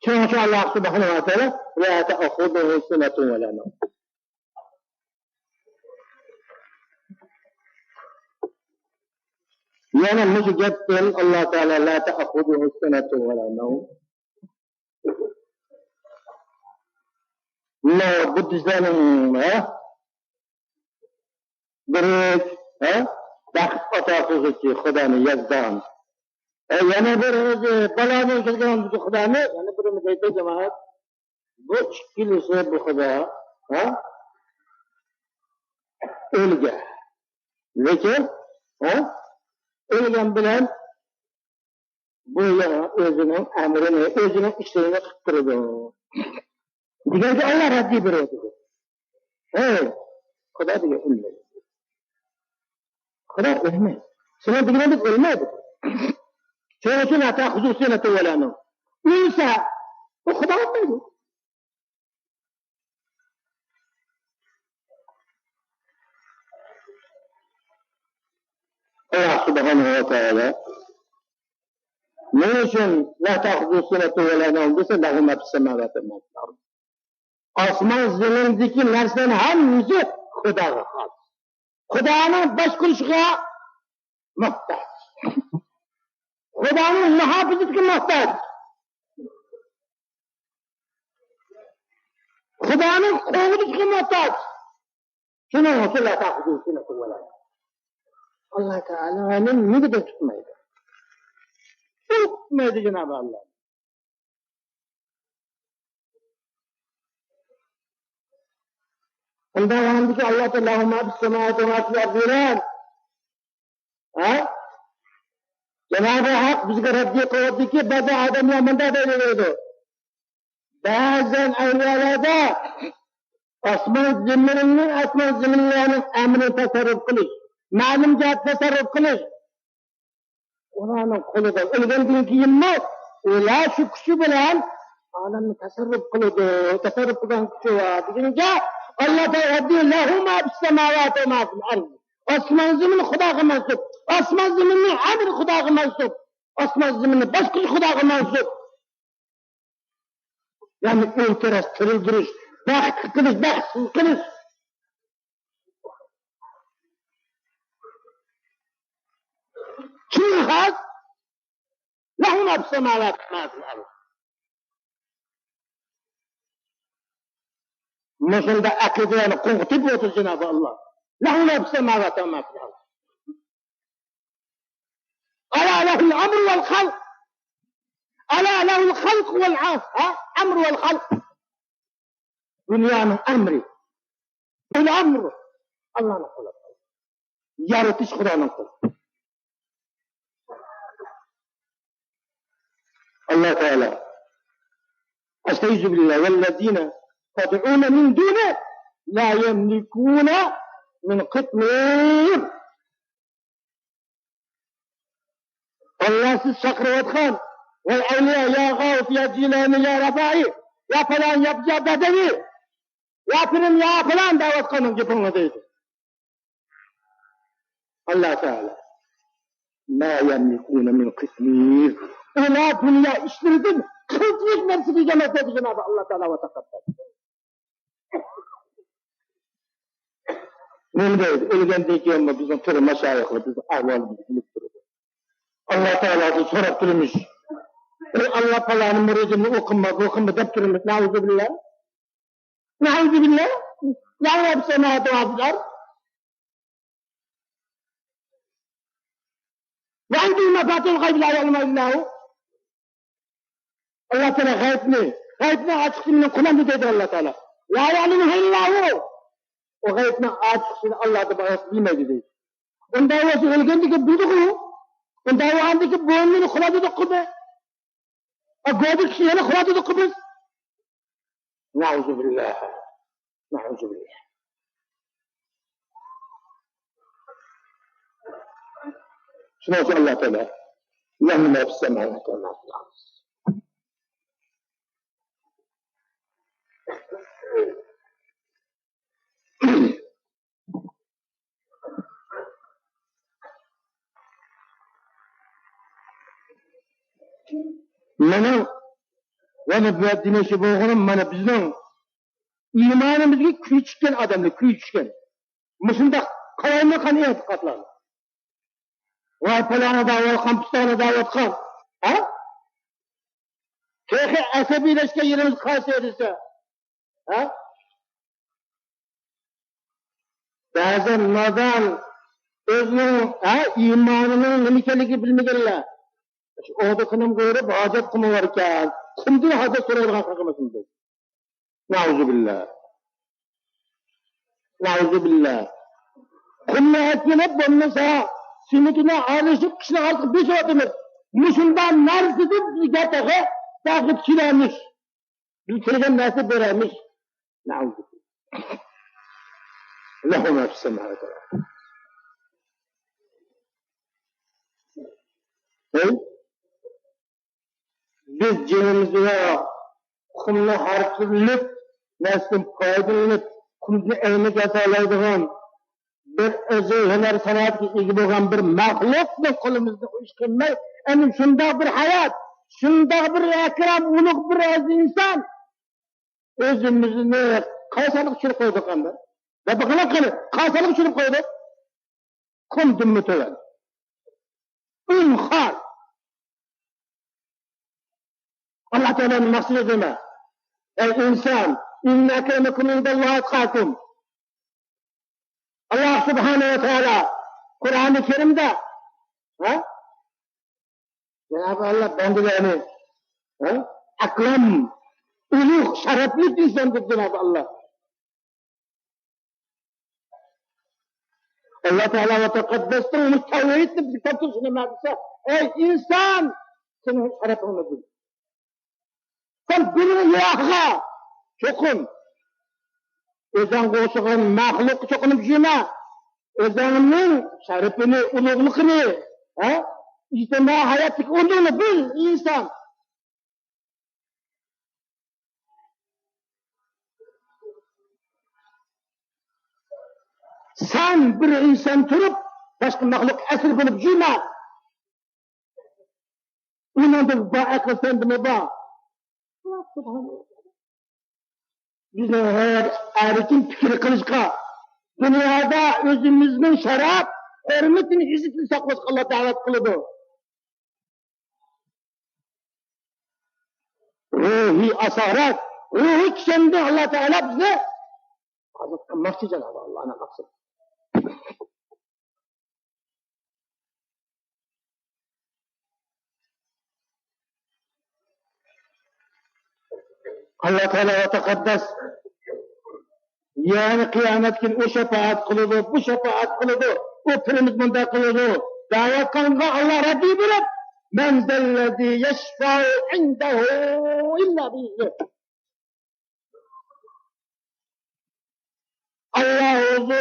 شۇنىڭ ئۈچۈن ئاللا سۇبھانەھۇ ۋە تائالا لا تأخذه سنة ولا نوم. يەنە مۇشۇ گەپتىن ئاللا تائالا لا تأخذه سنة ولا نوم. مانا بۇددىستلارنىڭ، ھە، بىر، ھە، بەخت ئاتا قىلغۇچى خۇدانى يازدان. ھە، يەنە بىر ئۆزى بالاغا كەلگەن خۇدانى يەنە بىرىمىز ئېيتىدۇ جامائەت. بۇ ئىككىلىسى بۇ خۇدا، ھە، ئۆلگەن. لېكىن، ھە، ئۆلگەن بىلەن بۇ يەنە ئۆزىنىڭ ئەمرىنى، ئۆزىنىڭ ئىشلىرىنى قىلىپ تۇرىدۇ. دېگەنگە ئاللا رەددىيە بېرىۋاتىدۇ. ھەي، خۇدا دېگەن ئۆلمەيدۇ. خۇدا ئۆلمەيدۇ. سېنىڭ دېگىنىڭدەك ئۆلمەيدۇ. شۇنىڭ ئۈچۈن لا تأخذه سنة ولا نوم. ئۆلسە، ئۇ خۇدا ئۆلمەيدۇ. ئاللا سۇبھانەھۇ ۋە تائالا نېمە ئۈچۈن لا تأخذه سنة ولا نوم دېسە، لەھۇ ما فىس سەماۋاتى ۋە ما فىل ئەرز. ئاسمان زېمىندىكى نەرسىلەرنىڭ ھەممىسى خۇداغا خاس. خۇدانىڭ باشقۇرۇشىغا موھتاج. خۇدانىڭ مۇھاپىزىتىگە موھتاج. خۇدانىڭ قوغدىشىغا موھتاج. شۇنىڭ ئۈچۈن لا تأخذه سنة ولا نوم. ئاللا تائالانى نېمە دەپ تۇتمايدۇ؟ تۇتمايدۇ جانابى ئاللا. ئۇنداق ھالدىكى ئاللا تائالا لەھۇ ما فىس سەماۋاتى ۋە ما فىل ئەرز دەيدۇ. ھە؟ جانابى ھەق بىزگە رەددىيە قىلىۋاتىدۇكى، بەزى ئادەملەر مۇنداق دەيدۇ دەيدۇ. بەزەن ئەۋلىيالاردا ئاسمان زېمىننىڭ، ئاسمان زېمىنلەرنىڭ ئەمرىنى تەسەررۇپ قىلىش، مەلۇم جەھەتتە تەسەررۇپ قىلىش، ئۇلارنىڭ قولىدا. ئۆلگەندىن كېيىنمۇ ئۇلار شۇ كۈچى بىلەن ئالەمنى تەسەررۇپ قىلىدۇ. تەسەررۇپ قىلىدىغان كۈچى بار دېگىنىگە، ئاللا تائالا دەيدۇ، لەھۇ ما فىس سەماۋاتى ۋە ما فىل ئەرز. ئاسمان زېمىن خۇداغا مەنسۇپ. ئاسمان زېمىننىڭ ئەمرى خۇداغا مەنسۇپ. ئاسمان زېمىننى باشقۇرۇش خۇداغا مەنسۇپ. يەنى ئۆلتۈرۈش، تىرىلدۈرۈش، بەختلىك قىلىش، بەختسىز قىلىش. كىمگە خاس؟ لەھۇ ما فىس سەماۋاتى ۋە ما فىل ئەرز. مۇشۇنداق ئەقىدىلەرنى قوڭغۇتۇپ ئولتۇرسا جانابى ئاللا. لەھۇ ما فىس سەماۋاتى ۋە ما فىل ئەرز. ألا له الأمر والخلق. ألا له الخلق والأمر. ھە؟ ئەمر ۋەل خەلق. دۇنيانىڭ ئەمرى. ئەل ئەمر. ئاللانىڭ قولىدا. يارىتىش خۇدانىڭ قولىدا. ئاللا تائالا. ئەستەئىزۇ بىللا. والذين تدعون من دونه لا يملكون من قطمير. ئاللا سىز چاقىرىۋاتقان، ۋاي ئەۋلىيا، يا غەۋس، يا جىلانى، يا رەفائى، يا پالان، يا، يا بەدەۋى، يا پىرىم، يا پالان دەۋاتقاننىڭ گېپىڭنى دەيدۇ. ئاللا تائالا. ما يملكون من قطمير. ئۇلار دۇنيا ئىشلىرىدىن قىلچىلىك نەرسە بېجىرەلمەيدۇ دېگەن ئاللا تائالا ۋە تەقەددەس. نېمە دەيدۇ؟ ئۆلگەندىن كېيىنمۇ بىزنىڭ پىر مەشايىخلار بىزنىڭ ئەھۋالىمىزنى بىلىپ تۇرىدۇ. ئاللا تائالادىن سوراپ تۇرىمىز. ئەي ئاللا، پالانى مۇرىدىمنى ئوقۇما، بوقۇما دەپ تۇرىمىز. نەئۇزۇبىللا. نەئۇزۇبىللا. يا رب سەماۋاتى ۋەل ئەرز. وعنده مفاتيح الغيب لا يعلمها إلا هو. ئاللا تائالا غەيبنى، غەيبنىڭ ئاچقۇچى مېنىڭ قولۇمدا دەيدۇ ئاللا تائالا. لا يعلمها إلا هو. ئۇ غەيبنىڭ ئاچقۇچىنى ئاللادىن باشقىسى بىلمەيدۇ دەيدۇ. ئۇنداق بولسا ئۆلگەندىكى بىلدىغۇ. ئۇنداق بولغاندىكى بوينىنى قۇلايدۇ قىلدى. ئا، گۆدە كىشى يەنە قۇلايدۇ قىلدى. نەئۇزۇبىللا. نەئۇزۇبىللا. شۇنىڭ ئۈچۈن ئاللا تائالا لەھۇ ما فىس سەماۋاتى ۋە ما فىل ئەرز. مانا، مانا بۇ دېمەكچى بولغىنىم، مانا بىزنىڭ ئىمانىمىزغا كۈي چۈشكەن ئادەملەر، كۈي چۈشكەن. مۇشۇنداق قالايمىقان ئېتىقادلار. ۋاي پالانى دەۋاتقان، پۇتانى دەۋاتقان. ھە؟ تېخى ئەسەبىيلەشكەن يېرىمىز قايسى دېسە. ھە؟ بەزەن نادان، ئۆزىنىڭ، ھە، ئىمانىنىڭ نېمە ئىكەنلىكىنى بىلمىگەنلەر. شۇ ئودا قىلىم قويۇپ ھاجەت قىلمايۋاتىدىكەن. قۇمدىن ھاجەت سورايدىغان خەلقىمىزمۇ بىز. نەئۇزۇبىللا. نەئۇزۇبىللا. قۇمنى ئەكېلىپ بولمىسا، سېمىتىنى ئارىلىشىپ، كىشىنىڭ ئارىسىغا بېسىۋاتىمىز. مۇشۇنداق نەرسىدىن بىزگە تېخى بەخت كېلەرمىش. بىز تىلىگەن نەرسە بېرەرمىش. نەئۇزۇبىللا. لەھۇ ما فىس سەماۋاتى ۋەل ئەرز. ھەي؟ بىز جېنىمىزغا قۇمنى ھەر تۈرلۈك نەرسىدىن پايدىلىنىپ، قۇمدىن ئەينەك ياسالايدىغان، بىر ئۆزى ھۈنەر سانائەتكە ئىگە بولغان بىر مەخلۇقنى قولىمىزدا ئۇ ئىش قىلماي، ئەنە شۇنداق بىر ھايات، شۇنداق بىر ئەكرەم، ئۇلۇغ بىر ئەزىز ئىنسان ئۆزىمىزنى قايسى ھالغا چۈشۈرۈپ قويدۇق ئەمدى؟ دەپ بېقىڭلار قېنى، قايسى ھالغا چۈشۈرۈپ قويدۇق؟ قۇمدىنمۇ تۆۋەن. ئۈن خار. ئاللا تائالانىڭ مەقسىتى نېمە؟ ئەي ئىنسان، إن أكرمكم عند الله أتقاكم. ئاللا سۇبھانەھۇ ۋە تائالا قۇرئانى كەرىمدە، ھە؟ جانابى ئاللا بەندىلەرنى، ھە؟ ئەكرەم، ئۇلۇغ، شەرەپلىك ئىنسان دەپ جانابى ئاللا. ئاللا تائالا ۋە تەقەددەسنىڭ مۇشۇ تەۋھىدنى بىزگە كەلتۈرۈشى نېمە دېسە، ئەي ئىنسان، سېنىڭ شەرىپىڭنى بىل. سەن بىر ئىلاھقا چوقۇن، ئۆزۈڭگە ئوخشىغان مەخلۇققا چوقۇنۇپ يۈرمە. ئۆزۈڭنىڭ شەرىپىنى، ئۇلۇغلۇقىنى، ھە؟ ئىجتىمائىي ھاياتتىكى ئورنۇڭنى بىل، ئىنسان. سەن بىر ئىنسان تۇرۇپ، باشقا مەخلۇق ئەسىر بولۇپ يۈرمە. ئۇنىڭدا بار ئەقىل سەندىمۇ بار. بىزنىڭ ھەر ئەركىن پىكىر قىلىشقا، دۇنيادا ئۆزىمىزنىڭ شەرەپ، ھۆرمىتىنى، ئىززىتىنى ساقلاشقا ئاللا دەۋەت قىلىدۇ. روھىي ئاسارەت، روھىي كىشەندىن ئاللا تائالا بىزنى ئازاد قىلماقچى جانابى ئاللانىڭ مەقسىتى. ئاللا تائالا ۋە تەقەددەس يەنە قىيامەت كۈنى ئۇ شاپائەت قىلىدۇ، بۇ شاپائەت قىلىدۇ، ئۇ پىرىمىز مۇنداق قىلىدۇ دەۋاتقانغا ئاللا رەددىيە بېرىپ، من ذا الذي يشفع عنده إلا بإذنه.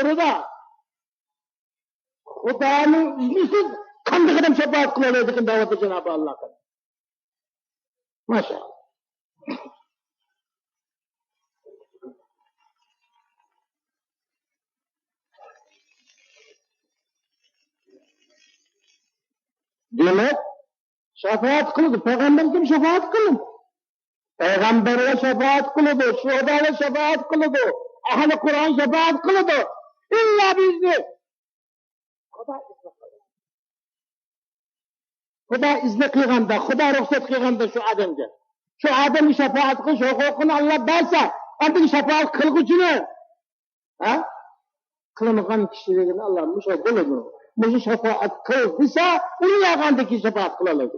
خۇدا. خۇدانىڭ ئىزنىسىز قانداق ئادەم شاپائەت قىلالايدىكىن دەۋاتىدۇ جانابى ئاللا. ماشائاللا. دېمەك، شاپائەت قىلىدۇ. پەيغەمبەر كىم شاپائەت قىلىدۇ؟ پەيغەمبەرلەر شاپائەت قىلىدۇ، شۇھادالار شاپائەت قىلىدۇ، ئەھلى قۇرئان شاپائەت قىلىدۇ. ئىللا بىئىزنى. خۇدا ئىزنى قىلغان. خۇدا ئىزنى قىلغاندا، خۇدا رۇخسەت قىلغاندا شۇ ئادەمگە، شۇ ئادەمگە شاپائەت قىلىش ھوقۇقىنى ئاللا بەرسە، ئاندىن شاپائەت قىلغۇچىنى، ھە؟ قىلمىغان كىشىلىكىنى ئاللا مۇشۇ بولىدۇ. مۇشۇ شاپائەت قىل دېسە، ئۇنى يەغەندىن كېيىن شاپائەت قىلالايدۇ.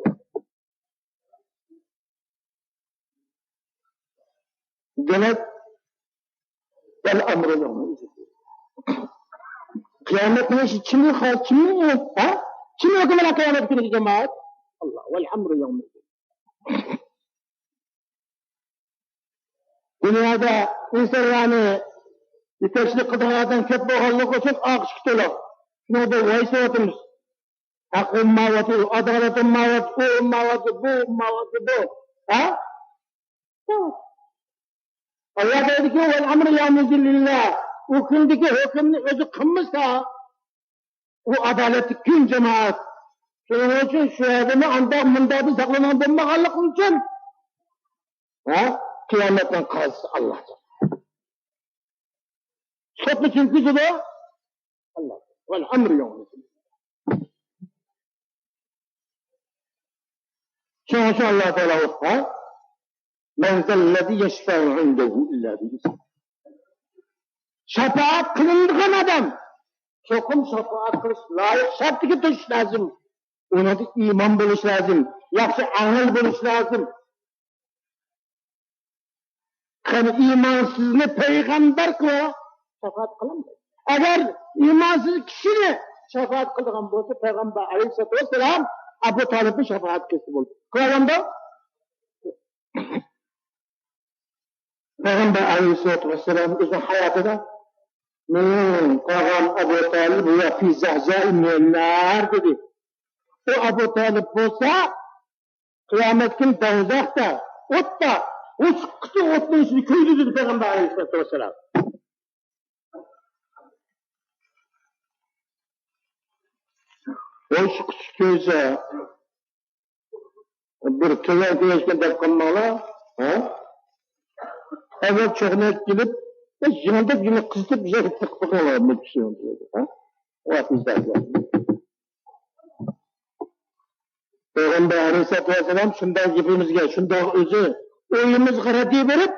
دېمەك، ۋەل ئەمرۇ يەۋمەئىزىن. قىيامەتنىڭ ئىشى كىمنىڭ، كىمنىڭ، ھە؟ كىم ھۆكۈمران قىيامەت كۈنىگە جامائەت؟ ئاللا. ۋەل ئەمرۇ يەۋمەئىزىن. دۇنيادا ئىنسانلارنى يېتەكچىلىك قىلىدىغان ئادەم كۆپ بولغانلىقى ئۈچۈن ئالقىشقا تولا. شۇنىڭدا ۋايسىۋاتىمىز. ھەق ئۇمماۋاتىدۇ، ئادالەت ئۇمماۋاتىدۇ، ئۇ ئۇمماۋاتىدۇ، بۇ ئۇمماۋاتىدۇ. ھە؟ ئاللا دەيدىكى، ۋەل ئەمرۇ يەۋمەئىزىن لىللا. ئۇ كۈندىكى ھۆكۈمنى ئۆزى قىلمىسا، ئۇ ئادالەتلىك كۈن جامائەت. شۇنىڭ ئۈچۈن شۇ يەردىمۇ ئانداق مۇنداقتىن ساقلانغان بولمىغانلىقى ئۈچۈن، ھە؟ قىيامەتنىڭ قازىسى ئاللا. سوتنى كىم كۈزىدۇ؟ ئاللا. ۋەل ئەمرۇ يەۋمەئىزىن. شۇنىڭ ئۈچۈن ئاللا تائالا ئوقۇغان، مەن زەللەزى يەشفەئۇ ئىندەھۇ ئىللا بىئىزنىھ. شاپائەت قىلىنىدىغان ئادەم چوقۇم شاپائەت قىلىش لايىق شەرتىگە توشۇش لازىم. ئۇنىڭدا ئىمان بولۇش لازىم، ياخشى ئەمەل بولۇش لازىم. قېنى ئىمانسىزنى پەيغەمبەر قىلىپ شاپائەت قىلالمايدۇ. ئەگەر ئىمانسىز كىشىنى شاپائەت قىلىدىغان بولسا، پەيغەمبەر ئەلەيھىسسالاتۇ ۋەسسالام ئەبۇ تالىپنى شاپائەت قىلسا بولدى. قىلالامدۇ؟ پەيغەمبەر ئەلەيھىسسالاتۇ ۋەسسالام ئۆزىنىڭ ھاياتىدا، مېنىڭ ئاغام ئەبۇ تالىپ ھۇۋە فى زەھزەئى مىنەننار دېدى. ئۇ ئەبۇ تالىپ بولسا، قىيامەت كۈنى دوزاختا، ئوتتا، ئوچۇق قۇتى ئوتنىڭ ئىچىدە كۆيىدۇ دېدى پەيغەمبەر ئەلەيھىسسالاتۇ ۋەسسالام. ئوچۇق قۇتى كۆيسە، بىر تۆۋەن كۆيۈشكەن دەپ قالماڭلار. ھە؟ ئەۋۋەل چوقۇناپ كېلىپ، يېڭىدەك يەنە قىزىتىپ، يەنە تىقىپ بېقىڭلار، مۇشۇ. ھە؟ ۋاقىت ئىزدەپ. پەيغەمبەر ئەلەيھىسسالاتۇ ۋەسسالام شۇنداق گېپىمىزگە، شۇنداق ئۆزى ئويىمىزغا رەددىي بېرىپ،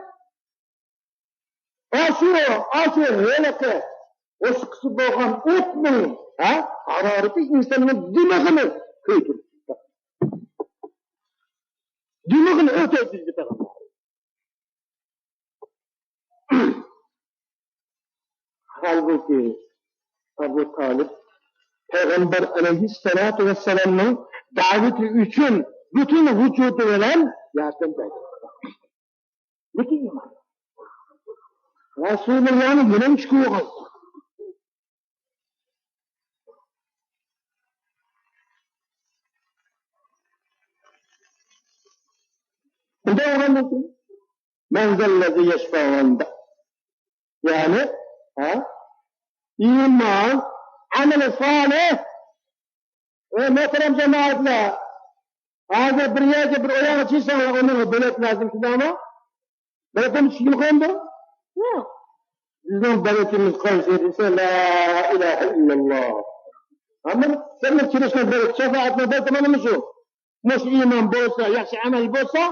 ئاشۇ، ئاشۇ ھېلىقى ئوچۇقى بولغان ئوتنىڭ، ھە، ھارارىتى ئىنساننىڭ دىمىغىنى كۆيدۈرۈپ، دىمىغىنى ئۆتەيدۇ دېدى پەيغەمبەر. ھالبۇكى، ئەبۇ تالىپ پەيغەمبەر ئەلەيھىسسالاتۇ ۋەسسالامنىڭ دەۋىتى ئۈچۈن پۈتۈن ۋۇجۇدى بىلەن ياردەم بەردى. لېكىن ئىمان. رەسۇلۇللانى يېلىم چىقىۋالغان. شۇنداق بولغاندىن كېيىن، مەن زەللەزى يەشفەئۇ ئىندەھ. يەنى، ھە؟ ئىمان، ئەمەل سالىھ. ئەي مۆھتەرەم جامائەتلەر، ھازىر بىر يەرگە، بىر ئويۇنغا چىقساڭلار، ئۇنىڭغا بېلەت لازىم، شۇنداقمۇ؟ بەلكىم چۈشكىلى قويۇمدۇ؟ ياق. بىزنىڭ بەلىكىمىز قايسى دېسە، لا ئىلاھە ئىللاللا. ئەمما سەنمۇ كىرىشنىڭ بەلىكى، شاپائەتنىڭ بەلىكى مانا مۇشۇ. مۇشۇ ئىمان بولسا، ياخشى ئەمەل بولسا،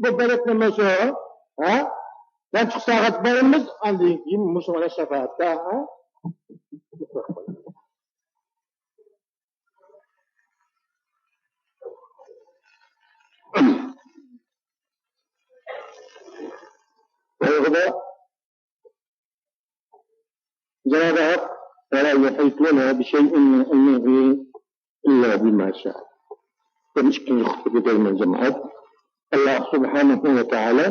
بۇ بەلىكنى مۇشۇ، ھە؟ يانچۇق سائەت بايرىمىز، ئاندىن كېيىن مۇشۇ مانا شاپائەتتە، ھە؟ قايغۇدا جانابى ھەق، ۋەلا يۇھىتۇنە بىشەيئىن مىن ئىلمىھى ئىللا بىما شاء. بىرىنچى، ئىككىنچى خۇتبىدە دەيمەن، جامائەت. ئاللا سۇبھانەھۇ ۋە تائالا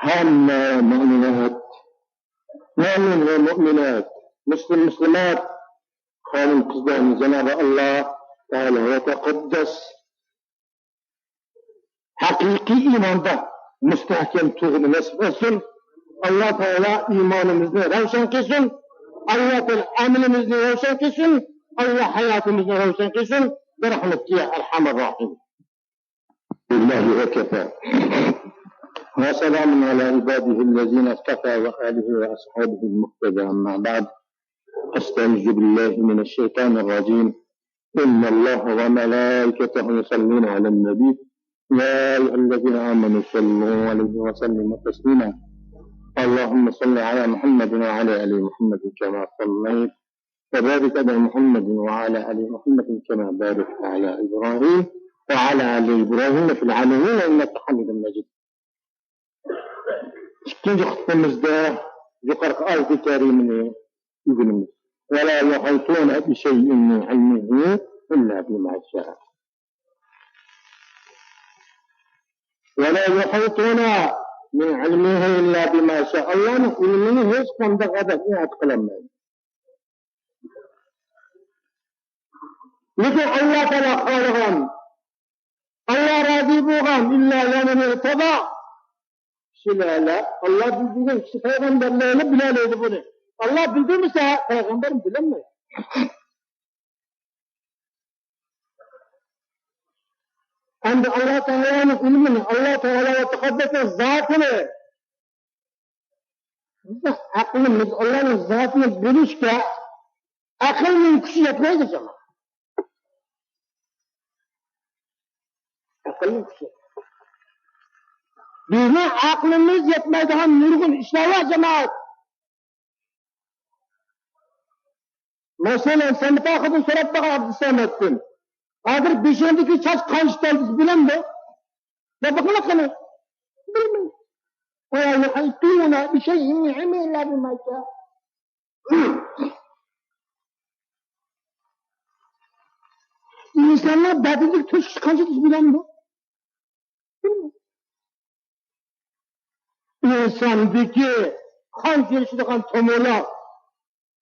ھەممە مۆمىنات، مۆمىن ۋە مۆمىنات، مۇسلىم، مۇسلىمات، خانىم قىزلارنى جانابى ئاللا تائالا ۋە تەقەددەس ھەقىقىي ئىماندا مۇستەھكەم تۇرغىنى نېسىپ قىلسۇن. ئاللا تائالا ئىمانىمىزنى روشەن قىلسۇن. ئاللا تائالا ئەمىلىمىزنى روشەن قىلسۇن. ئاللا ھاياتىمىزنى روشەن قىلسۇن. برحمتك يا أرحم الراحمين. لله وكفى. وسلام على عباده الذين اصطفى وآله وأصحابه المقتدى. أما بعد. أستعيذ بالله من الشيطان الرجيم. إن الله وملائكته يصلون على النبي. يا أيها الذين آمنوا صلوا عليه وسلموا تسليما. اللهم صل على محمد وعلى آل محمد كما صليت وبارك على محمد وعلى آل محمد كما باركت على إبراهيم وعلى آل إبراهيم في العالمين إنك حميد مجيد. ئىككىنچى خۇتبىمىزدە يۇقىرىقى ئايىتى كەرىمىنى ئۆگىنىمىز. ولا يحيطون بشيء من علمه إلا بما شاء. ولا يحيطون من علمه إلا بما شاء. ئاللانىڭ ئىلمىنى ھېچقانداق ئادەم ئىھاطە قىلالمايدۇ. لېكىن ئاللا تائالا خالىغان، ئاللا رازى بولغان، إلا لمن ارتضى. كىشىلەرلا، ئاللا بىلدۈرگەن كىشى پەيغەمبەرلەرلا بىلەلەيدۇ بۇنى. ئاللا بىلدۈرمىسە، پەيغەمبەر بىلەلمەيدۇ. ئەمدى ئاللا تائالانىڭ ئىلمىنى، ئاللا تائالا ۋە تەقەددەسنىڭ زاتىنى، بىزنىڭ ئەقلىمىز ئاللانىڭ زاتىنى بىلىشكە ئەقىلنىڭ كۈچى يەتمەيدۇ، جامائەت. ئەقىلنىڭ كۈچى. بىزنىڭ ئەقلىمىز يەتمەيدىغان نۇرغۇن ئىشلار بار، جامائەت. مەسىلەن، سەمەت ئاخۇندىن سوراپ باقاي، ئابدۇسەمەتتىن. ھازىر بېشىڭدىكى چاچ قانچە تال دېسە، بىلەمدۇ؟ دەپ بېقىڭلار قېنى. بىلمەيدۇ. ولا يحيطون بشيء من علمه إلا بما شاء. ئىنسانلار بەدىنىدىكى تۆشۈكچە قانچە دېسە، بىلەمدۇ؟ بىلمەيدۇ. ئىنساندىكى قان كىرىشىدىغان تومۇرلار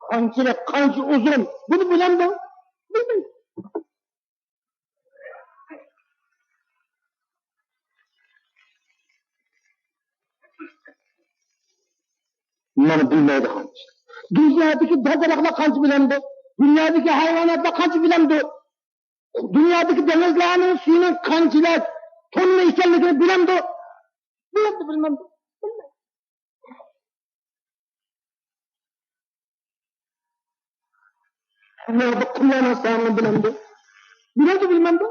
قانچىلىك، قانچە ئۇزۇن، بۇنى بىلەمدۇ؟ بىلمەيدۇ. مانا بىلمەيدىغان ئىش. دۇنيادىكى دەل-دەرەخلەر قانچە بىلەمدۇ؟ دۇنيادىكى ھايۋاناتلار قانچە بىلەمدۇ؟ دۇنيادىكى دېڭىزلارنىڭ سۈيىنىڭ قانچىلىك توننا ئىكەنلىكىنى بىلەمدۇ؟ بىلەمدۇ، بىلمەمدۇ؟ بىلمەيدۇ. دۇنيادا قۇملارنىڭ سانىنى بىلەمدۇ؟ بىلەمدۇ، بىلمەمدۇ؟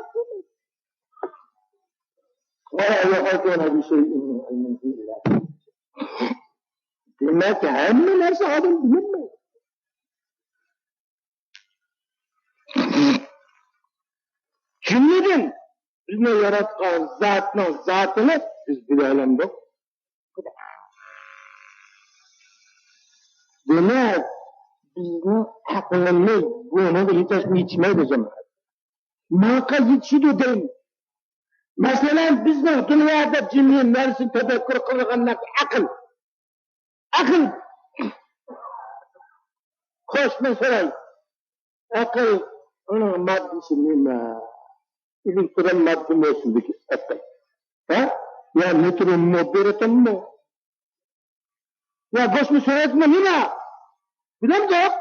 ولا يحيطون بشيء من علمه إلا بما شاء. دېمەك، ھەممە نەرسە ئادەم بىلەلمەيدۇ. جۈملىدىن بىزنى ياراتقان زاتنىڭ زاتىنى بىز بىلەلەمدۇق؟ دېمەك، بىزنىڭ ئەقلىمىز بۇنىڭغا ھېچ يېتىشمەيدۇ، جامائەت. ماڭا يېتىشىدۇ دەيمىز. مەسىلەن، بىزنىڭ دۇنيادا جىمى نەرسىنى تەپەككۇر قىلىدىغان نەرسە ئەقىل. ئەقىل. خوش، مەن سوراي. ئەقىل، ئۇنىڭ ماددىسى نېمە؟ ئېلېكترون ماددىمۇ سىزدىكى ئەقىل؟ ھە؟ يا نېيترونمۇ، بىرىتونمۇ؟ يا گوشمۇ، سۆڭەكمۇ، نېمە؟ بىلەمدۇق؟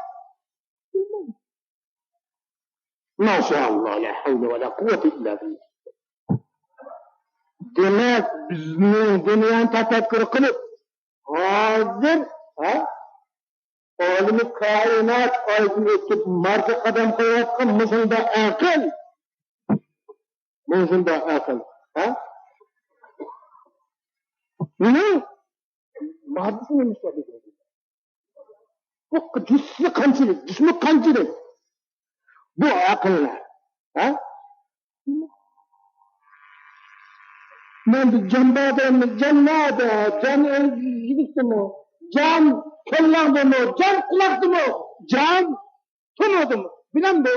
ماشائاللا، لا ھەۋلە ۋە لا قۇۋۋەتە ئىللا بىللا. دېمەك، بىزنىڭ دۇنيانى تەپەككۇر قىلىپ، ھازىر، ھە؟ ئالىمى كائىنات ئايدىن ئۆتۈپ مارسقا قەدەم قويۇۋاتقان مۇشۇنداق ئەقىل، مۇشۇنداق ئەقىل، ھە؟ بۇنىڭ ماددىسى نېمىشقا دېگەن؟ بۇ جىسمى قانچىلىك، جىسمى قانچىلىك؟ بۇ ئەقىللەر، ھە؟ مەن بىر جان بار دەيمەن، جان نەدە؟ جان يۈرەكتىمۇ؟ جان كاللاڭدىمۇ؟ جان قۇلاقتىمۇ؟ جان تومۇردىمۇ؟ بىلەمدۇ؟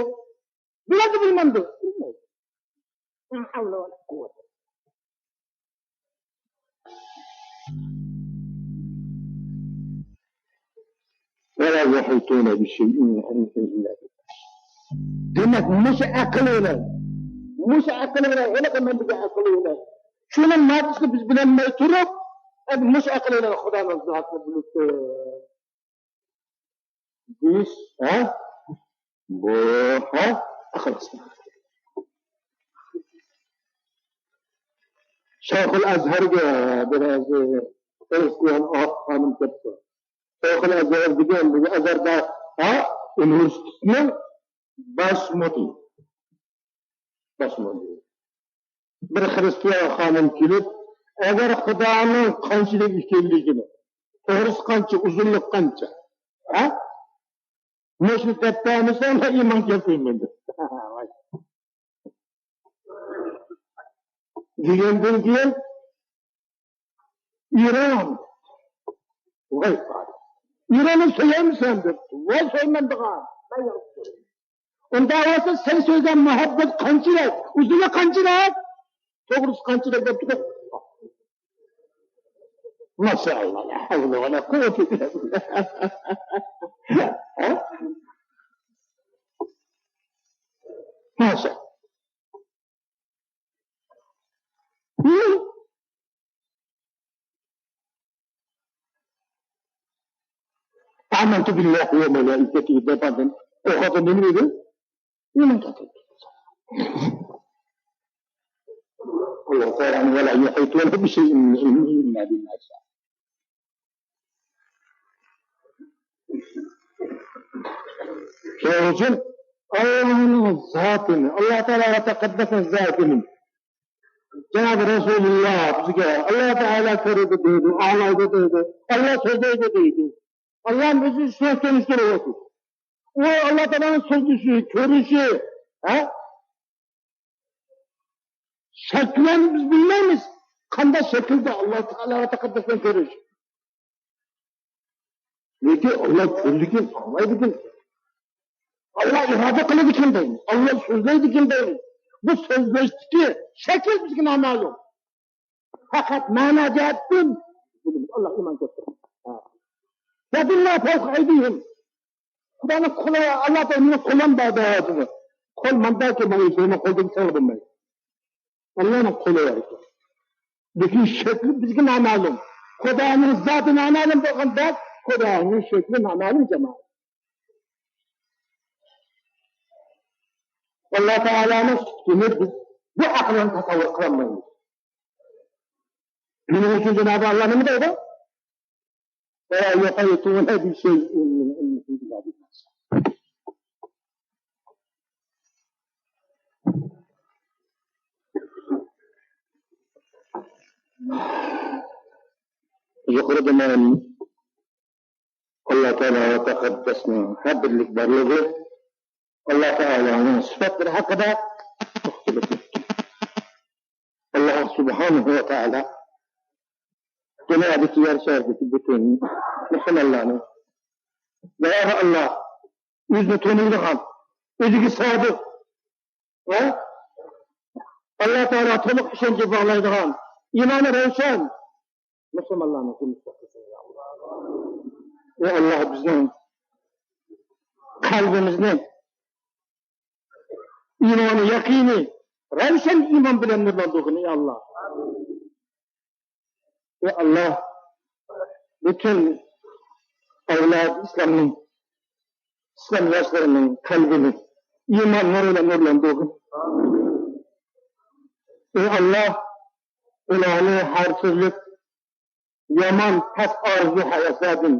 بىلەمدۇ، بىلمەمدۇ؟ بىلمەيدۇ. لا حول ولا قوة. ولا يحيطون بشيء من علمه إلا بما شاء. دېمەك، مۇشۇ ئەقىل بىلەن، مۇشۇ ئەقىل بىلەن، ھېلىقى مەن دېگەن ئەقىل بىلەن، شۇنىڭ ماددىسىنى بىز بىلەلمەي تۇرۇپ، ئەمدى مۇشۇ ئەقىل بىلەن خۇدانىڭ زاتىنى بىلىپ، دېيىش، ھە؟ بۇ، ھە؟ ئەقىل قىسمى. شەيخۇل ئەزھەرگە بىر خىرىستىيان ئاق خانىم كەپتۇ. شەيخۇل ئەزھەر دېگەن بۇ ئەزھەردە، ھە؟ ئۇنىۋېرسىتېتنىڭ باش مۇدىرى. باش مۇدىرى. بىر خىرىستىيان خانىم كېلىپ، ئەگەر خۇدانىڭ قانچىلىك ئىكەنلىكىنى، توغرىسى قانچە، ئۇزۇنلۇقى قانچە، ھە؟ مۇشۇنى دەپ بەرمىسەڭ، مەن ئىمان كەلتۈرمەيمەن دېدى. دېگەندىن كېيىن ئىران، ۋاي، ئىراننى سۆيەمسەن دەپتۇ. ۋاي، سۆيمەمدىغان. مەن ياخشى كۆرىمەن. ئۇنداق بولسا سەن سۆيگەن مۇھەببەت قانچىلىك؟ ئۇزۇنى قانچىلىك؟ توغرىسى قانچىلىك دەپتۇ. ماشائاللا، لا ھەۋلە ۋە لا قۇۋۋەتە ئىللا بىللا. ھە؟ ماشائاللا. آمنت بالله وملائكته دەپ ئاندىن ئوقۇغاندا نېمە دېدى؟ ئىمان كەلتۈردى. ئاللا تائالا: ولا يحيطون بشيء من علمه إلا بما شاء. شۇنىڭ ئۈچۈن ئاللانىڭ زاتىنى، ئاللا تائالا ۋە تەقەددەسنىڭ زاتىنى، جانابى رەسۇلۇللا بىزگە ئاللا تائالا كۆرىدۇ دەيدۇ، ئاڭلايدۇ دەيدۇ، ئاللا سۆزلەيدۇ دەيدۇ. ئاللانىڭ ئۆزى شۇنى تونۇشتۇرۇۋاتىدۇ. ئۇ ئاللا تائالانىڭ سۆزلىشى، كۆرۈشى، ھە؟ شەكلىنى بىز بىلمەيمىز. قانداق شەكىلدە ئاللا تائالا ۋە تەقەددەسنى كۆرۈش؟ لېكىن ئاللا كۆرىدىكەن، ئاڭلايدىكەن. ئاللا ئىرادە قىلىدىكەن دەيمىز. ئاللا سۆزلەيدىكەن دەيمىز. بۇ سۆزلەشتىكى شەكىل بىزگە نامەلۇم. پەقەت مەنا جەھەتتىن ئاللا ئىمان كەلتۈرۈڭ. يد الله فوق أيديهم. خۇدانىڭ قولى، ئاللا تائالا مېنىڭ قولۇم بار دەۋاتىدۇ. قول مانداكى، مانا شۇنىڭ قولىدىكى ساڭا بولمايدۇ. ئاللانىڭ قولى بار ئىكەن. لېكىن شەكلى بىزگە نامەلۇم. خۇدانىڭ زاتى نامەلۇم بولغاندا، خۇدانىڭ شەكلى نامەلۇم، جامائەت. ئاللا تائالانىڭ سۈپىتىنى بىز بۇ ئەقىل بىلەن تەسەۋۋۇر قىلالمايمىز. شۇنىڭ ئۈچۈن جانابى ئاللا نېمە دەيدۇ؟ ولا يحيطون بشيء من علمه إلا بما شاء. يۇقىرىدا مەن ئاللا تائالا ۋە تەقەددەسنىڭ ھە بىرلىك بارلىقى، ئاللا تائالانىڭ سۈپەتلىرى ھەققىدە توختىلىپ ئۆتتۈم. ئاللا سۇبھانەھۇ ۋە تائالا دۇنيادىكى يەر شارىدىكى پۈتۈن مۇسۇلمانلارنى، يا ئاللا، ئۆزىنى تونۇيدىغان، ئۆزىگە سادىق، ھە؟ ئاللا تائالا تولۇق ئىشەنچ باغلايدىغان، ئىمانى روشەن مۇسۇلمانلارنىڭ جۈملىسىدە قىلسۇن، يا ئاللا. ئەي ئاللا، بىزنىڭ قەلبىمىزنى ئىمانى يەقىنى، روشەن ئىمان بىلەن نۇرلاندۇرغىن، ئەي ئاللا. ئەي ئاللا، پۈتۈن ئەۋلاد ئىسلامنىڭ، ئىسلام ياشلىرىنىڭ قەلبىنى ئىمان نۇرى بىلەن نۇرلاندۇرغىن. ئەي ئاللا، ئۇلارنى ھەر تۈرلۈك يامان پەس ئارزۇ-ھەۋەسلەردىن،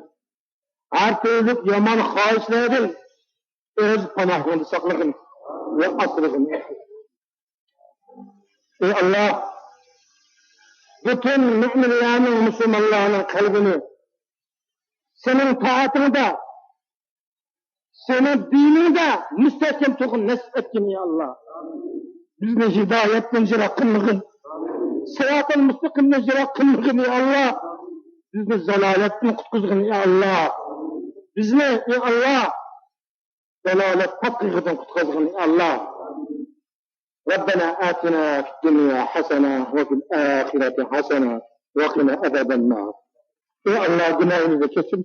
ھەر تۈرلۈك يامان خاھىشلاردىن ئۆز پاناھلىقىڭدا ساقلىغىن ۋە ئاسرىغىن. ئەي ئاللا، پۈتۈن مۆمىنلەرنىڭ، مۇسۇلمانلارنىڭ قەلبىنى سېنىڭ تائىتىڭدە، سېنىڭ دىنىڭدا مۇستەھكەم تۇرغىنى نېسىپ ئەتكىن، يا ئاللا. بىزنى ھىدايەتتىن يىراق قىلمىغىن. سىراتىل مۇستەقىمدىن يىراق قىلمىغىن، يا ئاللا. بىزنى زالالەتتىن قۇتقۇزغىن، يا ئاللا. بىزنى، يا ئاللا، زالالەت پاتقىقىدىن قۇتقۇزغىن، يا ئاللا. ربنا آتنا في الدنيا حسنة وفي الآخرة حسنة وقنا عذاب النار. ئەي ئاللا، گۇناھىمىزنى كەچۈر.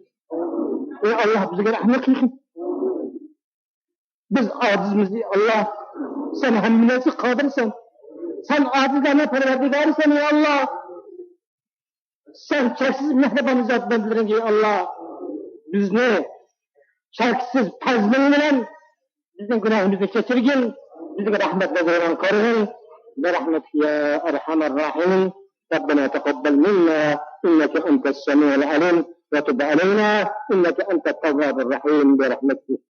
ئەي ئاللاھ، بىزگە رەھمەت قىلغىن. بىز ئاجىزمىز، ئەي ئاللاھ. سەن ھەممە نەرسىگە قادىرسەن. سەن ئاجىزلارنىڭ پەرۋەردىگارىسەن، ئەي ئاللاھ. سەن چەكسىز مېھرىبان زات بەندىلىرىڭ، ئەي ئاللاھ. بىزنى چەكسىز پەزلىڭ بىلەن بىزنىڭ گۇناھىمىزنى كەچۈرگىن، بىزگە رەھمەت نەزىرىڭ قارىغىن. برحمتك يا أرحم الراحمين. ربنا تقبل منا إنك أنت السميع العليم وتب علينا إنك أنت التواب الرحيم برحمتك.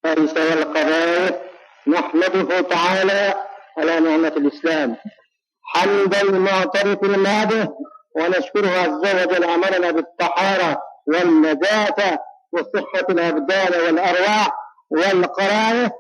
السادسة والقبائل، نحمده تعالى على نعمة الإسلام حمد المعترف المادح، ونشكره عز وجل أمرنا بالطهارة والنزاهة وصحة الأبدان والأرواح والقرائح،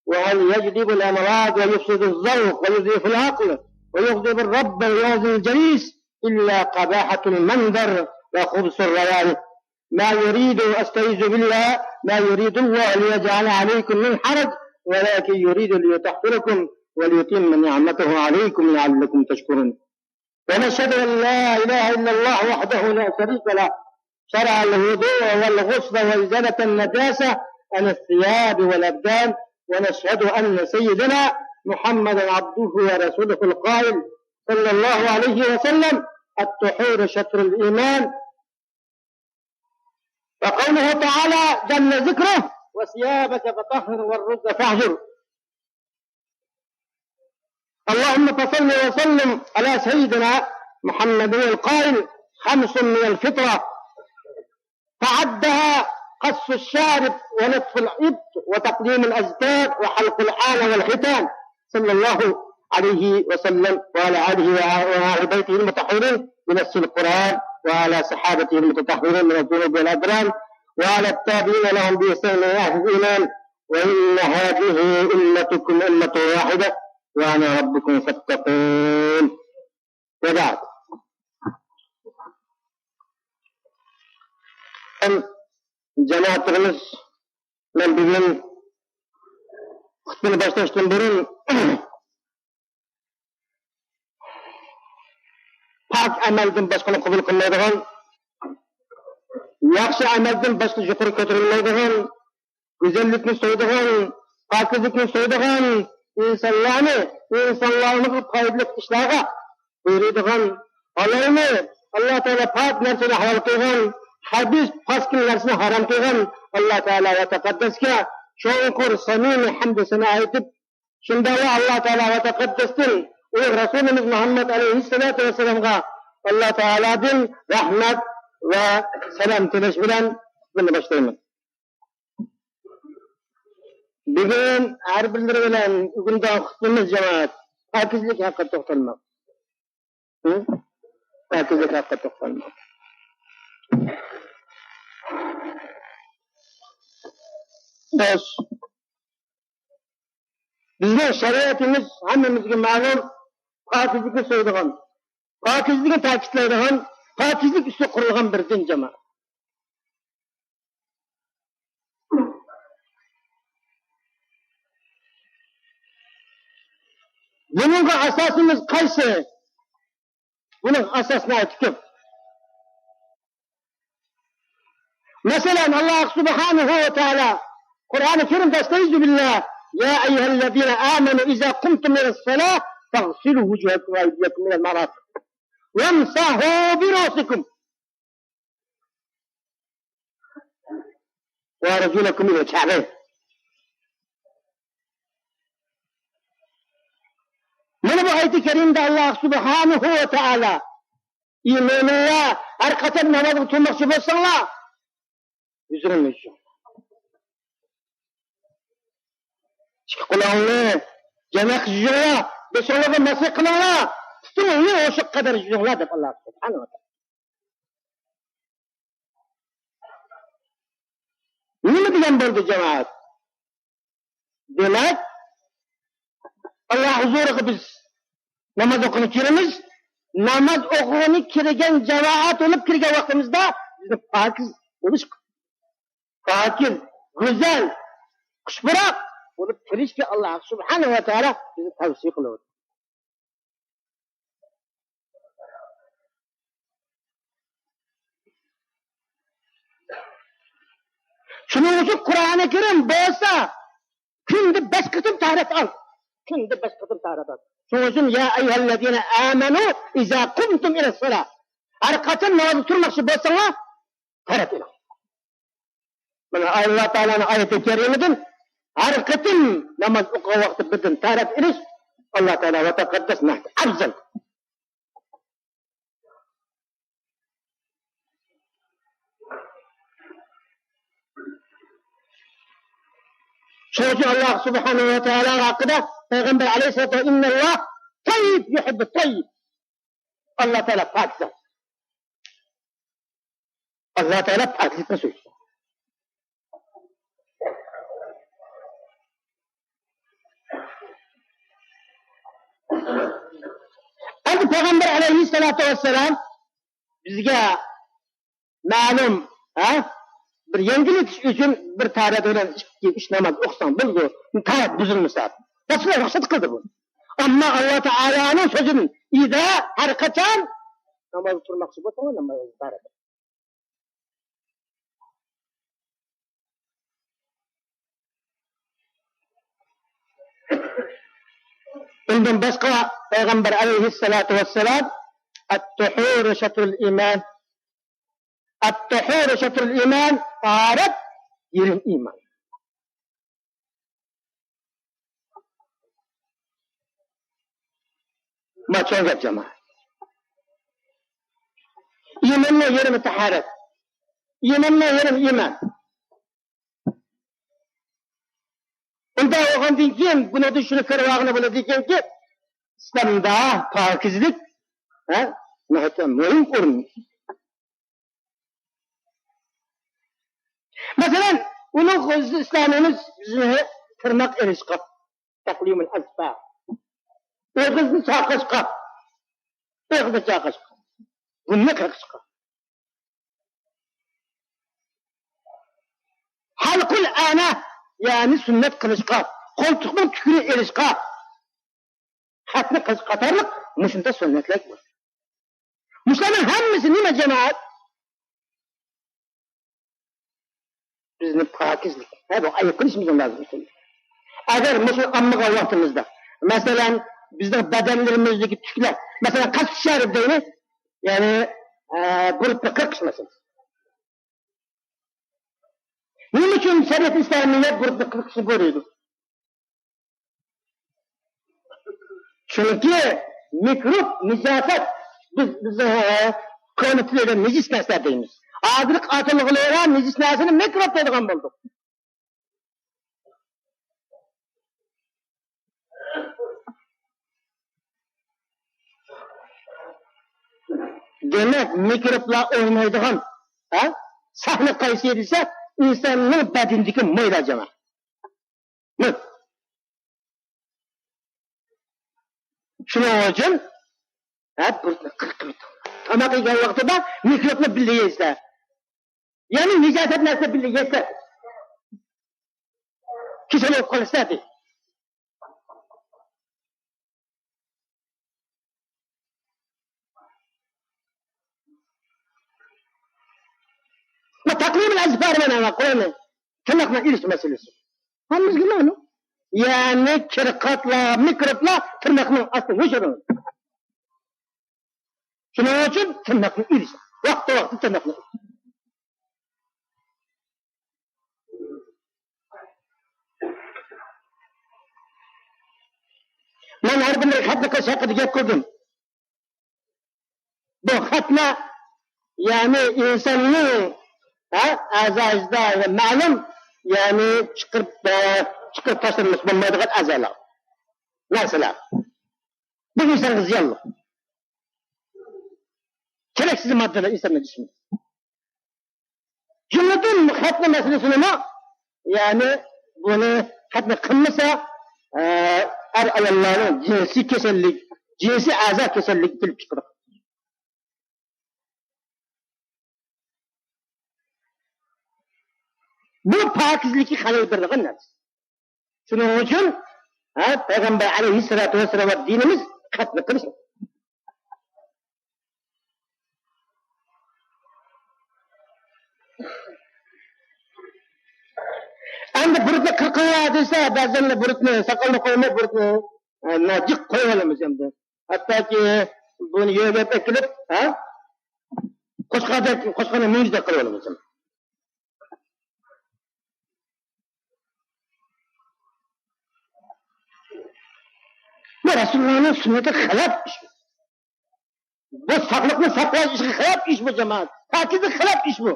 وهل يجلب الأمراض ويفسد الذوق ويضعف العقل ويغضب الرب ويعزي الجليس إلا قباحة المنظر وخبث الروائح. ما يريد، أستعيذ بالله، ما يريد الله ليجعل عليكم من حرج، ولكن يريد ليطهركم وليتم نعمته عليكم لعلكم تشكرون. ونشهد أن لا إله إلا الله وحده لا شريك له، شرع الوضوء والغسل وإزالة النجاسة عن الثياب والأبدان، ونشهد أن سيدنا محمدا عبده ورسوله القائل صلى الله عليه وسلم: الطهور شطر الإيمان، وقوله تعالى جل ذكره: وثيابك فطهر والرجز فاهجر. اللهم فصل وسلم على سيدنا محمد القائل: خمس من الفطرة، فعدها قص الشارب ونتف الإبط وتقليم الأظفار وحلق العانة والختان، صلى الله عليه وسلم وعلى آله وأهل بيته المطهرين بنص القرآن وعلى صحابته المتطهرين من الذنوب والأدران وعلى التابعين لهم بإحسان إلى يوم الدين. وإن هذه أمتكم أمة واحدة وأنا ربكم فاتقون. وبعد. جامائەتلىرىمىز، مەن بۈگۈن خۇتبىنى باشلاشتىن بۇرۇن پاك ئەمەلدىن باشقىنى قوبۇل قىلمايدىغان، ياخشى ئەمەلدىن باشقا يۇقىرى كۆتۈرۈلمەيدىغان، گۈزەللىكنى سۆيىدىغان، پاكىزلىكنى سۆيىدىغان ئىنسانلارنى ئىنسانلارغا پايدىلىق ئىشلارغا بۇيرۇيدىغان، ھالالنى، ئاللا تائالا پاك نەرسىنى ھالال قىلغان، خەبىس، پاسكىنا نەرسىنى ھارام قىلغان ئاللا تائالا ۋە تەقەددەسكە چوڭقۇر سەمىمىي ھەمدۇ سانا ئېيتىپ، شۇنداقلا ئاللا تائالا ۋە تەقەددەستىن ئۇلۇغ رەسۇلىمىز مۇھەممەد ئەلەيھىسسالاتۇ ۋەسسالامغا ئاللا تائالادىن رەھمەت ۋە سالام تىلەش بىلەن خۇتبىنى باشلايمەن. بۈگۈن ھەر بىرلىرى بىلەن ئۆگىنىدىغان خۇتبىمىز، جامائەت، پاكىزلىك ھەققىدە توختالماق. ھە؟ پاكىزلىك ھەققىدە توختالماق. بەش. بىزنىڭ شەرىئىتىمىز ھەممىمىزگە مەلۇم، پاكىزلىكنى سۆيىدىغان، پاكىزلىكنى تەكىتلەيدىغان، پاكىزلىك ئۈستىگە قۇرۇلغان بىر دىن، جامائەت. بۇنىڭغا ئاساسىمىز قايسى؟ بۇنىڭ ئاساسى ناھايىتى كۆپ. مەسىلەن، ئاللا سۇبھانەھۇ ۋە تائالا قۇرئانى كەرىمدە، ئەستەئىزۇ بىللا، يا ئەييۇھەللەزىنە ئامەنۇ ئىزا قۇمتۇم ئىلەسسالاة فەغسىلۇ ۋۇجۇھەكۇم ۋە ئەيدىيەكۇم ئىلەل مەرافىق ۋەمسەھۇ بىرۇئۇسىكۇم ۋەئەرجۇلەكۇم ئىلەل كەعبەين. مانا بۇ ئايىتى كەرىمدە ئاللا سۇبھانەھۇ ۋە تائالا، ئى مۆمىنلەر، ھەر قاچان نامازغا تۇرماقچى بولساڭلار، يۈزۈڭلارنى يۇيۇڭلار. ئىككى قولۇڭلارنى جەمەخ يۇيۇڭلار، بېشىڭلارغا مەسخ قىلىڭلار، پۇتۇڭلارنى ئوشۇق قەدەر يۇيۇڭلار دەپ ئاللا سۇبھانەھۇ ۋە تائالا. نېمە دېگەن بولدى، جامائەت؟ دېمەك، ئاللا ھۇزۇرىغا بىز ناماز ئوقۇغىلى كىرىمىز. ناماز ئوقۇغىلى كىرگەن جامائەت بولۇپ كىرگەن ۋاقتىمىزدا بىزنى پاكىز بولۇش، پاكىز، گۈزەل، خۇشپۇراق بولۇپ كىرىشكە ئاللا سۇبھانەھۇ ۋە تائالا بىزنى تەۋسىيە قىلىۋاتىدۇ. شۇنىڭ ئۈچۈن قۇرئانى كەرىم بولسا كۈندە بەش قېتىم تاھارەت ئال. كۈندە بەش قېتىم تاھارەت ئال. شۇنىڭ ئۈچۈن يا ئەييۇھەللەزىنە ئامەنۇ ئىزا قۇمتۇم ئىلەسسالا. ھەر قاچان نامازغا تۇرماقچى بولساڭلار، تاھارەت ئېلىڭ. مانا ئاللا تائالانىڭ ئايىتى كەرىمىدىن ھەر قېتىم ناماز ئوقۇغان ۋاقتىدا بىردىن تاھارەت ئېلىش ئاللا تائالا ۋە تەقەددەس مەھدى ئەفزەل. شۇنىڭ ئۈچۈن ئاللا سۇبھانەھۇ ۋە تائالا ھەققىدە پەيغەمبەر ئەلەيھىسسالاتۇ ۋەسسالام، ئىننەللاھ تەييىب يۇھىببۇت تەييىب. ئاللا تائالا پاكىز. ئاللا تائالا پاكىزلىقنى سۆيىدۇ. ئەمدى پەيغەمبەر ئەلەيھىسسالاتۇ ۋەسسالام بىزگە مەلۇم، ھە؟ بىر يەڭگىللىتىش ئۈچۈن بىر تاھارەت بىلەن ئىككى، ئۈچ ناماز ئوقۇساڭ بولىدۇ. تاھارەت بۇزۇلمىسا. رەسۇلۇللا رۇخسەت قىلدى بۇنى. ئەمما ئاللا تائالانىڭ سۆزىدىن ئىدا ھەر قاچان نامازغا تۇرماقچى بولساڭ، نامازغا تاھارەت. ئۇندىن باشقا پەيغەمبەر ئەلەيھىسسالاتۇ ۋەسسالام، «ئەتتەھۇرۇ شەترۇل ئىمان، ئەتتەھۇرۇ شەترۇل ئىمان»، تاھارەت يېرىم ئىمان. ما چوڭ گەپ جامائەت. ئىماننىڭ يېرىمى تاھارەت. ئىماننىڭ يېرىمى ئىمان. ئۇنداق بولغاندىن كېيىن بۇنىڭدىن شۇنى كۆرۈۋالغىلى بولىدىكەنكى، ئىسلامدا پاكىزلىك، ھە، ناھايىتى مۇھىم ئورۇن. مەسىلەن، ئۇلۇغ ئىسلامىمىز بىزنى تىرناق ئېلىشقا، تەقلىمۇل ئەزفار، ئېغىزنى چاقاشقا، ئېغىزنى چاقاشقا، بۇرنى قېقىشقا، ھەلقۇل ئانە، يەنى سۈننەت قىلىشقا، قولتۇقنىڭ تۈكىنى ئېلىشقا، خەتنە قىلىش قاتارلىق مۇشۇنداق سۈننەتلەر بار. مۇشۇلارنىڭ ھەممىسى نېمە جامائەت؟ بىزنى پاكىزلىق، ھە، بۇ ئايىق قىلىشىمىز لازىم. ئەگەر مۇشۇ ئاممىغان ۋاقتىمىزدا، مەسىلەن، بىزنىڭ بەدەنلىرىمىزدىكى تۈكلەر، مەسىلەن، قەسۋىت شەرىپ دەيمىز، يەنى، ئە، بۇرۇتنى قىرقىش مەسىلىسى. نېمە ئۈچۈن شەرىئەت ئىسلامىيە بۇرۇتنى قىرقىشنى بۇيرۇيدۇ؟ چۈنكى مىكروب، نىجاسەت، بىز، بىز، ئە، كونا تىلدا نىجىس نەرسە دەيمىز. ھازىرقى ئاتالغۇلار نىجىس نەرسىنى مىكروب دەيدىغان بولدۇق. دېمەك، مىكروبلار ئوينايدىغان، ھە؟ سەھنە قايسى دېسە، ئىنساننىڭ بەدىنىدىكى مايلار جامائەت. مىك-، شۇنىڭ ئۈچۈن، ھە، بۇ قىرىق مىنۇت. تاماق يېگەن ۋاقتىدا مىكروبنى بىللە يەيسىلەر. يەنى نىجاسەت نەرسە بىللە يەيسىلەر. كېسەل بولۇپ قالىسىلەر دەيدۇ. ما تقليم الأظفار مانا قولنى تىرناقنى ئېلىش مەسىلىسى. ھەممىمىزگە مەلۇم. يەنى كىرقاتلار، مىكروبلار تىرناقنىڭ ئاستىدا يوشۇرۇنىدۇ. شۇنىڭ ئۈچۈن تىرناقنى ئېلىش. ۋاقتى-ۋاقتىدا تىرناقنى ئېلىش. مەن ھەر بىر خەتنە قىلىش ھەققىدە گەپ قىلدىم. بۇ خەتنە، يەنى ئىنساننىڭ، ھە، ئەزاسىدا مەلۇم، يەنى چىقىرىپ، ئە، چىقىرىپ تاشلانمىسا بولمايدىغان ئەزالار، نەرسىلەر. بۇ ئىنسانغا زىيانلىق. كېرەكسىز ماددىلار ئىنساننىڭ جىسمىدا. جۈملىدىن خەتنە مەسىلىسىنىمۇ، يەنى بۇنى خەتنە قىلمىسا، ئە، ئەر-ئاياللارنىڭ جىنسىي كېسەللىك، جىنسىي ئەزا كېسەللىكى كېلىپ چىقىدۇ. بۇ پاكىزلىككە خەلەل بېرىدىغان نەرسە. شۇنىڭ ئۈچۈن، ھە، پەيغەمبەر ئەلەيھىسسالاتۇ ۋەسسالام ۋە دىنىمىز خەتنە قىلىش. ئەمدى بۇرۇتنى قىرقىڭلار دېسە، بەزەنلەر بۇرۇتنى، ساقالنى قويماي، بۇرۇتنى، ئە، جىق قويۇۋالىمىز ئەمدى. ھەتتاكى بۇنى يۆگەپ ئەكېلىپ، ھە؟ قوچقاردەك، قوچقارنى مۈڭگۈزدەك قىلىۋالىمىز. بۇ رەسۇلۇللانىڭ سۈننىتىگە خىلاپ ئىش. بۇ ساقلىقنى ساقلاش ئىشىغا خىلاپ ئىش بۇ، جامائەت. پاكىزلىققا خىلاپ ئىش بۇ.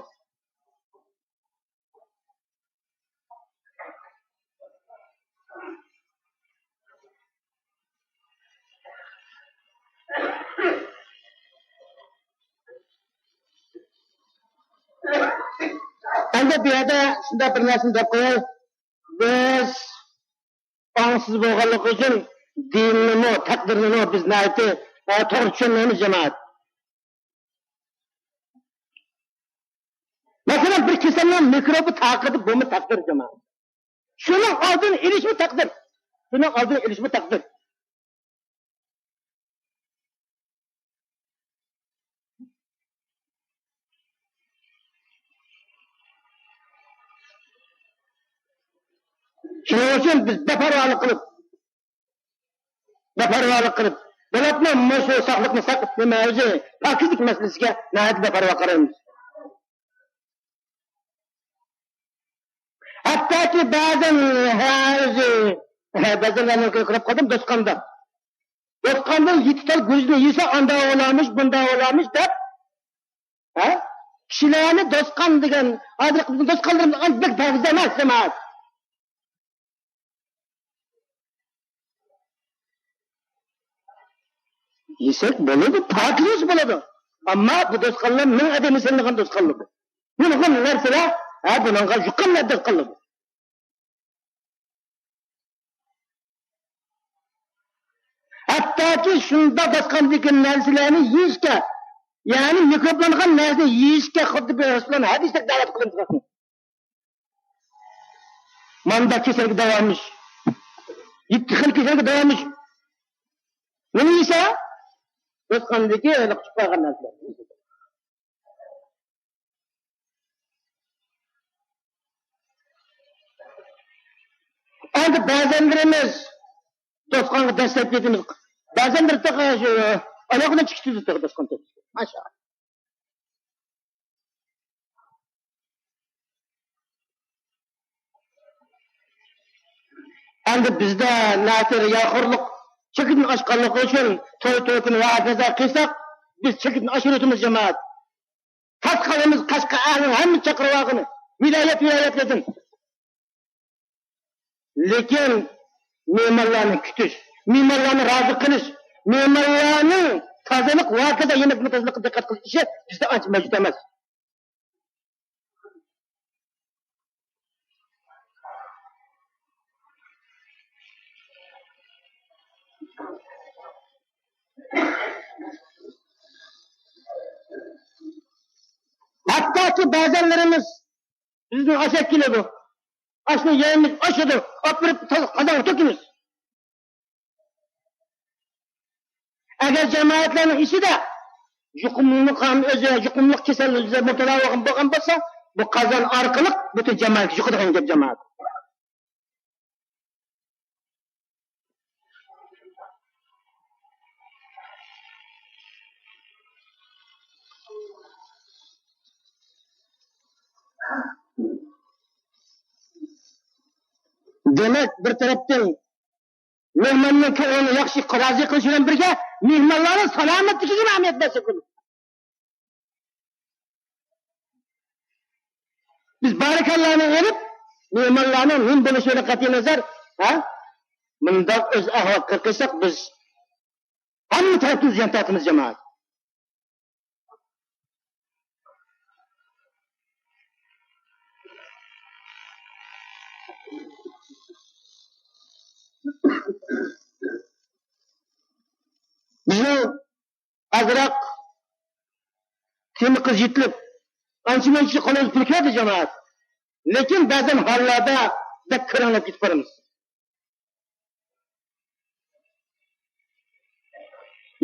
ئەمدى بۇ يەردە شۇنداق بىر نەرسىنى دەپ قوياي. بىز ئاڭسىز بولغانلىقى ئۈچۈن دىننىمۇ، تەقدىرنىمۇ بىز ناھايىتى، ئە، توغرا چۈشەنمەيمىز، جامائەت. مەسىلەن، بىر كېسەلنىڭ مىكروبى تارقىدى، بۇمۇ تەقدىر، جامائەت. شۇنىڭ ئالدىنى ئېلىشمۇ تەقدىر. شۇنىڭ ئالدىنى ئېلىشمۇ تەقدىر. شۇنىڭ ئۈچۈن بىز بىپەرۋالىق قىلىپ، بىپەرۋالىق قىلىپ، بولۇپمۇ مۇشۇ ساقلىقنى ساق-، نېمە ئۆزى، پاكىزلىك مەسىلىسىگە ناھايىتى بىپەرۋا قارايمىز. ھەتتاكى بەزەن، ھە، ئۆزى، بەزەنلەرنى كۆرۈپ قالدىم، دوسكاندا. دوسكاندىن يېتە تال گۈرۈچنى يېسە، ئاندا بولارمىش، بۇندا بولارمىش دەپ، ھە؟ كىشىلەرنى دوسكان دېگەن، ھازىرقى بىزنىڭ دوسكانلىرىمىز ئانچە بەك پاكىز ئەمەس، جامائەت. يېسەك بولىدۇ، پاكىز بولىدۇ. ئەمما بۇ دوسكانلار مىڭ ئادەمنى سېلىنغان دوسكانلار بۇ. نۇرغۇن نەرسىلەر، ھە، بۇنىڭغا يۇقۇم دەپ قالىدۇ. ھەتتاكى شۇنداق دوسكاندىكى نەرسىلەرنى يېيىشكە، يەنى مىكروبلانغان نەرسىنى يېيىشكە خۇددى بىر رەسۇلۇللانىڭ ھەدىسىدەك دەۋەت قىلىنغان. ماندا كېسەلگە داۋامىش. يەتتە خىل كېسەلگە داۋامىش. نېمە يېسە؟ دوسكاندىكى ھېلىقى چىقىپ قالغان نەرسىلەر. ئەمدى بەزەنلىرىمىز دوسكانغا دەسسەپ كېتىمىز. بەزەنلىرى تېخى شۇ ئاياغىنى چىقىتىدۇ تېخى دوسكان تېخى. ماشائاللا. ئەمدى بىزدە نەتىر ياخورلۇق چېكىدىن ئاشقانلىقى ئۈچۈن توي توي كۈنى ۋە ھەكازا قىلساق، بىز چېكىدىن ئاشۇرۇۋېتىمىز، جامائەت. تارتقىلىمىز قەشقەر ئەھلىنىڭ ھەممە چاقىرىۋالغىنى، ۋىلايەت ۋىلايەتلەردىن. لېكىن مېھمانلارنى كۈتۈش، مېھمانلارنى رازى قىلىش، مېھمانلارنىڭ تازىلىق ۋە ھەكازا يېمەك تازىلىققا دىققەت قىلىش ئىشى بىزدە ئانچە مەۋجۇت ئەمەس. ھەتتاكى بەزەنلىرىمىز بىزدىن ئاش ئەكېلىدۇ. ئاشنى يەيمىز، ئاشىدۇ. ئاپىرىپ تازا قازانغا تۆكىمىز. ئەگەر جامائەتلەرنىڭ ئىچىدە يۇقۇملۇق ھەم ئۆزى يۇقۇملۇق كېسەلگە مۇپتىلا بولغان، بولغان بولسا، بۇ قازان ئارقىلىق پۈتۈن جامائەتكە يۇقىدىغان گەپ، جامائەت. دېمەك، بىر تەرەپتىن مېھماننىڭ كۆڭلىنى ياخشى، رازى قىلىش بىلەن بىرگە، مېھمانلارنىڭ سالامەتلىكىگە ئەھمىيەت بەرسەك بولىدۇ. بىز بارىكاللانى ئېلىپ، مېھمانلارنىڭ نېمە بولۇشىدىن قەتئىينەزەر، ھە؟ مۇنداق ئۆز ئەھۋال قىلساق، بىز ھەممە تەرەپتىن زىيان تارتىمىز، جامائەت. بىزنىڭ ئازراق تېمىقىز يېتىلىپ، ئانچە-مۇنچە قولىمىز پۇل كەلدى، جامائەت. لېكىن بەزەن ھاللاردا بەك كۆرەڭلەپ كېتىپ بارىمىز.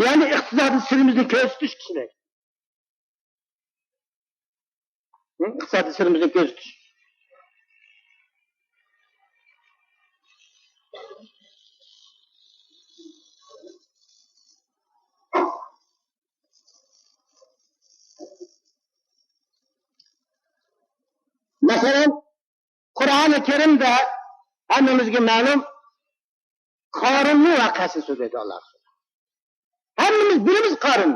يەنى ئىقتىسادىي سىرىمىزنى كۆرسىتىش كىشىلەر. ئىقتىسادىي سىرىمىزنى كۆرسىتىش. مەسىلەن، قۇرئانى كەرىمدە ھەممىمىزگە مەلۇم، قارۇننىڭ ۋەقەسىنى سۆزلەيدۇ ئاللا. ھەممىمىز بىلىمىز قارۇن.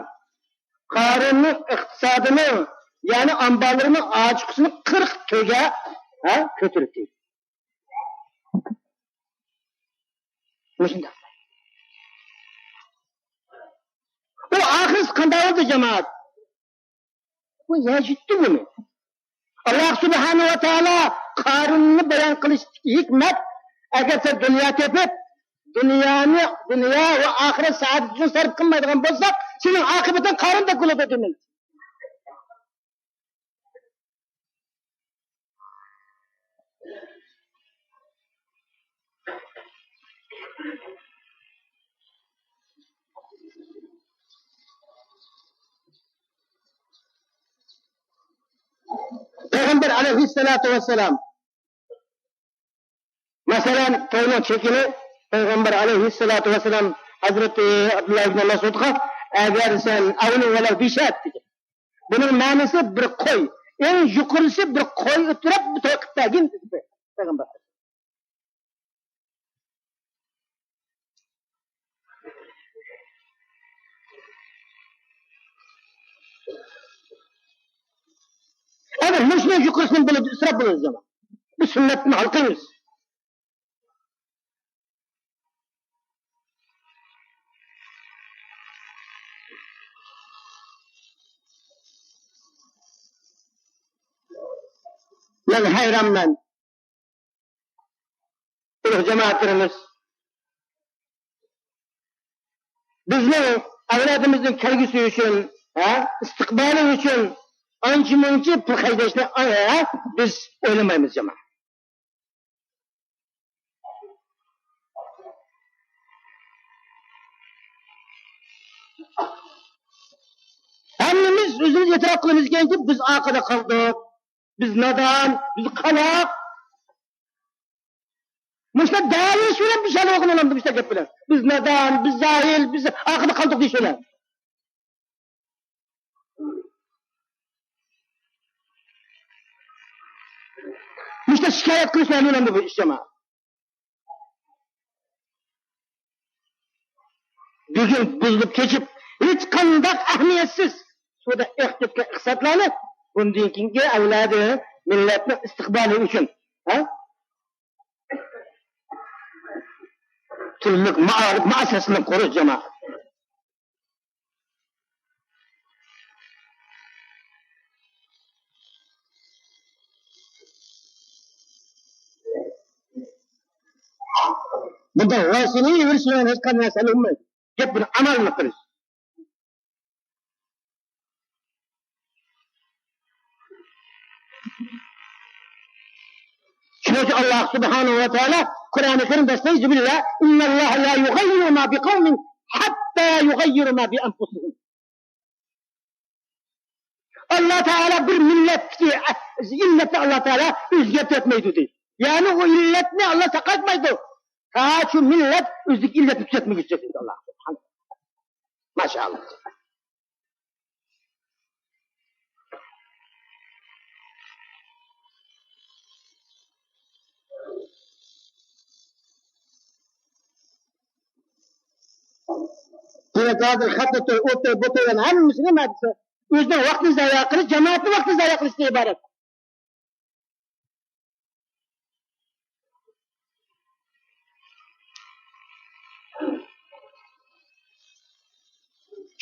قارۇننىڭ ئىقتىسادىنىڭ، يەنى ئامبارلىرىنىڭ ئاچىقىسىنى قىرىق تۆگە، ھە، كۆتۈرۈپ. مۇشۇنداق. ئۇ ئاخىرسى قانداق بولدى، جامائەت؟ بۇ يەر يۇتتى بۇنى. ئاللا سۇبھانەھۇ ۋە تائالا قارۇننى بايان قىلىشتىكى ھېكمەت، ئەگەر سەن دۇنيا تېپىپ، دۇنيانى، دۇنيا ۋە ئاخىرەت سائادىتى ئۈچۈن سەرپ قىلمايدىغان بولساق، سېنىڭ ئاقىۋىتىڭ قارۇندەك بولىدۇ دېمەكچى. پەيغەمبەر ئەلەيھىسسالاتۇ ۋەسسالام، مەسىلەن، توينىڭ چېكىنى پەيغەمبەر ئەلەيھىسسالاتۇ ۋەسسالام ھەزرىتى ئابدۇللا ئىبنى مەسئۇدقا، «ئەگەر سەن ئەۋنى ۋەلەۋ بىشات» دېگەن. بۇنىڭ مەنىسى بىر قوي. ئەڭ يۇقىرىسى بىر قوي ئۆتۈرۈپ بىر توي قىلىپ بەرگىن دېدى پەيغەمبەر. ئەمما مۇشۇنىڭ يۇقىرىسىنى بىلىدۇ، ئىسراپ بولىدۇ جامائەت. بىز سۈننەتتىن ھالقىيمىز. مەن ھەيرانمەن. ئۇلۇغ جامائەتلىرىمىز، بىزنىڭ ئەۋلادىمىزنىڭ كەلگۈسى ئۈچۈن، ھە، ئىستىقبالى ئۈچۈن ئانچە-مۇنچە پۇل خەجلەشنى، ھە، بىز ئويلىمايمىز، جامائەت. ھەممىمىز ئۆزىمىز ئېتىراپ قىلىمىزكەنكى، بىز ئارقىدا قالدۇق، بىز نادان، بىز قالاق. مۇشۇنداق دەۋېلىش بىلەن بىر شەيلەر ئوقۇنۇلامدۇ، مۇشۇنداق گەپ بىلەن؟ بىز نادان، بىز جاھىل، بىز ئارقىدا قالدۇق دېيىش بىلەن. مۇشۇنداق شىكايەت قىلىش بىلەن ئوقۇنۇلامدۇ بۇ ئىش، جامائەت؟ بۈگۈن بۇزۇلۇپ كېچىپ، ھېچقانداق ئەھمىيەتسىز سۇدا ئېقىپ كەتكەن ئىقتىسادلارنى بۇندىن كېيىنكى ئەۋلادى، مىللەتنىڭ ئىستىقبالى ئۈچۈن، ھە؟ تۈرلۈك مائارىپ مۇئەسسەسىلىرىنى قۇرۇش، جامائەت. بۇنداق ۋاسىنى ئېۋىرىش بىلەن ھېچقانداق نەرسە ھەل بولمايدۇ. گەپ بۇنى ئامالنى قىلىش. شۇنىڭ ئۈچۈن ئاللا سۇبھانەھۇ ۋە تائالا قۇرئانى كەرىمدە، «ئەستەئىزۇ بىللا، ئىننەللاھە لا يۇغەييىرۇ ما بىقەۋمىن ھەتتا يۇغەييىرۇ ما بىئەنفۇسىھىم.» ئاللا تائالا بىر مىللەتتىكى ئىللەتنى ئاللا تائالا ئۆزگەرتىۋەتمەيدۇ دەيدۇ. يەنى ئۇ ئىللەتنى ئاللا ساقايتمايدۇ، تا شۇ مىللەت ئۆزىدىكى ئىللەتنى تۈزەتمىگۈچە دەيدۇ ئاللا. ماشائاللا. دېمەك، ھازىر خەتنە توي، ئۇ توي، بۇ توي، يەنە ھەممىسىنى نېمە دېسە، ئۆزىنىڭ ۋاقتىنى زايە قىلىش، جامائەتنىڭ ۋاقتىنى زايە قىلىشتىن ئىبارەت.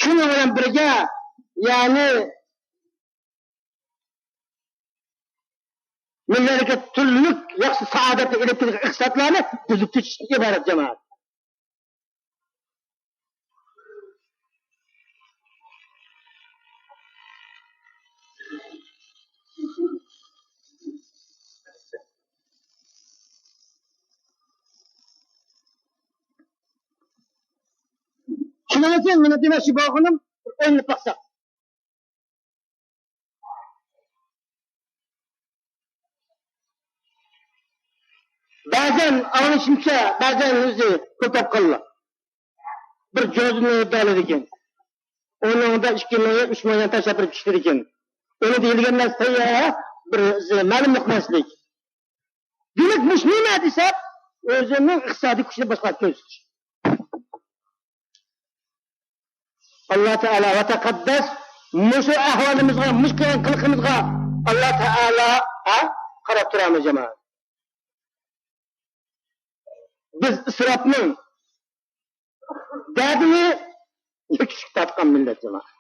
شۇنىڭ بىلەن بىرگە، يەنى مىللەتكە تۈرلۈك ياخشى سائادەتنى ئېلىپ كېلىدىغان ئىقتىسادلارنى بۇزۇپ كېتىشتىن ئىبارەت، جامائەت. شۇنىڭ ئۈچۈن مېنىڭ دېمەكچى بولغىنىم، بىر ئويلىنىپ باقساق. بەزەن ئاڭلىشىمچە، بەزەن ئۆزى پۇل تاپقانلار بىر جوزىنى ئېلىپ ئالىدىكەن. ئۇنىڭدا ئىككى مىليون، ئۈچ مىليون تاشلاپ بېرىپ ئىشلىدىكەن. ئۇنى دېيىلگەن نەرسە تەييار، بىر ئىزى مەلۇملۇق مەسىلىگە. دېمەك، مۇشۇ نېمە دېسەك، ئۆزىنىڭ ئىقتىسادىي كۈچىنى باشقىلارغا كۆرسىتىش. ئاللا تائالا ۋە تەقەددەس مۇشۇ ئەھۋالىمىزغا، مۇشۇ قىلغان قىلىقىمىزغا ئاللا تائالا، ھە، قاراپ تۇرامدۇ، جامائەت؟ بىز ئىسراپنىڭ دەردىنى كۈچلۈك تارتقان مىللەت، جامائەت.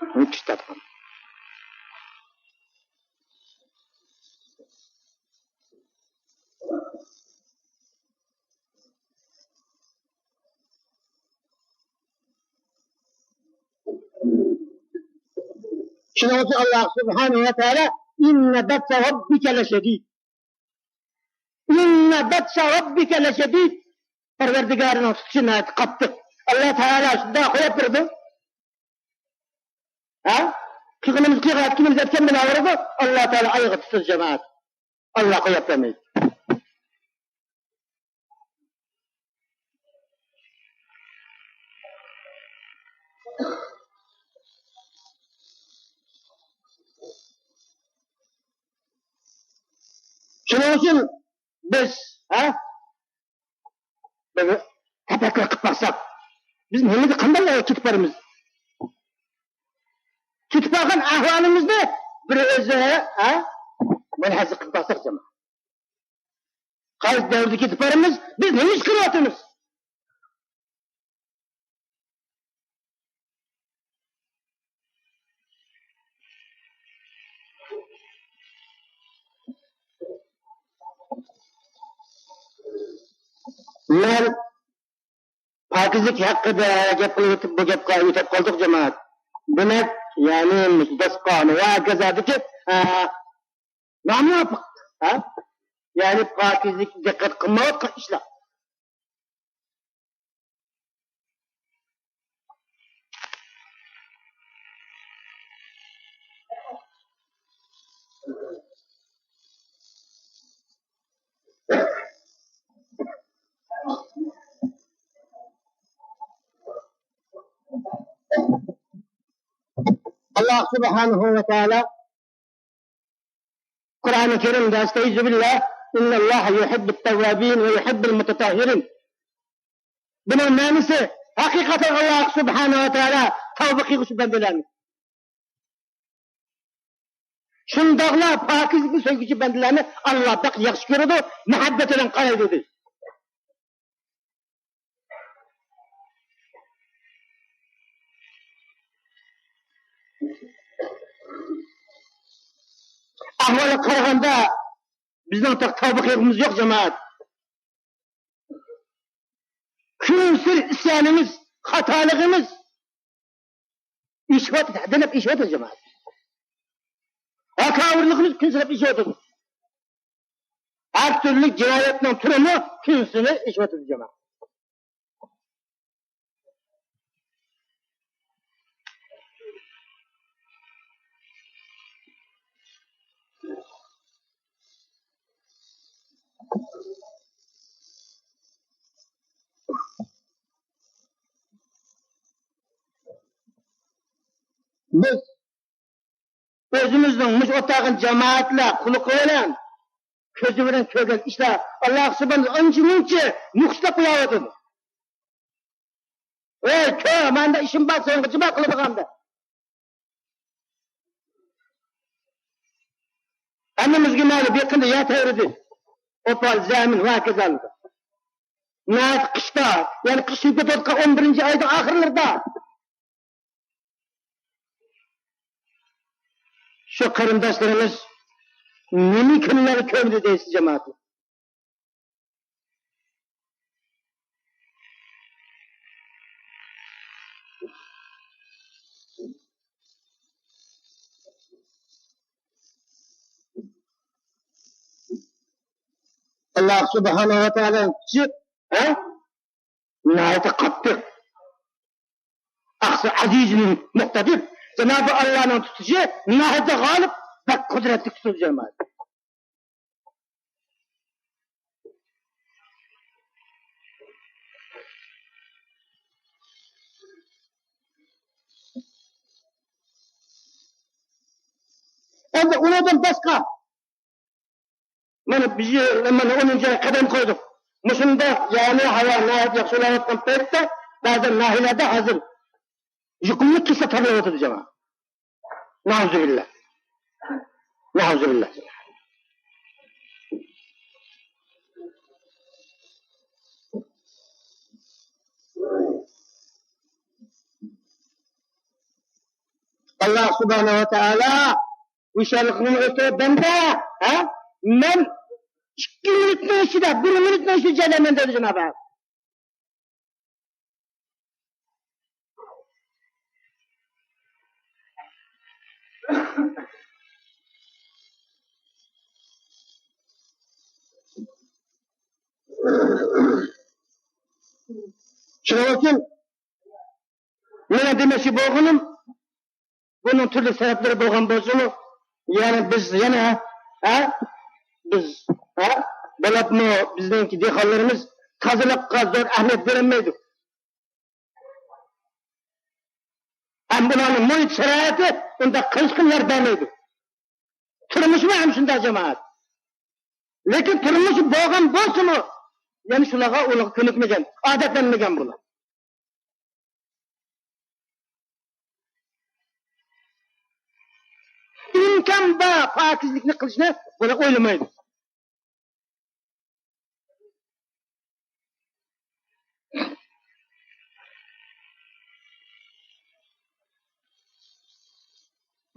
كۈچلۈك تارتقان. شۇنىڭ ئۈچۈن ئاللا سۇبھانەھۇ ۋە تائالا، «ئىننە بەتشە رەببىكە لەشەدىد.» «ئىننە بەتشە رەببىكە لەشەدىد.» پەرۋەردىگارىنىڭ تۇتۇشى ناھايىتى قاتتىق. ئاللا تائالا شۇنداق قويۇپ بېرىدۇ. ھە؟ قىلغىنىمىز، قىلغان ئەتكىنىمىز ئەتكەن بىلەن بېرىدۇ. ئاللا تائالا ئايىغى تۇتىدۇ، جامائەت. ئاللا قويۇپ بەرمەيدۇ. شۇنىڭ ئۈچۈن بىز، ھە، بىر تەپەككۇر قىلىپ باقساق، بىز نېمىدە قانداق يولغا كېتىپ بارىمىز؟ كېتىپ بارغان ئەھۋالىمىزنى بىر ئۆزى، ھە، مۇلاھىزە قىلىپ باقساق، جامائەت. قايسى دەۋردە كېتىپ بارىمىز؟ بىز نېمە ئىش قىلىۋاتىمىز؟ مەن پاكىزلىك ھەققىدە گەپ قىلىۋېتىپ، بۇ گەپكە ئۆتۈپ قالدۇق، جامائەت. دېمەك، يەنى مۇشۇ داستىخان ۋە ھاكازادىكى، ئە، نامۇۋاپىق، ھە؟ يەنى پاكىزلىككە دىققەت قىلمايۋاتقان ئىشلار. ئاللا سۇبھانەھۇ ۋە تائالا قۇرئانى كەرىمدە، ئەستەئىزۇ بىللا، «ئىننەللاھە يۇھىببۇت تەۋۋابىن ۋە يۇھىببۇل مۇتەتەھھىرىن.» بۇنىڭ مەنىسى، ھەقىقەتەن ئاللا سۇبھانەھۇ ۋە تائالا تەۋبە قىلغۇچى بەندىلەرنى، شۇنداقلا پاكىزلىكنى سۆيگۈچى بەندىلەرنى ئاللا بەك ياخشى كۆرىدۇ، مۇھەببىتى بىلەن قارايدۇ، دېدى. ئەھۋالغا قارىغاندا، بىزنىڭ تەۋبە قىلغۇمىز يوق، جامائەت. كۈنسېرى ئىسيانىمىز، خاتالىقىمىز ئېشىۋاتىدۇ، ھەددىدىن ئېشىۋاتىدۇ، جامائەت. ھاكاۋۇرلۇقىمىز كۈنسېرى ئېشىۋاتىدۇ. ھەر تۈرلۈك جىنايەتنىڭ تۈرىمۇ كۈنسېرى ئېشىۋاتىدۇ، جامائەت. بىز ئۆزىمىزنىڭ مۇشۇ ئولتۇرغان جامائەتلەر قۇلىقى بىلەن، كۆزى بىلەن كۆرگەن ئىشلار ئاللا سۇبھانەھۇ ئانچە مۇنچە نۇقسانلاپ قويۇۋاتىدۇ. ۋەي، كۆر، مەندە ئىشىم بار، سەن قىلغىچە بار قىلىدىغاندا. ھەممىمىزگە مەلۇم، يېقىندا يەر تەۋرىدى. ئوپال، زەمىن ۋە ھاكازا. نەق قىشتا، يەنى قىش تۈگەپ كېتىۋاتقان ئون بىرىنچى ئاينىڭ ئاخىرلىرىدا شۇ قېرىنداشلىرىمىز نېمە كۈنلەر كۆردى دەيسىز، جامائەت؟ ئاللا سۇبھانەھۇ ۋە تائالانىڭ كۈچى، ھە؟ ناھايىتى قاتتىق. ئەخزى ئەزىزىن مۇقتەدىر. جانابى ئاللانىڭ تۇتۇشى ناھايىتى غالىب، بەك قۇدرەتلىك تۇتۇش، جامائەت. ئۇنىڭدىن باشقا، مانا، بىز، مانا، ئونىنچى ئايغا قەدەم قويدۇق. مۇشۇنداق، يەنى ھاۋا ناھايىتى ياخشى بولۇۋاتقان پەيتتە، بەزى ناھىيەلەردە ھازىر يۇقۇملۇق كېسەل تارىلىۋاتىدۇ، جامائەت. نەئۇزۇبىللا. نەئۇزۇبىللا. ئاللا سۇبھانەھۇ ۋە تائالا ھوشيارلىقىڭنى ئۆستۈرۈپ، بەندە، ھە؟ مەن ئىككى مىنۇتنىڭ ئىچىدە، بىر مىنۇتنىڭ ئىچىدە جەزالايمەن دېدى، جانابى. شۇنىڭ ئۈچۈن مېنىڭ دېمەكچى بولغىنىم، بۇنىڭ تۈرلۈك سەۋەبلىرى بولغان بولسىمۇ، يەنى بىز يەنە، ھە؟ بىز، ھە؟ بولۇپمۇ بىزنىڭكى دېھقانلىرىمىز تازىلىققا زور ئەھمىيەت بېرەلمەيدۇ. ھەم بۇلارنىڭ مۇھىت شارائىتى ئۇنداق قىلىشقا يار بەرمەيدۇ. تۇرمۇشمۇ ھەم شۇنداق، جامائەت. لېكىن تۇرمۇشى بولغان بولسىمۇ، يەنە شۇلارغا، ئۇلارغا كۆنۈكمىگەن، ئادەتلەنمىگەن بۇلار. ئىمكان بار پاكىزلىكنى قىلىشنى بۇلار ئويلىمايدۇ.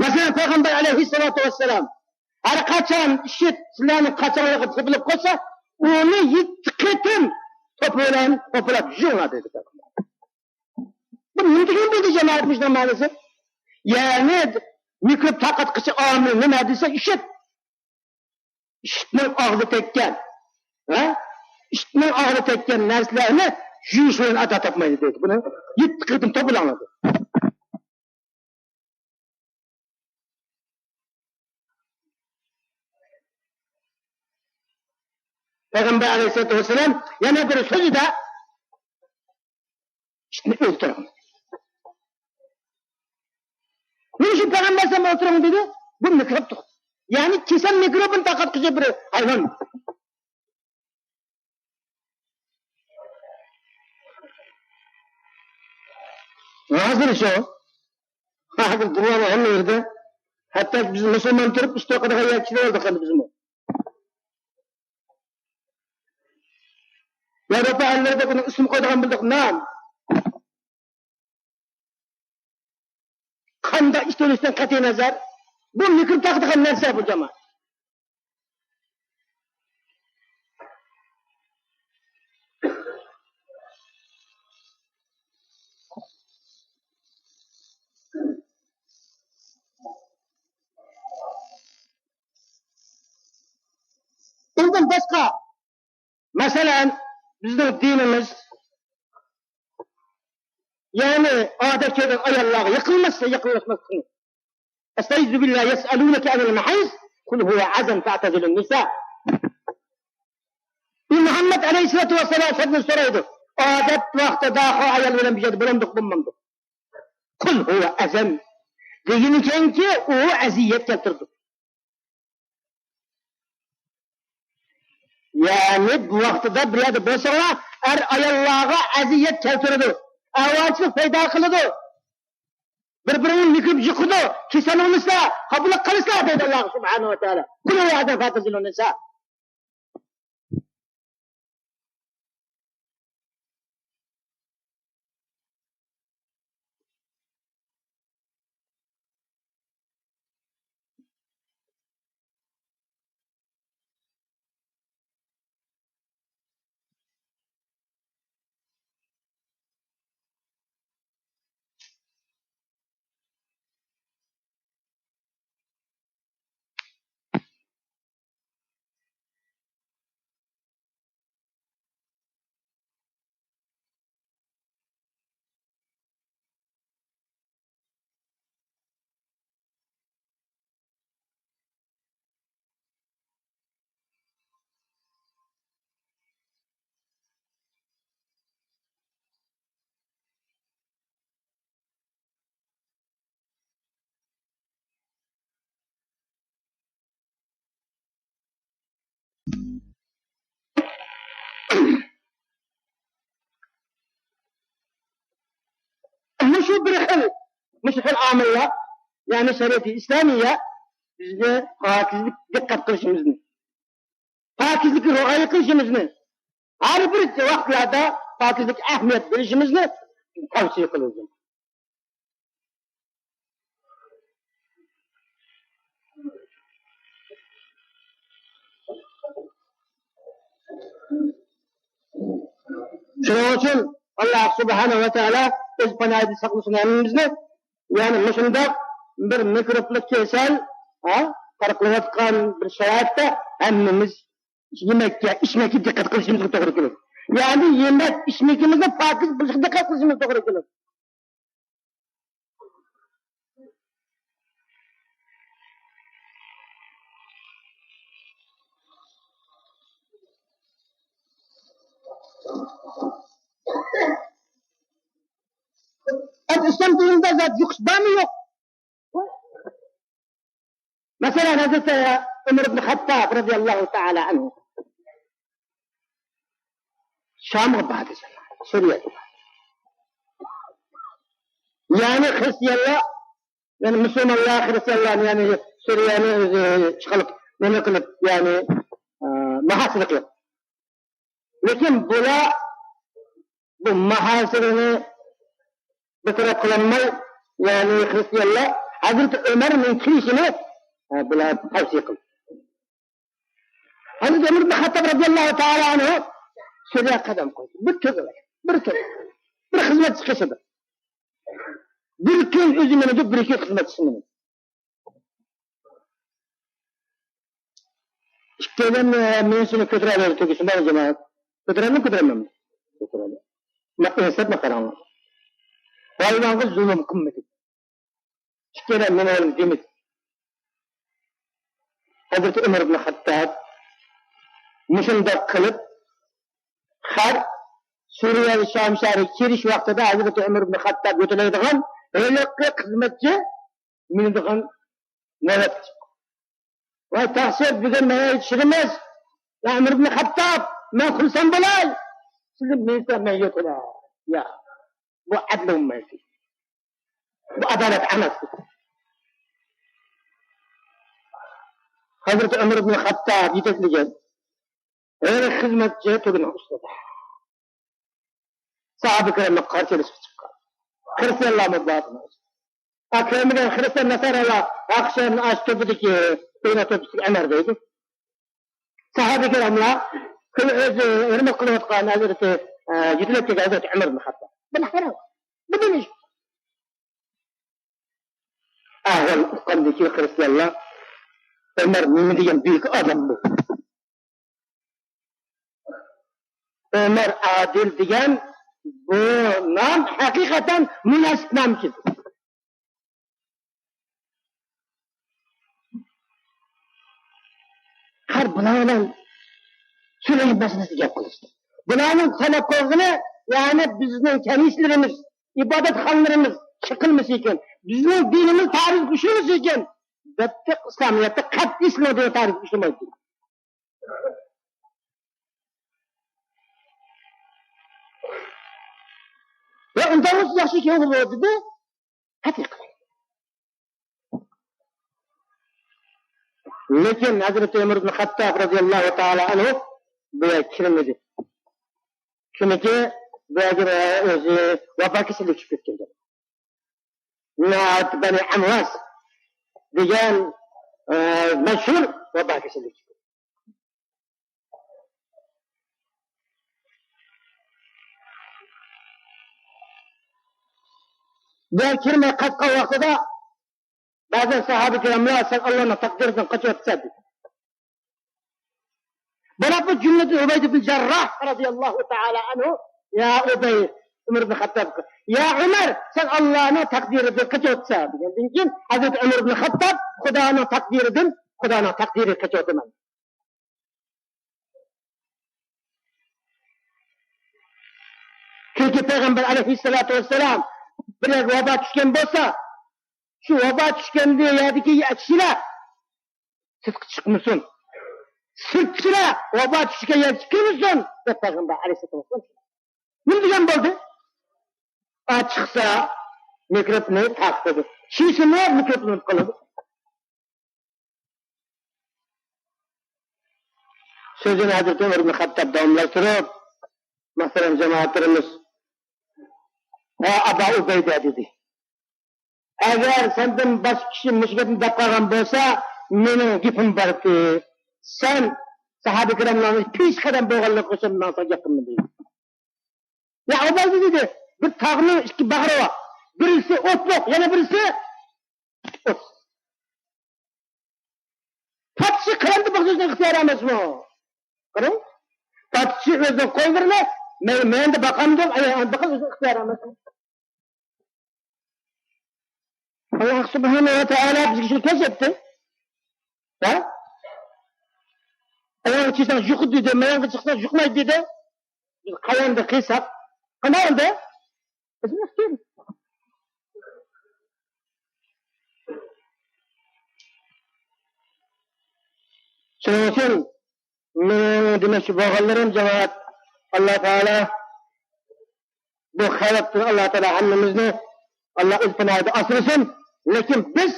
مەسىلەن، پەيغەمبەر ئەلەيھىسسالاتۇ ۋەسسالام، ھەر قاچان ئىشىت سىلەرنىڭ قاچاڭلىرىغا تېپىلىپ قالسا، ئۇنى يەتتە قېتىم توپا بىلەن توپىلاپ يۇيۇڭلار دېدى پەيغەمبەر. بۇ نېمە دېگەن بولدى، جامائەت، مۇشۇنىڭ مەنىسى؟ يەنى مىكروب تارقاتقۇچى ئامىل نېمە دېسە، ئىشىت. ئىشىتنىڭ ئاغزى تەگكەن، ھە؟ ئىشىتنىڭ ئاغزى تەگكەن نەرسىلەرنى يۇيۇش بىلەن ئاتا تاپمايدۇ دەيدۇ. بۇنى يەتتە قېتىم توپىلاڭلار دەيدۇ. پەيغەمبەر ئەلەيھىسسالاتۇ ۋەسسالام يەنە بىر سۆزىدە ئىتنى ئۆلتۈرۈڭ. نېمە ئۈچۈن پەيغەمبەر ئەلەيھىسسالام ئۆلتۈرۈڭ دېدى؟ بۇ مىكروبتۇر. يەنى كېسەل مىكروبنى تارقاتقۇچى بىر ھايۋان. ھازىر شۇ. ھازىر دۇنيانىڭ ھەممە يېرىدە. ھەتتا بىز مۇسۇلمان تۇرۇپ ئىت قىلىدىغان يەر كېلىۋالدۇق ئەمدى بىزمۇ. ياۋروپا ئەللىرىدە بۇنىڭ ئىسمى قويىدىغان بولدۇق، نان. قاندا ئىت ئۆلۈشتىن قەتئىينەزەر، بۇ مىكروب تارقىتىدىغان نەرسە بۇ، جامائەت. ئۇندىن باشقا، مەسىلەن، بىزنىڭ دىنىمىز، يەنى ئادەت كۆرگەن ئاياللارغا يېقىنلاشسا، يېقىنلاشماسلىقنى. ئەستەئىزۇ بىللا، يەسئەلۇنەكە ئەنىل مەھىز، قۇل ھۇۋە ئەزەن فەئتەزىلۇن نىسا. ئى مۇھەممەد ئەلەيھىسسالاتۇ ۋەسسالام سەندىن سورايدۇ، ئادەت ۋاقتىدا ئايال بىلەن بىر يەردە بولامدۇق، بولمامدۇق؟ قۇل ھۇۋە ئەزەن دېگىنىكەنكى، ئۇ ئەزىيەت كەلتۈرىدۇ. يەنى بۇ ۋاقتىدا بىر يەردە بولساڭلار، ئەر ئاياللارغا ئەزىيەت كەلتۈرىدۇ، ئاۋارىچىلىك پەيدا قىلىدۇ، بىر-بىرىنى مىكروب يۇقىدۇ، كېسەل بولىسىلا، خاپىلىق قىلىسىلا دەيدۇ ئاللا سۇبھانەھۇ ۋە تائالا. قۇل ھۇۋە ئەزەن فەئتەزىلۇن نىسا. مۇشۇ بىر خىل، مۇشۇ خىل ئامىللار، يەنى شەرىئەتى ئىسلامىيە بىزگە پاكىزلىك دىققەت قىلىشىمىزنى، پاكىزلىككە رىئايە قىلىشىمىزنى، ھەر بىر ۋاقىتلاردا پاكىزلىككە ئەھمىيەت بېرىشىمىزنى تەۋسىيە قىلىدۇ. شۇنىڭ ئۈچۈن ئاللا سۇبھانەھۇ ۋە تائالا ئۆز پاناھىدا ساقلىسۇن ھەممىمىزنى. يەنى مۇشۇنداق بىر مىكروبلۇق كېسەل، ھە، تارقىلىۋاتقان بىر شارائىتتا ھەممىمىز يېمەككە، ئىچمەككە دىققەت قىلىشىمىزغا توغرا كېلىدۇ. يەنى يېمەك، ئىچمىكىمىزنى پاكىز بولۇشىغا دىققەت قىلىشىمىز توغرا كېلىدۇ. ئەمدى ئىسلام دىنىدا زادى يۇقۇش بارمۇ يوق؟ مەسىلەن، ھەزرىتى ئۆمەر ئىبن خەتتاب رەزىياللاھۇ تائالا ئەنھۇ شامغا باردى، سۈرىيەگە باردى. يەنى خرىستىيانلار، يەنى مۇسۇلمانلار خرىستىيانلارنى، يەنى سۈرىيەنى ئۆزى ئىشغال قىلىپ، نېمە قىلىپ، يەنى، ئە، مۇھاسىرە قىلىپ. لېكىن بۇلار بۇ مۇھاسىرىنى بىر تەرەپ قىلالماي، يەنى خرىستىيانلار ھەزرىتى ئۆمەرنىڭ كېلىشىنى، ھە، بۇلار تەۋسىيە قىلدى. ھەزرىتى ئۆمەر ئىبن خەتتاب رەزىياللاھۇ تائالا ئەنھۇ سۈرىيەگە قەدەم قويدى. بىر تۆگە، بىر تۆگە، بىر خىزمەتچى قېشىدا. بىر كۈن ئۆزى مىنىدۇ، بىر كۈن خىزمەتچىسى مىنىدۇ. ئىككىيلەن، ئە، مېنى شۇنى كۆتۈرەلەيدۇ، تۆگىسى بار جامائەت. كۆتۈرەلمەي، كۆتۈرەلمەيمۇ. كۆتۈرەلەي. ما-، ئىنساپنى قاراڭلار. ھايۋانغا زۇلۇم قىلمىدى. ئىككىيلەن مېنى ئويلا دېمىدى. ھەزرىتى ئۆمەر ئىبن خەتتاب مۇشۇنداق قىلىپ، خەر سۈرىيە شام شەھىرىگە كىرىش ۋاقتىدا ھەزرىتى ئۆمەر ئىبن خەتتاب يۆتىلەيدىغان ھېلىقى خىزمەتچى مىنىدىغان نۆۋەتكە چىققان. ۋاي تەقسىر، بۈگۈن مەن يېتىشىمىز، يا ئۆمەر ئىبن خەتتاب، مەن خۇرسەن بولاي، سىزنى مىنسە مەن يوق بولاي. يا، بۇ ئەدىل بولمايدۇ. بۇ ئادالەت ئەمەس. ھەزرىتى ئۆمەر ئىبن خەتتاب يېتەكلىگەن ھېلىقى خىزمەتچى تۆگىنىڭ ئۈستىدە. ساھابە كىراملار قارشى ئېلىشقا چىققان. خرىستىيانلارمۇ بار بۇنىڭ ئىچىدە. ھە، كۆرمىگەن خرىستىيان ناسارالار، ھە، ئاشۇ تۆپىدىكى، بىنا تۆپىسىدىكى ئەمەر دەيدۇ. ساھابە كىراملار، كۈن ئۆزى ھۆرمەت قىلىۋاتقان ھەزرىتى، ئە، يېتىلەپ كەلگەن ھەزرىتى ئۆمەر ئىبن خەتتاب. بۇنى قاراڭ. بۇ نېمە ئىش؟ ئەھۋال ئۇققاندىن كېيىن خرىستىيانلار، ئۆمەر نېمە دېگەن بۈيۈك ئادەم بۇ. ئۆمەر ئادىل دېگەن بۇ نام ھەقىقەتەن مۇناسىپ نام ئىكەن. ھەر بۇلار بىلەن سۈلھى مەسىلىسىدە گەپ قىلىشتى. بۇلارنىڭ تەلەپ قىلغىنى، يەنى بىزنىڭ كەنىشلىرىمىز، ئىبادەتخانىلىرىمىز چېقىلمىسا ئىكەن، بىزنىڭ دىنىمىز تارىخقا ئۇچرىمىسا ئىكەن، بەتتەق ئىسلامىيەتتە قەتئىي سىلەر دىنى تارىخقا ئۇچرىمايدۇ. ۋە ئۇنداق بولسا ياخشى، كېيىن بولىدۇ دېدى. قەتئىي قىلىڭ. لېكىن ھەزرىتى ئۆمەر ئىبن خەتتاب رەزىياللاھۇ تائالا ئەنھۇ بۇ يەرگە كىرمىدى. چۈنكى بۇ يەرگە ئۆزى ۋابا كېسەللىككە چۈشۈپ كەتكەن. ناھايىتى بەنى ئەمۋاس دېگەن، ئە، مەشھۇر ۋابا كېسەللىككە چۈشۈپ كەتكەن. بۇ يەرگە كىرمەي قاچقان ۋاقتىدا بەزى ساھابە كىراملار، سەن ئاللانىڭ تەقدىرىدىن قېچىۋاتىسەن دېدى. بۇلار بۇ جۈملىدىن ئۇبەيد ئىبن جەرراھ رەزىياللاھۇ تائالا ئەنھۇ، يا ئۇبەي، ئۆمەر ئىبن خەتتاب، يا ئۆمەر، سەن ئاللانىڭ تەقدىرىدىن قېچىۋاتىسەن دېگەندىن كېيىن، ھەزرىتى ئۆمەر ئىبن خەتتاب، خۇدانىڭ تەقدىرىدىن، خۇدانىڭ تەقدىرىدىن قېچىۋاتىمەن. چۈنكى پەيغەمبەر ئەلەيھىسسالاتۇ ۋەسسالام بىر يەرگە ۋابا چۈشكەن بولسا، شۇ ۋابا چۈشكەندە يەردىكى كىشىلەر سىرتقا چىقمىسۇن. سىرتچىلار ۋابا چۈشكەن يەرگە كىرمىسۇن دەپ پەيغەمبەر ئەلەيھىسسالام نېمە دېگەن بولدى؟ ئا، چىقسا مىكروبنى تارقىتىدۇ، كىيسىمۇ مىكروبنى قىلىدۇ. سۆزىنى ھەزرىتى ئۆمەر ئىبن خەتتاب داۋاملاشتۇرۇپ، مەسىلەن، جامائەتلىرىمىز، ھە، ئابا ئۇبەيدە دېدى. ئەگەر سەندىن باشقا كىشى مۇشۇ گەپنى دەپ قالغان بولسا، مېنىڭ گېپىم باركى، سەن ساھابە كىراملارنىڭ پېشقەدەم بولغانلىقى ئۈچۈن مەن ساڭا گەپ قىلمىدىم. يا ئۇبەيدە دېدى، بىر تاغنىڭ ئىككى باغرى بار. بىرسى ئوتلۇق، يەنە بىرسى ئوتسىز. پادىشاھ قەلەمدە بېقىش ئۆزىنىڭ ئىختىيارى ئەمەسمۇ؟ قاراڭ، پادىشاھ ئۆزىنىڭ قويلىرىنى مەن، مەندە باقامدۇ، ئاياغ بېقىش ئۆزىنىڭ ئىختىيارى ئەمەسمۇ؟ ئاللا سۇبھانەھۇ ۋە تائالا بىزگە شۇنى كۆرسەتتى. ھە؟ ئاياغغا چىقساڭ يۇقىدۇ دېدى، ماياغغا چىقساڭ يۇقمايدۇ دېدى. بىز قەيەندە قىلساق، قانداق ئەمدى؟ بىزنىڭ ئىختىيارىمىز. شۇنىڭ ئۈچۈن مېنىڭ دېمەكچى بولغانلىرىم، جامائەت، ئاللا تائالا بۇ خەۋپتىن ئاللا تائالا ھەممىمىزنى ئاللا ئۆز پاناھىدا ئاسرىسۇن. لېكىن بىز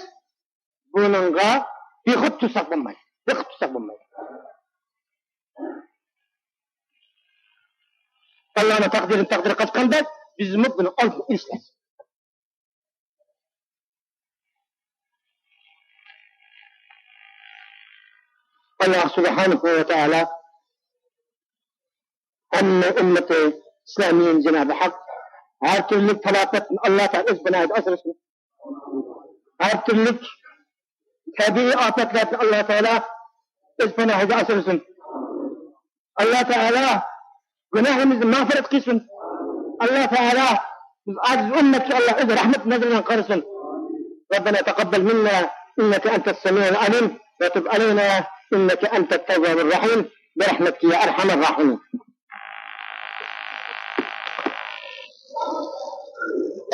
بۇنىڭغا بىخۇد تۇرساق بولمايدۇ. بىخۇد تۇرساق بولمايدۇ. ئاللانىڭ تەقدىرىنى تەقدىر قىلغاندەك بىزمۇ بۇنى ئالدىنى ئېلىش لازىم. ئاللا سۇبھانەھۇ ۋە تائالا ھەممە ئۈممىتى ئىسلامىينى جانابى ھەق ھەر تۈرلۈك تالاپەتتىن ئاللا تائالا ئۆز پاناھىدا ئاسرىسۇن. ھەر تۈرلۈك تەبىئىي ئاپەتلەردىن ئاللا تائالا ئۆز پاناھىدا ئاسرىسۇن. ئاللا تائالا گۇناھىمىزنى مەغپىرەت قىلسۇن. ئاللا تائالا بىز ئاجىز ئۈممەتكە ئاللا ئۆز رەھمەت نەزىرى بىلەن قارىسۇن. ربنا تقبل منا إنك أنت السميع العليم وتب علينا إنك أنت التواب الرحيم برحمتك يا أرحم الراحمين.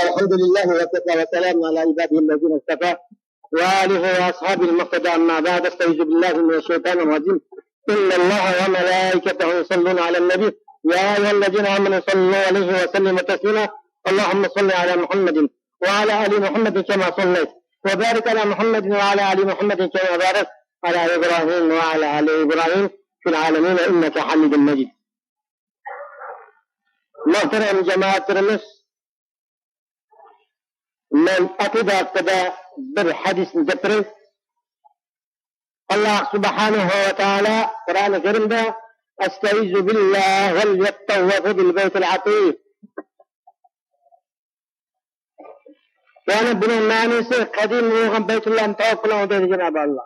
الحمد لله وكفى وسلام على عباده الذين اصطفى وآله وأصحابه المقتدى، أما بعد، أستعيذ بالله من الشيطان الرجيم. إن الله وملائكته يصلون على النبي، يا أيها الذين آمنوا صلوا عليه وسلموا تسليما. اللهم صل على محمد وعلى آل محمد كما صليت، وبارك على محمد وعلى آل محمد كما باركت على إبراهيم وعلى آل إبراهيم في العالمين إنك حميد مجيد. مۆھتەرەم جامائەتلىرىمىز، مەن ئەقىدە ھەققىدە بىر ھەدىسنى دەپ بېرەي. ئاللا سۇبھانەھۇ ۋە تائالا قۇرئانى كەرىمدە، أستعيذ بالله وليطوفوا بالبيت العتيق. يەنى بۇنىڭ مەنىسى قەدىمىي بولغان بەيتۇللانى تاۋاپ قىلىڭ دەيدىكەن ئەبا ئاللا.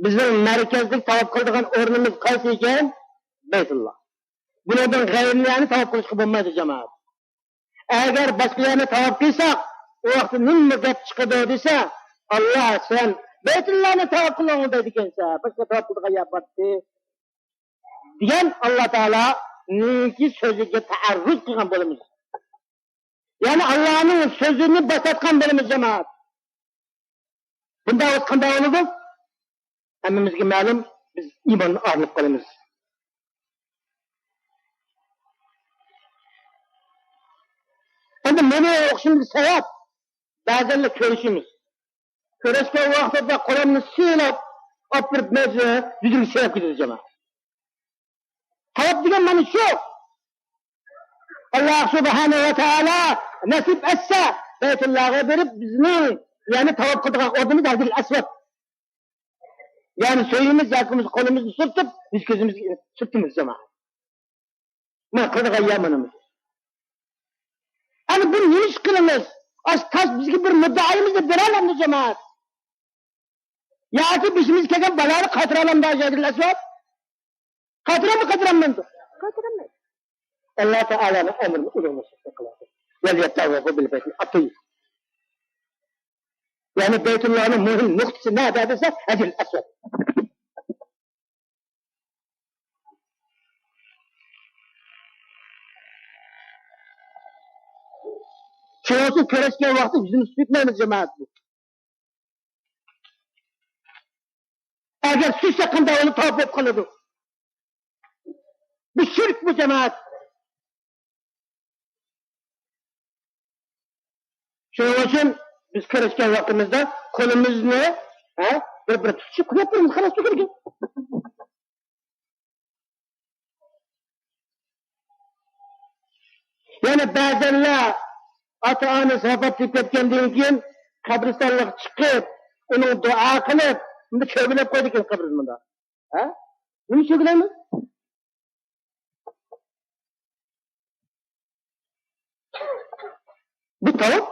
بىزنىڭ مەركەزلىك تاۋاپ قىلىدىغان ئورنىمىز قايسى ئىكەن؟ بەيتۇللا. بۇنىڭدىن غەيرىنى يەنى تاۋاپ قىلىشقا بولمايدۇ، جامائەت. ئەگەر باشقا يەرنى تاۋاپ قىلساق، ئۇ ۋاقىتتا نېمە گەپ چىقىدۇ دېسە، ئاللا سەن بەيتۇللانى تاۋاپ قىلىڭ دەيدىكەنسەن، باشقا تاۋاپ قىلىدىغان يەر بارتتى دېگەن ئاللا تائالانىڭكى سۆزىگە تەئەررۇز قىلغان بولىمىز. يەنى ئاللانىڭ سۆزىنى باساتقان بولىمىز، جامائەت. بۇنداق بولسا قانداق بولىدۇ؟ ھەممىمىزگە مەلۇم، بىز ئىماندىن ئايرىلىپ قالىمىز. ئەمدى مېنى ئوقۇشۇمدىكى سەۋەب، بەزەنلا كۆرۈشىمىز. كۆرۈشكەن ۋاقتىدا قولۇمنى سىلاپ، ئاپىرىپ مەجلىسنى يۈزىگە سىلاپ كېتىدۇ، جامائەت. تاۋاپ دېگەن مانا شۇ. ئاللا سۇبھانەھۇ ۋە تائالا نەسىپ ئەتسە، بەيتۇللاغا بېرىپ، بىزنىڭ يەنى تاۋاپ قىلىدىغان ئورنىمىز ھەجىرىل ئەسۋەد. يەنى سۆيىمىز ياكى بولمىسا قولىمىزنى سۈرتۈپ، يۈز كۆزىمىزگە سۈرتىمىز، جامائەت. مانا قىلىدىغان يەر مانا بۇ. ئەنە بۇ نېمە ئىش قىلىمىز؟ ئاشۇ تاش بىزگە بىر مۇددىئايىمىزنى بېرەلەمدۇ، جامائەت؟ ياكى بېشىمىزغا كەلگەن بالانى قايتۇرالامدۇ ھەجىرىل ئەسۋەد؟ قايتۇرامدۇ، قايتۇرالمامدۇ؟ قايتۇرالمايدۇ. ئاللا تائالانىڭ ئەمرىنى ئۇلۇغلىشىشنى قىلىدۇ. ۋەليەتەۋەفۇ بىل بەيتىل ئەتىق. يەنى بەيتۇللانىڭ مۇھىم نۇقتىسى نەدە دېسە، ھەجىرىل ئەسۋەد. شۇنىڭ ئۈچۈن كۆرۈشكەن ۋاقىتتا يۈزىمىزنى سۈرتمەيمىز، جامائەت. ئەگەر سۈيسە قانداق بولىدۇ؟ تاۋاپ بولۇپ قالىدۇ. بۇ شىرك بۇ، جامائەت. شۇنىڭ ئۈچۈن بىز كۆرۈشكەن ۋاقتىمىزدا قولىمىزنى، ھە، بىر-بىر تۇتۇشۇپ قىلىپ تۇرىمىز، خالاس، تۈگىدى. يەنە بەزەنلەر ئاتا-ئانىسى ۋاپات ئېتىپ كەتكەندىن كېيىن قەبرىستانلىققا چىقىپ، ئۇنىڭ دۇئا قىلىپ، ئۇنى چۆگىلەپ قويىدىكەن قەبرىسى مۇندا. ھە؟ نېمە چۆگىلەيمىز؟ بۇ تاۋاپ.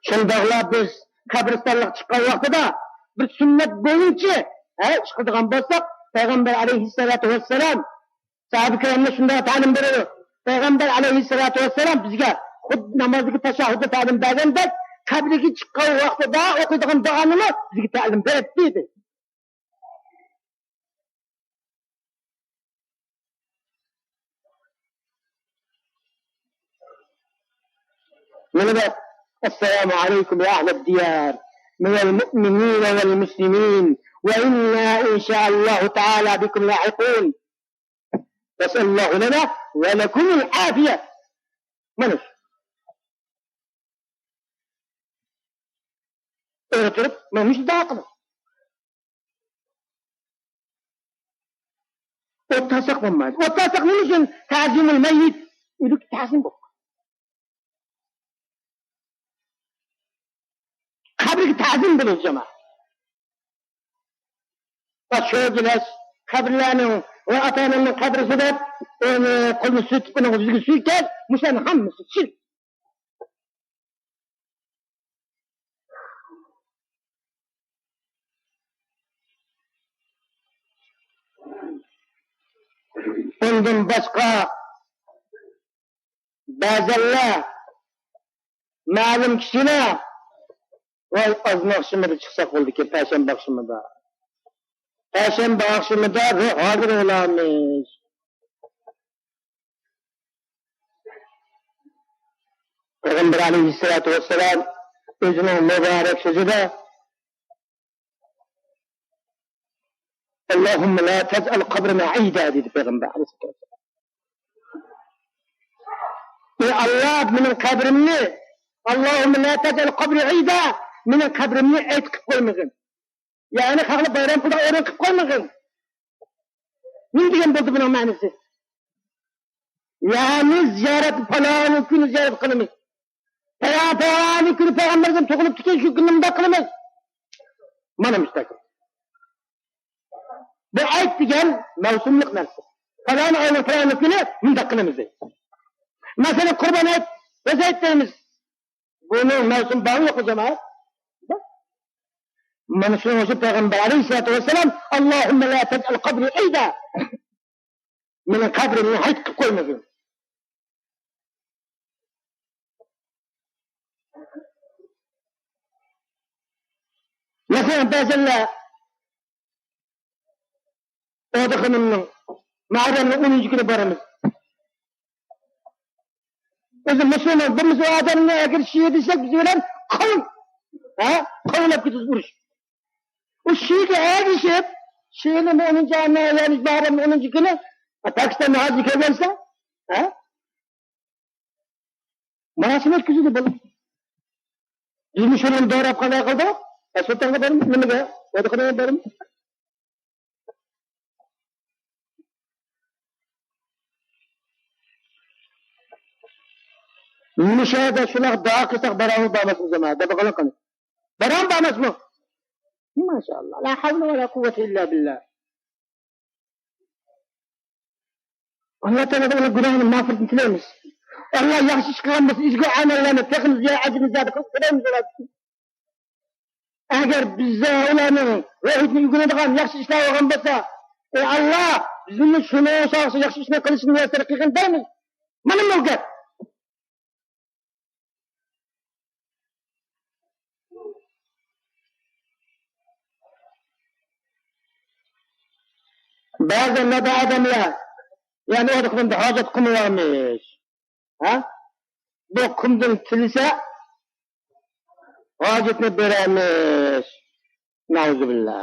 شۇنداقلا بىز قەبرىستانلىققا چىققان ۋاقتىدا بىر سۈننەت بويىچە، ھە، ئىش قىلىدىغان بولساق، پەيغەمبەر ئەلەيھىسسالاتۇ ۋەسسالام ساھابە كىراملار شۇنداق تەلىم بېرىدۇ. پەيغەمبەر ئەلەيھىسسالاتۇ ۋەسسالام بىزگە خۇددى نامازدىكى تەشەھھۇدتا تەلىم بەرگەندەك، قەبرىگە چىققان ۋاقتىدا ئوقۇيدىغان دۇئانىمۇ بىزگە تەلىم بېرىپتۇ، دېدى. مانا بۇ، السلام عليكم يا أهل الديار من المؤمنين والمسلمين، وإنا إن شاء الله تعالى بكم لاحقون. نسأل الله لنا ولكم العافية. مانا شۇ. ئۆرە تۇرۇپ، مانا مۇشۇنداق قىلىڭ. ئوت تاساق بولمايدۇ. ئوت تاساق نېمە ئۈچۈن؟ تەزىمۇل مەييىت. ئۆلۈككە تەزىم بولىدۇ. قەبرىگە تەزىم بولىدۇ، جامائەت. ۋە چۆگىلەش، قەبرىلەرنىڭ ۋە ئاتا-ئانامنىڭ قەبرىسى دەپ، ئۇنى قولىنى سۈرتۈپ، ئۇنىڭ يۈزىگە سۈركەش، مۇشۇلارنىڭ ھەممىسى شىرك. ئۇندىن باشقا بەزەنلەر، مەلۇم كىشىلەر، ۋاي، ئازان ئاخشىمىدا چىقساق بولىدىكەن، پەيشەنبە ئاخشىمىدا. پەيشەنبە ئاخشىمىدا روھ ھازىر بولارمىش. پەيغەمبەر ئەلەيھىسسالاتۇ ۋەسسالام ئۆزىنىڭ مۇبارەك سۆزىدە، اللهم لا تجعل قبرنا عيدا، دېدى پەيغەمبەر ئەلەيھىسسالاتۇ ۋەسسالام. ئى ئاللا، مېنىڭ قەبرىمنى، اللهم لا تجعل قبري عيدا، مېنىڭ قەبرىمنى ئەيد قىلىپ قويمىغىن. يەنى خەقلەر بايرام قىلىدىغان ئورۇن قىلىپ قويمىغىن. نېمە دېگەن بولدى بۇنىڭ مەنىسى؟ يەنى زىيارەت، پالانى كۈنى زىيارەت قىلىمىز. پەيغەم-، پالانى كۈنى پەيغەمبىرىمىز تۇغۇلۇپتىكەن، شۇ كۈنى مۇنداق قىلىمىز. مانا مۇشۇنداق. بۇ ئەيد دېگەن مەۋسۇملۇق نەرسە. پالانى ئاينىڭ پالانى كۈنى مۇنداق قىلىمىز دەيدۇ. مەسىلەن، قۇربان ئەيد، بەزەيت دەيمىز. بۇنىڭ مەۋسۇمى بارمۇ يوقمۇ، جامائەت؟ مانا شۇنىڭ ئۈچۈن پەيغەمبەر ئەلەيھىسسالاتۇ ۋەسسالام، اللهم لا تجعل قبري عيدا. مېنىڭ قەبرىمنى ھەيد قىلىپ قويمىغىن. مەسىلەن، بەزەنلەر ئادا خانىمنىڭ مۇھەررەمنىڭ ئونىنچى كۈنى بارىمىز. ئۆزى مۇسۇلمان بولمىسا ئۇ ئادەمنى ئەگەر شىئە دېسەك، بىز بىلەن قاۋۇن، ھە، قاۋۇنلاپ كېتىمىز، ئۇرۇش. ئۇ شىئەگە ئەگىشىپ، شىئەنى ئونىنچى ئاينىڭ، يەنى مۇھەررەمنىڭ ئونىنچى كۈنى، ھە، پاكىستاندا ھاجى كەلگەنسە، ھە؟ ماراسىم ئۆتكۈزىدۇ بۇلار. بىزمۇ شۇنى دوراپ قالاي قىلدۇق. ئە، سۇلتانغا بارمۇ؟ نېمىگە؟ ۋەدىخانىغا بارمۇ؟ مۇشۇ يەردە شۇنداق دۇئا قىلساق بارامۇ بارماسمۇ جامائەت؟ دەپ باقايلى قېنى. بارامۇ بارماسمۇ؟ ماشائاللا. لا حول ولا قوة إلا بالله. ئاللا تائالادا ئۇنىڭ گۇناھىنى مەغپىرىتىنى تىلەيمىز. ئاللا ياخشى ئىش قىلغان بولسا، ئىزگۈ ئەمەللەرنى تېخىمۇ زىيادە، ئەجرىنى زىيادە قىلىپ تىلەيمىز ئۇلارغا. ئەگەر بىزدە ئۇلارنىڭ روھىدىن ئۆگىنىدىغان ياخشى ئىشلار بولغان بولسا، ئەي ئاللا، بىزنى شۇنىڭغا ئوخشاش ياخشى ئىشنى قىلىشنى مۇيەسسەر قىلغىن دەيمىز. مانا بۇ گەپ. بەزى نادان ئادەملەر، يەنى ئۇ ھاجەت قىلمىۋالمىش. ھە؟ بۇ قۇمدىن تىلىسە، ھاجىتىنى بېرەرمىش. نەئۇزۇبىللا.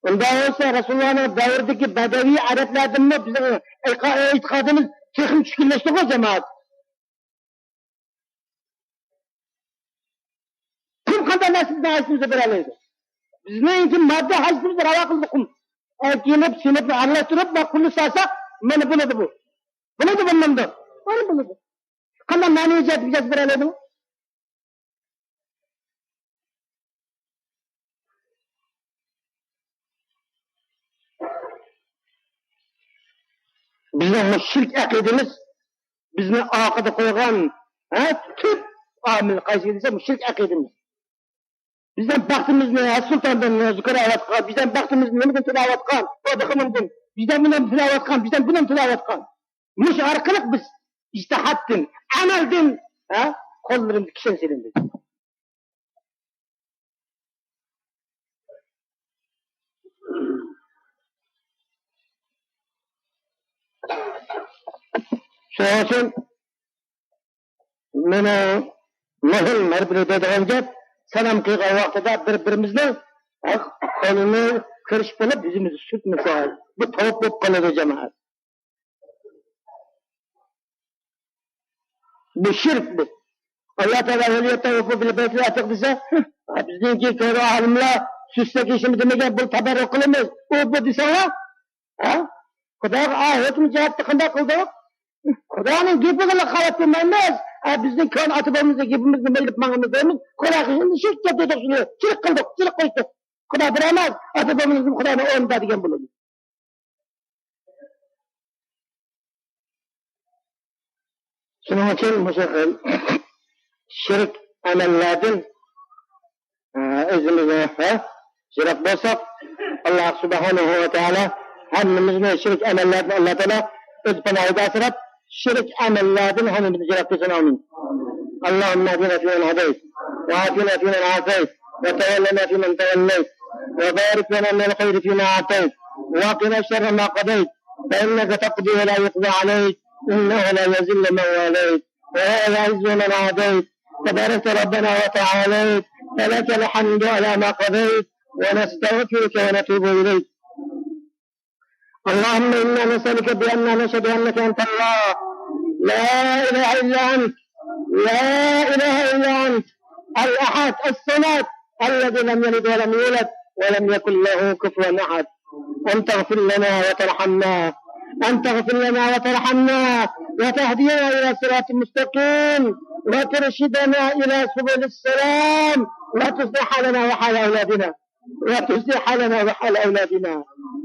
ئۇنداق بولسا، رەسۇلۇللانىڭ دەۋرىدىكى بەدەۋىي ئەرەبلەردىنمۇ بىزنىڭ ئېيقا-، ئېتىقادىمىز تېخىمۇ چۈشكۈنلەشتىغۇ، جامائەت. قۇم قانداق نەرسە بىزنىڭ ھاجىتىمىزنى بېرەلەيدۇ؟ بىزنىڭكى ماددىي ھاجىتىمىز رەۋا قىلىدۇ قۇم. ئەكېلىپ، سېلىپ، ئارىلاشتۇرۇپ، بىر قۇرۇلۇش سالساق، مانا بولىدۇ بۇ. بولىدۇ، بولمامدۇ؟ مانا بولىدۇ. قانداق مەنىۋى جەھەتتىن بىزگە بېرەلەيدۇ؟ بىزنىڭ مۇشۇ شىرك ئەقىدىمىز بىزنى ئارقىدا قويغان، ھە، تۈپ ئامىل قايسى دېسە، مۇشۇ شىرك ئەقىدىمىز. بىزنىڭ بەختىمىزنى ھە سۇلتاندىن كۆرەۋاتقان، بىزنىڭ بەختىمىزنى نېمىدىن تىلەۋاتقان، بىزدىن بۇنى تىلەۋاتقان، بىزدىن بۇنى تىلەۋاتقان. مۇشۇ ئارقىلىق بىز ئىجتىھاتتىن، ئەمەلدىن، ھە، قوللىرىمىزغا كىشەن سېلىندى. شۇنىڭ ئۈچۈن مېنىڭ مۇھىم ھەر بىر دەيدىغان گەپ، سالام قىلغان ۋاقتىدا بىر-بىرىمىزنىڭ قولىنى كۆرۈشۈپ بولۇپ، يۈزىمىزنى سۈرتمىسەك، بۇ تاۋۇپ بولۇپ قالىدۇ، جامائەت. بۇ شىرك بۇ. ئاللا تائالا ۋەلىيەتتەۋەففۇ بىل بەيتىل ئەتىق دېسە، بىزنىڭكى كۆرە ئالىملار سۈسلەك ھېچنېمە دېمىگەن، بۇ تەبەررۇك قىلىمىز، ئۇ بۇ دېسەڭلار، ھە؟ خۇداغا ئا ھۆكۈم جەھەتتە قانداق قىلدۇق؟ خۇدانىڭ گېپىگىلا قاراپ تۇرمايمىز. ھە، بىزنىڭ كۆن ئاتا بابىمىزنىڭ گېپىمىزنى مېلىپ ماڭىمىز دەيمىز. خۇدا شىرك دەپ دېدۇق شۇنى. شىرك قىلدۇق، شىرك قوشتۇق. خۇدا بىر ئەمەس، ئاتا بابىمىزنى خۇدانىڭ ئورنىدا دېگەن بولىدۇ. شۇنىڭ ئۈچۈن مۇشۇ خىل شىرك ئەمەللەردىن، ئە، ئۆزىمىزنى، ھە، يىراق بولساق، ئاللا سۇبھانەھۇ ۋە تائالا ھەممىمىزنى شىرك ئەمەللەردىن ئاللا تائالا ئۆز پاناھىدا ئاسراپ، شىرك ئەمەللەردىن ھەممىمىزنى يىراق قىلسۇن. ئامىن. اللهم اهدنا فيمن هديت، وعافنا فيمن عافيت، وتولنا فيمن توليت، وبارك لنا من الخير فيما أعطيت، وقنا شر ما قضيت، فإنك تقضي ولا يقضى عليك، إنه لا يذل من واليت، ولا يعز من عاديت، تباركت ربنا وتعاليت، فلك الحمد على ما قضيت، ونستغفرك ونتوب إليك. اللهم إنا نسألك بأننا نشهد أنك أنت الله، لا إله إلا أنت، لا إله إلا أنت، الأحد، الصمد، الذي لم يلد ولم يولد، ولم يكن له كفوا أحد. أن تغفر لنا وترحمنا، أن تغفر لنا وترحمنا، وتهدينا إلى صراط مستقيم، وترشدنا إلى سبل السلام، وتصلح حالنا وحال أولادنا. وتصلح حالنا وحال أولادنا،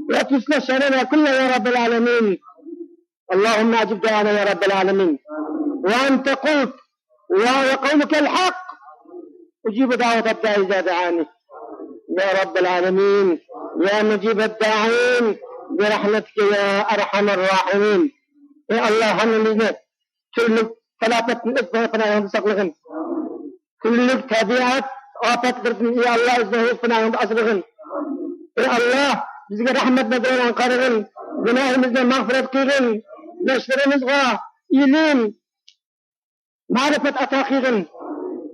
وتصلح شأننا كله يا رب العالمين. اللهم أجب دعانا يا رب العالمين. وأنت قلت، وقولك الحق، أجيب دعوة الداعي إذا دعاني. يا رب العالمين، يا مجيب الداعين، برحمتك يا أرحم الراحمين. يا الله، ھەممىمىزنى تۈرلۈك تالاپەتتىن ئۆز پاناھىڭدا ساقلىغىن. تۈرلۈك تەبىئەت ئاپەتلىرىدىن، ئى ئاللا، ئۆزۈڭ ئۆز پاناھىڭدا ئاسرىغىن. ئى ئاللا، بىزگە رەھمەت نەزىرىڭ قارىغىن. گۇناھىمىزنى مەغپىرەت قىلغىن. ياشلىرىمىزغا ئىلىم، مەرىپەت ئاتا قىلغىن.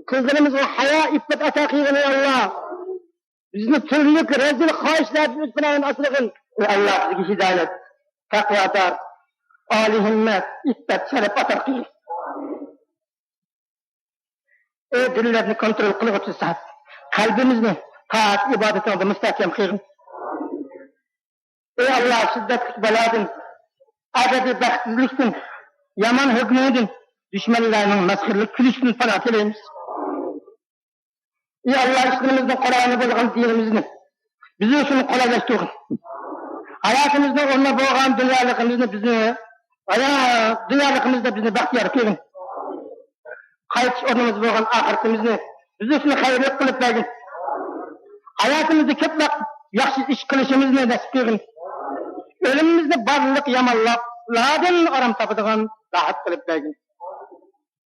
قىزلىرىمىزغا ھايا، ئىپپەت ئاتا قىلغىن، ئى ئاللا. بىزنى تۈرلۈك رەزىل خاھىشلاردىن ئۆز پاناھىڭدا ئاسرىغىن. ئى ئاللا، بىزگە ھىدايەت، تەقۋادار، ئالىي ھىممەت، ئىپپەت، شەرەپ ئاتا قىلغىن. ئى دىللارنى كونترول قىلغۇچى زات، قەلبىمىزنى تائەت ئىبادىتىڭدە مۇستەھكەم قىلغىن. ئى ئاللا، شىددەتلىك بالادىن، ئەبەدىي بەختسىزلىكتىن، يامان ھۆكمۈڭدىن، دۈشمەنلەرنىڭ مەسخىرىلىك كۈلۈشىدىن پاناھ تىلەيمىز. ئى ئاللا، ئىشلىرىمىزنىڭ قولايلىقى بولغان دىنىمىزنى بىز ئۈچۈن قولايلاشتۇرغىن. ھاياتىمىزنىڭ ئورنى بولغان دۇنيالىقىمىزنى بىزنى، ھايا-، دۇنيالىقىمىزدا بىزنى بەختىيار قىلغىن. قايتىش ئورنىمىز بولغان ئاخىرىتىمىزنى بىز ئۈچۈن خەيرلىك قىلىپ بەرگىن. ھاياتىمىزدا كۆپلەپ ياخشى ئىش قىلىشىمىزنى نېسىپ قىلغىن. ئۆلۈمىمىزنى بارلىق يامانلىقلاردىن ئارام تاپىدىغان راھەت قىلىپ بەرگىن.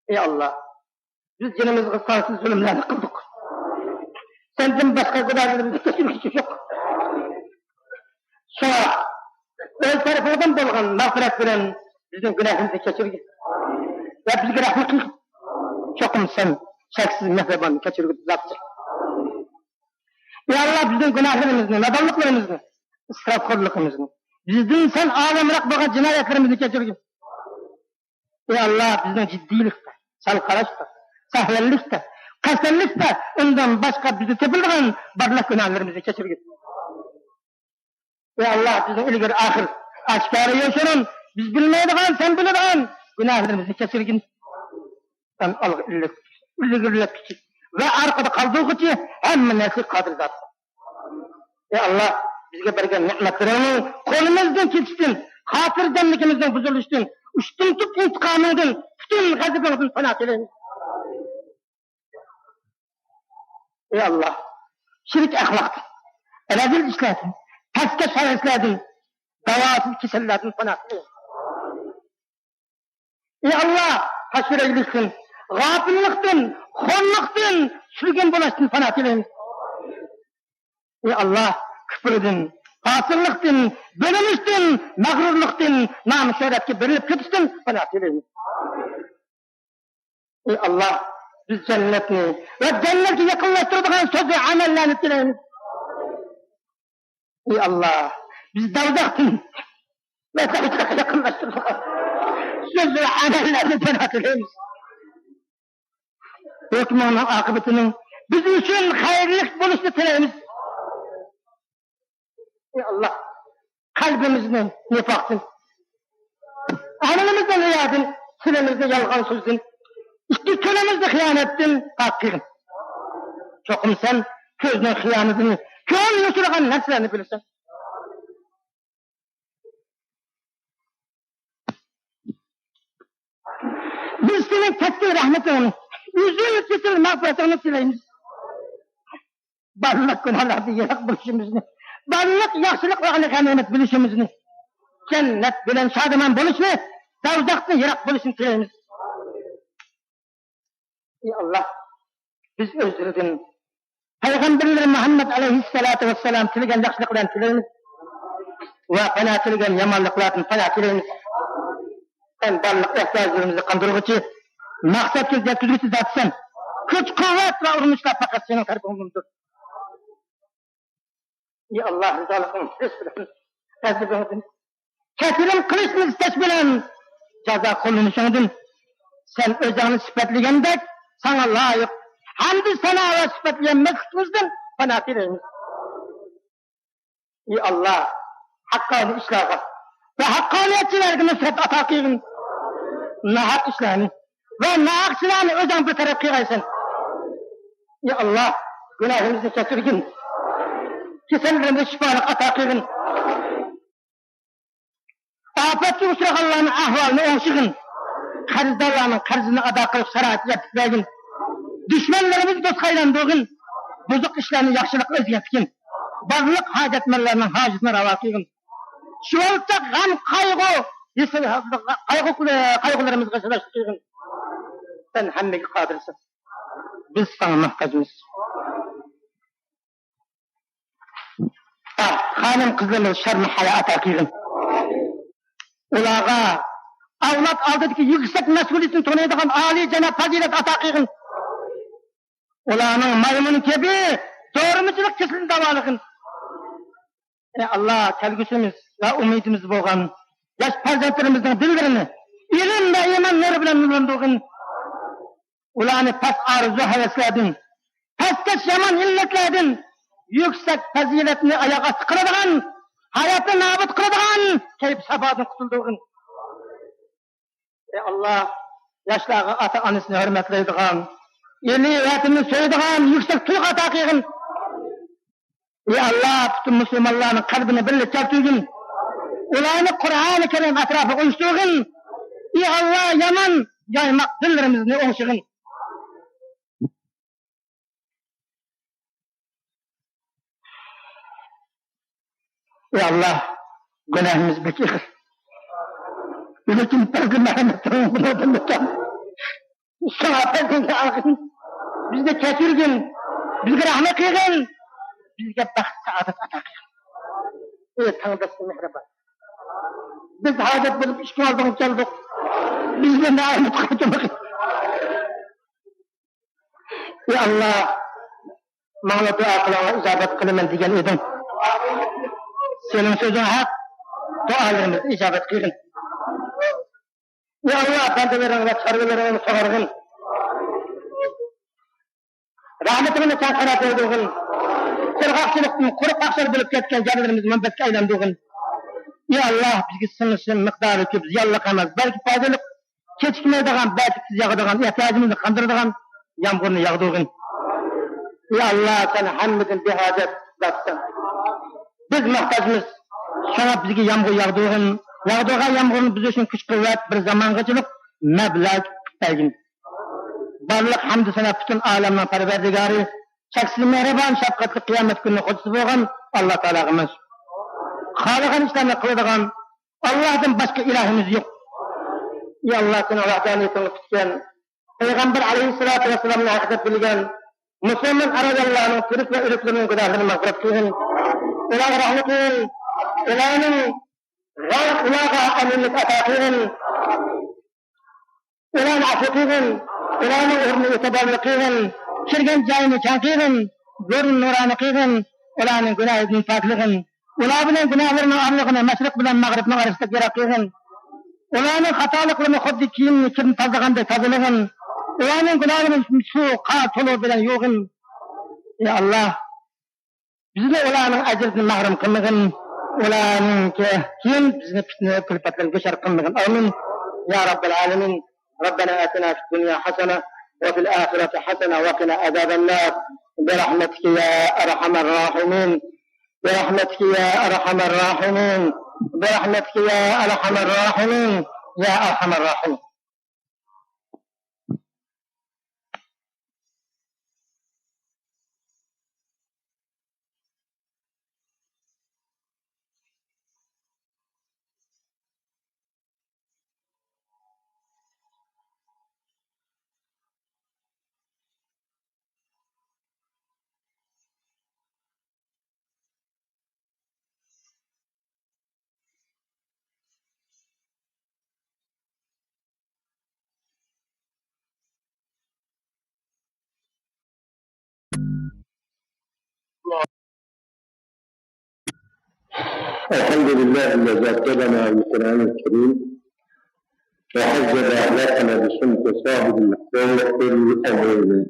ئى ئاللا، بىز جېنىمىزغا سانسىز زۇلۇملارنى قىلدۇق. سەندىن باشقا خۇدالىرىمىزنى كەچۈرگۈچى يوق. شۇڭا ئۆز تەرىپىڭدىن بولغان مەغپىرەت بىلەن بىزنىڭ گۇناھىمىزنى كەچۈرگىن. ۋە بىزگە رەھمەت قىل. چوقۇم سەن شەكسىز مېھرىبان، كەچۈرگۈچى زاتسەن. يا ئاللا، بىزنىڭ گۇناھلىرىمىزنى، نادانلىقلىرىمىزنى، ئىسراپخورلۇقىمىزنى، بىزدىن سەن ئالەمراق بولغان جىنايەتلىرىمىزنى كەچۈرگىن. ئى ئاللا، بىزنىڭ جىددىيلىكتە، چالقاراشتا، سەھۋەنلىكتە، قەستەنلىكتە، ئۇندىن باشقا بىزدە تېپىلىدىغان بارلىق گۇناھلىرىمىزنى كەچۈرگىن. ئى ئاللا، بىزنىڭ ئىلگىرى ئاخىر، ئاشكارا يوشۇرۇن، بىز بىلمەيدىغان، سەن بىلىدىغان گۇناھلىرىمىزنى كەچۈرگىن. سەن ئالغا ئىللىك، ئىلگىرىلەتكۈچى ۋە ئارقىدا قالدۇرغۇچى، ھەممە نەرسىگە قادىر زاتسەن. ئى ئاللا، بىزگە بەرگەن نېمەتلىرىڭنى قولىمىزدىن كېتىشتىن، خاتىرجەملىكىمىزنىڭ بۇزۇلۇشىدىن، ئۇشتۇمتۇت ئىنتىقامىڭدىن، پۈتۈن غەزىپىڭدىن پانا تىلەيمىز. ئى ئاللا، چىرىك ئەخلاقتىن، رەزىل ئىشلاردىن، پەسكەش ھەۋەسلەردىن، داۋاسىز كېسەللەردىن پانا تىلەيمىز. ئى ئاللا، پەشۋىرەگلىكتىن، غاپىللىقتىن، خورلۇقتىن، سۈرگۈن بولۇشتىن پانا تىلەيمىز. ئى ئاللا، كۇپۇردىن، پاسىقلىقتىن، بۆلۈنۈشتىن، مەغرۇرلۇقتىن، نام شۆھرەتكە بېرىلىپ كېتىشتىن پانا تىلەيمىز. ئى ئاللا، بىز جەننەتنى ۋە جەننەتكە يېقىنلاشتۇرىدىغان سۆز ۋە ئەمەللەرنى تىلەيمىز. ئى ئاللا، بىز دوزاختىن ۋە دوزاخقا يېقىنلاشتۇرىدىغان سۆز ۋە ئەمەللەرنى پانا تىلەيمىز. ھۆكمۈڭنىڭ ئاقىۋىتىنىڭ بىز ئۈچۈن خەيرلىك بولۇشىنى تىلەيمىز. ئى ئاللا، قەلبىمىزنى نىفاقتىن، ئەمىلىمىزنى رىيادىن، تىلىمىزنى يالغان سۆزدىن، ئىككى كۆڭلىمىزنى خىيانەتتىن پاك قىلغىن. چوقۇم سەن كۆزنىڭ خىيالىدىن كۆڭۈل يوشۇرغان نەرسىلەرنى بىلىسەن. بىز سېنىڭ كەسكىن رەھمىتىڭنى، ئۈزۈل كېسىل مەغپىرىتىڭنى تىلەيمىز. بارلىق گۇناھلاردىن يىراق بولۇشىمىزنى، بارلىق ياخشىلىقلارنى غەنىيمەت بىلىشىمىزنى، جەننەت بىلەن شادىمان بولۇشنى، دوزاختىن يىراق بولۇشنى تىلەيمىز. ئى ئاللا، بىز ئۆزلىرىدىن پەيغەمبەرلىرى مۇھەممەد ئەلەيھىسسالاتۇ ۋەسسالام تىلىگەن ياخشىلىقلارنى تىلەيمىز ۋە پانا تىلىگەن يامانلىقلاردىن پانا تىلەيمىز. سەن بارلىق ئېھتىياجلىرىمىزنى قاندۇرغۇچى، مەقسەتكە يەتكۈزگۈچى زاتسەن. كۈچ-قۇۋۋەت ۋە ئۇرۇنۇشلار پەقەت سېنىڭ تەرىپىڭدىندۇر. ئى ئاللا، رىزالىقىڭ، رەزىلىقىڭ، غەزىپىڭدىن كەچۈرۈم قىلىشنى ئىستەش بىلەن جازا قوللىنىشىڭدىن سەن ئۆزۈڭنى سۈپەتلىگەندەك ساڭا لايىق ھەمدۇ سانا ۋە سۈپەتلىگەن مەخلۇقىمىزدىن پانا تىلەيمىز. ئى ئاللا، ھەققانىي ئىشلارغا ۋە ھەققانىيەتچىلەرگە نۇسرەت ئاتا قىلغىن. ناھەق ئىشلارنى ۋە ناھەقچىلەرنى ئۆزۈڭ بىر تەرەپ قىلغايسەن. ئى ئاللا، گۇناھىمىزنى كەچۈرگىن. كېسەللىرىمىزگە شىپالىق ئاتا قىلغىن. ئاپەتكە ئۇچرىغانلارنىڭ ئەھۋالىنى ئوڭشىغىن. قەرزدارلارنىڭ قەرزىنى ئادا قىلىش شارائىتى يارىتىپ بەرگىن. دۈشمەنلىرىمىزنى دوستقا ئايلاندۇرغىن. بۇزۇق ئىشلارنى ياخشىلىققا ئۆزگەرتكىن. بارلىق ھاجەتمەنلەرنىڭ ھاجىتىنى راۋا قىلغىن. شۇ ۋاقىتتا غەم، قايغۇ، قايغۇ، قايغۇلىرىمىزغا شۇلاشلىق قىلغىن. سەن ھەممىگە قادىرسەن. بىز ساڭا موھتاجمىز. خانىم قىزلىرىمىزغا شەرم ھايا ئاتا قىلغىن. ئۇلارغا ئەۋلاد ئالدىدىكى يۈكسەك مەسئۇلىيىتىنى تونۇيدىغان ئالىي جاناب پەزىلەت ئاتا قىلغىن. ئۇلارنىڭ مايمۇن كەبى دورىمىچىلىق كېسىلىنى داۋالىغىن. ئەي ئاللا، كەلگۈسىمىز ۋە ئۈمىدىمىز بولغان ياش پەرزەنتلىرىمىزنىڭ دىللىرىنى ئىلىم ۋە ئىمان نۇرى بىلەن نۇرلاندۇرغىن. ئۇلارنى پەس ئارزۇ-ھەۋەسلەردىن، پەسكەش يامان ئىللەتلەردىن، يۈكسەك پەزىلەتنى ئاياغ ئاستى قىلىدىغان، ھاياتنى نابۇت قىلىدىغان كەيپ-ساپادىن قۇتۇلدۇرغىن. ئەي ئاللا، ياشلارغا ئاتا-ئانىسىنى ھۆرمەتلەيدىغان، ئىلى ۋەتىنىنى سۆيىدىغان يۈكسەك تۇيغۇ ئاتا قىلغىن. ئى ئاللا، پۈتۈن مۇسۇلمانلارنىڭ قەلبىنى بىرلىككە كەلتۈرگىن. ئۇلارنى قۇرئانى كەرىم ئەتراپىغا ئۇيۇشتۇرغىن. ئى ئاللا، يامان يايماق دىللىرىمىزنى ئوڭشىغىن. ئى ئاللا، گۇناھىمىز بەك ئېغىر. لېكىن بەزى مەرھەمەتلىرىڭ بۇلاردىن ئۆتەم. شۇڭا پەرزەنتىڭنى ئالغىن، بىزنى كەچۈرگىن، بىزگە رەھمەت قىلغىن، بىزگە بەخت-سائادەت ئاتا قىلغىن. ئى تەڭداشلىق مېھرىبان، بىز ھاجەت بولۇپ ئىشىكىڭ ئالدىغا كەلدۇق. بىزنى نائومىد قىلدىڭ. يا ئاللا، ماڭا دۇئا قىلىڭلار، ئىجابەت قىلىمەن دېگەن ئىدىڭ. سېنىڭ سۆزۈڭ ھەق، دۇئالىرىمىزنى ئىجابەت قىلغىن. يا ئاللا، بەندىلىرىڭ ۋە چارۋىلىرىڭنى سۇغارغىن. رەھمىتىڭنى كەڭ قانات يايدۇرغىن. قۇرغاقچىلىقتىن قۇرۇق قاقشال بولۇپ كەتكەن جەبىلىرىمىزنى مەنبەتكە ئايلاندۇرغىن. يا ئاللا، بىزگە سىڭىشى مىقدارى كۆپ زىيانلىق ئەمەس، بەلكى پايدىلىق، كېچىكمەيدىغان، بەلكى تېز ياغىدىغان، ئېھتىياجىمىزنى قاندۇرىدىغان يامغۇرنى ياغدۇرغىن. يا ئاللا، سەن ھەممىدىن بىھاجەت زاتسەن. بىز موھتاجمىز. شۇڭا بىزگە يامغۇر ياغدۇرغىن. ياغدۇرغان يامغۇرنى بىز ئۈچۈن كۈچ-قۇۋۋەت، بىر زامانغىچىلىق مەبلەغ قىلىپ بەرگىن. بارلىق ھەمدۇ سانا پۈتۈن ئالەمنىڭ پەرۋەردىگارى، چەكسىز مېھرىبان، شەپقەتلىك قىيامەت كۈنىنىڭ خوجىسى بولغان ئاللا تائالاغا مەنسۇپ. خالىغان ئىشلارنى قىلىدىغان ئاللاھتىن باشقا ئىلاھىمىز يوق. يا ئاللا، سېنىڭ ۋەھدانىيىتىڭنى كۈتكەن، پەيغەمبەر ئەلەيھىسسالاتۇ ۋەسسالامنى ھەق دەپ بىلگەن مۇسۇلمان ئەر-ئاياللارنىڭ تىرىك ۋە ئۆلۈكلىرىنىڭ گۇناھلىرىنى مەغپىرەت قىلغىن. ئۇلارغا رەھمەت قىلغىن. ئۇلارنىڭ، ئۇلارغا ئەمىنلىك ئاتا قىلغىن. ئۇلارنى ئەپۇ قىلغىن، ئۇلارنىڭ ئورنىنى ئېتىبارلىق قىلغىن، كىرگەن جايىنى كەڭ قىلغىن، زورىنى نۇرانە قىلغىن، ئۇلارنى گۇناھىدىن پاكلىغىن، ئۇلار بىلەن گۇناھلىرىنىڭ ئارىلىقىنى مەشرىق بىلەن مەغرىبنىڭ ئارىسىدەك يىراق قىلغىن، ئۇلارنىڭ خاتالىقلىرىنى خۇددى كىيىمنى كىرنى تازىلىغاندەك تازىلىغىن، ئۇلارنىڭ گۇناھلىرىنى سۇ، قار، تولۇ بىلەن يۇغىن. يا ئاللا، بىزنى ئۇلارنىڭ ئەجرىدىن مەھرۇم قىلمىغىن، ئۇلارنىڭكى كېيىن بىزنى پىتنە كۈلپەتلەرگە دۇچار قىلمىغىن. ئامىن يا رەببەل ئالەمىن. ربنا آتنا في الدنيا حسنة وفي الآخرة حسنة وقنا عذاب النار برحمتك يا أرحم الراحمين، برحمتك يا أرحم الراحمين، برحمتك يا أرحم الراحمين، يا أرحم الراحمين. الحمد لله الذي أدبنا بالقرآن الكريم وهذب أخلاقنا بسنة صاحب الخلق العظيم.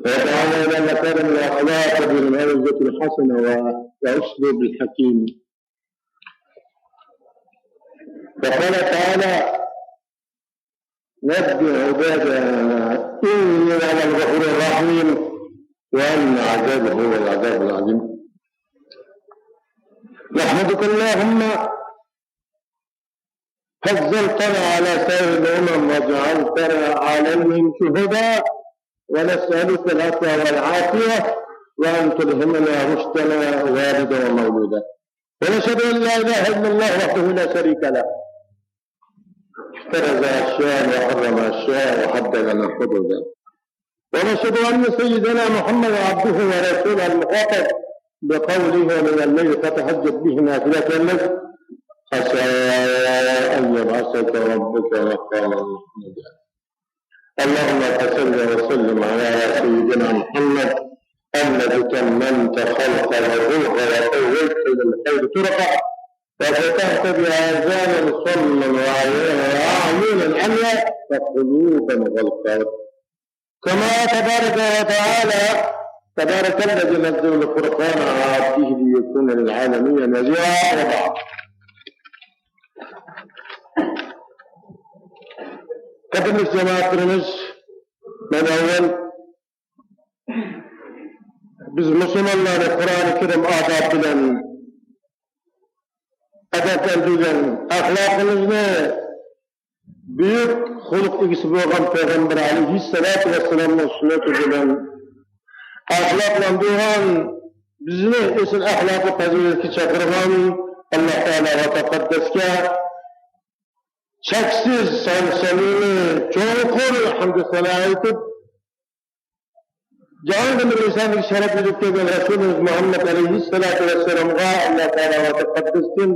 ودعانا إلى مكارم الأخلاق بالموعظة الحسنة و-، والأسلوب الحكيم. وقال تعالى: نبئ عبادي إني أنا الغفور الرحيم وأن عذابي هو العذاب الأليم. نحمدك اللهم فضلتنا على سائر الأمم وجعلتنا عليهم شهداء، ونسألك العفو والعافية، وأن تلهمنا رشدنا والدا ومولودا. ونشهد أن لا إله إلا الله وحده لا شريك له، فرض أشياء وحرم أشياء وحدد لنا حدودا. ونشهد أن سيدنا محمدا عبده ورسوله المخاطب بقوله: ومن الليل فتهجد به نافلة لك عسى أن يبعثك ربك مقاما محمودا. اللهم فصل وسلم على سيدنا محمد الذي تممت خلقه وروحه وطويت إلى الخير طرقه وفتحت به آذانا صما وأعينا عميا وقلوبا غلفا. كما تبارك وتعالى، تبارك الذي نزل الفرقان على عبده ليكون للعالمين نذيرا، وبعد. قدرلىك جامائەتلىرىمىز، مەن ئەۋۋەل بىز مۇسۇلمانلارنى قۇرئانى كەرىم ئاداب بىلەن ئادەتلەندۈرگەن، ئەخلاقىمىزنى بۈيۈك خۇلق ئىگىسى بولغان پەيغەمبەر ئەلەيھىسسالاتۇ ۋەسسالامنىڭ سۈننىتى بىلەن ئەخلاقلاندۇرغان، بىزنى ئېسىل ئەخلاقلىق پەزىلەتكە چاقىرغان ئاللا تائالا ۋە تەقەددەسكە چەكسىز سەمىمىي، چوڭقۇر ھەمدۇ سانا ئېيتىپ، جاھاندا بىر ئىنساندىكى شەرەپ يۈزۈپ كەلگەن رەسۇلىمىز مۇھەممەد ئەلەيھىسسالاتۇ ۋەسسالامغا ئاللا تائالا ۋە تەقەددەستىن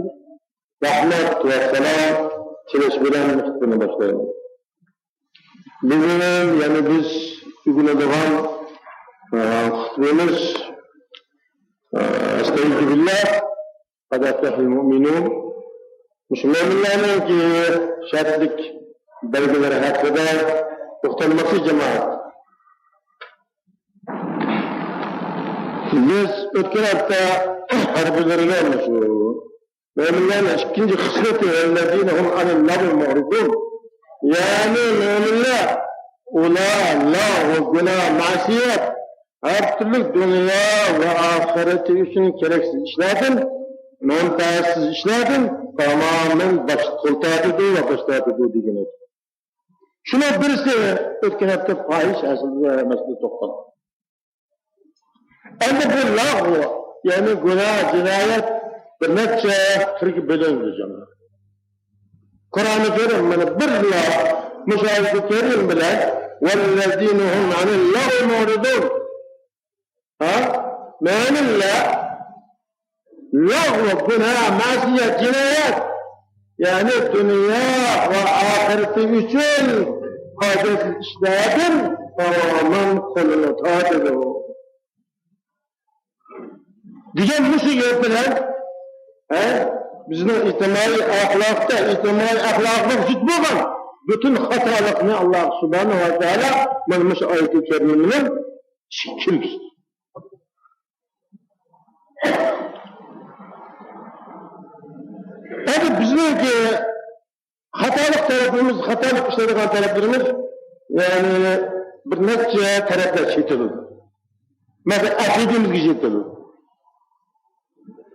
رەھمەت ۋە سالام، سېلىش بىلەن خۇتبىنى باشلايمىز. بۈگۈن يەنە بىز ئۆگىنىدىغان، ئە، خۇتبىمىز، ئە، ئەستەئىزۇ بىللا، قەد ئەفلەھەل مۇئمىنۇن. مۇشۇ مۆمىنلەرنىڭكى شەرتلىك بەلگىلىرى ھەققىدە توختالماقچى، جامائەت. بىز ئۆتكەن ھەپتە ھەربىلىرىگە مۇشۇ مۆمىنلەرنىڭ ئىككىنچى خىسلىتى، ۋەللەزىنە ھۇم ئەنىل لەغۋى مۇئرىزۇن. يەنى مۆمىنلەر، ئۇلار لەغۋ، گۇناھ، مەسىيەت، ھەر تۈرلۈك دۇنيا ۋە ئاخىرىتى ئۈچۈن كېرەكسىز ئىشلاردىن، مەنپەئەتسىز ئىشلاردىن تامامەن باش، قول تارتىدۇ ۋە باش تارتىدۇ دېگەن ئىدى. شۇنىڭ بىرسى ئۆتكەن ھەپتە پاھىشە ھەسىلگە مەسىلە توختالدى. ئەمدى بۇ لەغۋ، يەنى گۇناھ، جىنايەت بىر نەچچە تۈرگە بۆلۈنىدۇ جانلار. قۇرئانى كەرىم مانا بىرلا مۇشۇ ئايىتى كەرىم بىلەن ۋەللەزىنە ھۇم ئەنىل لەغۋى مۇئرىزۇن. ھە؟ مۆمىنلەر لەغۋ، گۇناھ، مەسىيەت، جىنايەت، يەنى دۇنيا ۋە ئاخىرىتى ئۈچۈن پايدىسىز ئىشلاردىن تامامەن قولىنى تارتىدۇ. دېگەن مۇشۇ گەپ بىلەن، ھە، بىزنىڭ ئىجتىمائىي ئەخلاقتا، ئىجتىمائىي ئەخلاقىمىز زىت بولغان پۈتۈن خاتالىقنى ئاللا سۇبھانەھۇ ۋە تائالا مانا مۇشۇ ئايىتى كەرىمە بىلەن كىرگۈزدى. ئەمدى بىزنىڭكى خاتالىق تەرەپلىرىمىز، خاتالىق ئىشلەيدىغان تەرەپلىرىمىز، يەنى بىر نەچچە تەرەپلەر چېتىلىدۇ. مەسىلەن، ئەقىدىمىزگە چېتىلىدۇ.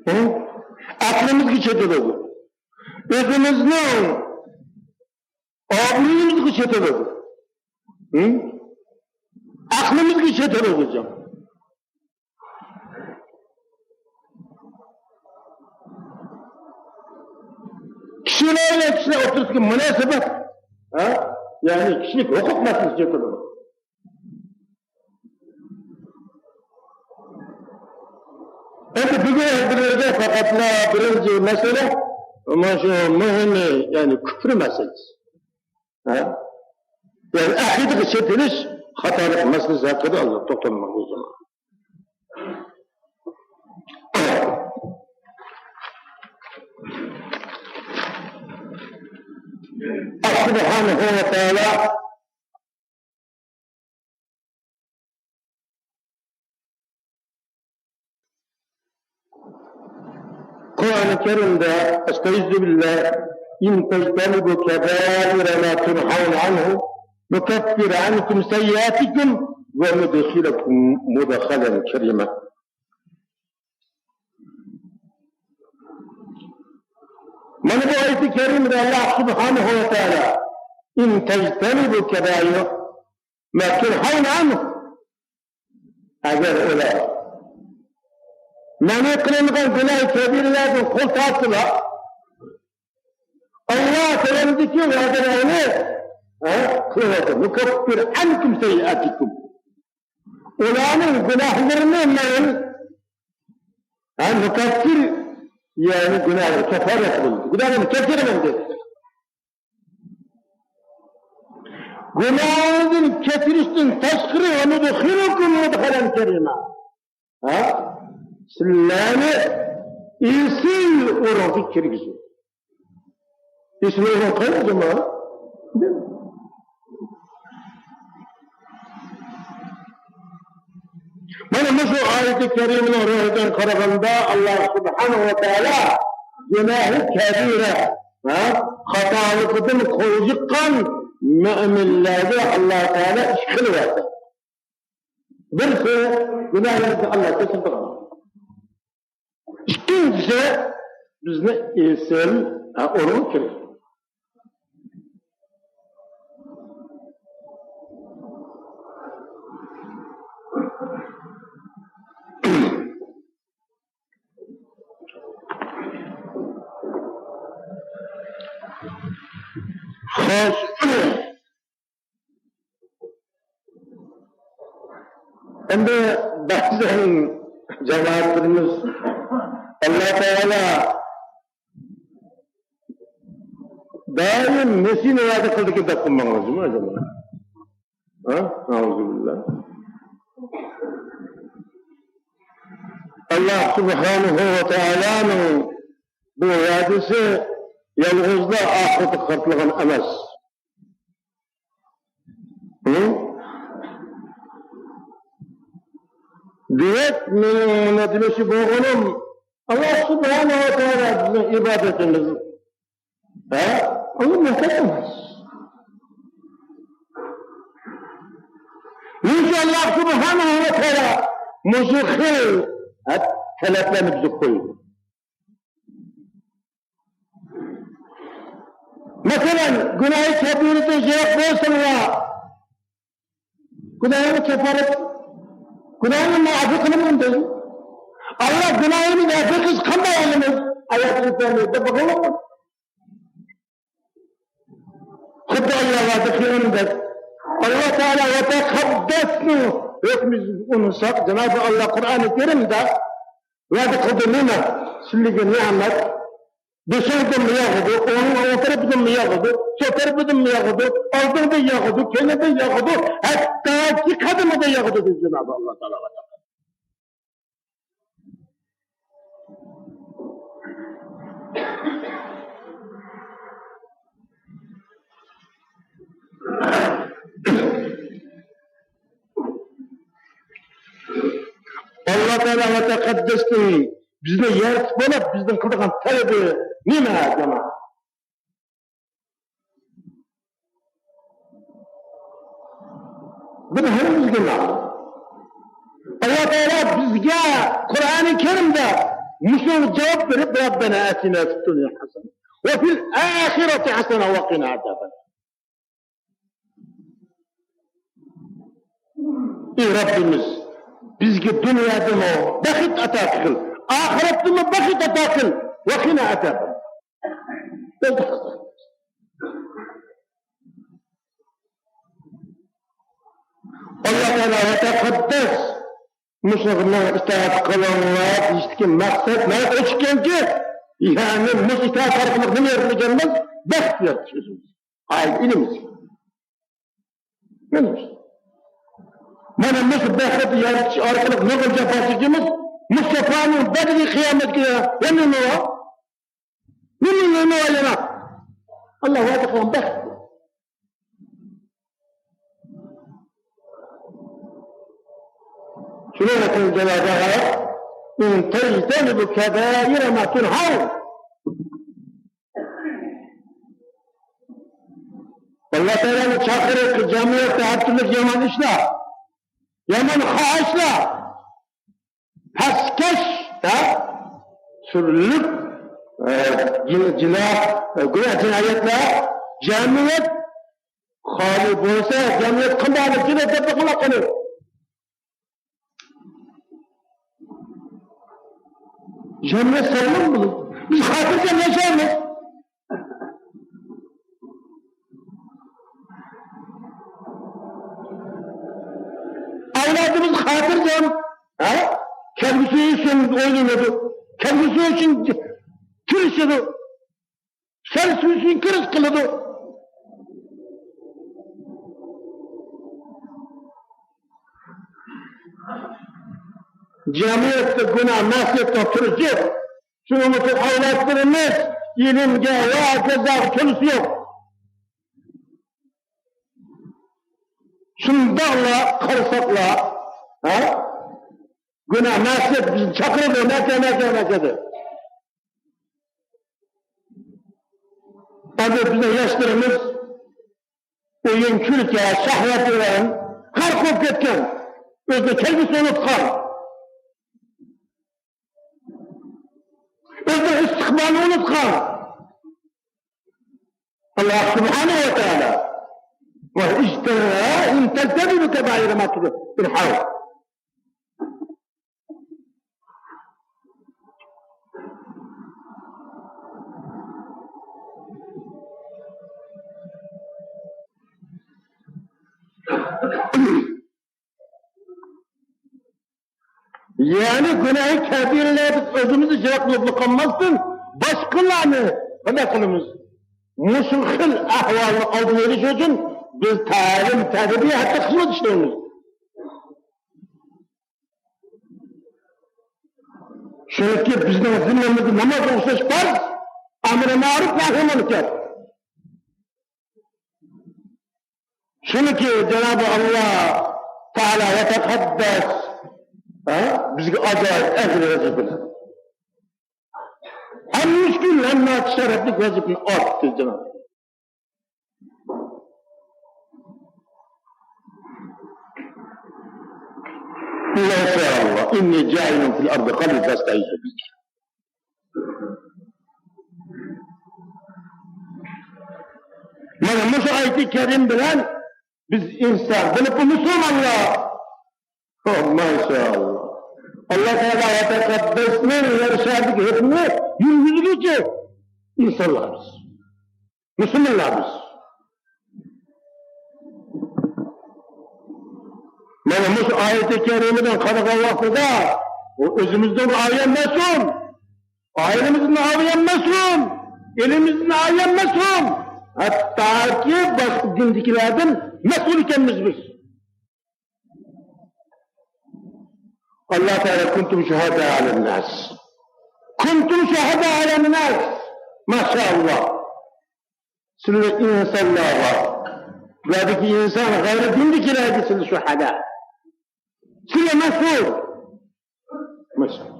ھە؟ ئەقلىمىزگە چېتىلىدۇ. ئۆزىمىزنىڭ ئابرۇيىمىزغا چېتىلىدۇ. ھە؟ ئەقلىمىزگە چېتىلىدۇ، جان. كىشىلەر بىلەن كىشىلەر ئوتتۇرىسىدىكى مۇناسىۋەت، ھە؟ يەنى كىشىلىك ھوقۇق مەسىلىسى كۆتۈرۈلىدۇ. ئەمدى بۈگۈن بىزلەرگە پەقەتلا بىرىنچى مەسىلە، مانا شۇ مۇھىمى، يەنى كۇفر مەسىلىسى. ھە؟ يەنى ئەقىدىگە چېتىلىش خاتالىق مەسىلىسى ھەققىدە ئازراق توختالماقچى بولدۇم. سۇبھانەھۇ ۋە تائالا قۇرئانى كەرىمدە، ئەستەئىزۇ بىللا، إن تجتنبوا كبائر ما تنهون عنه نكفر عنكم سيئاتكم وندخلكم مدخلا كريما. مانا بۇ ئايىتى كەرىمىدە ئاللا سۇبھانەھۇ ۋە تائالا، إن تجتنبوا كبائر ما تنهون عنه، ئەگەر ئۇلار مەنئى قىلىنغان گۇناھ كەبىرىلەردىن قول تارتسىلا، ئاللا تۆۋەندىكى ۋەدىلەرنى، ھە، قىلىۋاتىدۇ. نۇكەففىر ئەنكۇم سەييىئاتىكۇم. ئۇلارنىڭ گۇناھلىرىنى مەن، ھە، نۇكەففىر، يەنى گۇناھلىرى كەففارەت قىلىدۇ. گۇناھلىرىنى كەچۈرىمەن دېدى. گۇناھىڭىزدىن كەچۈرۈشتىن تاشقىرى، ۋە نۇدخىلكۇم مۇدخەلەن كەرىما. ھە؟ سىلەرنى ئېسىل ئورۇنغا كىرگۈزىمىز. ئېسىل ئورۇن قايسى جامائەت؟ مانا مۇشۇ ئايىتى كەرىمىنىڭ روھىدىن قارىغاندا، ئاللا سۇبھانەھۇ ۋە تائالا گۇناھى كەبىرە، ھە، خاتالىقىدىن قول يىغقان مۆمىنلەرگە ئاللا تائالا ئىككى خىل ۋەدە. بىرسى، گۇناھلىرىمىزنى ئاللا كەچۈرىدىغان. ئىككىنچىسى، بىزنى ئېسىل، ھە، ئورۇنغا كىرگۈزىدۇ. خوش. ئەمدى بەزەن جامائەتلىرىمىز، ئاللا تائالا دائىم نېسىنى ۋەدە قىلىدىكەن دەپ قىلماڭلار جۇمۇ ئەجەبا. ھە؟ نەئۇزۇبىللا. ئاللا سۇبھانەھۇ ۋە تائالانىڭ بۇ ۋەدىسى يالغۇزلا ئاخىرەتكە قارىتىلغان ئەمەس. ھە؟ دېمەك، مېنىڭ مۇنە دېمەكچى بولغىنىم، ئاللا سۇبھانەھۇ ۋە تائالا بىزنىڭ ئىبادىتىمىز، ھە؟ ئۇنى مەقسەت ئەمەس. نېمىشقا ئاللا سۇبھانەھۇ ۋە تائالا مۇشۇ خىل، ھە، تەلەپلەرنى بىزگە قويدى؟ مەسىلەن، گۇناھى كەبىرىدىن يىراق بولسۇنلا، گۇناھىنى كەپپارەت، گۇناھىنى مۇئاپى قىلىمەن دەيدۇ. ئاللا گۇناھىنى مۇئاپى قىلسا قانداق ئالىمىز؟ ئايەت ئېيتمايمىز دەپ باقىمىز. خۇددى ئاللا ۋەدە قىلغىنىدەك، ئاللا تائالا ۋە تەقەددەسنىڭ ھۆكمىنى ئۇنتۇساق، جانابى ئاللا قۇرئانى كەرىمدە ۋەدە قىلدى نېمە؟ سىلىگە نېمەت بېشىڭدىنمۇ ياغىدۇ، ئوڭ، ئوڭ تەرىپىدىنمۇ ياغىدۇ، سول تەرىپىدىنمۇ ياغىدۇ، ئالدىڭدىن ياغىدۇ، كەينىدىن ياغىدۇ، ھەتتاكى قەدىمىدە ياغىدۇ دېدى جانابى ئاللا تائالا. ئاللا تائالا ۋە تەقەددەسنىڭ بىزنى يارىتىپ بولۇپ، بىزدىن قىلىدىغان تەلىپى نېمە، جامائەت؟ بۇنى ھەممىمىزگە مەلۇم. ئاللا تائالا بىزگە قۇرئانى كەرىمدە مۇشۇنىڭغا جاۋاب بېرىپ، رەببەنا ئەتىنا فىددۇنيا ھەسەنە ۋە فىل ئاخىرەتى ھەسەنە ۋە قىنا ئازابەننار. ئى رەببىمىز، بىزگە دۇنيادىمۇ بەخت ئاتا قىل، ئاخىرەتتىمۇ بەخت ئاتا قىل، ۋە قىنا ئازابەننار. ئاللا تائالا ۋە تەقەددەس مۇشۇنىڭغا ئىتائەت قىلىڭلار دېيىشتىكى مەقسەت ناھايىتى ئوچۇقكەنكى، يەنى مۇشۇ ئىتائەت ئارقىلىق نېمە يارىتىلگەنمىز؟ بەخت يارىتىش ئۆزىمىز. ئائىلە ئىلىمىز. مانا مۇشۇ بەخت يارىتىش ئارقىلىق نۇرغۇن جاپا چېكىمىز. مۇشۇ جاپانىڭ بەدىلى قىيامەتكە يەنە نېمە بار؟ نېمە، نېمە بار يەنە؟ ئاللا ۋەدە قىلغان بەخت. شۇنىڭ ئۈچۈن جانابى ھەق، إن تجتنبوا كبائر ما تنهون. ئاللا تائالانىڭ چاقىرىقى جەمئىيەتتە ھەر تۈرلۈك يامان ئىشلار، يامان خاھىشلار، پەسكەش، ھە؟ تۈرلۈك، ئە، جىن-، جىنا، ئە، گۇناھ جىنايەتلەر، جەمئىيەت خالىي بولسا، جەمئىيەت قانداق جىنايەت دەپ قىلىۋاتقىنى؟ جەمئىيەت ساغلام بولىدۇ. بىز خاتىرجەم ياشايمىز. ئەۋلادىمىز خاتىرجەم، ھە؟ كەلگۈسى ئۈچۈن ئويلىنىدۇ، كەلگۈسى ئۈچۈن تىرىشىدۇ، كەلگۈسى ئۈچۈن كۈرەش قىلىدۇ. جەمئىيەتتە گۇناھ، مەسىيەتنىڭ تۈرى يوق. شۇنىڭ ئۈچۈن ئەۋلادلىرىمىز ئىلىمگە ۋە جازاغا تولىسى يوق. شۇنداقلا قارىساقلا، ھە؟ گۇناھ، مەسىيەت بىزنى چاقىرىدۇ، نەچچە، نەچچە، نەچچە دەپ. ئەمدى بىزنىڭ ياشلىرىمىز ئويۇن، كۈلكە، شەھۋەت بىلەن غەرق بولۇپ كەتكەن. ئۆزىنىڭ كەلگۈسىنى ئۇنتۇغان. ئۆزىنىڭ ئىستىقبالىنى ئۇنتۇغان. ئاللا سۇبھانەھۇ ۋە تائالا، وَاجْتَنِبُوا أَنْ تَجْتَنِبُوا كَبَائِرَ مَا تُنْهَوْنَ. يەنى گۇناھى كەبىرىلەردىن ئۆزىمىزنى يىراق قىلىپلا قالماستىن، باشقىلارنى قانداق قىلىمىز؟ مۇشۇ خىل ئەھۋالنى ئالدىنى ئېلىش ئۈچۈن بىز تەلىم، تەربىيە ھەتتا خىزمەت ئىشلەيمىز. چۈنكى بىزنىڭ زىممىمىزدە ناماز ئوقۇش پەرز، ئەمرى مەرۇپ، نەھيى مۇنكەر. چۈنكى جانابى ئاللا تائالا ۋە تەقەددەس، ھە، بىزگە ئاجايىپ ئەجىر ۋەزىپىنى، ھەم مۈشكۈل، ھەم ناتىشەرەپلىك ۋەزىپىنى ئارتتى، جانابى. ما شاء الله. إني جاعل في الأرض خليفة. مانا مۇشۇ ئايىتى كەرىم بىلەن بىز ئىنسان، بولۇپمۇ مۇسۇلمانلار، ماشائاللا، ئاللا تائالا ۋە تەقەددەسنىڭ يەر شارىدىكى ھۆكمىنى يۈرگۈزگۈچى ئىنسانلار بىز. مۇسۇلمانلار بىز. مانا مۇشۇ ئايىتى كەرىمىدىن قارىغان ۋاقتىدا، ئۇ ئۆزىمىزدىن ئايان مەسئۇل، ئائىلىمىزدىن ئايان مەسئۇل، ئېلىمىزدىن ئايان مەسئۇل، ھەتتاكى باشقا دىندىكىلەردىن مەسئۇل ئىكەنمىز بىز. ئاللا تائالا كۇنتۇم شۇھەدائە ئەلەنناس. كۇنتۇم شۇھەدائە ئەلەنناس. ماشائاللا. سىلەر ئىنسانلارغا، بۇلاردىكى ئىنسان غەيرىي دىندىكىلەرگە سىلەر شۇھەدا. سىلەر مەسئۇل. ماشائاللا.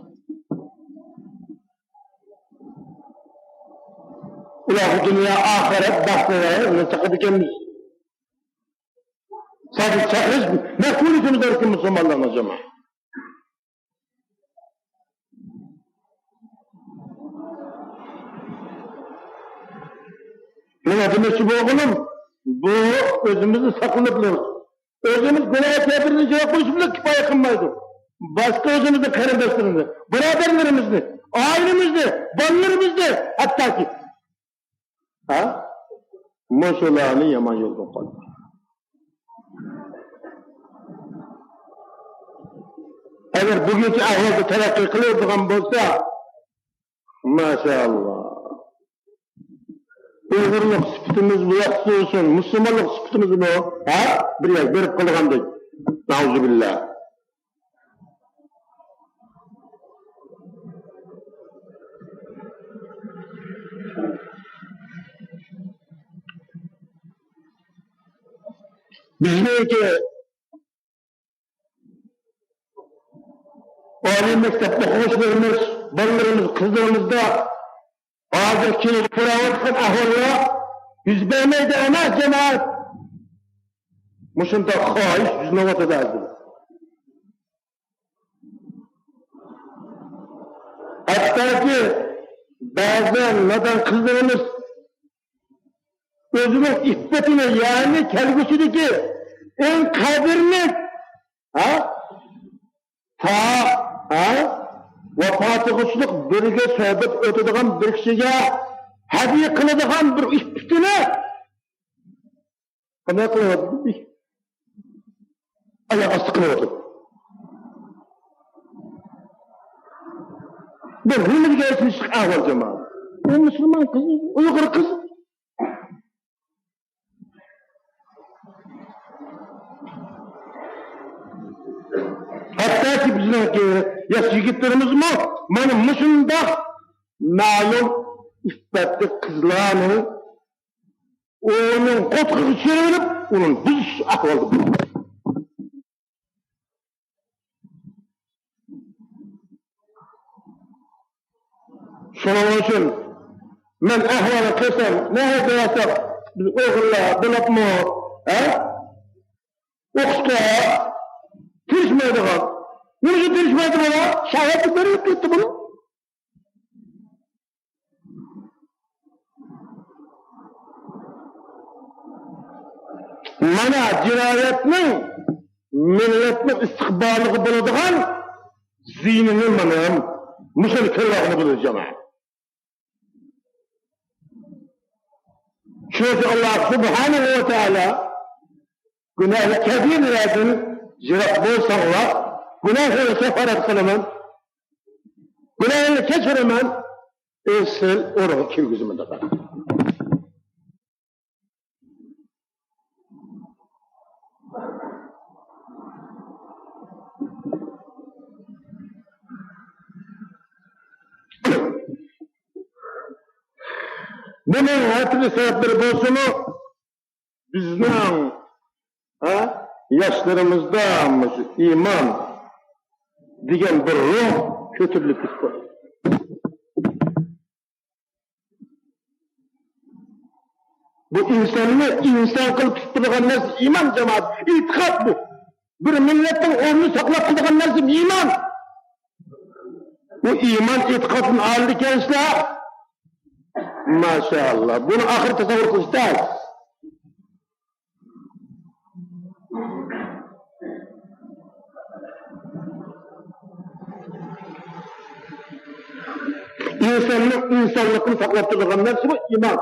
ئۇلارغا دۇنيا ئاخىرەت بەختىنى چاقىدىكەنمىز. سادىر چاقىرىش مەسئۇلىيىتىمىز باركى مۇسۇلمانلارنىڭ جامائەت. مانا دېمەكچى بولغىنىم، بۇ ئۆزىمىزنى ساقلىنىپ، ئۆزىمىز گۇناھ كەبىرىدىن يىراق بولۇش بىلەن كۇپايە قىلمايدۇ. باشقا ئۆزىمىزنىڭ قېرىنداشلىرىمىزنى، بۇرادەرلىرىمىزنى، ئائىلىمىزنى، بالىلىرىمىزنى، ھەتتاكى ھە؟ مۇشۇلارنى يامان يولغا قويدى. ئەگەر بۈگۈنكى ئەھۋالدا تەرەققىي قىلىۋاتىدىغان بولسا، ماشائاللا، ئۇيغۇرلۇق سۈپىتىمىز بۇ ياقتا تۇرسۇن، مۇسۇلمانلىق سۈپىتىمىزمۇ، ھە؟ بىر يەرگە بېرىپ قالغاندەك. نەئۇزۇبىللا. بىزنىڭكى ئالىي مەكتەپ ئوقۇغۇچىلىرىمىز، بالىلىرىمىز، قىزلىرىمىزدا ھازىر كېلىپ كۆرۈۋاتقان ئەھۋاللار يۈز بەرمەيدۇ ئەمەس، جامائەت. مۇشۇنداق خاھىش يۈزلىنىۋاتىدۇ ھازىر. ھەتتاكى بەزى نادان قىزلىرىمىز ئۆزىنىڭ ئىپپىتىنى، يەنى كەلگۈسىدىكى ئەڭ قەدىرلىك، ھە؟ تا، ھە؟ ۋاپاتىغىچىلىك بىرگە سۆھبەت ئۆتىدىغان بىر كىشىگە ھەدىيە قىلىدىغان بىر ئىپپىتىنى قانداق قىلىۋاتىدۇ؟ ئاياق ئاستى قىلىۋاتىدۇ. بۇ نېمىدېگەن ئېچىنىشلىق ئەھۋال، جامائەت؟ ئۇ مۇسۇلمان قىز، ئۇيغۇر قىز. ھەتتاكى بىزنىڭكى ياش يىگىتلىرىمىزمۇ مانا مۇشۇنداق مەلۇم ئىپپەتلىك قىزلارنى ئۇنىڭ قوتىقىغا چىرىۋېلىپ، ئۇنى بۇزۇش ئەھۋالدا بولىدۇ. شۇنىڭ ئۈچۈن مەن ئەھۋالنى قىلسام، نەھەيىتى ياساق، بىز ئۇيغۇرلار بولۇپمۇ، ھە؟ ئوقۇشقا تىرىشمايدىغان. نېمە ئۈچۈن تىرىشمايدۇ بۇلار؟ شاھادەتلىك بېرىلىپ كەتتى بۇنىڭ. مانا جىنايەتنىڭ مىللەتنىڭ ئىستىقبالىغا بولىدىغان زىيىنىنى مانا مۇشۇنى كۆرۈۋالغىلى بولىدۇ، جامائەت. شۇنىڭ ئۈچۈن ئاللا سۇبھانەھۇ ۋە تائالا گۇناھى كەبىرىلەردىن يىراق بولساڭلار، گۇناھىڭلارنى كەففارەت قىلىمەن، گۇناھىڭلارنى كەچۈرىمەن، ئېسىل ئورۇنغا كىرگۈزىمەن دەپ. ئۇنىڭ ھەر تۈرلۈك سەۋەبلىرى بولسىمۇ، بىزنىڭ، ھە، ياشلىرىمىزدا مۇشۇ ئىمان دېگەن بىر روھ كۆتۈرۈلۈپ كېتىپ قالدى. بۇ ئىنساننى ئىنسان قىلىپ تۇتىدىغان نەرسە ئىمان، جامائەت، ئېتىقاد بۇ. بىر مىللەتنىڭ ئورنىنى ساقلاپ قالىدىغان نەرسە ئىمان. بۇ ئىمان ئېتىقادتىن ئايرىلىدىكەنسىلەر، ماشائاللا، بۇنى ئاخىرى تەسەۋۋۇر قىلىش تەس. ئىنساننىڭ ئىنسانلىقىنى ساقلاپ تۇرىدىغان نەرسە بۇ ئىمان.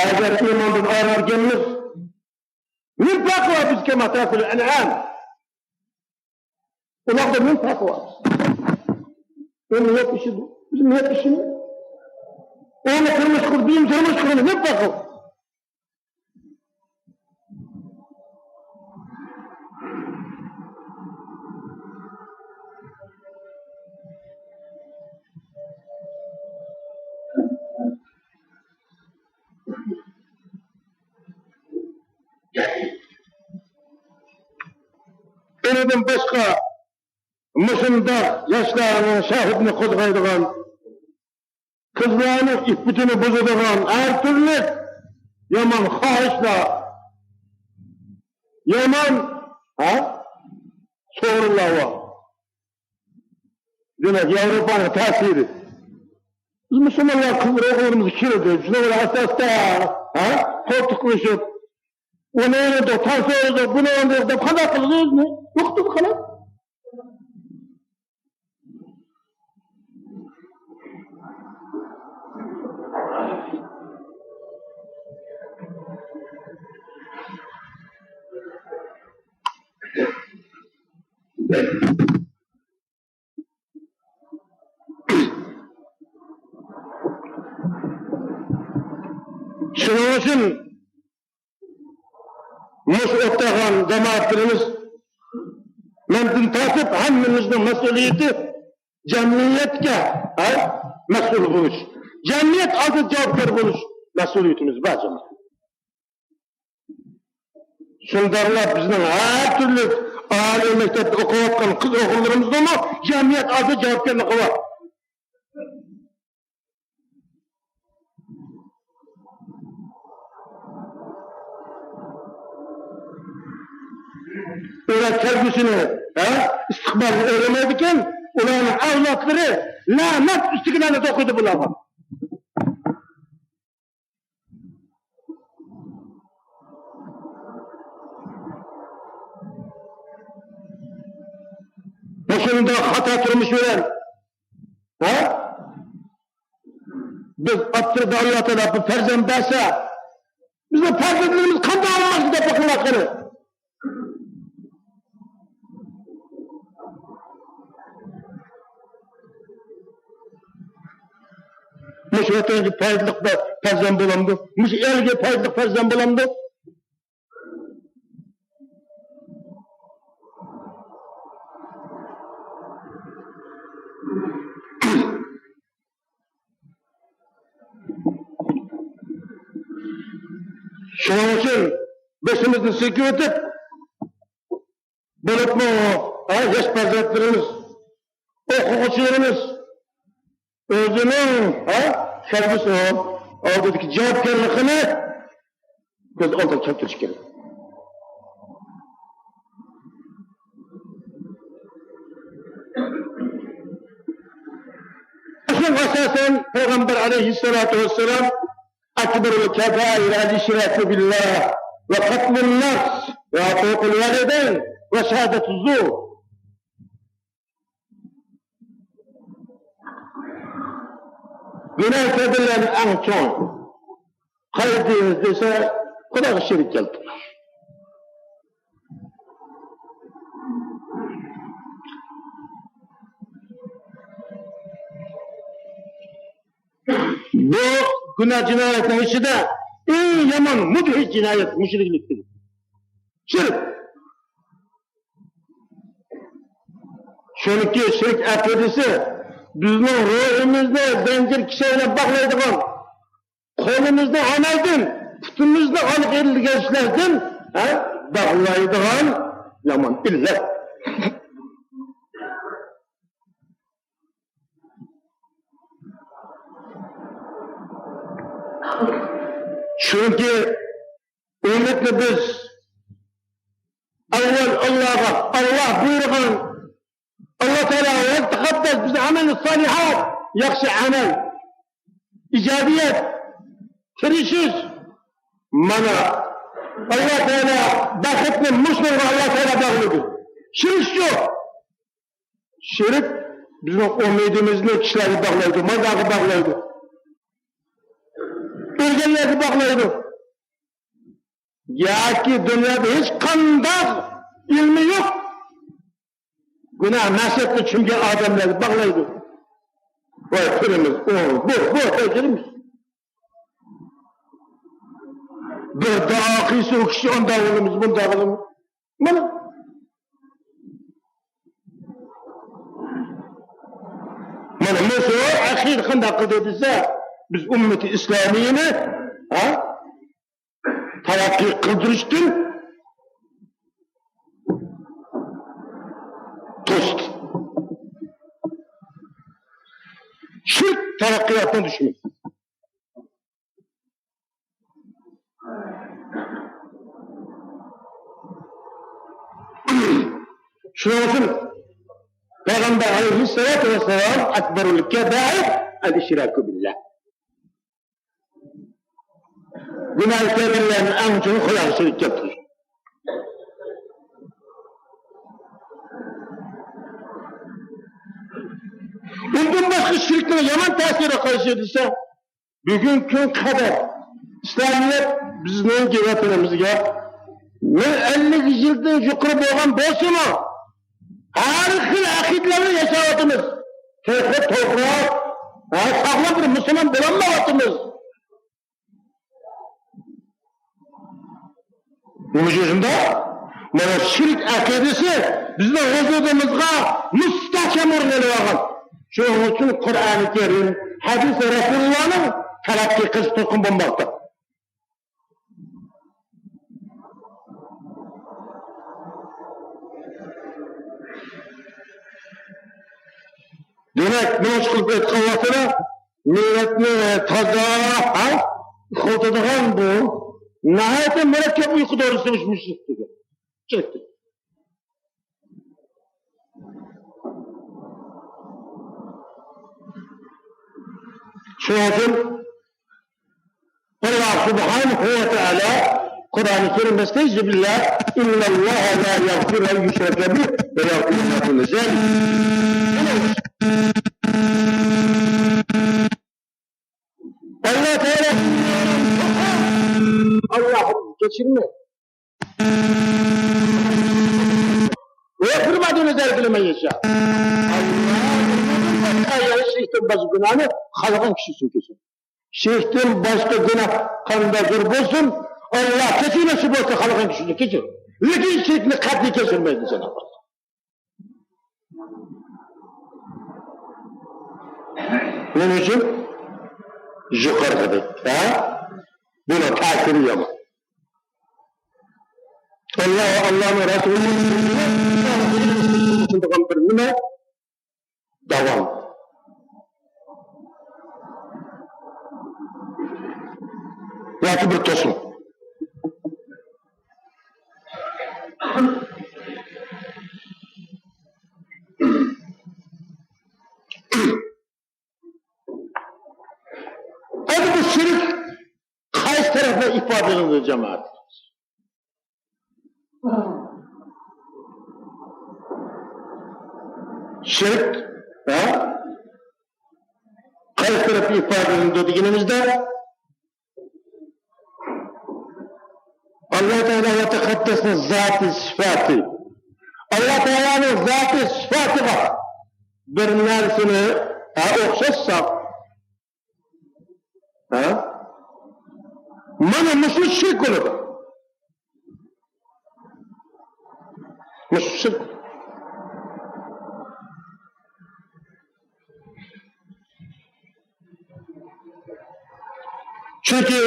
ئەگەر ئىماندىن ئايرىلغىنىمىز، نېمە پەرقى بار بىزگە ماتاسىل ئەنئام؟ ئۇلاردا نېمە پەرقى بار؟ ئۇ نېمە ئىشى بۇ؟ بىز نېمە ئىشىمىز؟ ئۇنى تۇرمۇش قۇرۇپ، بىزنىڭ تۇرمۇش قۇرۇپ نېمە پەرقى بار؟ ئۇنىڭدىن باشقا مۇشۇنداق ياشلارنىڭ شاھىدىنى قوزغايدىغان، قىزلارنىڭ ئىپپىتىنى بۇزىدىغان ھەر تۈرلۈك يامان خاھىشلار، يامان، ھە، سورۇنلار بار. دېمەك، ياۋروپانىڭ تەسىرى. بىز مۇسۇلمانلار قىزلىرى ئوغۇللىرىمىزغا كىرىدۇ. شۇنىڭ بىلەن ئاستا-ئاستا، ھە، قولتۇقلىشىپ، ئۇنى ئۇرىدۇ، تاس ئۇرىدۇ، بۇنى ئۇرىدۇ دەپ قانداق قىلىدۇ ئۆزىنى؟ يوقىتىدۇ خالاس. شۇنىڭ ئۈچۈن مۇشۇ ئولتۇرغان جامائەتلىرىمىز، مەندىن تارتىپ ھەممىمىزنىڭ مەسئۇلىيىتى جەمئىيەتكە، ھە، مەسئۇل بولۇش، جەمئىيەت ئالدىدا جاۋابكار بولۇش مەسئۇلىيىتىمىز بار، جامائەت. شۇنداقلا بىزنىڭ ھەر تۈرلۈك ئالىي مەكتەپتە ئوقۇۋاتقان قىز ئوغۇللىرىمىزنىڭمۇ جەمئىيەت ئالدىدا جاۋابكارلىقى بار. ئۇلار كەلگۈسىنى، ھە، ئىستىقبالنى ئويلىمايدىكەن، ئۇلارنىڭ ئەۋلادلىرى لەنەت ئۈستىگە لەنەت ئوقۇيدۇ بۇلارغا. مۇشۇنداق خاتا تۇرمۇش بىلەن، ھە؟ بىز ئاپتوردا ئاللا تائالا بىر پەرزەنت بەرسە، بىزنىڭ پەرزەنتلىرىمىز قانداق بولماقچى دەپ بېقىڭلار قېنى. مۇشۇ ۋەتەنگە پايدىلىق بىر پەرزەنت بولامدۇ؟ مۇشۇ ئەلگە پايدىلىق پەرزەنت بولامدۇ؟ شۇنىڭ ئۈچۈن بېشىمىزنى سىلكىۋېتىپ، بولۇپمۇ، ھە، ياش پەرزەنتلىرىمىز، ئوقۇغۇچىلىرىمىز ئۆزىنىڭ، ھە، كەلگۈسى ئالدىدىكى جاۋابكارلىقىنى كۆز ئالدىغا كەلتۈرۈش كېرەك. شۇنىڭغا ئاساسەن، پەيغەمبەر ئەلەيھىسسالاتۇ ۋەسسالام، أكبر الكبائر الإشراك بالله وقتل النفس وعقوق الوالدين وشهادة الزور. گۇناھ كەبىرىلەرنىڭ ئەڭ چوڭى قايسى دېسە، خۇداغا شېرىك كەلتۈرۈش. بۇ گۇناھ جىنايەتنىڭ ئىچىدە ئەڭ يامان مۇدھىش جىنايەت مۇشرىكلىق دېگەن. شىرك. چۈنكى شىرك ئەقىدىسى بىزنىڭ روھىمىزنى زەنجىر كىشەنلەپ باغلايدىغان، قولىمىزنى ئەمەلدىن، پۇتىمىزنى ئالغا ئىلگەشلەردىن، ھە، باغلايدىغان يامان ئىللەت. چۈنكى ئۈمىدنى بىز ئەۋۋەل ئاللاغا، ئاللا بۇيرۇغان، ئاللا تائالا ۋەتەقەددەس بىز ئەمەل سالىھات، ياخشى ئەمەل، ئىجادىيەت، تىرىشىش. مانا، ئاللا تائالا بەختنى مۇشۇنىڭغا ئاللا تائالا باغلىدى. شىرك شۇ. شىرك بىزنىڭ ئۈمىدىمىزنى كىشىلەرگە باغلايدۇ، مازارغا باغلايدۇ، ئۆلگەنلەرگە باغلايدۇ. ياكى دۇنيادا ھېچقانداق ئىلمى يوق، گۇناھ مەقسەتكە چۈمگەن ئادەملەرگە باغلايدۇ. ۋاي پىرىمىز، ئۇ، بۇ، بۇ، دەيدۇ. بىر دۇئا قىلسا، ئۇ كىشى ئۇنداق بولىمىز، بۇنداق بولىمىز. مانا. مانا مۇشۇ ئەقىدە قانداق قىلدى دېسە، بىز ئۈممىتى ئىسلامىينى، ھە؟ تەرەققىي قىلدۇرۇشتىن توستى. شىرك تەرەققىياتنىڭ دۈشمىنى. شۇنىڭ ئۈچۈن پەيغەمبەر ئەلەيھىسسالاتۇ ۋەسسالام، «أكبر الكبائر الإشراك بالله». گۇناھ كەبىرىلەرنىڭ ئەڭ چوڭى خۇداغا شېرىك كەلتۈرۈش. ئۇندىن باشقا شىركنىڭ يامان تەسىرى قايسى دېسە، بۈگۈنكى كۈنگە قەدەر ئىسلامىيەت بىزنىڭكى ۋەتىنىمىزگە مىڭ ئەللىك يىلدىن يۇقىرى بولغان بولسىمۇ، ھەر خىل ئەقىدىلەر بىلەن ياشاۋاتىمىز. تېخى توغرا، ھە، ساغلام بىر مۇسۇلمان بولالمايۋاتىمىز. نېمە ئۈچۈن شۇنداق؟ مانا شىرك ئەقىدىسى بىزنىڭ ۋۇجۇدىمىزغا مۇستەھكەم ئورۇن ئېلىۋالغان. شۇنىڭ ئۈچۈن قۇرئانى كەرىم، ھەدىسى رەسۇلۇللانىڭ تەرەققىي قىلىش تۇرقۇم بولماقتا. دېمەك، مۇنۇ قىلىپ ئېيتقان ۋاقتىدا مىللەتنى تازا، ھە، ئۇخلىتىدىغان بۇ ناھايىتى مۇرەككەپ ئۇيقۇ دورىسى مۇشۇ، مۇشۇ. شۇنىڭ ئۈچۈن ئاللا سۇبھانەھۇ ۋە تائالا قۇرئانى كەرىمدە، «أستعيذ بالله، إن الله لا يغفر أن يشرك به ويغفر ما دون ذلك». ئاللا تائالا، ئاللا كەچۈرمەيدۇ. ويغفر ما دون ذلك لمن يشاء. ئاللا شىركتىن باشقا گۇناھنى خالىغان كىشى ئۈچۈن كەچۈرىدۇ. شىركتىن باشقا گۇناھ قانداقتۇر بولسۇن، ئاللا كەچۈرمەكچى بولسا خالىغان كىشىنى كەچۈرىدۇ. لېكىن شىركنى قەتئىي كەچۈرمەيدۇ جانابى ئاللا. نېمە ئۈچۈن؟ يۇقىرىقىدەك، ھە؟ بۇنىڭ تەسىرى يامان. ئاللا ۋە ئاللانىڭ رەسۇلىنىڭ سۈننىتىنى بىر نېمە؟ داۋام. ياكى بىر توسۇن. ئەمدى بۇ شىرك قايسى تەرەپتە ئىپادىلىنىدۇ، جامائەت؟ شىرك، ھە؟ قايسى تەرەپتە ئىپادىلىنىدۇ دېگىنىمىزدە، ئاللا تائالا ۋە تەقەددەسنىڭ زاتى سۈپەتى، ئاللا تائالانىڭ زاتى سۈپەتىگە بىر نەرسىنى، ھە، ئوخشاتساق، ھە؟ مانا مۇشۇ شىرك بولىدۇ. مۇشۇ شىرك. چۈنكى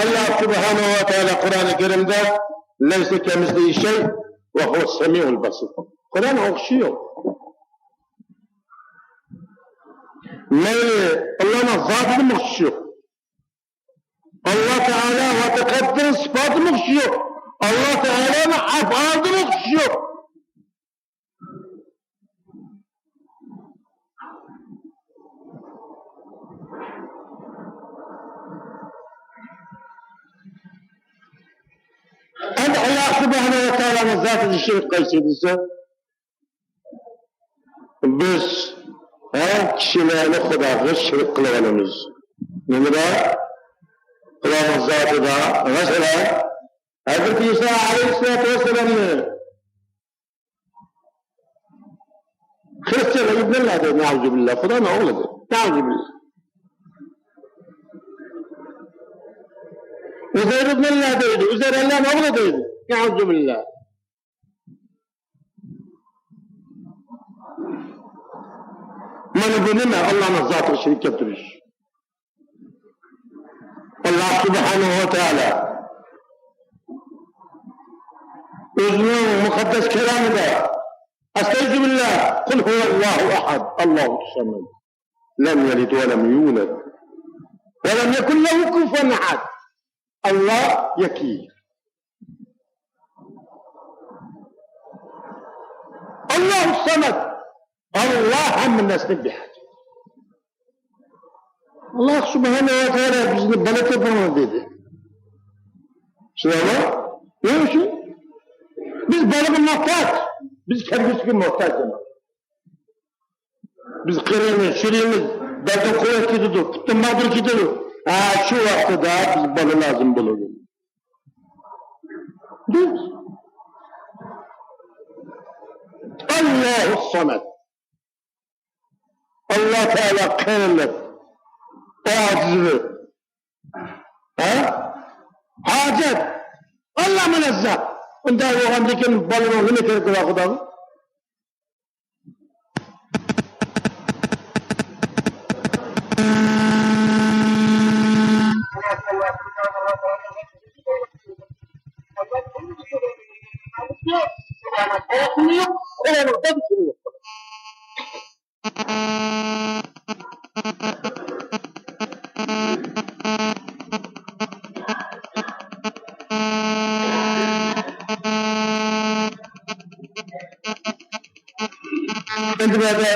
ئاللا سۇبھانەھۇ ۋە تائالا قۇرئانى كەرىمدە لەيسە كەمىسلىھى شەي ۋە ھۇۋە سەمىئۇل بەسىر. قۇرئان ئوخشىشى يوق. مەيلى ئاللانىڭ زاتىدىمۇ ئوخشىشى يوق. ئاللا تائالا ۋە تەقەددىرىنىڭ سىپاتىمۇ ئوخشىشى يوق. ئاللا تائالانىڭ ئەپئالىدىمۇ ئوخشىشى يوق. ئەمدى ئاللا سۇبھانەھۇ ۋە تائالانىڭ زاتىدا شېرىك قايسى دېسە، بىز، ھە، كىشىلەرنى خۇداغا شېرىك قىلىۋالىمىز. نېمىدە؟ خۇدانىڭ زاتىدا. مەسىلەن، ھەزرىتى ئىسا ئەلەيھىسسالاتۇ ۋەسسالامنى خرىستىيانلار ئىبنىللا دەيدۇ، نەئۇزۇبىللا، خۇدانىڭ ئوغلى دەيدۇ، نەئۇزۇبىللا. ئۇزەير ئىبنىللا دەيدۇ، ئۇزەير ئاللانىڭ ئوغلى دەيدۇ، نەئۇزۇبىللا. مانا بۇ نېمە؟ ئاللانىڭ زاتىغا شېرىك كەلتۈرۈش. ئاللا سۇبھانەھۇ ۋە تائالا ئۆزىنىڭ مۇقەددەس كالامىدا، ئەستەئىزۇ بىللا، قۇل ھۇۋەللاھۇ ئەھەد، ئاللاھۇ سەمەد، لەم يەلىد ۋە لەم يۇلەد، ۋە لەم يەكۇن لەھۇ كۇفۇۋەن ئەھەد. ئاللا يەككى. ئاللاھۇ سەمەد. ئاللا ھەممە نەرسىنى بىر. ئاللا سۇبھانەھۇ ۋە تائالا بىزنى بالا تېپىڭلار دېدى. شۇنداقمۇ؟ نېمە ئۈچۈن؟ بىز بالىغا موھتاج. بىز كەلگۈسىگە موھتاج ئەمەس. بىز قېرىيمىز، چىرىيمىز، بەلكىم قۇۋۋەت كېتىدۇ، پۇتتىن ماغدۇر كېتىدۇ. ھە، شۇ ۋاقتىدا بىز بالا لازىم بولىدۇ. بىز ئاللاھۇ سەمەد. ئاللا تائالا قېرىلىق، ئاجىزلىق، ھە؟ ھاجەت، ئاللا مۇنەززە. ئۇنداق بولغاندىكىن بالىنىڭ نېمە كېرىكى بار خۇداغا؟ ئەمدى بۇ يەردە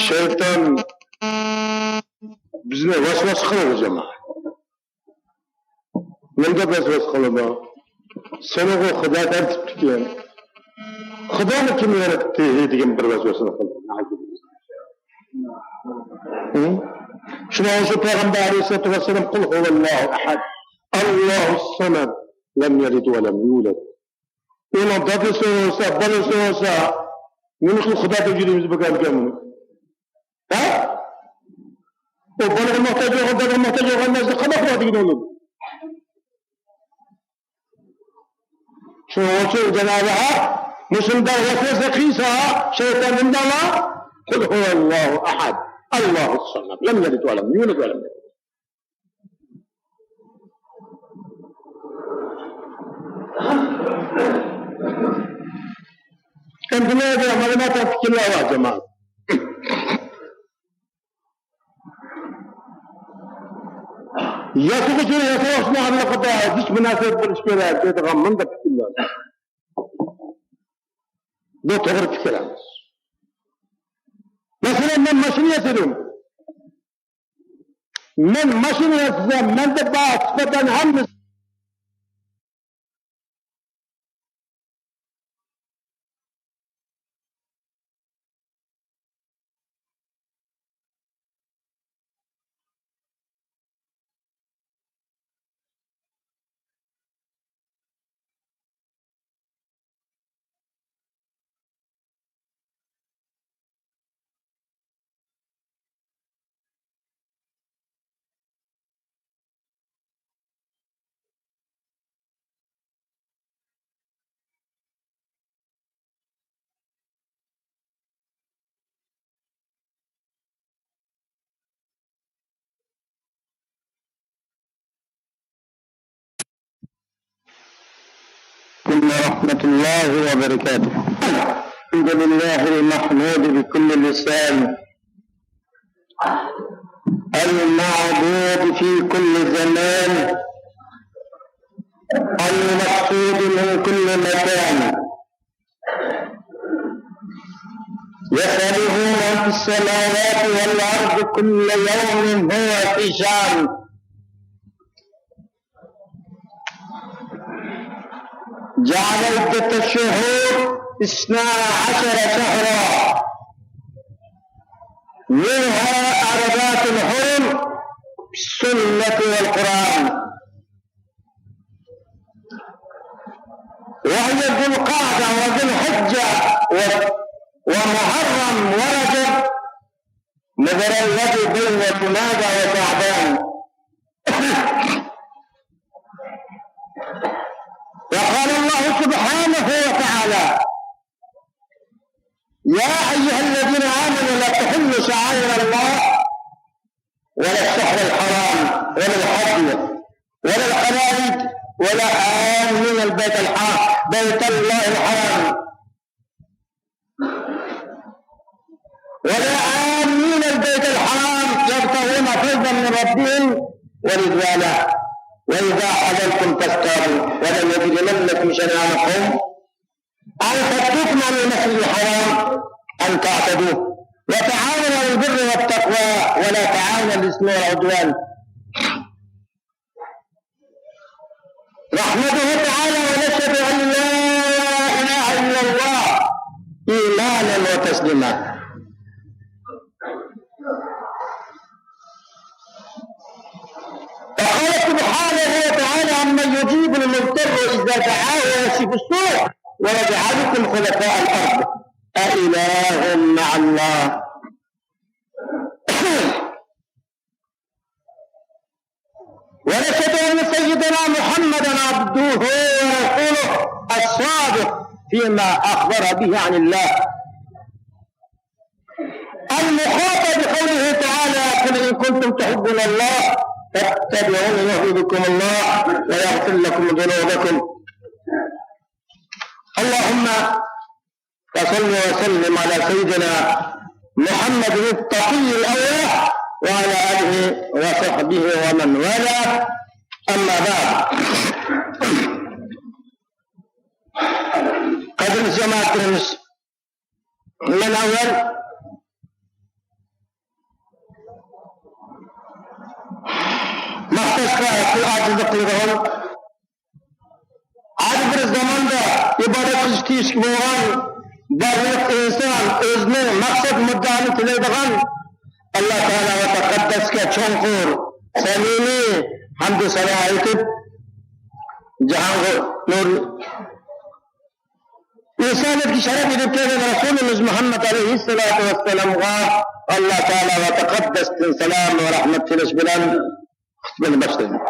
شەيتان بىزنى ۋەسۋەسە قىلىدۇ، جامائەت. نېمىدەپ ۋەسۋەسە قىلىدۇ؟ سېنىغۇ خۇدا دەرتىپتىكەن. خۇدانى كىم ياراتتى دېگەن بىر ۋەسۋەسىنى قىلىدۇ. ھە؟ شۇنىڭ ئۈچۈن پەيغەمبەر ئەلەيھىسسالاتۇ ۋەسسالام، قۇل ھۇۋەللاھۇ ئەھەد، ئاللاھۇ سەمەد، لەم يەلىد ۋە لەم يۇلەد. ئۇنىڭ دادىسى بولسا، بالىسى بولسا، نېمە قىلىپ خۇدا دەپ يۈرىمىز بۇ گەپكە بۇنى؟ ھە؟ ئۇ بالىغا موھتاج بولغان، دادىغا موھتاج بولغان نەرسە قانداق بار دېگىنى ئۇنىڭ؟ شۇنىڭ ئۈچۈن جانابى ھەق مۇشۇنداق ۋەسۋەسە قىلسا، شەيتان مۇنداقلا، قۇل ھۇۋەللاھۇ ئەھەد، ئاللاھۇ سەمەد، لەم يەلىد ۋە لەم يۇلەد ۋە لەم يەكۇن. ئەمدى مانا مۇنداق پىكىرلەر بار، جامائەت. ياسىغۇچىنى ياسىغۇچىنىڭ ئارىلىقىدا ھېچ مۇناسىۋەت بولۇش كېرەك دەيدىغان مۇنداق پىكىرلەر. بۇ توغرا پىكىر ئەمەس. مەسىلەن، مەن ماشىنا ياسىدىم. مەن ماشىنا ياسىسام، مەندە بار سۈپەتلەرنىڭ ھەممىسى ورحمة الله وبركاته. الحمد لله المحمود بكل لسان، المعبود في كل زمان، المقصود من كل مكان. يسأله من في السماوات والأرض كل يوم هو في شأن. جعل عدة الشهور اثنا عشر شهرا منها أربعة حرم بالسنة والقرآن، وهي ذو القعدة وذو الحجة و-، ومحرم ورجب، مضر الذي بين جمادى وشعبان. وقال الله سبحانه وتعالى: يا أيها الذين آمنوا لا تحلوا شعائر الله ولا الشهر الحرام ولا الهدي ولا القلائد ولا آمين البيت الحرام، بيت الله الحرام، ولا آمين البيت الحرام يبتغون فضلا من ربهم ورضوانا، وإذا حللتم فاصطادوا، ولا يجرمنكم شنآن قوم على صدكم عن المسجد الحرام أن تعتدوا، وتعاونوا على البر والتقوى ولا تعاونوا على الإثم والعدوان. نحمده تعالى ونشهد أن لا إله إلا الله إيمانا وتسليما. وقال سبحانه وتعالى: أمن يجيب المضطر إذا دعاه ويكشف السوء ويجعلكم خلفاء الأرض أإله مع الله. ونشهد أن سيدنا محمدا عبده ورسوله الصادق فيما أخبر به عن الله، المخاطب بقوله تعالى: قل إن كنتم تحبون الله فاتبعوني يحببكم الله ويغفر لكم ذنوبكم. اللهم وصل وسلم على سيدنا محمد التقي الأواه وعلى آله وصحبه ومن والاه. أما بعد. قدر الجماعة المسلمين، من أول مختص في العاجز قلوبهم. ھەر بىر زاماندا ئىبادەت قىلىشقا تېگىشلىك بولغان بارلىق ئىنسان ئۆزىنىڭ مەقسەت مۇددىئانى تىلەيدىغان ئاللا تائالا ۋە تەقەددەسكە چوڭقۇر، سەمىمىي ھەمدۇ سانا ئېيتىپ، جاھانغا نۇر، ئىنسانىيەتكە شەرەپ ئېلىپ كەلگەن رەسۇلىمىز مۇھەممەد ئەلەيھىسسالاتۇ ۋەسسالامغا ئاللا تائالا ۋە تەقەددەستىن سالام ۋە رەھمەت تىلەش بىلەن خۇتبىنى باشلايمەن.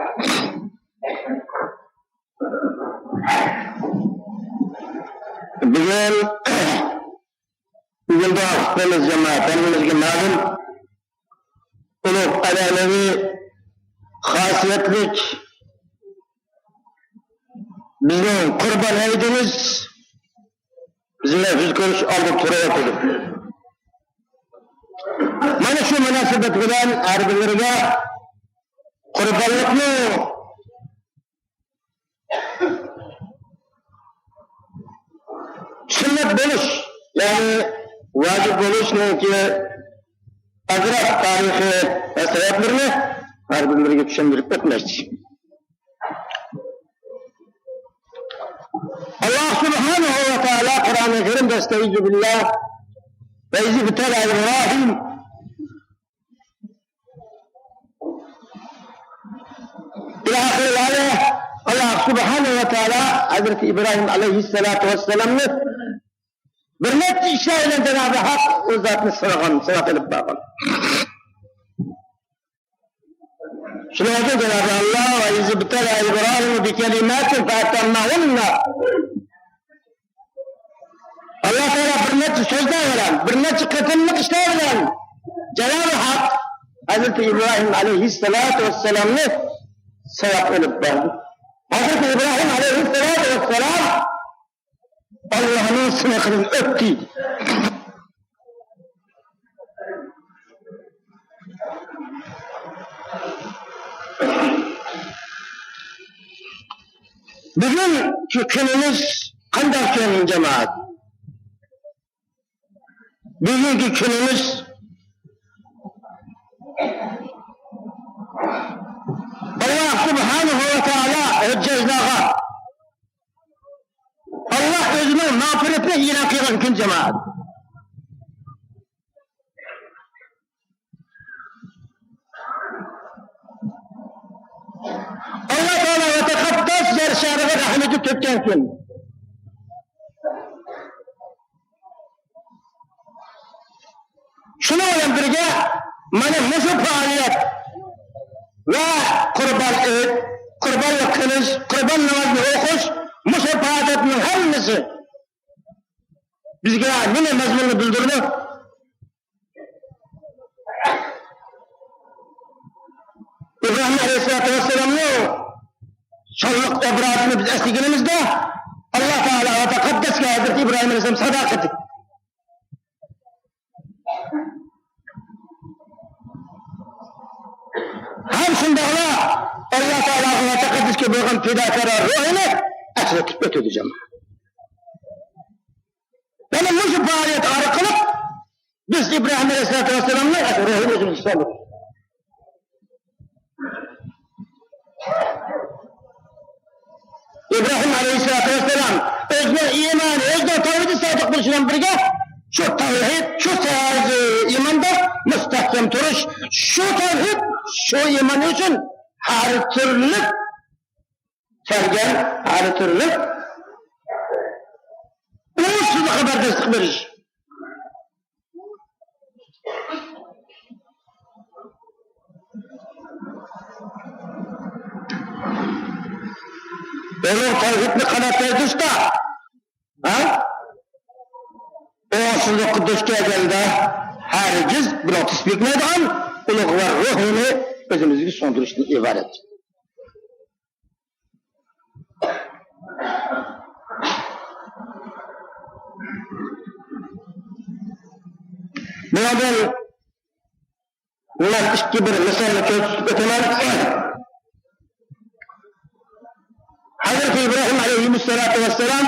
بۈگۈن، بۈگۈن دۇئا خۇتبىمىز جامائەت ھەممىمىزگە مەلۇم. ئۇلۇغ ئەنئەنىۋى خاسىيەتلىك بىزنىڭ قۇربان ھېيتىمىز بىزنى ھۆز كۆرۈش ئالدىدا تۇرۇۋاتىدۇ. مانا شۇ مۇناسىۋەت بىلەن ھەر بىرلىرىگە قۇربانلىقنىڭ سۈننەت بولۇش، يەنى ۋاجىپ بولۇشنىڭكى ئازراق تارىخى ۋە سەۋەبلىرىنى ھەر بىرلىرىگە چۈشەندۈرۈپ ئۆتمەكچى. ئاللا سۇبھانەھۇ ۋە تائالا قۇرئانى كەرىمدە: أستعيذ بالله، وإذ ابتلى إبراهيم إلى آخر الآية. ئاللا سۇبھانەھۇ ۋە تائالا ھەزرىتى ئىبراھىم ئەلەيھىسسالاتۇ ۋەسسالامنى بىر نەچچە ئىشلار بىلەن جانابى ھەق ئۇ زاتنى سىنىغان، سىناق ئېلىپ بارغان. شۇنىڭدىن جانابى ئاللا: وإذ ابتلى إبراهيم بكلمات فأتمهن. ئاللا تائالا بىر نەچچە سۆزلەر بىلەن، بىر نەچچە قېتىملىق ئىشلار بىلەن جانابى ھەق ھەزرىتى ئىبراھىم ئەلەيھىسسالاتۇ ۋەسسالامنى سىناق ئېلىپ بەردى. ھەزرىتى ئىبراھىم ئەلەيھىسسالاتۇ ۋەسسالام ئاللاھنىڭ سىنىقىدىن ئۆتتى. بۈگۈنكى كۈنىمىز قانداق كۈن، جامائەت؟ بۈگۈنكى كۈنىمىز ئاللاھ سۇبھانەھۇ ۋە تائالا ھۆججەتلەرگە ئاللاھ ئۆزىنىڭ مەغپىرىتىنى ئېلان قىلغان كۈن، جامائەت. ئاللاھ تائالا ۋە تەقەددەس يەر شارىغا رەھمىتى تۆككەن كۈن. شۇنىڭ بىلەن بىرگە، مانا مۇشۇ پائالىيەت ۋە قۇربان ھېيت، قۇربانلىق قىلىش، قۇربان نامازىنى ئوقۇش، مۇشۇ پائالىيەتنىڭ ھەممىسى بىزگە نېمە مەزمۇننى بىلدۈرىدۇ؟ ئىبراھىم ئەلەيھىسسالاتۇ ۋەسسالامنىڭ شانلىق ئوبرازىنى بىز ئەسلىگىنىمىزدە، ئاللاھ تائالا ۋە تەقەددەسكە ھەزرىتى ئىبراھىم ئەلەيھىسسالام ساداقىتى. ھەم شۇنداقلا ئاللاھ تائالاغا ۋە تەقەددەسكە بولغان پىداكارلار روھىنى ئەسلىتىپ ئۆتىدۇ، جامائەت. مانا مۇشۇ پائالىيەت ئارقىلىق بىز ئىبراھىم ئەلەيھىسسالاتۇ ۋەسسالامنىڭ روھىنى ئۆزىمىزگە سىڭدۈردۇق. ئىبراھىم ئەلەيھىسسالاتۇ ۋەسسالام ئۆزىنىڭ ئىمانى، ئۆزىنىڭ تەۋھىدى سادىق بولۇشى بىلەن بىرگە، شۇ تەۋھىد، شۇ سادىق ئىماندا مۇستەھكەم تۇرۇش، شۇ تەۋھىد، شۇ ئىمان ئۈچۈن ھەر تۈرلۈك كەلگەن، ھەر تۈرلۈك ئوڭۇشسىزلىققا بەرداشلىق بېرىش. ئۇلۇغ تەۋھىدنى قانات يايدۇرۇشتا، ھە؟ ئوڭۇشسىزلىققا دۇچ كەلگەندە ھەرگىز بۇنىڭ تېسىپ يەتمەيدىغان ئۇلۇغ ۋە روھىنى ئۆزىمىزگە سىڭدۈرۈشتىن ئىبارەت. بۇنىڭدىن مەن ئىككى بىر مىسالنى كۆرسىتىپ ئۆتىمەن. ھەزرىتى ئىبراھىم ئەلەيھىمۇسسالاتۇ ۋەسسالام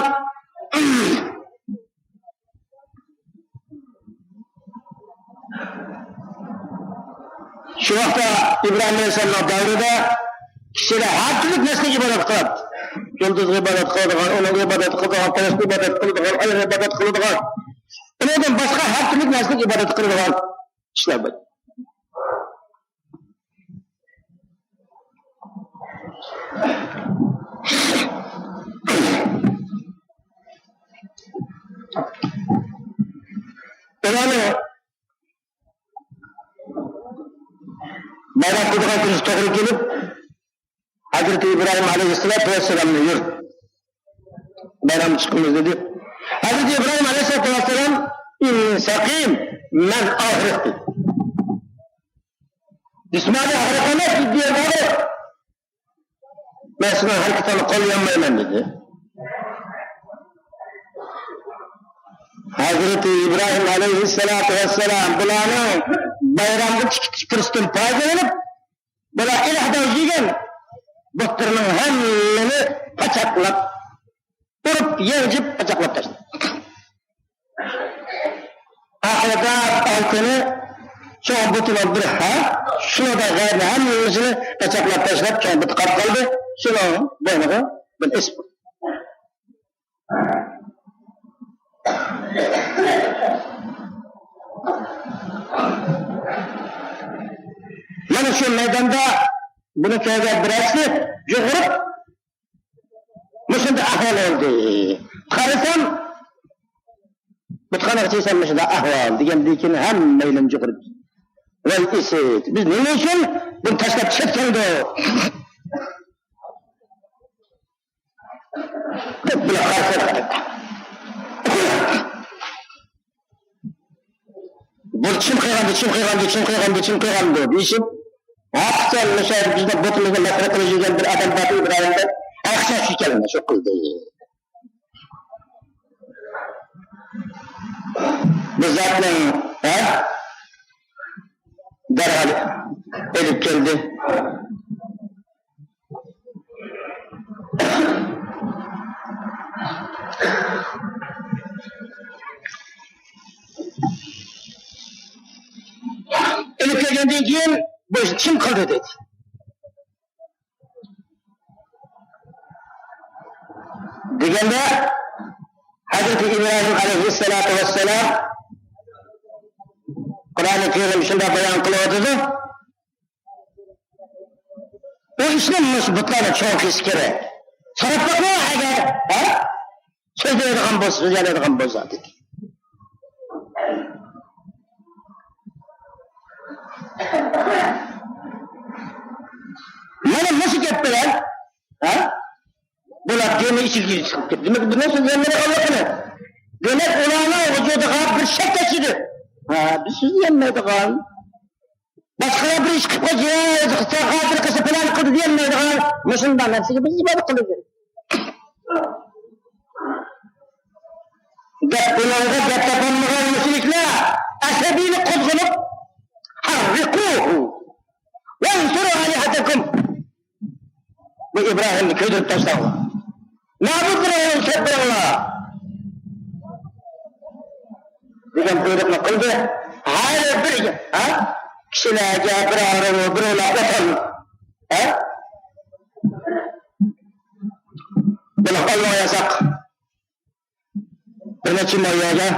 شۇ ۋاقىتتا ئىبراھىم ئەلەيھىسسالامنىڭ دەۋرىدە كىشىلەر ھەر تۈرلۈك نەرسىگە ئىبادەت قىلاتتى. يۇلتۇزغا ئىبادەت قىلىدىغان، ئۇنىڭغا ئىبادەت قىلىدىغان، قۇياشقا ئىبادەت قىلىدىغان، ئايغا ئىبادەت قىلىدىغان، ئۇنىڭدىن باشقا ھەر تۈرلۈك نەرسىگە ئىبادەت قىلىدىغان كىشىلەر بار. ئۇلارنىڭ بايرام قىلىدىغان كۈنىسى توغرا كېلىپ، ھەزرىتى ئىبراھىم ئەلەيھىسسالاتۇ ۋەسسالامنى، يۈر، بايرامغا چىقىمىز، دېدى. ھەزرىتى ئىبراھىم ئەلەيھىسسالاتۇ ۋەسسالام، ئىننى سەقىم، مەن ئاغرىق، دېدى. جىسمانىي ئاغرىق ئەمەس، زىددىي ئاغرىق. مەن سېنىڭ ھەرىكىتىڭنى قوللىيالمايمەن، دېدى. ھەزرىتى ئىبراھىم ئەلەيھىسسالاتۇ ۋەسسالام بۇلارنىڭ بايرامغا چىقىش پۇرسىتىدىن پايدىلىنىپ، بۇلار ئىلاھدان يېگەن بۇتلىرىنىڭ ھەممىنى پاچاقلاپ، ئۇرۇپ، يەنجىپ، پاچاقلاپ تاشلىدى. ئاخىرىدا ئالتىنى چوڭ بۇتىنىڭ بىر، ھە، شۇنىڭدا غەيرىنى ھەممىسىنى پاچاقلاپ تاشلاپ، چوڭ بۇتى قاپقالدى. شۇنىڭ بوينىغا بىر ئېسىپ. مانا شۇ مەيداندا بۇنى كۆرگەن بىرەرسى يۇغۇرۇپ، مۇشۇنداق ئەھۋال بولدى. قارىسام، بۇتخانىغا چىقسام مۇشۇنداق ئەھۋال دېگەندىن كېيىن ھەممەيلەن يۇغۇرۇپ، ۋاي ئىسىت، بىز نېمە ئۈچۈن بۇنى تاشلاپ چىقىپ كەلدۇق؟ دەپ بۇلار قارىسا، بۇ چىم قىلغاندۇ، چىم قىلغاندۇ، چىم قىلغاندۇ، چىم قىلغاندۇ دېيىشىپ، ھەقىچان مۇشۇ بىزنىڭ بۇتىمىزنى مەسخىرە قىلىپ يۈرگەن بىر ئادەم بار، ئىبراھىم دەپ، ھەقىچان شۇ كەلمە شۇ قىلدى. بۇ زاتنىڭ، ھە؟ دەرھال ئېلىپ كەلدى. ئېلىپ كەلگەندىن كېيىن، بۇ ئىشنى كىم قىلدى دېدى. دېگەندە، ھەزرىتى ئىبراھىم ئەلەيھىسسالاتۇ ۋەسسالام قۇرئانى كەرىم شۇنداق بايان قىلىۋاتىدۇ. بۇ ئىشنى مۇشۇ بۇتلارنى چوڭ قىلىش كېرەك. سوراپ باقما ئەگەر، ھە؟ سۆزلەيدىغان بولسا، سۆزلەيدىغان بولسا، دېدى. مانا مۇشۇ گەپ بىلەن، ھە؟ بۇلار دىننى ئىچىگە چىقىپ كەتتى. دېمەك، بۇنىڭ سۆزلەنمەيدىغانلىقىنى. دېمەك، ئۇلارنىڭ ۋۇجۇدىغا بىر شەك تەگدى. ھە، بىز سۆزلەنمەيدىغان. باشقىلار بىر ئىش قىلىپ قويسا، سەن ھازىر قىلسا پىلان قىلدى دېيەلمەيدىغان مۇشۇنداق نەرسىگە بىز ئىبادەت قىلىمىز دەپ بۇنىڭغا گەپ تاپالمىغان مۇشرىكلار ئەسەبىيلىك قوزغىلىپ، ھەررىقۇھۇ ۋەنسۇرۇ ئالىھەتەكۇم. بۇ ئىبراھىمنى كۆيدۈرۈپ تاشلاڭلار. نابۇت قىلىڭلار، يوقىتىپ بېرىڭلار. دېگەن بۇيرۇقنى قىلدى. ھەر بىر، ھە؟ كىشىلەرگە بىر ئارىۋۇ، بىر ئولاق ئوتۇن، ھە؟ بۇنى ئالماق ياساق. بىر نەچچە مو يەرگە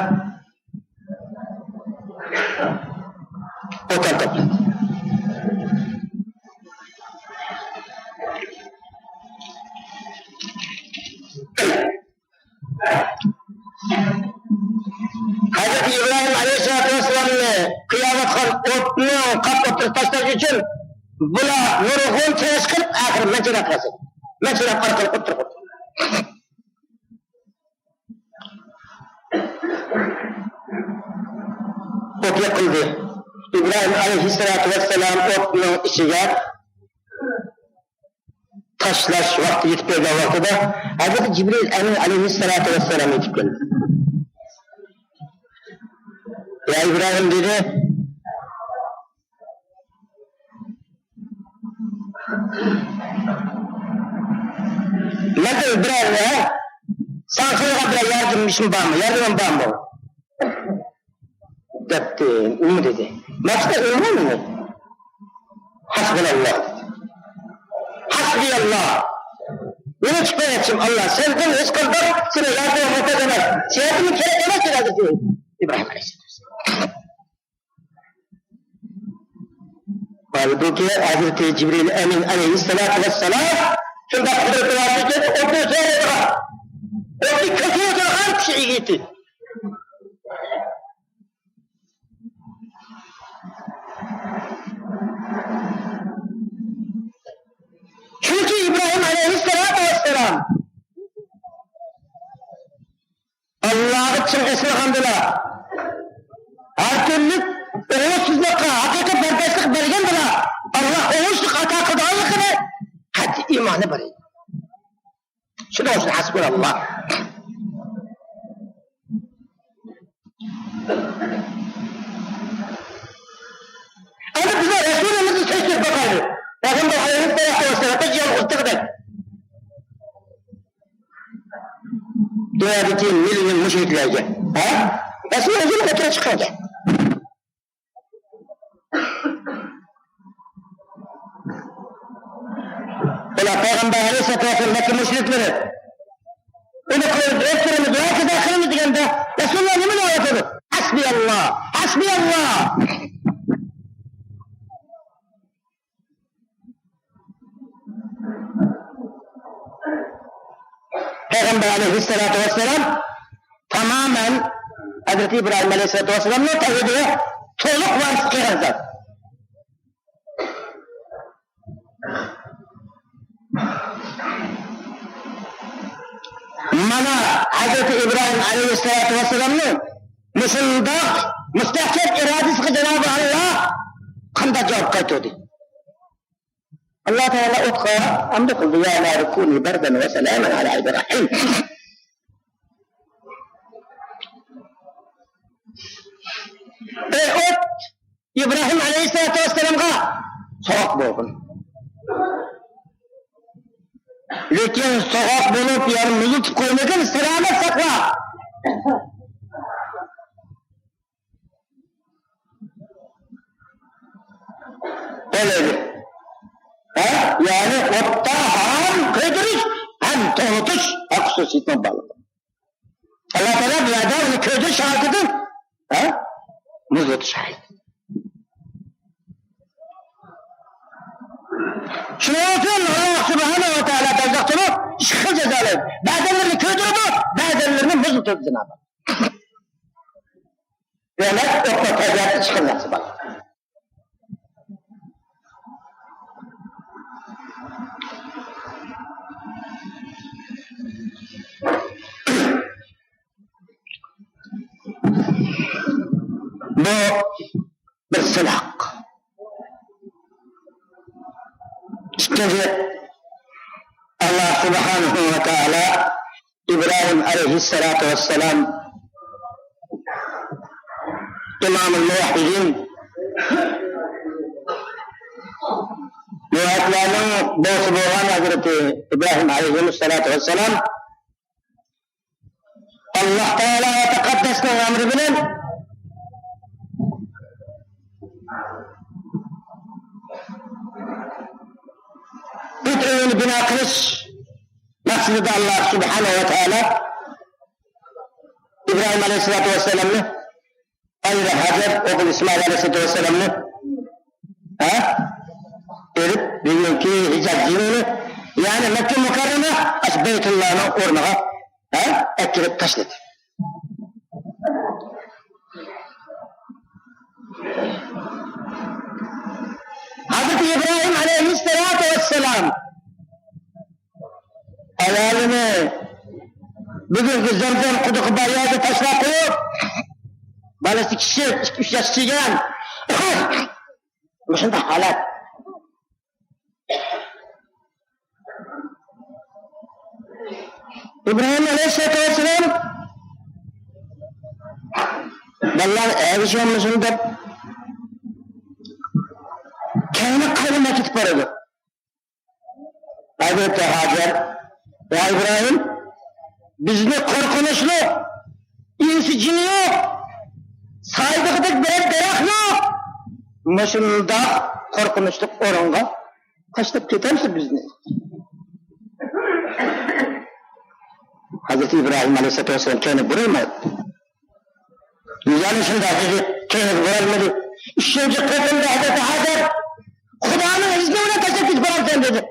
ئوتۇن توپلىدى. ھەزرىتى ئىبراھىم ئەلەيھىسسالاتۇ ۋەسسالامنى قىياۋاتقان ئوتنىڭ قاپ ئوتتۇرىسىغا تاشلاش ئۈچۈن بۇلار نۇرغۇن تىرىشىپ، ئاخىرى مەن چىراغ قىلىسەن. مەن چىراغ ئارقىلىق ئوتتۇرىغا ئوت يېقىلدى. ئىبراھىم ئەلەيھىسسالاتۇ ۋەسسالام ئوتنىڭ ئىچىگە تاشلاش ۋاقتى يېتىپ كەلگەن ۋاقتىدا، ھەزرىتى جىبرىل ئەمىن ئەلەيھىسسالاتۇ ۋەسسالام يېتىپ كەلدى. يا ئىبراھىم، دېدى، مەندىن بىرەر، ھە، ساڭا قىلغان بىرەر ياردىمىم بارمۇ؟ ياردىمىم بارمۇ؟ دەپتۇ. ئۇمۇ دېدى، مەقسەت ئۇمۇ نېمە؟ ھەسبۇناللا دېدى. ھەسبىياللا. مېنىڭ كىپايەتچىم ئاللا. سەندىن ھېچقانداق سېنىڭ ياردىمىڭ موھتاج ئەمەس. سېنىڭ كېرەك ئەمەس دېدى ھەزرىتى ئىبراھىم ئەلەيھىسسالام. ھالبۇكى، ھەزرىتى جىبرىل ئەمىن ئەلەيھىسسالاتۇ ۋەسسالام شۇنداق قۇدرىتى باركى، ئوتنى سۆيىدىغان، ئوتنى كۆتۈرىدىغان كۈچ ئىگىسى. چۈنكى ئىبراھىم ئەلەيھىسسالاتۇ ۋەسسالام ئاللاغا چىڭ ئېسىلغاندىلا، ھەر تۈرلۈك ئوڭۇشسىزلىققا ھەقىقىي بەرداشلىق بەرگەندىلا، ئاللا ئوڭۇشلۇق ئاتا قىلىدىغانلىقىنى قەتئىي ئىمانى بار ئىدى. شۇنىڭ ئۈچۈن ھەسبۇناللا. ئەمدى بىزنىڭ رەسۇلىمىزنى سۆزلەپ باقايلى. پەيغەمبەر ئەلەيھىسسالاتۇ ۋەسسالام بىر يالغۇز تىغدەك دۇنيادىكى مىليون مۇشرىكلارغا، ھە؟ رەسۇل ئۆزىنى ئوتتۇرىغا چىقىرىدۇ. بۇلار پەيغەمبەر ئەلەيھىسسالاتۇ ۋەسسالام، مەككە مۇشرىكلىرى، ئۇنى قىلىمىز، ئۆلتۈرىمىز، ۋە كېزا قىلىمىز دېگەندە، رەسۇلۇللا نېمە دەۋاتىدۇ؟ ھەسبىياللا، ھەسبىياللا. پەيغەمبەر ئەلەيھىسسالاتۇ ۋەسسالام تامامەن ھەزرىتى ئىبراھىم ئەلەيھىسسالاتۇ ۋەسسالامنىڭ تەۋھىدىگە تولۇق ۋارىس قىلغان زات. مانا ھەزرىتى ئىبراھىم ئەلەيھىسسالاتۇ ۋەسسالامنىڭ مۇشۇنداق مۇستەھكەم ئىرادىسىگە جانابى ئاللا قانداق جاۋاب قايتۇردى؟ ئاللا تائالا ئوتقا ئەمر قىلدى، يا نارۇ كونى بەردەن ۋە سالامەن ئالا ئىبراھىم. ئەي ئوت، ئىبراھىم ئەلەيھىسسالاتۇ ۋەسسالامغا سوغۇق بولغىن. لېكىن سوغۇق بولۇپ، يەنى مۇزلىتىپ قويمىغىن، سالامەت ساقلا. بولىدۇ. ھە؟ يەنى ئوتتا ھەم كۆيدۈرۈش، ھەم توڭلىتىش ھەق خۇسۇسىيىتىنىڭ بارلىقى. ئاللا تائالا بۇ يەردە ئۇنى كۆيدۈرۈش ھالىتىدىن، ھە؟ مۇزلىتىش ھالىتى. شۇنىڭ ئۈچۈن ئاللا سۇبھانەھۇ ۋە تائالا دوزاختىمۇ ئىككى خىل جازالايدۇ. بەزەنلىرىنى كۆيدۈرىدۇ، بەزەنلىرىنى مۇزلىتىدۇ جانابى. دېمەك، ئوتتا تەبىئەتتە ئىككى خىل نەرسە بار. بۇ بىر سىناق. ئىككىنچى، ئاللا سۇبھانەھۇ ۋە تائالا ئىبراھىم ئەلەيھىسسالاتۇ ۋەسسالام ئىمامۇل مۇۋەھھىدىن، مۇۋەھھىدلارنىڭ بوۋىسى بولغان ھەزرىتى ئىبراھىم ئەلەيھىمۇسسالاتۇ ۋەسسالام ئاللا تائالا ۋە تەقەددەسنىڭ ئەمرى بىلەن بۇت ئۆيىنى بىنا قىلىش مەقسىتىدە ئاللا سۇبھانەھۇ ۋە تائالا ئىبراھىم ئەلەيھىسسالاتۇ ۋەسسالامنى، ئايرى ھاجەر ئوغلى ئىسمائىل ئەلەيھىسسالاتۇ ۋەسسالامنى، ھە؟ بېرىپ، بۈگۈنكى ھىجاز دىنىنى، يەنى مەككە مۇكەررەمە، ئاشۇ بەيتۇللانىڭ ئورنىغا، ھە؟ ئەكىرىپ تاشلىدى. ھەزرىتى ئىبراھىم ئەلەيھىسسالاتۇ ۋەسسالام ئايالىنى بۈگۈنكى زەمزەم قۇدۇقى بار يەرگە تاشلاپ قويۇپ، بالىسى كىچىك، ئىككى، ئۈچ ياشقا كىرگەن. مۇشۇنداق ھالەت. ئىبراھىم ئەلەيھىسسالاتۇ ۋەسسالام، بالىلار، ئەگىشىۋالمىسۇن دەپ، كەينى قايرىماي كېتىپ بارىدۇ. ھەزرىتى ھاجەر، يا ئىبراھىم، بىزنى قورقۇنچلۇق ئىنسى جىنى يوق، سايىدىغۇدەك بىرەر دەرەخ يوق، مۇشۇنداق قورقۇنچلۇق ئورۇنغا تاشلاپ كېتەمسىز بىزنى؟ ھەزرىتى ئىبراھىم ئەلەيھىسسالاتۇ ۋەسسالام كەينى بۇرۇلمايدۇ. يەنە شۇنداق دېدى، كەينىگە بۇرۇلمىدى. ئۈچىنچى قېتىمدا ھەزرىتى ھاجەر، خۇدانىڭ ئىزنى بىلەن تاشلاپ كېتىپ بارامسەن دېدى.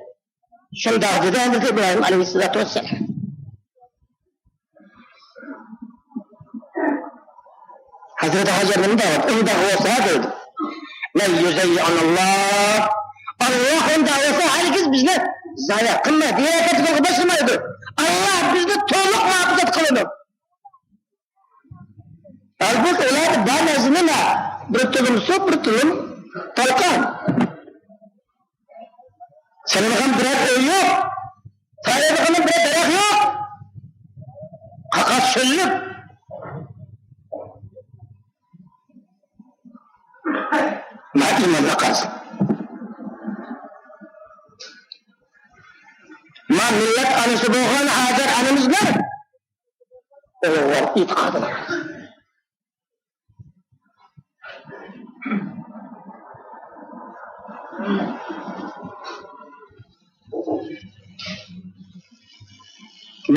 شۇنداق دېدى ھەزرىتى ئىبراھىم ئەلەيھىسسالاتۇ ۋەسسالام. ھەزرىتى ھاجەر نېمە دەۋاتىدۇ؟ ئۇنداق بولسا دەيدۇ. لەن يۇزەييىئەنەللاھ. ئاللاھ ئۇنداق بولسا ھەرگىز بىزنى زايە قىلمايدۇ، ھالاكەتكە باشلىمايدۇ. ئاللاھ بىزنى تولۇق مۇھاپىزەت قىلىدۇ. ھالبۇكى، ئۇلاردا بار نەرسە نېمە؟ بىر تۈلۈم سۇ، بىر تۈلۈم تالقان. سېلىنغان بىرەر ئۆي يوق، سايىدىغان بىرەر دەرەخ يوق. قاقاس شۆللۈك. ما ئىماندا قالسۇن. ما مىللەت ئانىسى بولغان ھاجەر ئانىمىزنىڭ ئۇلۇغۋار ئېتىقادىنى.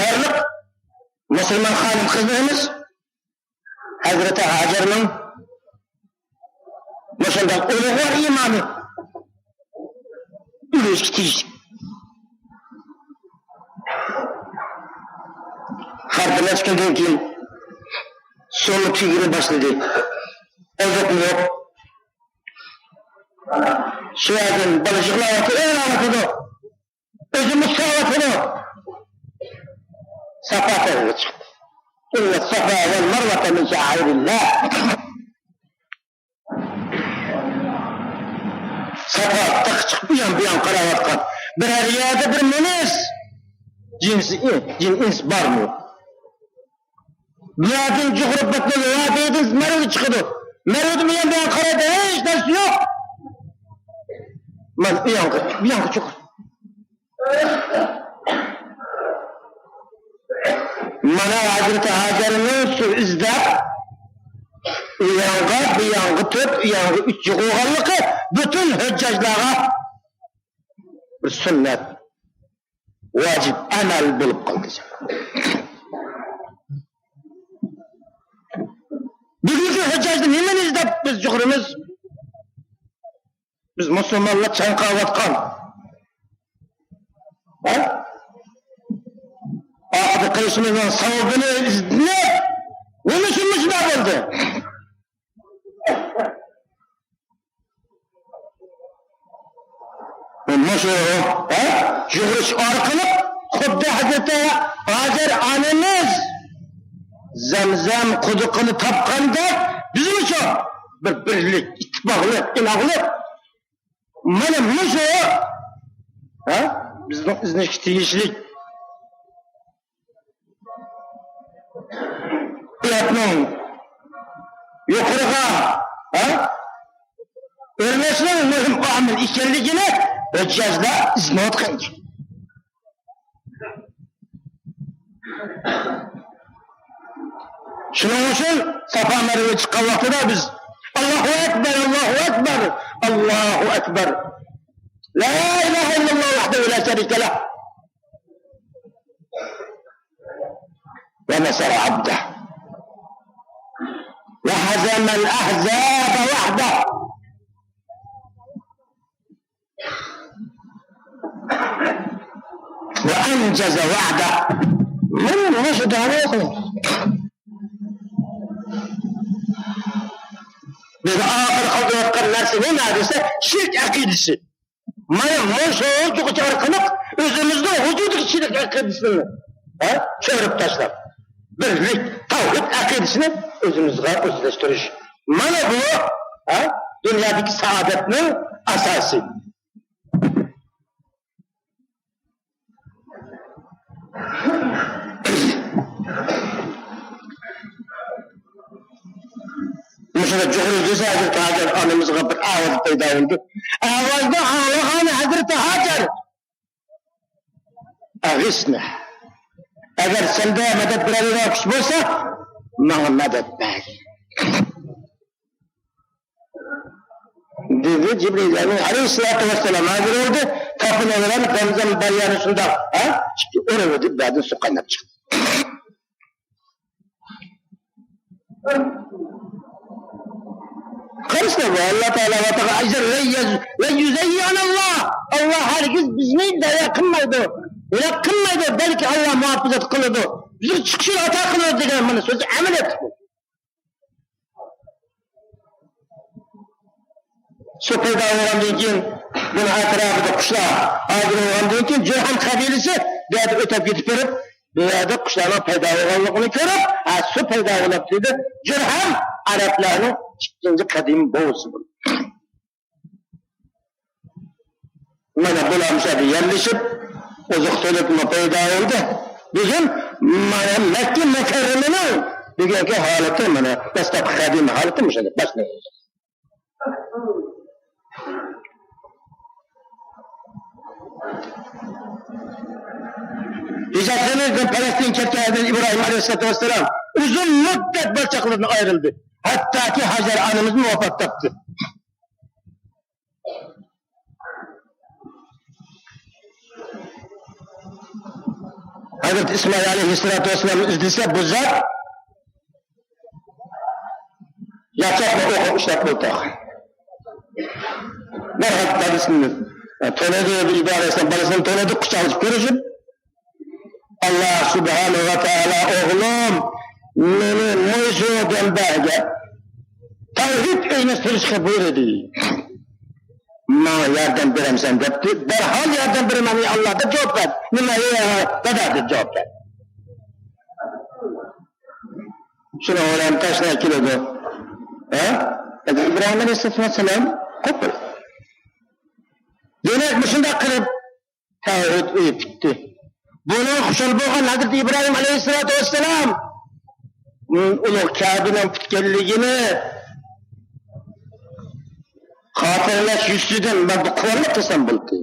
بارلىق مۇسۇلمان خانىم قىزلىرىمىز ھەزرىتى ھاجەرنىڭ مۇشۇنداق ئۇلۇغۋار ئىمانى ئۆگىنىشكە تېگىشلىك. ھەر بىر نەچچە كۈندىن كېيىن سۇمۇ تۈگىگىلى باشلىدى. ئوزۇقمۇ يوق. شۇ يەردىن بالا يىغلاۋاتىدۇ، ئېلىۋاتىدۇ. ئۆزىمۇ ساۋاتىدۇ. سافا تېغىغا چىقتى. إن الصفا والمروة من شعائر الله. سافا تېغىغا چىقىپ، ئۇيان بۇيان قاراۋاتقان. بىرەر يەردە بىر مېنىس جىنسى، جىن ئىنس بارمۇ؟ بۇ يەردىن جۇغۇرۇپ بەتمەي، ۋادىدىن مەرۋە چىقىدۇ. مەرۋەدىن بۇ يان بۇ يان قارايدۇ، ھېچ نەرسە يوق. مانا ئۇ يانغا، بۇ يانغا چوقۇر. مانا ھەزرىتى ھاجەرنىڭ سۇ ئىزدەپ، ئۇ يانغا، بۇ يانغا تۆت، ئۇ يانغا ئۈچ يىغىۋالغانلىقى پۈتۈن ھۆججاجلارغا بىر سۈننەت، ۋاجىپ ئەمەل بولۇپ قالدى. بۈگۈنكى ھۆججاجدا نېمىنى ئىزدەپ بىز جۇغۇرىمىز؟ بىز مۇسۇلمانلار چاڭقاۋاتقان، ھە؟ ئاخىرقى قىلىشىمىزنىڭ سەۋەبىنى ئىزدىنىپ، نېمە ئۈچۈن مۇشۇنداق بولدى؟ مۇشۇ، ھە؟ يۇغۇرۇش ئارقىلىق خۇددى ھەزرىتى ھاجەر ئانىمىز زەمزەم قۇدۇقىنى تاپقاندەك، بىزمۇ شۇ بىر بىرلىك، ئىتتىپاقلىق، ئىناقلىق. مانا مۇشۇ، ھە؟ بىزنىڭ ئىزدىنىشكە تېگىشلىك. ھاياتنىڭ يۇقىرىغا، ھە، ئۆرلەشنىڭ مۇھىم ئامىل ئىكەنلىكىنى ھۆججاجلار ئىزدىنىۋاتقان ئىكەن. شۇنىڭ ئۈچۈن سافا مەرۋىگە چىققان ۋاقتىدا بىز، «ئاللاھۇ ئەكبەر، ئاللاھۇ ئەكبەر، ئاللاھۇ ئەكبەر. لا ئىلاھە ئىللاللاھ ۋەھدەھۇ لا شەرىكە لەھ. ونصر عبده. وهزم الأحزاب وحده. وأنجز وعده.» مانا مۇشۇ دەۋا. بىز ئاخىر قالدۇرۇۋاتقان نەرسە نېمە دېسە، شىرك ئەقىدىسى. مانا مۇشۇ جۇغۇچ ئارقىلىق ئۆزىمىزنىڭ ۋۇجۇدىدىكى شىرك ئەقىدىسىنى، ھە، چۆرۈپ تاشلاپ، بىرلىك، تەۋھىد ئەقىدىسىنى ئۆزىمىزگە ئۆزلەشتۈرۈش. مانا بۇ، ھە، دۇنيادىكى سائادەتنىڭ ئاساسى. مۇشۇنى جۇغۇرۇپ دېسە، ھەزرىتى ھاجەر ئانىمىزغا بىر ئاۋاز پەيدا بولدى. ئاۋازنى ئاڭلىغان ھەزرىتى ھاجەر، «ئەغىسنى، ئەگەر سەندە مەدەت بېرەلىگەن كۈچ بولسا، ماڭا مەدەت بەرگىن.» دېدى. جىبرىئىل ئەمىن ئەلەيھىسسالاتۇ ۋەسسالام ھازىر بولدى. تاپىنى بىلەن زەمزەم بار يەرنى شۇنداق، ھە، ئىككى ئۇرۇۋېتىپ، بەدىن سۇ قايناپ چىقتى. قارىسىلەر، بۇ ئاللا تائالا ۋە تائالا ئەجر لەن يەز-، لەن يۇزەييەنەللا. ئاللا ھەرگىز بىزنى زايە قىلمايدۇ، ھالاك قىلمايدۇ، بەلكى ئاللا مۇھاپىزەت قىلىدۇ، بىزگە چىقىشنى ئاتا قىلىدۇ دېگەن مانا سۆزى ئەمەلىيەتتە بۇ. سۇ پەيدا بولغاندىن كېيىن، بۇنىڭ ئەتراپىدا قۇشلار ھازىر بولغاندىن كېيىن، جۇرھەم قەبىلىسى بۇ يەردە ئۆتۈپ كېتىپ بېرىپ، بۇ يەردە قۇشلارنىڭ پەيدا بولغانلىقىنى كۆرۈپ، ھە، سۇ پەيدا بولۇپتۇ دېدى. جۇرھەم ئەرەبلەرنىڭ ئىككىنچى قەدىمىي بوۋىسى بولدى. مانا بۇلار مۇشۇ يەردە يەرلىشىپ، ئوزۇق تۈلۈكمۇ پەيدا بولدى. بۈگۈن مانا مەككە مۇكەررەمىنىڭ بۈگۈنكى ھالىتى، مانا دەسلەپكى قەدىمىي ھالىتى مۇشۇنداق باشلىنىۋاتىدۇ. ھىجرەتلىرىدىن پەلەستىنگە كەتكەن ھەزرىتى ئىبراھىم ئەلەيھىسسالاتۇ ۋەسسالام ئۇزۇن مۇددەت بىر چاقلىرىدىن ئايرىلدى. ھەتتاكى ھاجەر ئانىمىزمۇ ۋاپات تاپتى. ھەزرىتى ئىسمائىل ئەلەيھىسسالاتۇ ۋەسسالامنى ئىزدىسە، بۇ زات ياچاقنى ئوققا ئۇشلاپ ئولتۇرغان. دەرھال دادىسىنى تونۇدى، ئىبراھىم ئەلەيھىسسالام بالىسىنى تونۇدى، قۇچاقلىشىپ كۆرۈشۈپ، ئاللا سۇبھانەھۇ ۋە تائالا، ئوغلۇم، مېنى مۇشۇ دەمدە تەۋھىد ئۆينى سېلىشقا بۇيرۇدى. ماڭا ياردەم بېرەمسەن دەپتۇ. دەرھال ياردەم بېرىمەن، يا ئاللا دەپ جاۋاب بەردى. نېمە، يا دادا دەپ جاۋاب بەردى. شۇنىڭ بىلەن تەشنا كېلىدۇ. ھە؟ ئىبراھىم ئەلەيھىسسالام قوپۇر. دېمەك، مۇشۇنداق قىلىپ، تەۋھىد ئۆيى پۈتتى. بۇنىڭ خۇشال بولغان ھەزرىتى ئىبراھىم ئەلەيھىسسالاتۇ ۋەسسالام، ئۇلۇغ كەبىنىڭ پۈتكەنلىكىنى، خاتىرىلەش يۈزىسىدىن مەن بۇ قۇۋۋەتلىك قىلسام بولدى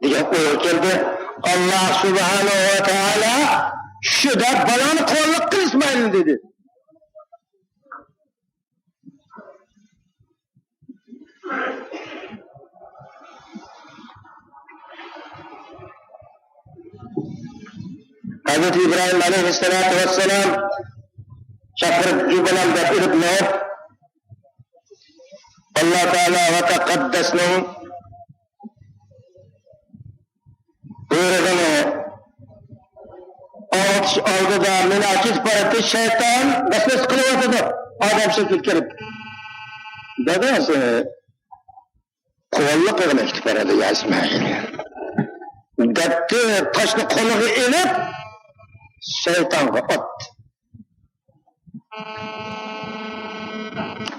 دېگەن ئويغا كەلدى. ئاللا سۇبھانەھۇ ۋە تائالا شۇ دەپ بالانى قۇۋۋەتلىك قىل ئىسمائىلنى دېدى. ھەزرىتى ئىبراھىم ئەلەيھىسسالاتۇ ۋەسسالام چاقىرىپ جۇبىلان دەپ ئېلىپ مېڭىپ، ئاللا تائالا ۋە تەقەددەسنىڭ بۇيرۇغىنى ئاڭلىتىش ئالدىدا مىنا كېتىپ باراتتى، شەيتان ۋەسۋەسە قىلىۋاتىدۇ، ئادەم شەكلىگە كىرىپ. دادا، سېنى قۇۋۋەتلىك قىلغىلى كېتىپ بارىدۇ، يا ئىسمائىل. دەپتۇ، تاشنى قولىغا ئېلىپ، شەيتانغا ئاتتى.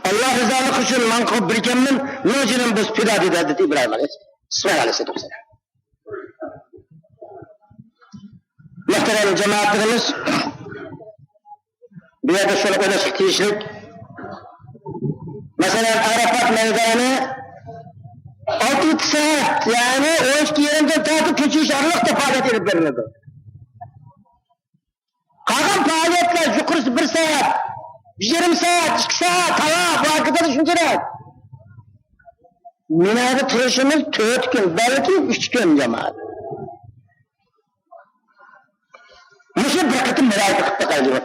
ئاللا رىزالىقى ئۈچۈن مەن قىلىپ بېرىكەنمەن، مىڭ جېنىم بولسا پىدا، دېدى ھەزرىتى ئىبراھىم ئەلەيھىسسالام، ئىسمائىل ئەلەيھىسسالام. مۆھتەرەم جامائەتلىرىمىز، بۇ يەردە شۇنى ئويلاشقا تېگىشلىك. مەسىلەن، ئەرەپات مەيدانى ئالتە يەتتە سائەت، يەنى ئون ئىككى يېرىمدىن تارتىپ كېچە ئارىلىقتا پائالىيەت ئېلىپ بېرىلىدۇ. قالغان پائالىيەتلەر يۇقىرىسى بىر سائەت، بىر يېرىم سائەت، ئىككى سائەت، تاۋاپ ۋە ھاكازا شۇنچىلىك. مىنادا تۇرۇشىمىز تۆت كۈن، بەلكى ئۈچ كۈن، جامائەت. مۇشۇ بىر قېتىم مۇراجىئەت قىلىپ باقايلى.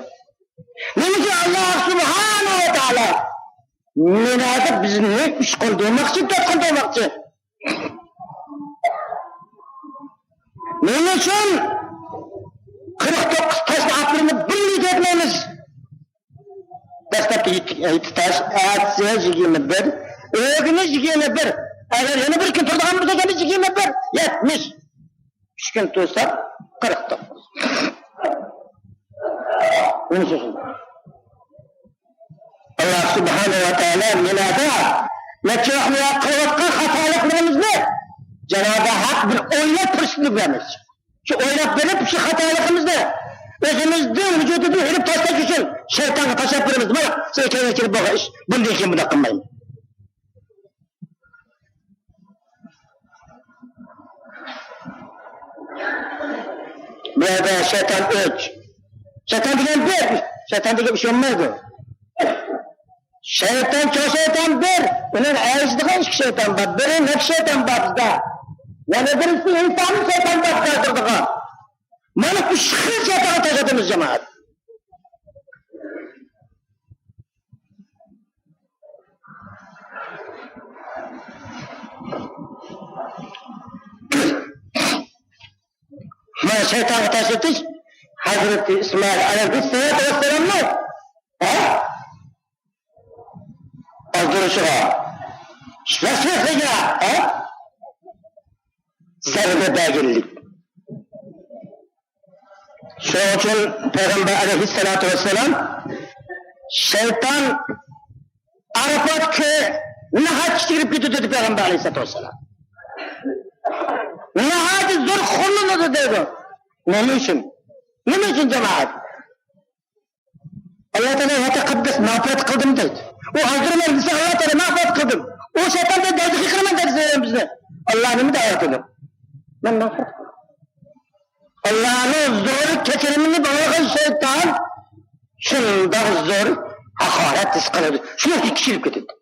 نېمە ئۈچۈن ئاللا سۇبھانەھۇ ۋە تائالا مىنادا بىزنى ئۈچ كۈن تۇرماقچى، تۆت كۈن تۇرماقچى؟ نېمە ئۈچۈن قىرىق توققۇز تاشنى ئاپىرىمىز بىرنى يېتەلمەيمىز؟ دەسلەپكى يەتتە، يەتتە تاش، ئەتىسى يىگىرمە بىر، ئۆگۈنى يىگىرمە بىر. ئەگەر يەنە بىر كۈن تۇرىدىغان بولساق، يەنە يىگىرمە بىر، يەتمىش. ئۈچ كۈن تۇرساق، قىرىق توققۇز. نېمە ئۈچۈن؟ ئاللا سۇبھانەھۇ ۋە تائالا مىنادا نەچچە ۋاقىت قىلىۋاتقان خاتالىقلىرىمىزنى جانابى ھەق بىر ئويلاپ پۇرسىتىنى بېرىمىز. شۇ ئويلاپ بېرىپ، شۇ خاتالىقىمىزنى ئۆزىمىزدىن، ۋۇجۇدىدىن ئېلىپ تاشلاش ئۈچۈن شەيتانغا تاشلاپ بېرىمىز. مانا، سەن كەينىگە كېلىپ بولغان ئىش، بۇندىن كېيىن بۇنداق قىلمايمەن. بۇ يەردە شەيتان ئۆچ. شەيتان دېگەن بىر، شەيتان دېگەن ئىش بولمايدۇ. شەيتان، چوڭ شەيتان بىر. ئۇنىڭ ئەگىشىدىغان ئىككى شەيتان بار. بىرى نەپس شەيتان بار بىزدە. يەنە بىرسى ئىنسانىي شەيتان بار بىزدە تۇرىدىغان. مانا ئۈچ خىل شەيتانغا تاش ئاتىمىز، جامائەت. مانا شەيتانغا تاش ئېتىش ھەزرىتى ئىسمائىل ئەلەيھىسسالاتۇ ۋەسسالامنى، ھە؟ ئازدۇرۇشىغا، ۋەسۋەسىگە، ھە؟ زەربە بەرگەنلىك. شۇنىڭ ئۈچۈن پەيغەمبەر ئەلەيھىسسالاتۇ ۋەسسالام شەيتان ئارىپاتقا ناھايىتى كىچىكىپ كېتىدۇ دېدى پەيغەمبەر ئەلەيھىسسالاتۇ ۋەسسالام. ناھايىتى زور خورلىنىدۇ دەيدۇ. نېمە ئۈچۈن؟ نېمە ئۈچۈن، جامائەت؟ ئاللا تائالا ۋە تەقەددەس مەغپىرەت قىلدىم دەيدۇ. ئۇ ھازىر مەن دېسە، ئاللا تائالا مەغپىرەت قىلدىم. ئۇ شەيتان دەيدۇ، دەيدۇ، قىلىمەن دەيدۇ بىزنى. ئاللا نېمە دەۋا قىلدىم؟ مەن مەغپىرەت قىلدىم. ئاللانىڭ زور كەچۈرۈمىنى باغلىغان شەيتان شۇنداق زور ھاقارەت ھېس قىلىدۇ. شۇنىڭ ئۈچۈن كىچىكىپ كېتىدۇ.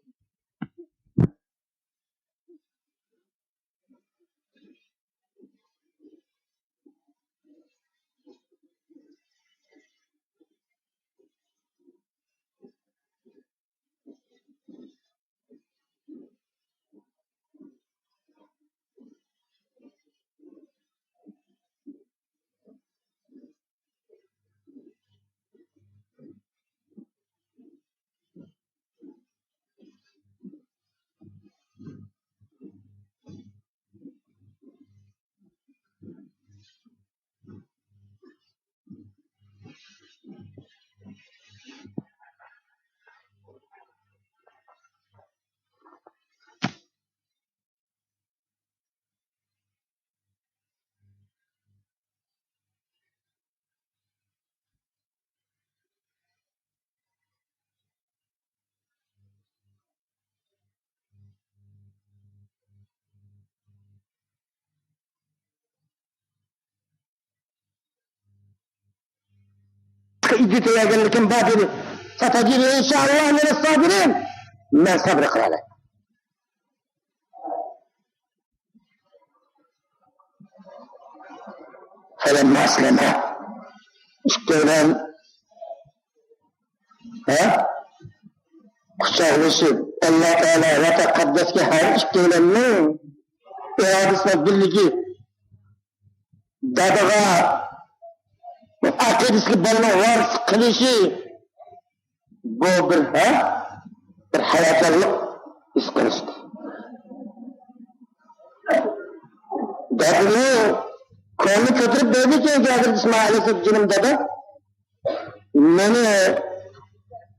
ئىدىيە تەييارلىقىم بار دېدى. ستجدني إن شاء الله من الصابرين. مەن سەبرى قىلالاي. فلما أسلما. ئىككىيلەن، ھە؟ قۇچاقلىشىپ، ئاللا تائالا ۋە تەقەددەسكە ھەر ئىككىيلەننىڭ ئىرادىسىنىڭ بىرلىكى، دادىغا ئەقىدىسىگە بالىنىڭ ۋارىسلىق قىلىشى، بۇ بىر، ھە؟ بىر ھاياجانلىق ھېس قىلىشتى. دادىنى كۆڭلى كۆتۈرۈپ بەردىكەن، ھەزرىتى ئىسمائىل ئەلەيھىسسالام، جېنىم دادا، مېنى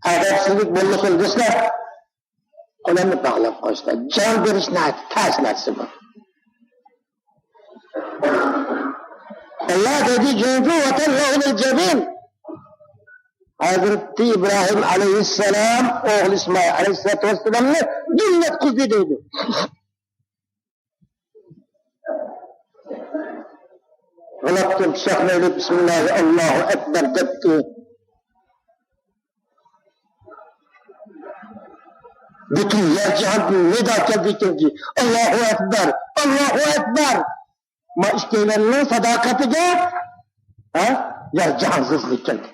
ئەدەپسىزلىك بولمىسۇن دېسىلە، قولۇمنى باغلاپ قويسىلا، جان بېرىش ناھايىتى تەس نەرسە بۇ. ئاللا دېدى، جۇڭگۇ ۋەتەن لەھۇلىل جەبىن. ھەزرىتى ئىبراھىم ئەلەيھىسسالام ئوغلى ئىسمائىل ئەلەيھىسسالاتۇ ۋەسسالامنى گۈللەتكۈزدى دەيدۇ. غىلاپتىن پىچاقنى ئېلىپ، بىسمىللاھى ئاللاھۇ ئەكبەر دەپتۇ. پۈتۈن يەر جاھاندىن نىدا كەلدى ئىكەنكى، ئاللاھۇ ئەكبەر، ئاللاھۇ ئەكبەر. ما ئىككىيلەننىڭ ساداقىتىگە، ھە، يەر جاھان زىلزىلە كەلدى.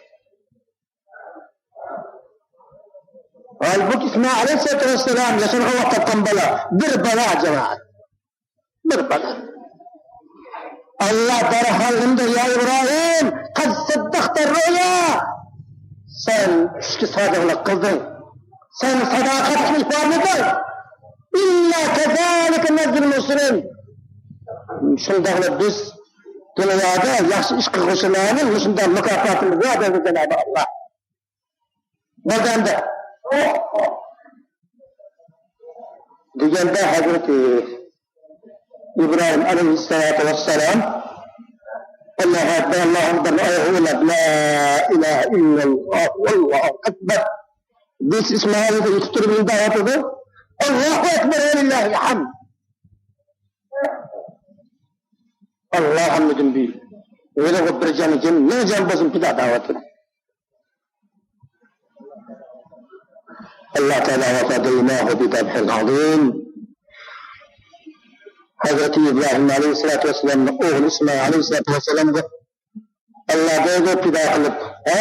ھالبۇكى، ئىسمائىل ئەلەيھىسسالاتۇ ۋەسسالام ياشانغان ۋاقىت تاپقان بالا، بىر بالا، جامائەت. بىر بالا. ئاللا دەرھال نېمە دېدى؟ يا ئىبراھىم، قەد سەددەقتە رۇئيا. سەن چۈشكە سادىقلىق قىلدىڭ. سەن ساداقەتلىكنى ئىپادىلىدىڭ. ئىننا كەزالىكە نەجزىل مۇھسىنىن. شۇنداقلا بىز دۇنيادا ياخشى ئىش قىلغۇچىلارنى مۇشۇنداق مۇكاپاتىمىز بار دەيدۇ جانابى ئاللا. بولدى ئەمدى. دېگەندە ھەزرىتى ئىبراھىم ئەلەيھىسسالاتۇ ۋەسسالام، ئاللاھۇ ئەكبەر، ئاللاھۇ ئەكبەر، ئايىغى ئۇلاپ، لا ئىلاھە ئىللاللاھ، ۋاللاھۇ ئەكبەر. بىز ئىسمائىل ئېيتىپ تۇرۇپ دەۋاتىدۇ. ئاللاھۇ ئەكبەر، ۋەلىللاھىل ھەمد. ئاللا ھەممىدىن بۈيۈك. ئۆزىگە بىر جان ئىكەن، مىڭ جان بولسۇن پىدا دەۋاتىدۇ. ئاللا تائالا ۋەفادەيناھۇ بىزەبھىن ئازىم. ھەزرىتى ئىبراھىم ئەلەيھىسسالاتۇ ۋەسسالامنىڭ ئوغلى ئىسمائىل ئەلەيھىسسالاتۇ ۋەسسالامغا ئاللا دەيدۇ، پىدا قىلىپ، ھە؟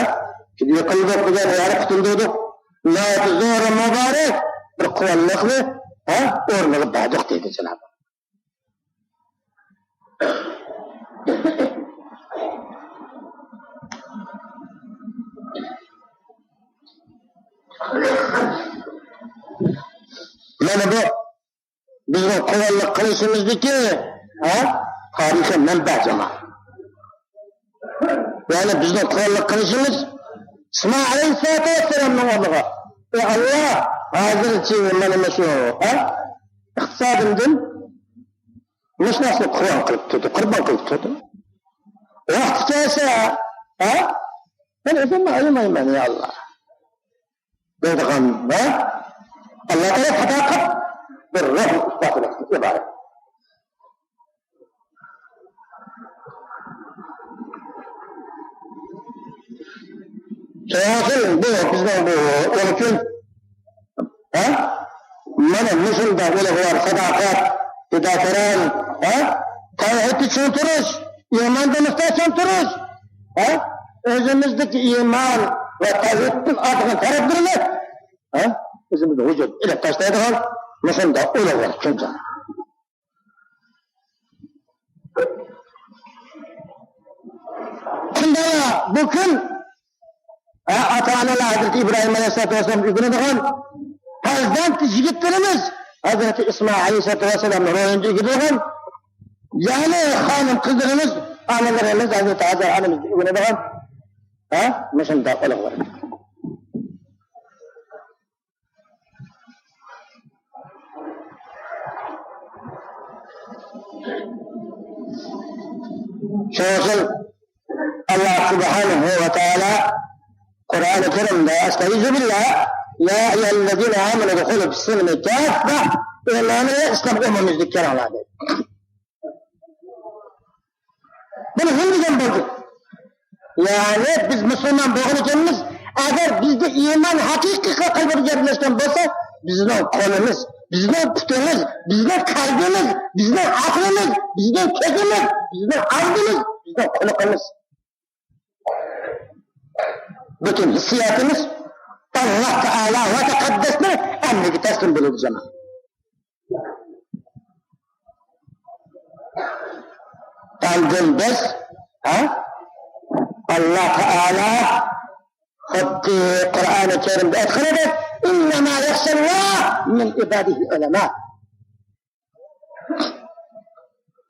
پىدا قىلدۇق دېگەن يەنى قۇتۇلدۇردۇق. ناھايىتى زور مۇبارەك، بىر قۇۋانچلىقنى، ھە؟ ئورنىغا بەردۇق دەيدۇ جانابى. مانا بۇ بىزنىڭ قۇۋانچلىق قىلىشىمىزدىكى، ھە، تارىخىي مەنبە جامائەت. يەنى بىزنىڭ قۇۋانچلىق قىلىشىمىز ئىسمائىل ئەلەيھىسسالاتۇ ۋەسسالامنىڭ ئورنىغا. ئەي ئاللا، ھازىرچە مانا مۇشۇ، ھە، ئىقتىسادىمدىن مۇشۇ نەرسىنى قۇربان قىلىپ تۇردى، قۇربان قىلىپ تۇردى. ۋاقتى كەلسە، ھە، مەن ئۆزۈمنى ئايىمايمەن، يا ئاللا. دەيدىغان ۋە ئاللا تائالا ساداقەت بىر روھ ئىپادىلەشتىن ئىبارەت. شۇنىڭ ئۈچۈن بۇ بىزنىڭ بۇ ئون كۈن، ھە؟ مانا مۇشۇنداق ئۇلۇغۋار ساداقەت، پىداكاران، ھە؟ تەۋھىدتە چىڭ تۇرۇش، ئىماندا مۇستەھكەم تۇرۇش، ھە؟ ئۆزىمىزدىكى ئىمان ۋە تەۋھىدتىن ئارتىغان تەرەپلىرىنى، ھە؟ ئۆزىمىزنى ۋۇجۇدقا ئېلىپ تاشلايدىغان مۇشۇنداق ئۇلۇغۋار كۈن. شۇنداقلا بۇ كۈن، ھە، ئاتا-ئانىلار ھەزرىتى ئىبراھىم ئەلەيھىسسالاتۇ ۋەسسالامغا ئۆگىنىدىغان، پەرزەنت يىگىتلىرىمىز ھەزرىتى ئىسمائىل ئەلەيھىسسالاتۇ ۋەسسالامنىڭ روھىنى ئۆگىنىدىغان، يەنى خانىم قىزلىرىمىز، ئانىلىرىمىز ھەزرىتى ھاجەر ئانىمىزنى ئۆگىنىدىغان، ھە، مۇشۇنداق ئۇلۇغ بىر شۇنىڭ ئۈچۈن ئاللا سۇبھانەھۇ ۋە تائالا قۇرئانى كەرىمدە، ئەستەئىزۇ بىللا، يا ئەييۇھەللەزىنە ئامەنۇ ئۇدخۇلۇ فىسسىلمى كاففە، ئەي مۆمىنلەر، ئىسلامغا ئومۇميۈزلۈك كىرىڭلار دەيدۇ. بۇنى ھىم دېگەن بولدى. يەنى بىز مۇسۇلمان بولغان ئىكەنمىز، ئەگەر بىزدە ئىمان ھەقىقىي قەلبىدە يەرلەشكەن بولسا، بىزنىڭ قولىمىز، بىزنىڭ پۇتىمىز، بىزنىڭ قەلبىمىز، بىزنىڭ ئەقلىمىز، بىزنىڭ كۆزىمىز، بىزنىڭ ئاغزىمىز، بىزنىڭ قۇلىقىمىز، پۈتۈن ھېسسىياتىمىز ئاللا تائالا ۋە تەقەددەسنىڭ ئەمرىگە تەسلىم بولىدۇ، جامائەت. ئاندىن بىز، ھە؟ ئاللا تائالا خۇددى قۇرئانى كەرىمدە ئېيتقىنىدەك، «إنما يخشى الله من عباده العلماء».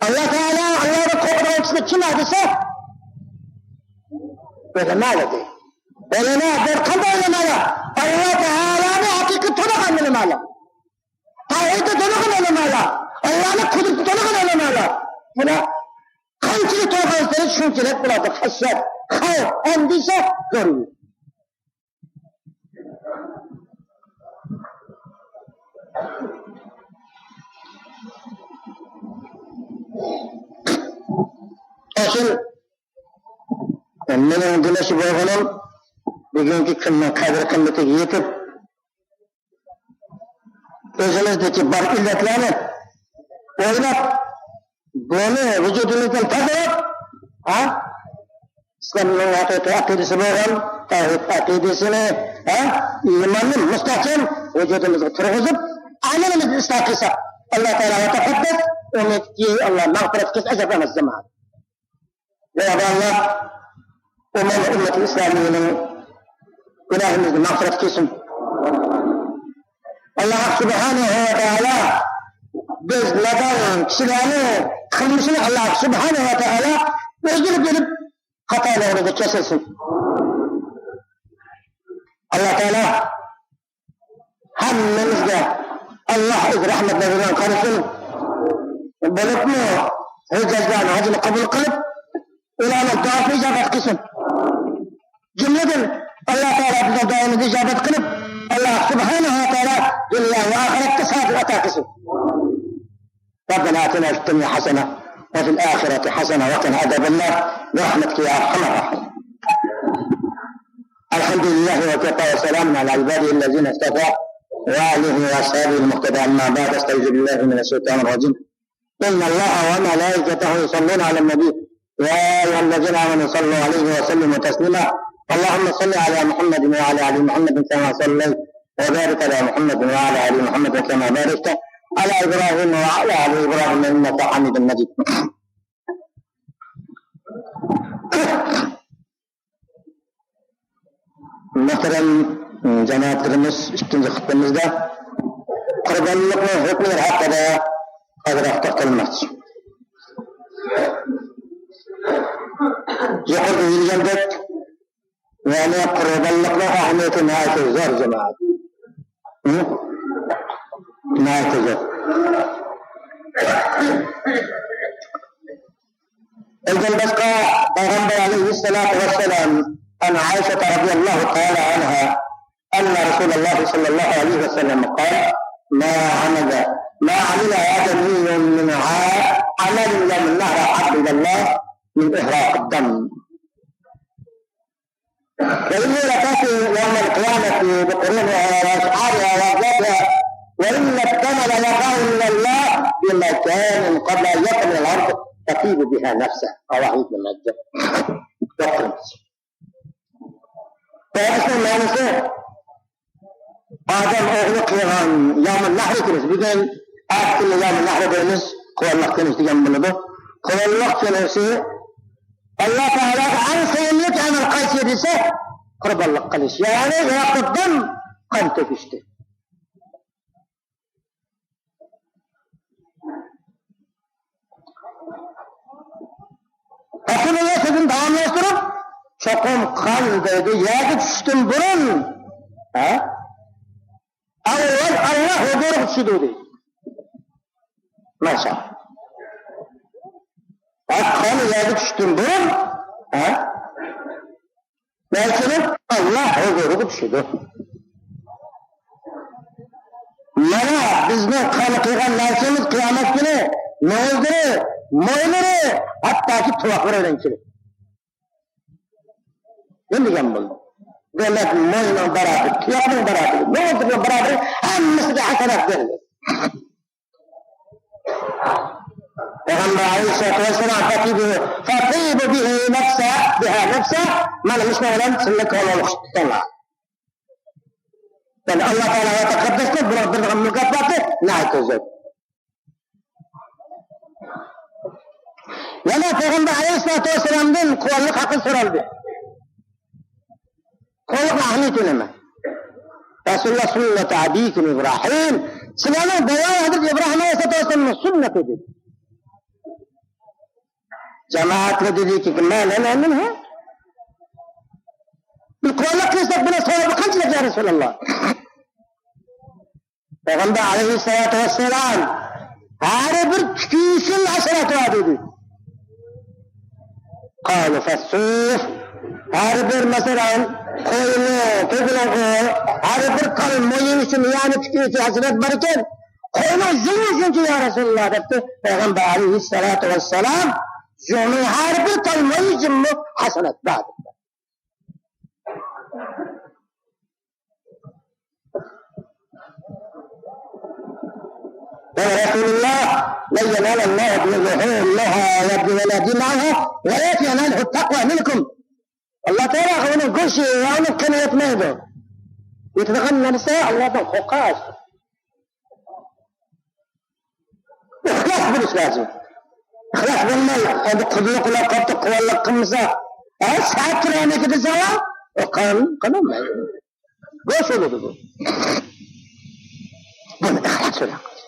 ئاللا تائالا ئاللادىن قورقىدىغان كىشىلەر كىملەر دېسە، ئۆلىما دېدى. ئۆلىما، بىر قانداق ئۆلىمالار؟ ئاللا تائالانى ھەقىقىي تونۇغان ئۆلىمالار. تەۋھىدنى تونۇغان ئۆلىمالار، ئاللانىڭ قۇدرىتىنى تونۇغان ئۆلىمالار. بۇلار قانچىلىك تونۇغانسېرى شۇنچىلىك بۇلاردا خەشيەت، خەۋپ، ئەندىشە كۆرۈنىدۇ. ئاشۇ مېنىڭ دېمەكچى بولغىنىم، بۈگۈنكى كۈننىڭ قەدىر قىممىتىگە يېتىپ، ئۆزىمىزدىكى بار ئىللەتلەرنى ئويلاپ، بۇنى ۋۇجۇدىمىزدىن تازىلاپ، ھە؟ ئىسلامنىڭ ھەقىقىي ئەقىدىسى بولغان تەۋھىد ئەقىدىسىنى، ھە؟ ئىماننى مۇستەھكەم ۋۇجۇدىمىزغا تۇرغۇزۇپ، ئەمىلىمىزدە ئىسلاھ قىلساق، ئاللا تائالا ۋە تەقەددەس ئۇمىدكى ئاللا مەغپىرەت قىلسا ئەجەب ئەمەس، جامائەت. يا ئاللا، ئومۇمەن ئۈممەت ئىسلامىينىڭ گۇناھىمىزنى مەغپىرەت قىلسۇن. ئاللا سۇبھانەھۇ ۋە تائالا بىز نادان كىشىلەرنىڭ قىلمىشىنى ئاللا سۇبھانەھۇ ۋە تائالا ئۆزگىرىپ بېرىپ، خاتالىقىمىزنى كەچۈرسۇن. ئاللا تائالا ھەممىمىزگە ئاللا ئۆز رەھمەتلىرى بىلەن قارىسۇن. بولۇپمۇ ھۆججەتلەرنىڭ ھەجىنى قوبۇل قىلىپ، ئۇلارنىڭ دۇئاسىنى ئىجابەت قىلسۇن. جۈملىدىن ئاللا تائالا بىزنىڭ دۇئايىمىزنى ئىجابەت قىلىپ، ئاللا سۇبھانەھۇ ۋە تائالا دۇنيا ۋە ئاخىرەتتە سائادەت ئاتا قىلسۇن. ربنا آتنا في الدنيا حسنة وفي الآخرة حسنة وقنا عذاب النار برحمتك يا أرحم الراحمين. الحمد لله وكفى وسلام على عباده الذين اصطفى وآله وأصحابه المقتدى. أما بعد، أستعيذ بالله من الشيطان الرجيم. إن الله وملائكته يصلون على النبي، يا أيها الذين آمنوا صلوا عليه وسلموا تسليما. اللهم صل على محمد وعلى آل محمد كما صليت، وبارك على محمد وعلى آل محمد كما باركت على إبراهيم وعلى آل إبراهيم إنك حميد مجيد. مۆھتەرەم جامائەتلىرىمىز، ئىككىنچى خۇتبىمىزدە قۇربانلىقنىڭ ھۆكمى ھەققىدە ئازراق توختالماقچى. يۇقىرىدا دېيىلگەندەك، يەنى قۇربانلىقنىڭ ئەھمىيىتى ناھايىتى زور، جامائەت. ھە؟ ناھايىتى زور. ئۇندىن باشقا، پەيغەمبەر ئەلەيھىسسالاتۇ ۋەسسالام، عن عائشة رضي الله تعالى عنها أن رسول الله صلى الله عليه وسلم قال: ما عمل، ما عمل آدمي من ع-، عمل يوم النحر أحب إلى الله من إهراق الدم. وإني لآتي يوم القيامة بقرونها وأشعارها وأزلافها، وإن الدم ليقع من الله بمكان قبل أن يقع من الأرض فأطيب بها نفسه. رواه ابن ماجه. بۇ ھەدىسنىڭ مەنىسى، ئادەم ئوغلى قىلغان يومۇن نەھر دەيمىز. بۈگۈن ئەتە كۈنى يومۇن نەھر دەيمىز. قۇربانلىق كۈنى دېگەن بولىدۇ. قۇربانلىق كۈنىسى ئاللا تائالاغا ئەڭ سۆيۈملۈك ئەمەل قايسى دېسە، قۇربانلىق قىلىش. يەنى ياقۇددان، قان تۆكۈشتى. رەسۇلۇللا سۆزىنى داۋاملاشتۇرۇپ، چوقۇم قان دەيدۇ، يەرگە چۈشۈشتىن بۇرۇن، ھە؟ ئاۋۋال ئاللا ھۇزۇرىغا چۈشىدۇ دەيدۇ. ماشائاللا. ھە، قان يەرگە چۈشۈشتىن بۇرۇن، ھە؟ نەرسىنىڭ ئاللا ھۇزۇرىغا چۈشىدۇ. مانا بىزنىڭ قان قىلغان نەرسىمىز قىيامەت كۈنى مېڭىلىرى، مويلىرى، ھەتتاكى تۇۋاقلىرى بىلەن كېلىدۇ. دېگەن بولدى. دېمەك، موينىڭ بارابىرى، تۇياقنىڭ بارابىرى، موزىنىڭ بارابىرى، ھەممىسىگە ھەسەنات بېرىلدى. پەيغەمبەر ئەلەيھىسسالاتۇ ۋەسسالام فەتىبۇ، فەتىبۇ بىھا نەفسە، بىھا نەفسە، مانا مۇشۇنىڭ بىلەن سىلەر كۆڭۈل ئوخشىتىڭلار. يەنى ئاللا تائالا ۋە تەقەددەسنىڭ بۇنىڭغا بېرىدىغان مۇكاپاتى ناھايىتى زور. يەنە پەيغەمبەر ئەلەيھىسسالاتۇ ۋەسسالامدىن قۇۋۋەتلىك ھەققىدە سورالدى. قۇۋۋەتلىك ئەھمىيىتى نېمە؟ رەسۇلۇللا سۈننەتۇ ئەبىكۇم ئىبراھىم. سىلەرنىڭ بوۋاڭ ھەزرىتى ئىبراھىم ئەلەيھىسسالاتۇ ۋەسسالامنىڭ سۈننىتى دېدى. جامائەتكە دېدىكى، ما لنا منها؟ بىز قۇۋۋەتلىك قىلساق بۇنىڭ ساۋابى قانچىلىك يا رەسۇلاللا؟ پەيغەمبەر ئەلەيھىسسالاتۇ ۋەسسالام ھەر بىر تۈكى ئۈچۈن ھەسەنات بار دېدى. قالوا فالصوف، ھەر بىر مەسىلەن قوينى، قوينىڭ ھەر بىر تال مويى ئۈچۈن، يەنى تۈكى ئۈچۈن ھەسەنات بار ئىكەن، قوينىڭ يۇڭى ئۈچۈنچۇ يا رەسۇلاللا دەپتۇ. پەيغەمبەر ئەلەيھىسسالاتۇ ۋەسسالام يۇڭنىڭ ھەر بىر تال مويى ئۈچۈنمۇ ھەسەنات بار دېدى. قال رسول الله، لن ينال الله لحومها ولا دماؤها ولكن يناله التقوى منكم. ئاللا تائالاغا ئۇنىڭ گۆشى ۋە ئۇنىڭ قېنى يەتمەيدۇ. يېتىدىغان نەرسە ئاللادىن قورقۇش. ئىخلاس بولۇش لازىم. ئىخلاس بولماي، ئەمدى قۇدلۇق قىلىپ قاپتۇ، قۇۋۋەتلىك قىلمىسا، ھە، سائەت تۇرامىكى دېسەڭلار، ئۇ قان قىلالمايدۇ. بوش بولىدۇ بۇ. بۇنى ئىخلاس بىلەن قىلىش.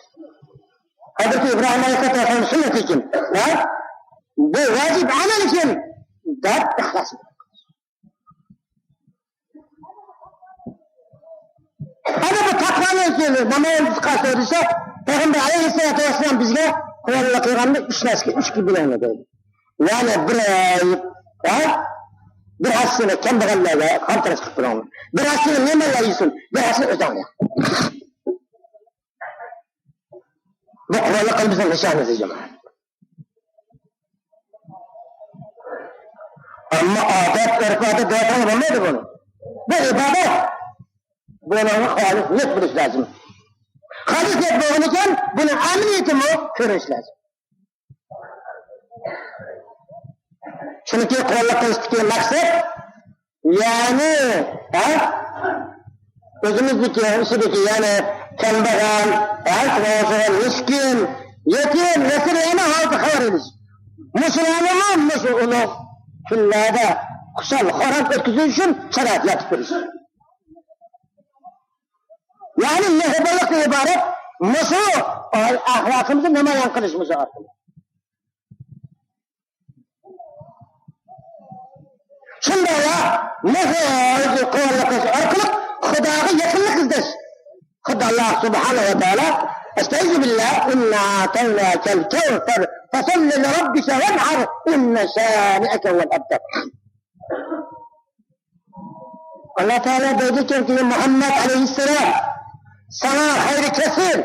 ھەزرىتى ئىبراھىم ئەلەيھىسسالام سۈننىتى ئىكەن، ھە؟ بۇ ۋاجىپ ئەمەل ئىكەن، دەپ ئىخلاس بىلەن. ئەنە بۇ تەقۋانىڭ كېلى نامايان قىلسا دېسە، پەيغەمبەر ئەلەيھىسسالاتۇ ۋەسسالام بىزگە قۇۋۋەتلىك قىلغاندا ئۈچ نەرسىگە ئۈچكە بۆلۈڭلار دەيدۇ. يەنى بىر، ھە؟ بىر ھەسسىنى كەمبەغەللەرگە قامتاراش قىلىپ بېرىڭلار. بىر ھەسسىنى نېمەنلەر يېسۇن، بىر ھەسسىنى ئۆزۈڭلار يەڭ. بۇ قۇۋۋەتلىك قەلبىمىزنىڭ نىشانىسى، جامائەت. ئەمما ئادەت، ئۆرپ-ئادەت دەۋەتسەڭلار بولمايدۇ بۇنى. بۇ ئىبادەت. بۇنىڭغا خالىس نىيەت بولۇش لازىم. خالىس نىيەت بولغىنىكەن، بۇنىڭ ئەمەلىيىتىمۇ كۆرۈنۈش لازىم. چۈنكى قۇۋۋەتلىك قىلىشتىكى مەقسەت، يەنى، ھە؟ ئۆزىمىزدىكى، ئىچىدىكى، يەنى كەمبەغەل، ھە؟ شۇنىڭ ئۈچۈن مىسكىن، يېتىم، يەسىر، يەنى ھالىتى خەۋەر ئېلىش. مۇشۇلارنىمۇ مۇشۇ ئۇلۇغ كۈنلەردە خۇشال، خۇرام ئۆتكۈزۈش ئۈچۈن شارائىت يارىتىپ بېرىش. يەنى مېھرىبانلىقتىن ئىبارەت مۇشۇ ئەخلاقىمىزنى نامايان قىلىش مۇشۇ ئارقىلىق. شۇنداقلا مېھرى قۇۋۋەتلىك قىلىش ئارقىلىق خۇداغا يېقىنلىق ئىزدەش. خۇدا ئاللا سۇبھانەھۇ ۋە تائالا، ئەستەئىزۇ بىللا، ئىننا ئەتەيناكەل كەۋسەر، فەسەللى لىرەببىكە ۋەنھەر، ئىننە شانىئەكە ھۇۋەل ئەبتەر. ئاللا تائالا دەيدىكەنكى، مۇھەممەد ئەلەيھىسسالام، ساڭا خەيرى كەسىر،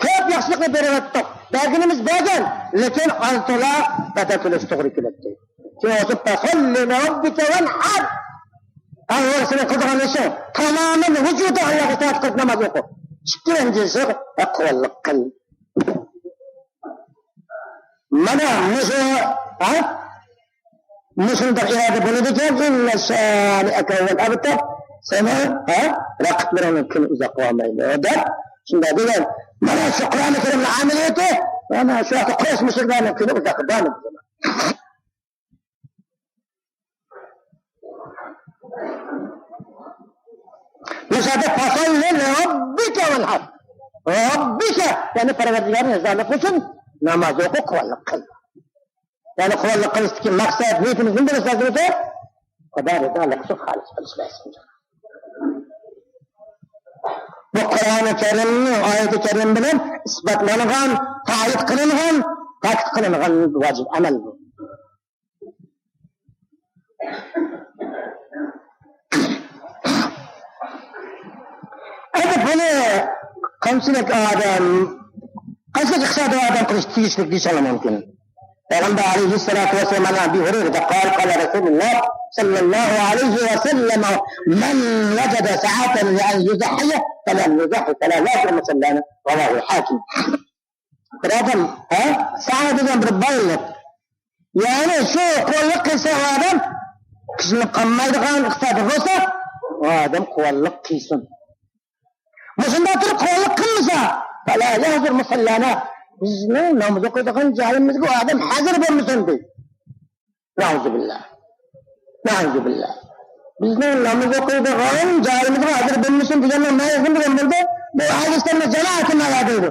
كۆپ ياخشىلىقنى بېرىۋەتتۇق، بەرگىنىمىز بەرگەن، لېكىن ئاز تولا بەدەل تۆلەش توغرا كېلەتتى. شۇنىڭ ئۈچۈن فەسەللى لىرەببىكە ۋەنھەر. ئەڭ ئاۋۋال سېنىڭ قىلىدىغان ئىشىڭ، تامامەن ۋۇجۇدى ئاللاغا ئىتائەت قىلىپ ناماز ئوقۇ. ئىككىنچىسى، تەقۋالىق قىل. مانا مۇشۇ، ھە؟ مۇشۇنداق ئىرادە بولىدىكەن، ئىننە شانىئەكە ھۇۋەل ئەبتەر، سېنىڭ، ھە، رەقىبلىرىڭنىڭ كۈنى ئۇزاق بولمايدۇ دەپ شۇنداق دېگەن. مانا شۇ قۇرئانى كەرىمنىڭ ئەمەلىيىتى، مانا شۇ ۋاقىتتا قۇرەيش مۇشرىكلارنىڭ كۈنى ئۇزاق بولمىدى. مۇشۇ يەردە فەسەللى لىرەببىكە ۋەنھەر. رەببىكە، يەنى پەرۋەردىگارىڭ رىزالىقى ئۈچۈن ناماز ئوقۇ، قۇۋۋەتلىك قىل. يەنى قۇۋۋەتلىك قىلىشتىكى مەقسەت، نىيىتىمىز نېمە بولۇشى لازىم ئىدى؟ خۇدا رىزالىقى ئۈچۈن خالىس قىلىش لازىم. بۇ قۇرئانى كەرىمنىڭ ئايىتى كەرىم بىلەن ئىسپاتلانغان، تائيىد قىلىنغان، تەكىت قىلىنغان ۋاجىپ ئەمەل بۇ. ئەمدى بۇنى قانچىلىك ئادەم، قانچىلىك ئىقتىسادىي ئادەم قىلىش تېگىشلىك دېيىشىڭلار مۇمكىن. پەيغەمبەر ئەلەيھىسسالاتۇ ۋەسسالام، مانا ئەبۇ ھۇرەيرىدە قال، قال رسول الله صلى الله عليه وسلم: من وجد سعة لأن يضحي فلم يضح فلا يجر مصلانا. رواه الحاكم. بىر ئادەم، ھە؟ سائە دېگەن بىر بايلىق. يەنى شۇ قۇۋۋەتلىك قىلسا ئۇ ئادەم، كىشىنىڭ قالمايدىغان ئىقتىدارى بولسا، ئۇ ئادەم قۇۋۋەتلىك قىلسۇن. مۇشۇنداق تۇرۇپ قۇۋۋەتلىك قىلمىسا، فلا يجر مصلانا. بىزنىڭ ناماز ئوقۇيدىغان جايىمىزغا ئۇ ئادەم ھازىر بولمىسۇن دەيدۇ. نەئۇزۇبىللا. نەئۇزۇبىللا. بىزنىڭ ناماز ئوقۇيدىغان جايىمىزغا ھازىر بولمىسۇن دېگەننىڭ مەنىسى نېمە بولدى؟ بۇ ئەھلى ئىسلامنىڭ جامائىتى مانا دەيدۇ.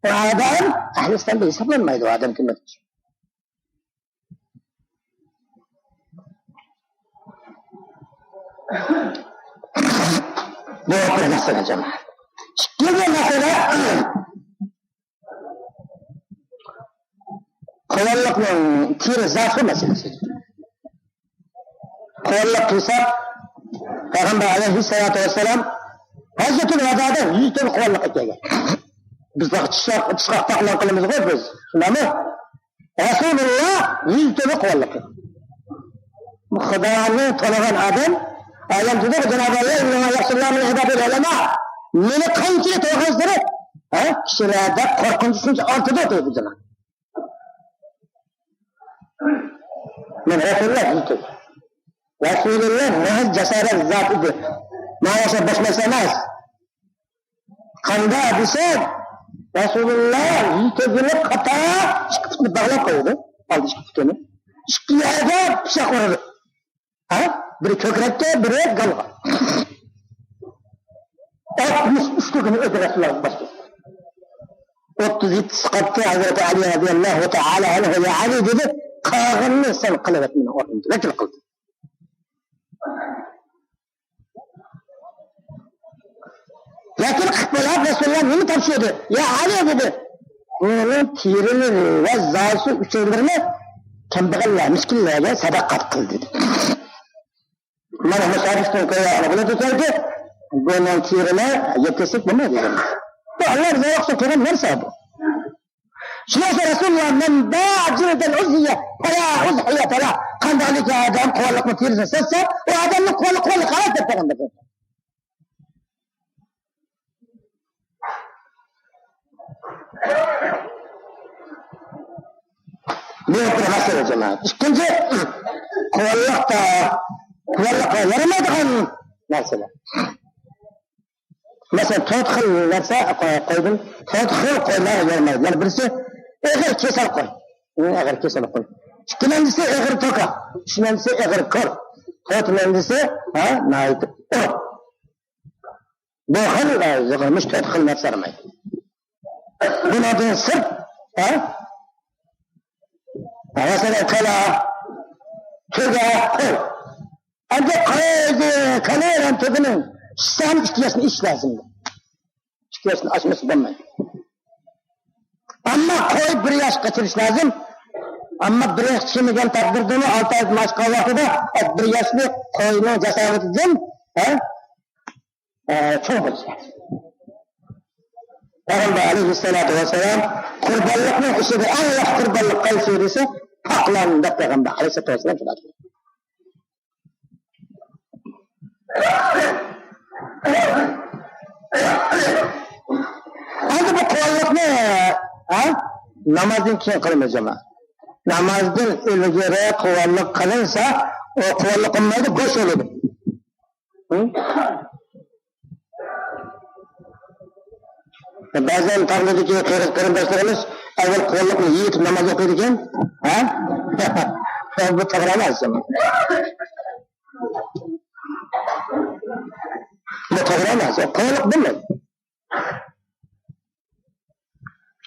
ئۇ ئادەم ئەھلى ئىسلامدا ھېسابلانمايدۇ، ئۇ ئادەم كىم؟ بۇ بىر مەسىلە، جامائەت. ئىككىنچى مەسىلە، قۇۋۋەتلىكنىڭ تېرە زاتى مەسىلىسى. قۇۋۋەتلىك قىلسا، پەيغەمبەر ئەلەيھىسسالاتۇ ۋەسسالام ھەججەتۇل ۋەدادا يۈز تۆلە قۇۋۋەتلىك ئەكەلگەن. بىز چىشقاق، چىشقاق تاقىلاق قىلىمىزغۇ بىز. شۇنداقمۇ؟ رەسۇلۇللا يۈز تۆلە قۇۋۋەتلىك. خۇدانى تونۇغان ئادەم، ئادەم دېدى، جانابى ئاللا، «إنما يخشى الله من عباده العلماء». مېنى قانچىلىك تونۇغانسېرى، ھە، كىشىلەردە قورقۇنچ شۇنچە ئارتىدۇ دەيدۇ جاناب. مەن رەسۇلۇللا يۈز تۆلە. رەسۇلۇللا مەھەز جاسارەت زات ئىدى. ماڭا ئوخشاپ بوش نەرسە ئەمەس. قانداق دېسەك، رەسۇلۇللا يۈز تۆلە قاتا ئىككى پۇتىنى باغلاپ قويىدۇ. ئالدى ئىككى پۇتىنى. ئىككى يەردە پىچاق ئۇرىدۇ. ھە؟ بىرى كۆكرەككە، بىرى گالغا. ئاتمىش ئۈچ تۈگىنى ئۆتى رەسۇلۇللا باشلىدى. ئوتتۇز يەتتىسى قاپتۇ، ھەزرىتى ئەلى رەزىياللاھۇ تائالا ئەنھۇ، يا ئەلى دېدى، قالغىنىنى سەن قىلىۋەت مېنىڭ ئورنۇمدا، ۋەكىل قىل. لېكىن قىلىپ بولۇپ رەسۇلۇللا نېمە تاپشۇردى؟ يا ئەلى دېدى، بۇنىڭ تېرىلىرى ۋە زاسى ئۈچەيلىرىنى كەمبەغەللەر، مىسكىنلەرگە سەدەقە قىل دېدى. مانا مۇشۇ ھەدىستىن كۆرۈۋالغىلى بولىدۇكەنكى، بۇنىڭ تېرىلىرى يەتكۈزسەك بولمايدۇ دېگەن. بۇ ئاللا رىزا بولسا قىلغان نەرسە بۇ. شۇنىڭ ئۈچۈن رەسۇلۇللا، «من باع جلد الأضحية فلا أضحية له». قانداقكى ئادەم قۇۋۋەتلىكنىڭ تېرىسىنى ساتسا، ئۇ ئادەمنىڭ قۇۋۋەتلىكى قۇۋۋەتلىك ئەمەس دەپ پەيغەمبەر. بۇ بىر مەسىلە، جامائەت. ئىككىنچى، قۇۋۋەتلىكتە، قۇۋۋەتلىككە يارىمايدىغان مەسىلە. مەسىلەن، تۆت خىل نەرسە، قوي، قويدىن، تۆت خىل قويلار يارىمايدۇ. يەنى بىرسى ئېغىر كېسەل قوي. ئېغىر كېسەل قوي. ئىككىنچىسى ئېغىر توكا. ئۈچىنچىسى ئېغىر كور. تۆتىنچىسى، ھە، ناھايىتى ئۇرۇق. بۇ خىل، ئە، يىغىلمىش تۆت خىل نەرسە يارىمايدۇ. بۇنىڭدىن سىرت، ھە؟ مەسىلەن، كالا، تۆگە، قوي. ئەمدى قايسى كالىيەم تۆگىنىڭ ئىككى ياشنى ئېشىش لازىم. ئىككى ياشنى ئاشمىسا بولمايدۇ. ئەمما قوي بىر ياشقا كىرىش لازىم. ئەمما بىر ياشقا كىرمىگەن تەقدىردىمۇ ئالتە ئايدىن ئاشقان ۋاقتىدا بىر ياشنى قوينىڭ جاسارىتىدىن، ھە؟ ئە، چوڭ بولۇش لازىم. پەيغەمبەر ئەلەيھىسسالاتۇ ۋەسسالام قۇربانلىقنىڭ ئىچىدە ئەڭ ياخشى قۇربانلىق قايسى دېسە، پاقلان دەپ پەيغەمبەر ئەلەيھىسسالاتۇ ۋەسسالام شۇنداق دېگەن. ئەمدى بۇ قۇۋۋەتلىكنى، ھە؟ نامازدىن كېيىن قىلىمىز، جامائەت. نامازدىن ئىلگىرى قۇۋۋەتلىك قىلىنسا، ئۇ قۇۋۋەتلىك قىلمايدۇ، گۆش بولىدۇ. ھە؟ بەزەن تارلىدىكى قېرىنداشلىرىمىز ئەۋۋەل قۇۋۋەتلىكنى يېيىپ ناماز ئوقۇيدىكەن. ھە؟ بۇ توغرا ئەمەس. بۇ توغرا ئەمەس. قۇۋۋەتلىك بولمايدۇ.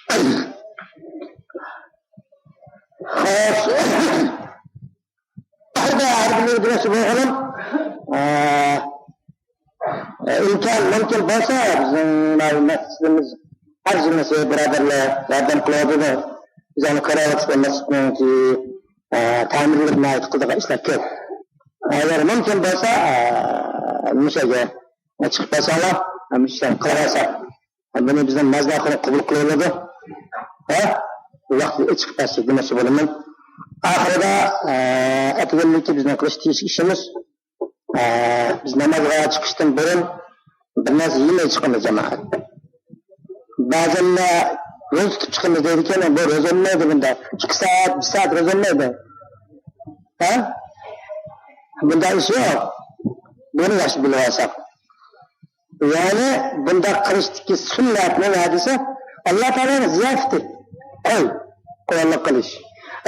خوش. ھەر بىر، ھەر بىر بىلەن بولغىنىم، ئە، ئىمكان مۇمكىن بولسا، بىزنىڭ ماۋۇ مەسچىتىمىز ئەرزىمىسى بۇرادەرلەر ياردەم قىلىۋاتىدۇ. بىز ئۇنى كۆرۈۋاتىمىز، مەسچىتنىڭكى، ئە، تەمىرلىرى ناھايىتى قىلىدىغان ئىشلار كۆپ. ئەگەر مۇمكىن بولسا، ئە، مۇشۇ يەرگە چىقىپ بەرسەڭلار، مۇشۇ يەرنى قىلىۋەرسەك. بۇنى بىزنىڭ مەزناخۇن قوبۇل قىلىۋالىدۇ. ھە؟ بۇ ۋاقىتتا ئېچىقىپ بەرسەك دېمەكچى بولىمەن. ئاخىرىدا، ئە، ئەتىگەنلىكى بىزنىڭ قىلىش تېگىشلىك ئىشىمىز، ئە، بىز نامازغا چىقىشتىن بۇرۇن بىر نەرسە يېمەي چىقىمىز، جامائەت. بەزەنلەر روزا تۇتۇپ چىقىمىز دەيدىكەن، بۇ روزا بولمايدۇ بۇنداق. ئىككى سائەت، بىر سائەت روزا بولمايدۇ. ھە؟ بۇنداق ئىش يوق. بۇنى ياخشى بىلىۋالساق. يەنى بۇنداق قىلىشتىكى سۈننەتنىڭ ھەدىسى ئاللا تائالانىڭ زىياپىتى. قوي، قۇربانلىق قىلىش.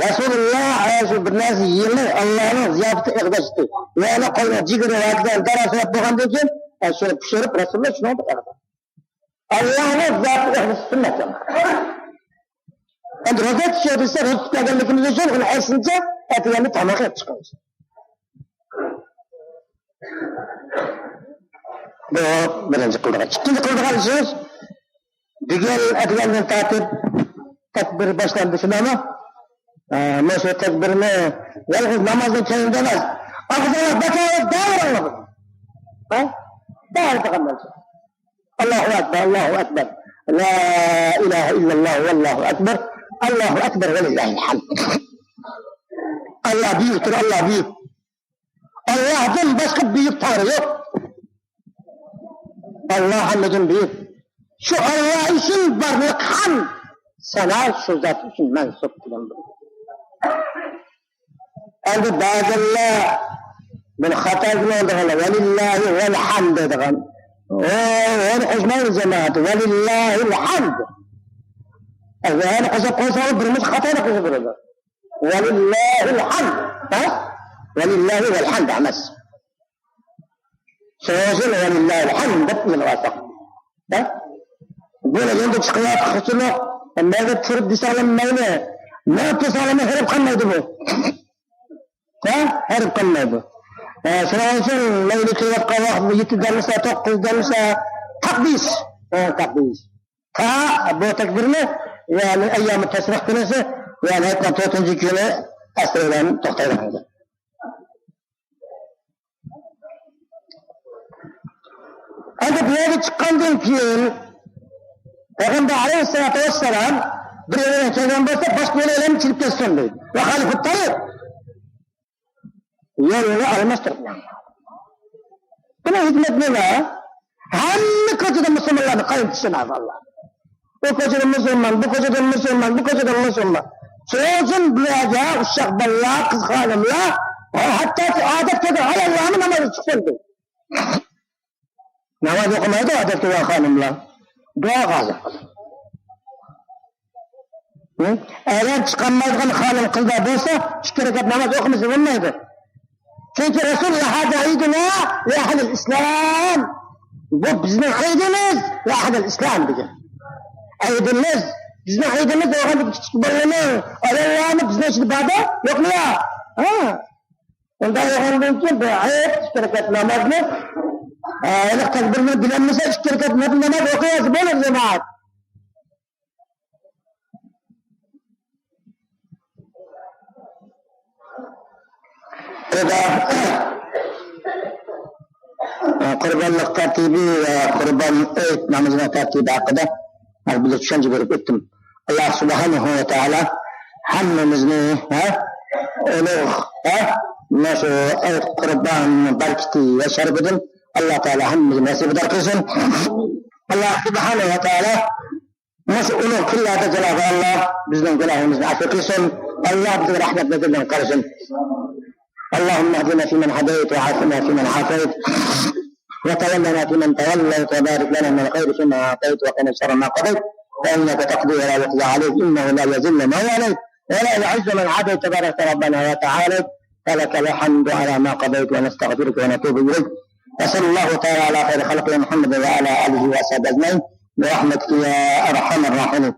رەسۇلۇللا ئەگەر شۇ بىر نەرسە يېمەي، ئاللانىڭ زىياپىتى ئېغىداشتى. يەنى قوينىڭ جىگىرى ۋە دەرسى بولغاندىن كېيىن، ئە، شۇنى پىشۇرۇپ رەسۇلۇللا شۇنىڭ ئېغىدى. ئاللانىڭ زىياپىتى ئېغىدىشى سۈننەت. ئەمدى روزا تۇتۇش دېسە، روزا تۇتۇپ كەلگەنلىكىمىز ئۈچۈن ئۇنى ئەكسىنچە ئەتىگەندە تاماق يەپ چىقىمىز. بۇ بىرىنچى قىلىدىغان. ئىككىنچى قىلىدىغان ئىشىمىز، بۈگۈن ئەتىگەندىن تارتىپ تەكبىر باشلاندى، شۇنداقمۇ؟ ئە، مانا شۇ تەكبىرنى يالغۇز نامازدىن كېيىن ئەمەس، ئاغزىڭلار بەكەۋەت دەۋېرىڭلار. ھە؟ دەۋېرىدىغان بولسا. ئاللاھۇ ئەكبەر، ئاللاھۇ ئەكبەر. لا ئىلاھە ئىللەللاھ ۋەللاھۇ ئەكبەر. ئاللاھۇ ئەكبەر ۋەلىللاھىل ھەمد. ئاللا بۈيۈكتۇر، ئاللا بۈيۈك. ئاللاھتىن باشقا بۈيۈك تەڭرى يوق. ئاللا ھەممىدىن بۈيۈك. شۇ ئاللا ئۈچۈن بارلىق ھەمد، سانا شۇ زات ئۈچۈن مەنسۇپ دېگەن بۇ. ئەمدى بەزىلەر بۇنى خاتا ئاڭلىغانلار، ۋەلىللاھى ۋەلھەمد دەيدىغان. ئۇ، ئۇنى قوشمايلى جامائەت، ۋەلىللاھىل ھەمد. ئەگەر ئۇنى قوشۇپ قويساڭلار، بىرىمىز خاتانى قوشۇپ بېرىدۇ. ۋەلىللاھىل ھەمد. ھە؟ ۋەلىللاھى ۋەلھەمد ئەمەس. شۇنىڭ ئۈچۈن ۋەلىللاھىل ھەمد دەپ يېزىۋالساق. ھە؟ بۇ يەردە چىقىۋاتقۇچىلىق، مەيلى تۇرۇپ دېسەڭلار مەيلى، مېڭىپ تۇرساڭلارمۇ ھېرىپ قالمايدۇ بۇ. ھە؟ ھېرىپ قالمايدۇ. ئە، شۇنىڭ ئۈچۈن مەيلى كېلىۋاتقان ۋاقىتتا يەتتە دەملىسە، توققۇز دەملىسە، تەقدىس. ھە، تەقدىس. تا بۇ تەكبىرنى، يەنى ئەييامى تەشرىق كۈنىسى، يەنى ھەيتنىڭ تۆتىنچى كۈنى ئەسىرلەرنى توختايدىغان. ئەمدى بۇ يەرگە چىققاندىن كېيىن پەيغەمبەر ئەلەيھىسسالاتۇ ۋەسسالام بىر يەردىن كەلگەن بولسا، باشقا يەرلەرنى چېلىپ كەتسۇن دەيدۇ. ۋەخالىفۇت تەرىق. يولنى ئالماشتۇرۇپ ماڭىدۇ. بۇنىڭ ھېكمىتى نېمە؟ ھەممە كوچىدا مۇسۇلمانلارنى قاينىتىشى لازىم ئاللا. بۇ كوچىدا مۇسۇلمان، بۇ كوچىدا مۇسۇلمان، بۇ كوچىدا مۇسۇلمان. شۇنىڭ ئۈچۈن بۇ يەرگە ئۇششاق بالىلار، قىز خانىملار، ھەتتاكى ئادەتتىكى ئاياللارمۇ نامازغا چىقسۇن دەيدۇ. ناماز ئوقۇمايدۇ ئادەتتە بولغان خانىملار. دۇئاغا ھازىر قىلىڭ. ھە؟ ئەگەر چىقالمايدىغان خانىم قىزلار بولسا، ئىككى رەكەت ناماز ئوقۇمىسا بولمايدۇ. چۈنكى رەسۇلۇللا، ھازا ئىدۇنا لىئەھلىل ئىسلام. بۇ بىزنىڭ ئىدىمىز، لىئەھلىل ئىسلام دېگەن. ئىدىمىز، بىزنىڭ ئىدىمىز دېگەندە كىچىك بالىنىڭ، ئاياللارنىڭ بىزنىڭ ئىچىدە باردا، يوقمۇ يا؟ ھە. ئۇنداق بولغاندىن كېيىن بۇ ئايەت ئىككى رەكەت نامازنى، ئە، ھېلىقى تەكبىرنى بىلەلمىسە، ئىككى رەكەت نەپىل ناماز ئوقۇۋالسا بولىدۇ، جامائەت. قۇربانلىق تەرتىپى ۋە قۇربان ھېيت نامىزىنىڭ تەرتىپى ھەققىدە بىلە چۈشەنچە بېرىپ ئۆتتۈم. ئاللا سۇبھانەھۇ ۋە تائالا ھەممىمىزنى، ھە، ئۇلۇغ، ھە، مانا شۇ قۇربان بەرىكىتى ۋە شەرىپىدىن ئاللا تائالا ھەممىمىزگە نېسىبىدار قىلسۇن. ئاللا سۇبھانەھۇ ۋە تائالا مانا شۇ ئۇلۇغ كۈنلەردە جانابى ئاللا بىزنىڭ گۇناھىمىزنى ئەپۇ قىلسۇن. ئاللا بىزگە رەھمەت نەزىرىدىن قارىسۇن. اللهم اهدنا فيمن هديت وعافنا فيمن عافيت وتولنا فيمن توليت وبارك لنا من الخير فيما أعطيت وقنا شر ما قضيت فإنك تقضي ولا يقضى عليك إنه لا يذل من واليت ولا يعز من عاديت تباركت ربنا وتعاليت فلك الحمد على ما قضيت ونستغفرك ونتوب إليك. وصلى الله تعالى على خير خلقه محمد وعلى آله وصحبه أجمعين برحمتك يا أرحم الراحمين.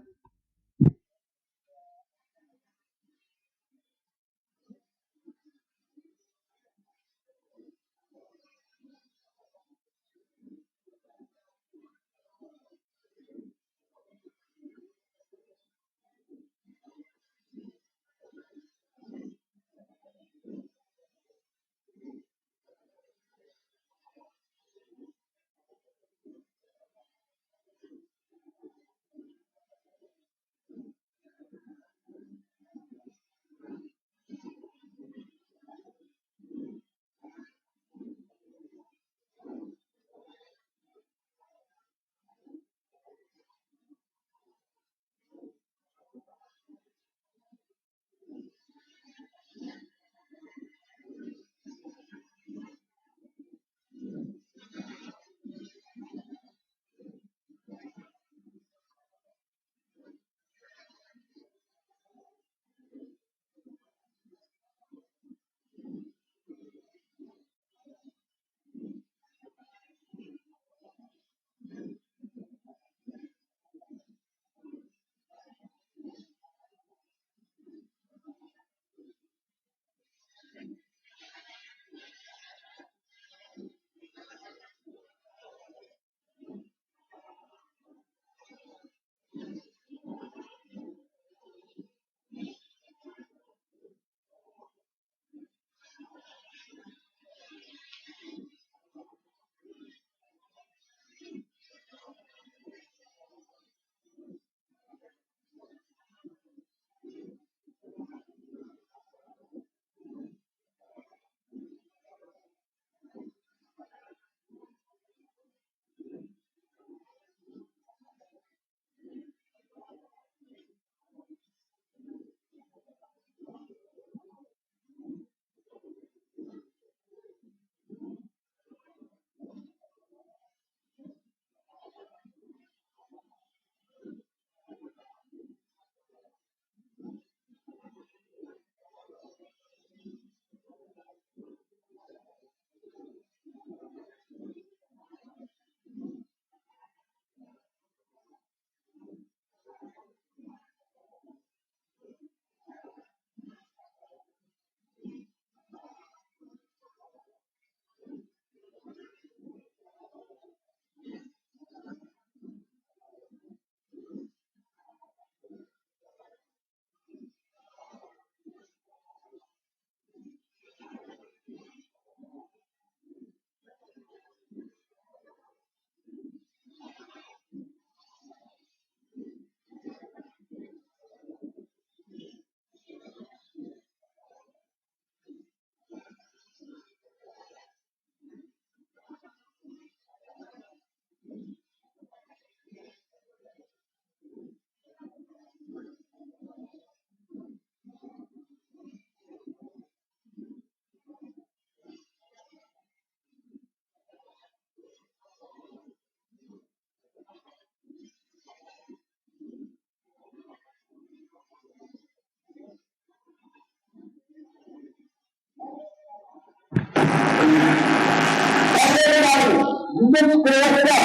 نېمە قىلىۋاتسا،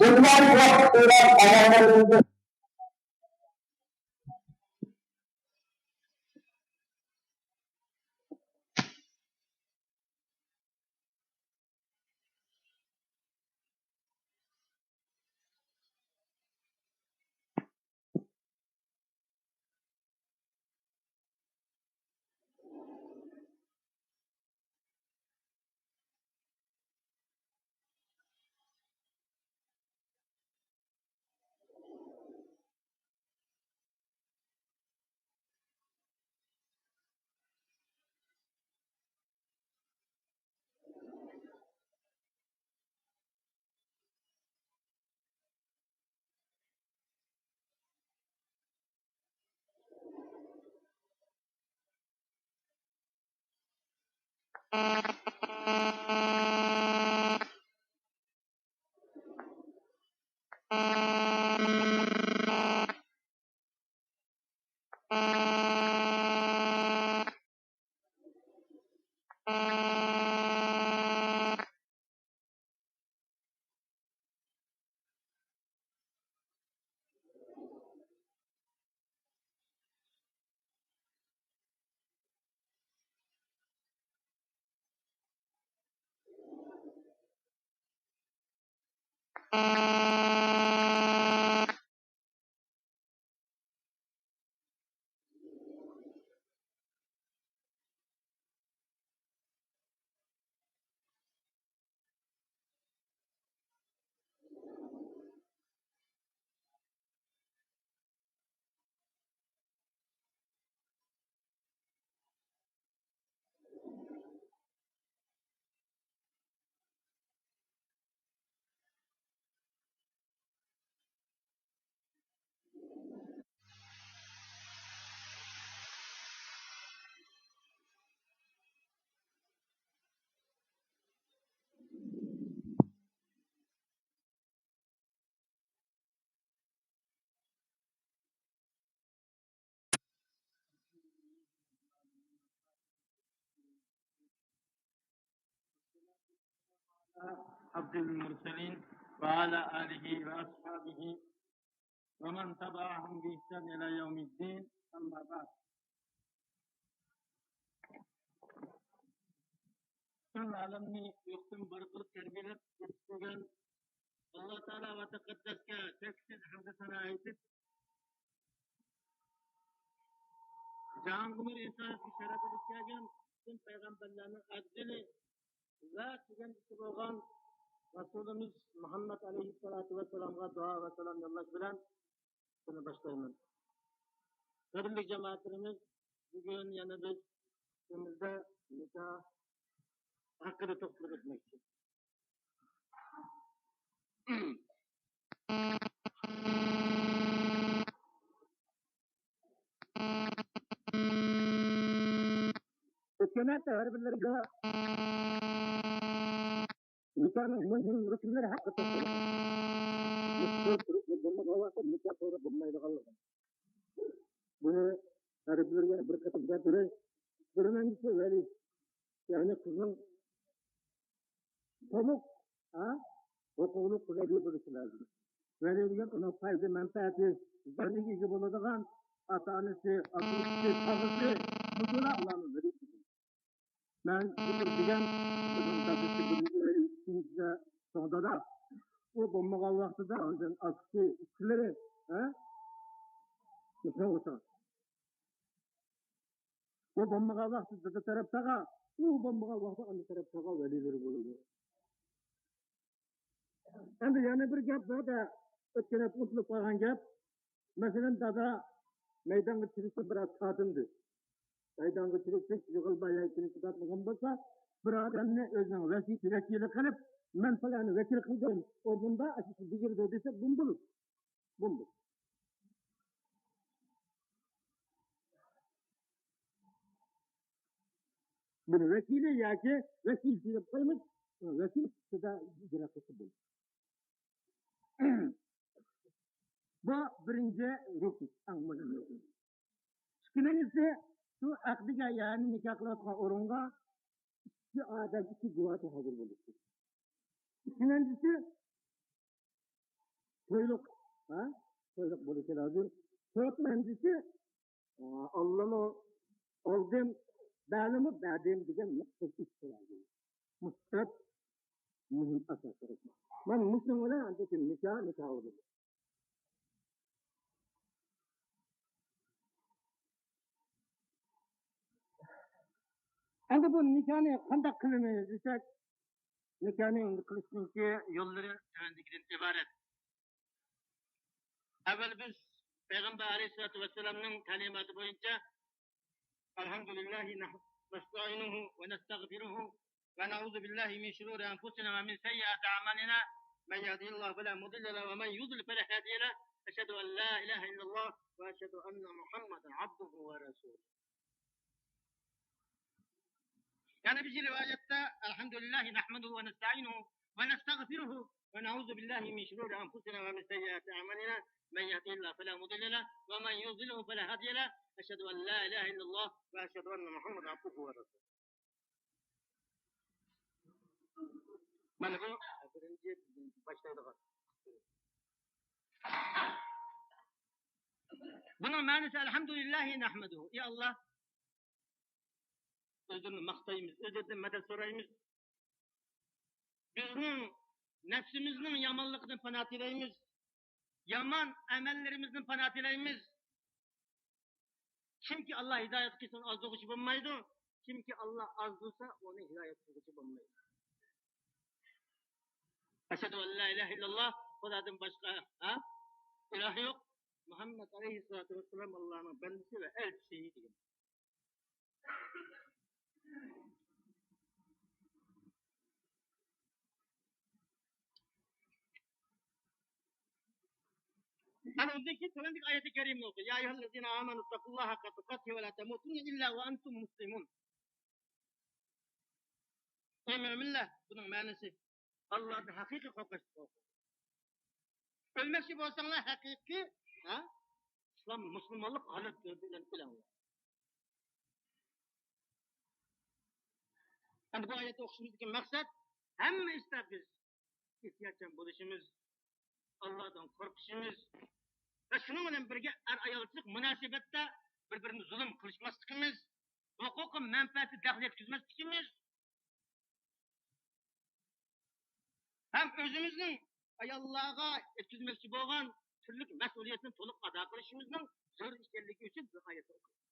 بۇنداق ۋاقىت قىلغان ئاماللىرىمىزنى عبد المرسلين وعلى آله وأصحابه ومن تبعهم بإحسان إلى يوم الدين. أما بعد. پۈتۈن ئالەمنى يوقتىن بار قىلىپ تەربىيەلەپ يېتىشتۈرگەن ئاللا تائالا ۋە تەقەددەسكە چەكسىز ھەمدۇ سانا ئېيتىپ، جاھانغا نۇر ئىنسانىيەتكە شەرەپ ئېلىپ كەلگەن پۈتۈن پەيغەمبەرلەرنىڭ ئەۋزىلى ۋە چۈگەندىسى بولغان رەسۇلىمىز مۇھەممەد ئەلەيھىسسالاتۇ ۋەسسالامغا دۇئا ۋە سالام يوللاش بىلەن سۆزنى باشلايمەن. قەدىرلىك جامائەتلىرىمىز، بۈگۈن يەنە بىز ئۆيىمىزدە نىكاھ ھەققىدە توختىلىپ ئۆتمەكچى. ئۆتكەن ھەپتە ھەر بىرلىرىگە نىكاھنىڭ مۇھىم رۇكۇنلىرى ھەققىدە توختالدۇق. بۇ سۆز تۇرۇپ بولمىغان ۋاقىتتا نىكاھ توغرا بولمايدىغانلىقى. بۇنى ھەر بىرلىرىگە بىر قېتىم دەپ بېرەي. بىرىنچىسى ۋەلىي، يەنى قىزنىڭ تولۇق، ھە، ھوقۇقلۇق ۋەلىي بولۇشى لازىم. ۋەلىي دېگەن ئۇنىڭ پايدا مەنپەئەتى، زەرىگە ئىگە بولىدىغان ئاتا-ئانىسى، ئاكىسى، تاغىسى، مۇشۇلار ئۇلارنىڭ ۋەلىي. مەن زۇكۇر دېگەن بىزنىڭ دادىسى بىرىنچى ۋەلىي، ئىككىنچىدە چوڭ دادا. ئۇ بولمىغان ۋاقتىدا ئاندىن ئاكىسى، ئۇكىلىرى، ھە؟ مۇشۇنىڭ ئوتىغا. ئۇ بولمىغان ۋاقتىدا دادا تەرەپ تاغا، ئۇ بولمىغان ۋاقتىدا ئانا تەرەپ تاغا ۋەلىيلىرى بولىدۇ. ئەمدى يەنە بىر گەپ بار-دە، ئۆتكەن ھەپتە ئۇنتۇلۇپ قالغان گەپ. مەسىلەن، دادا مەيدانغا چىقىشتا بىرئاز تارتىندى. مەيدانغا چىقىشتا يىغىلما ياكى چىقىپ تارتمىغان بولسا، بىر ئادەمنى ئۆزىنىڭ ۋەسىيىتى ۋەكىلى قىلىپ، مەن پالاننى ۋەكىل قىلدىم، ئۇ بۇندا ئاشۇ بېجىرىدۇ دېسە، بۇ بولىدۇ. بولدى. بۇنى ۋەكىلى ياكى ۋەكىلچى دەپ قويىمىز. ۋەكىل سۈپىتىدە ئىجرا قىلسا بولىدۇ. بۇ بىرىنچى رۇكۇن، ئەڭ مۇھىم رۇكۇن. ئىككىنچىسى، شۇ ئەقدىگە، يەنى نىكاھ قىلىۋاتقان ئورۇنغا ئىككى ئادەم، ئىككى گۇۋاھچى ھازىر بولۇشى. ئۈچىنچىسى، تويلۇق، ھە؟ تويلۇق بولۇشى لازىم. تۆتىنچىسى، ئاللانى ئالدىم، بەلىمۇ بەدىم دېگەن نۇقتىسى ئۈچ لازىم. مۇشۇ تۆت مۇھىم ئاساسلىق. مانا مۇشۇنىڭ بىلەن ئاندىن كېيىن نىكاھ، نىكاھ بولىدۇ. ئەمدى بۇ نىكاھنى قانداق قىلىمىز دېسەك، نىكاھنى ئەمدى قىلىشنىڭكى يوللىرى تۆۋەندىكىدىن ئىبارەت. ئەۋۋەل بىز پەيغەمبەر ئەلەيھىسسالاتۇ ۋەسسالامنىڭ تەلىماتى بويىچە، الحمد لله نحمده ونستعينه ونستغفره ونعوذ بالله من شرور أنفسنا ومن سيئات أعمالنا. من يهده الله فلا مضل له ومن يضلل فلا هادي له. أشهد أن لا إله إلا الله وأشهد أن محمدا عبده ورسوله. يەنە بىر رىۋايەتتە، الحمد لله نحمده ونستعينه ونستغفره ونعوذ بالله من شرور أنفسنا ومن سيئات أعمالنا. من يهده الله فلا مضل له ومن يضلله فلا هادي له. أشهد أن لا إله إلا الله وأشهد أن محمدا عبده ورسوله. مانا بۇ بىرىنچى باشلايدىغان. بۇنىڭ مەنىسى الحمد لله نحمده. ئى ئاللا، ئۆزىنى ماختايمىز، ئۆزىدىن مەدەت سورايمىز. بىزنىڭ نەپسىمىزنىڭ يامانلىقىدىن پانا تىلەيمىز. يامان ئەمەللىرىمىزدىن پانا تىلەيمىز. كىمكى ئاللا ھىدايەت قىلسۇن ئازدۇرغۇچى بولمايدۇ. كىمكى ئاللا ئازدۇرسا ئۇنى ھىدايەت قىلغۇچى بولمايدۇ. أشهد أن لا إله إلا الله، خۇدادىن باشقا، ھە؟ ئىلاھ يوق. مۇھەممەد ئەلەيھىسسالاتۇ ۋەسسالام ئاللانىڭ بەندىسى ۋە ئەلچىسى دېگەن. ئەنە ئۇندىن كېيىن تۆۋەندىكى ئايەتى كەرىمىنى ئوقۇ. يا أيها الذين آمنوا اتقوا الله حق تقاته ولا تموتن إلا وأنتم مسلمون. ئەي مۆمىنلەر، بۇنىڭ مەنىسى، ئاللادىن ھەقىقىي قورقۇش، قورقۇڭ. ئۆلمەكچى بولساڭلار ھەقىقىي، ھە، ئىسلام، مۇسۇلمانلىق ھالەت بىلەن ئۆلۈڭلار. ئەمدى بۇ ئايەتنى ئوقۇشىمىزدىكى مەقسەت، ھەممە ئىشتا بىز ئېھتىياتچان بولۇشىمىز، ئاللادىن قورقۇشىمىز ۋە شۇنىڭ بىلەن بىرگە ئەر-ئايالچىلىق مۇناسىۋەتتە بىر-بىرىمىزگە زۇلۇم قىلىشماسلىقىمىز، ھوقۇقى مەنپەئەتكە دەخلى يەتكۈزمەسلىكىمىز، ھەم ئۆزىمىزنىڭ ئاياللارغا يەتكۈزمەكچى بولغان تۈرلۈك مەسئۇلىيەتنى تولۇق ئادا قىلىشىمىزنىڭ زۆرۈر ئىكەنلىكى ئۈچۈن بۇ ئايەتنى ئوقۇيمىز.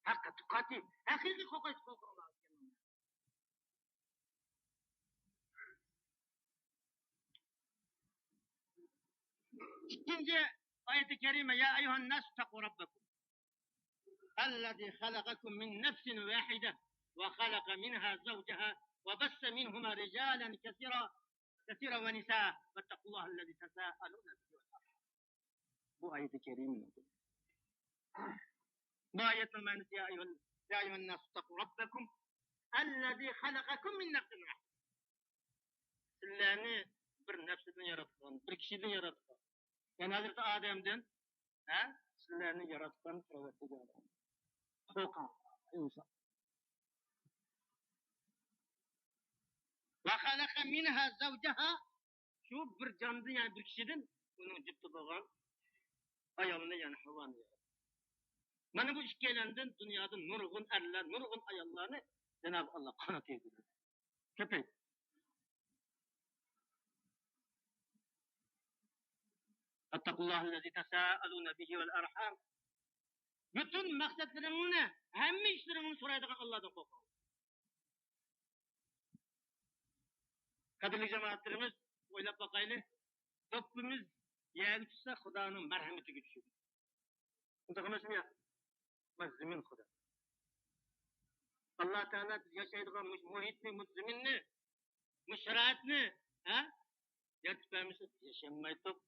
ھەققە تۇقاتى، ھەقىقىي قورقۇش، قورقۇڭلار دېگەن. ئىككىنچى ئايەتى كەرىمە، يا أيها الناس اتقوا ربكم الذي خلقكم من نفس واحدة وخلق منها زوجها وبث منهما رجالا كثيرا، كثيرا ونساء واتقوا الله الذي تساءلون به والأرحام. بۇ ئايەتى كەرىمە. بۇ ئايەتنىڭ مەنىسى، يا أيها، يا أيها الناس اتقوا ربكم الذي خلقكم من نفس واحدة. سىلەرنى بىر نەپستىن ياراتقان، بىر كىشىدىن ياراتقان. يەنى ھەزرىتى ئادەمدىن، ھە؟ سىلەرنى ياراتقان پەرۋەردىگار. قورقۇڭ، ئىنسان. وخلق منها زوجها، شۇ بىر جاندىن، يەنى بىر كىشىدىن ئۇنىڭ جۈپتى بولغان ئايالنى، يەنى ھاۋانى ياراتتى. مانا بۇ ئىككىيلەندىن دۇنيادا نۇرغۇن ئەرلەر، نۇرغۇن ئاياللارنى جانابى ئاللا قانات يايدۇردى. كۆپەيتتى. فاتقوا الله الذي تساءلون به والأرحام. پۈتۈن مەقسەتلىرىڭنى، ھەممە ئىشلىرىڭنى سورايدىغان ئاللادىن قورقۇڭ. قەدىرلىك جامائەتلىرىمىز، ئويلاپ باقايلى. دوپپىمىز يەرگە چۈشسە، خۇدانىڭ مەرھەمىتىگە چۈشىدۇ. شۇنداق ئەمەسمۇ يا؟ مانا زېمىن خۇدا. ئاللا تائالا بىز ياشايدىغان مۇشۇ مۇھىتنى، مۇشۇ زېمىننى، مۇشۇ شارائىتنى، ھە؟ يارىتىپ بەرمىسە، بىز ياشىيالمايتتۇق.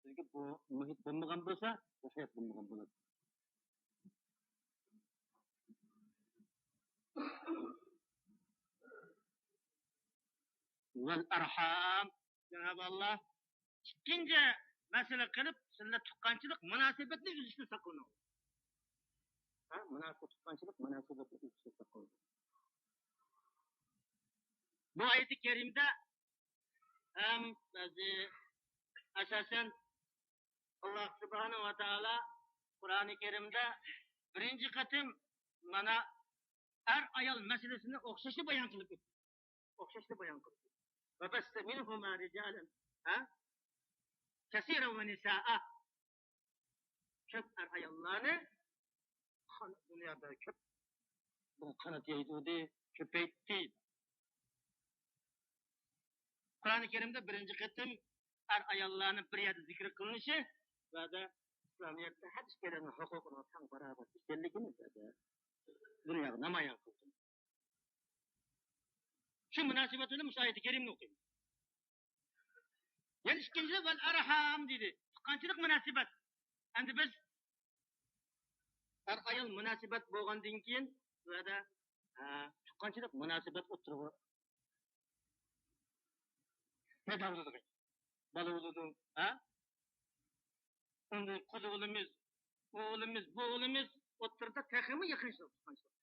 بىزگە بۇ مۇھىت بولمىغان بولسا، بۇ ھايات بولمىغان بولاتتى. ۋەل ئەرھام. جانابى ئاللا ئىككىنچى مەسىلە قىلىپ، سىلەر تۇغقانچىلىق مۇناسىۋەتنى ئۈزۈشتىن ساقلىنىڭ. ھە، مۇناسىۋەت، تۇغقانچىلىق مۇناسىۋەتنى ئۈزۈشتىن ساقلىنىڭ. بۇ ئايىتى كەرىمىدە ھەم بەزى، ئاساسەن، ئاللا سۇبھانەھۇ ۋە تائالا قۇرئانى كەرىمدە بىرىنچى قېتىم مانا ئەر-ئايال مەسىلىسىنى ئوخشاشلا بايان قىلىپ ئۆتتى. ئوخشاشلا بايان قىلىپ ئۆتتى. وَبَثَّ مِنْهُمَا رِجَالًا، ھە؟ كَثِيرًا وَنِسَاءً. كۆپ ئەر-ئاياللارنى قان-، دۇنيادا كۆپ، بۇ قانات يايدۇردى، كۆپەيتتى. قۇرئانى كەرىمدە بىرىنچى قېتىم ئەر-ئاياللارنى بىر يەردە زىكىر قىلىنىشى ۋە دە ئىسلامىيەتتە ھەر ئىككىلەننىڭ ھوقۇقىنىڭ تەڭ باراۋەر ئىكەنلىكىنى ۋە دە دۇنياغا نامايان قىلدى. شۇ مۇناسىۋەت بىلەن مۇشۇ ئايەتى كەرىمنى ئوقۇيمىز. يەنە ئىككىنچىدىن، ۋەل ئەرھام دېدى. تۇغقانچىلىق مۇناسىۋەت. ئەمدى بىز ئەر-ئايال مۇناسىۋەت بولغاندىن كېيىن، بۇ يەردە، ھە، تۇغقانچىلىق مۇناسىۋەت ئوتتۇرىغا پەيدا بولىدىغان. بالا بولىدۇ، ھە؟ ئۇندىن قۇدا ئوغلىمىز، ئۇ ئوغلىمىز، بۇ ئوغلىمىز ئوتتۇرىدا تېخىمۇ يېقىنچىلىق، تۇغقانچىلىق.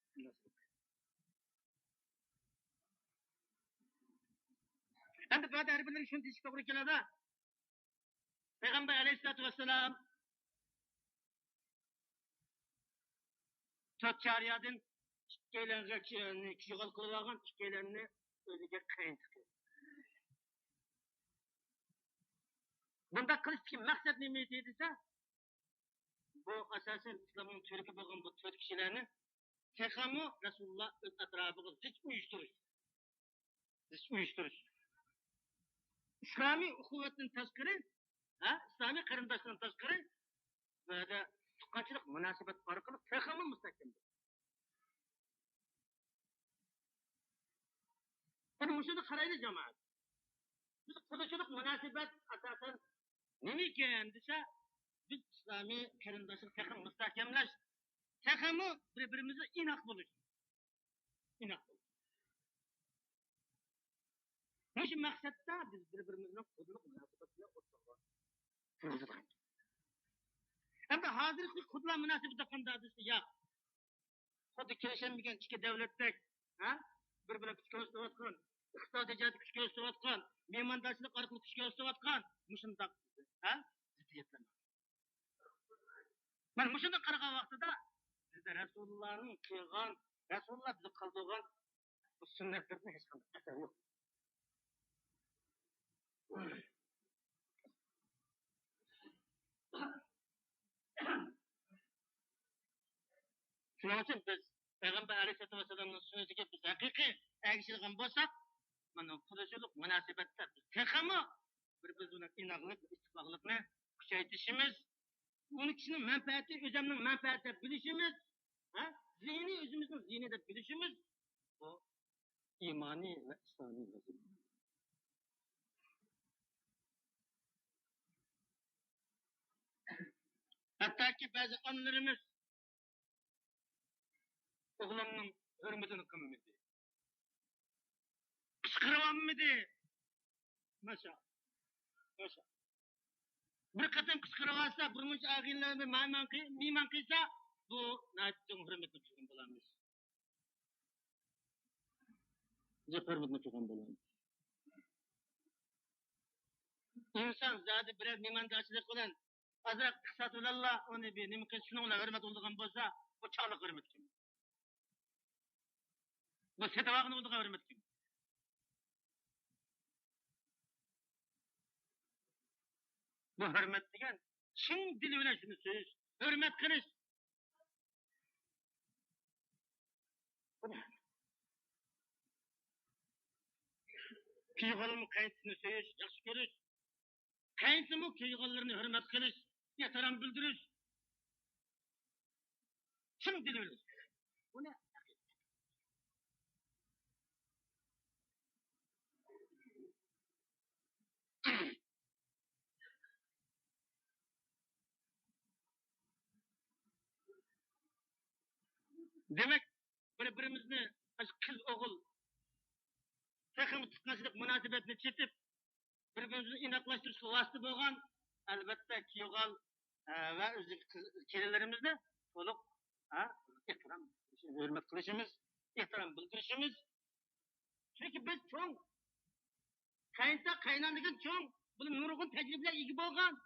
ئەمدى بۇ يەردە ھەر بىرلىرى شۇنى دېيىشكە توغرا كېلىدۇ. پەيغەمبەر ئەلەيھىسسالاتۇ ۋەسسالام تۆت جارىيەدىن ئىككىيلەنگە كىشىغال قىلىۋالغان، ئىككىيلەننى ئۆزىگە قېيىنچا قىلدى. بۇنداق قىلىشتىكى مەقسەت نېمە ئىدى دېسە، بۇ ئاساسەن ئىسلامنىڭ تۈۋرۈكى بولغان بۇ تۆت كىشىلەرنى تېخىمۇ رەسۇلۇللا ئۆز ئەتراپىغا زىچ ئۇيۇشتۇرۇش. زىچ ئۇيۇشتۇرۇش. ئىسلامىي ئۇخۇۋەتتىن تاشقىرى، ھە، ئىسلامىي قېرىنداشلىقتىن تاشقىرى، بۇ يەردە تۇغقانچىلىق مۇناسىۋەت ئارقىلىق تېخىمۇ مۇستەھكەم بولدى. قېنى مۇشۇنى قارايلى، جامائەت. بىز قۇدىچىلىق مۇناسىۋەت ئاساسەن نېمىكەن دېسە، بىز ئىسلامىي قېرىنداشلىق تېخىمۇ مۇستەھكەملەش، تېخىمۇ بىر-بىرىمىزگە ئىناق بولۇش. ئىناق بولۇش. مۇشۇ مەقسەتتە بىز بىر-بىرىمىزنىڭ قۇدىلىق مۇناسىۋەتىنى ئوتتۇرىغا قويىمىز. ئەمدى ھازىرقى قۇدىلار مۇناسىۋىتى قانداق دېسە، ياق. خۇددى كېلىشەلمىگەن ئىككى دەۋلەتتەك، ھە؟ بىر-بىرىگە كۈچ كۆرسىتىۋاتقان، ئىقتىسادىي جەھەتتە كۈچ كۆرسىتىۋاتقان، مېھماندارچىلىق ئارقىلىق كۈچ كۆرسىتىۋاتقان مۇشۇنداق، ھە؟ زىددىيەتلەر. مانا مۇشۇنداق قارىغان ۋاقتىدا بىزدە رەسۇلۇللانىڭ قىلغان، رەسۇلۇللا بىزگە قالدۇرغان بۇ سۈننەتلىرىدىن ھېچقانداق ئەسەر يوق. شۇنىڭ ئۈچۈن بىز پەيغەمبەر ئەلەيھىسسالاتۇ ۋەسسالامنىڭ سۈننىتىگە بىز ھەقىقىي ئەگىشىدىغان بولساق، مانا قۇدىچىلىق مۇناسىۋەتتە بىز تېخىمۇ بىر-بىرىمىز بىلەن ئىناقلىق، ئىتتىپاقلىقنى كۈچەيتىشىمىز، ئۇنى كىشىنىڭ مەنپەئەتى ئۆزۈمنىڭ مەنپەئەتى دەپ بىلىشىمىز، ھە؟ زىيىنى ئۆزىمىزنىڭ زىيىنى دەپ بىلىشىمىز، بۇ ئىمانىي ۋە ئىسلامىي ۋەزىپە. ھەتتاكى بەزى ئانىلىرىمىز ئوغلۇمنىڭ ھۆرمىتىنى قىلمىدى. قىچقىرىۋالمىدى. ماشا. ماشا. بىر قېتىم قىچقىرىۋالسا، بىر مۇنچە ئاغىنىلەرنى مېھمان قىل-، مېھمان قىلسا، بۇ ناھايىتى چوڭ ھۆرمەتنى قىلغان بولىمىز. جىق ھۆرمەتنى قىلغان بولىمىز. ئىنسان زادى بىرەر مېھماندارچىلىق بىلەن ئازراق ئىقتىساد بىلەنلا ئۇنى بىر نېمە قىلىش، شۇنىڭ بىلەن ھۆرمەت قىلىدىغان بولسا، بۇ چاغلىق ھۆرمەتكەن. بۇ سېتىۋالغىنى بولىدىغان ھۆرمەتكەن. بۇ ھۆرمەت دېگەن چىن دىل بىلەن شۇنى سۆيۈش، ھۆرمەت قىلىش. بۇنى پىغانمۇ قەينىتىسىنى سۆيۈش، ياخشى كۆرۈش. قەينىتىمۇ كۆيگەنلىرىنى ھۆرمەت قىلىش، ئېھتىرام بىلدۈرۈش. چىن دىل بىلەن. بۇنى دېمەك، بىر-بىرىمىزنى، قىز-ئوغۇل تېخىمۇ تۇتقانچىلىق مۇناسىۋەتنى چېتىپ، بىر-بىرىمىزنى ئىناقلاشتۇرۇشقا ۋاسىتە بولغان، ئەلۋەتتە، كۈيئېغىل، ئە، ۋە ئۆزىدىكى قىز-، كېلىنلىرىمىزنى تولۇق، ھە، ئېھتىرام، ھۆرمەت قىلىشىمىز، ئېھتىرام بىلدۈرۈشىمىز. چۈنكى بىز چوڭ قېيىنتاغا، قېيىنئانا دېگەن چوڭ، بۇلار نۇرغۇن تەجرىبىلەرگە ئىگە بولغان.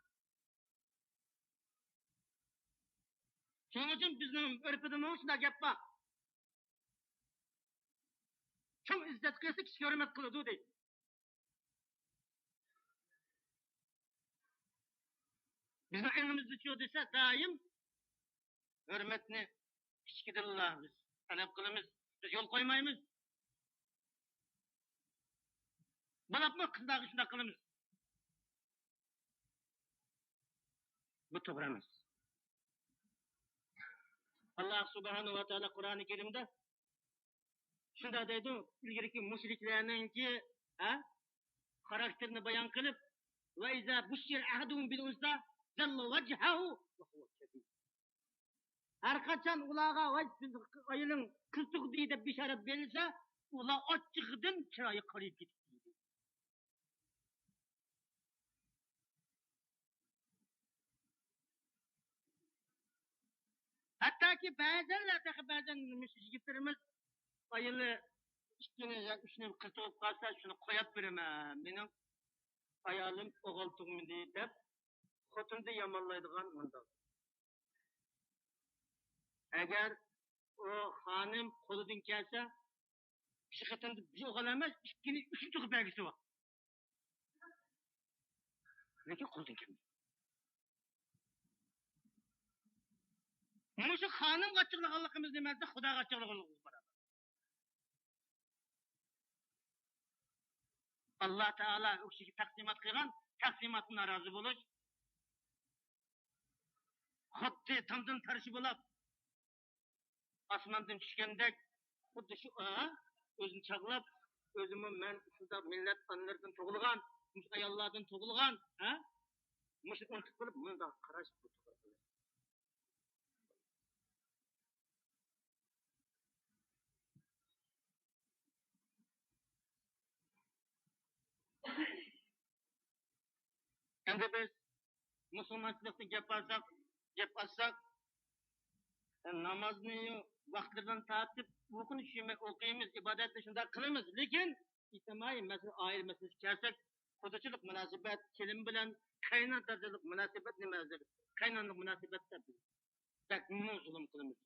شۇنىڭ ئۈچۈن بىزنىڭ ئۆرپىدىمۇ شۇنداق گەپ بار. چوڭ ئىززەت قىلسا، كىچىك ھۆرمەت قىلىدۇ دەيدۇ. بىزنىڭ ئېڭىمىزدىچۇ دېسە، دائىم ھۆرمەتنى كىچىكىدىنلا بىز تەلەپ قىلىمىز، بىز يول قويمايمىز. بولۇپمۇ قىزلارغا شۇنداق قىلىمىز. بۇ توغرا ئەمەس. ئاللا سۇبھانەھۇ ۋە تائالا قۇرئانى كەرىمدە شۇنداق دەيدۇ، ئىلگىرىكى مۇشرىكلارنىڭكى، ھە، خاراكتېرىنى بايان قىلىپ، وَإِذَا بُشِّرَ أَحَدُهُمْ بِالْأُنْثَىٰ ظَلَّ وَجْهَهُ مُسْوَدًّا. ھەر قاچان ئۇلارغا، ۋاي، سىز ئايىلىڭ قىز تۇغدى دەپ بېشارەت بېرىلسە، ئۇلار ئاچچىقىدىن چىرايى قارىيىپ كېتىدۇ. ھەتتاكى بەزەنلەر، تېخى بەزەن مۇشۇ يىگىتلىرىمىز ئايىلى ئىككىنى يا ئۈچنى قىز تۇغۇپ قالسا، شۇنى قويۇپ بېرىمەن، مېنىڭ ئايالىم ئوغۇل تۇغمىدى دەپ خوتۇنىنى يامانلايدىغان مۇنداق. ئەگەر ئۇ خانىم قولىدىن كەلسە، بىر قېتىمدا بىر ئوغۇل ئەمەس، ئىككىنى، ئۈچنى تۇغۇپ بەرگۈسى بار. لېكىن قولىدىن كەلمەيدۇ. مۇشۇ خانىمغا ئاچچىقلىغانلىقىمىز نېمە دېسە، خۇداغا ئاچچىقلىغانلىقىمىز بار. ئاللا تائالا ئۇ كىشىگە تەقسىمات قىلغان تەقسىماتتىن نارازى بولۇش، خۇددى تامدىن پەرىشتە بولۇپ، ئاسماندىن چۈشكەندەك، خۇددى شۇ، ئا، ئۆزىنى چاغلاپ، ئۆزىمۇ مەن شۇنداق مىللەت ئانىلىرىدىن تۇغۇلغان، مۇشۇ ئاياللاردىن تۇغۇلغان، ھە؟ مۇشۇنى ئۇنتۇپ قېلىپ، مۇنداق قاراش، بۇ توغرا ئەمەس. ئەمدى بىز مۇسۇلمانچىلىقتىن گەپ ئالساق، گەپ ئالساق، نامازنى ۋاقىتلىرىدىن تارتىپ، ئۇيقۇنى چۈشۈرمەي ئوقۇيمىز، ئىبادەتنى شۇنداق قىلىمىز. لېكىن ئىجتىمائىي مەسىلە، ئائىلە مەسىلىسىگە كەلسەك، قوزىچىلىق مۇناسىۋەت، كېلىن بىلەن قېيىنئاتىلىق مۇناسىۋەت نېمە ھازىر؟ قېيىنئانىلىق مۇناسىۋەتتە بىز بەكمۇ زۇلۇم قىلىمىز.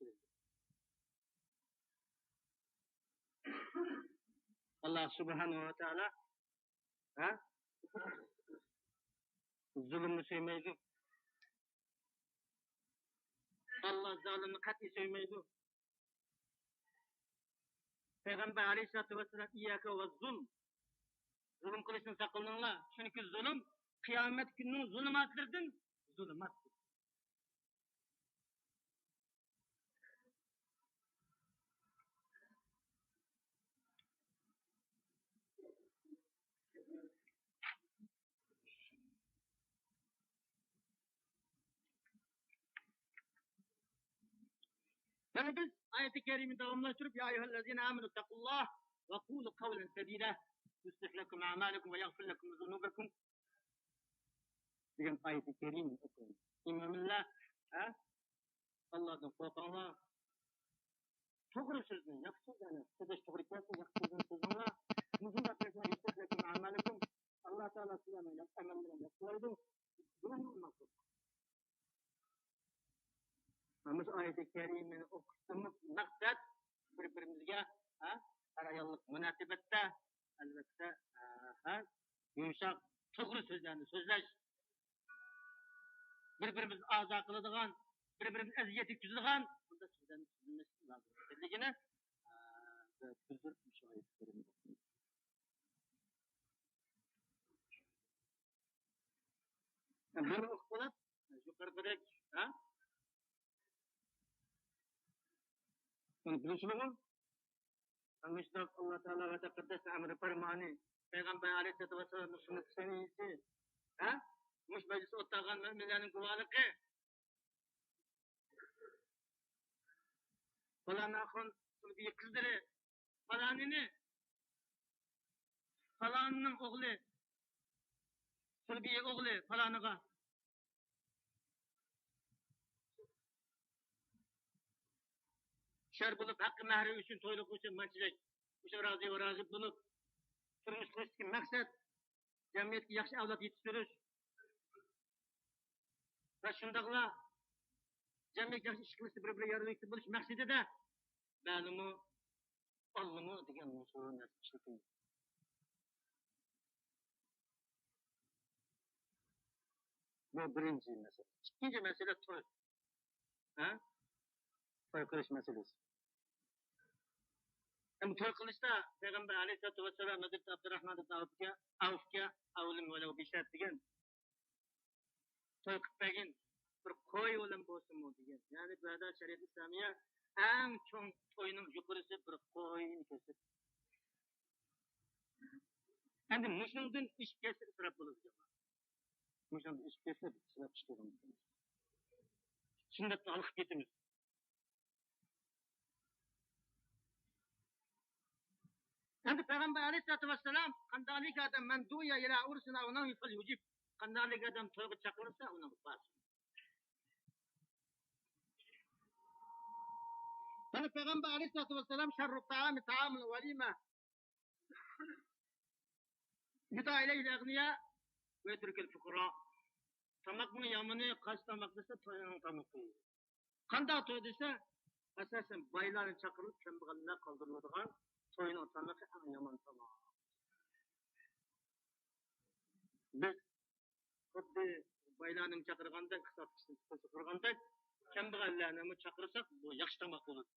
ئاللا سۇبھانەھۇ ۋە تائالا، ھە؟ زۇلۇمنى سۆيمەيدۇ. ئاللا زالىمنى قەتئىي سۆيمەيدۇ. پەيغەمبەر ئەلەيھىسسالاتۇ ۋەسسالام، «ئىيياكە ۋەززۇلم.» زۇلۇم قىلىشتىن ساقلىنىڭلار. چۈنكى زۇلۇم قىيامەت كۈنىنىڭ زۇلۇماتلىرىدىن زۇلۇمات. يەنە بىز ئايەتى كەرىمىنى داۋاملاشتۇرۇپ، يا أيها الذين آمنوا اتقوا الله وقولوا قولا سديدا يصلح لكم أعمالكم ويغفر لكم ذنوبكم دېگەن ئايىتى كەرىمىنى ئوقۇيمىز. ئىمامىللا، ھە؟ ئاللادىن قورقۇڭلار. توغرا سۆزنى، ياخشى سۆزلەرنى، سۆزلەش توغرا كەلسە، ياخشى سۆزنى سۆزلەڭلار. مۇشۇنداق قىلسىڭلار، يۇسلىھ لەكۇم ئەمالىكۇم. ئاللا تائالا سىلەرنىڭ ياخشى ئەمەللىرىڭلارنى ياخشى قىلالايدۇ. گۇناھلىرىڭلارنى مەغپىرەت قىلىدۇ. مۇشۇ ئايەتى كەرىمىنى ئوقۇشتىن مەقسەت بىر-بىرىمىزگە، ھە، ئەر-ئاياللىق مۇناسىۋەتتە، ئەلۋەتتە، ھە، يۇمشاق، توغرا سۆزلەرنى سۆزلەش، بىر-بىرىمىزنى ئازا قىلىدىغان، بىر-بىرىمىزگە ئەزىيەت يەتكۈزىدىغان بۇنداق سۆزلەرنى سۆزلىمەسلىك لازىم ئىكەنلىكىنى، ھە، بىر مۇشۇ ئايەتى كەرىمىدە. بۇنى ئوقۇپ بولۇپ، يۇقىرىقىدەك، ھە؟ بۇنى بىلىشىمىز مۇشۇنداق ئاللا تائالا ۋە تەقەددەس ئەمرى پەرمانى، پەيغەمبەر ئەلەيھىسسالاتۇ ۋەسسالامنىڭ سۈننىتى سەنىيىسى، ھە؟ مۇشۇ مەجلىستە ئولتۇرغان مۆمىنلەرنىڭ گۇۋاھلىقى. پالان ئاخۇن سۇلبىي قىزلىرى، پالانىنى، پالانىنىڭ ئوغلى، سۇلبىي ئوغلى پالانىغا شەر بولۇپ، ھەققى مەھرى ئۈچۈن، تويلۇقى ئۈچۈن مانچىلىك، مۇشۇ رازى ۋە رازى بولۇپ، تۇرمۇش قۇرۇشتىكى مەقسەت جەمئىيەتكە ياخشى ئەۋلاد يېتىشتۈرۈش ۋە شۇنداقلا جەمئىيەتكە ياخشى ئىش قىلىشتا بىر-بىرىگە ياردەملىك بولۇش مەقسىتىدە مەلۇمى ئاللىمۇ دېگەن مۇشۇ نەرسە ئىشلىتىلدى. بۇ بىرىنچى مەسىلە. ئىككىنچى مەسىلە توي. ھە؟ توي قىلىش مەسىلىسى. ئەمدى توي قىلىشتا پەيغەمبەر ئەلەيھىسسالاتۇ ۋەسسالام ھەزرىتى ئابدۇراخمان ئىبن ئەۋفكە، ئەۋفكە «ئەۋلىم ۋەلەۋ بىشات» دېگەن، توي قىلىپ بەرگىن، بىر قوي بىلەن بولسىمۇ دېگەن. يەنى بۇ يەردە شەرىئەت ئىسلامىيە ئەڭ چوڭ توينىڭ يۇقىرىسى بىر قوينى كېسىپ. ئەمدى مۇشۇنىڭدىن ئېشىپ كەتسە ئىسراپ بولىدۇ، جامائەت. مۇشۇنىڭدىن ئېشىپ كەتسە ئىسراپ ئىش بولىدۇ. سۈننەتنى ھالقىپ كېتىمىز. ئەمدى پەيغەمبەر ئەلەيھىسسالاتۇ ۋەسسالام، قانداقلىك ئادەم مەن دۇئىيە ئىلە ئۇرسىنە ئۇنىڭ فەليۇجىب. قانداقلىك ئادەم تويغا چاقىرىلسا، ئۇنىڭغا بارسۇن. يەنى پەيغەمبەر ئەلەيھىسسالاتۇ ۋەسسالام، شەررۇ تائامى تائامۇل ۋەلىمە. يۇدئا ئىلەيھىل ئەغنىيا ۋە يەترۇكۇل فۇقىرا. تاماقنىڭ يامىنى قايسى تاماق دېسە، توينىڭ تامىقى. قانداق توي دېسە، ئاساسەن بايلارنى چاقىرىپ، كەمبەغەللەر قالدۇرۇلىدىغان توينىڭ تامىقى ئەڭ يامان تاماق. بىز خۇددى بايلارنىمۇ چاقىرغاندەك، ئىقتىساد كۈچىنى چاقىرغاندەك، كەمبەغەللەرنىمۇ چاقىرساق، بۇ ياخشى تاماق بولىدۇ.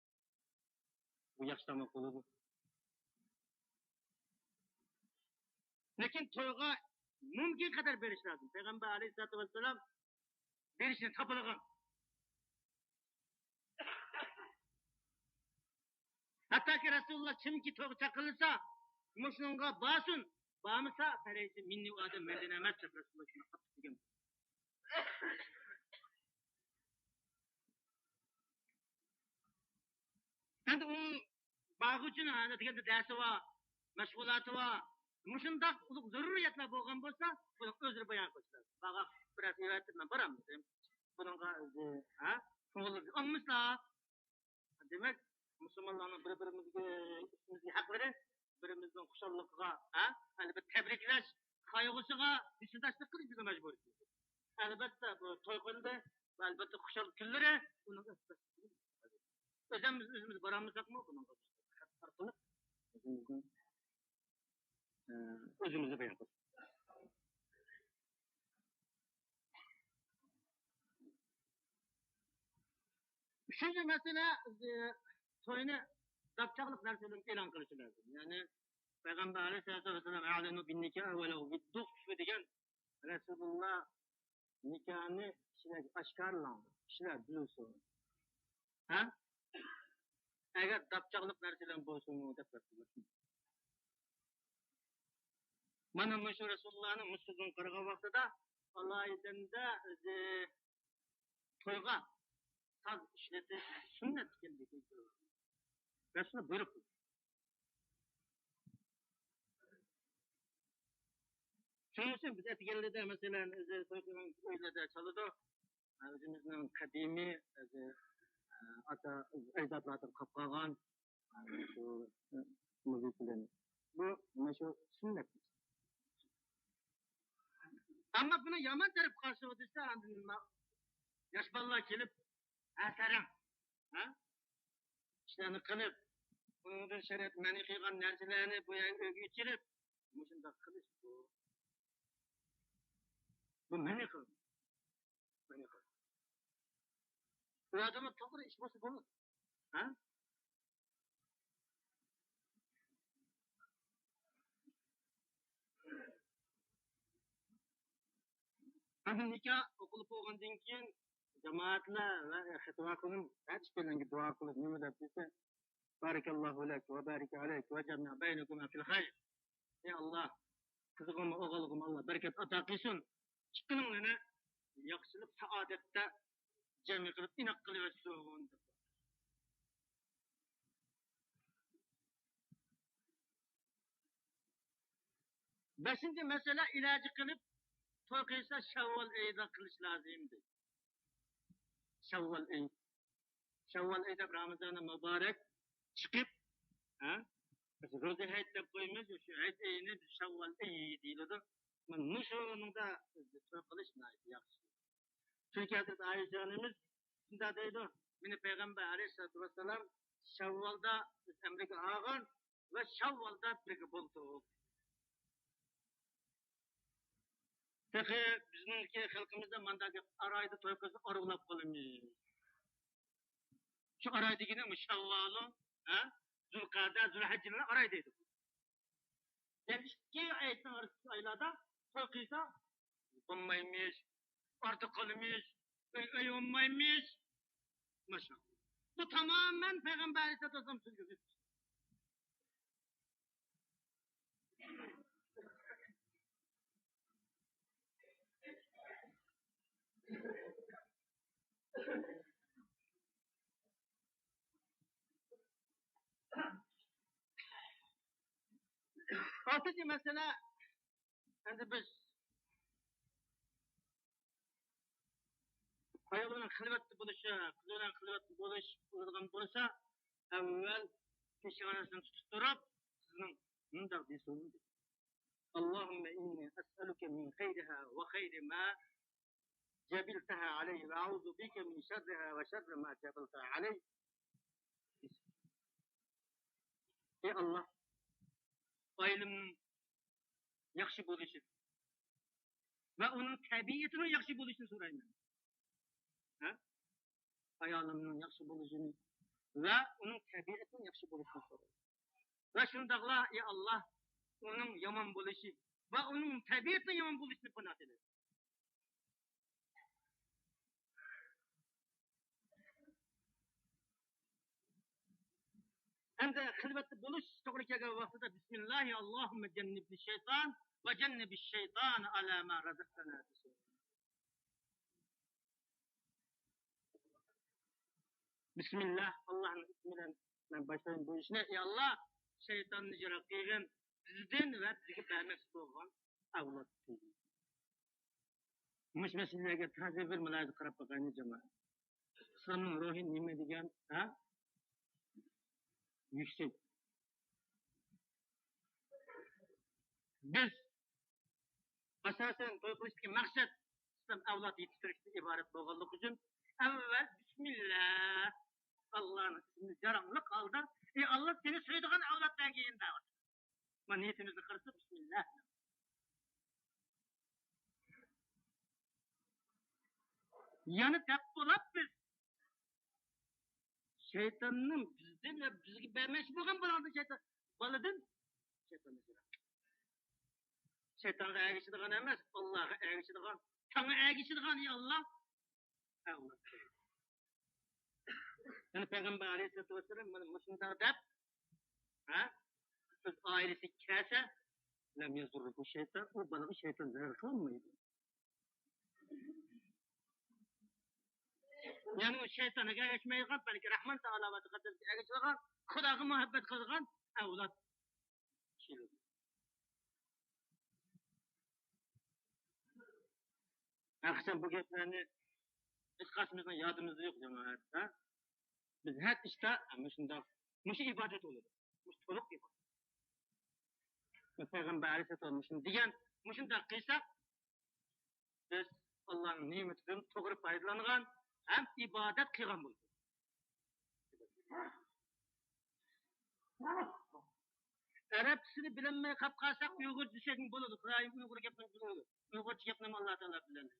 بۇ ياخشى تاماق بولىدۇ. لېكىن تويغا مۇمكىن قەدەر بېرىش لازىم. پەيغەمبەر ئەلەيھىسسالاتۇ ۋەسسالام بېرىشنى تاپىلىغان. ھەتتاكى رەسۇلۇللا كىمكى تويغا چاقىرىلسا، مۇشۇنىڭغا بارسۇن، بارمىسا، پەلەيسە مىننى، ئۇ ئادەم مەندىن ئەمەس، دەپ رەسۇلۇللا شۇنداق قاتتىق دېگەن. ئەمدى ئۇ بارغۇچىنىڭ ھە دېگەندە دەرسى بار، مەشغۇلاتى بار. مۇشۇنداق ئۇلۇغ زۆرۈرىيەتلەر بولغان بولسا، بۇنىڭ ئۆزىنى بايان قىلىش لازىم. بارغا بىرەرسى ئەۋەتىپ مەن بارالمىدىم. بۇنىڭغا ئۆزى، ھە، كۆڭۈل ئالمىسىلا. دېمەك، مۇسۇلمانلارنىڭ بىر-بىرىمىزگە ئۈستىمىزدىكى ھەقلىرى، بىرىمىزنىڭ خۇشاللىقىغا، ھە، ئەلبەتتە تەبرىكلەش، قايغۇسىغا ھېسداشلىق قىلىش بىزنىڭ مەجبۇرىيىتىمىز. ئەلبەتتە، بۇ توي قىلدى، ئەلبەتتە خۇشال كۈنلىرى ئۇنىڭ ئۆزىمىز، ئۆزىمىز بارالمىساقمۇ، بۇنىڭغا خەت ئارقىلىق ئۆزىمىزنى، ئە، ئۆزىمىزنى بايان قىلدۇق. ئۈچىنچى مەسىلە، ئە، توينى داپچاقلىق نەرسە بىلەن ئېلان قىلىشى لازىم. يەنى پەيغەمبەر ئەلەيھىسسالاتۇ ۋەسسالام، «ئەلىنۇ بىننىكاھ ۋەلەۋ بىددۇخ» دېگەن رەسۇلۇللا نىكاھنى كىشىلەرگە ئاشكارىلاڭ، كىشىلەر بىلسۇن. ھە؟ ئەگەر داپچاقلىق نەرسىلەر بولسىمۇ دەپ گەپ قىلىۋاتىمەن. مانا مۇشۇ رەسۇلۇللانىڭ مۇشۇ سۆزىگە قارىغان ۋاقتىدا ئالايىتەندە ئۆزى تويغا ساز ئىشلىتىش سۈننەت ئىكەنلىكى رەسۇلۇللا بۇيرۇق قىلدى. شۇنىڭ ئۈچۈن بىز ئەتىگەنلىدە، مەسىلەن، ئۆزى توي قىلغان ئۆيلەردە چالىدۇ. ئۆزىمىزنىڭ قەدىمىي، ئۆزى، ئاتا ئەجدادلاردىن قاپقالغان شۇ مۇزىكىلىرىنى. بۇ، مانا شۇ سۈننەت. ئەمما بۇنى يامان تەرەپ قارىسا دېسە، ئاندىن نېمە؟ ياش بالىلار كېلىپ، ھە، سەرەڭ، ھە؟ ئىشلارنى قىلىپ، ئۇنىڭدىن شەرىئەت مەنئى قىلغان نەرسىلەرنى بۇ يەرگە ئۆيگە ئېچىرىپ، مۇشۇنداق قىلىش بۇ. بۇ مەنئى قىلغان. مەنئى قىلغان. بۇ يەردىمۇ توغرا ئىش بولسا بولىدۇ. ھە؟ ئەمدى نىكاھ ئوقۇلۇپ بولغاندىن كېيىن، جامائەتلەر ۋە خېتىۋا قىلىپ، ھەر ئىككىلەنگە دۇئا قىلىپ، نېمە دەپ دېسە، «بارىكاللاھۇ لەك ۋە بارىكە ئەلەيك ۋە جەمئە بەينەكۇما فىل خەير.» ئى ئاللا، قىزىغىمۇ، ئوغۇلغىمۇ ئاللا بەرىكەت ئاتا قىلسۇن. ئىككىلىڭلارنى ياخشىلىق، سائادەتتە جەمئىي قىلىپ ئىناق قىلىۋەتسۇن. بەشىنچى مەسىلە، ئىلاجى قىلىپ توي قىلسا شەۋۋال ئېيىدا قىلىش لازىم دەيدۇ. شەۋۋال ئېيى. شەۋۋال ئېيى دەپ رامىزانى مۇبارەك چىقىپ، ھە؟ بىز روزا ھەيت دەپ قويىمىز، شۇ ھەيت ئېيىنى بىز شەۋۋال ئېيى دېيىلىدۇ. مانا مۇشۇنىڭدا توي قىلىش ناھايىتى ياخشى. چۈنكى ھەزرىتى ئائىشە ئانىمىز شۇنداق دەيدۇ، مېنى پەيغەمبەر ئەلەيھىسسالاتۇ ۋەسسالام شەۋۋالدا بىز ئەمرىگە ئالغان ۋە شەۋۋالدا بىرگە بولدۇق. تېخى بىزنىڭكى خەلقىمىزدە مانداق گەپ، ئار ئايدا توي قىلسا ئارىغلاپ قالىمىز. شۇ ئار ئاي دېگىنى مۇشۇ شەۋۋالۇ، ھە؟ زۇلقەدە، زۇلھەججىنى ئار ئاي دەيدۇ. يەنى ئىككى ئاينىڭ ئارىسىدىكى ئايلاردا توي قىلسا بولمايمىز، ئارتۇق قالىمىز، ئۆي، ئۆي بولمايمىز. ماشائاللا. بۇ تامامەن پەيغەمبەر ئەلەيھىسسالاتۇ ۋەسسالام سۆزلىگەن. ئالتىنچى مەسىلە، ئەمدى بىز ئايال بىلەن خىلۋەتتە بولۇش، قىز بىلەن خىلۋەتتە بولۇش بولىدىغان بولسا، ئەۋۋەل پېشانىسىنى تۇتۇپ تۇرۇپ، قىزنىڭ مۇنداق دېسۇن، اللهم إني أسألك من خيرها وخير ما جبلتها عليه، وأعوذ بك من شرها وشر ما جبلتها عليه. ئەي ئاللا، ئائىلەمنىڭ ياخشى بولۇشى ۋە ئۇنىڭ تەبىئىتىنىڭ ياخشى بولۇشىنى سورايمەن. ھە؟ ئايالىمنىڭ ياخشى بولۇشىنى ۋە ئۇنىڭ تەبىئىتىنىڭ ياخشى بولۇشىنى سورايمەن. ۋە شۇنداقلا، ئەي ئاللا، ئۇنىڭ يامان بولۇشى ۋە ئۇنىڭ تەبىئىتىنىڭ يامان بولۇشىنى پاناھ تىلەيمەن. ھەمدە خىلۋەتتە بولۇش توغرا كەلگەن ۋاقتىدا، بىسمىللاھى، اللهم جنبني الشيطان وجنب الشيطان على ما رزقتنا دېسۇن. بىسمىللا، ئاللانىڭ ئىسمى بىلەن مەن باشلايمەن بۇ ئىشنى. ئى ئاللا، شەيتاننى يىراق قىلغىن بىزدىن ۋە بىزگە بەرمەكچى بولغان ئەۋلادتىن. مۇشۇ مەسىلىلەرگە تازا بىر مۇلاھىزە قىلىپ باقايلى، جامائەت. ئىسلامنىڭ روھى نېمە دېگەن، ھە؟ يۈكسەك. بىز ئاساسەن توي قىلىشتىكى مەقسەت ئىسلام ئەۋلاد يېتىشتۈرۈشتىن ئىبارەت بولغانلىقى ئۈچۈن، ئەۋۋەل بىسمىللا، ئاللانىڭ ئىسمىنى جاراڭلىق ھالدا، ئى ئاللا، سېنى سۆيىدىغان ئەۋلاد بەرگىن دەۋاتىمىز. مانا نىيىتىمىزنى قىلسا، بىسمىللا. يەنە دەپ بولۇپ بىز شەيتاننىڭ بىزدىن ۋە بىزگە بەرمەكچى بولغان بالىدىن، شەيتان، بالىدىن، شەيتاندىن يىراق. شەيتانغا ئەگىشىدىغان ئەمەس، ئاللاغا ئەگىشىدىغان، ساڭا ئەگىشىدىغان، ئى ئاللا. يەنى پەيغەمبەر ئەلەيھىسسالاتۇ ۋەسسالام مانا مۇشۇنداق دەپ، ھە؟ ئۆز ئائىلىسىگە كەلسە، لەم يەزۇررۇھۇ شەيتان، ئۇ بالىغا شەيتان زەرەر قىلالمايدۇ. يەنى ئۇ شەيتانغا ئەگەشمەيدىغان، بەلكى رەھمان تائالا ۋە تەقەددەسكە ئەگىشىدىغان، خۇداغا مۇھەببەت قىلىدىغان ئەۋلاد كېلىدۇ. ھەر قاچان بۇ گەپلەرنى ھېچقايسىمىزنىڭ يادىمىزدا يوق، جامائەت، ھە؟ بىز ھەر ئىشتا مۇشۇنداق، مۇشۇ ئىبادەت بولىدۇ. مۇشۇ تولۇق ئىبادەت. پەيغەمبەر ئەلەيھىسسالام مۇشۇنى دېگەن، مۇشۇنداق قىلساق، بىز ئاللانىڭ نېمىتىدىن توغرا پايدىلانغان ھەم ئىبادەت قىلغان بولىمىز. ئەرەبچىسىنى بىلەلمەي قاپ قالساق، ئۇيغۇرچە دېسەكمۇ بولىدۇ. خۇدايىم، ئۇيغۇر گەپنى بىلىدۇ. ئۇيغۇرچە گەپنىمۇ ئاللا تائالا بىلەلمەيدۇ.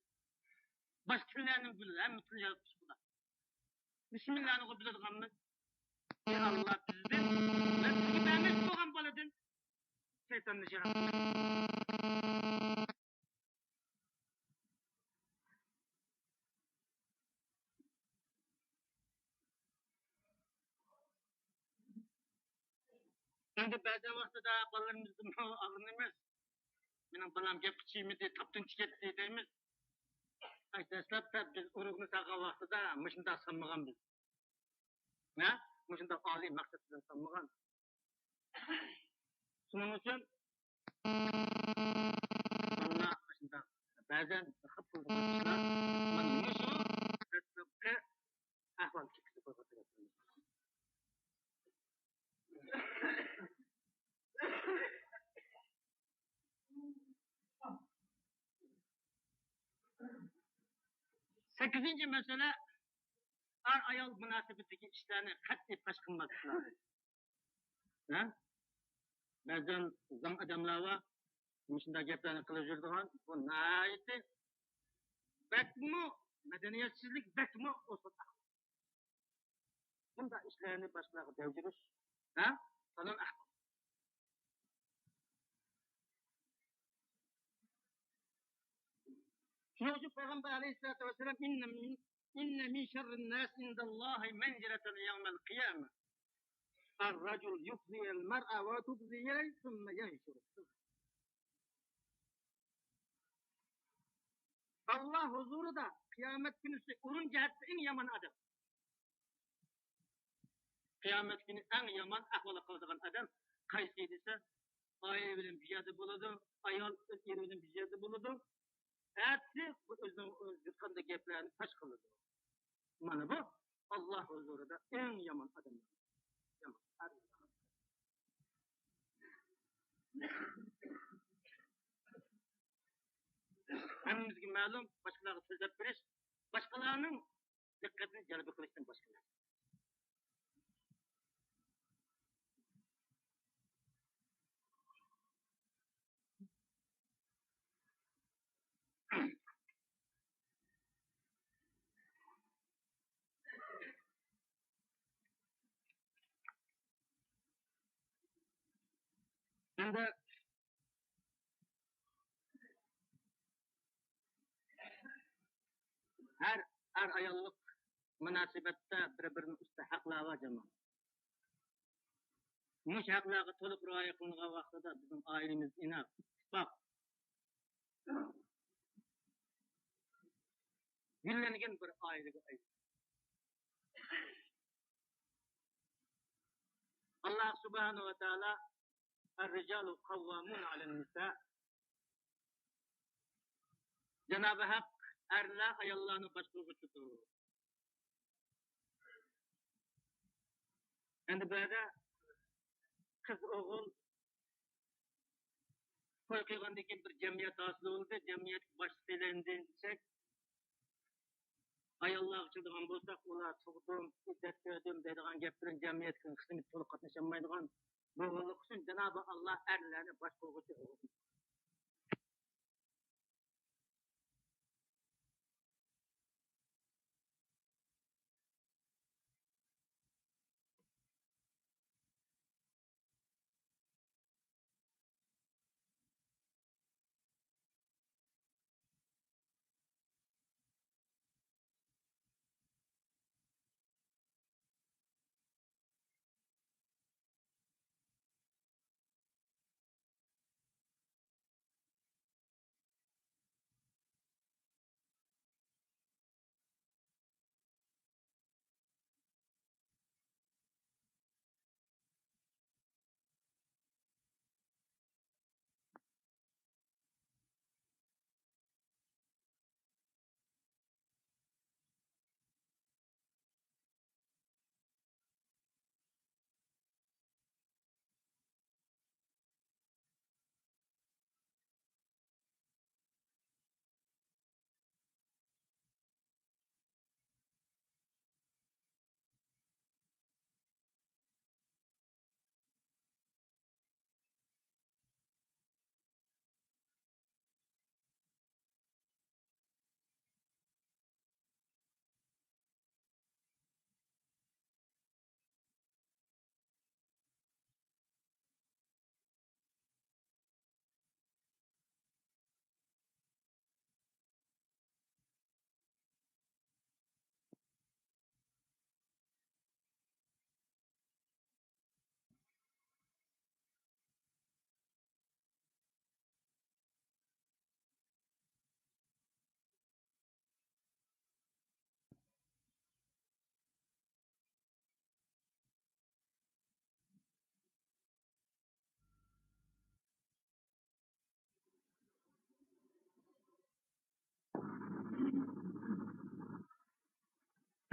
باشقا تىللارنى بىلىدۇ، ھەممە تىلنى ياراتقۇچى خۇدا. بىسمىللانى بىلىدىغانمىز. ئى ئاللا، بىزدىن ۋە بىزگە بەرمەكچى بولغان بالىدىن شەيتاننى يىراق قىل. ئەمدى بەزەن ۋاقتىدا بالىلىرىمىزدىنمۇ ئاغرىنىمىز. مېنىڭ بالام گەپكە چىدىمىدى، تاپتىن چىقىپ كەتتى دەيمىز. ئەي، دەسلەپتە بىز ئۇرۇقنى سالغان ۋاقتىدا مۇشۇنداق سالمىغان بىز. ھە؟ مۇشۇنداق ئالىي مەقسەت بىلەن سالمىغان. شۇنىڭ ئۈچۈن بالىلار شۇنداق بەزەن خاپا بولىدىغان ئىشلار مانا مۇشۇ دەسلەپكى ئەھۋال كەتكۈزۈپ قويغان سەۋەبتىن. سەككىزىنچى مەسىلە، ئەر-ئايال مۇناسىۋىتىدىكى ئىشلارنى قەتئىي پاش قىلماسلىقلارى. ھە؟ بەزەن زاڭ ئادەملەر بار، مۇشۇنداق گەپلەرنى قىلىپ يۈرىدىغان، بۇ ناھايىتى بەكمۇ مەدەنىيەتسىزلىك، بەكمۇ ئوسال ئەھۋال. بۇنداق ئىشلارنى باشقىلارغا دەۋجۈرۈش، ھە؟ سالام ئەھۋال. شۇنىڭ ئۈچۈن پەيغەمبەر ئەلەيھىسسالاتۇ ۋەسسالام، «إن من، إن من شر الناس عند الله منزلة يوم القيامة الرجل يفضي المرأة وتفضي إليه ثم ينشر». ئاللا ھۇزۇرىدا قىيامەت كۈنىسى ئورۇن جەھەتتە ئەڭ يامان ئادەم. قىيامەت كۈنى ئەڭ يامان ئەھۋالغا قالىدىغان ئادەم قايسى دېسە، ئائىلە بىلەن بىر يەردە بولىدۇ، ئايال ئۆز ئېرى بىلەن بىر يەردە بولىدۇ. ئەتىسى بۇ ئۆزىنىڭ يۇتقان گەپلەرنى پاش قىلىدۇ. مانا بۇ ئاللا ھۇزۇرىدا ئەڭ يامان ئادەم. يامان. ھەممىمىزگە مەلۇم، باشقىلارغا سۆزلەپ بېرىش باشقىلارنىڭ دىققىتىنى جەلپ قىلىشتىن باشقا نەرسە. ئەمدى ھەر ئەر-ئاياللىق مۇناسىۋەتتە بىر-بىرىنىڭ ئۈستىدە ھەقلەر بار، جامائەت. مۇشۇ ھەقلەرگە تولۇق رىئايە قىلىنغان ۋاقتىدا بىزنىڭ ئائىلىمىز ئىناق، ئىتتىپاق، گۈللەنگەن بىر ئائىلىگە ئايلىنىدۇ. ئاللا سۇبھانەھۇ ۋە تائالا، «الرجال قوامون على النساء». جانابى ھەق، ئەرلەر ئاياللارنى باشقۇرغۇچىدۇر. ئەمدى بۇ يەردە قىز ئوغۇل توي قىلغاندىن كېيىن بىر جەمئىيەت ھاسىل بولدى، جەمئىيەتكە باشلىق سېلىندى دېسەك، ئاياللارغا كېلىدىغان بولساق، ئۇلار تۇغدۇم، ئىددەت كۆردۈم دەيدىغان گەپلەرنى جەمئىيەتكە قىسمەت تولۇق قاتنىشالمايدىغان بولغانلىقى ئۈچۈن جانابى ئاللا ئەرلەرنى باشقۇرغۇچى ئوغۇل.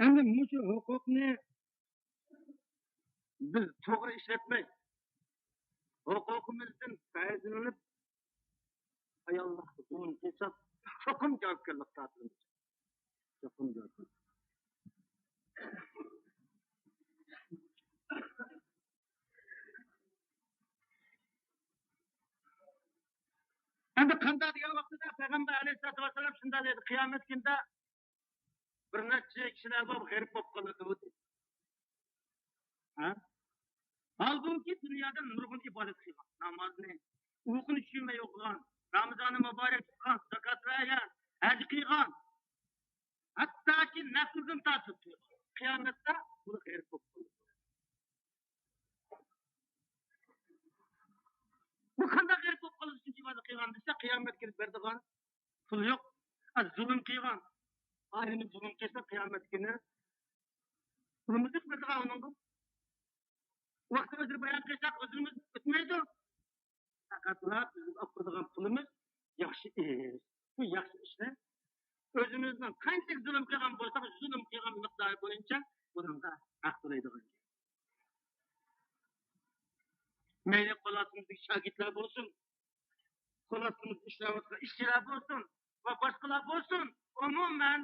ئەمدى مۇشۇ ھوقۇقنى بىز توغرا ئىشلەتمەي، ھوقۇقىمىزدىن پەيزلىنىپ، ئاياللارغا زۇلۇم قىلساق، چوقۇم جاۋابكارلىق تارتىلىدۇ. ئەمدى قانداق دېگەن ۋاقتىدا پەيغەمبەر ئەلەيھىسسالاتۇ ۋەسسالام شۇنداق دېدى، قىيامەت كۈنىدە بىر نەچچە كىشىلەر بار، غېرىب بولۇپ قالىدۇ، دېدى. ھە؟ ھالبۇكى، دۇنيادا نۇرغۇن ئىبادەت قىلغان، نامازنى، ئۇيقۇنى چۈشۈرمەي ئوقۇغان، رامىزانى مۇبارەك تۇتقان، زاكات بەرگەن، ھەج قىلغان، ھەتتاكى نەپلىدىن تارتىپ قىيغان. قىيامەتتە بۇ غېرىب بولۇپ قالىدۇ. بۇ قانداق غېرىب بولۇپ قالىدۇ؟ شۇنچە ئىبادەت قىلغان دېسە، قىيامەتكە بېرىدىغان پۇل يوق. ئا، زۇلۇم قىلغان. ئائىلىنى زۇلۇم قىلسا، قىيامەتكىنى پۇلىمىز يوق بېرىدىغان ئۇنىڭغا. ۋاقتىدا ئۆزىنى بايان قىلساق، ئۆزىمىز ئۆتمەيدۇ. پەقەتلا بىزنىڭ ئاپىرىدىغان پۇلىمىز ياخشى ئىش. شۇ ياخشى ئىشنى ئۆزىمىزنىڭ قانچىلىك زۇلۇم قىلغان بولساق، زۇلۇم قىلغان مىقدارى بويىچە بۇنىڭغا ھەق تۆلەيدىغان. مەيلى قول ئاستىمىزدىكى شاگىرتلار بولسۇن، قول ئاستىمىزدا ئىشلەۋاتقان ئىشچىلار بولسۇن ۋە باشقىلار بولسۇن، ئومۇمەن،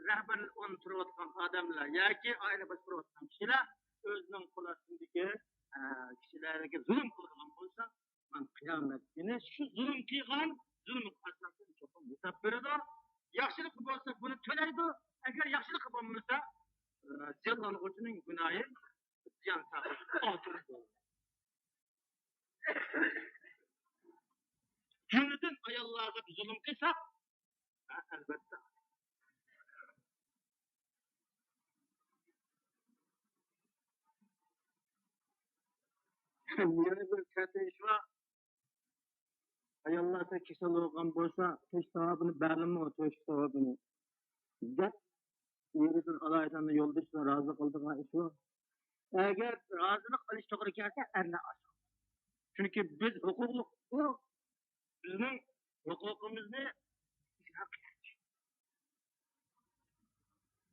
رەھبەرلىك ئورنىدا تۇرۇۋاتقان ئادەملەر ياكى ئائىلە باشقۇرۇۋاتقان كىشىلەر ئۆزىنىڭ قول ئاستىدىكى، ئە، كىشىلەرگە زۇلۇم قىلىدىغان بولسا، مانا قىيامەت كۈنى شۇ زۇلۇم قىلغان زۇلۇمىغا ئاساسەن چوقۇم ھېساب بېرىدۇ. ياخشىلىقى بولسا بۇنى تۆلەيدۇ. ئەگەر ياخشىلىقى بولمىسا، ئە، زىيانلانغۇچىنىڭ گۇناھى زىيان ساھىبى ئالتۇن بولىدۇ. جۈملىدىن ئاياللارغا زۇلۇم قىلساق، ھە، ئەلۋەتتە. يەنە بىر تەتۈر ئىش بار. ئاياللاردا كېسەل بولغان بولسا، تۆشۈك ساۋابىنى بەرىمۇ، تۆشۈك ساۋابىنى دەپ، ئېرىدىن ئالاھىدە يولدىشىنى رازى قىلىدىغان ئىش بار. ئەگەر رازىلىق ئېلىش توغرا كەلسە، ئەرلەر ئاشۇ. چۈنكى بىز ھوقۇقلۇق، بۇ بىزنىڭ ھوقۇقىمىزنى ئىجرا قىلىش.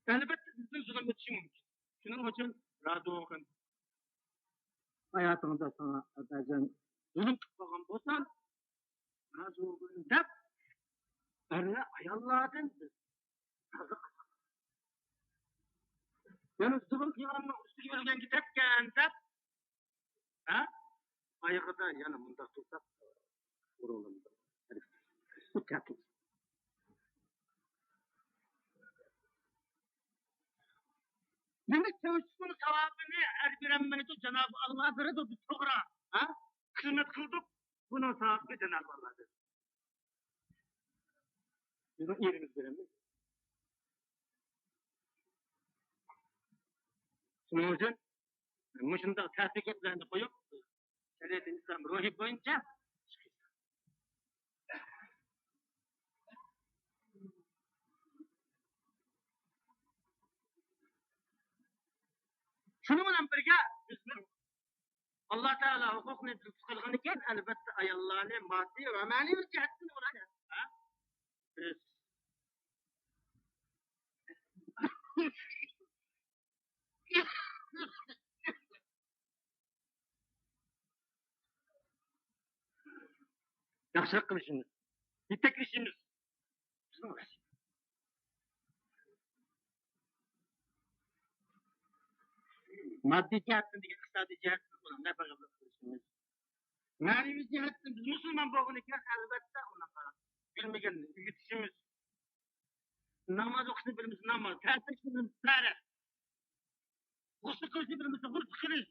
ئەلۋەتتە، بىزدىن زۇلۇم ئۆتۈشى مۇمكىن. شۇنىڭ ئۈچۈن رازى بولغىن. ھاياتىڭدا ساڭا بەزەن زۇلۇم قىلىپ قالغان بولسا، رازى بولغىن دەپ، ئەرلەر ئاياللاردىن بىز رازى قىلساق. يەنى زۇلۇم قىلغاننىڭ ئۈستىگە يۈرگەنگە تەپكەن دەپ، ھە؟ ئايىغىدا يەنە مۇنداق تۇرساق، ئۇرۇلىدۇ. بۇ تەقىق. دېمەك، تۆشۈكنىڭ ساۋابىنى ئەر بېرەلمەيدۇ، جانابى ئاللا بېرىدۇ، بىز توغرا، ھە؟ خىزمەت قىلدۇق، بۇنىڭ ساۋابىنى جانابى ئاللا بېرىدۇ. بىزنىڭ ئېرىمىز بېرەلمەيدۇ. شۇنىڭ ئۈچۈن مۇشۇنداق تەسىر گەپلەرنى قويۇپ، شەرىئەتى ئىسلام روھى بويىچە شۇنىڭ بىلەن بىرگە بىزنىڭ ئاللا تائالا ھوقۇقنى تەسىس قىلغىنىكەن، ئەلۋەتتە، ئاياللارنى ماددىي ۋە مەنىۋى جەھەتتىن ئۇلارنى، ھە؟ بىز ياخشىلىق قىلىشىمىز، يېتەكلىشىمىز بىزنىڭ ۋەزىپىمىز. ماددىي جەھەتتىن دېگەن ئىقتىسادىي جەھەتتىن ئۇنىڭ نەپەقە قىلىشىمىز. مەنىۋى جەھەتتىن بىز مۇسۇلمان بولغىنىكەن، ئەلۋەتتە، ئۇنىڭغا بىلمىگەننى ئۆگىتىشىمىز. ناماز ئوقۇشنى بىلمىسە ناماز، تەھەججۇد قىلمىسا تەھەججۇد، غۇسۇل قىلىشنى بىلمىسە غۇسۇل قىلىش،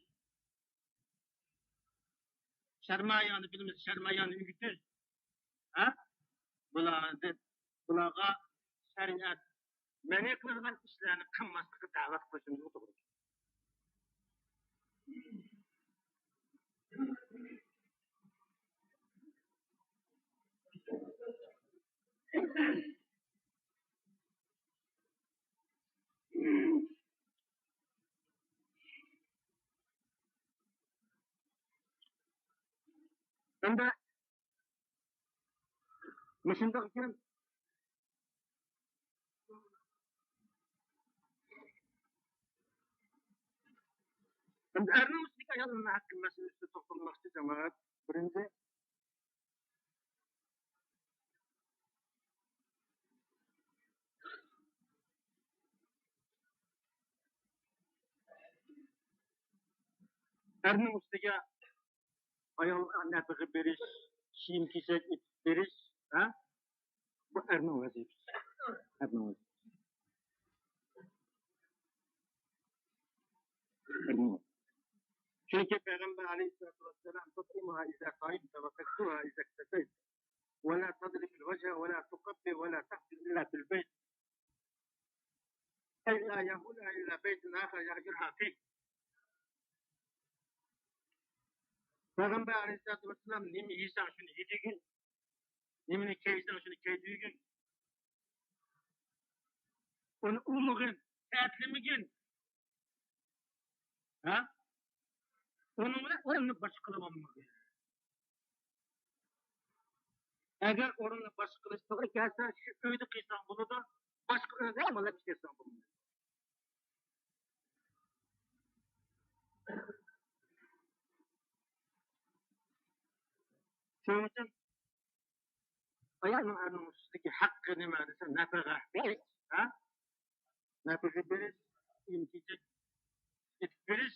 سەرمايانى بىلمىسە سەرمايانى ئۆگىتىش، ھە؟ بۇلاردىن، بۇلارغا شەرىئەت مەنئى قىلىدىغان ئىشلارنى قىلماسلىققا دەۋەت قىلىشىمىزمۇ توغرا. ئەمدى مۇشۇنداق ئىكەن. ئەمدى ئەرنىڭ ئۈستىدىكى ئايالنىڭ ھەققى مەسىلىسىدە توختالماقچى، جامائەت. بىرىنچى، ئەرنىڭ ئۈستىگە ئايال نەپىقە بېرىش، كىيىم-كېچەك ئېتىپ بېرىش، ھە؟ بۇ ئەرنىڭ ۋەزىپىسى. ئەرنىڭ ۋەزىپىسى. ئەرنىڭ ۋەزىپىسى. چۈنكى پەيغەمبەر ئەلەيھىسسالاتۇ ۋەسسالام، تۇطئىمۇھا ئىزا تائىمتە ۋە تەكسۇھا ئىزا ئىكتەسەيتە ۋە لا تەضرىبىل ۋەجھە ۋە لا تۇقەببىھ ۋە لا تەھجۇر ئىللا فىل بەيت. ئەي لا يەھۇلۇھا ئىللا بەيتۇن ئاخەر يەھجۇرۇھا فىھ. پەيغەمبەر ئەلەيھىسسالاتۇ ۋەسسالام نېمە يېسەڭ شۇنى يېدۈرگىن، نېمىنى كىيسەڭ شۇنى كىيدۈرگىن. ئۇنى ئۇرمىغىن، ئەتلىمىگىن. ھە؟ ئۇنىڭ بىلەن ئورنىنى باشقا قىلىۋالمىغىن. ئەگەر ئورنىنى باشقا قىلىش توغرا كەلسە، شۇ ئۆيدە قىلساڭ بولىدۇ، باشقا ئۆيگە ئامانلىق ئىشلەتسەڭ بولىدۇ. شۇنىڭ ئۈچۈن ئايالنىڭ ئەرنىڭ ئۈستىدىكى ھەققى نېمە دېسە، نەپىقە بېرىش، ھە؟ نەپىقە بېرىش، كىيىم-كېچەك ئېتىپ بېرىش.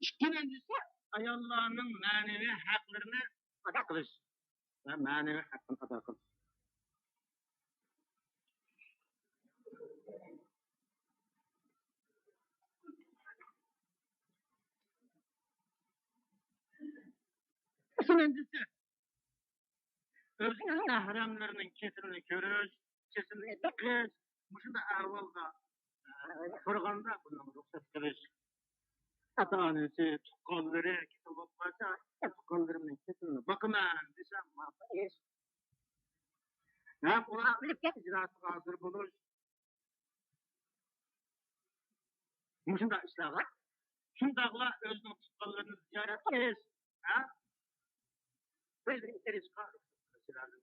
ئىككىنچىسى، ئاياللارنىڭ مەنىۋى ھەقلىرىنى ئادا قىلىش ۋە مەنىۋى ھەققىنى ئادا قىلىش. ئۈچىنچىسى، ئۆزىنىڭ مەھرەملىرىنىڭ كېسىلىنى كۆرۈش، كېسىلىنى بېقىش، مۇشۇنداق ئەھۋالدا، ئە، تۇرغاندا بۇنىڭ رۇخسەت قىلىش. ئاتا-ئانىسى، تۇغقانلىرى كېسەل بولۇپ قالسا، تۇغقانلىرىمنىڭ كېسىلىنى باقىمەن دېسە، ماقۇل ئىش. ھەم ئۇلار ئۆلۈپ كەتسە ئىجراسىغا ھازىر بولۇش. مۇشۇنداق ئىشلارغا، شۇنداقلا ئۆزىنىڭ تۇغقانلىرىنى زىيارەت قىلىش، ھە؟ بىر-بىرىگە قېرىشقا رۇخسەت قىلىشى لازىم.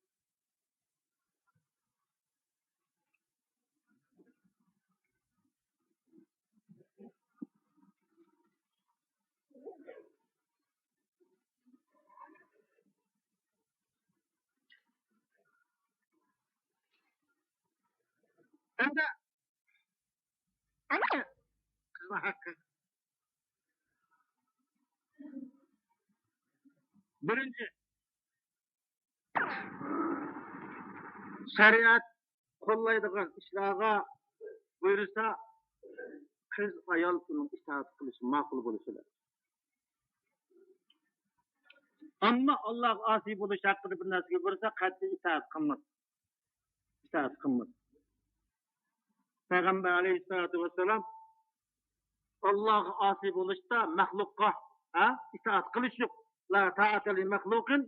ئەمدى قىزلار ھەققى. بىرىنچى، شەرىئەت قوللايدىغان ئىشلارغا بۇيرۇسا، قىز ئايال ئۇنىڭ ئىتائەت قىلىشى ماقۇل بولۇشى لازىم. ئەمما ئاللاغا ئاسىي بولۇش ھەققىدە بىر نەرسىگە بۇيرۇسا، قەتئىي ئىتائەت قىلماس. ئىتائەت قىلماس. پەيغەمبەر ئەلەيھىسسالاتۇ ۋەسسالام، ئاللاغا ئاسىي بولۇشتا مەخلۇققا، ھە، ئىتائەت قىلىش يوق. لا تائەتە لىمەخلۇقىن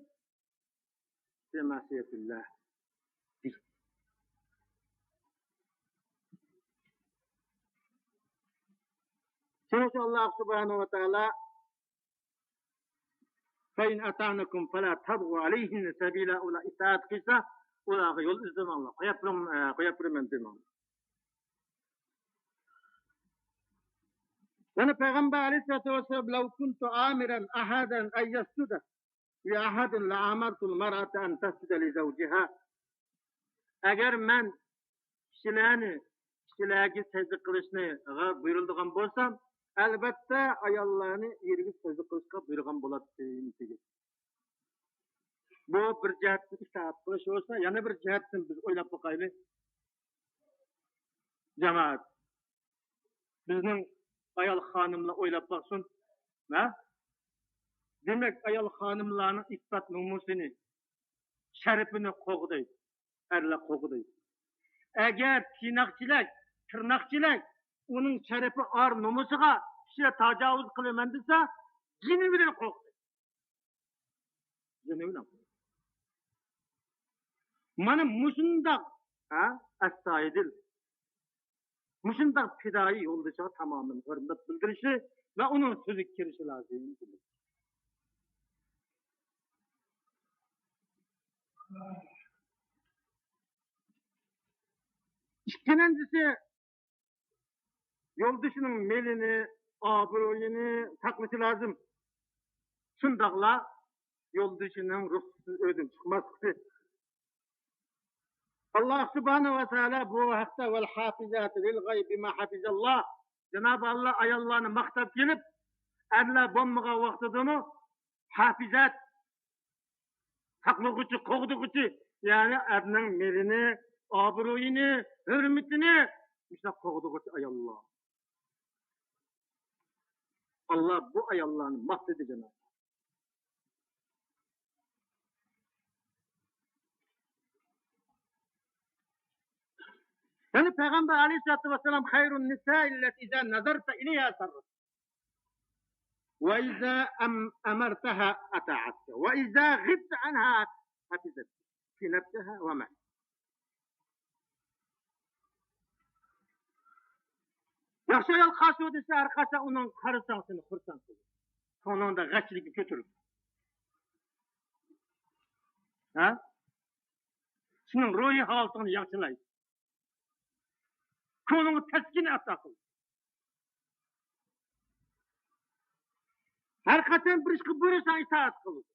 في معصية الله. شۇنىڭ ئۈچۈن ئاللا سۇبھانەھۇ ۋە تائالا فَإِنْ أَطَعْنَكُمْ فَلَا تَبْغُوا عَلَيْهِنَّ سَبِيلًا، ئۇلار ئىتائەت قىلسا، ئۇلارغا يول ئىزدىمەڭلار. قويۇپ بېرىڭ، ئە، قويۇپ بېرىمەن دېمەڭلار. يەنە پەيغەمبەر ئەلەيھىسسالاتۇ ۋەسسالام، لَوْ كُنْتُ آمِرًا أَحَدًا أَنْ يَسْجُدَ لِأَحَدٍ لَأَمَرْتُ الْمَرْأَةَ أَنْ تَسْجُدَ لِزَوْجِهَا. ئەگەر مەن كىشىلەرنى، كىشىلەرگە سەجدە قىلىشنىغا بۇيرۇلىدىغان بولسام، ئەلۋەتتە ئاياللارنى ئېرىگە سەجدە قىلىشقا بۇيرۇغان بولاتتىم، دېگەن. بۇ بىر جەھەتتىن ئىتائەت قىلىش بولسا، يەنە بىر جەھەتتىن بىز ئويلاپ باقايلى، جامائەت. بىزنىڭ ئايال خانىملار ئويلاپ باقسۇن. ھە؟ دېمەك، ئايال خانىملارنىڭ ئىپپەت نومۇسىنى، شەرىپىنى قوغدايدۇ. ئەرلەر قوغدايدۇ. ئەگەر تىرناقچىلەك، تىرناقچىلەك ئۇنىڭ شەرىپى، ئار نومۇسىغا كىشىلەر تاجاۋۇز قىلىمەن دېسە، جېنى بىلەن قوغدايدۇ. جېنى بىلەن. مانا مۇشۇنداق، ھە، ئەستايىدىل، مۇشۇنداق پىدائىي يولدىشىغا تامامەن ھۆرمەت بىلدۈرۈشى ۋە ئۇنىڭ سۆزىگە كىرىشى لازىم. ئىككىنچىسى، يولدىشىنىڭ مېلىنى، ئابرۇيىنى ساقلىشى لازىم. شۇنداقلا يولدىشىنىڭ رۇخسىتىسىز ئۆيدىن چىقماسلىقى. ئاللاھ سۇبھانەھۇ ۋە تائالا بۇ ھەقتە، «ۋەل ھافىزاتۇ لىل غەيبى بىما ھەفىزەللاھ»، جانابى ئاللاھ ئاياللارنى ماختاپ كېلىپ، ئەرلەر بولمىغان ۋاقتىدىمۇ ھافىزات، ساقلىغۇچى، قوغدىغۇچى، يەنى ئەرنىڭ مېلىنى، ئابرۇيىنى، ھۆرمىتىنى مۇشۇنداق قوغدىغۇچى ئاياللار. ئاللاھ بۇ ئاياللارنى ماختىدى، جاناب. يەنى پەيغەمبەر ئەلەيھىسسالاتۇ ۋەسسالام، «خەيرۇن نىسائىللەتى ئىزا نەزەرتە ئىلەيھا سەررەت، ۋە ئىزا ئەم-، ئەمەرتەھا ئەتەئەتكە، ۋە ئىزا غىبتە ئەنھا ھەفىزەتكە، فى نەفسىھا ۋە مالىھا.» ياخشى ئايال قارشى دېسە، ھەر قاچان ئۇنىڭ قارىساڭ، سېنى خۇرسەن قىلىدۇ. كۆڭلۈڭدە غەشلىككە كۆتۈرۈلىدۇ. ھە؟ سېنىڭ روھىي ھالىتىڭنى ياخشىلايدۇ. كۆڭلۈڭگە تەسكىن ئاتا قىلىدۇ. ھەر قاچان بىر ئىشقا بۇيرۇساڭ، ئىتائەت قىلىدۇ.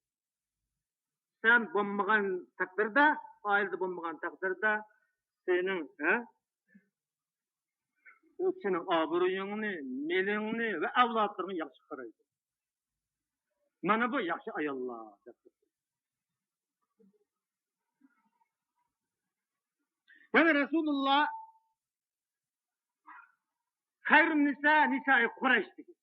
سەن بولمىغان تەقدىردە، ئائىلىدە بولمىغان تەقدىردە سېنىڭ، ھە؟ ئۇ سېنىڭ ئابرۇيۇڭنى، مېلىڭنى ۋە ئەۋلادلىرىڭنى ياخشى قارايدۇ. مانا بۇ ياخشى ئاياللار دەپ. يەنى رەسۇلۇللاھ، «خەيرۇن نىسا نىسائى قۇرەيش» دېگەن.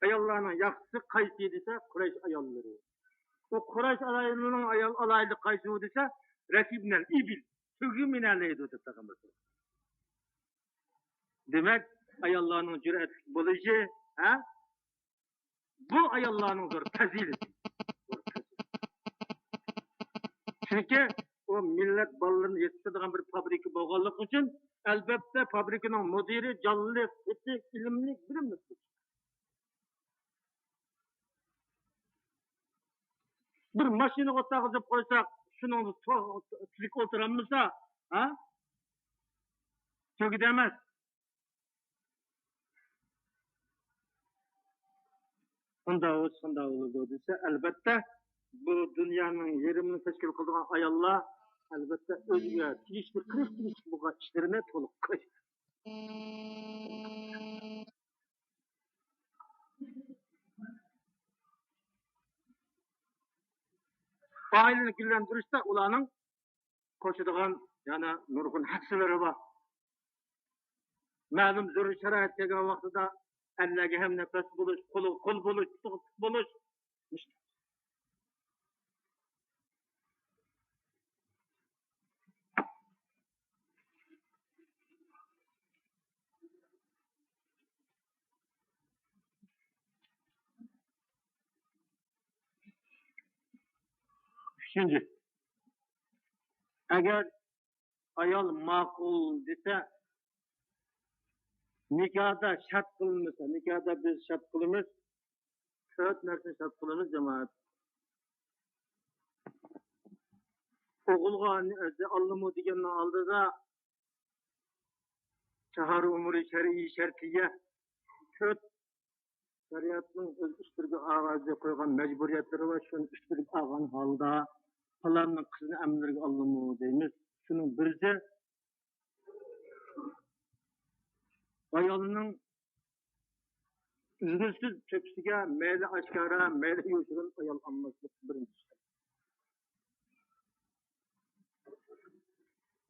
ئاياللارنىڭ ياخشىسى قايسى دېسە، قۇرەيش ئاياللىرى. ئۇ قۇرەيش ئاياللىرىنىڭ ئايال ئالاھىدىلىكى قايسى دېسە، «رەكىبنەل ئىبىل»، تۆگە مىنەلەيدۇ دەپ پەيغەمبەر. دېمەك، ئاياللارنىڭ جۈرئەتلىك بولۇشى، ھە؟ بۇ ئاياللارنىڭ زور پەزىلىتى. چۈنكى ئۇ مىللەت بالىلىرىنى يېتىشتۈرىدىغان بىر فابرىكا بولغانلىقى ئۈچۈن، ئەلبەتتە، فابرىكىنىڭ مۇدىرى جانلىق، تېتىق، ئىلىملىك، بىلىملىك بولىدۇ. بىر ماشىنىغا ئولتۇرغۇزۇپ قويساق، شۇنىڭدا تو-، تۈزۈك ئولتۇرالمىسا، ھە؟ تۈگىدى ئەمەس. ئۇنداق بولسا قانداق بولىدۇ دېسە، ئەلبەتتە، بۇ دۇنيانىڭ يېرىمىنى تەشكىل قىلىدىغان ئاياللار، ئەلبەتتە، ئۆزىگە تېگىشلىك، قىلىش تېگىشلىك بولغان ئىشلىرىنى تولۇق قىلىش. ئائىلىنى گۈللەندۈرۈشتە ئۇلارنىڭ قوشىدىغان يەنە نۇرغۇن ھەسسىلىرى بار. مەلۇم زۆرۈر شارائىت كەلگەن ۋاقتىدا ئەرلەرگە ھەم نەپەس بولۇش، قول، قول بولۇش، پۇت بولۇش. ئۈچىنچى، ئەگەر ئايال ماقۇل دېسە، نىكاھدا شەرت قىلىنمىسا، نىكاھدا بىز شەرت قىلىمىز، تۆت نەرسىنى شەرت قىلىمىز، جامائەت. ئوغۇلغا ئاللىمۇ دېگەننىڭ ئالدىدا چاھار ئۇمۇرى شەرئىي شەرتىيە، تۆت شەرىئەتنىڭ ئۆز ئۈستىگە ئاغاجى قويغان مەجبۇرىيەتلىرى بار، شۇنى ئۈستىگە ئالغان ھالدا پالاننىڭ قىزىنى ئەمىلىرىگە ئالدىمۇ دەيمىز. شۇنىڭ بىرسى، ئايالنىڭ ئۈزلۈكسىز تۆپىسىگە مەيلى ئاشكارا، مەيلى يوشۇرۇن ئايال ئالماسلىق بىرىنچى شەرت.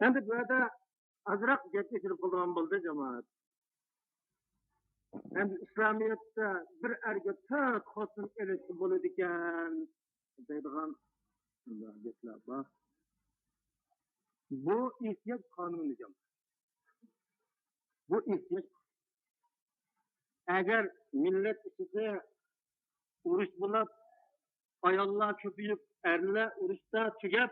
ئەمدى بۇ يەردە ئازراق گەپ ئېچىلىپ قالىدىغان بولدى، جامائەت. ئەمدى ئىسلامىيەتتە بىر ئەرگە تۆت خوتۇن ئېلىشقا بولىدىكەن دەيدىغان گەپلەر بار. بۇ ئېھتىياج قانۇنى، جامائەت. بۇ ئېھتىياج. ئەگەر مىللەت ئىچىدە ئۇرۇش بولۇپ، ئاياللار كۆپىيىپ، ئەرلەر ئۇرۇشتا تۈگەپ،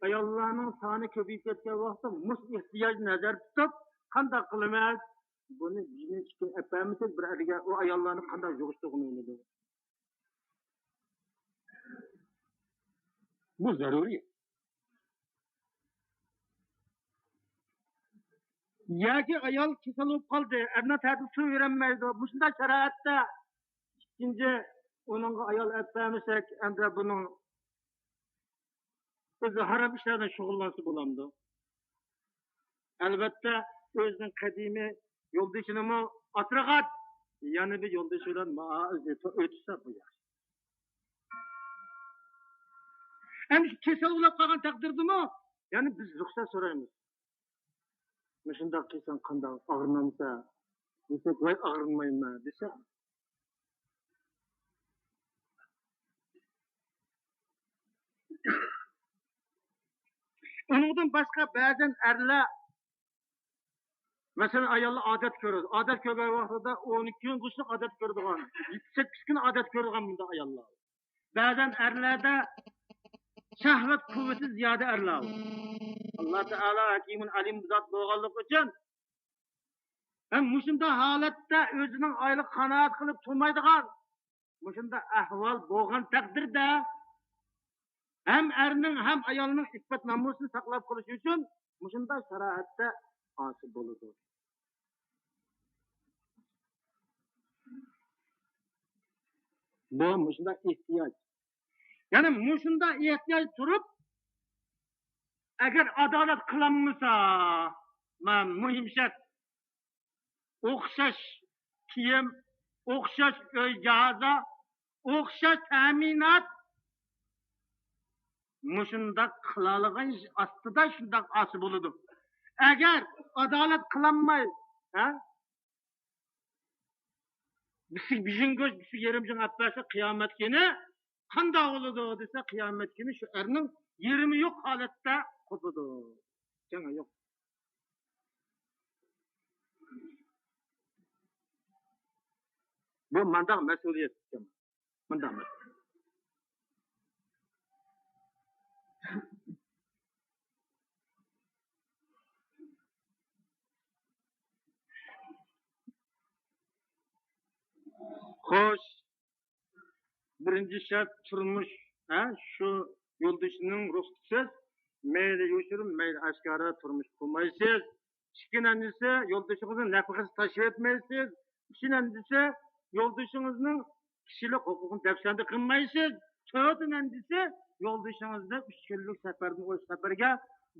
ئاياللارنىڭ سانى كۆپىيىپ كەتكەن ۋاقىتتا، مۇشۇ ئېھتىياجنى نەزەردە تۇتۇپ، قانداق قىلىمىز؟ بۇنى بىرىنچى كۈن ئەپ بەرمىسەك، بىر ئەرگە ئۇ ئاياللارنى قانداق يىغىشتۇرغىلى بولىدۇ؟ بۇ زەرۇرىي. ياكى ئايال كېسەل بولۇپ قالدى، ئەرنىڭ تەتۈر سۇ بېرەلمەيدۇ. مۇشۇنداق شارائىتتا ئىككىنچى ئۇنىڭغا ئايال ئەپ بەرمىسەك، ئەمدى بۇنىڭ ئۆزى ھارام ئىشلار بىلەن شۇغۇللانسا بولامدۇ؟ ئەلۋەتتە، ئۆزىنىڭ قەدىمىي يولدىشىنىمۇ ئاسرىغان، يەنە بىر يولدىشى بىلەن مائازىيەتتە ئۆتسە بۇ ياخشى. ئەمدى شۇ كېسەل بولۇپ قالغان تەقدىردىمۇ، يەنى بىز رۇخسەت سورايمىز. مۇشۇنداق قىلساڭ قانداق، ئاغرىنامسەن دېسەك، ۋاي ئاغرىنمايمەن دېسە. ئۇنىڭدىن باشقا بەزەن ئەرلەر، مەسىلەن، ئاياللار ئادەت كۆرىدۇ. ئادەت كۆرگەن ۋاقتىدا ئون ئىككى كۈن غۇسلى ئادەت كۆرىدىغان، يەتتە سەككىز كۈن ئادەت كۆرىدىغان بۇنداق ئاياللار. بەزەن ئەرلەردە شەھۋەت قۇۋۋىتى زىيادە ئەرلەر بار. ئاللا تائالا ھەكىمۇن ئەلىم زات بولغانلىقى ئۈچۈن، ھەم مۇشۇنداق ھالەتتە ئۆزىنىڭ ئايىغىغا قانائەت قىلىپ تۇرمايدىغان مۇشۇنداق ئەھۋال بولغان تەقدىردە، ھەم ئەرنىڭ، ھەم ئايالنىڭ ئىپپەت نامۇسىنى ساقلاپ قېلىش ئۈچۈن مۇشۇنداق شارائىتتا ئاسىي بولىدۇ. بۇ مۇشۇنداق ئېھتىياج. يەنى مۇشۇنداق ئېھتىياج تۇرۇپ، ئەگەر ئادالەت قىلالمىسا، مانا مۇھىم شەرت، ئوخشاش كىيىم، ئوخشاش ئۆي جاھازى، ئوخشاش تەمىنات، مۇشۇنداق قىلالىغان ئىش ئاستىدا شۇنداق ئاسىي بولىدۇ. ئەگەر ئادالەت قىلالماي، ھە؟ بىرسىگە بېشىڭ گۆش، بىرسىگە يېرىم جىڭ ئەپ بەرسە، قىيامەت كۈنى قانداق بولىدۇ دېسە، قىيامەت كۈنى شۇ ئەرنىڭ يېرىمى يوق ھالەتتە قوپىدۇ. جاڭا يوق. بۇ مانداق مەسئۇلىيەت ئىكەن. مانداق مەسئۇلىيەت. خوش، بىرىنچى شەرت تۇرمۇش، ھە، شۇ يولدىشىنىڭ رۇخسىتىسىز مەيلى يوشۇرۇن، مەيلى ئاشكارا تۇرمۇش قۇرمايسىز. ئىككىنچىسى، يولدىشىڭىزنىڭ نەپقىسىنى تاشلىۋەتمەيسىز. ئۈچىنچىسى، يولدىشىڭىزنىڭ كىشىلىك ھوقۇقىنى دەپسەندە قىلمايسىز. تۆتىنچىسى، يولدىشىڭىز بىلەن ئۈچ كۈنلۈك سەپەردىن ئوشۇق سەپەرگە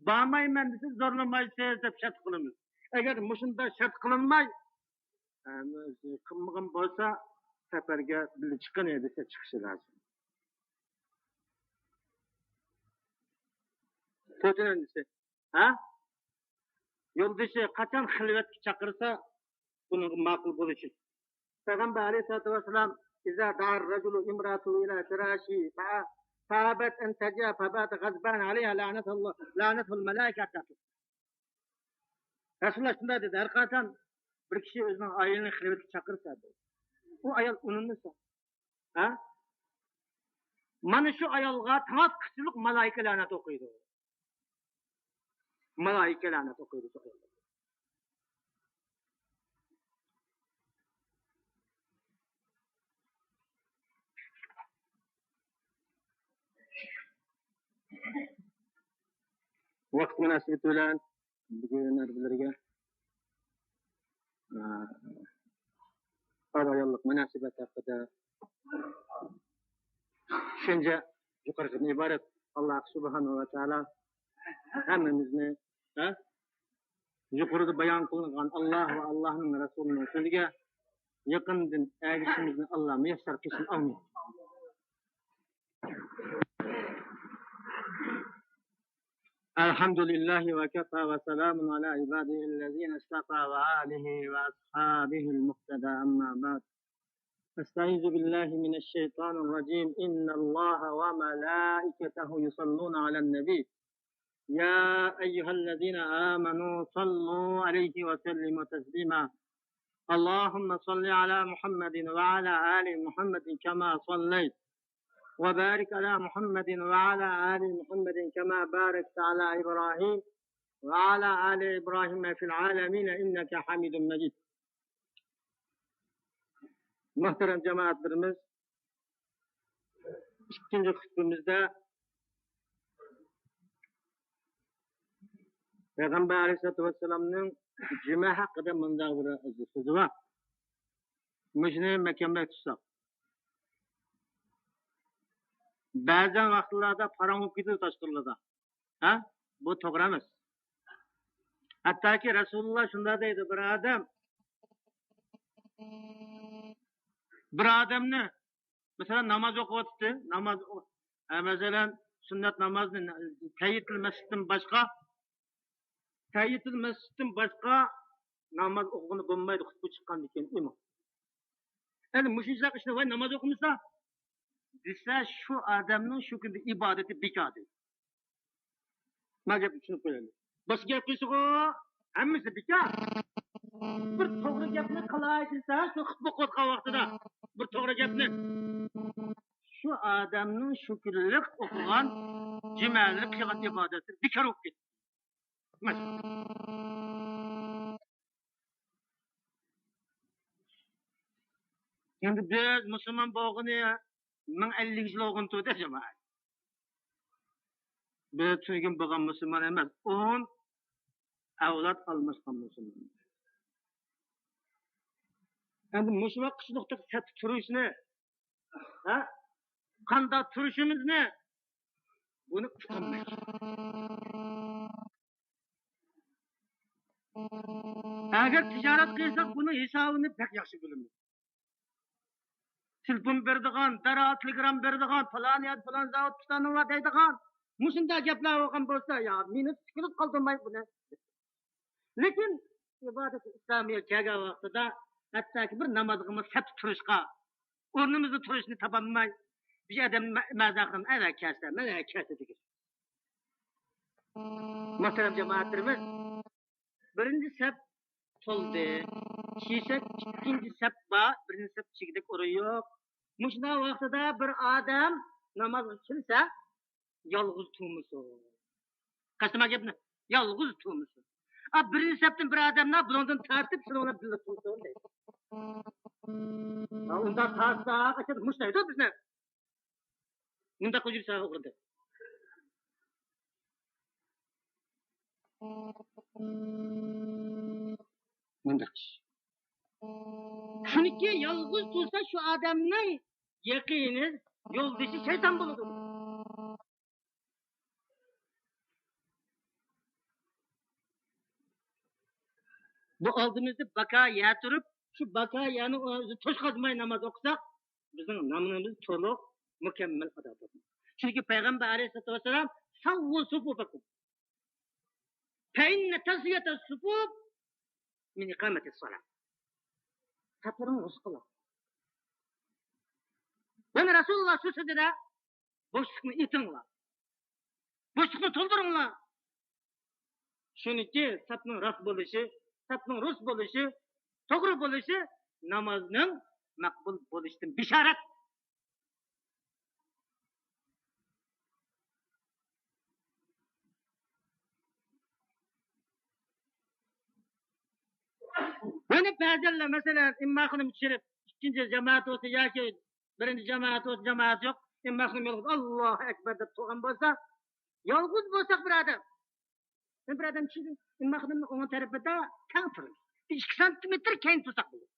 بارمايمەن دېسە، زورلىمايسىز دەپ شەرت قىلىمىز. ئەگەر مۇشۇنداق شەرت قىلىنماي، ئە، قىلمىغان بولسا، سەپەرگە بىللە چىققىن دېسە، چىقىشى لازىم. تۆتىنچىسى، ھە؟ يولدىشى قاچان خىلۋەتكە چاقىرسا، بۇنىڭغا ماقۇل بولۇشى. پەيغەمبەر ئەلەيھىسسالاتۇ ۋەسسالام، إذا دعا الرجل امرأته إلى فراشه فأبت أن تجيء فبات غضبان عليها لعنته الله، لعنته الملائكة. رەسۇلۇللاھ شۇنداق دېدى، ھەر قاچان بىر كىشى ئۆزىنىڭ ئايالىنى خىلۋەتكە چاقىرسا، ئۇ ئايال ئۇنىمىسا، ھە؟ مانا شۇ ئايالغا تاڭاتقۇچىلىق مالائىكە لەنەت ئوقۇيدۇ. مالائىكە لەنەت ئوقۇيدۇ شۇ ئايالغا. ۋاقىت مۇناسىۋىتى بىلەن بۈگۈن ھەر بىرلىرىگە، ئە، ئەر-ئاياللىق مۇناسىۋەت ھەققىدە چۈشەنچە يۇقىرىقىدىن ئىبارەت. ئاللاھ سۇبھانەھۇ ۋە تائالا ھەممىمىزنى، ھە، يۇقىرىدا بايان قىلىنغان ئاللاھ ۋە ئاللاھنىڭ رەسۇلىنىڭ سۆزىگە يېقىندىن ئەگىشىمىزنى ئاللاھ مۇيەسسەر قىلسۇن. ئامىن. الحمد لله وكفى وسلام على عباده الذين اصطفى وآله وأصحابه المقتدى، أما بعد. أستعيذ بالله من الشيطان الرجيم. إن الله وملائكته يصلون على النبي. يا أيها الذين آمنوا صلوا عليه وسلموا تسليما. اللهم صل على محمد وعلى آل محمد كما صليت وبارك على محمد وعلى آل محمد كما باركت على إبراهيم وعلى آل إبراهيم في العالمين إنك حميد مجيد. مۇھتەرەم جامائەتلىرىمىز، ئىككىنچى خۇتبىمىزدە پەيغەمبەر ئەلەيھىسسالاتۇ ۋەسسالامنىڭ جۈمە ھەققىدە مۇنداق بىر سۆزى بار. مۇشۇنى مەكەمرەك تۇتساق. بەزەن ۋاقىتلاردا پاراڭ بولۇپ كېتىدۇ تاشقىرىلاردا. ھە؟ بۇ توغرا ئەمەس. ھەتتاكى رەسۇلۇللا شۇنداق دەيدۇ، بىر ئادەم، بىر ئادەمنى، مەسىلەن، ناماز ئوقۇۋاتىدۇ، ناماز ئو-، ھە، مەسىلەن، سۈننەت نامازنى تەھىيەتۇل مەسجىدتىن باشقا، تەھىيەتۇل مەسجىدتىن باشقا ناماز ئوقۇغىلى بولمايدۇ، خۇتبە چىققاندىن كېيىن ئىمام. ئەمدى مۇشۇنداق ئىشنى، ۋاي، ناماز ئوقۇمىسا دېسە، شۇ ئادەمنىڭ شۇ كۈندە ئىبادىتى بىكار دەيدۇ. ما گەپنى چۈشىنىپ قويايلى. باشقا گەپ قىلسىغۇ، ھەممىسى بىكار. بىر توغرا گەپنى قىلاي دېسە، شۇ خۇتبە ئوقۇۋاتقان ۋاقتىدا بىر توغرا گەپنى، شۇ ئادەمنىڭ شۇ كۈنلۈك ئوقۇغان، جۈمەلىرى قىلغان ئىبادەتلىرى بىكار بولۇپ كېتىدۇ. ئەمدى بىز مۇسۇلمان بولغىنى مىڭ ئەللىك يىل بولغىنى تۇردى، جامائەت. بىز تۈنۈگۈن بولغان مۇسۇلمان ئەمەس، ئون ئەۋلاد ئالماشقان مۇسۇلمان. ئەمدى مۇشۇ ۋاقىت شۇنداق سەتتە تۇرۇشنى، ھە؟ قانداق تۇرۇشىمىزنى، بۇنى ئۇقالمايدۇ. ئەگەر تىجارەت قىلساق، بۇنىڭ ھېسابىنى بەك ياخشى بىلىمىز. تېلېفون بېرىدىغان، دەرھال تېلېگرام بېرىدىغان، پالان يەردە پالان زاۋۇت پىلانى بار دەيدىغان، مۇشۇنداق گەپلەر بولغان بولسا، يا مېنى سۈكۈنۈپ قالدۇرماي بۇنى. لېكىن ئىبادەت ئىسلامىيە كەلگەن ۋاقتىدا ھەتتاكى بىر نامازغىمۇ سەپتە تۇرۇشقا ئورنىمىزدا تۇرۇشنى تاپالماي، بىر ئادەم مە-، مەزا قىلىپ، ئەۋە كەلسە، مەن ئەۋە كەلسە دېگەن. مۆھتەرەم جامائەتلىرىمىز، بىرىنچى سەپ تولدى. كېسەك ئىككىنچى سەپ بار، بىرىنچى سەپ ئىچىگىدەك ئورۇن يوق. مۇشۇنداق ۋاقتىدا بىر ئادەم نامازغا كىرسە، يالغۇز تۇرمىسۇن. قەستەن گەپنى، يالغۇز تۇرمىسۇن. ئا، بىرىنچى سەپتىن بىر ئادەملەر بۇنىڭدىن تارتىپ، شۇنىڭ بىلەن بىللە تۇرسۇن دەيدۇ. ئا، ئۇنداق تارتسا، قاچان مۇشۇ دەيدۇ بىزنى. مۇنداق يۈرسە ئوغرىدى. مۇنداق ئىش. چۈنكى يالغۇز تۇرسا، شۇ ئادەمنىڭ يېقىنى، يولدىشى شەيتان بولىدۇ. بۇ ئالدىمىزدا باكا يەر تۇرۇپ، شۇ باكا يەرنىڭ ئۆزى توشقازماي ناماز ئوقۇساق، بىزنىڭ نامىزىمىز تولۇق، مۇكەممەل ئادا بولىدۇ. چۈنكى پەيغەمبەر ئەلەيھىسسالاتۇ ۋەسسالام، سەۋۋۇ سۇفۇفەكۇم. فەئىننە تەسۋىيەتەس سۇفۇف مىن ئىقامەتىس سالا. سەپلىرىڭنى رۇس قىلىڭ. يەنە رەسۇلۇللا شۇ سۆزىدە، بوشلۇقنى ئېتىڭلار. بوشلۇقنى تولدۇرۇڭلار. چۈنكى سەپنىڭ راست بولۇشى، سەپنىڭ رۇس بولۇشى، توغرا بولۇشى نامازنىڭ مەقبۇل بولۇشىدىن بېشارەت. يەنە بەزەنلەر، مەسىلەن، ئىمام خېنىم چۈشۈرۈپ، ئىككىنچى جامائەت بولسا ياكى بىرىنچى جامائەت بولسا، جامائەت يوق، ئىمام خېنىم يالغۇز «ئاللاھۇ ئەكبەر» دەپ تۇرغان بولسا، يالغۇز بولساق بىر ئادەم، بىر ئادەم چۈشىدۇ، ئىمام خېنىمنىڭ ئوڭ تەرىپىدە تەڭ تۇرىمىز. بىر ئىككى سانتىمېتىر كەينى تۇرساق بولىدۇ.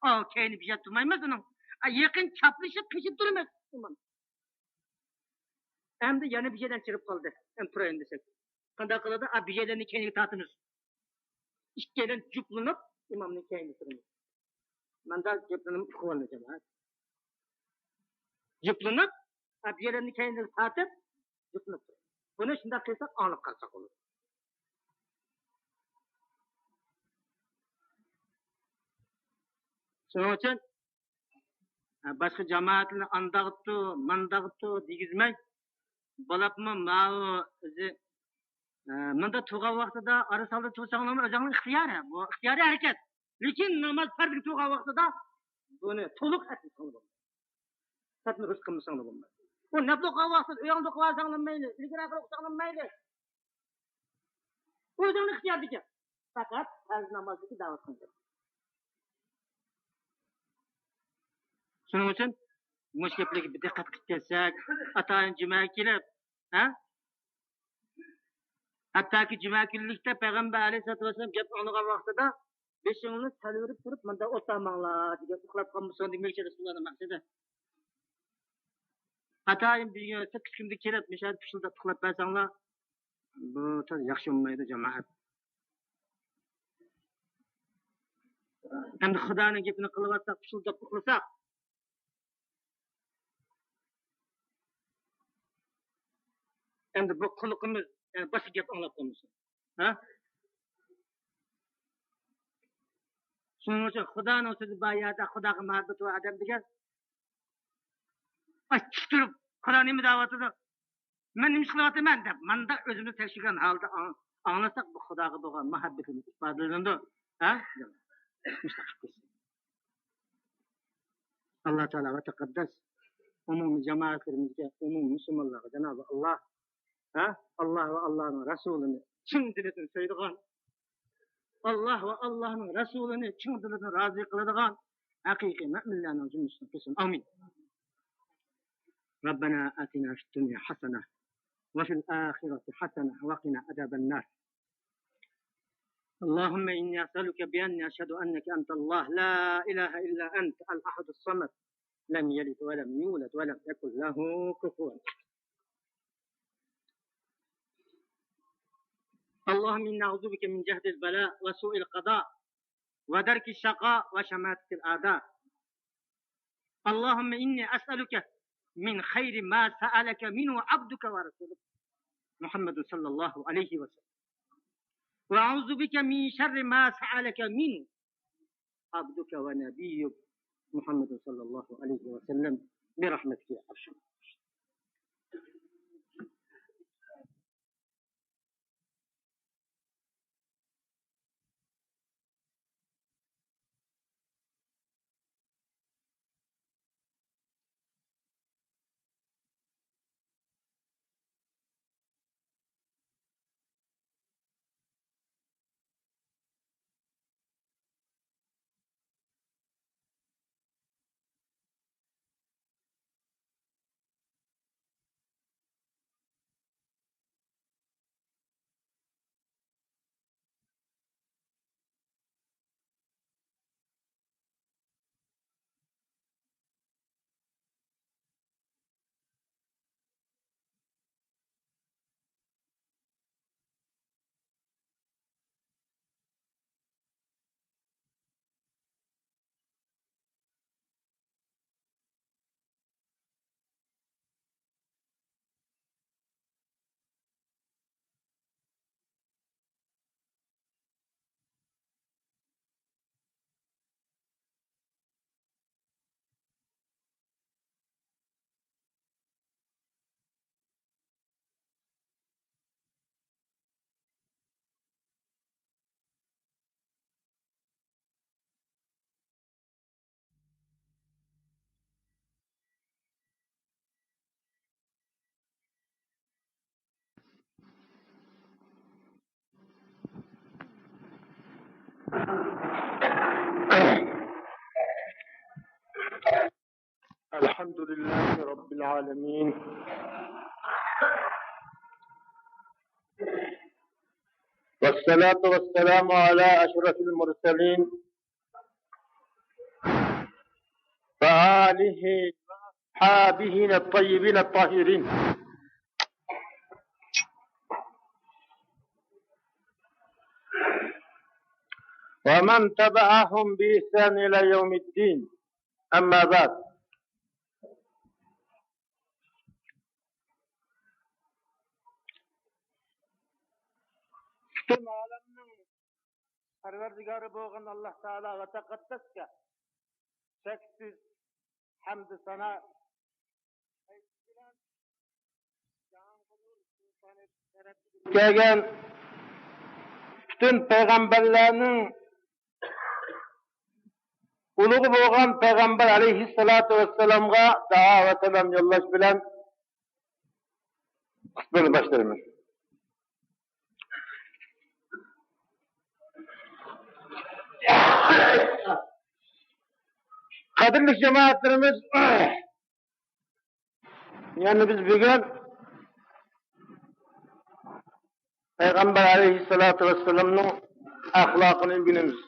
ئا، كەينى بىر يەردە تۇرمايمىز ئۇنىڭ. ئا، يېقىن چاپلىشىپ قېشىپ تۇرىمىز ئىمام. ئەمدى يەنە بىر يەردىن چىقىپ قالدى. ئەمدى تۇرايلى دېسەك. قانداق قىلىدۇ؟ ئا، بىر يەردىن كەينىگە تارتىمىز. ئىككىيلەن جۈپلىنىپ ئىمامنىڭ كەينىدە تۇرىمىز. ماندا جۈپلىنىپ ئۇخلىۋالىدۇ جامائەت. جۈپلىنىپ، ئا، بىر يەرلەرنى كەينىدىن تارتىپ، جۈپلىنىپ تۇرىدۇ. بۇنى شۇنداق قىلساق ئاڭلىق قالساق بولىدۇ. شۇنىڭ ئۈچۈن، ئا، باشقا جامائەتلەرنى ئانداقتۇ، مانداقتۇ دېگۈزمەي، بولۇپمۇ ماۋۇ ئۆزى، ئە، مۇندا تۇرغان ۋاقتىدا ئارىسالدا تۇرساڭلارمۇ ئۆزۈڭنىڭ ئىختىيارى، بۇ ئىختىيارىي ھەرىكەت. لېكىن ناماز پەردىگە تۇرغان ۋاقتىدا بۇنى تولۇق ئەتمىسەڭلار بولمايدۇ. سەپنى رۇس قىلمىساڭلار بولمايدۇ. بۇ نەپلى ئوقۇغان ۋاقتىدا ئۆيۈڭدە ئوقۇۋالساڭلار مەيلى، ئىلگىرى ئاخىرى ئوقۇساڭلار مەيلى. ئۆزۈڭنىڭ ئىختىيارىدىكى. پەقەت پەرز نامازدىكى دەۋەت قىلدى. شۇنىڭ ئۈچۈن مۇشۇ گەپلەرگە بىر دىققەت قىلىپ كەتسەك، ئاتايىن جۈمە كېلىپ، ھە؟ ھەتتاكى جۈمە كۈنلۈكتە پەيغەمبەر ئەلەيھىسسالاتۇ ۋەسسالام گەپ ئاڭلىغان ۋاقتىدا، بېشىڭلارنى سالىۋېرىپ تۇرۇپ، مۇنداق ئولتۇرماڭلار دېگەن، ئۇخلاپ قالمىسۇن دېمەكچى رەسۇلۇللانىڭ مەقسىتى. ئاتايىن بۈگۈن سەككىز كۈندە كېلىپ، مۇشۇ يەردە پۇشۇلداپ ئۇخلاپ بەرسەڭلار، بۇ تاز ياخشى بولمايدۇ، جامائەت. ئەمدى خۇدانىڭ گېپىنى قىلىۋاتساق، پۇشۇلداپ ئۇخلىساق، ئەمدى بۇ قۇلىقىمىز، يەنى باشقا گەپ ئاڭلاپ قالمىسۇن. ھە؟ شۇنىڭ ئۈچۈن خۇدانىڭ سۆزى بار يەردە خۇداغا مۇھەببىتى بار ئادەم دېگەن، ئاچ تۇرۇپ، خۇدا نېمە دەۋاتىدۇ؟ مەن نېمە ئىش قىلىۋاتىمەن دەپ، ماندا ئۆزىمىز تەكشۈرگەن ھالدا ئاڭ-، ئاڭلىساق، بۇ خۇداغا بولغان مۇھەببىتىمىز ئىپادىلىنىدۇ. ھە؟ مۇشۇنداق قىلىپ كەتسۇن. ئاللا تائالا ۋە تەقەددەس ئومۇمىي جامائەتلىرىمىزگە، ئومۇمىي مۇسۇلمانلارغا جانابى ئاللا، ھە؟ ئاللا ۋە ئاللانىڭ رەسۇلىنى چىن دىلىدىن سۆيىدىغان، ئاللا ۋە ئاللانىڭ رەسۇلىنى چىن دىلىدىن رازى قىلىدىغان ھەقىقىي مۆمىنلەرنىڭ جۈملىسىدىن قىلسۇن. ئامىن. ربنا آتنا في الدنيا حسنة وفي الآخرة حسنة وقنا عذاب النار. اللهم إني أسألك بأني أشهد أنك أنت الله لا إله إلا أنت الأحد الصمد لم يلد ولم يولد ولم يكن له كفوا أحد. اللهم إني أعوذ بك من جهد البلاء وسوء القضاء ودرك الشقاء وشماتة الأعداء. اللهم إني أسألك من خير ما سألك منه عبدك ورسولك محمد صلى الله عليه وسلم، وأعوذ بك من شر ما سألك منه عبدك ونبيك محمد صلى الله عليه وسلم، برحمتك يا أرحم الراحمين. الحمد لله رب العالمين. والصلاة والسلام على أشرف المرسلين وآله وأصحابه الطيبين الطاهرين ومن تبعهم بإحسان إلى يوم الدين. أما بعد. پۈتۈن ئالەمنىڭ پەرۋەردىگارى بولغان ئاللا تائالا ۋە تەقەددەسكە چەكسىز ھەمدۇ سانا. كەلگەن پۈتۈن پەيغەمبەرلەرنىڭ ئۇلۇغى بولغان پەيغەمبەر ئەلەيھىسسالاتۇ ۋەسسالامغا دۇئا ۋە سالام يوللاش بىلەن خۇتبىنى باشلايمىز. قەدىرلىك جامائەتلىرىمىز، يەنى بىز بۈگۈن پەيغەمبەر ئەلەيھىسسالاتۇ ۋەسسالامنىڭ ئەخلاقىنى ئۆگىنىمىز.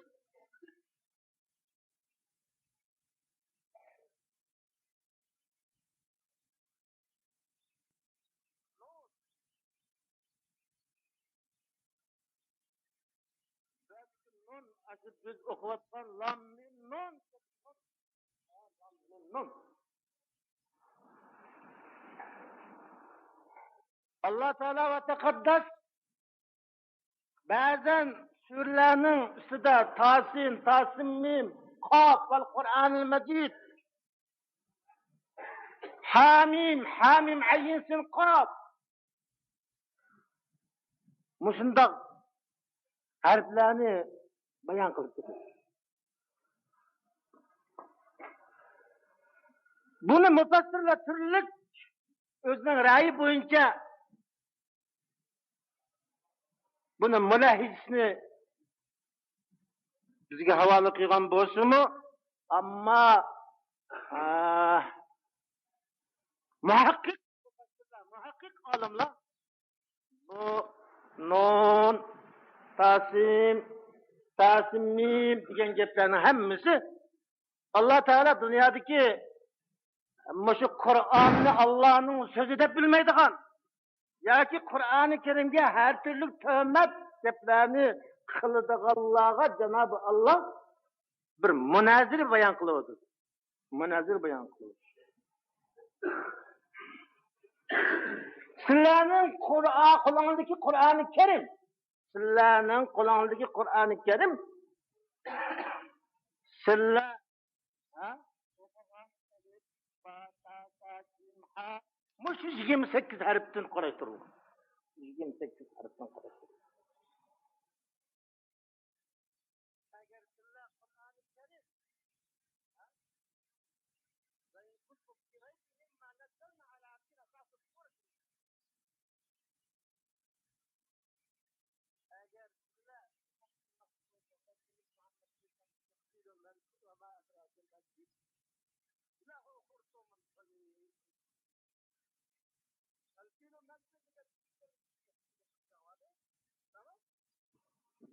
بىز ئوقۇۋاتقان لام مىم نۇن. ئاللا تائالا ۋە تەقەددەس بەزەن سۈرىلەرنىڭ ئۈستىدە تاسىن، تاسىممىم، قاف ۋەل قۇرئانىل مەجىد، ھامىم، ھامىم، ئەينسىن، قاف، مۇشۇنداق ھەرپلەرنى بايان قىلىپ كېتىدۇ. بۇنى مۇپەسسىرلەر تۈرلۈك ئۆزىنىڭ رەيى بويىچە بۇنى مۇلاھىزىسىنى بىزگە ھاۋالە قىلغان بولسىمۇ، ئەمما، ئا، مۇھەققىق، مۇھەققىق ئالىملار بۇ نۇن، تاسىم، تاسىم مىم دېگەن گەپلەرنىڭ ھەممىسى ئاللا تائالا دۇنيادىكى مۇشۇ قۇرئاننى ئاللانىڭ سۆزى دەپ بىلمەيدىغان ياكى قۇرئانى كەرىمگە ھەر تۈرلۈك تۆھمەت گەپلەرنى قىلىدىغانلارغا جانابى ئاللا بىر مۇنازىرە بايان قىلىۋاتىدۇ. مۇنازىرە بايان قىلىۋاتىدۇ. سىلەرنىڭ قۇرئا-، قولۇڭىزدىكى قۇرئانى كەرىم، سىلەرنىڭ قولۇڭىزدىكى قۇرئانى كەرىم، سىلەر ھە؟ مۇشۇ يىگىرمە سەككىز ھەرپتىن قۇراشتۇرۇلغان. يىگىرمە سەككىز ھەرپتىن قۇراشتۇرۇلغان.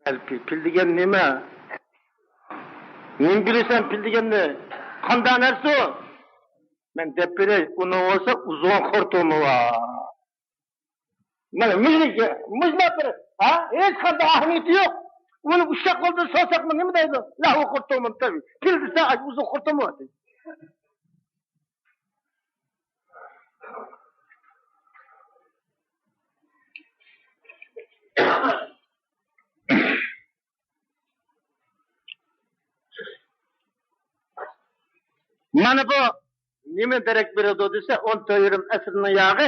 پىل، پىل دېگەن نېمە؟ نېمە بىلىسەن پىل دېگەننى؟ قانداق نەرسە ئۇ؟ مەن دەپ بېرەي، ئۇنىڭ بولسا ئۇزۇن خۇرتۇمى بار. مانا مۇشۇ، مۇشۇنداق بىر، ھە؟ ھېچقانداق ئەھمىيىتى يوق. ئۇنى ئۇششاق قولدا سورىساقمۇ نېمە دەيدۇ؟ لەھۇ خۇرتۇمۇن تەۋى. پىل دېسە ئۇزۇن خۇرتۇمى بار دەيدۇ. مانا بۇ نېمە دېرەك بېرىدۇ دېسە، ئون تۆت يېرىم ئەسىرنىڭ ياغى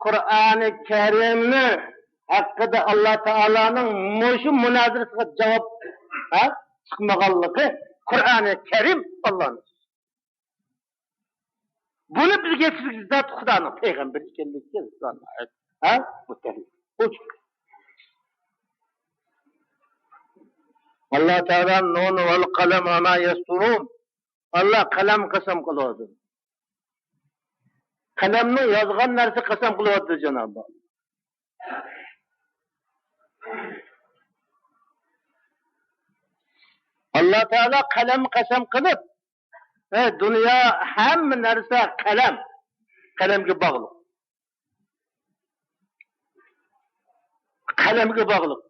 قۇرئانى كەرىمنى ھەققىدە ئاللا تائالانىڭ مۇشۇ مۇنازىرىسىغا جاۋاب، ھە، چىقمىغانلىقى. قۇرئانى كەرىم ئاللانىڭ سۆزى. بۇنى بىزگە يەتكۈزگۈچى زات خۇدانىڭ پەيغەمبىرى ئىكەنلىكى، ھە؟ بۇ دەلىل. ئاللا تائالا نۇن ۋەل قەلەم ۋە ما يەستۇرۇن. ئاللا قەلەم قەسەم قىلىۋاتىدۇ. قەلەمنىڭ يازغان نەرسە قەسەم قىلىۋاتىدۇ جانابى. ئاللا تائالا قەلەم قەسەم قىلىپ، ئەي، دۇنيا، ھەممە نەرسە قەلەم. قەلەمگە باغلىق. قەلەمگە باغلىق.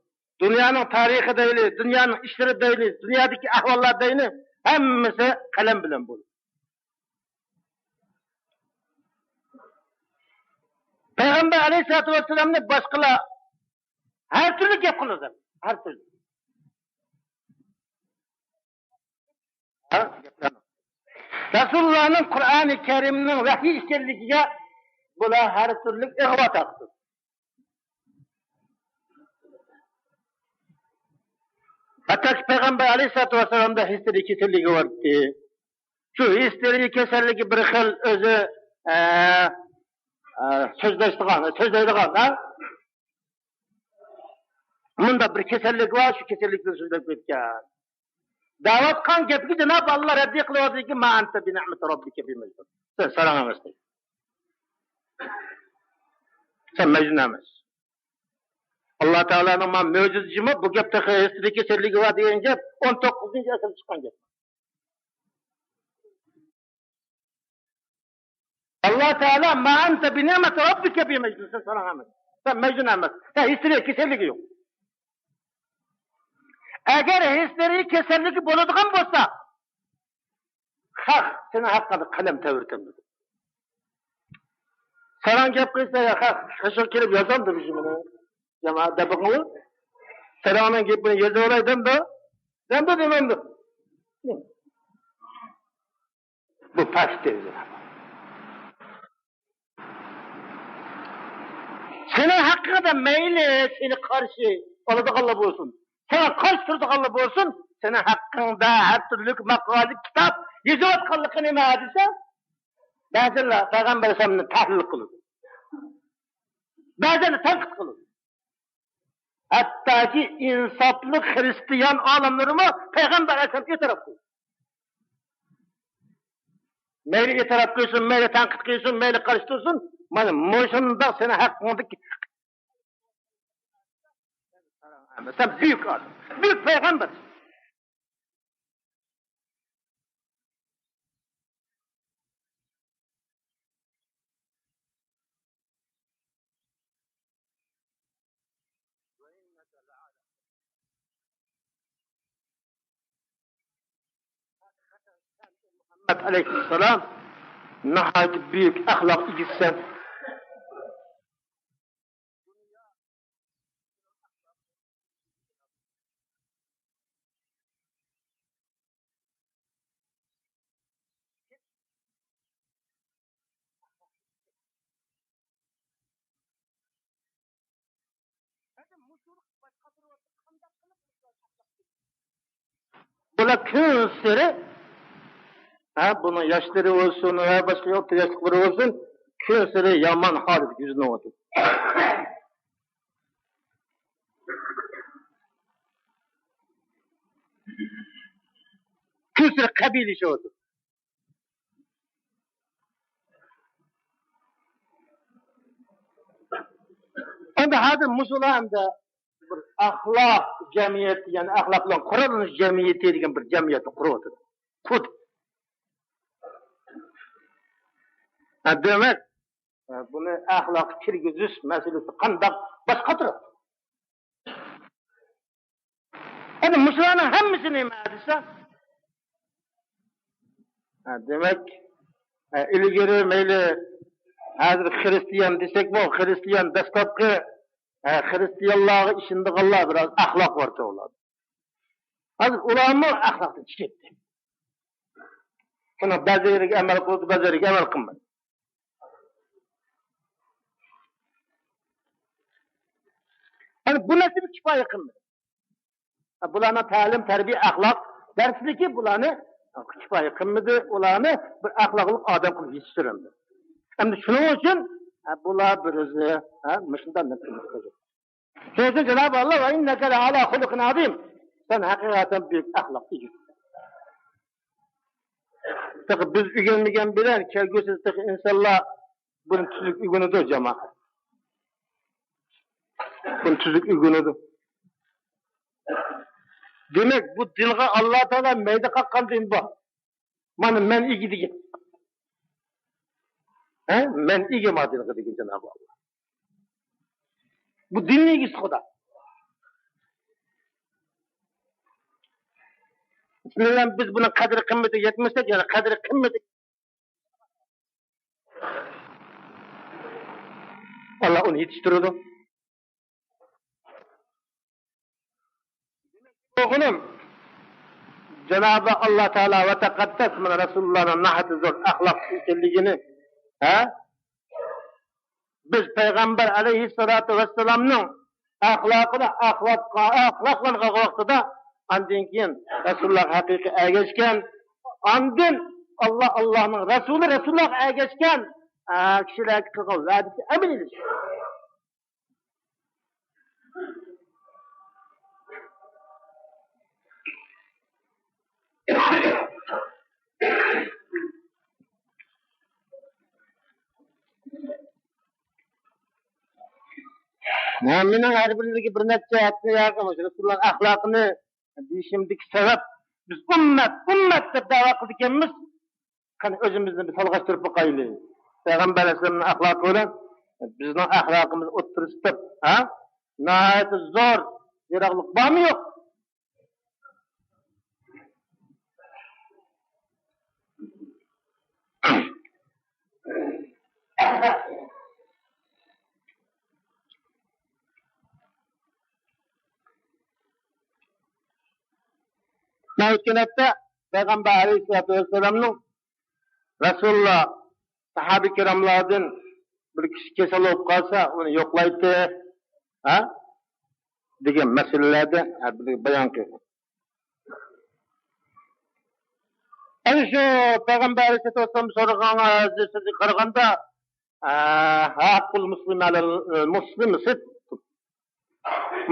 دۇنيانىڭ تارىخى دەيلى، دۇنيانىڭ ئىشلىرى دەيلى، دۇنيادىكى ئەھۋاللار دەيلى، ھەممىسى قەلەم بىلەن بولىدۇ. پەيغەمبەر ئەلەيھىسسالاتۇ ۋەسسالامنى باشقىلار ھەر تۈرلۈك گەپ قىلىدۇ، ھەر تۈرلۈك. ھە؟ رەسۇلۇللانىڭ قۇرئانى كەرىمنىڭ ۋەھىي ئىكەنلىكىگە بۇلار ھەر تۈرلۈك ئىغۋا تارقىتىدۇ. ھەتتاكى پەيغەمبەر ئەلەيھىسسالاتۇ ۋەسسالامدا ھىستېرىيە كېسەللىكى بار ئىدى. شۇ ھىستېرىيە كېسەللىكى بىر خىل ئۆزى، ئە، ئە، سۆزلەشتىغان، سۆزلەيدىغان، ھە؟ مۇنداق بىر كېسەللىك بار، شۇ كېسەللىكتىن سۆزلەپ كەتكەن. دەۋاتقان گەپكە جاناب ئاللا رەددىيە قىلىۋاتىدۇكى، ما ئەنتە بىنىئمەتى رەببىكە بىمەجنۇن. سەن ساراڭ ئەمەس دەيدۇ. سەن مەجنۇن ئەمەس. ئاللا تائالانىڭ ما مۆجىزىچىمۇ بۇ گەپ تېخى ھېستېرىيە كېسەللىكى بار دېگەن گەپ ئون توققۇزىنچى ئەسىردە چىققان گەپ. ئاللا تائالا ما ئەنتە بىنىئمەتى رەببىكە بىمەجنۇن، سەن ساراڭ ئەمەس. سەن مەجنۇن ئەمەس. سەن ھېستېرىيە كېسەللىكى يوق. ئەگەر ھىستېرىيە كېسەللىكى بولىدىغان بولسا، خەق سېنىڭ ھەققىڭدە قەلەم تەۋرىتەمدۇ؟ ساراڭ گەپ قىلسا، يا خەق، خەشەك كېلىپ يازامدۇ بىزنى؟ جامائەت دەپ بېقىڭلار. ساراڭنىڭ گېپىنى يېزىۋالاي دەمدۇ؟ دەمدۇ دېمەمدۇ؟ بۇ پەس دەيدۇ. سېنىڭ ھەققىڭدە مەيلى سېنى قارشى ئالىدىغانلار بولسۇن، ساڭا قارشى تۇرىدىغانلار بولسۇن، سېنىڭ ھەققىڭدە ھەر تۈرلۈك ماقالە، كىتاب يېزىۋاتقانلىقى نېمە دېسە، بەزىلەر پەيغەمبەر ئەلەيھىسسالامنى تەھلىل قىلىدۇ. بەزىلەر تەنقىد قىلىدۇ. ھەتتاكى ئىنساپلىق خىرىستىيان ئالىملىرىمۇ پەيغەمبەر ئەلەيھىسسالامغا ئېتىراپ قىلدى. مەيلى ئېتىراپ قىلسۇن، مەيلى تەنقىد قىلسۇن، مەيلى قارشى تۇرسۇن، مانا مۇشۇنداق سېنىڭ ھەققىڭدىكى، سەن بۈيۈك ئادەم، بۈيۈك پەيغەمبەر. مۇھەممەد ئەلەيھىسسالام ناھايىتى بۈيۈك ئەخلاق ئىگىسىسەن. بۇلار كۈنسېرى، ھە، بۇنىڭ ياشلىرى بولسۇن، ۋە باشقا ئوتتۇرا ياشلىقلىرى بولسۇن، كۈنسېرى يامان ھالەتكە يۈزلىنىۋاتىدۇ. كۈنسېرى قەبىھلىشىۋاتىدۇ. ئەمدى ھازىر مۇشۇلار ئەمدى بىر ئەخلاق جەمئىيىتى، يەنى ئەخلاق بىلەن قۇراللىنىش جەمئىيىتى دېگەن بىر جەمئىيەتنى قۇرۇۋاتىدۇ. قۇردى. ھە، دېمەك، بۇنى ئەخلاققا كىرگۈزۈش مەسىلىسى قانداق باشقا تەرەپ. ئەنە مۇشۇلارنىڭ ھەممىسى نېمە دېسە، ھە، دېمەك، ھە، ئىلگىرى مەيلى ھازىر خىرىستىيان دېسەكمۇ، خىرىستىيان دەسلەپكى، ھە، خىرىستىيانلارغا ئىشىنىدىغانلار بىراز ئەخلاق بارتى ئۇلاردا. ھازىر ئۇلارمۇ ئەخلاقتىن چىقىپ كەتتى. شۇنىڭ بەزى يېرىگە ئەمەل قىلىدۇ، بەزى يېرىگە ئەمەل قىلمايدۇ. يەنى بۇ نەرسىگە كۇپايە قىلمىدى. بۇلارنىڭ تەلىم، تەربىيە، ئەخلاق دەرسلىكى بۇلارنى كۇپايە قىلمىدى، ئۇلارنى بىر ئەخلاقلىق ئادەم قىلىپ يېتىشتۈرەلمىدى. ئەمدى شۇنىڭ ئۈچۈن، ھە، بۇلار بىر ئۆزى، ھە، مۇشۇنداق نەرسە قىلماقتا. شۇنىڭ ئۈچۈن جانابى ئاللا، «ۋە ئىننەكە لەئەلا خۇلۇقىن ئازىم»، سەن ھەقىقەتەن بۈيۈك ئەخلاق ئىگىسى. تېخى بىز ئۆگەنمىگەن بىلەن كەلگۈسىدە تېخى ئىنسانلار بۇنى تۈزۈك ئۆگىنىدۇ، جامائەت. بۇنى تۈزۈك ئۆگىنىدۇ. دېمەك، بۇ دىنغا ئاللا تائالا مەيدە قاققان دىن بۇ. مانا مەن ئىگە دېگەن. ھە؟ مەن ئىگە ما دىنغا دېگەن جانابى ئاللا. بۇ دىننىڭ ئىگىسى خۇدا. بىلەن بىز بۇنىڭ قەدرى قىممىتىگە يەتمىسەك، يەنى قەدرى قىممىتى ئاللا ئۇنى يېتىشتۈرىدۇ. ئوغلۇم، جانابى ئاللا تائالا ۋە تەقەددەس مانا رەسۇلۇللانىڭ ناھايىتى زور ئەخلاق ئىگىسى ئىكەنلىكىنى، ھە؟ بىز پەيغەمبەر ئەلەيھىسسالاتۇ ۋەسسالامنىڭ ئەخلاقىدا ئەخلاققا، ئەخلاقلانغان ۋاقتىدا، ئاندىن كېيىن رەسۇلۇللاغا ھەقىقىي ئەگەشكەن، ئاندىن ئاللا، ئاللانىڭ رەسۇلى رەسۇلۇللاغا ئەگەشكەن، ئە، كىشىلەرگە قىلغان ۋەدىسى ئەمەلىيلەشكەن. مەن مېنىڭ ھەر بىرىمىزگە بىر نەچچە ھەپتە ياقى مۇشۇ رەسۇلۇللا ئەخلاقىنى دېيىشىمدىكى سەۋەب، بىز ئۈممەت، ئۈممەت دەپ دەۋا قىلىدىكەنمىز. قېنى ئۆزىمىزنى بىر سالغاشتۇرۇپ باقايلى. پەيغەمبەر ئەلەيھىسسالامنىڭ ئەخلاقى بىلەن بىزنىڭ ئەخلاقىمىز ئوتتۇرىسىدا، ھە؟ ناھايىتى زور يىراقلىق بارمۇ يوق؟ ئۆتكەن ھەپتە پەيغەمبەر ئەلەيھىسسالاتۇ ۋەسسالامنىڭ رەسۇلۇللا ساھابە كىراملاردىن بىر كىشى كېسەل بولۇپ قالسا، ئۇنى يوقلايتتى، ھە؟ دېگەن مەسىلىلەردە، ھە، بىر بايان قىلدى. ئەنە شۇ پەيغەمبەر ئەلەيھىسسالاتۇ ۋەسسالام سورىغان ھەدىسىگە قارىغاندا، ئە، ھەققۇل مۇسلىم ئەلەل مۇسلىم سىت.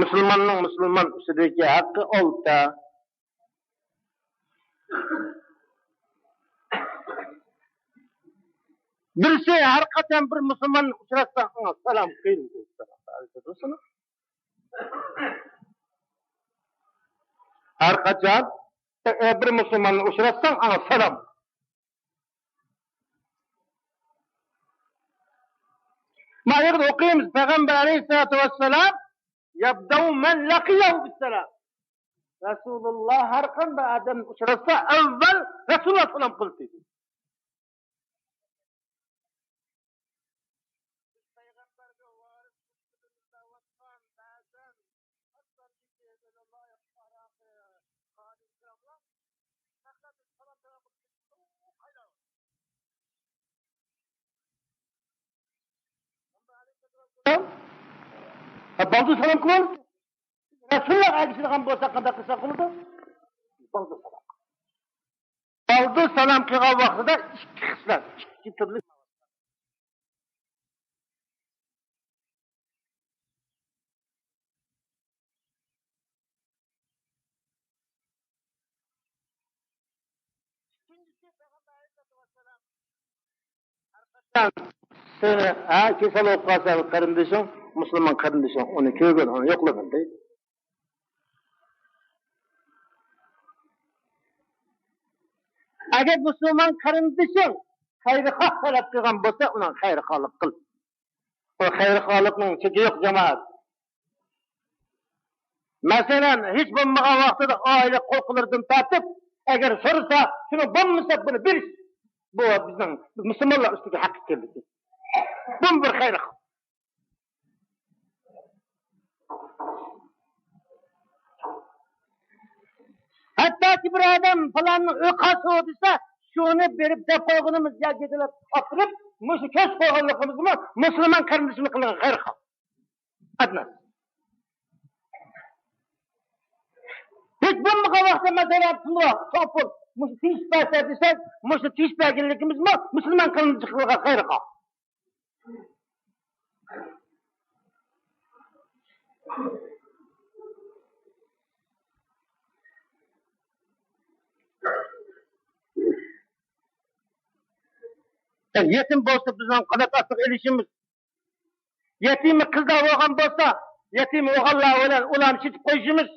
مۇسۇلماننىڭ مۇسۇلمان ئۈستىدىكى ھەققى ئالتە. بىرسى ھەر قاچان بىر مۇسۇلماننى ئۇچراتسا، ئاڭا سالام قىل. ھەر قاچان، ئە، بىر مۇسۇلماننى ئۇچراتساڭ، ئاڭا سالام. ما يەردە ئوقۇيمىز، پەيغەمبەر ئەلەيھىسسالاتۇ ۋەسسالام، يبدأ من لقيه بالسلام. رەسۇلۇللا ھەر قانداق ئادەمنى ئۇچراتسا، ئەۋۋەل رەسۇلۇللا سالام قىلدى. ھە، بالدۇر سالام قىلىڭ. رەسۇلۇللاغا ئەگىشىدىغان بولسا قانداق قىلسا بولىدۇ؟ بالدۇر سالام. بالدۇر سالام قىلغان ۋاقتىدا ئىككى خىسلەت، ئىككى تۈرلۈك. سېنى، ھە، كېسەل بولۇپ قالسا قېرىندىشىڭ، مۇسۇلمان قېرىندىشىڭ، ئۇنى كۆرگىن، ئۇنى يوقلىغىن دەيدۇ. ئەگەر مۇسۇلمان قېرىندىشىڭ خەيرخاھ تەلەپ قىلغان بولسا، ئۇنىڭ خەيرخاھلىق قىل. ئۇ خەيرخاھلىقنىڭ چېكى يوق، جامائەت. مەسىلەن، ھېچ بولمىغان ۋاقتىدا ئائىلە قورقۇلىرىدىن تارتىپ، ئەگەر سورىسا، شۇنىڭ بولمىسا بۇنى بېرىش. بۇ بىزنىڭ مۇسۇلمانلار ئۈستىدىكى ھەق ئىكەنلىكى. بۇمۇ بىر خەيرخاھ. ھەتتاكى بىر ئادەم پالاننىڭ ئۆيى قالسا دېسە، شۇنى بېرىپ دەپ قويغىنىمىز ياكى يېتىلەپ ئاپىرىپ، مۇشۇ كەچ قويغانلىقىمىزمۇ مۇسۇلمان قېرىندىشىمىز قىلغان خەيرخاھ. ئادناس. ھېچ بولمىغان ۋاقىتتا، مەسىلەن، پۇل، چوڭ پۇل، مۇشۇ تېشىپ بەرسە دېسەك، مۇشۇ تېشىپ بەرگەنلىكىمىزمۇ مۇسۇلمان قېرىندىشى قىلغان خەيرخاھ. يېتىم بولسا، بىزنىڭ قانات ئاستىغا ئېلىشىمىز، يېتىمى قىزلار بولغان بولسا، يېتىم ئوغۇللار بىلەن ئۇلارنى سېتىپ قويۇشىمىز،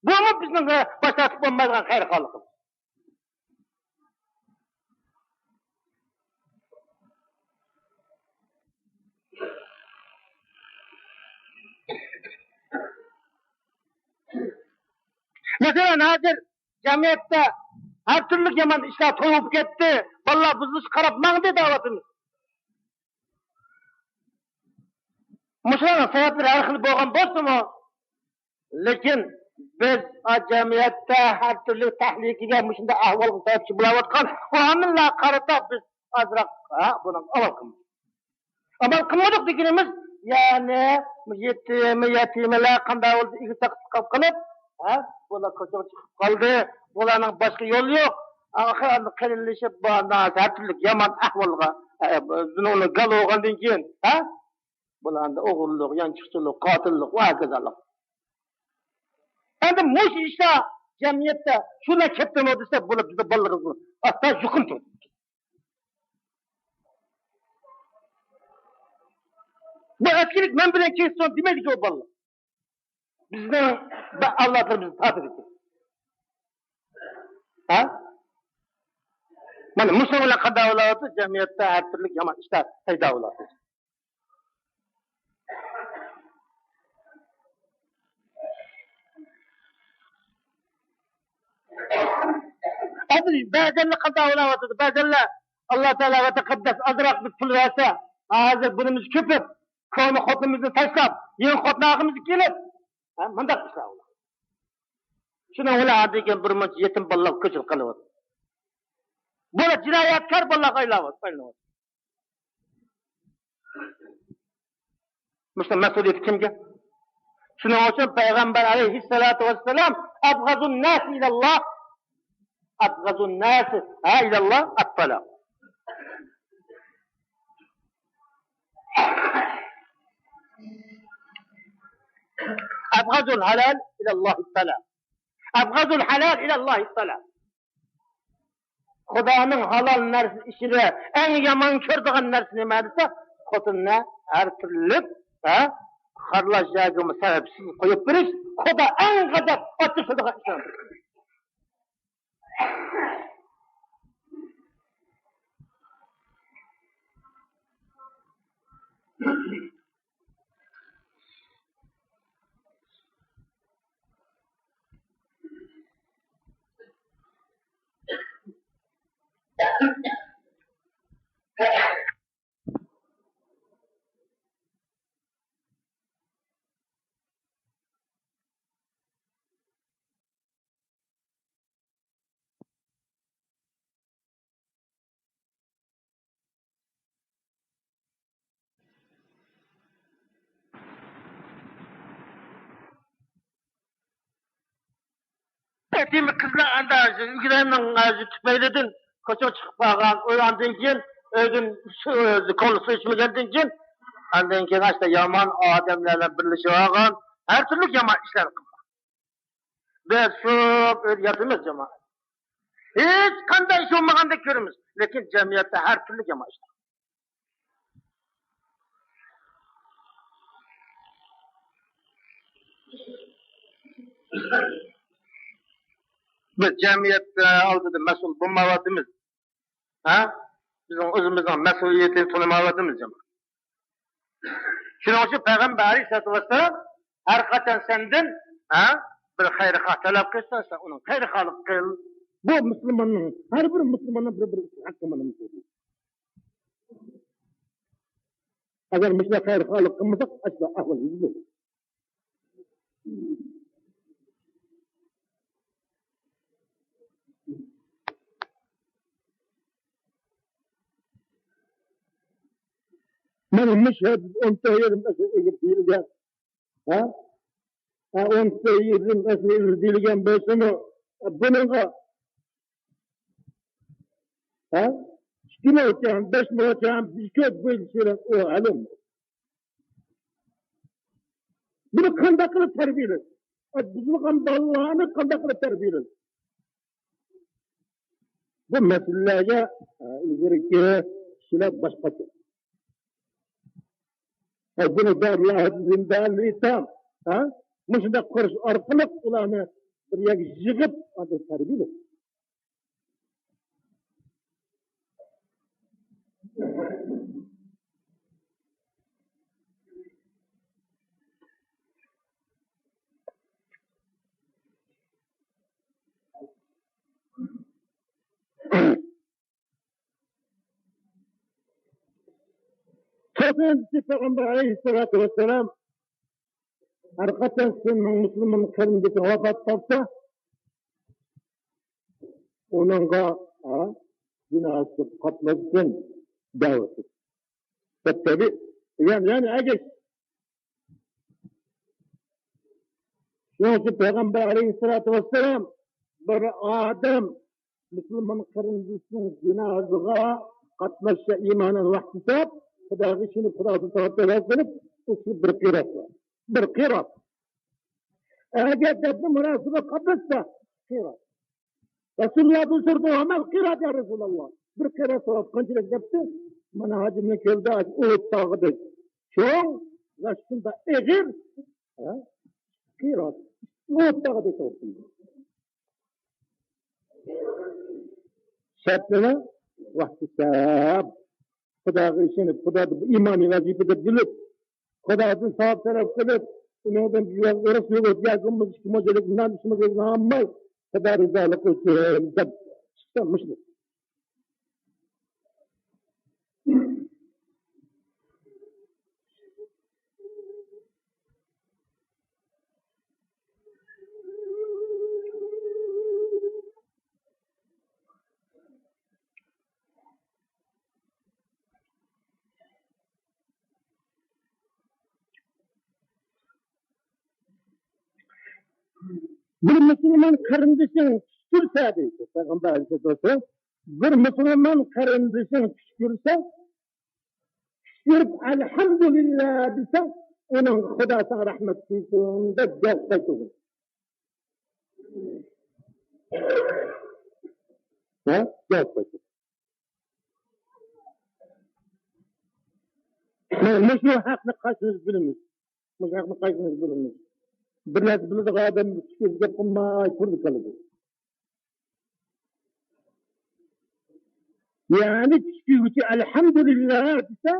بۇمۇ بىزنىڭ باش تارتىپ بولمايدىغان خەيرخاھلىقىمىز. مەسىلەن، ھازىر جەمئىيەتتە ھەر تۈرلۈك يامان ئىشلار توي بولۇپ كەتتى، بالىلار بۇزۇلۇشقا قاراپ ماڭدى دەۋاتىمىز. مۇشۇلارنىڭ سەۋەبلىرى ھەر خىل بولغان بولسىمۇ، لېكىن بىز جەمئىيەتتە ھەر تۈرلۈك تەھلىكىگە، مۇشۇنداق ئەھۋالغا سەۋەبچى بولاۋاتقان ئۇ ئامىللارغا قارىتا بىز ئازراق، ھە، بۇنىڭغا ئامال قىلمىدۇق. ئامال قىلمىدۇق دېگىنىمىز، يەنى يېتىم، يەتىمىلەر قانداق بولسا ئىگە تاقىتىپ قېلىپ، ھە، بۇلار كوچىغا چىقىپ قالدى، بۇلارنىڭ باشقا يولى يوق. ئاخىر ئاندىن قېلىنلىشىپ، بۇ ئاندىن ھەر تۈرلۈك يامان ئەھۋالغا، ئە، بۇ زىنۇنى گال بولغاندىن كېيىن، ھە، بۇلار ئاندىن ئوغرىلىق، يانچۇقچىلىق، قاتىللىق ۋە ھاكازالىق. ئەمدى مۇشۇ ئىشلار جەمئىيەتتە شۇلار كەپتىمۇ دېسە، بۇلار بىزنىڭ بالىلىرىمىزنى ئاستا يۇقۇم تۇرىدۇ. بۇ ئەسكىلىك مەن بىلەن كېلىشسۇن دېمەيدىكەن ئۇ بالىلار. بىزنىڭ بە-، ئەۋلادلىرىمىزنى تارتىدىكەن. ھە؟ مانا مۇشۇنىڭ بىلەن قانداق بولاۋاتىدۇ؟ جەمئىيەتتە ھەر تۈرلۈك يامان ئىشلار پەيدا بولاۋاتىدۇ. ھازىر بەزەنلەر قانداق بولاۋاتىدۇ؟ بەزەنلەر ئاللا تائالا ۋە تەقەددەس ئازراق بىر پۇل بەرسە، ھازىر بۇنىمىز كۆپۈپ، كونا خوتۇنىمىزنى تاشلاپ، يېڭى خوتۇن ئالغۇمىز كېلىپ، ھە، مۇنداق ئىشلار بولىدۇ. شۇنىڭ بىلەن ئاندىن كېيىن بىر مۇنچە يېتىم بالىلار كۆچۈرۈپ قېلىۋاتىدۇ. بۇلار جىنايەتكار بالىلارغا ئايلانىۋاتىدۇ. مۇشۇ مەسئۇلىيىتى كىمگە؟ شۇنىڭ ئۈچۈن پەيغەمبەر ئەلەيھىسسالاتۇ ۋەسسالام، «أبغض الناس إلى الله، أبغض الناس، ھە، إلى الله الطلاق. أبغض الحلال إلى الله الطلاق. أبغض الحلال إلى الله الطلاق.» خۇدانىڭ ھالال نەرسە ئىچىدە ئەڭ يامان كۆرىدىغان نەرسە نېمە دېسە، خوتۇننى ھەر تۈرلۈك، ھە، خارلاش ياكى سەۋەبسىز قويۇپ بېرىش، خۇدا ئەڭ غەزەپ ئاچچىقىدىغان ئىشلار. يېتىم قىزلار ئاندا ئۆگىنەمنىڭ تۈپەيلىدىن كوچىغا چىقىپ قالغان. ئۇ ئاندىن كېيىن ئۆيدىن سۇ، كولا سۇ ئىچمىگەندىن كېيىن، ئاندىن كېيىن ئاشۇنداق يامان ئادەملەر بىلەن بىرلىشىپ ئالغان، ھەر تۈرلۈك يامان ئىشلارنى قىلغان. بىز شۇ ئۆيدە ياتىمىز، جامائەت. ھېچقانداق ئىش بولمىغاندەك كۆرىمىز، لېكىن جەمئىيەتتە ھەر تۈرلۈك يامان ئىشلار. بىز جەمئىيەت ئالدىدا مەسئۇل بولمايۋاتىمىز. ھە؟ بىزنىڭ ئۆزىمىزنىڭ مەسئۇلىيىتىنى تونۇمايۋاتىمىز، جامائەت. شۇنىڭ ئۈچۈن پەيغەمبەر ئەلەيھىسسالاتۇ ۋەسسالام ھەر قاچان سەندىن، ھە، بىر خەيرخاھ تەلەپ قىلسا، سەن ئۇنىڭ خەيرخاھلىقىنى قىل. بۇ مۇسۇلماننىڭ، ھەر بىر مۇسۇلماننىڭ بىر، بىر ھەققى مانا مۇشۇ. ئەگەر مۇشۇنداق خەيرخاھلىق قىلمىساق، ئاشۇنداق ئەھۋال يۈز بېرىدۇ. مانا مۇشۇ ھەدىس ئون تۆت يېرىم ئەسىر ئېگىپ دېيىلگەن. ھە؟ ھە، ئون تۆت يېرىم ئەسىر ئېگىپ دېيىلگەن بولسىمۇ، بۇنىڭغا، ھە؟ ئىككى مىڭ ئوچان، بەش مىڭ ئوچان، بىز كۆپ بولسىلا ئۇ ھەلەم. بۇنى قانداق قىلىپ تەربىيەلەش؟ بۇزۇلغان بالىلارنى قانداق قىلىپ تەربىيەلەش؟ بۇ مەسىلىلەرگە، ئە، ئىلگىرىكى كىشىلەر باشقىچە. ئە، بۇنى دارۇللاھىدىن دارۇل ئېيتام، ھە؟ مۇشۇنداق قۇرۇش ئارقىلىق ئۇلارنى بىر يەرگە يىغىپ، ئاندىن تەربىيەلەش. توققۇزىنچىسى، پەيغەمبەر ئەلەيھىسسالاتۇ ۋەسسالام ھەر قاچان سېنىڭ مۇسۇلمان قېرىندىشىڭ ۋاپات تاپسا، ئۇنىڭغا، ھە، جىنازىسىغا قاتناشقىن دەۋاتىدۇ. دەپ تەبىئىي. يەنى، يەنى ئەگەر شۇنىڭ ئۈچۈن پەيغەمبەر ئەلەيھىسسالاتۇ ۋەسسالام بىر ئادەم مۇسۇلمان قېرىندىشىنىڭ جىنازىغا قاتناشسا، ئىمانەن ۋەھتىساب، خۇداغا ئىشىنىپ، خۇداسىنى تەۋەككۈل قىلىپ، ئۇ كىشى بىر قىرات، بىر قىرات. ئەگەر دەپنە مۇراسىمىغا قاتناشسا، قىرات. رەسۇلۇللاھتىن سورىدى، «ۋەمەل قىرات يا رەسۇلاللاھ؟» بىر قىرات سوراپ، قانچىلىك دەپتۇ؟ مانا ھاجىمنىڭ كۆلىدە ئۇھۇد تاغىدەك چوڭ ۋە شۇنداق ئېغىر، ھە؟ قىرات. ئۇھۇد تاغىدەك ئېغىر. شەرتلىرى ۋەھتىساب. خۇداغا ئىشىنىپ، خۇدادا بۇ ئىمانىي ۋەزىپە دەپ بىلىپ، خۇدادىن ساۋاب تەلەپ قىلىپ، ئۇنىڭدىن بىر ئورۇس يۇگۇرت ياكى بولمىسا ئىككى موزىلىك نان، ئۈچ موزىلىك نان ئالماي، خۇدا رىزالىقى ئۈچۈن دەپ چىقسا مۇشۇ. بىر مۇسۇلمان قېرىندىشىڭ كۈچكۈرسە، دەيدۇ پەيغەمبەر ئەلەيھىسسالاتۇ ۋەسسالام، بىر مۇسۇلمان قېرىندىشىڭ كۈچكۈرسە، كۈچكۈرۈپ، «ئەلھەمدۇلىللا» دېسەڭ، ئۇنىڭغا «خۇدا ساڭا رەھمەت قىلسۇن» دەپ جاۋاب قايتۇرغىن. ھە؟ جاۋاب قايتۇرغىن. مانا مۇشۇ ھەقنى قايسىمىز بىلىمىز؟ مۇشۇ ھەقنى قايسىمىز بىلىمىز؟ بىر نەرسە بىلىدىغان ئادەم كىشىگە گەپ قىلماي تۇرىدۇ كالىدى. يەنى كۈچكۈرگۈچى «ئەلھەمدۇلىللا» دېسە،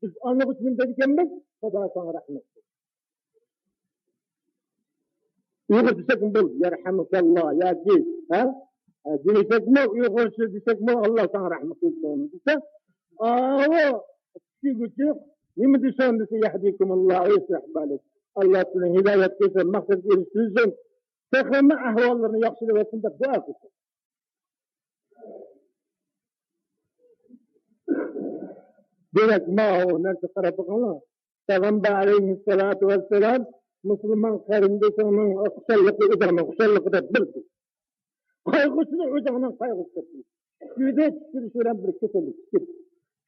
بىز ئاڭلىغۇچى نېمە دەيدىكەنمىز؟ «خۇدا ساڭا رەھمەت قىلسۇن.» ئۇيغۇر دېسەكمۇ بولىدۇ، «يەرھەمۇكەللا» ياكى، ھە؟ ھە، دېسەكمۇ، ئۇيغۇرچە دېسەكمۇ، «ئاللا ساڭا رەھمەت قىلسۇن» دېسە، ئاۋۇ كۈچكۈرگۈچى نېمە دېسۇن دېسە، «يەھدىكۇمۇللا ۋە يۇسلىھ بالىكۇم.» ئاللا سىزنى ھىدايەت قىلسۇن، مەقسەتكە ئېرىشتۈرسۇن، تېخىمۇ ئەھۋاللىرىنى ياخشىلىۋەتسۇن دەپ دۇئا قىلسۇن. دېمەك، ماۋۇ نەرسە قاراپ بېقىڭلار. پەيغەمبەر ئەلەيھىسسالاتۇ ۋەسسالام مۇسۇلمان قېرىندىشىڭنىڭ خۇشاللىقى ئۆزۈڭنىڭ خۇشاللىقى دەپ بىلدى. قايغۇسىنى ئۆزۈڭنىڭ قايغۇسى دەپ بىلدى. چۈشكۈردى، چۈشكۈرۈش بىلەن بىر كېسەللىك چۈشكۈردى.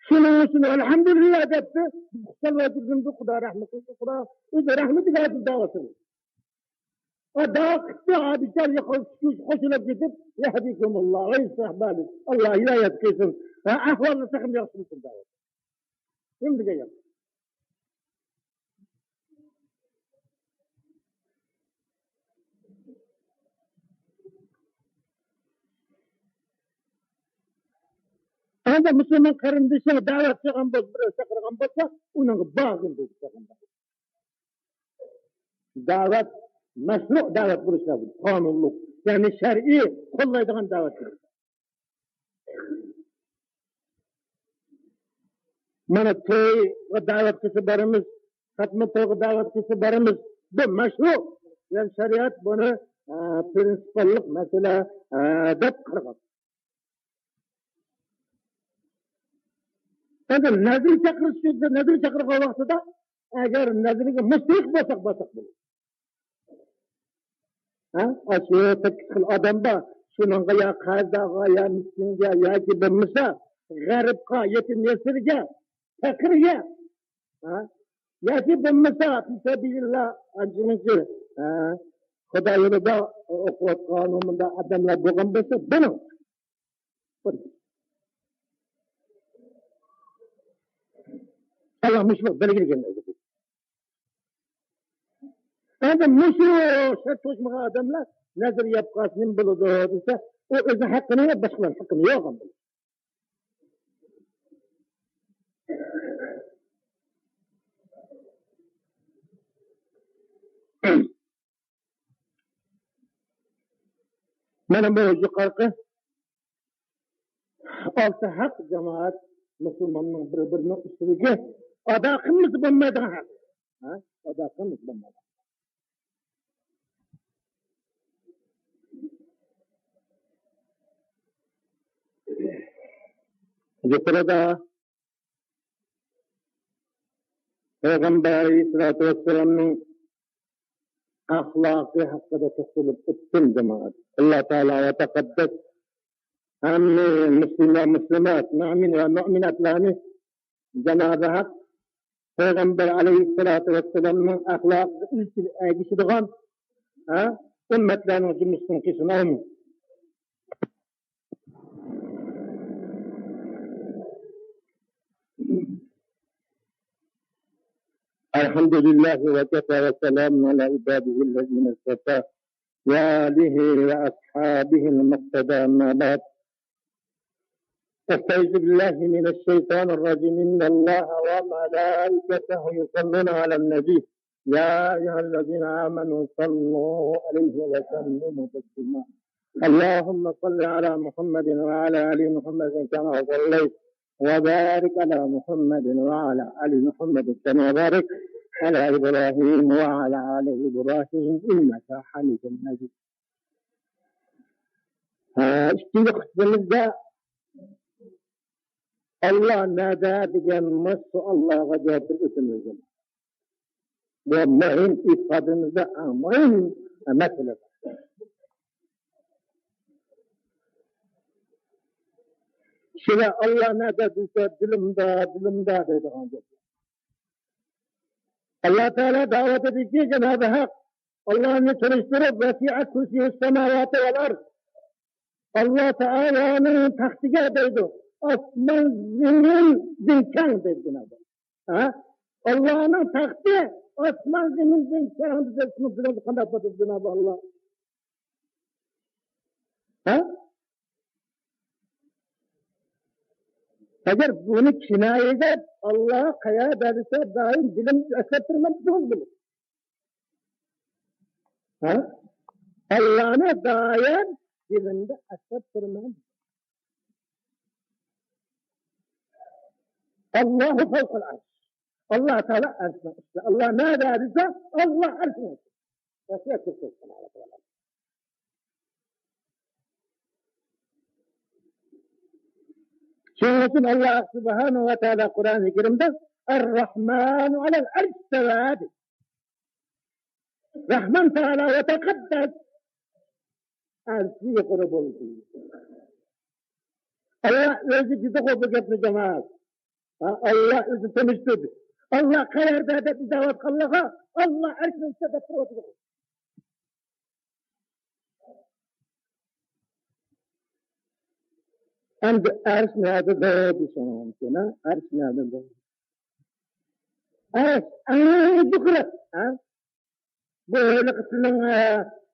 شۇنىڭ ئۈچۈن «ئەلھەمدۇلىللا» دەپتۇ. خۇشال ۋەزىپىمىزدە خۇدا رەھمىت قىلسۇن، خۇدا ئۆزى رەھمىتىگە داۋاسىنى. ئا، داۋا قىپتۇ، ئا، بىچارە ياقىغا چۈشكۈردى، خۇشال بولۇپ كېتىپ، «يەھدىكۇمۇللا ۋە يۇسلىھ بالىكۇم.» ئاللا ھىدايەت قىلسۇن. ھە، ئەھۋالنى تېخىمۇ ياخشى قىلسۇن دەۋاتىدۇ. نېمە دېگەن گەپ؟ ئەمدى مۇسۇلمان قېرىندىشىغا دەۋەت قىلغان بولسا، بىرەر چاقىرغان بولسا، ئۇنىڭغا بارغىن دېدى پەيغەمبەر. دەۋەت، مەشرۇئۇ دەۋەت بولۇشى لازىم. قانۇنلۇق، يەنى شەرئىي قوللايدىغان دەۋەت بولۇشى. مانا تويغا دەۋەت قىلسا بارىمىز، خەتمە تويغا دەۋەت قىلسا بارىمىز. بۇ مەشرۇ. يەنى شەرىئەت بۇنى، ئە، پرىنسىپاللىق مەسىلە، ئە، دەپ قارىغان. ئەمدى نەزىر چاقىرىش، نەزىر چاقىرغان ۋاقتىدا ئەگەر نەزىرگە مۇستەھىق بولساق، بارساق بولىدۇ. ھە؟ ئاشۇ سەككىز خىل ئادەم بار. شۇنىڭغا يا قەرزدارغا، يا مىسكىنگە، ياكى بولمىسا غەرىبقا، يېتىم يېسىرگە، پەقىرگە، ھە؟ ياكى بولمىسا فى سەبىلىللا، ئانچە-مۇنچە، ھە؟ خۇدا يولىدا ئوقۇۋاتقان مۇنداق ئادەملەر بولغان بولسا، بېرىڭ. ئاللا مۇشۇ بەلگىلىگەن ئۆزى. ئەمدى مۇشۇ شەرت قوشمىغان ئادەملەر نەزىر يەپ قالسا نېمە بولىدۇ دېسە، ئۇ ئۆزىنىڭ ھەققىنى يەپ، باشقىلارنىڭ ھەققىنى يەۋالغان بولىدۇ. مانا بۇ يۇقىرىقى ئالتە ھەق جامائەت مۇسۇلماننىڭ بىر-بىرىنىڭ ئۈستىدىكى ئادا قىلمىسا بولمايدىغان ھەق. ھە؟ ئادا قىلمىسا بولمايدىغان. يۇقىرىدا پەيغەمبەر ئەلەيھىسسالاتۇ ۋەسسالامنىڭ ئەخلاقى ھەققىدە توختىلىپ ئۆتتۈم، جامائەت. ئاللا تائالا ۋە تەقەددەس ھەممە مۇسلىم ۋە مۇسلىمات، مۆمىن ۋە مۆمىناتلارنى جانابى ھەق پەيغەمبەر ئەلەيھىسسالاتۇ ۋەسسالامنىڭ ئەخلاقىغا ئىزچىل ئەگىشىدىغان، ھە، ئۈممەتلەرنىڭ جۈملىسىدىن قىلسۇن. ئامىن. الحمد لله وكفى وسلام على عباده الذين اصطفى وآله وأصحابه المقتدى، أما بعد. أستعيذ بالله من الشيطان الرجيم. إن الله وملائكته يصلون على النبي، يا أيها الذين آمنوا صلوا عليه وسلموا تسليما. اللهم صل على محمد وعلى آل محمد كما صليت، وبارك على محمد وعلى آل محمد كما باركت على إبراهيم وعلى آل إبراهيم إنك حميد مجيد. ھە، ئىككىنچى خۇتبىمىزدە «ئاللا نەدە؟» دېگەن مۇشۇ سوئاللارغا جاۋاب بېرىپ ئۆتىمىز. بۇ مۇھىم ئېتىقادىمىزدا ئەڭ مۇھىم مەسىلە. كىشىلەر ئاللا نەدە دېسە، دىلىمدا، دىلىمدا دەيدىغان گەپ. ئاللا تائالا داۋەت ئېتىشى جانابى ھەق. ئاللانى تونۇشتۇرۇپ، ۋەسىئە كۇرسىيۇ سەماۋاتى ۋەل ئەرز. ئاللا تائالانىڭ تەختىگە دەيدۇ. ئاسمان زېمىندىن كەڭ دەيدۇ جانابى. ھە؟ ئاللانىڭ تەختى ئاسمان زېمىندىن كەڭ دېسە، شۇنى بىلىدۇ قانداق بولىدۇ جانابى ئاللا؟ ھە؟ ئەگەر بۇنى كىنايە دەپ، ئاللا قەيەردە دېسە، دائىم بىلىم ئەسلەپ تۇرمايدۇ بۇنى. ھە؟ ئاللانى دائىم دىلىمدا ئەسلەپ تۇرىمەن. ئاللاھۇ فەۋقەل ئەرش. ئاللا تائالا ئەرشنىڭ ئۈستىدە. ئاللا نەدە دېسە، ئاللا ئەرشنىڭ ئۈستىدە. شۇنىڭ ئۈچۈن ئاللا سۇبھانەھۇ ۋە تائالا قۇرئانى كەرىمدە ئەر-رەھمانۇ ئەلەل ئەرش ئىستەۋا دېدى. رەھمان تائالا ۋە تەقەددەس ئەرشى يۇقىرى بولدى. ئاللا ئۆزى دېدىغۇ بۇ گەپنى، جامائەت. ھە، ئاللا ئۆزى تونۇشتۇردى. ئاللا قەيەردە دەپ ئىزدەۋاتقانلارغا ئاللا ئەرشنىڭ ئۈستىدە دەپ تۇرۇۋاتىدۇ. ئەمدى ئەرش نەدىدۇر دېسەڭ مۇمكىن، ھە؟ ئەرش نەدىدۇر؟ ئەرش ئەڭ يۇقىرى، ھە؟ بۇ ھېلىقى سىزنىڭ، ئە،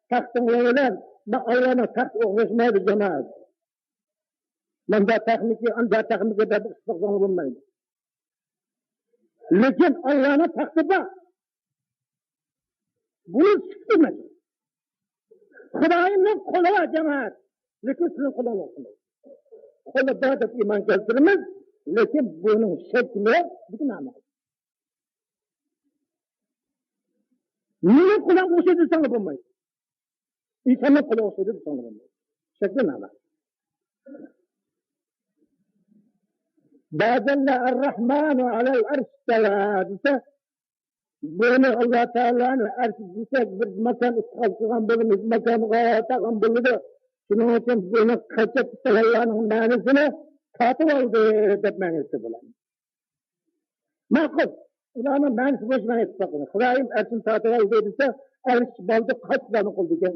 تەختىڭلار بىلەن بۇ ئاللانىڭ تەختى ئوخشاشمايدۇ، جامائەت. مۇندا تەخمىكى، ئاندا تەخمىكى دەپ ئىسپاتلىغىلى بولمايدۇ. لېكىن ئاللانىڭ تەختى بار. بۇنى سۈپىتى ئەمەس. خۇدايىمنىڭ قولى بار، جامائەت. لېكىن سىزنىڭ قولىڭىز يوق. قولى بار دەپ ئىمان كەلتۈرىمىز. لېكىن بۇنىڭ شەكلى بىزگە نامەلۇم. مېنىڭ قولۇم ئوخشايدۇ دېسەڭلار بولمايدۇ. ئىنساننىڭ قولى ئوخشايدۇ دېسەڭلار بولمايدۇ. شەكلى نامەلۇم. بەزەنلەر ئەر-رەھمانۇ ئەلەل ئەرش ئىستەۋا دېسە، بۇنى ئاللا تائالانى ئەرش دېسەك، بىر ماكان ئىستىقبال قىلغان بولىمىز، ماكانغا ئاتىغان بولىدۇ. شۇنىڭ ئۈچۈن بۇنى قاچاپ ئىستەۋاللارنىڭ مەنىسىنى تارتىۋالدى دەپ مەنىسى بولىدۇ. ماقۇل. ئۇلارنىڭ مەنىسى بويىچە مەن ئېيتىپ باقىمەن. خۇدايىم ئەرشىنى تارتىۋالدى دېسە، ئەرش بالدۇر قاچ خۇدانىڭ قولىدىكەن.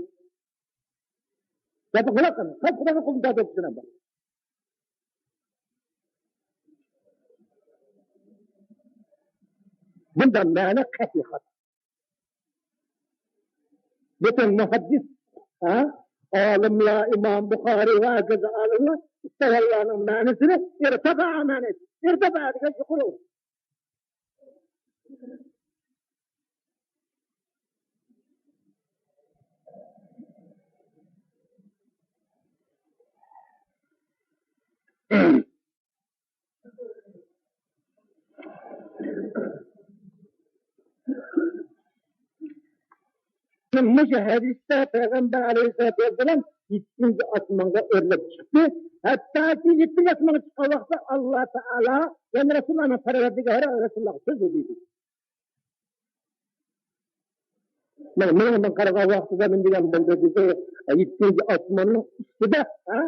گەپنى قىلىۋاتقان، قاچ خۇدانىڭ قولىدا دەپ تۇرىمەن. بۇندا مەنە قەتئىي خاتا. بۈتۈن مۇھەددىس، ھە، ئالىملار، ئىمام بۇخارىي ۋە ھەكازا ئالىملار ئىستەۋەللارنىڭ مەنىسىنى ئىرتەفەئە مەنىسى. ئىرتەفەئە دېگەن يۇقىرى. مۇشۇ ھەدىستە پەيغەمبەر ئەلەيھىسسالاتۇ ۋەسسالام يەتتىنچى ئاسمانغا ئۆرلەپ چىقتى. ھەتتاكى يەتتىنچى ئاسمانغا چىققان ۋاقىتتا ئاللا تائالا، يەنى رەسۇلۇللانىڭ پەرۋەردىگارى رەسۇلۇللاغا سۆزلىدى. مانا مېنىڭ مەن قارىغان ۋاقتىدا نېمە دېگەن بولدى دېسە، يەتتىنچى ئاسماننىڭ ئۈستىدە، ھە؟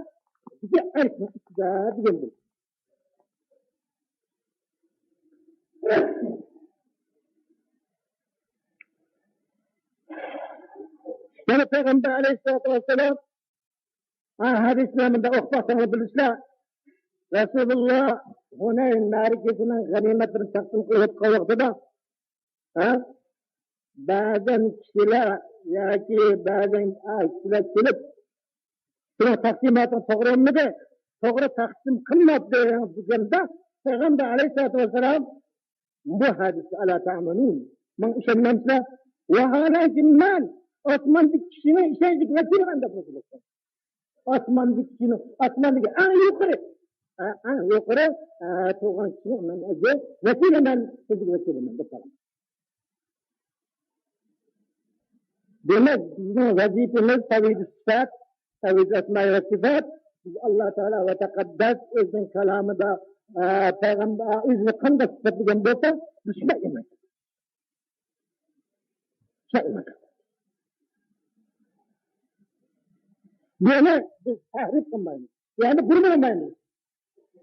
بىزگە ئەرشنىڭ ئۈستىدە دېگەن بولدى. يەنە پەيغەمبەر ئەلەيھىسسالاتۇ ۋەسسالام، ھە، ھەدىسنى مۇنداق ئوقۇپ باقساڭلار بىلىسىلەر. رەسۇلۇللا ھۇنەين مەرىكىسىنىڭ غەنىيمەتلىرىنى تەقسىم قىلىۋاتقان ۋاقتىدا، ھە، بەزەن كىشىلەر ياكى بەزەن كىشىلەر كېلىپ، شۇنىڭ تەقسىماتىنى توغرا بولمىدى، توغرا تەقسىم قىلماپتۇ دېگەندە، پەيغەمبەر ئەلەيھىسسالاتۇ ۋەسسالام بۇ ھەدىسكە، ئەلا تەئمەنۇن، ماڭا ئىشەنمەمسىلەر؟ ۋەھالەيسە مەن، ئاسماندىكى كىشىنىڭ ئىشەنچلىك ۋەكىلىمەن دەپ رەسۇلۇللا. ئاسماندىكى كىشىنىڭ، ئاسماندىكى ئەڭ يۇقىرى، ئە، ئەڭ يۇقىرى، ئە، تۇرغان كىشىنىڭ مەن ئۆزى ۋەكىلىمەن، سىزگە ۋەكىلىمەن دەپ قالغان. دېمەك، بىزنىڭ ۋەزىپىمىز تەۋھىدى سۈپەت، تەۋھىدى ئەسمائى ۋە سىفەت. بىز ئاللا تائالا ۋە تەقەددەس ئۆزىنىڭ كالامىدا، ئە، پەيغەمبەر ئۆزىنى قانداق سۈپەتلىگەن بولسا، بىز شۇنداق ئىمان. شۇنداق ئىمان. بۇنى بىز تەھرىپ قىلمايمىز. يەنى بۇرمىلىمايمىز.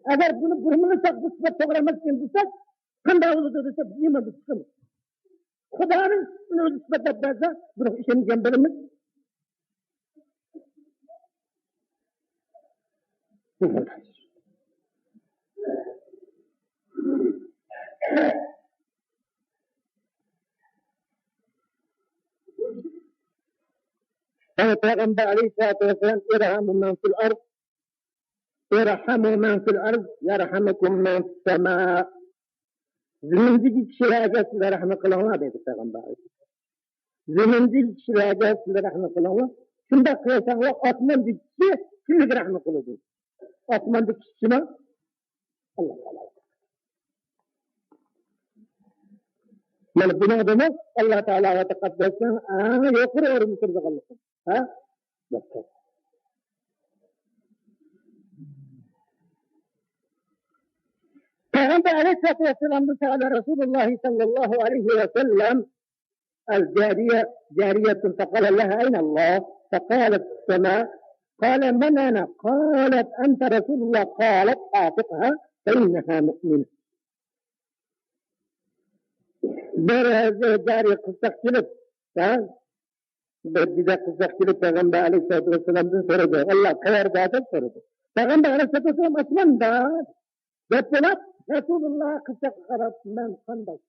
ئەگەر بۇنى بۇرمىلىساق، بۇ سۈپەت توغرا ئەمەسكەن دېسەك، قانداق بولىدۇ دېسە، نېمە دېسە، خۇدانىڭ ئىسمىنى ئۆزى سۈپەتلەپ بەرسە، بۇنىڭغا ئىشەنگەن بىرىمىز. يەنى پەيغەمبەر ئەلەيھىسسالاتۇ ۋەسسالام، «ئىرھەمۇ مەن فىل ئەرز، ئىرھەمۇ مەن فىل ئەرز، يەرھەمكۇم مەن فىس سەما.» زېمىندىكى كىشىلەرگە سىلەر رەھمەت قىلىڭلار، دەيدۇ پەيغەمبەر ئەلەيھىسسالام. زېمىندىكى كىشىلەرگە سىلەر رەھمەت قىلىڭلار. شۇنداق قىلساڭلار، ئاسماندىكى كىشى سىلەرگە رەھمەت قىلىدۇ. ئاسماندىكى كىشى كىم؟ ئاللا تائالا. مانا بۇنىڭدىمۇ ئاللا تائالا ۋە تەقەددەسنىڭ ئەڭ يۇقىرى ئورۇندا تۇرىدىغانلىقى. ھە؟ پەيغەمبەر ئەلەيھىسسالاتۇ ۋەسسالامدىن سائەلە رەسۇلۇللاھ سەللەللاھۇ ئەلەيھى ۋەسەللەم الجارية، جارية، فقال لها: أين الله؟ فقالت: في السماء. قال: من أنا؟ قالت: أنت رسول الله. قالت: أعتقها فإنها مؤمنة. بىر جارىيە قىزچاق كېلىپ، ھە؟ بىر جىدە قىزچاق كېلىپ پەيغەمبەر ئەلەيھىسسالاتۇ ۋەسسالامدىن سورىدى، ئاللا قەيەردە دەپ سورىدى. پەيغەمبەر ئەلەيھىسسالاتۇ ۋەسسالام ئاسماندا دەپ بولۇپ، رەسۇلۇللا قىزچاققا قاراپ، مەن قانداق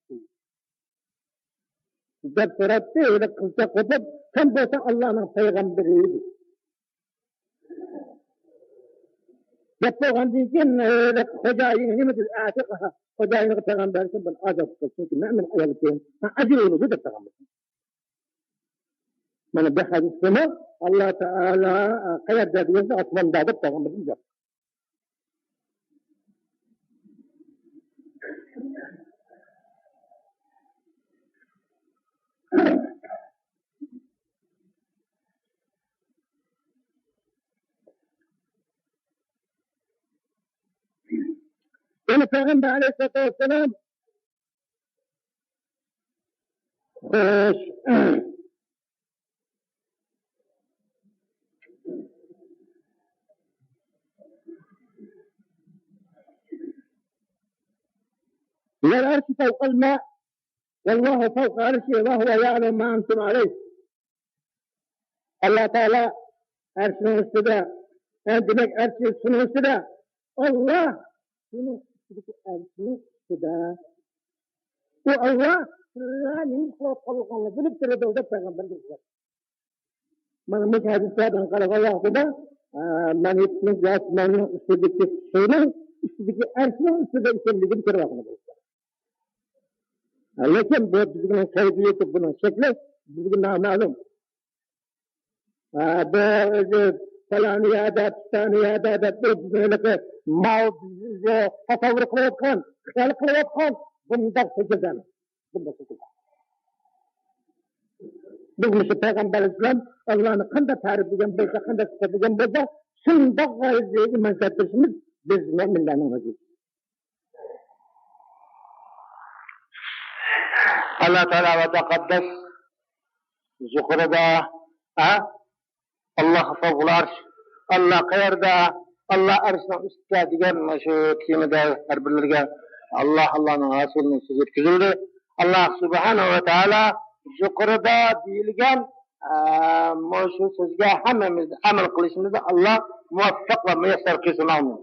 دەپ سوراپتۇ. ھېلىقى قىزچاق قوپۇپ، سەن بولساڭ ئاللانىڭ پەيغەمبىرى دەپ بولغاندىن كېيىن، ھېلىقى خوجايىنى نېمە دېدى؟ ئەتىقىھا. خوجايىنىغا پەيغەمبەر ئەلەيھىسسالام بۇنى ئازاد قىل، چۈنكى مەن ئۇنىڭ ئايالى ئىكەن، ماڭا ئەجىر بولىدۇ دەپ پەيغەمبەر. مانا بۇ ھەدىستىمۇ ئاللا تائالا قەيەردە دېگەندە ئاسماندا دەپ پەيغەمبەردىن گەپ. يەنى پەيغەمبەر ئەلەيھىسسالاتۇ ۋەسسالام، خوش. والعرش فوق الماء، والله فوق عرشه، وهو يعلم ما أنتم عليه. ئاللا تائالا ئەرشنىڭ ئۈستىدە، ئە، دېمەك، ئەرشى سۇنىڭ ئۈستىدە. ئاللا سۇنىڭ ئۈستىدىكى ئەرشنىڭ ئۈستىدە. ئۇ ئاللا سىلەر نېمە قىلىۋاتقانلىقىڭلارنى بىلىپ تۇرىدۇ دەپ پەيغەمبەر دېدى. مانا مۇشۇ ھەدىسلەردىن قارىغان ۋاقتىدا، ئە، مەن ئېيتقىنىمچە، ئاسماننىڭ ئۈستىدىكى سۇنىڭ ئۈستىدىكى ئەرشنىڭ ئۈستىدە ئىكەنلىكىنى كۆرۈۋاتىمىز. لېكىن بۇ بىزنىڭ كەيپىيىتى، بۇنىڭ شەكلى بىزگە نامەلۇم. ھە، بۇ ئۆزى پالان يەردە، پىستان يەردە دەپ، بۇ بىزنىڭ ھېلىقى ماۋۇ بىز تەسەۋۋۇر قىلىۋاتقان، خىيال قىلىۋاتقان بۇنداق شەكىلدە ئەمەس. بۇنداق شەكىلدە. بىز مۇشۇ پەيغەمبەر ئەلەيھىسسالام ئاللانى قانداق تەرىپلىگەن بولسا، قانداق سۈپەتلىگەن بولسا، شۇنداق ۋەزىپىگە مەنسەپ بېرىشىمىز بىز مۆمىنلەرنىڭ ۋەزىپىسى. ئاللا تائالا ۋە تەقەددەس يۇقىرىدا، ھە؟ ئاللا فوقۇل ئەرش، ئاللا قەيەردە، ئاللا ئەرشنىڭ ئۈستىدە دېگەن مۇشۇ تېمىدا ھەر بىرلىرىگە ئاللا، ئاللانىڭ رەسۇلىنىڭ سۆزى يەتكۈزۈلدى. ئاللا سۇبھانەھۇ ۋە تائالا يۇقىرىدا دېيىلگەن، ئە، مۇشۇ سۆزگە ھەممىمىز ئەمەل قىلىشىمىزنى ئاللا مۇۋەپپەق ۋە مۇيەسسەر قىلسۇن. ئامىن.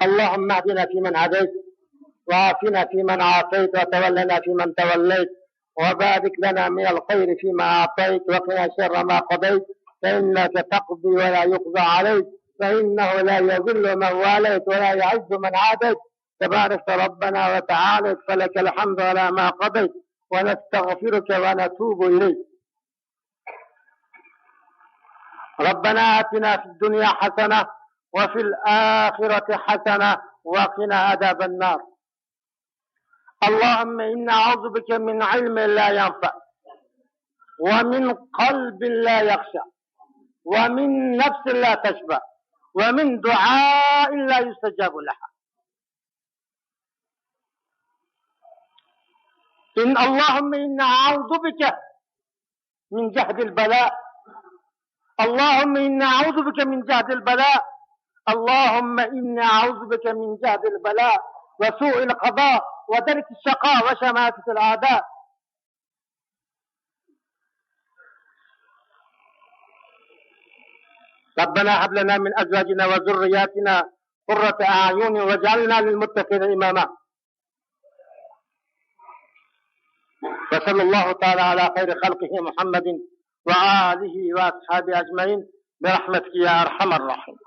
اللهم اهدنا فيمن هديت، وعافنا فيمن عافيت، وتولنا فيمن توليت، وبارك لنا من الخير فيما أعطيت، وقنا شر ما قضيت، فإنك تقضي ولا يقضى عليك، فإنه لا يذل من واليت ولا يعز من عاديت، تباركت ربنا وتعاليت، فلك الحمد على ما قضيت، ونستغفرك ونتوب إليك. ربنا آتنا في الدنيا حسنة وفي الآخرة حسنة وقنا عذاب النار. اللهم إنا نعوذ بك من علم لا ينفع، ومن قلب لا يخشع، ومن نفس لا تشبع، ومن دعاء لا يستجاب له. إن، اللهم إنا نعوذ بك من جهد البلاء. اللهم إنا أعوذ بك من جهد البلاء. اللهم إنا أعوذ بك من جهد البلاء وسوء القضاء ودرك الشقاء وشماتة الأعداء. ربنا هب لنا من أزواجنا وذرياتنا قرة أعين واجعلنا للمتقين إماما. وصلى الله تعالى على خير خلقه محمد وآله وأصحابه أجمعين برحمتك يا أرحم الراحمين.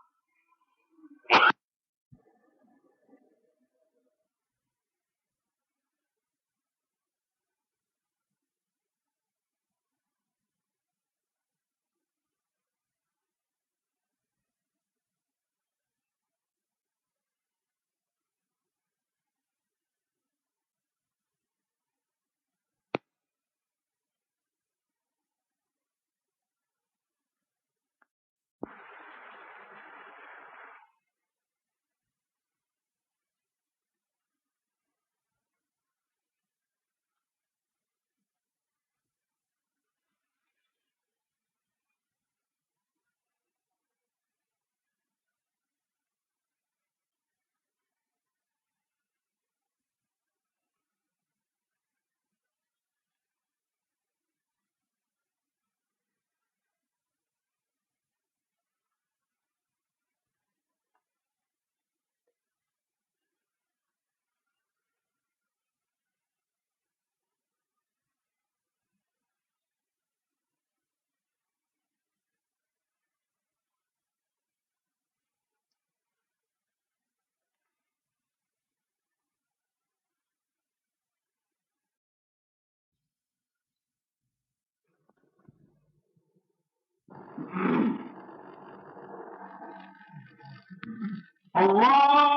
الله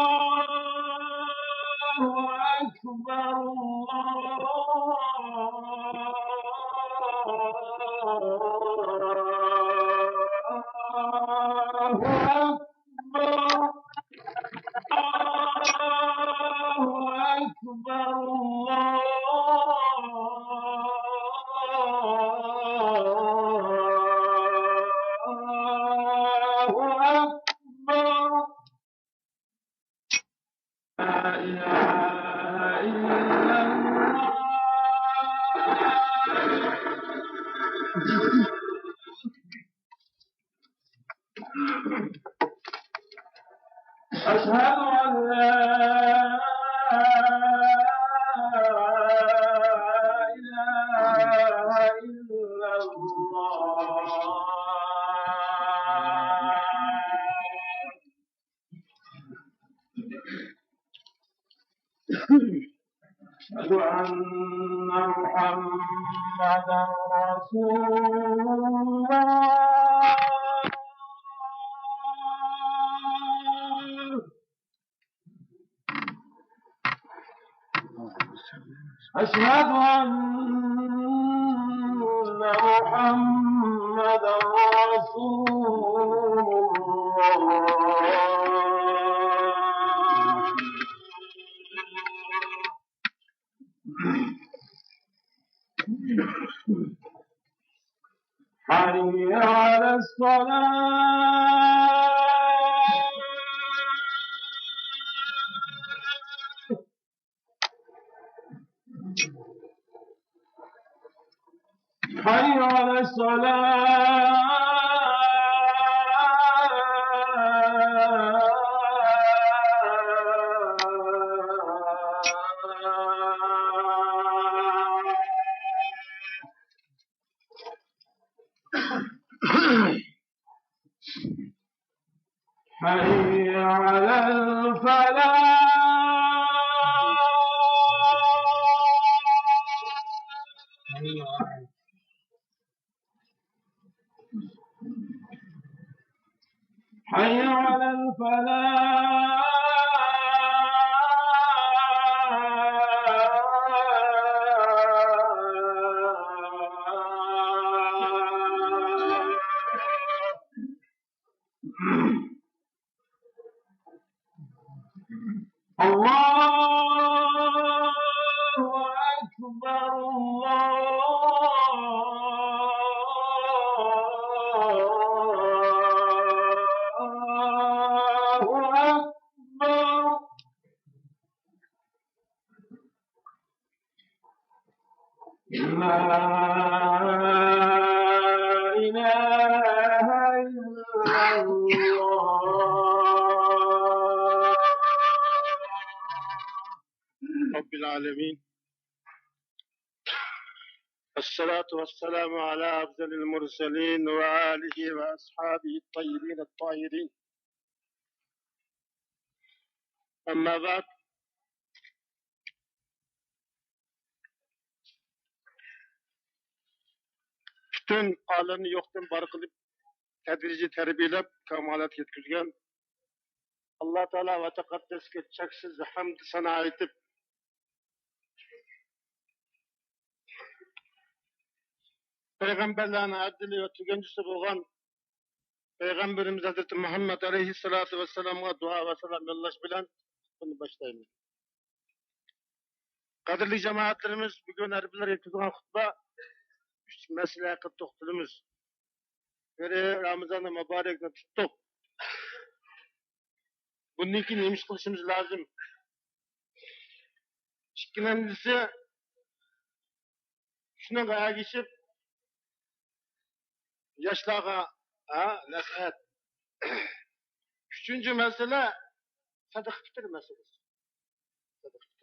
أكبر، الله أكبر. الله أكبر، الله أكبر. لا إله إلا الله. أشهد أن لا إله إلا الله. أشهد أن محمدا رسول الله. أشهد أن محمدا رسول الله. حي على الصلاة. حي على الصلاة. حي على الفلاح. حي على الفلاح. الله أكبر، الله رب العالمين. الصلاة والسلام على أفضل المرسلين وآله وأصحابه الطيبين الطاهرين. أما بعد. پۈتۈن ئالەمنى يوقتىن بار قىلىپ، تەدرىجىي تەربىيەلەپ، كامالەتكە يەتكۈزگەن ئاللا تائالا ۋە تەقەددەسكە چەكسىز ھەمد سانا ئېيتىپ، پەيغەمبەرلەرنىڭ ئەۋزىلى ۋە تۈگەنچىسى بولغان پەيغەمبىرىمىز ھەزرىتى مۇھەممەد ئەلەيھىسسالاتۇ ۋەسسالامغا دۇئا ۋە سالام يوللاش بىلەن خۇتبىنى باشلايمەن. قەدىرلىك جامائەتلىرىمىز، بۈگۈن ئەرەبلەر ئېيتىدىغان خۇتبە ئۈچ مەسىلە ھەققىدە توختىلىمىز. بىرى، رامىزانى مۇبارەكنى تۇتتۇق. بۇندىن كېيىن نېمە ئىش قىلىشىمىز لازىم؟ ئىككىنچىسى، شۇنىڭغا ئەگىشىپ ياشلارغا، ھە، نەسىھەت. ئۈچىنچى مەسىلە، سەدىقە پىتىر مەسىلىسى. سەدىقە پىتىر.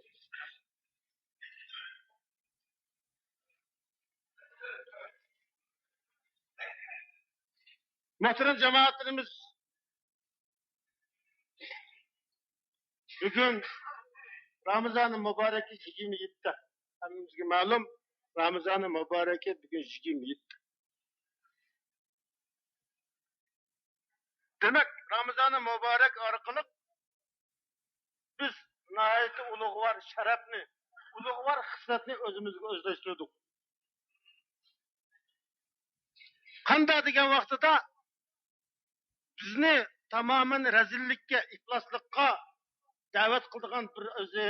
مۇھتەرەم جامائەتلىرىمىز، بۈگۈن رامىزانى مۇبارەكى يىگىرمە يەتتە. ھەممىمىزگە مەلۇم، رامىزانى مۇبارەكى بۈگۈن يىگىرمە يەتتە. دېمەك، رامىزانى مۇبارەك ئارقىلىق بىز ناھايىتى ئۇلۇغۋار شەرەپنى، ئۇلۇغۋار خىسلەتنى ئۆزىمىزگە ئۆزلەشتۈردۇق. قانداق دېگەن ۋاقتىدا بىزنى تامامەن رەزىللىككە، ئىپلاسلىققا دەۋەت قىلىدىغان بىر ئۆزى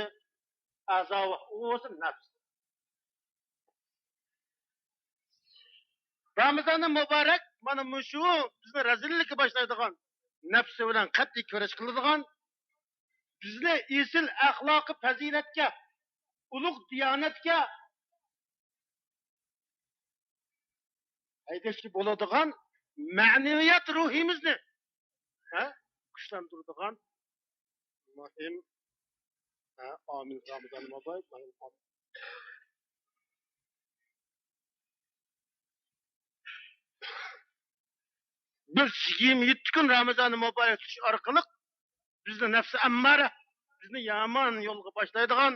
ئەزا بار، ئۇ بولسا نەپس. رامىزانى مۇبارەك مانا مۇشۇ بىزنى رەزىللىككە باشلايدىغان، نەپسى بىلەن قەتئىي كۈرەش قىلىدىغان، بىزنى ئېسىل ئەخلاقىي پەزىلەتكە، ئۇلۇغ دىيانەتكە ھەيدەشكە بولىدىغان مەنىۋىيەت روھىمىزنى، ھە، كۈچلەندۈرىدىغان مۇھىم، ھە، ئامىل رامىزان مۇبارەك. بىز يىگىرمە يەتتە كۈن رامىزانى مۇبارەك تۇتۇش ئارقىلىق بىزنى نەپسى ئەممارە، بىزنى يامان يولغا باشلايدىغان،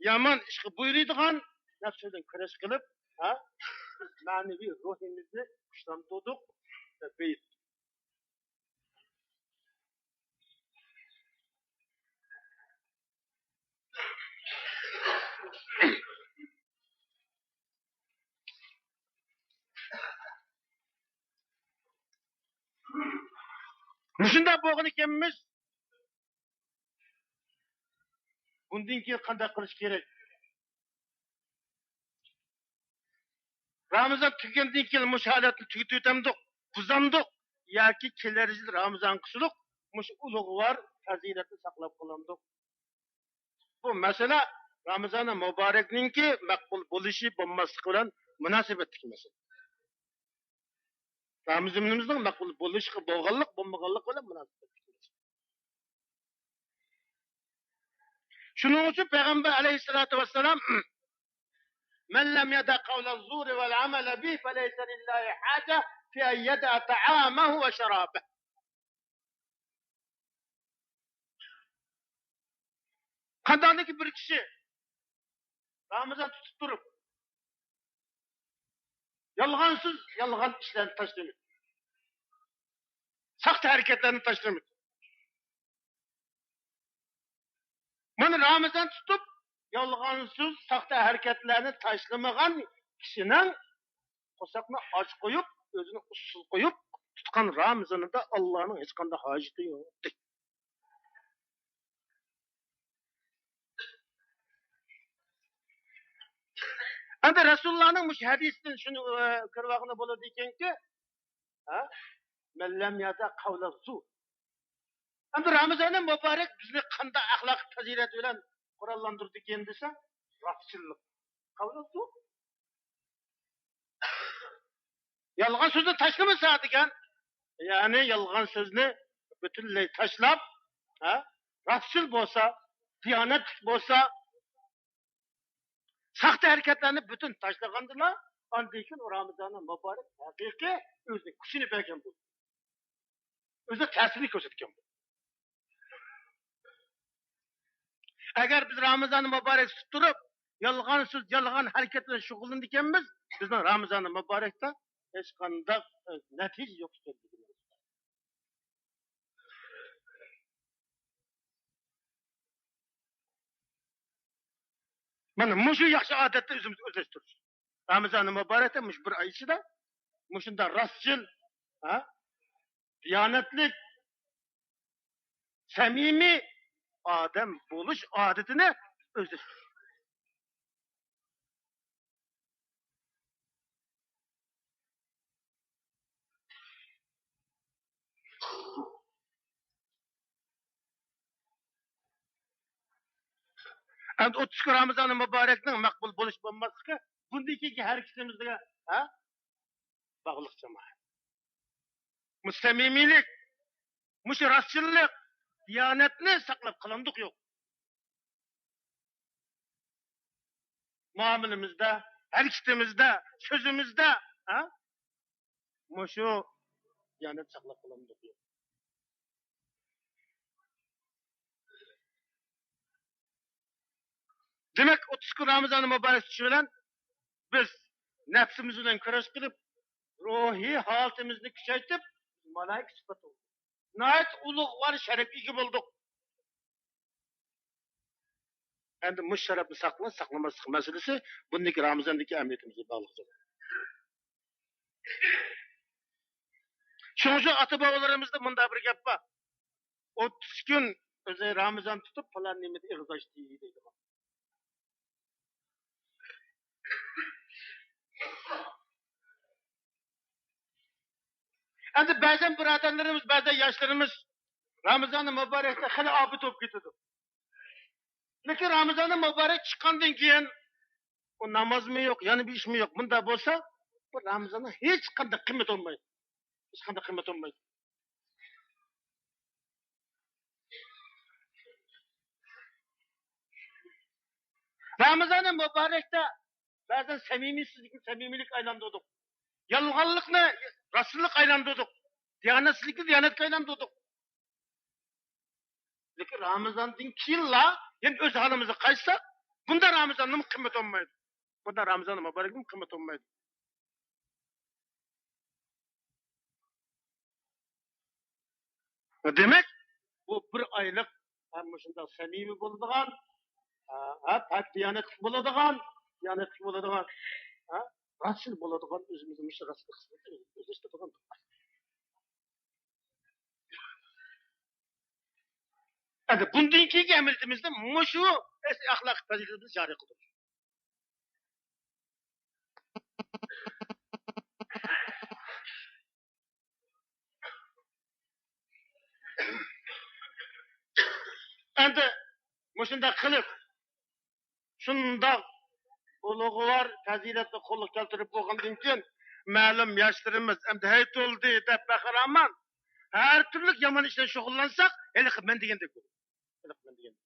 يامان ئىشقا بۇيرۇيدىغان نەپسى بىلەن كۈرەش قىلىپ، ھە، بىز مەنىۋى روھىمىزنى كۈچلەندۈردۇق ۋە بېيىتتۇق. مۇشۇنداق بولغان ئىكەنمىز، بۇندىن كېيىن قانداق قىلىش كېرەك؟ رامىزان تۈگىگەندىن كېيىن مۇشۇ ھالەتنى تۈگىتىۋېتەمدۇق، بۇزامدۇق ياكى كېلەر يىل رامىزانغا قىسىلىق مۇشۇ ئۇلۇغۋار پەزىلەتنى ساقلاپ قالامدۇق؟ بۇ مەسىلە رامىزانى مۇبارەكنىڭكى مەقبۇل بولۇشى، بولماسلىقى بىلەن مۇناسىۋەتلىك مەسىلە. رامىزىنىمىزنىڭ مەقبۇل بولۇشقا بولغانلىق، بولمىغانلىق بىلەن مۇناسىۋەتلىك. شۇنىڭ ئۈچۈن پەيغەمبەر ئەلەيھىسسالاتۇ ۋەسسالام، من لم يدع قول الزور والعمل به فليس لله حاجة في أن يدع طعامه وشرابه. قانداقكى بىر كىشى رامىزان تۇتۇپ تۇرۇپ، يالغانسىز يالغان ئىشلارنى تاشلىمىدى، ساختا ھەرىكەتلەرنى تاشلىمىدى. مانا رامىزان تۇتۇپ، يالغانسىز ساختا ھەرىكەتلەرنى تاشلىمىغان كىشىنىڭ قورساقنى ئاچ قويۇپ، ئۆزىنى ئۇسسۇل قويۇپ تۇتقان رامىزانىدا ئاللانىڭ ھېچقانداق ھاجىتى يوق، دەيدۇ. ئەمدى رەسۇلۇللانىڭ مۇشۇ ھەدىسىدىن شۇنى، ئە، كۆرۈۋالغىلى بولىدىكەنكى، ھە؟ مەن لەم يەدە قەۋلە زۇر. ئەمدى رامىزانى مۇبارەك بىزنى قانداق ئەخلاقىي پەزىلەت بىلەن قوراللاندۇرىدىكەن دېسە، راستچىللىق. قەۋلە زۇر. يالغان سۆزنى تاشلىمىسا دېگەن. يەنى يالغان سۆزنى پۈتۈنلەي تاشلاپ، ھە، راستچىل بولسا، دىيانەتلىك بولسا، ساختا ھەرىكەتلەرنى پۈتۈن تاشلىغاندىلا، ئاندىن كېيىن رامىزانى مۇبارەك ھەقىقىي ئۆزىنىڭ كۈچىنى بەرگەن بولىدۇ. ئۆزىنىڭ تەسىرىنى كۆرسەتكەن بولىدۇ. ئەگەر بىز رامىزانى مۇبارەك تۇتۇپ تۇرۇپ، يالغان سۆز، يالغان ھەرىكەت بىلەن شۇغۇللىنىدىكەنمىز، بىزنىڭ رامىزانى مۇبارەكتە ھېچقانداق، ئە، نەتىجە يوق ئىكەنلىكىنى. مانا مۇشۇ ياخشى ئادەتنى ئۆزىمىز ئۆزلەشتۈرۈش. رامىزانى مۇبارەكتە مۇشۇ بىر ئاي ئىچىدە مۇشۇنداق راستچىل، ھە، دىيانەتلىك، سەمىمىي ئادەم بولۇش ئادىتىنى ئۆزلەشتۈرۈش. ئەمدى ئوتتۇز كۈن رامىزانى مۇبارەكنىڭ مەقبۇل بولۇش بولماسلىقى بۇندىن كېيىنكى ھەرىكىتىمىزگە، ھە، باغلىق جامائەت. مۇشۇ سەمىمىيلىك، مۇشۇ راستچىللىق، دىيانەتنى ساقلاپ قالامدۇق يوق؟ مۇئامىلىمىزدە، ھەرىكىتىمىزدە، سۆزىمىزدە، ھە؟ مۇشۇ دىيانەت ساقلاپ قالامدۇق يوق؟ دېمەك، ئوتتۇز كۈن رامىزانى مۇبارەك تۇتۇش بىلەن بىز نەپسىمىز بىلەن كۈرەش قىلىپ، روھىي ھالىتىمىزنى كۈچەيتىپ، مالايىكە سۈپەت بولدۇق. ناھايىتى ئۇلۇغۋار شەرەپكە ئىگە بولدۇق. ئەمدى مۇشۇ شەرەپنى ساقلاش، ساقلىماسلىق مەسىلىسى بۇندىكى رامىزاندىكى ئەمەلىيىتىمىزگە باغلىق. شۇڭا شۇ ئاتا-بوۋىلىرىمىزدە مۇنداق بىر گەپ بار. ئوتتۇز كۈن ئۆزى رامىزان تۇتۇپ، پالان نېمىدە ئېغىز ئاچتى دەيدىغان. ئەمدى بەزەن بۇرادەرلىرىمىز، بەزەن ياشلىرىمىز رامىزانى مۇبارەكتە خېلى ئاپىتى بولۇپ كېتىدۇ. لېكىن رامىزانى مۇبارەك چىققاندىن كېيىن ئۇ نامازمۇ يوق، يەنە بىر ئىشمۇ يوق. بۇنداق بولسا، بۇ رامىزاننىڭ ھېچقانداق قىممىتى بولمايدۇ. ھېچقانداق قىممىتى بولمايدۇ. رامىزانى مۇبارەكتە بەزەن سەمىمىيسىزلىكنى سەمىمىيلىككە ئايلاندۇردۇق. يالغانلىقنى راستچىللىققا ئايلاندۇردۇق. دىيانەتسىزلىكنى دىيانەتكە ئايلاندۇردۇق. لېكىن رامىزاندىن كېيىنلا يەنە ئۆز ھالىمىزغا قايتساق، بۇندا رامىزاننىڭ قىممىتى بولمايدۇ. بۇندا رامىزان مۇبارەكنىڭ قىممىتى بولمايدۇ. دېمەك، بۇ بىر ئايلىق ھەم مۇشۇنداق سەمىمىي بولىدىغان، ھە، پاك دىيانەتلىك بولىدىغان، دىيانەتلىك بولىدىغان، ھە، راستچىل بولىدىغان، ئۆزىمىزنى مۇشۇ راستلىق خىزمىتى ئۆزلەشتۈرىدىغان بىر ئاي. ئەمدى بۇندىن كېيىنكى ئەمەلىيىتىمىزدە مۇشۇ ئەسلى ئەخلاقىي پەزىلىتىمىزنى جارى قىلدۇرۇش. ئەمدى مۇشۇنداق قىلىپ، شۇنداق ئۇلۇغۋار پەزىلەتنى قولغا كەلتۈرۈپ بولغاندىن كېيىن، مەلۇم ياشلىرىمىز ئەمدى ھەي تولدى دەپ بەخىرامان ھەر تۈرلۈك يامان ئىش بىلەن شۇغۇللانساق، ھېلىقى مەن دېگەندەك بولىدۇ. ھېلىقى مەن دېگەندەك.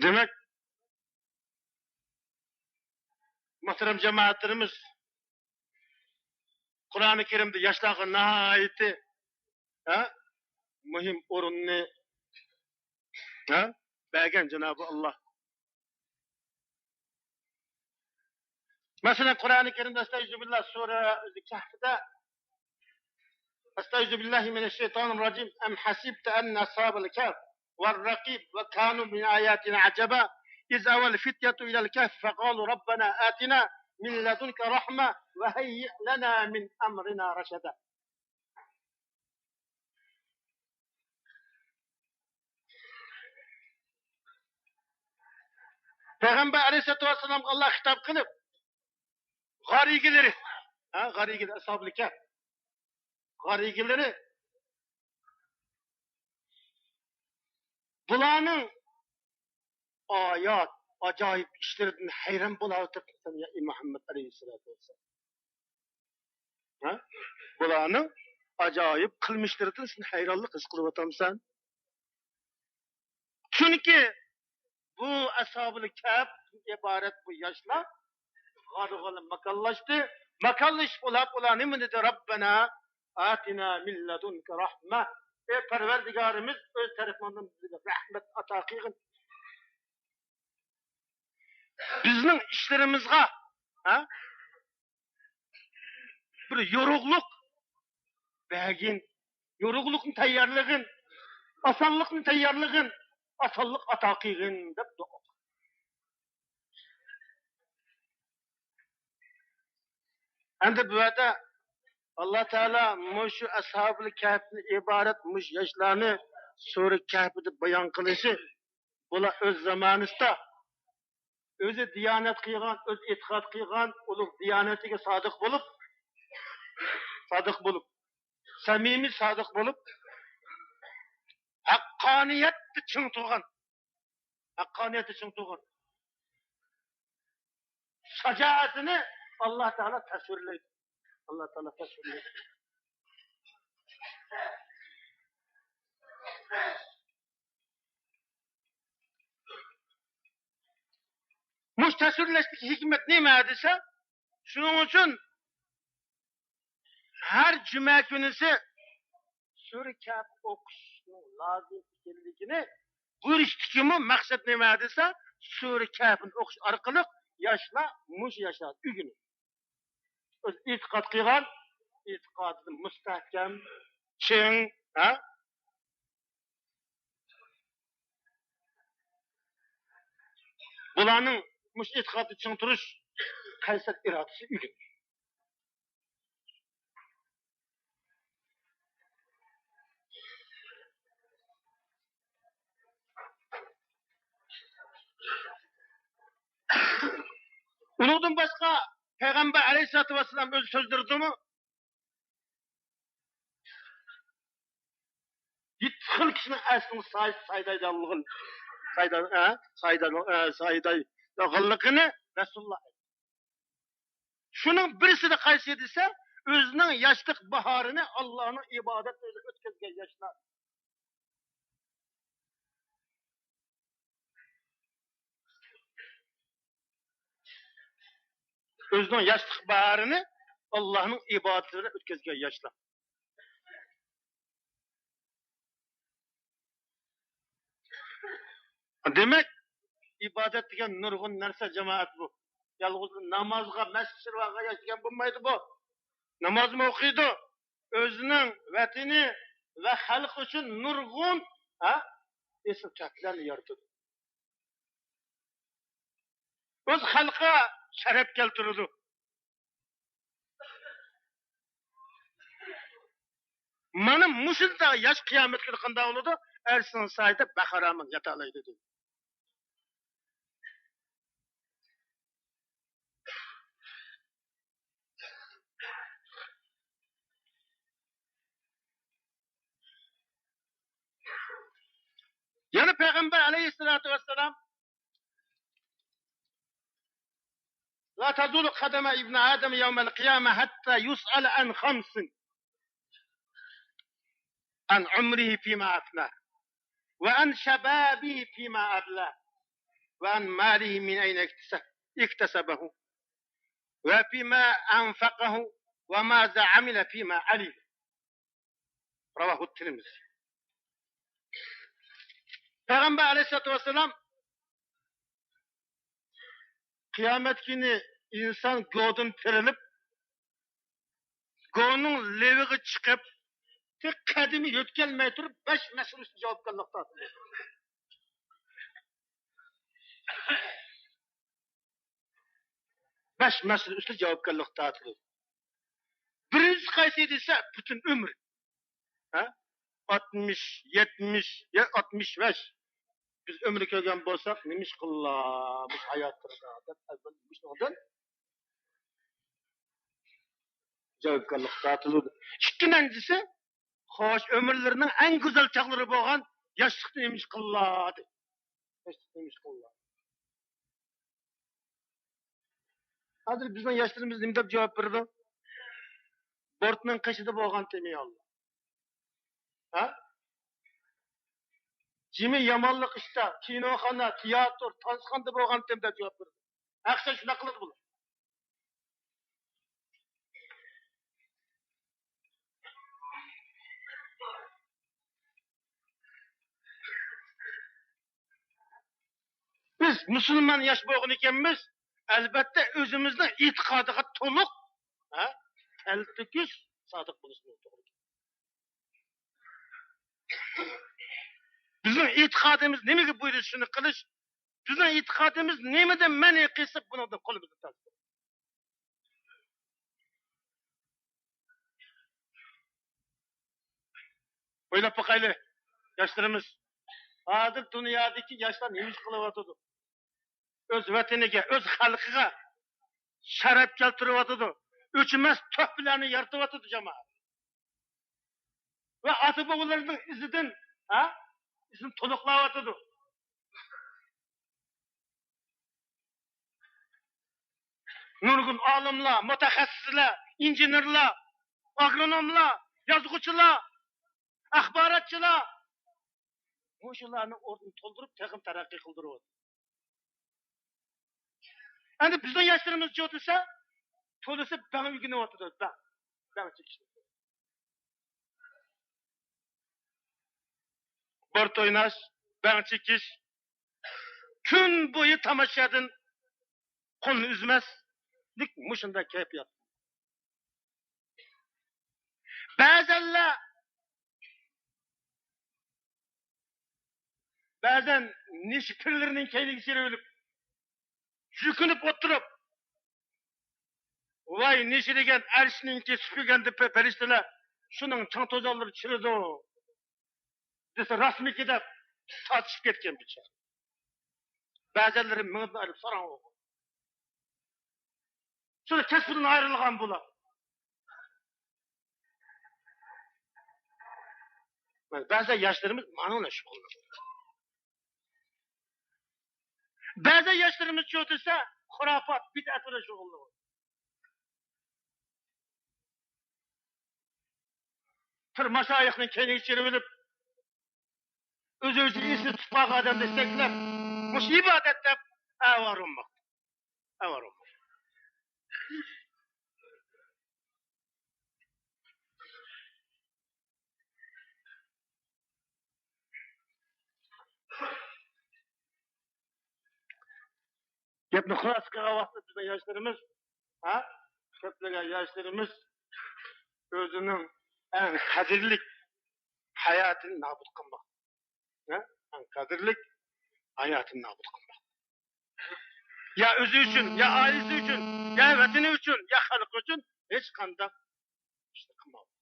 دېمەك، مۇھتەرەم جامائەتلىرىمىز، قۇرئانى كەرىمدە ياشلارغا ناھايىتى، ھە، مۇھىم ئورۇننى، ھە، بەرگەن جانابى ئاللا. مەسىلەن، قۇرئانى كەرىمدە، ئەستەئىزۇبىللا، سۈرە كەھفتە، أستعيذ بالله من الشيطان الرجيم. أم حسبت أن أصحاب الكهف والرقيم وكانوا من آياتنا عجبا إذ أوى الفتية إلى الكهف فقالوا ربنا آتنا من لدنك رحمة وهيئ لنا من أمرنا رشدا. پەيغەمبەر ئەلەيھىسسالاتۇ ۋەسسالامغا ئاللا خىتاب قىلىپ، غار ئىگىلىرى، ھە، غار ئىگىلىرى، ئەسھابۇل كەھف، غار ئىگىلىرى، بۇلارنىڭ ئايات، ئاجايىپ ئىشلىرىدىن ھەيران بولاۋېتىپسەن يا ئى مۇھەممەد ئەلەيھىسسالاتۇ ۋەسسالام. ھە؟ بۇلارنىڭ ئاجايىپ قىلمىشلىرىدىن سەن ھەيرانلىق ھېس قىلىۋاتامسەن؟ چۈنكى بۇ ئەسھابۇل كەھپتىن ئىبارەت بۇ ياشلار غارغىلى ماكانلاشتى. ماكانلىشىپ ئۇلار، ئۇلار نېمە دېدى؟ رەببەنا ئاتىنا مىن لەدۇنكە رەھمە. ئەي پەرۋەردىگارىمىز، ئۆز تەرىپىڭدىن بىزگە رەھمەت ئاتا قىلغىن. بىزنىڭ ئىشلىرىمىزغا، ھە؟ بىر يورۇقلۇق بەرگىن، يورۇقلۇقنى تەييارلىغىن، ئاسانلىقنى تەييارلىغىن، ئاسانلىق ئاتا قىلغىن دەپ دۇئا قىلدى. ئەمدى بۇ يەردە ئاللا تائالا مۇشۇ ئەسھابۇل كەھپتىن ئىبارەت مۇشۇ ياشلارنى سۈرە كەھپىدە بايان قىلىشى، بۇلار ئۆز زامانىسىدا ئۆزى دىيانەت قىلغان، ئۆزى ئېتىقاد قىلغان ئۇلۇغ دىيانىتىگە سادىق بولۇپ، سادىق بولۇپ، سەمىمىي سادىق بولۇپ، ھەققانىيەتتە چىڭ تۇرغان، ھەققانىيەتتە چىڭ تۇرغان شاجائەتىنى ئاللا تائالا تەسۋىرلەيدۇ. ئاللا تائالا تەسۋىرلەيدۇ. مۇشۇ تەسۋىرلەشتىكى ھېكمەت نېمە دېسە، شۇنىڭ ئۈچۈن ھەر جۈمە كۈنىسى سۈرە كەھپ ئوقۇشنىڭ لازىم ئىكەنلىكىنى بۇيرۇشتىكىمۇ مەقسەت نېمە دېسە، سۈرە كەھپنى ئوقۇش ئارقىلىق ياشلار، مۇشۇ ياشلار ئۆگىنىدۇ. ئۆزى ئېتىقاد قىلغان، ئېتىقادى مۇستەھكەم، چىڭ، ھە؟ بۇلارنىڭ مۇشۇ ئېتىقادتا چىڭ تۇرۇش، قەيسەر ئىرادىسى ئۆگىنىش. ئۇنىڭدىن باشقا پەيغەمبەر ئەلەيھىسسالاتۇ ۋەسسالام ئۆز سۆزلىرىدىمۇ يەتتە خىل كىشىنىڭ ئەرشىنىڭ سايىسى سايىدايدىغانلىقىنى، سايىدا-، ئە، سايىدا-، ئە، سايىدايدىغانلىقىنى رەسۇلۇللا ئېيتتى. شۇنىڭ بىرسىدە قايسى دېسە، ئۆزىنىڭ ياشلىق باھارىنى ئاللانىڭ ئىبادەت ئۆيىدە ئۆتكۈزگەن ياشلار. ئۆزىنىڭ ياشلىق باھارىنى ئاللانىڭ ئىبادىتى بىلەن ئۆتكۈزگەن ياشلار. دېمەك، ئىبادەت دېگەن نۇرغۇن نەرسە، جامائەت، بۇ. يالغۇز نامازغا، مەسچىت شىرۋاغا ياش دېگەن بولمايدۇ بۇ. نامازمۇ ئوقۇيدۇ، ئۆزىنىڭ ۋەتىنى ۋە خەلقى ئۈچۈن نۇرغۇن، ھە، ئېسىل تۆھپىلەرنى يارىتىدۇ. ئۆز خەلقىگە شەرەپ كەلتۈرىدۇ. مانا مۇشۇنداق ياش قىيامەت كۈنى قانداق بولىدۇ؟ ئەرشىنىڭ سايىدا بەخىرامان ياتالايدۇ دېدى. يەنە پەيغەمبەر ئەلەيھىسسالاتۇ ۋەسسالام، لا تزول قدم ابن آدم يوم القيامة حتى يسأل عن خمس، عن عمره فيما أفناه، وعن شبابه فيما أبلاه، وعن ماله من أين اكتسب-، اكتسبه، وفيما أنفقه، وماذا عمل فيما علم. رواه الترمذي. پەيغەمبەر ئەلەيھىسسالاتۇ ۋەسسالام، قىيامەت كۈنى ئىنسان گودىن تىرىلىپ، گونىڭ لېۋىغا چىقىپ، تېخى قەدىمى يۆتكەلمەي تۇرۇپ، بەش مەسىلە ئۈستىدە جاۋابكارلىق تارتىدۇ. بەش مەسىلە ئۈستىدە جاۋابكارلىق تارتىدۇ. بىرىنچىسى قايسى دېسە، پۈتۈن ئۆمۈر. ھە؟ ئاتمىش، يەتمىش، يا ئاتمىش بەش. بىز ئۆمۈر كۆرگەن بولساق، نېمە ئىش قىلىلا، بىز ھاياتلىقتا دەپ، ئەزەل مۇشۇنىڭدىن جاۋابكارلىق تارتىلىدۇ. ئىككىنچىسى، خوش، ئۆمۈرلىرىنىڭ ئەڭ گۈزەل چاغلىرى بولغان ياشلىقتا نېمە ئىش قىللا دەيدۇ. ياشلىقتا نېمە ئىش قىللا. ھازىر بىزنىڭ ياشلىرىمىز نېمە دەپ جاۋاب بېرىدۇ؟ بورتنىڭ قېشىدا بولغانتىم، يا ئاللا. ھە؟ جىمى يامانلىق ئىشتا، كىنوخانا، تىياتىر، تانسىخانىدا بولغانتىم دەپ جاۋاب بېرىدۇ. ھەقىقەتەن شۇنداق قىلىدۇ بۇلار. بىز مۇسۇلمان ياش بولغىنىكەنمىز، ئەلۋەتتە ئۆزىمىزنىڭ ئېتىقادىغا تولۇق، ھە، تەلتۆكۈس سادىق بولۇشىمىز توغرا. بىزنىڭ ئېتىقادىمىز نېمىگە بۇيرۇسا، شۇنى قىلىش، بىزنىڭ ئېتىقادىمىز نېمىدىن مەنئى قىلسا، بۇنىڭدىن قولىمىزنى تارتىمىز. ئويلاپ باقايلى، ياشلىرىمىز. ھازىر دۇنيادىكى ياشلار نېمە ئىش قىلىۋاتىدۇ؟ ئۆز ۋەتىنىگە، ئۆز خەلقىگە شەرەپ كەلتۈرۈۋاتىدۇ. ئۆچمەس تۆھپىلەرنى يارىتىۋاتىدۇ جامائەت. ۋە ئاتا-بوۋىلىرىنىڭ ئىزىدىن، ھە؟ ئىزىنى تولۇقلاۋاتىدۇ. نۇرغۇن ئالىملار، مۇتەخەسسىسلەر، ئىنژېنېرلار، ئاگرونوملار، يازغۇچىلار، ئاخباراتچىلار مۇشۇلارنىڭ ئورنىنى تولدۇرۇپ، تېخىمۇ تەرەققىي قىلدۇرۇۋاتىدۇ. ئەمدى بىزنىڭ ياشلىرىمىزچۇ دېسە، تولىسى بەڭ ئۆگىنىۋاتىدۇ، بەڭ. بەڭ چېكىش. بورت ئويناش، بەڭ چېكىش، كۈن بويى تاماشادىن قولنى ئۈزمەسلىك، مۇشۇنداق كەيپىيات. بەزەنلەر، بەزەن نېشە پىرلىرىنىڭ كەينىگە چىرىۋېلىپ، يۈكۈنۈپ ئولتۇرۇپ، ۋاي، نېشە دېگەن ئەرشنىڭكى سۈپۈرگەندە پە-، پەرىشتىلەر، شۇنىڭ چاڭ توزانلىرى چىرىدۇ دېسە، راستمىكى دەپ تارتىشىپ كەتكەن بىچارە. بەزەنلىرى مېڭىدىن ئايرىلىپ ساراڭ بولغان. شۇنى كەسپىدىن ئايرىلغان بۇلار. بەزى ياشلىرىمىز مانا بىلەن شۇغۇللىنىدۇ. بەزى ياشلىرىمىز چۆتۈسە خۇراپات، بىدئەت بىلەن شۇغۇللىنىدۇ. بىر ماشايىخنىڭ كەينىگە چىرىۋېلىپ، ئۆزى ئۈچۈن ئېسىنى تۇتۇپ قالغان ئادەمنى يېتەكلەپ، مۇشۇ ئىبادەت دەپ ئاۋارە بولماقتا. ئاۋارە بولماقتا. گەپنى خۇلاسە قىلغان ۋاقىتتا بىزنىڭ ياشلىرىمىز، ھە؟ كۆپلىگەن ياشلىرىمىز ئۆزىنىڭ ئەڭ قەدىرلىك ھاياتىنى نابۇت قىلماقتا. ھە؟ ئەڭ قەدىرلىك ھاياتىنى نابۇت قىلماقتا. يا ئۆزى ئۈچۈن، يا ئائىلىسى ئۈچۈن، يا ۋەتىنى ئۈچۈن، يا خەلقى ئۈچۈن ھېچقانداق ئىشنى قىلماقتا.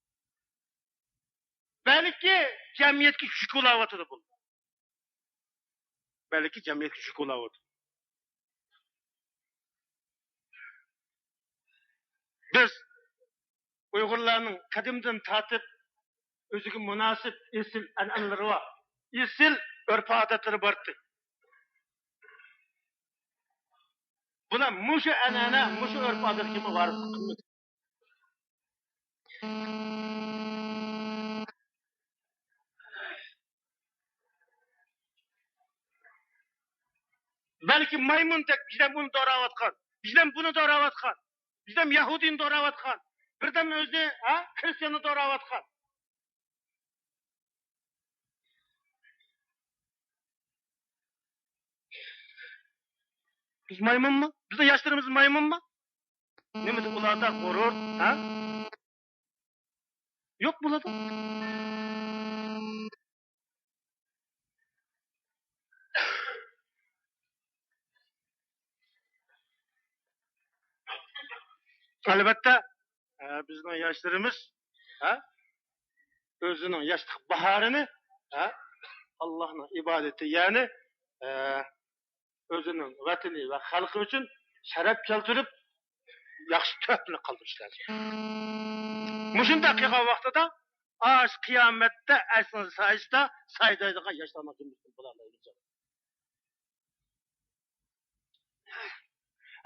بەلكى جەمئىيەتكە يۈك بولاۋاتىدۇ بۇ. بەلكى جەمئىيەتكە يۈك بولاۋاتىدۇ. بىز ئۇيغۇرلارنىڭ قەدىمدىن تارتىپ ئۆزىگە مۇناسىپ ئېسىل ئەنئەنىلىرى بار، ئېسىل ئۆرپ-ئادەتلىرى بارتى. بۇلار مۇشۇ ئەنئەنە، مۇشۇ ئۆرپ-ئادەتكە مۇۋاپىق قىلمىدى. بەلكى مايمۇندەك بىردەم ئۇنى دوراۋاتقان، بىردەم بۇنى دوراۋاتقان، بىردەم يەھۇدىينى دوراۋاتقان، بىردەم ئۆزى، ھە، خرىستىياننى دوراۋاتقان. بىز مايمۇنمۇ؟ بىزنىڭ ياشلىرىمىز مايمۇنمۇ؟ نېمىدە ئۇلاردا غۇرۇر، ھە؟ يوق بۇلاردا. ئەلۋەتتە، ئە، بىزنىڭ ياشلىرىمىز، ھە، ئۆزىنىڭ ياشلىق باھارىنى، ھە، ئاللاھنىڭ ئىبادىتى، يەنى، ئە، ئۆزىنىڭ ۋەتىنى ۋە خەلقى ئۈچۈن شەرەپ كەلتۈرۈپ، ياخشى تۆھپىنى قالدۇرۇش لازىم. مۇشۇنداق قىلغان ۋاقتىدا ئاشۇ قىيامەتتە ئەرشنىڭ سايىسىدا سايىدايدىغان ياشلارنىڭ جۈملىسىدىن بولالمايمىز.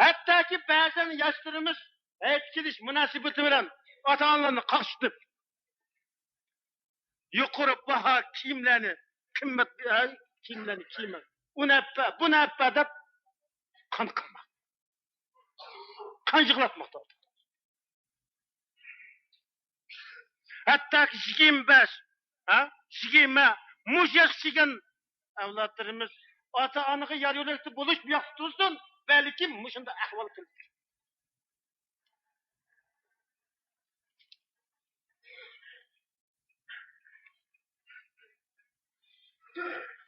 ھەتتاكى بەزەن ياشلىرىمىز ھېيت كېلىش مۇناسىۋىتى بىلەن ئاتا-ئانىلىرىنى قاقشىتىپ، يۇقىرى باھا كىيىملەرنى، قىممەت كىيىملەرنى كىيمەڭ، ئۇنى ئەپپە، بۇنى ئەپپە دەپ قان قىلماقتا. قان يىغلاتماقتا. ھەتتاكى يىگىرمە بەش، ھە، يىگىرمە، مۇشۇ ياشقا كەلگەن ئەۋلادلىرىمىز ئاتا-ئانىغا يار يۆلەكتە بولۇش بۇ ياقتا تۇرسۇن، بەلكىم مۇشۇنداق ئەھۋال كېلىپ چىقىدۇ.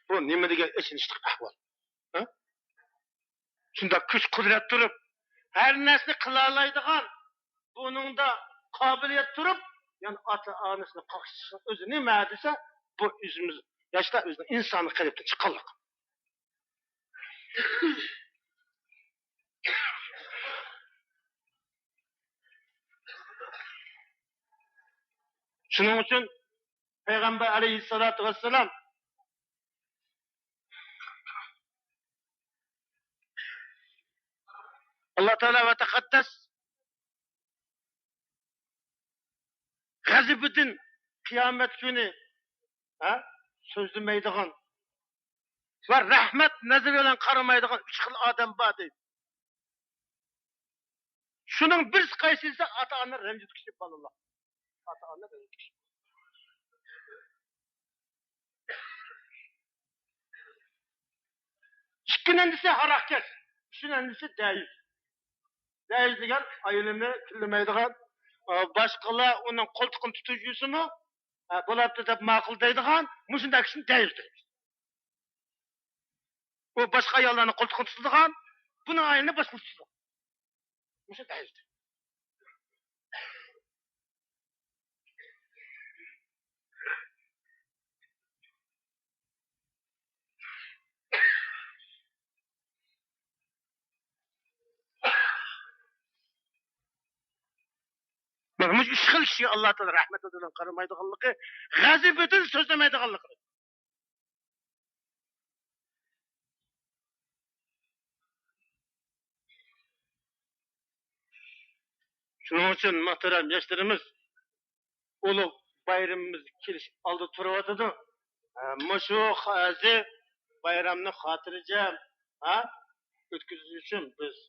بۇ نېمە دېگەن ئېچىنىشلىق ئەھۋال. ھە؟ شۇنداق كۈچ-قۇدرەت تۇرۇپ، ھەر نەرسىنى قىلالايدىغان، بۇنىڭدا قابىلىيەت تۇرۇپ، يەنە ئاتا-ئانىسىنى قاقشىتىشنىڭ ئۆزى نېمە دېسە، بۇ ئۆزىمىز ياشلار ئۆزىنىڭ ئىنسانىي قېلىپتىن چىققانلىق. شۇنىڭ ئۈچۈن پەيغەمبەر ئەلەيھىسسالاتۇ ۋەسسالام ئاللا تائالا ۋە تەقەددەس غەزىپىدىن قىيامەت كۈنى، ھە، سۆزلىمەيدىغان ۋە رەھمەت نەزىرى بىلەن قارىمايدىغان ئۈچ خىل ئادەم بار دەيدۇ. شۇنىڭ بىرسى قايسى دېسە، ئاتا-ئانا رەنجىتكۈچى بالىلار. ئاتا-ئانا رەنجىتكۈچى. ئىككىنچىسى ھاراقكەش، ئۈچىنچىسى دەيۈس. دەيۈس دېگەن ئايىلىنى تىللىمەيدىغان، ئا، باشقىلار ئۇنىڭ قولتۇقىنى تۇتۇپ يۈرسىمۇ، ئا، بولاتتى دەپ ماقۇل دەيدىغان، مۇشۇنداق كىشىنى دەيۈس دەيمىز. ئۇ باشقا ئاياللارنىڭ قولتۇقىنى تۇتىدىغان، بۇنىڭ ئايىلىنى باشقىلار تۇتىدىغان. مۇشۇ دەيۈس. مانا مۇشۇ ئۈچ خىل كىشىگە ئاللا تائالا رەھمىتى بىلەن قارىمايدىغانلىقى، غەزىپىدىن سۆزلىمەيدىغانلىقى. شۇنىڭ ئۈچۈن، مۇھتەرەم ياشلىرىمىز، ئۇلۇغ بايرىمىمىز كېلىش ئالدىدا تۇرۇۋاتىدۇ. ھە، مۇشۇ ھازىر بايرامنى خاتىرجەم، ھە، ئۆتكۈزۈش ئۈچۈن بىز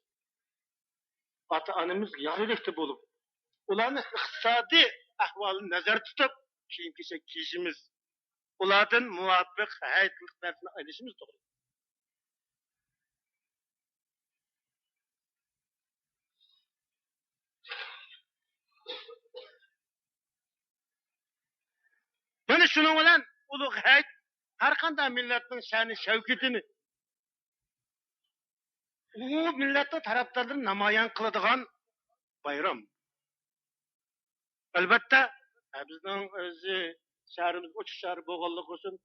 ئاتا-ئانىمىزغا يار يۆلەكتە بولۇپ، ئۇلارنىڭ ئىقتىسادىي ئەھۋالىنى نەزەردە تۇتۇپ، كىيىم-كېچەك كىيىشىمىز، ئۇلاردىن مۇۋاپىق ھەيئەتلىك نەرسىنى ئايلىشىمىز توغرا. يەنە شۇنىڭ بىلەن ئۇلۇغ ھەيت ھەر قانداق مىللەتنىڭ شەنى شەۋكىتىنى، ئۇ مىللەتنىڭ تەرەپدارلىرىنى نامايان قىلىدىغان بايرام. ئەلۋەتتە، بىزنىڭ ئۆزى شەھىرىمىز ئوچۇق شەھەر بولغانلىقى ئۈچۈن،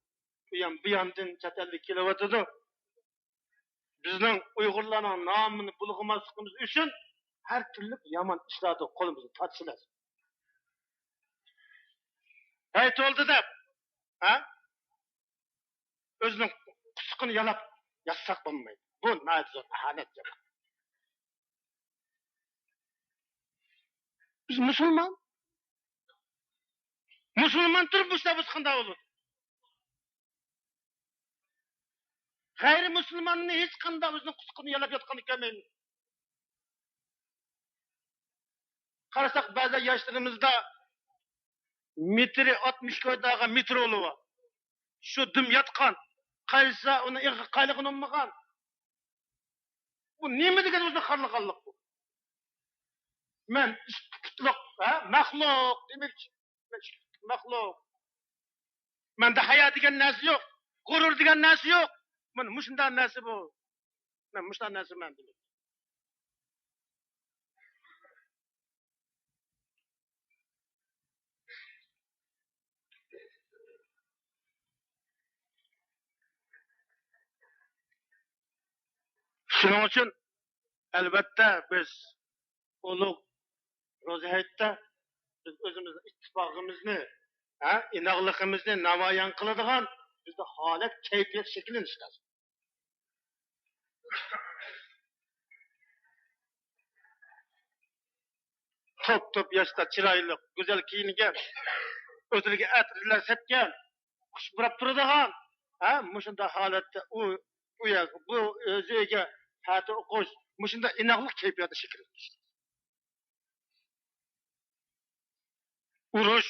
ئۇ يان بۇ ياندىن چەت ئەلدىن كېلىۋاتىدۇ. بىزنىڭ ئۇيغۇرلارنىڭ نامىنى بۇلغىماسلىقىمىز ئۈچۈن ھەر تۈرلۈك يامان ئىشلاردىن قولىمىزنى تارتىشى لازىم. ھەي، تولدى دەپ، ھە؟ ئۆزىنىڭ قۇسۇقىنى يالاپ ياتساق بولمايدۇ. بۇ ناھايىتى زور ئاھانەت، جامائەت. بىز مۇسۇلمان. مۇسۇلمان تۇرۇپ مۇشۇنداق بولسا قانداق بولىدۇ؟ غەيرىي مۇسۇلماننى ھېچقانداق ئۆزىنىڭ قۇسۇقىنى يالاپ ياتقاننى كۆرمەيمىز. قارىساق، بەزى ياشلىرىمىزدا مېتىرى ئاتمىش كويداغا مېتىر ئولى بار. شۇ دۈم ياتقان. قايسا ئۇنىڭ ئېغىر قايلىقىنى ئۇنمىغان. بۇ نېمە دېگەن ئۆزىنى خارلىغانلىق بۇ؟ مەن ئىككى پۇتلۇق، ھە، مەخلۇق دېمەكچى. مەن ئىككى پۇتلۇق مەخلۇق. مەندە ھايا دېگەن نەرسە يوق، غۇرۇر دېگەن نەرسە يوق. مانا مۇشۇنداق نەرسە بۇ. مەن مۇشۇنداق نەرسىمەن دېمەكچى. شۇنىڭ ئۈچۈن، ئەلۋەتتە، بىز ئۇلۇغ روزا ھېيتتا بىز ئۆزىمىزنىڭ ئىتتىپاقىمىزنى، ھە، ئىناقلىقىمىزنى نامايان قىلىدىغان بىزدە ھالەت، كەيپىيات شەكىللىنىشى لازىم. توپ-توپ ياشلار چىرايلىق، گۈزەل كىيىنگەن، ئۆزلىرىگە ئەتىرلەر سەپكەن، خۇش پۇراپ تۇرىدىغان، ھە، مۇشۇنداق ھالەتتە ئۇ، ئۇ يەر، بۇ ئۆز ئۆيگە پەتە ئوقۇش، مۇشۇنداق ئىناقلىق كەيپىياتى شەكىللىنىش. ئۇرۇش،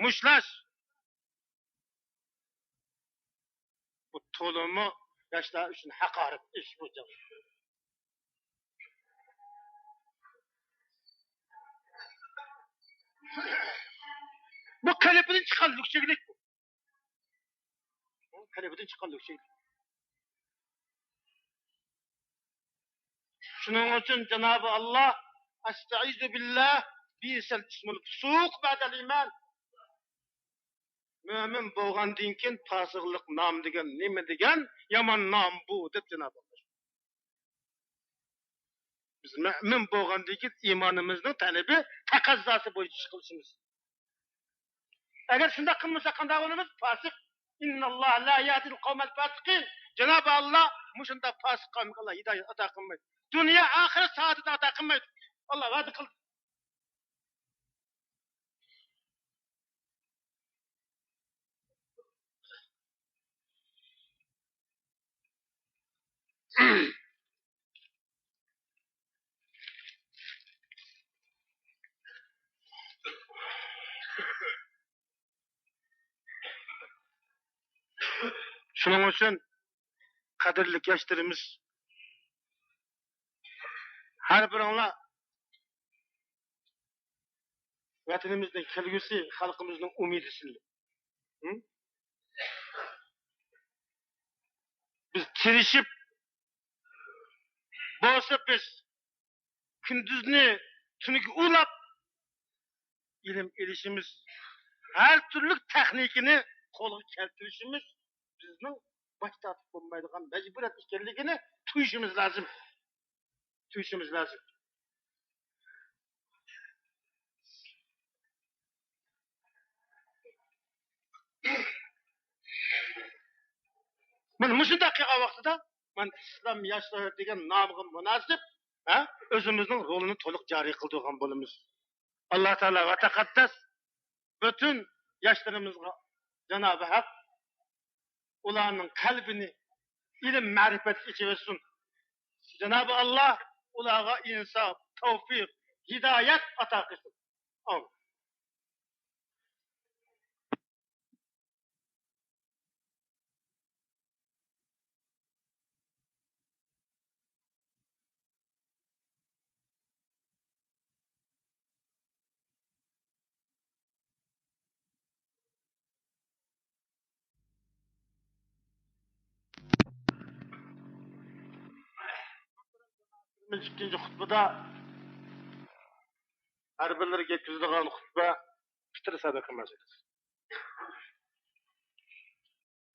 مۇشتلاش. بۇ تولىمۇ ياشلار ئۈچۈن ھاقارەت ئىش بۇ جاغ. بۇ قېلىپىدىن چىققان لۈكچەكلىك بۇ. قېلىپىدىن چىققان لۈكچەكلىك. شۇنىڭ ئۈچۈن جانابى ئاللا، ئەستەئىزۇ بىللا، بىئسەل ئىسمۇل فۇسۇق بەدەل ئىمان. مۆمىن بولغاندىن كېيىن پاسىقلىق نام دېگەن نېمە دېگەن يامان نام بۇ، دەپ جانابى ئاللا. بىز مۆمىن بولغاندىن كېيىن ئىمانىمىزنىڭ تەلىپى، تەقەززاسى بويىچە ئىش قىلىشىمىز. ئەگەر شۇنداق قىلمىساق قانداق بولىمىز؟ پاسىق. ئىنناللاھە لا يەھدىل قەۋمەل پاسىقىن. جانابى ئاللا مۇشۇنداق پاسىق قەۋمگە ئاللا ھىدايەت ئاتا قىلمايدۇ. دۇنيا ئاخىرەت سائادىتى ئاتا قىلمايدۇ. ئاللا ۋەدە قىلدى. شۇنىڭ ئۈچۈن قەدىرلىك ياشلىرىمىز، ھەر بىرىڭلار ۋەتىنىمىزنىڭ كەلگۈسى، خەلقىمىزنىڭ ئۈمىدى سىلەر. ھە؟ بىز تىرىشىپ بولسا بىز كۈندۈزنى تۈنۈگۈن ئۇلاپ ئىلىم ئېلىشىمىز، ھەر تۈرلۈك تېخنىكىنى قولغا كەلتۈرۈشىمىز بىزنىڭ باش تارتىپ بولمايدىغان مەجبۇرىيەت ئىكەنلىكىنى تۇيۇشىمىز لازىم. تۇيۇشىمىز لازىم. مانا مۇشۇنداق قىلغان ۋاقتىدا، مانا ئىسلام ياشلىرى دېگەن نامغا مۇناسىپ، ھە، ئۆزىمىزنىڭ رولىنى تولۇق جارى قىلدۇرغان بولىمىز. ئاللا تائالا ۋە تەقەددەس پۈتۈن ياشلىرىمىزغا جانابى ھەق ئۇلارنىڭ قەلبىنى ئىلىم، مەرىپەتكە ئېچىۋەتسۇن. جانابى ئاللا ئۇلارغا ئىنساپ، تەۋپىق، ھىدايەت ئاتا قىلسۇن. ئامىن. ئىككىنچى خۇتبىدا ھەر بىرلىرىگە يەتكۈزىدىغان خۇتبە پىتىر سەدىقە مەسىلىسى.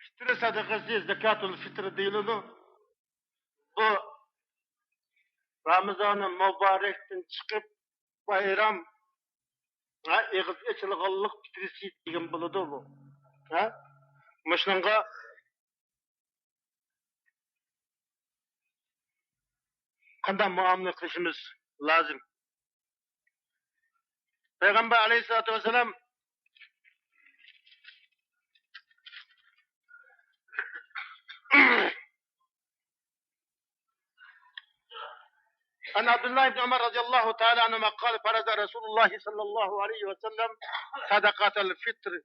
پىتىر سەدىقىسى، زەكاتۇل فىتىر دېيىلىدۇ. بۇ رامىزانى مۇبارەكتىن چىقىپ، بايرام، ھە، ئېغىز ئېچىلغانلىق پىترىسى دېگەن بولىدۇ بۇ. ھە؟ مۇشۇنىڭغا قانداق مۇئامىلە قىلىشىمىز لازىم؟ پەيغەمبەر ئەلەيھىسسالاتۇ ۋەسسالام عن عبد الله بن عمر رضي الله تعالى عنهما قال: فرض رسول الله صلى الله عليه وسلم صدقة الفطر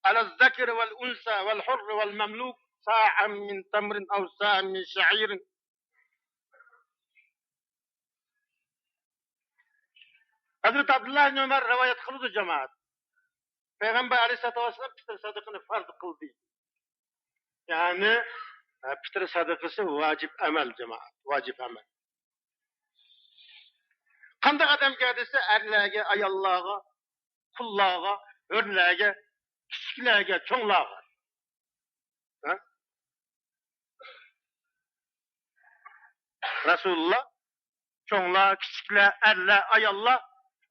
على الذكر والأنثى والحر والمملوك صاعا من تمر أو صاعا من شعير. ھەزرىتى ئابدۇللا ئىبن ئۆمەر رىۋايەت قىلىدۇ، جامائەت. پەيغەمبەر ئەلەيھىسسالاتۇ ۋەسسالام پىتىر سەدىقىنى پەرز قىلدى. يەنى، پىتىر سەدىقىسى ۋاجىپ ئەمەل، جامائەت، ۋاجىپ ئەمەل. قانداق ئادەمگە دېسە، ئەرلەرگە، ئاياللارغا، قۇللارغا، ھۆرلەرگە، كىچىكلەرگە، چوڭلارغا. ھە؟ رەسۇلۇللا چوڭلار، كىچىكلەر، ئەرلەر، ئاياللار،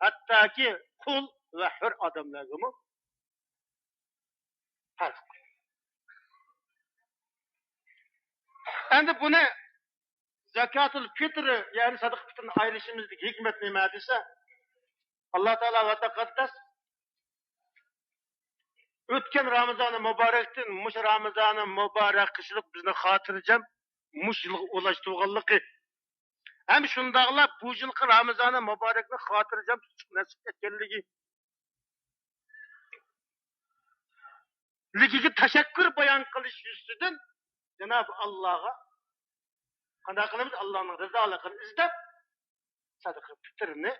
ھەتتاكى قۇل ۋە ھۆر ئادەملەرگىمۇ پەرق. ئەمدى بۇنى زاكاتۇل پىتر، يەنى سەدىقە پىترنى ئايرىشىمىزدىكى ھېكمەت نېمە دېسە، ئاللا تائالا ۋە تەقەددەس ئۆتكەن رامىزانى مۇبارەكتىن مۇشۇ رامىزانى مۇبارەك قىلىشلىق بىزنى خاتىرجەم مۇشۇ يىلغا ئۇلاشتۇرغانلىقى ھەم شۇنداقلا بۇ يىلقى رامىزانى مۇبارەكنى خاتىرجەم تۇتۇشقا نەسىپ ئەتكەنلىكى لىكىگە تەشەككۈر بايان قىلىش يۈزىسىدىن جانابى ئاللاغا قانداق قىلىمىز؟ ئاللانىڭ رىزالىقىنى ئىزدەپ، سەدىقە پىتىرنى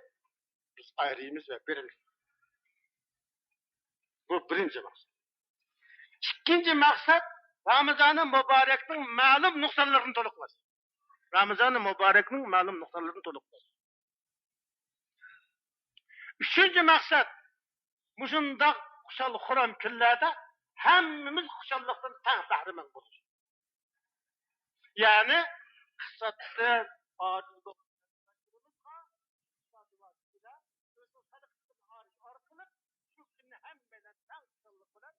بىز ئايرىيمىز ۋە بېرىمىز. بۇ بىرىنچى مەقسەت. ئىككىنچى مەقسەت، رامىزانى مۇبارەكنىڭ مەلۇم نۇقسانلىرىنى تولۇقلاش. رامىزانى مۇبارەكنىڭ مەلۇم نۇقسانلىرىنى تولۇقلاش. ئۈچىنچى مەقسەت، مۇشۇنداق خۇشال-خۇرام كۈنلەردە ھەممىمىز خۇشاللىقتىن تەڭ بەھرىمەن بولۇش. يەنى ئىقتىسادتىن ئاجىز بولغان ئارقىلىق شۇ كۈننى ھەممەيلەن تەڭ خۇشاللىق بىلەن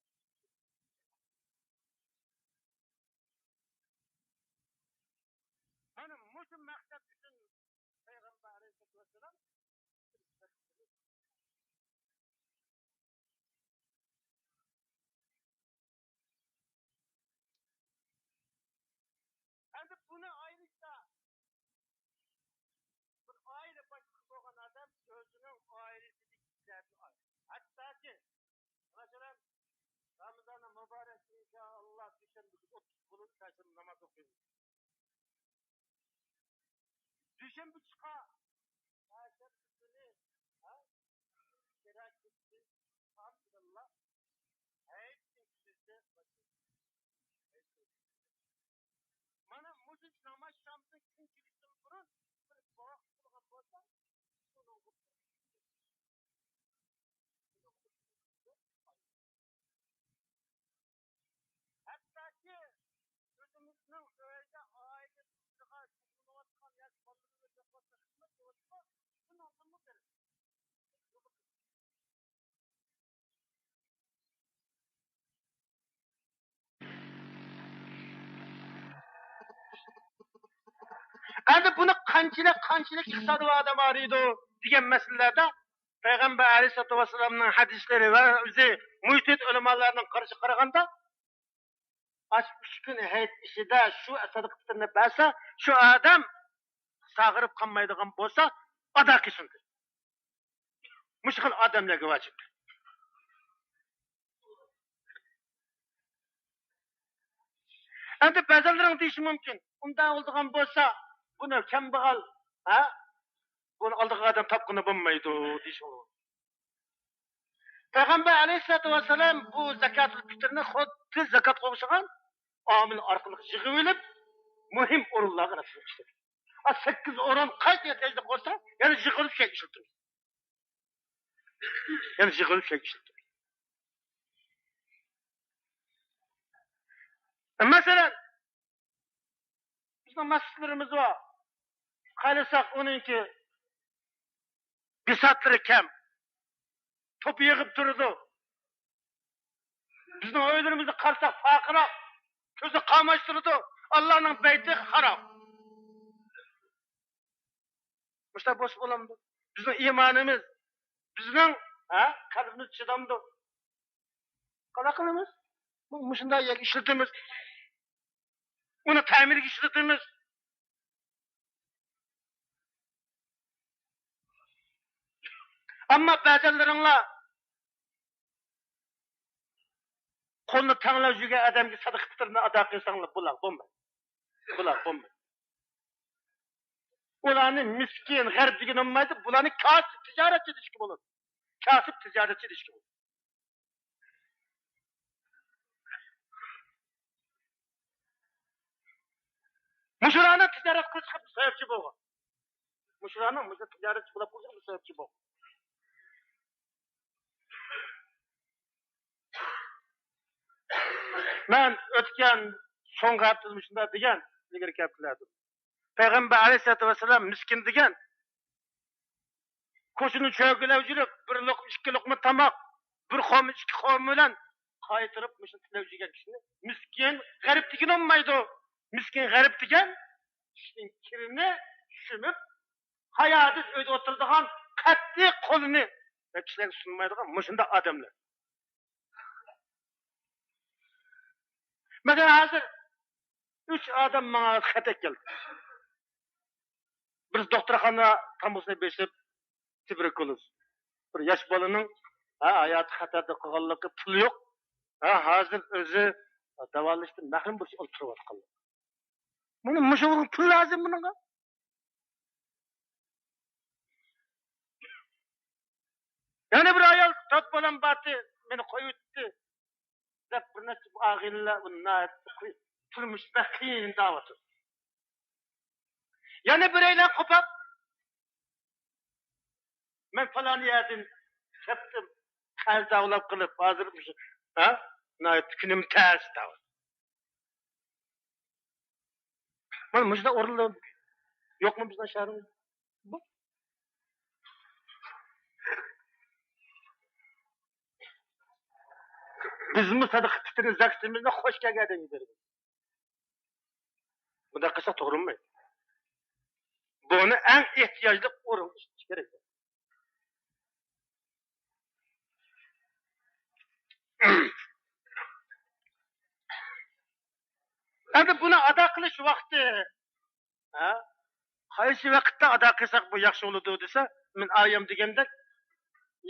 مانا مۇشۇ مەقسەت ئۈچۈن پەيغەمبەر ئەلەيھىسسالاتۇ ۋەسسالام ئەمدى بۇنى ئايرىشتا بىر ئائىلە باشلىقى بولغان ئادەم ئۆزىنىڭ ئائىلىسىدىكى كىشىلەردىن ئايرىلىدۇ. ھەتتاكى، مەسىلەن، رامىزانى مۇبارەك، ئىنشائاللا، دۈشەنبە كۈنى ئوتتۇز بولۇپ، چارشەنبە ناماز ئوقۇيمىز. دۈشەنبە چىقا، پەيشەنبە كۈنى، ھە؟ كېرەك كېچىسى، تام بىلەنلا ھەيتنىڭ كۈنىسى باشلىنىدۇ. مانا مۇشۇ ناماز شامدىن كۈن چىقىشتىن بۇرۇن بىر ۋاقىت بولغان بولسا، شۇنىڭغا ھەتتاكى ئۆزىمىزنىڭ ئۆيدە ئائىلىمىزگە شۇغۇللىنىۋاتقان ياكى بالىلىرىمىزغا خىزمەت قىلىۋاتسا، شۇنىڭدىنمۇ بېرىمىز. ئەمدى بۇنى قانچىلىك، قانچىلىك ئىقتىسادى بار ئادەم ئايرىيدۇ دېگەن مەسىلىلەردە پەيغەمبەر ئەلەيھىسسالاتۇ ۋەسسالامنىڭ ھەدىسلىرى ۋە ئۆزى مۇجتەھىد ئۆلىمالارنىڭ قارىشىغا قارىغاندا، ئاشۇ ئۈچ كۈن ھەيت ئىچىدە شۇ سەدىقە پىتىرنى بەرسە، شۇ ئادەم ساغىرىپ قالمايدىغان بولسا، ئادا قىلسۇن دېدى. مۇشۇ خىل ئادەملەرگە ۋاجىپ. ئەمدى بەزىلىرىڭ دېيىشى مۇمكىن، ئۇنداق بولىدىغان بولسا، بۇنى كەمبەغەل، ھە؟ بۇنى ئالىدىغان ئادەم تاپقىلى بولمايدۇ دېيىشى مۇمكىن. پەيغەمبەر ئەلەيھىسسالاتۇ ۋەسسالام بۇ زاكاتۇل پىتىرنى خۇددى زاكاتقا ئوخشىغان ئامىل ئارقىلىق يىغىۋېلىپ، مۇھىم ئورۇنلارغا رەسمىي ئىشلىدى. ئا، سەككىز ئورۇن قايسى ئېھتىياجلىق بولسا، يەنە يىغىۋېلىپ شۇ يەرگە ئىشلىتىمىز. يەنە يىغىۋېلىپ شۇ يەرگە ئىشلىتىمىز. مەسىلەن، بىزنىڭ مەسچىتلىرىمىز بار. قارىساق، ئۇنىڭكى بىساتلىرى كەم، توپا يىغىپ تۇرىدۇ. بىزنىڭ ئۆيلىرىمىزنى قارىساق، پارقىراق، كۆزنى قاماشتۇرىدۇ. ئاللانىڭ بەيتى خاراب. مۇشۇنداق بولسا بولامدۇ؟ بىزنىڭ ئىمانىمىز، بىزنىڭ، ھە، قەلبىمىز چىدامدۇ؟ قانداق قىلىمىز؟ مۇ-، مۇشۇنداق يەرگە ئىشلىتىمىز. ئۇنى تەمىنگە ئىشلىتىمىز. ئەمما بەزەنلىرىڭلار قولىنى تەڭلەپ يۈرگەن ئادەمگە سەدىقە پىتىرنى ئادا قىلساڭلار، بۇلار بولمايدۇ. بۇلار بولمايدۇ. ئۇلارنى مىسكىن، غەرىب دېگىلى بولمايدۇ. بۇلارنى كاسىپ تىجارەتچى دېيىشكە بولىدۇ. كاسىپ تىجارەتچى دېيىشكە بولىدۇ. مۇشۇلارنىڭ تىجارەت قىلىشىغا بىر سەۋەبچى بولغان. مۇشۇلارنىڭ مۇشۇ تىجارەتچى بولۇپ قېلىشىغا بىر سەۋەبچى بولغان. مەن ئۆتكەن سوڭقى ھەپتىدە مۇشۇنداق دېگەن، ئىلگىرى كەپلەردىن. پەيغەمبەر ئەلەيھىسسالاتۇ ۋەسسالام مىسكىن دېگەن، كوچىنى چۆگىلەپ يۈرۈپ، بىر لوقما، ئىككى لوقما تاماق، بىر خورما، ئىككى خورما بىلەن قايتۇرۇپ مۇشۇ تىلەۋ يېگەن كىشىنى مىسكىن غەرىب دېگىلى بولمايدۇ. مىسكىن غەرىب دېگەن كىشىنىڭ كىرىنى شۇمۇپ، ھايادىز ئۆيدە ئولتۇرىدىغان، قەتئىي قولىنى كىشىلەرگە سۇنمايدىغان مۇشۇنداق ئادەملەر. مەسىلەن، ھازىر ئۈچ ئادەم ماڭا خەت ئەكەلدى. بىرسى دوختۇرخانا تامغىسىنى بېسىپ، تۇبېركۇلوز. بىر ياش بالىنىڭ، ھە، ھاياتى خەتەردە قالغانلىقى، پۇلى يوق. ھە، ھازىر ئۆزى داۋالىنىشتىن مەھرۇم بولۇش ئولتۇرۇۋاتقانلىقى. مانا مۇشۇ پۇل لازىم بۇنىڭغا. يەنە بىر ئايال، تۆت بالام بارتى، مېنى قويۇۋېتىپتۇ، دەپ بىر نەچچە ئاغىنىلەر بۇنى ناھايىتى تۇرمۇش بەك قىيىن دەۋاتىدۇ. يەنە بىرەيلەن قوپاپ، مەن پالان يەردىن كەپتىم، قەرز داۋلاپ قىلىپ، ھازىر مۇشۇ، ھە، ناھايىتى كۈنۈم تەس دەۋاتىدۇ. مانا مۇشۇنداق ئورۇنلار يوقمۇ بىزنىڭ شەھىرىمىزدە؟ بۇ. بىزمۇ سەدىقە پىتىرنى، زاكىتىمىزنى خوش كەلگەن ئادەمگە بېرىمىز. بۇنداق قىلساق توغرا بولمايدۇ. بۇنى ئەڭ ئېھتىياجلىق ئورۇنغا ئىشلىتىش كېرەك. ئەمدى بۇنى ئادا قىلىش ۋاقتى، ھە؟ قايسى ۋاقىتتا ئادا قىلساق بۇ ياخشى بولىدۇ دېسە، مەن ئايەم دېگەندەك،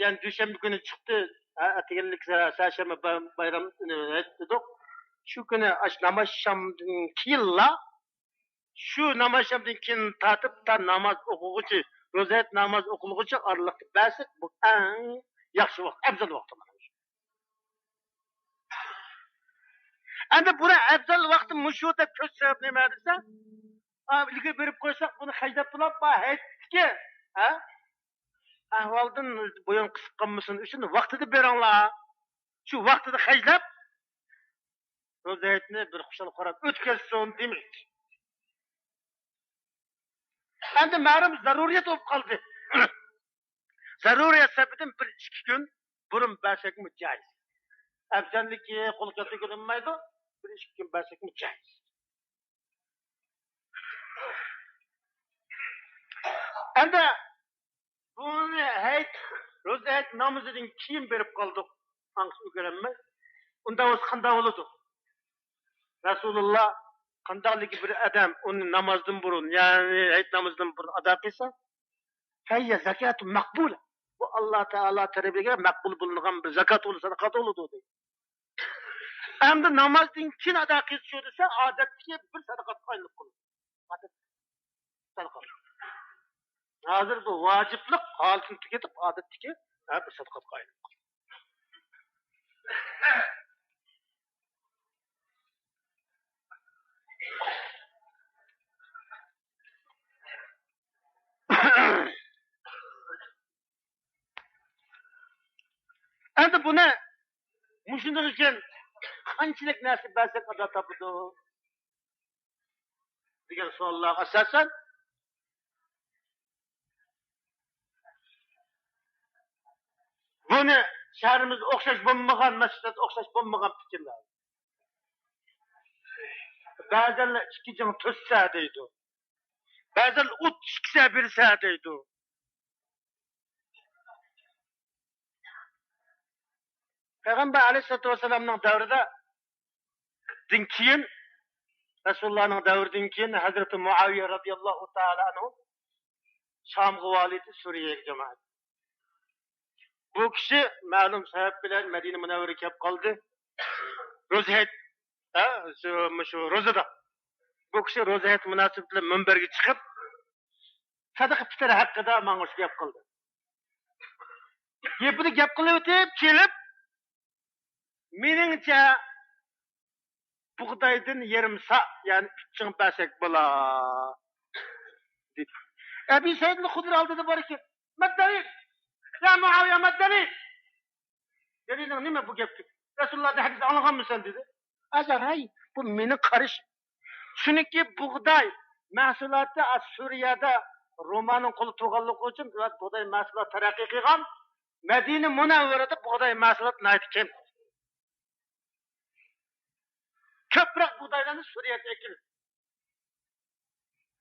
يەنى دۈشەنبە كۈنى چىقتى، ھە، ئەتىگەنلىك سە-، سەشەنبە باي-، بايرام، ئە، دېدۇق. شۇ كۈنى ئاش-، ناماز شامدىن كېيىنلا، شۇ ناماز شامدىن كېيىن تارتىپ تا ناماز ئوقۇغۇچى، روزا ھېيت ناماز ئوقۇلغۇچە ئارىلىقتا بەرسەك، بۇ ئەڭ ياخشى ۋاقىت، ئەۋزەل ۋاقتى. ئەمدى بۇنى ئەۋزەل ۋاقتى مۇشۇ دەپ كۆرسەتسەك نېمە دېسە، ئا، ئىلگىرى بېرىپ قويساق، بۇنى خەجلەپ بولۇپ، بۇ ھەيتتىكى، ھە؟ ئەھۋالدىن بويۇن قىسىپ قالمىسۇن ئۈچۈن ۋاقتىدا بېرىڭلار. شۇ ۋاقتىدا خەجلەپ، روزا ھېيتنى بىر خۇشال-خۇرام ئۆتكەزسۇن دېمەك. ئەمدى مەلۇم زەرۇرىيەت بولۇپ قالدى. زەرۇرىيەت سەۋەبىدىن بىر ئىككى كۈن بۇرۇن بەرسەكمۇ جايىز. ئەۋزەللىكى قول كەلتۈرگىلى بولمايدۇ، بىر ئىككى كۈن بەرسەكمۇ جايىز. ئەمدى بۇنى ھەيت، روزا ھەيت نامىزىدىن كېيىن بېرىپ قالدۇق. ئاڭسىز ئۆگىنەلمەي. ئۇنداق بولسا قانداق بولىدۇ؟ رەسۇلۇللا قانداقلىكى بىر ئادەم ئۇنى نامازدىن بۇرۇن، يەنى ھەيت نامىزىدىن بۇرۇن ئادا قىلسا، فەھىيە زەكاتۇن مەقبۇلە. بۇ ئاللا تائالا تەرىپىگە مەقبۇل بولۇنغان بىر زاكات بولىدۇ، سەدىقە بولىدۇ دەيدۇ. ئەمدى نامازدىن كېيىن ئادا قىلسا شۇ دېسە، ئادەتتىكى بىر سەدىقەتكە ئايلىنىپ قالىدۇ. ئادەت سەدىقە. ھازىر بۇ ۋاجىپلىق ھالىتىنى تۈگىتىپ، ئادەتتىكى ھە بىر سەدىقەتكە ئايلىنىپ قالىدۇ. ئەمدى بۇنى مۇشۇنىڭ ئۈچۈن قانچىلىك نەرسە بەرسەك ئادا تاپىدۇ دېگەن سوئاللارغا ئاساسەن، بۇنى شەھىرىمىزدە ئوخشاش بولمىغان، مەسچىتلەردە ئوخشاش بولمىغان پىكىرلەر. بەزىلەر ئىككى جىڭ تۆتسە دەيدۇ. بەزىلەر ئوتتۇز ئىككى سە بىر سە دەيدۇ. پەيغەمبەر ئەلەيھىسسالاتۇ ۋەسسالامنىڭ دەۋرىدە، دىن كېيىن، رەسۇلۇللانىڭ دەۋرىدىن كېيىن ھەزرىتى مۇئاۋىيە رەزىياللاھۇ تائالا ئەنھۇ شامغا ۋالىيتى، سۈرىيەگە جامائەت. بۇ كىشى مەلۇم سەۋەب بىلەن مەدىنە مۇنەۋۋەرىگە كەپ قالدى. روزا ھېيت، ھە، شۇ، مۇشۇ روزىدا. بۇ كىشى روزا ھېيت مۇناسىۋىتى بىلەن مۇنبەرگە چىقىپ، سەدىقە پىتىر ھەققىدە ماڭا شۇ گەپ قىلدى. گېپىنى گەپ قىلىۋېتىپ كېلىپ، مېنىڭچە، بۇغدايدىن يېرىم سا، يەنى ئۈچ چىڭ بەرسەك بولا، دېدى. ئەبى سەئىدىل خۇدرى ئالدىدا بار ئىكەن. مەددەلىل! يا مۇئاۋىيە، مەددەلىل! دېدى، نېمە بۇ گەپكە؟ رەسۇلۇللاھتىن ھەدىس ئاڭلىغانمىسەن؟ دېدى. ئەجەل، ھەي، بۇ مېنىڭ قارىشىم. چۈنكى بۇغداي مەھسۇلاتى سۈرىيەدە رومانىڭ قولىدا تۇرغانلىقى ئۈچۈن بۇغداي مەھسۇلاتى تەرەققىي قىلغان. مەدىنە مۇنەۋۋەرىدە بۇغداي مەھسۇلاتى ناھايىتى كەم. كۆپرەك بۇغدايلارنى سۈرىيەدىن ئەكىلىدۇ.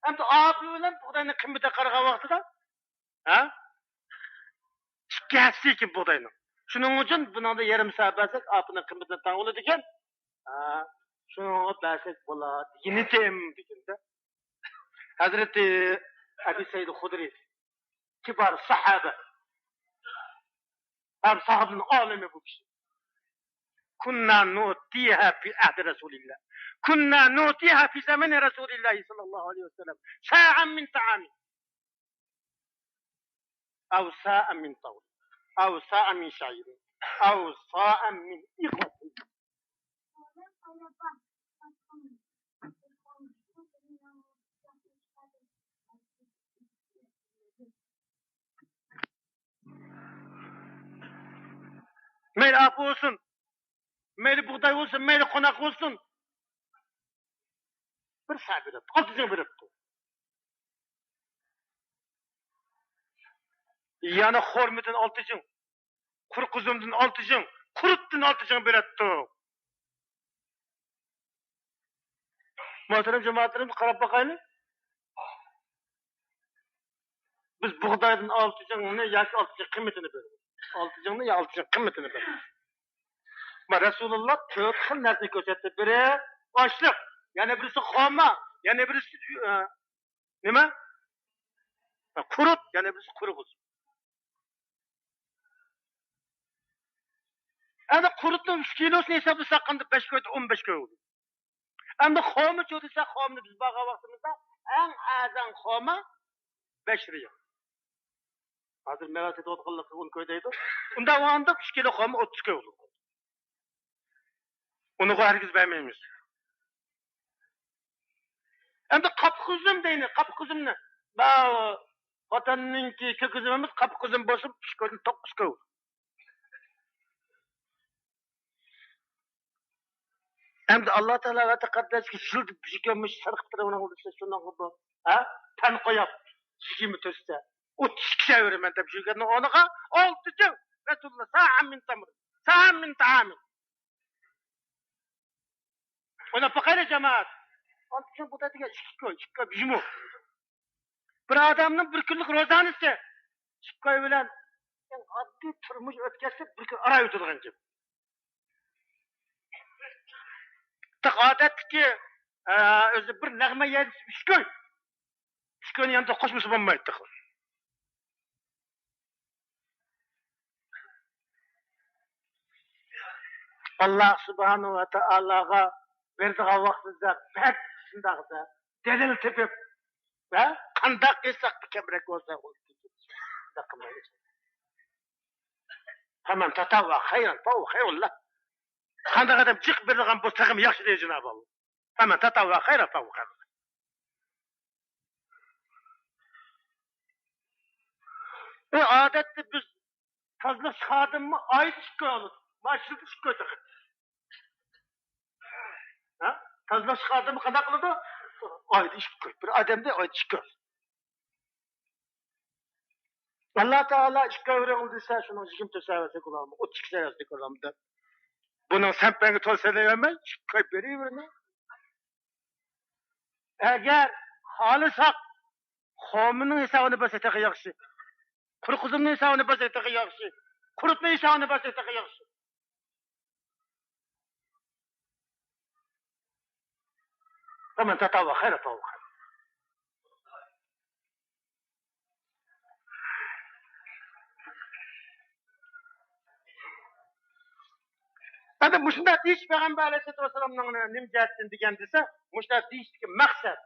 ئەمدى ئاپە بىلەن بۇغداينىڭ قىممىتىگە قارىغان ۋاقتىدا، ھە؟ ئىككى ھەسسە ئىكەن بۇغداينىڭ. شۇنىڭ ئۈچۈن بۇنىڭدا يېرىم سا بەرسەك، ئاپىنىڭ قىممىتىنى تەڭ بولىدىكەن. ھە، شۇنىڭغا بەرسەك بولار دېگىنىدىم دېگەندە، ھەزرىتى ئەبى سەئىد خۇدرى، كىبار ساھابە، ھەم ساھابىنىڭ ئالىمى بۇ كىشى. كنا نؤتيها في عهد رسول الله. كنا نؤتيها في زمن رسول الله صلى الله عليه وسلم صاعا من طعام، أو صاعا من تمر، أو صاعا من شعير، أو صاعا من إقمة. مەيلى ئاپا بولسۇن، مەيلى بۇغداي بولسۇن، مەيلى قوناق بولسۇن، بىر سا بېرىپتۇ، ئالتە جىڭ بېرىپتۇ. يەنە خورمىدىن ئالتە جىڭ، قۇرۇق ئۈزۈمدىن ئالتە جىڭ، قۇرۇتتىن ئالتە جىڭ بېرەتتۇق. مۆھتەرەم جامائەتلىرىم، قاراپ باقايلى. بىز بۇغدايدىن ئالتە جىڭنى ياكى ئالتە جىڭ قىممىتىنى بېرىمىز. ئالتە جىڭنى يا ئالتە جىڭ قىممىتىنى بېرىمىز. ما رەسۇلۇللا تۆت خىل نەرسىنى كۆرسەتتى. بىرى ئاشلىق، يەنە بىرسى خورما، يەنە بىرسى، ئە، نېمە؟ قۇرۇت، يەنە بىرسى قۇرۇق ئۈزۈم. ئەمدى قۇرۇتنىڭ ئۈچ كىلوسىنى ھېسابلىساق، ئەمدى بەش كويدا ئون بەش كوي بولىدۇ. ئەمدى خورما چۆرىسە، خورمىنى بىز بارغان ۋاقتىمىزدا ئەڭ ئەرزان خورما بەش رىيال. ھازىر مەۋە سېتىۋاتقانلىقى ئون كوي دەيدۇ. ئۇنداق بولغاندا ئۈچ كىلو خورما ئوتتۇز كوي بولىدۇ. ئۇنىغۇ ھەرگىز بەرمەيمىز. ئەمدى قاپىقى ئۈزۈم دەيلى، قاپىقى ئۈزۈمنى. ماۋۇ خوتەننىڭكى كۆك ئۈزۈمىمىز قاپىقى ئۈزۈم بولسا، ئۈچ كويدىن توققۇز كوي. ئەمدى ئاللا تائالا ۋە تەقەددەسكە يىلدا بىر كۈن مۇشۇ سەرقىپ تۇرۇۋېرىڭ دېسە، شۇنىڭغا بۇ، ھە؟ تەن قويۇپ، يىگىرمە تۆتتە ئوتتۇز ئىككى سەۋرىمەن دەپ يۈرگەننىڭ ئورنىغا ئالتە جىڭ رەسۇلۇللا سائەم مىن تەمر، سائەم مىن تائامىن. ئويلاپ باقايلى جامائەت. ئالتە جىڭ بۇغداي دېگەن ئىككى كوي، ئىككى كوي بىژمۇ. بىر ئادەمنىڭ بىر كۈنلۈك روزانىسى ئىككى كوي بىلەن ئەڭ ئاددىي تۇرمۇش ئۆتكەزسە، بىر كۈن ئاران ئۆتىدىغان گەپ. تېخى ئادەتتىكى، ئە، ئۆزى بىر لەغمەن يەيدىسە ئۈچ كوي. ئۈچ كوينى يەنە قوشمىسا بولمايدۇ تېخى. ئاللا سۇبھانەھۇ ۋە تائالاغا بېرىدىغان ۋاقتىدا بەك شۇنداق دەلىل تېپىپ، ھە، قانداق قىلساق كەمرەك بولسا، شۇنداق قىلمايلى. فمن تطوع خيرا فهو خير له. قانداق ئادەم جىق بېرىدىغان بولسا تېخىمۇ ياخشى دەيدۇ جانابى ئاللا. فمن تطوع خيرا فهو خير له. ئە، ئادەتتە بىز تازىلىق خادىمى ئايدا ئىككى كوي ئالىدۇ. مانا شۇ ئىككى كوي تېخى. ھە؟ تازىلىق خادىمى قانداق قىلىدۇ؟ ئايدا ئىككى كوي. بىر ئادەمدە ئايدا ئىككى كوي. ئاللا تائالا ئىككى كوي بېرىڭ دېسە، شۇنىڭ يىگىرمە تۆت سەۋەسى بولامدۇ، ئوتتۇز ئىككى سەۋەسى بولامدۇ دەپ. بۇنىڭ سەمپەڭگە تولا سېلىۋەرمەي، ئىككى كوي بېرىۋېرىڭ. ئەگەر خالىساق، خورمىنىڭ ھېسابىنى بەرسە تېخى ياخشى. قۇرۇق ئۈزۈمنىڭ ھېسابىنى بەرسە تېخى ياخشى. قۇرۇتنىڭ ھېسابىنى بەرسە تېخى ياخشى. فمن تطوع خيرا فهو خير. ئەمدى مۇشۇنداق دېيىش پەيغەمبەر ئەلەيھىسسالاتۇ ۋەسسالامنىڭ نېمە جەھەتتىن دېگەن دېسە، مۇشۇنداق دېيىشتىكى مەقسەت،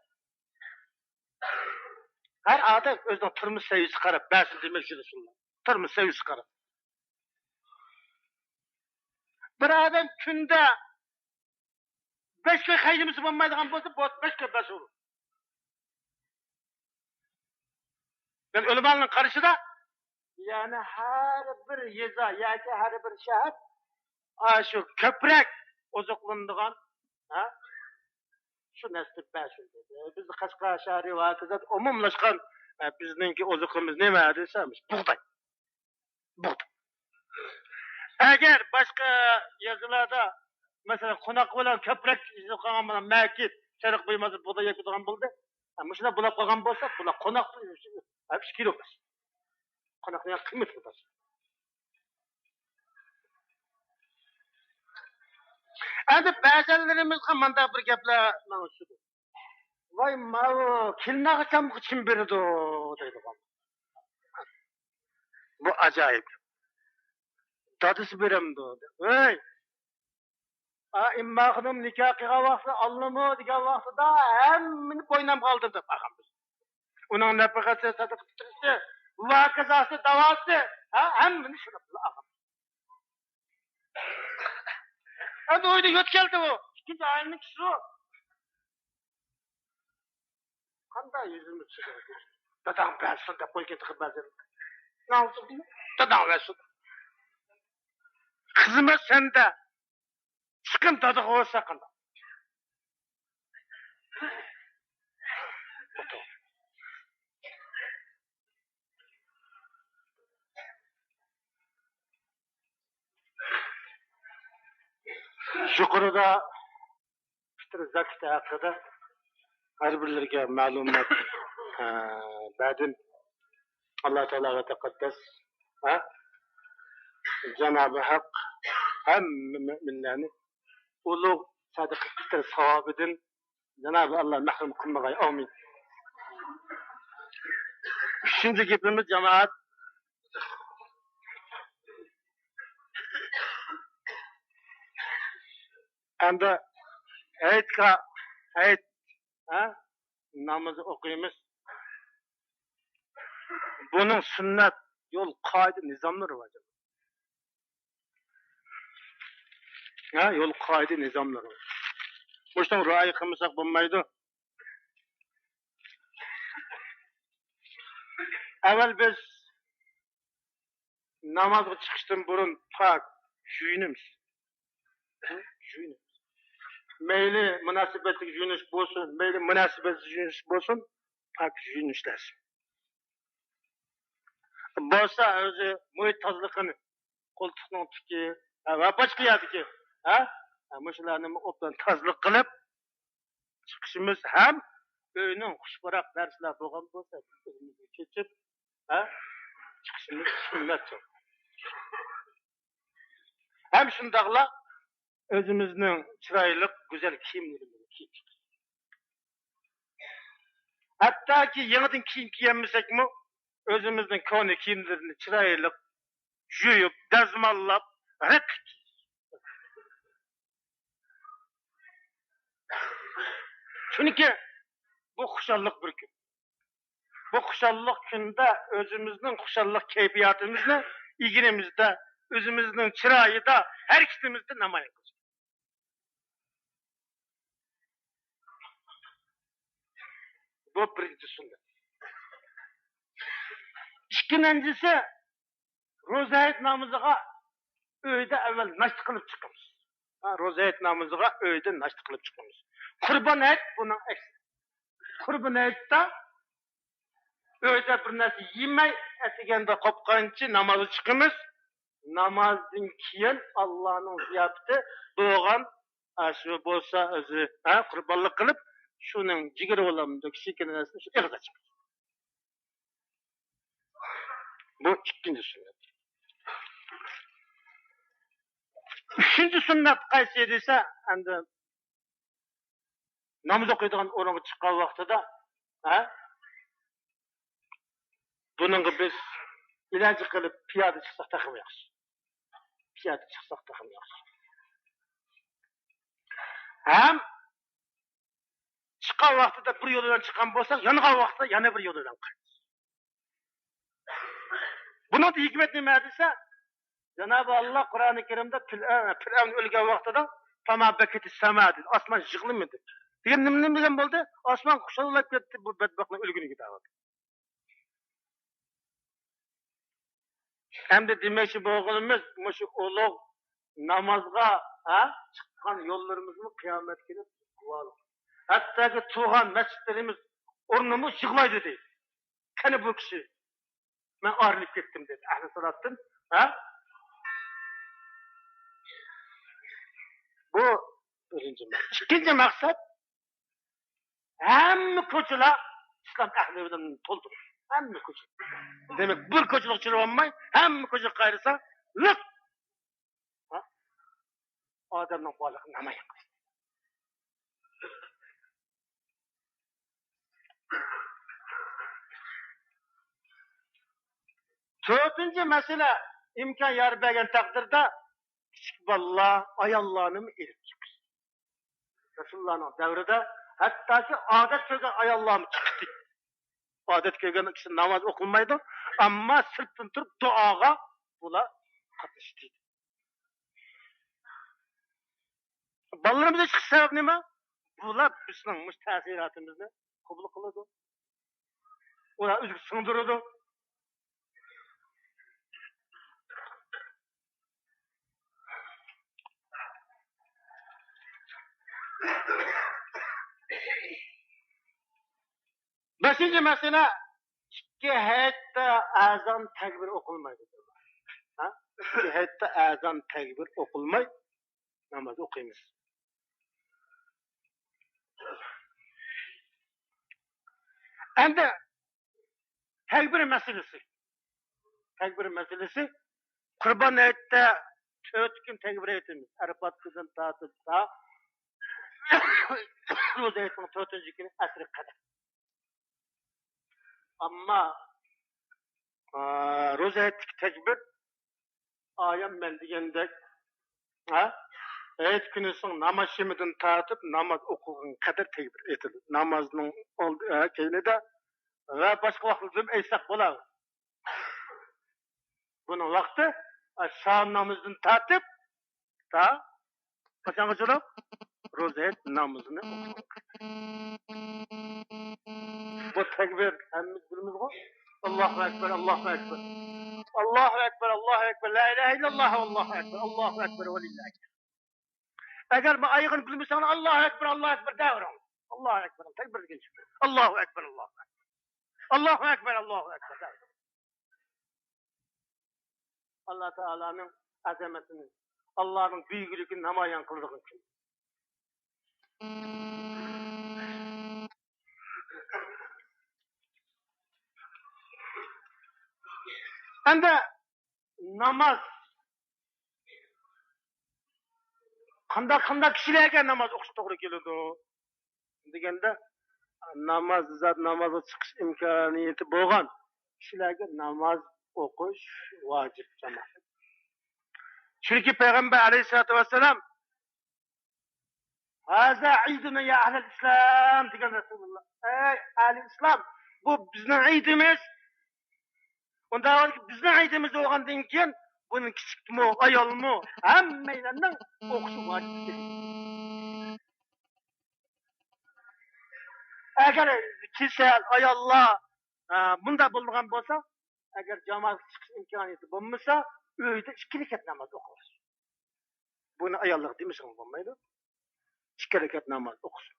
ھەر ئادەم ئۆزىنىڭ تۇرمۇش سەۋىيەسىگە قاراپ بەرسۇن دېمەكچى رەسۇلۇللا. تۇرمۇش سەۋىيەسىگە قاراپ. بىر ئادەم كۈندە بەش كوي خەجلىمىسە بولمايدىغان بولسا، بولسا بەش كوي بەرسۇن. يەنى ئۆلىمالارنىڭ قارىشىدا، يەنى ھەر بىر يېزا ياكى ھەر بىر شەھەر ئاشۇ كۆپرەك ئوزۇقلىنىدىغان، ھە، شۇ نەرسىدىن بەرسۇن دېدى. بىز قەشقەر شەھىرى ۋە ھاكازا ئومۇملاشقان، ئە، بىزنىڭكى ئوزۇقىمىز نېمە دېسە، بۇغداي. بۇغداي. ئەگەر باشقا يېزىلاردا مەسىلەن، قوناق بىلەن كۆپرەك قالغان بىلەن مەكىت، شەرق بۇيماسى بۇغداي يەپ كېتىدىغان بولدى. ھە، مۇشۇلار بۇلاپ قالغان بولسا، بۇلار قوناق، ھە، ئىككى كىلو بەس. قوناقنىڭ قىممىتى بۇ. ئەمدى بەزەنلىرىمىزگە مۇنداق بىر گەپلەر ماڭا چۈشىدۇ. ۋاي، ماۋۇ كېلىن ئاغىچامغا كىم بېرىدۇ دەيدىغان. بۇ ئاجايىپ. دادىسى بېرەمدۇ؟ ھەي! ئا، ئىمما خانىم نىكاھ قىلغان ۋاقتىدا ئاللىمۇ دېگەن ۋاقتىدا ھەممىنى بوينۇمغا ئالدىم دەپ ئالغان بىز. ئۇنىڭ نەپىقىسى، سەدىقە پىترىسى، ۋاكىزاسى، داۋاسى، ھە، ھەممىنى شۇنى بىلەن ئالغان. ئەمدى ئۆيدە يۆتكەلدى ئۇ. ئىككىنچى ئائىلىنىڭ كىشىسى ئۇ. قانداق يۈزىمىز چىقىدۇ؟ داداڭ بەرسۇن دەپ قويغان تېخى بەزىلەر. داداڭ بەرسۇن. خىزمەت سەندە. چىقىم دادىغا بولسا قانداق؟ يۇقىرىدا پىتىر زاكىتى ھەققىدە ھەر بىرلىرىگە مەلۇمات، ئە، بەردىم. ئاللا تائالا ۋە تەقەددەس، ھە؟ جانابى ھەق ھەممە مۆمىنلەرنى ئۇلۇغ سەدىقە پىتىر ساۋابىدىن جانابى ئاللا مەھرۇم قىلمىغاي. ئامىن. ئۈچىنچى گېپىمىز، جامائەت، ئەمدى ھېيتقا، ھېيت، ھە؟ نامىزى ئوقۇيمىز. بۇنىڭ سۈننەت يول قائىدە نىزاملىرى بار. ھە، يول قائىدە نىزاملىرى بار. مۇشۇنىڭ رىئايە قىلمىساق بولمايدۇ. ئەۋۋەل بىز نامازغا چىقىشتىن بۇرۇن پاك يۇيۇنىمىز. يۇيۇنىمىز. مەيلى مۇناسىۋەتلىك يۇيۇنۇش بولسۇن، مەيلى مۇناسىۋەتسىز يۇيۇنۇش بولسۇن، پاك يۇيۇنۇش لازىم. بولسا ئۆزى مۇھىت تازىلىقىنى، قولتۇقنىڭ تۈكى، ھە، ۋە باشقا يەردىكى، ھە، ھە، مۇشۇلارنى ئوبدان تازىلىق قىلىپ، چىقىشىمىز ھەم ئۆينىڭ خۇش پۇراق نەرسىلەر بولغان بولسا، ئۆيىمىزگە كېچىپ، ھە، چىقىشىمىز سۈننەتتۇر. ھەم شۇنداقلا ئۆزىمىزنىڭ چىرايلىق، گۈزەل كىيىملىرىمىزنى كىيىپ چىقىش. ھەتتاكى يېڭىدىن كىيىم كىيەلمىسەكمۇ، ئۆزىمىزنىڭ كونا كىيىملىرىنى چىرايلىق يۇيۇپ، دەزماللاپ، رەتلىك كىيىش. چۈنكى بۇ خۇشاللىق بىر كۈن. بۇ خۇشاللىق كۈندە ئۆزىمىزنىڭ خۇشاللىق كەيپىياتىمىزنى ئېگىنىمىزدە، ئۆزىمىزنىڭ چىرايىدا، ھەرىكىتىمىزدە نامايان قىلىش. بۇ بىرىنچى سۈننەت. ئىككىنچىسى، روزا ھېيت نامىزىغا ئۆيدە ئەۋۋەل ناشتا قىلىپ چىقىمىز. ھە، روزا ھېيت نامىزىغا ئۆيدە ناشتا قىلىپ چىقىمىز. قۇربان ھېيت بۇنىڭ ئەكسى. قۇربان ھېيتتا ئۆيدە بىر نەرسە يېمەي، ئەتىگەندە قوپقانچە نامازغا چىقىمىز. نامازدىن كېيىن ئاللانىڭ زىياپىتى بولغان، ئاشۇ بولسا ئۆزى، ھە، قۇربانلىق قىلىپ، شۇنىڭ جىگىرى بولامدۇ، كىچىككىنە نەرسىنى شۇ ئېغىز ئاچىمىز. بۇ ئىككىنچى سۈننەت. ئۈچىنچى سۈننەت قايسى دېسە، ئەمدى ناماز ئوقۇيدىغان ئورۇنغا چىققان ۋاقتىدا، ھە؟ بۇنىڭغا بىز ئىلاجى قىلىپ پىيادە چىقساق تېخىمۇ ياخشى. پىيادە چىقساق تېخىمۇ ياخشى. ھەم چىققان ۋاقتىدا بىر يول بىلەن چىققان بولساق، يانغان ۋاقتىدا يەنە بىر يول بىلەن قايتىمىز. بۇنىڭدا ھېكمەت نېمە دېسە، جانابى ئاللا قۇرئانى كەرىمدە پىرئەۋن، پىرئەۋن ئۆلگەن ۋاقتىدا، «فما بكت السماء» دېدى، ئاسمان يىغلىمىدى. دېگەن نېمە، نېمە دېگەن بولدى؟ ئاسمان خۇشاللاپ كەتتى بۇ بەدبەختنىڭ ئۆلگىنىگە دەۋاتىدۇ. ئەمدى دېمەكچى بولغىنىمىز، مۇشۇ ئۇلۇغ نامازغا، ھە، چىققان يوللىرىمىزمۇ قىيامەت كۈنى گۇۋاھلىق. ھەتتاكى تۇرغان مەسچىتلىرىمىز ئورنىمۇ يىغلايدۇ دەيدۇ. قېنى بۇ كىشى؟ مەن ئايرىلىپ كەتتىم دەيدۇ ئەھلى سالاتتىن. ھە؟ بۇ بىرىنچى مەقسەت. ئىككىنچى مەقسەت، ھەممە كوچىلار ئىسلام ئەھلى بىلەن تولدى. ھەممە كوچا. دېمەك، بىر كوچىلىق چىرىۋالماي، ھەممە كوچىغا قايرىسا، لىق. ھە؟ ئادەمنىڭ بارلىقىنى نامايان قىلىش. تۆتىنچى مەسىلە، ئىمكان يار بەرگەن تەقدىردە كىچىك بالىلار، ئاياللارنىمۇ ئېلىپ چىقىش. رەسۇلۇللانىڭ دەۋرىدە ھەتتاكى ئادەت كۆرگەن ئاياللارمۇ چىقتى. ئادەت كۆرگەن كىشى ناماز ئوقۇلمايدۇ، ئەمما سىرتتىن تۇرۇپ دۇئاغا بۇلار قاتنىشتى. بالىلىرىمىزنىڭ چىقىش سەۋەبى نېمە؟ بۇلار بىزنىڭ مۇشۇ تەسىراتىمىزنى قوبۇل قىلىدۇ. ئۇلار ئۆزىگە سىڭدۈرىدۇ. بەشىنچى مەسىلە، ئىككى ھەيئەتتە ئەزان تەكبىر ئوقۇلمايدۇ. ھە؟ ئىككى ھەيئەتتە ئەزان تەكبىر ئوقۇلماي ناماز ئوقۇيمىز. ئەمدى تەكبىر مەسىلىسى. تەكبىر مەسىلىسى. قۇربان ھېيتتا تۆت كۈن تەكبىر ئېيتىمىز. ئەرپات كۈندىن تارتىپ تا روزا ھېيتنىڭ تۆتىنچى كۈنى ئەسىرگە قەدەر. ئەمما، ئا، روزا ھېيتتىكى تەكبىر ئايان مەن دېگەندەك، ھە؟ ھېيت كۈنىسىنىڭ ناماز شېمىدىن تارتىپ ناماز ئوقۇلغان قەدەر تەكبىر ئېيتىلىدۇ. نامازنىڭ ئالدى، ھە، كەينىدە ۋە باشقا ۋاقىتلىرىدا ئېيتساق بولار. بۇنىڭ ۋاقتى، ئا، شام نامىزىدىن تارتىپ تا قاچانغىچىلىك؟ روزا ھېيت نامىزىنى ئوقۇش. بۇ تەكبىر ھەممىمىز بىلىمىزغۇ؟ ئاللاھۇ ئەكبەر، ئاللاھۇ ئەكبەر. ئاللاھۇ ئەكبەر، ئاللاھۇ ئەكبەر. لا ئىلاھە ئىللاللاھ ۋاللاھۇ ئەكبەر. ئاللاھۇ ئەكبەر ۋەلىللاھىل ھەمد. ئەگەر بۇ ئايىغىنى بىلمىسەڭلار، ئاللاھۇ ئەكبەر، ئاللاھۇ ئەكبەر دەۋېرىڭ. ئاللاھۇ ئەكبەر، تەكبىر دېگەن چىقتى. ئاللاھۇ ئەكبەر، ئاللاھۇ ئەكبەر. ئاللاھۇ ئەكبەر، ئاللاھۇ ئەكبەر دەۋېرىڭ. ئاللا تائالانىڭ ئەزەمىتىنى، ئاللانىڭ بۈيۈكلۈكىنى نامايان قىلىدىغان كۈن. ئەمدى ناماز. قانداق، قانداق كىشىلەرگە ناماز ئوقۇش توغرا كېلىدۇ دېگەندە، ناماز، زات نامازغا چىقىش ئىمكانىيىتى بولغان كىشىلەرگە ناماز ئوقۇش ۋاجىپ، جامائەت. چۈنكى پەيغەمبەر ئەلەيھىسسالاتۇ ۋەسسالام، «ھازا ئىدۇنا يا ئەھلەل ئىسلام» دېگەن رەسۇلۇللا. «ئەي ئەھلى ئىسلام، بۇ بىزنىڭ ئىدىمىز.» ئۇنداق بىزنىڭ ئىدىمىز بولغاندىن كېيىن، بۇنى كىچىكمۇ، ئايالمۇ، ھەممەيلەننىڭ ئوقۇشى ۋاجىپ. ئەگەر كېسەل ئاياللار، ئە، بۇنداق بولمىغان بولسا، ئەگەر جامائەتكە چىقىش ئىمكانىيىتى بولمىسا، ئۆيدە ئىككى رەكەت ناماز ئوقۇڭ. بۇنى ئاياللارغا دېمىسىڭىز بولمايدۇ. ئىككى رەكەت ناماز ئوقۇسۇن.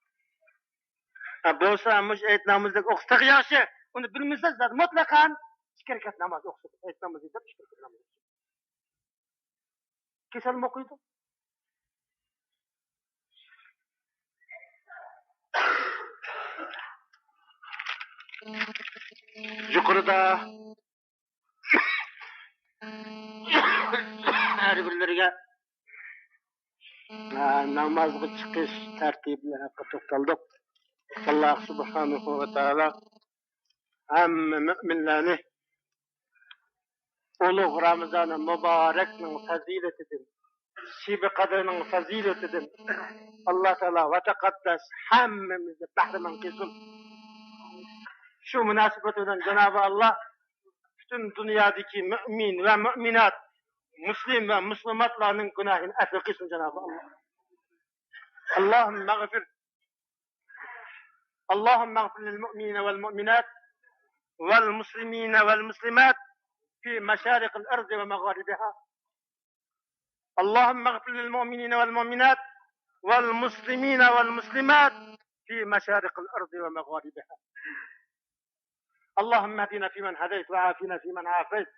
ھە، بولسا مۇشۇ ھېيت نامىزىدەك ئوقۇسا تېخى ياخشى. ئۇنى بىلمىسە زادى مۇتلەقەن ئىككى رەكەت ناماز ئوقۇسۇن. ھېيت نامىزى دەپ ئىككى رەكەت ناماز ئوقۇسۇن. كېسەلمۇ ئوقۇيدۇ. يۇقىرىدا ھەر بىرلىرىگە، ئە، نامازغا چىقىش تەرتىپى ھەققىدە توختالدۇق. ئاللا سۇبھانەھۇ ۋە تائالا ھەممە مۆمىنلەرنى ئۇلۇغ رامىزانى مۇبارەكنىڭ پەزىلىتىدىن، شېبە قەدرىنىڭ پەزىلىتىدىن ئاللا تائالا ۋە تەقەددەس ھەممىمىزنى بەھرىمەن قىلسۇن. شۇ مۇناسىۋەت بىلەن جانابى ئاللا پۈتۈن دۇنيادىكى مۆمىن ۋە مۆمىنات، مۇسلىم ۋە مۇسلىماتلارنىڭ گۇناھىنى ئەپۇ قىلسۇن جانابى ئاللا. اللهم اغفر، اللهم اغفر للمؤمنين والمؤمنات والمسلمين والمسلمات في مشارق الأرض ومغاربها. اللهم اغفر للمؤمنين والمؤمنات والمسلمين والمسلمات في مشارق الأرض ومغاربها. اللهم اهدنا فيمن هديت وعافنا فيمن عافيت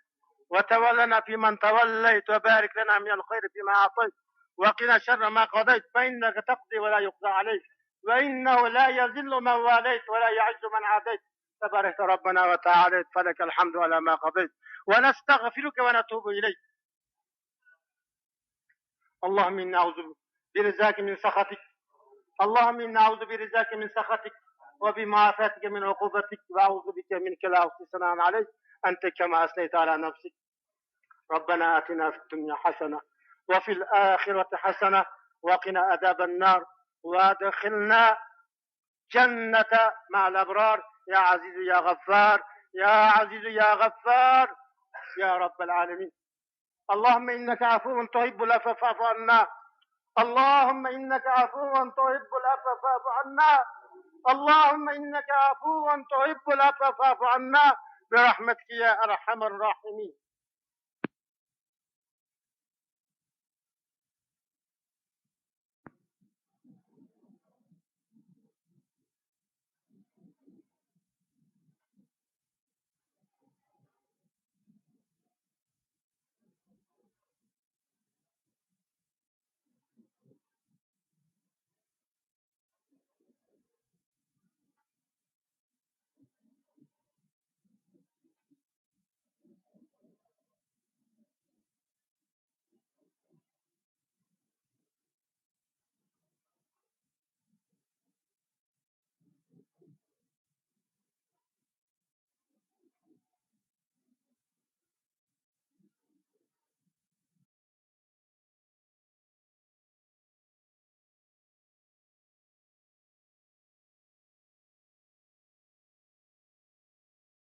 وتولنا فيمن توليت وبارك لنا من الخير فيما أعطيت وقنا شر ما قضيت، فإنك تقضي ولا يقضى عليك، وإنه لا يذل من واليت ولا يعز من عاديت، تباركت ربنا وتعاليت، فلك الحمد على ما قضيت، ونستغفرك ونتوب إليك. اللهم إنا نعوذ برضاك من سخطك. اللهم إنا نعوذ برضاك من سخطك، وبمعافاتك من عقوبتك، وأعوذ بك منك، لا أحصي ثناء عليك أنت كما أثنيت على نفسك. ربنا آتنا في الدنيا حسنة، وفي الآخرة حسنة، وقنا عذاب النار، وأدخلنا جنة مع الأبرار، يا عزيز يا غفار، يا عزيز يا غفار، يا رب العالمين. اللهم إنك عفو تحب العفو فاعف عنا. اللهم إنك عفو تحب العفو فاعف عنا. اللهم إنك عفو تحب العفو فاعف عنا، برحمتك يا أرحم الراحمين.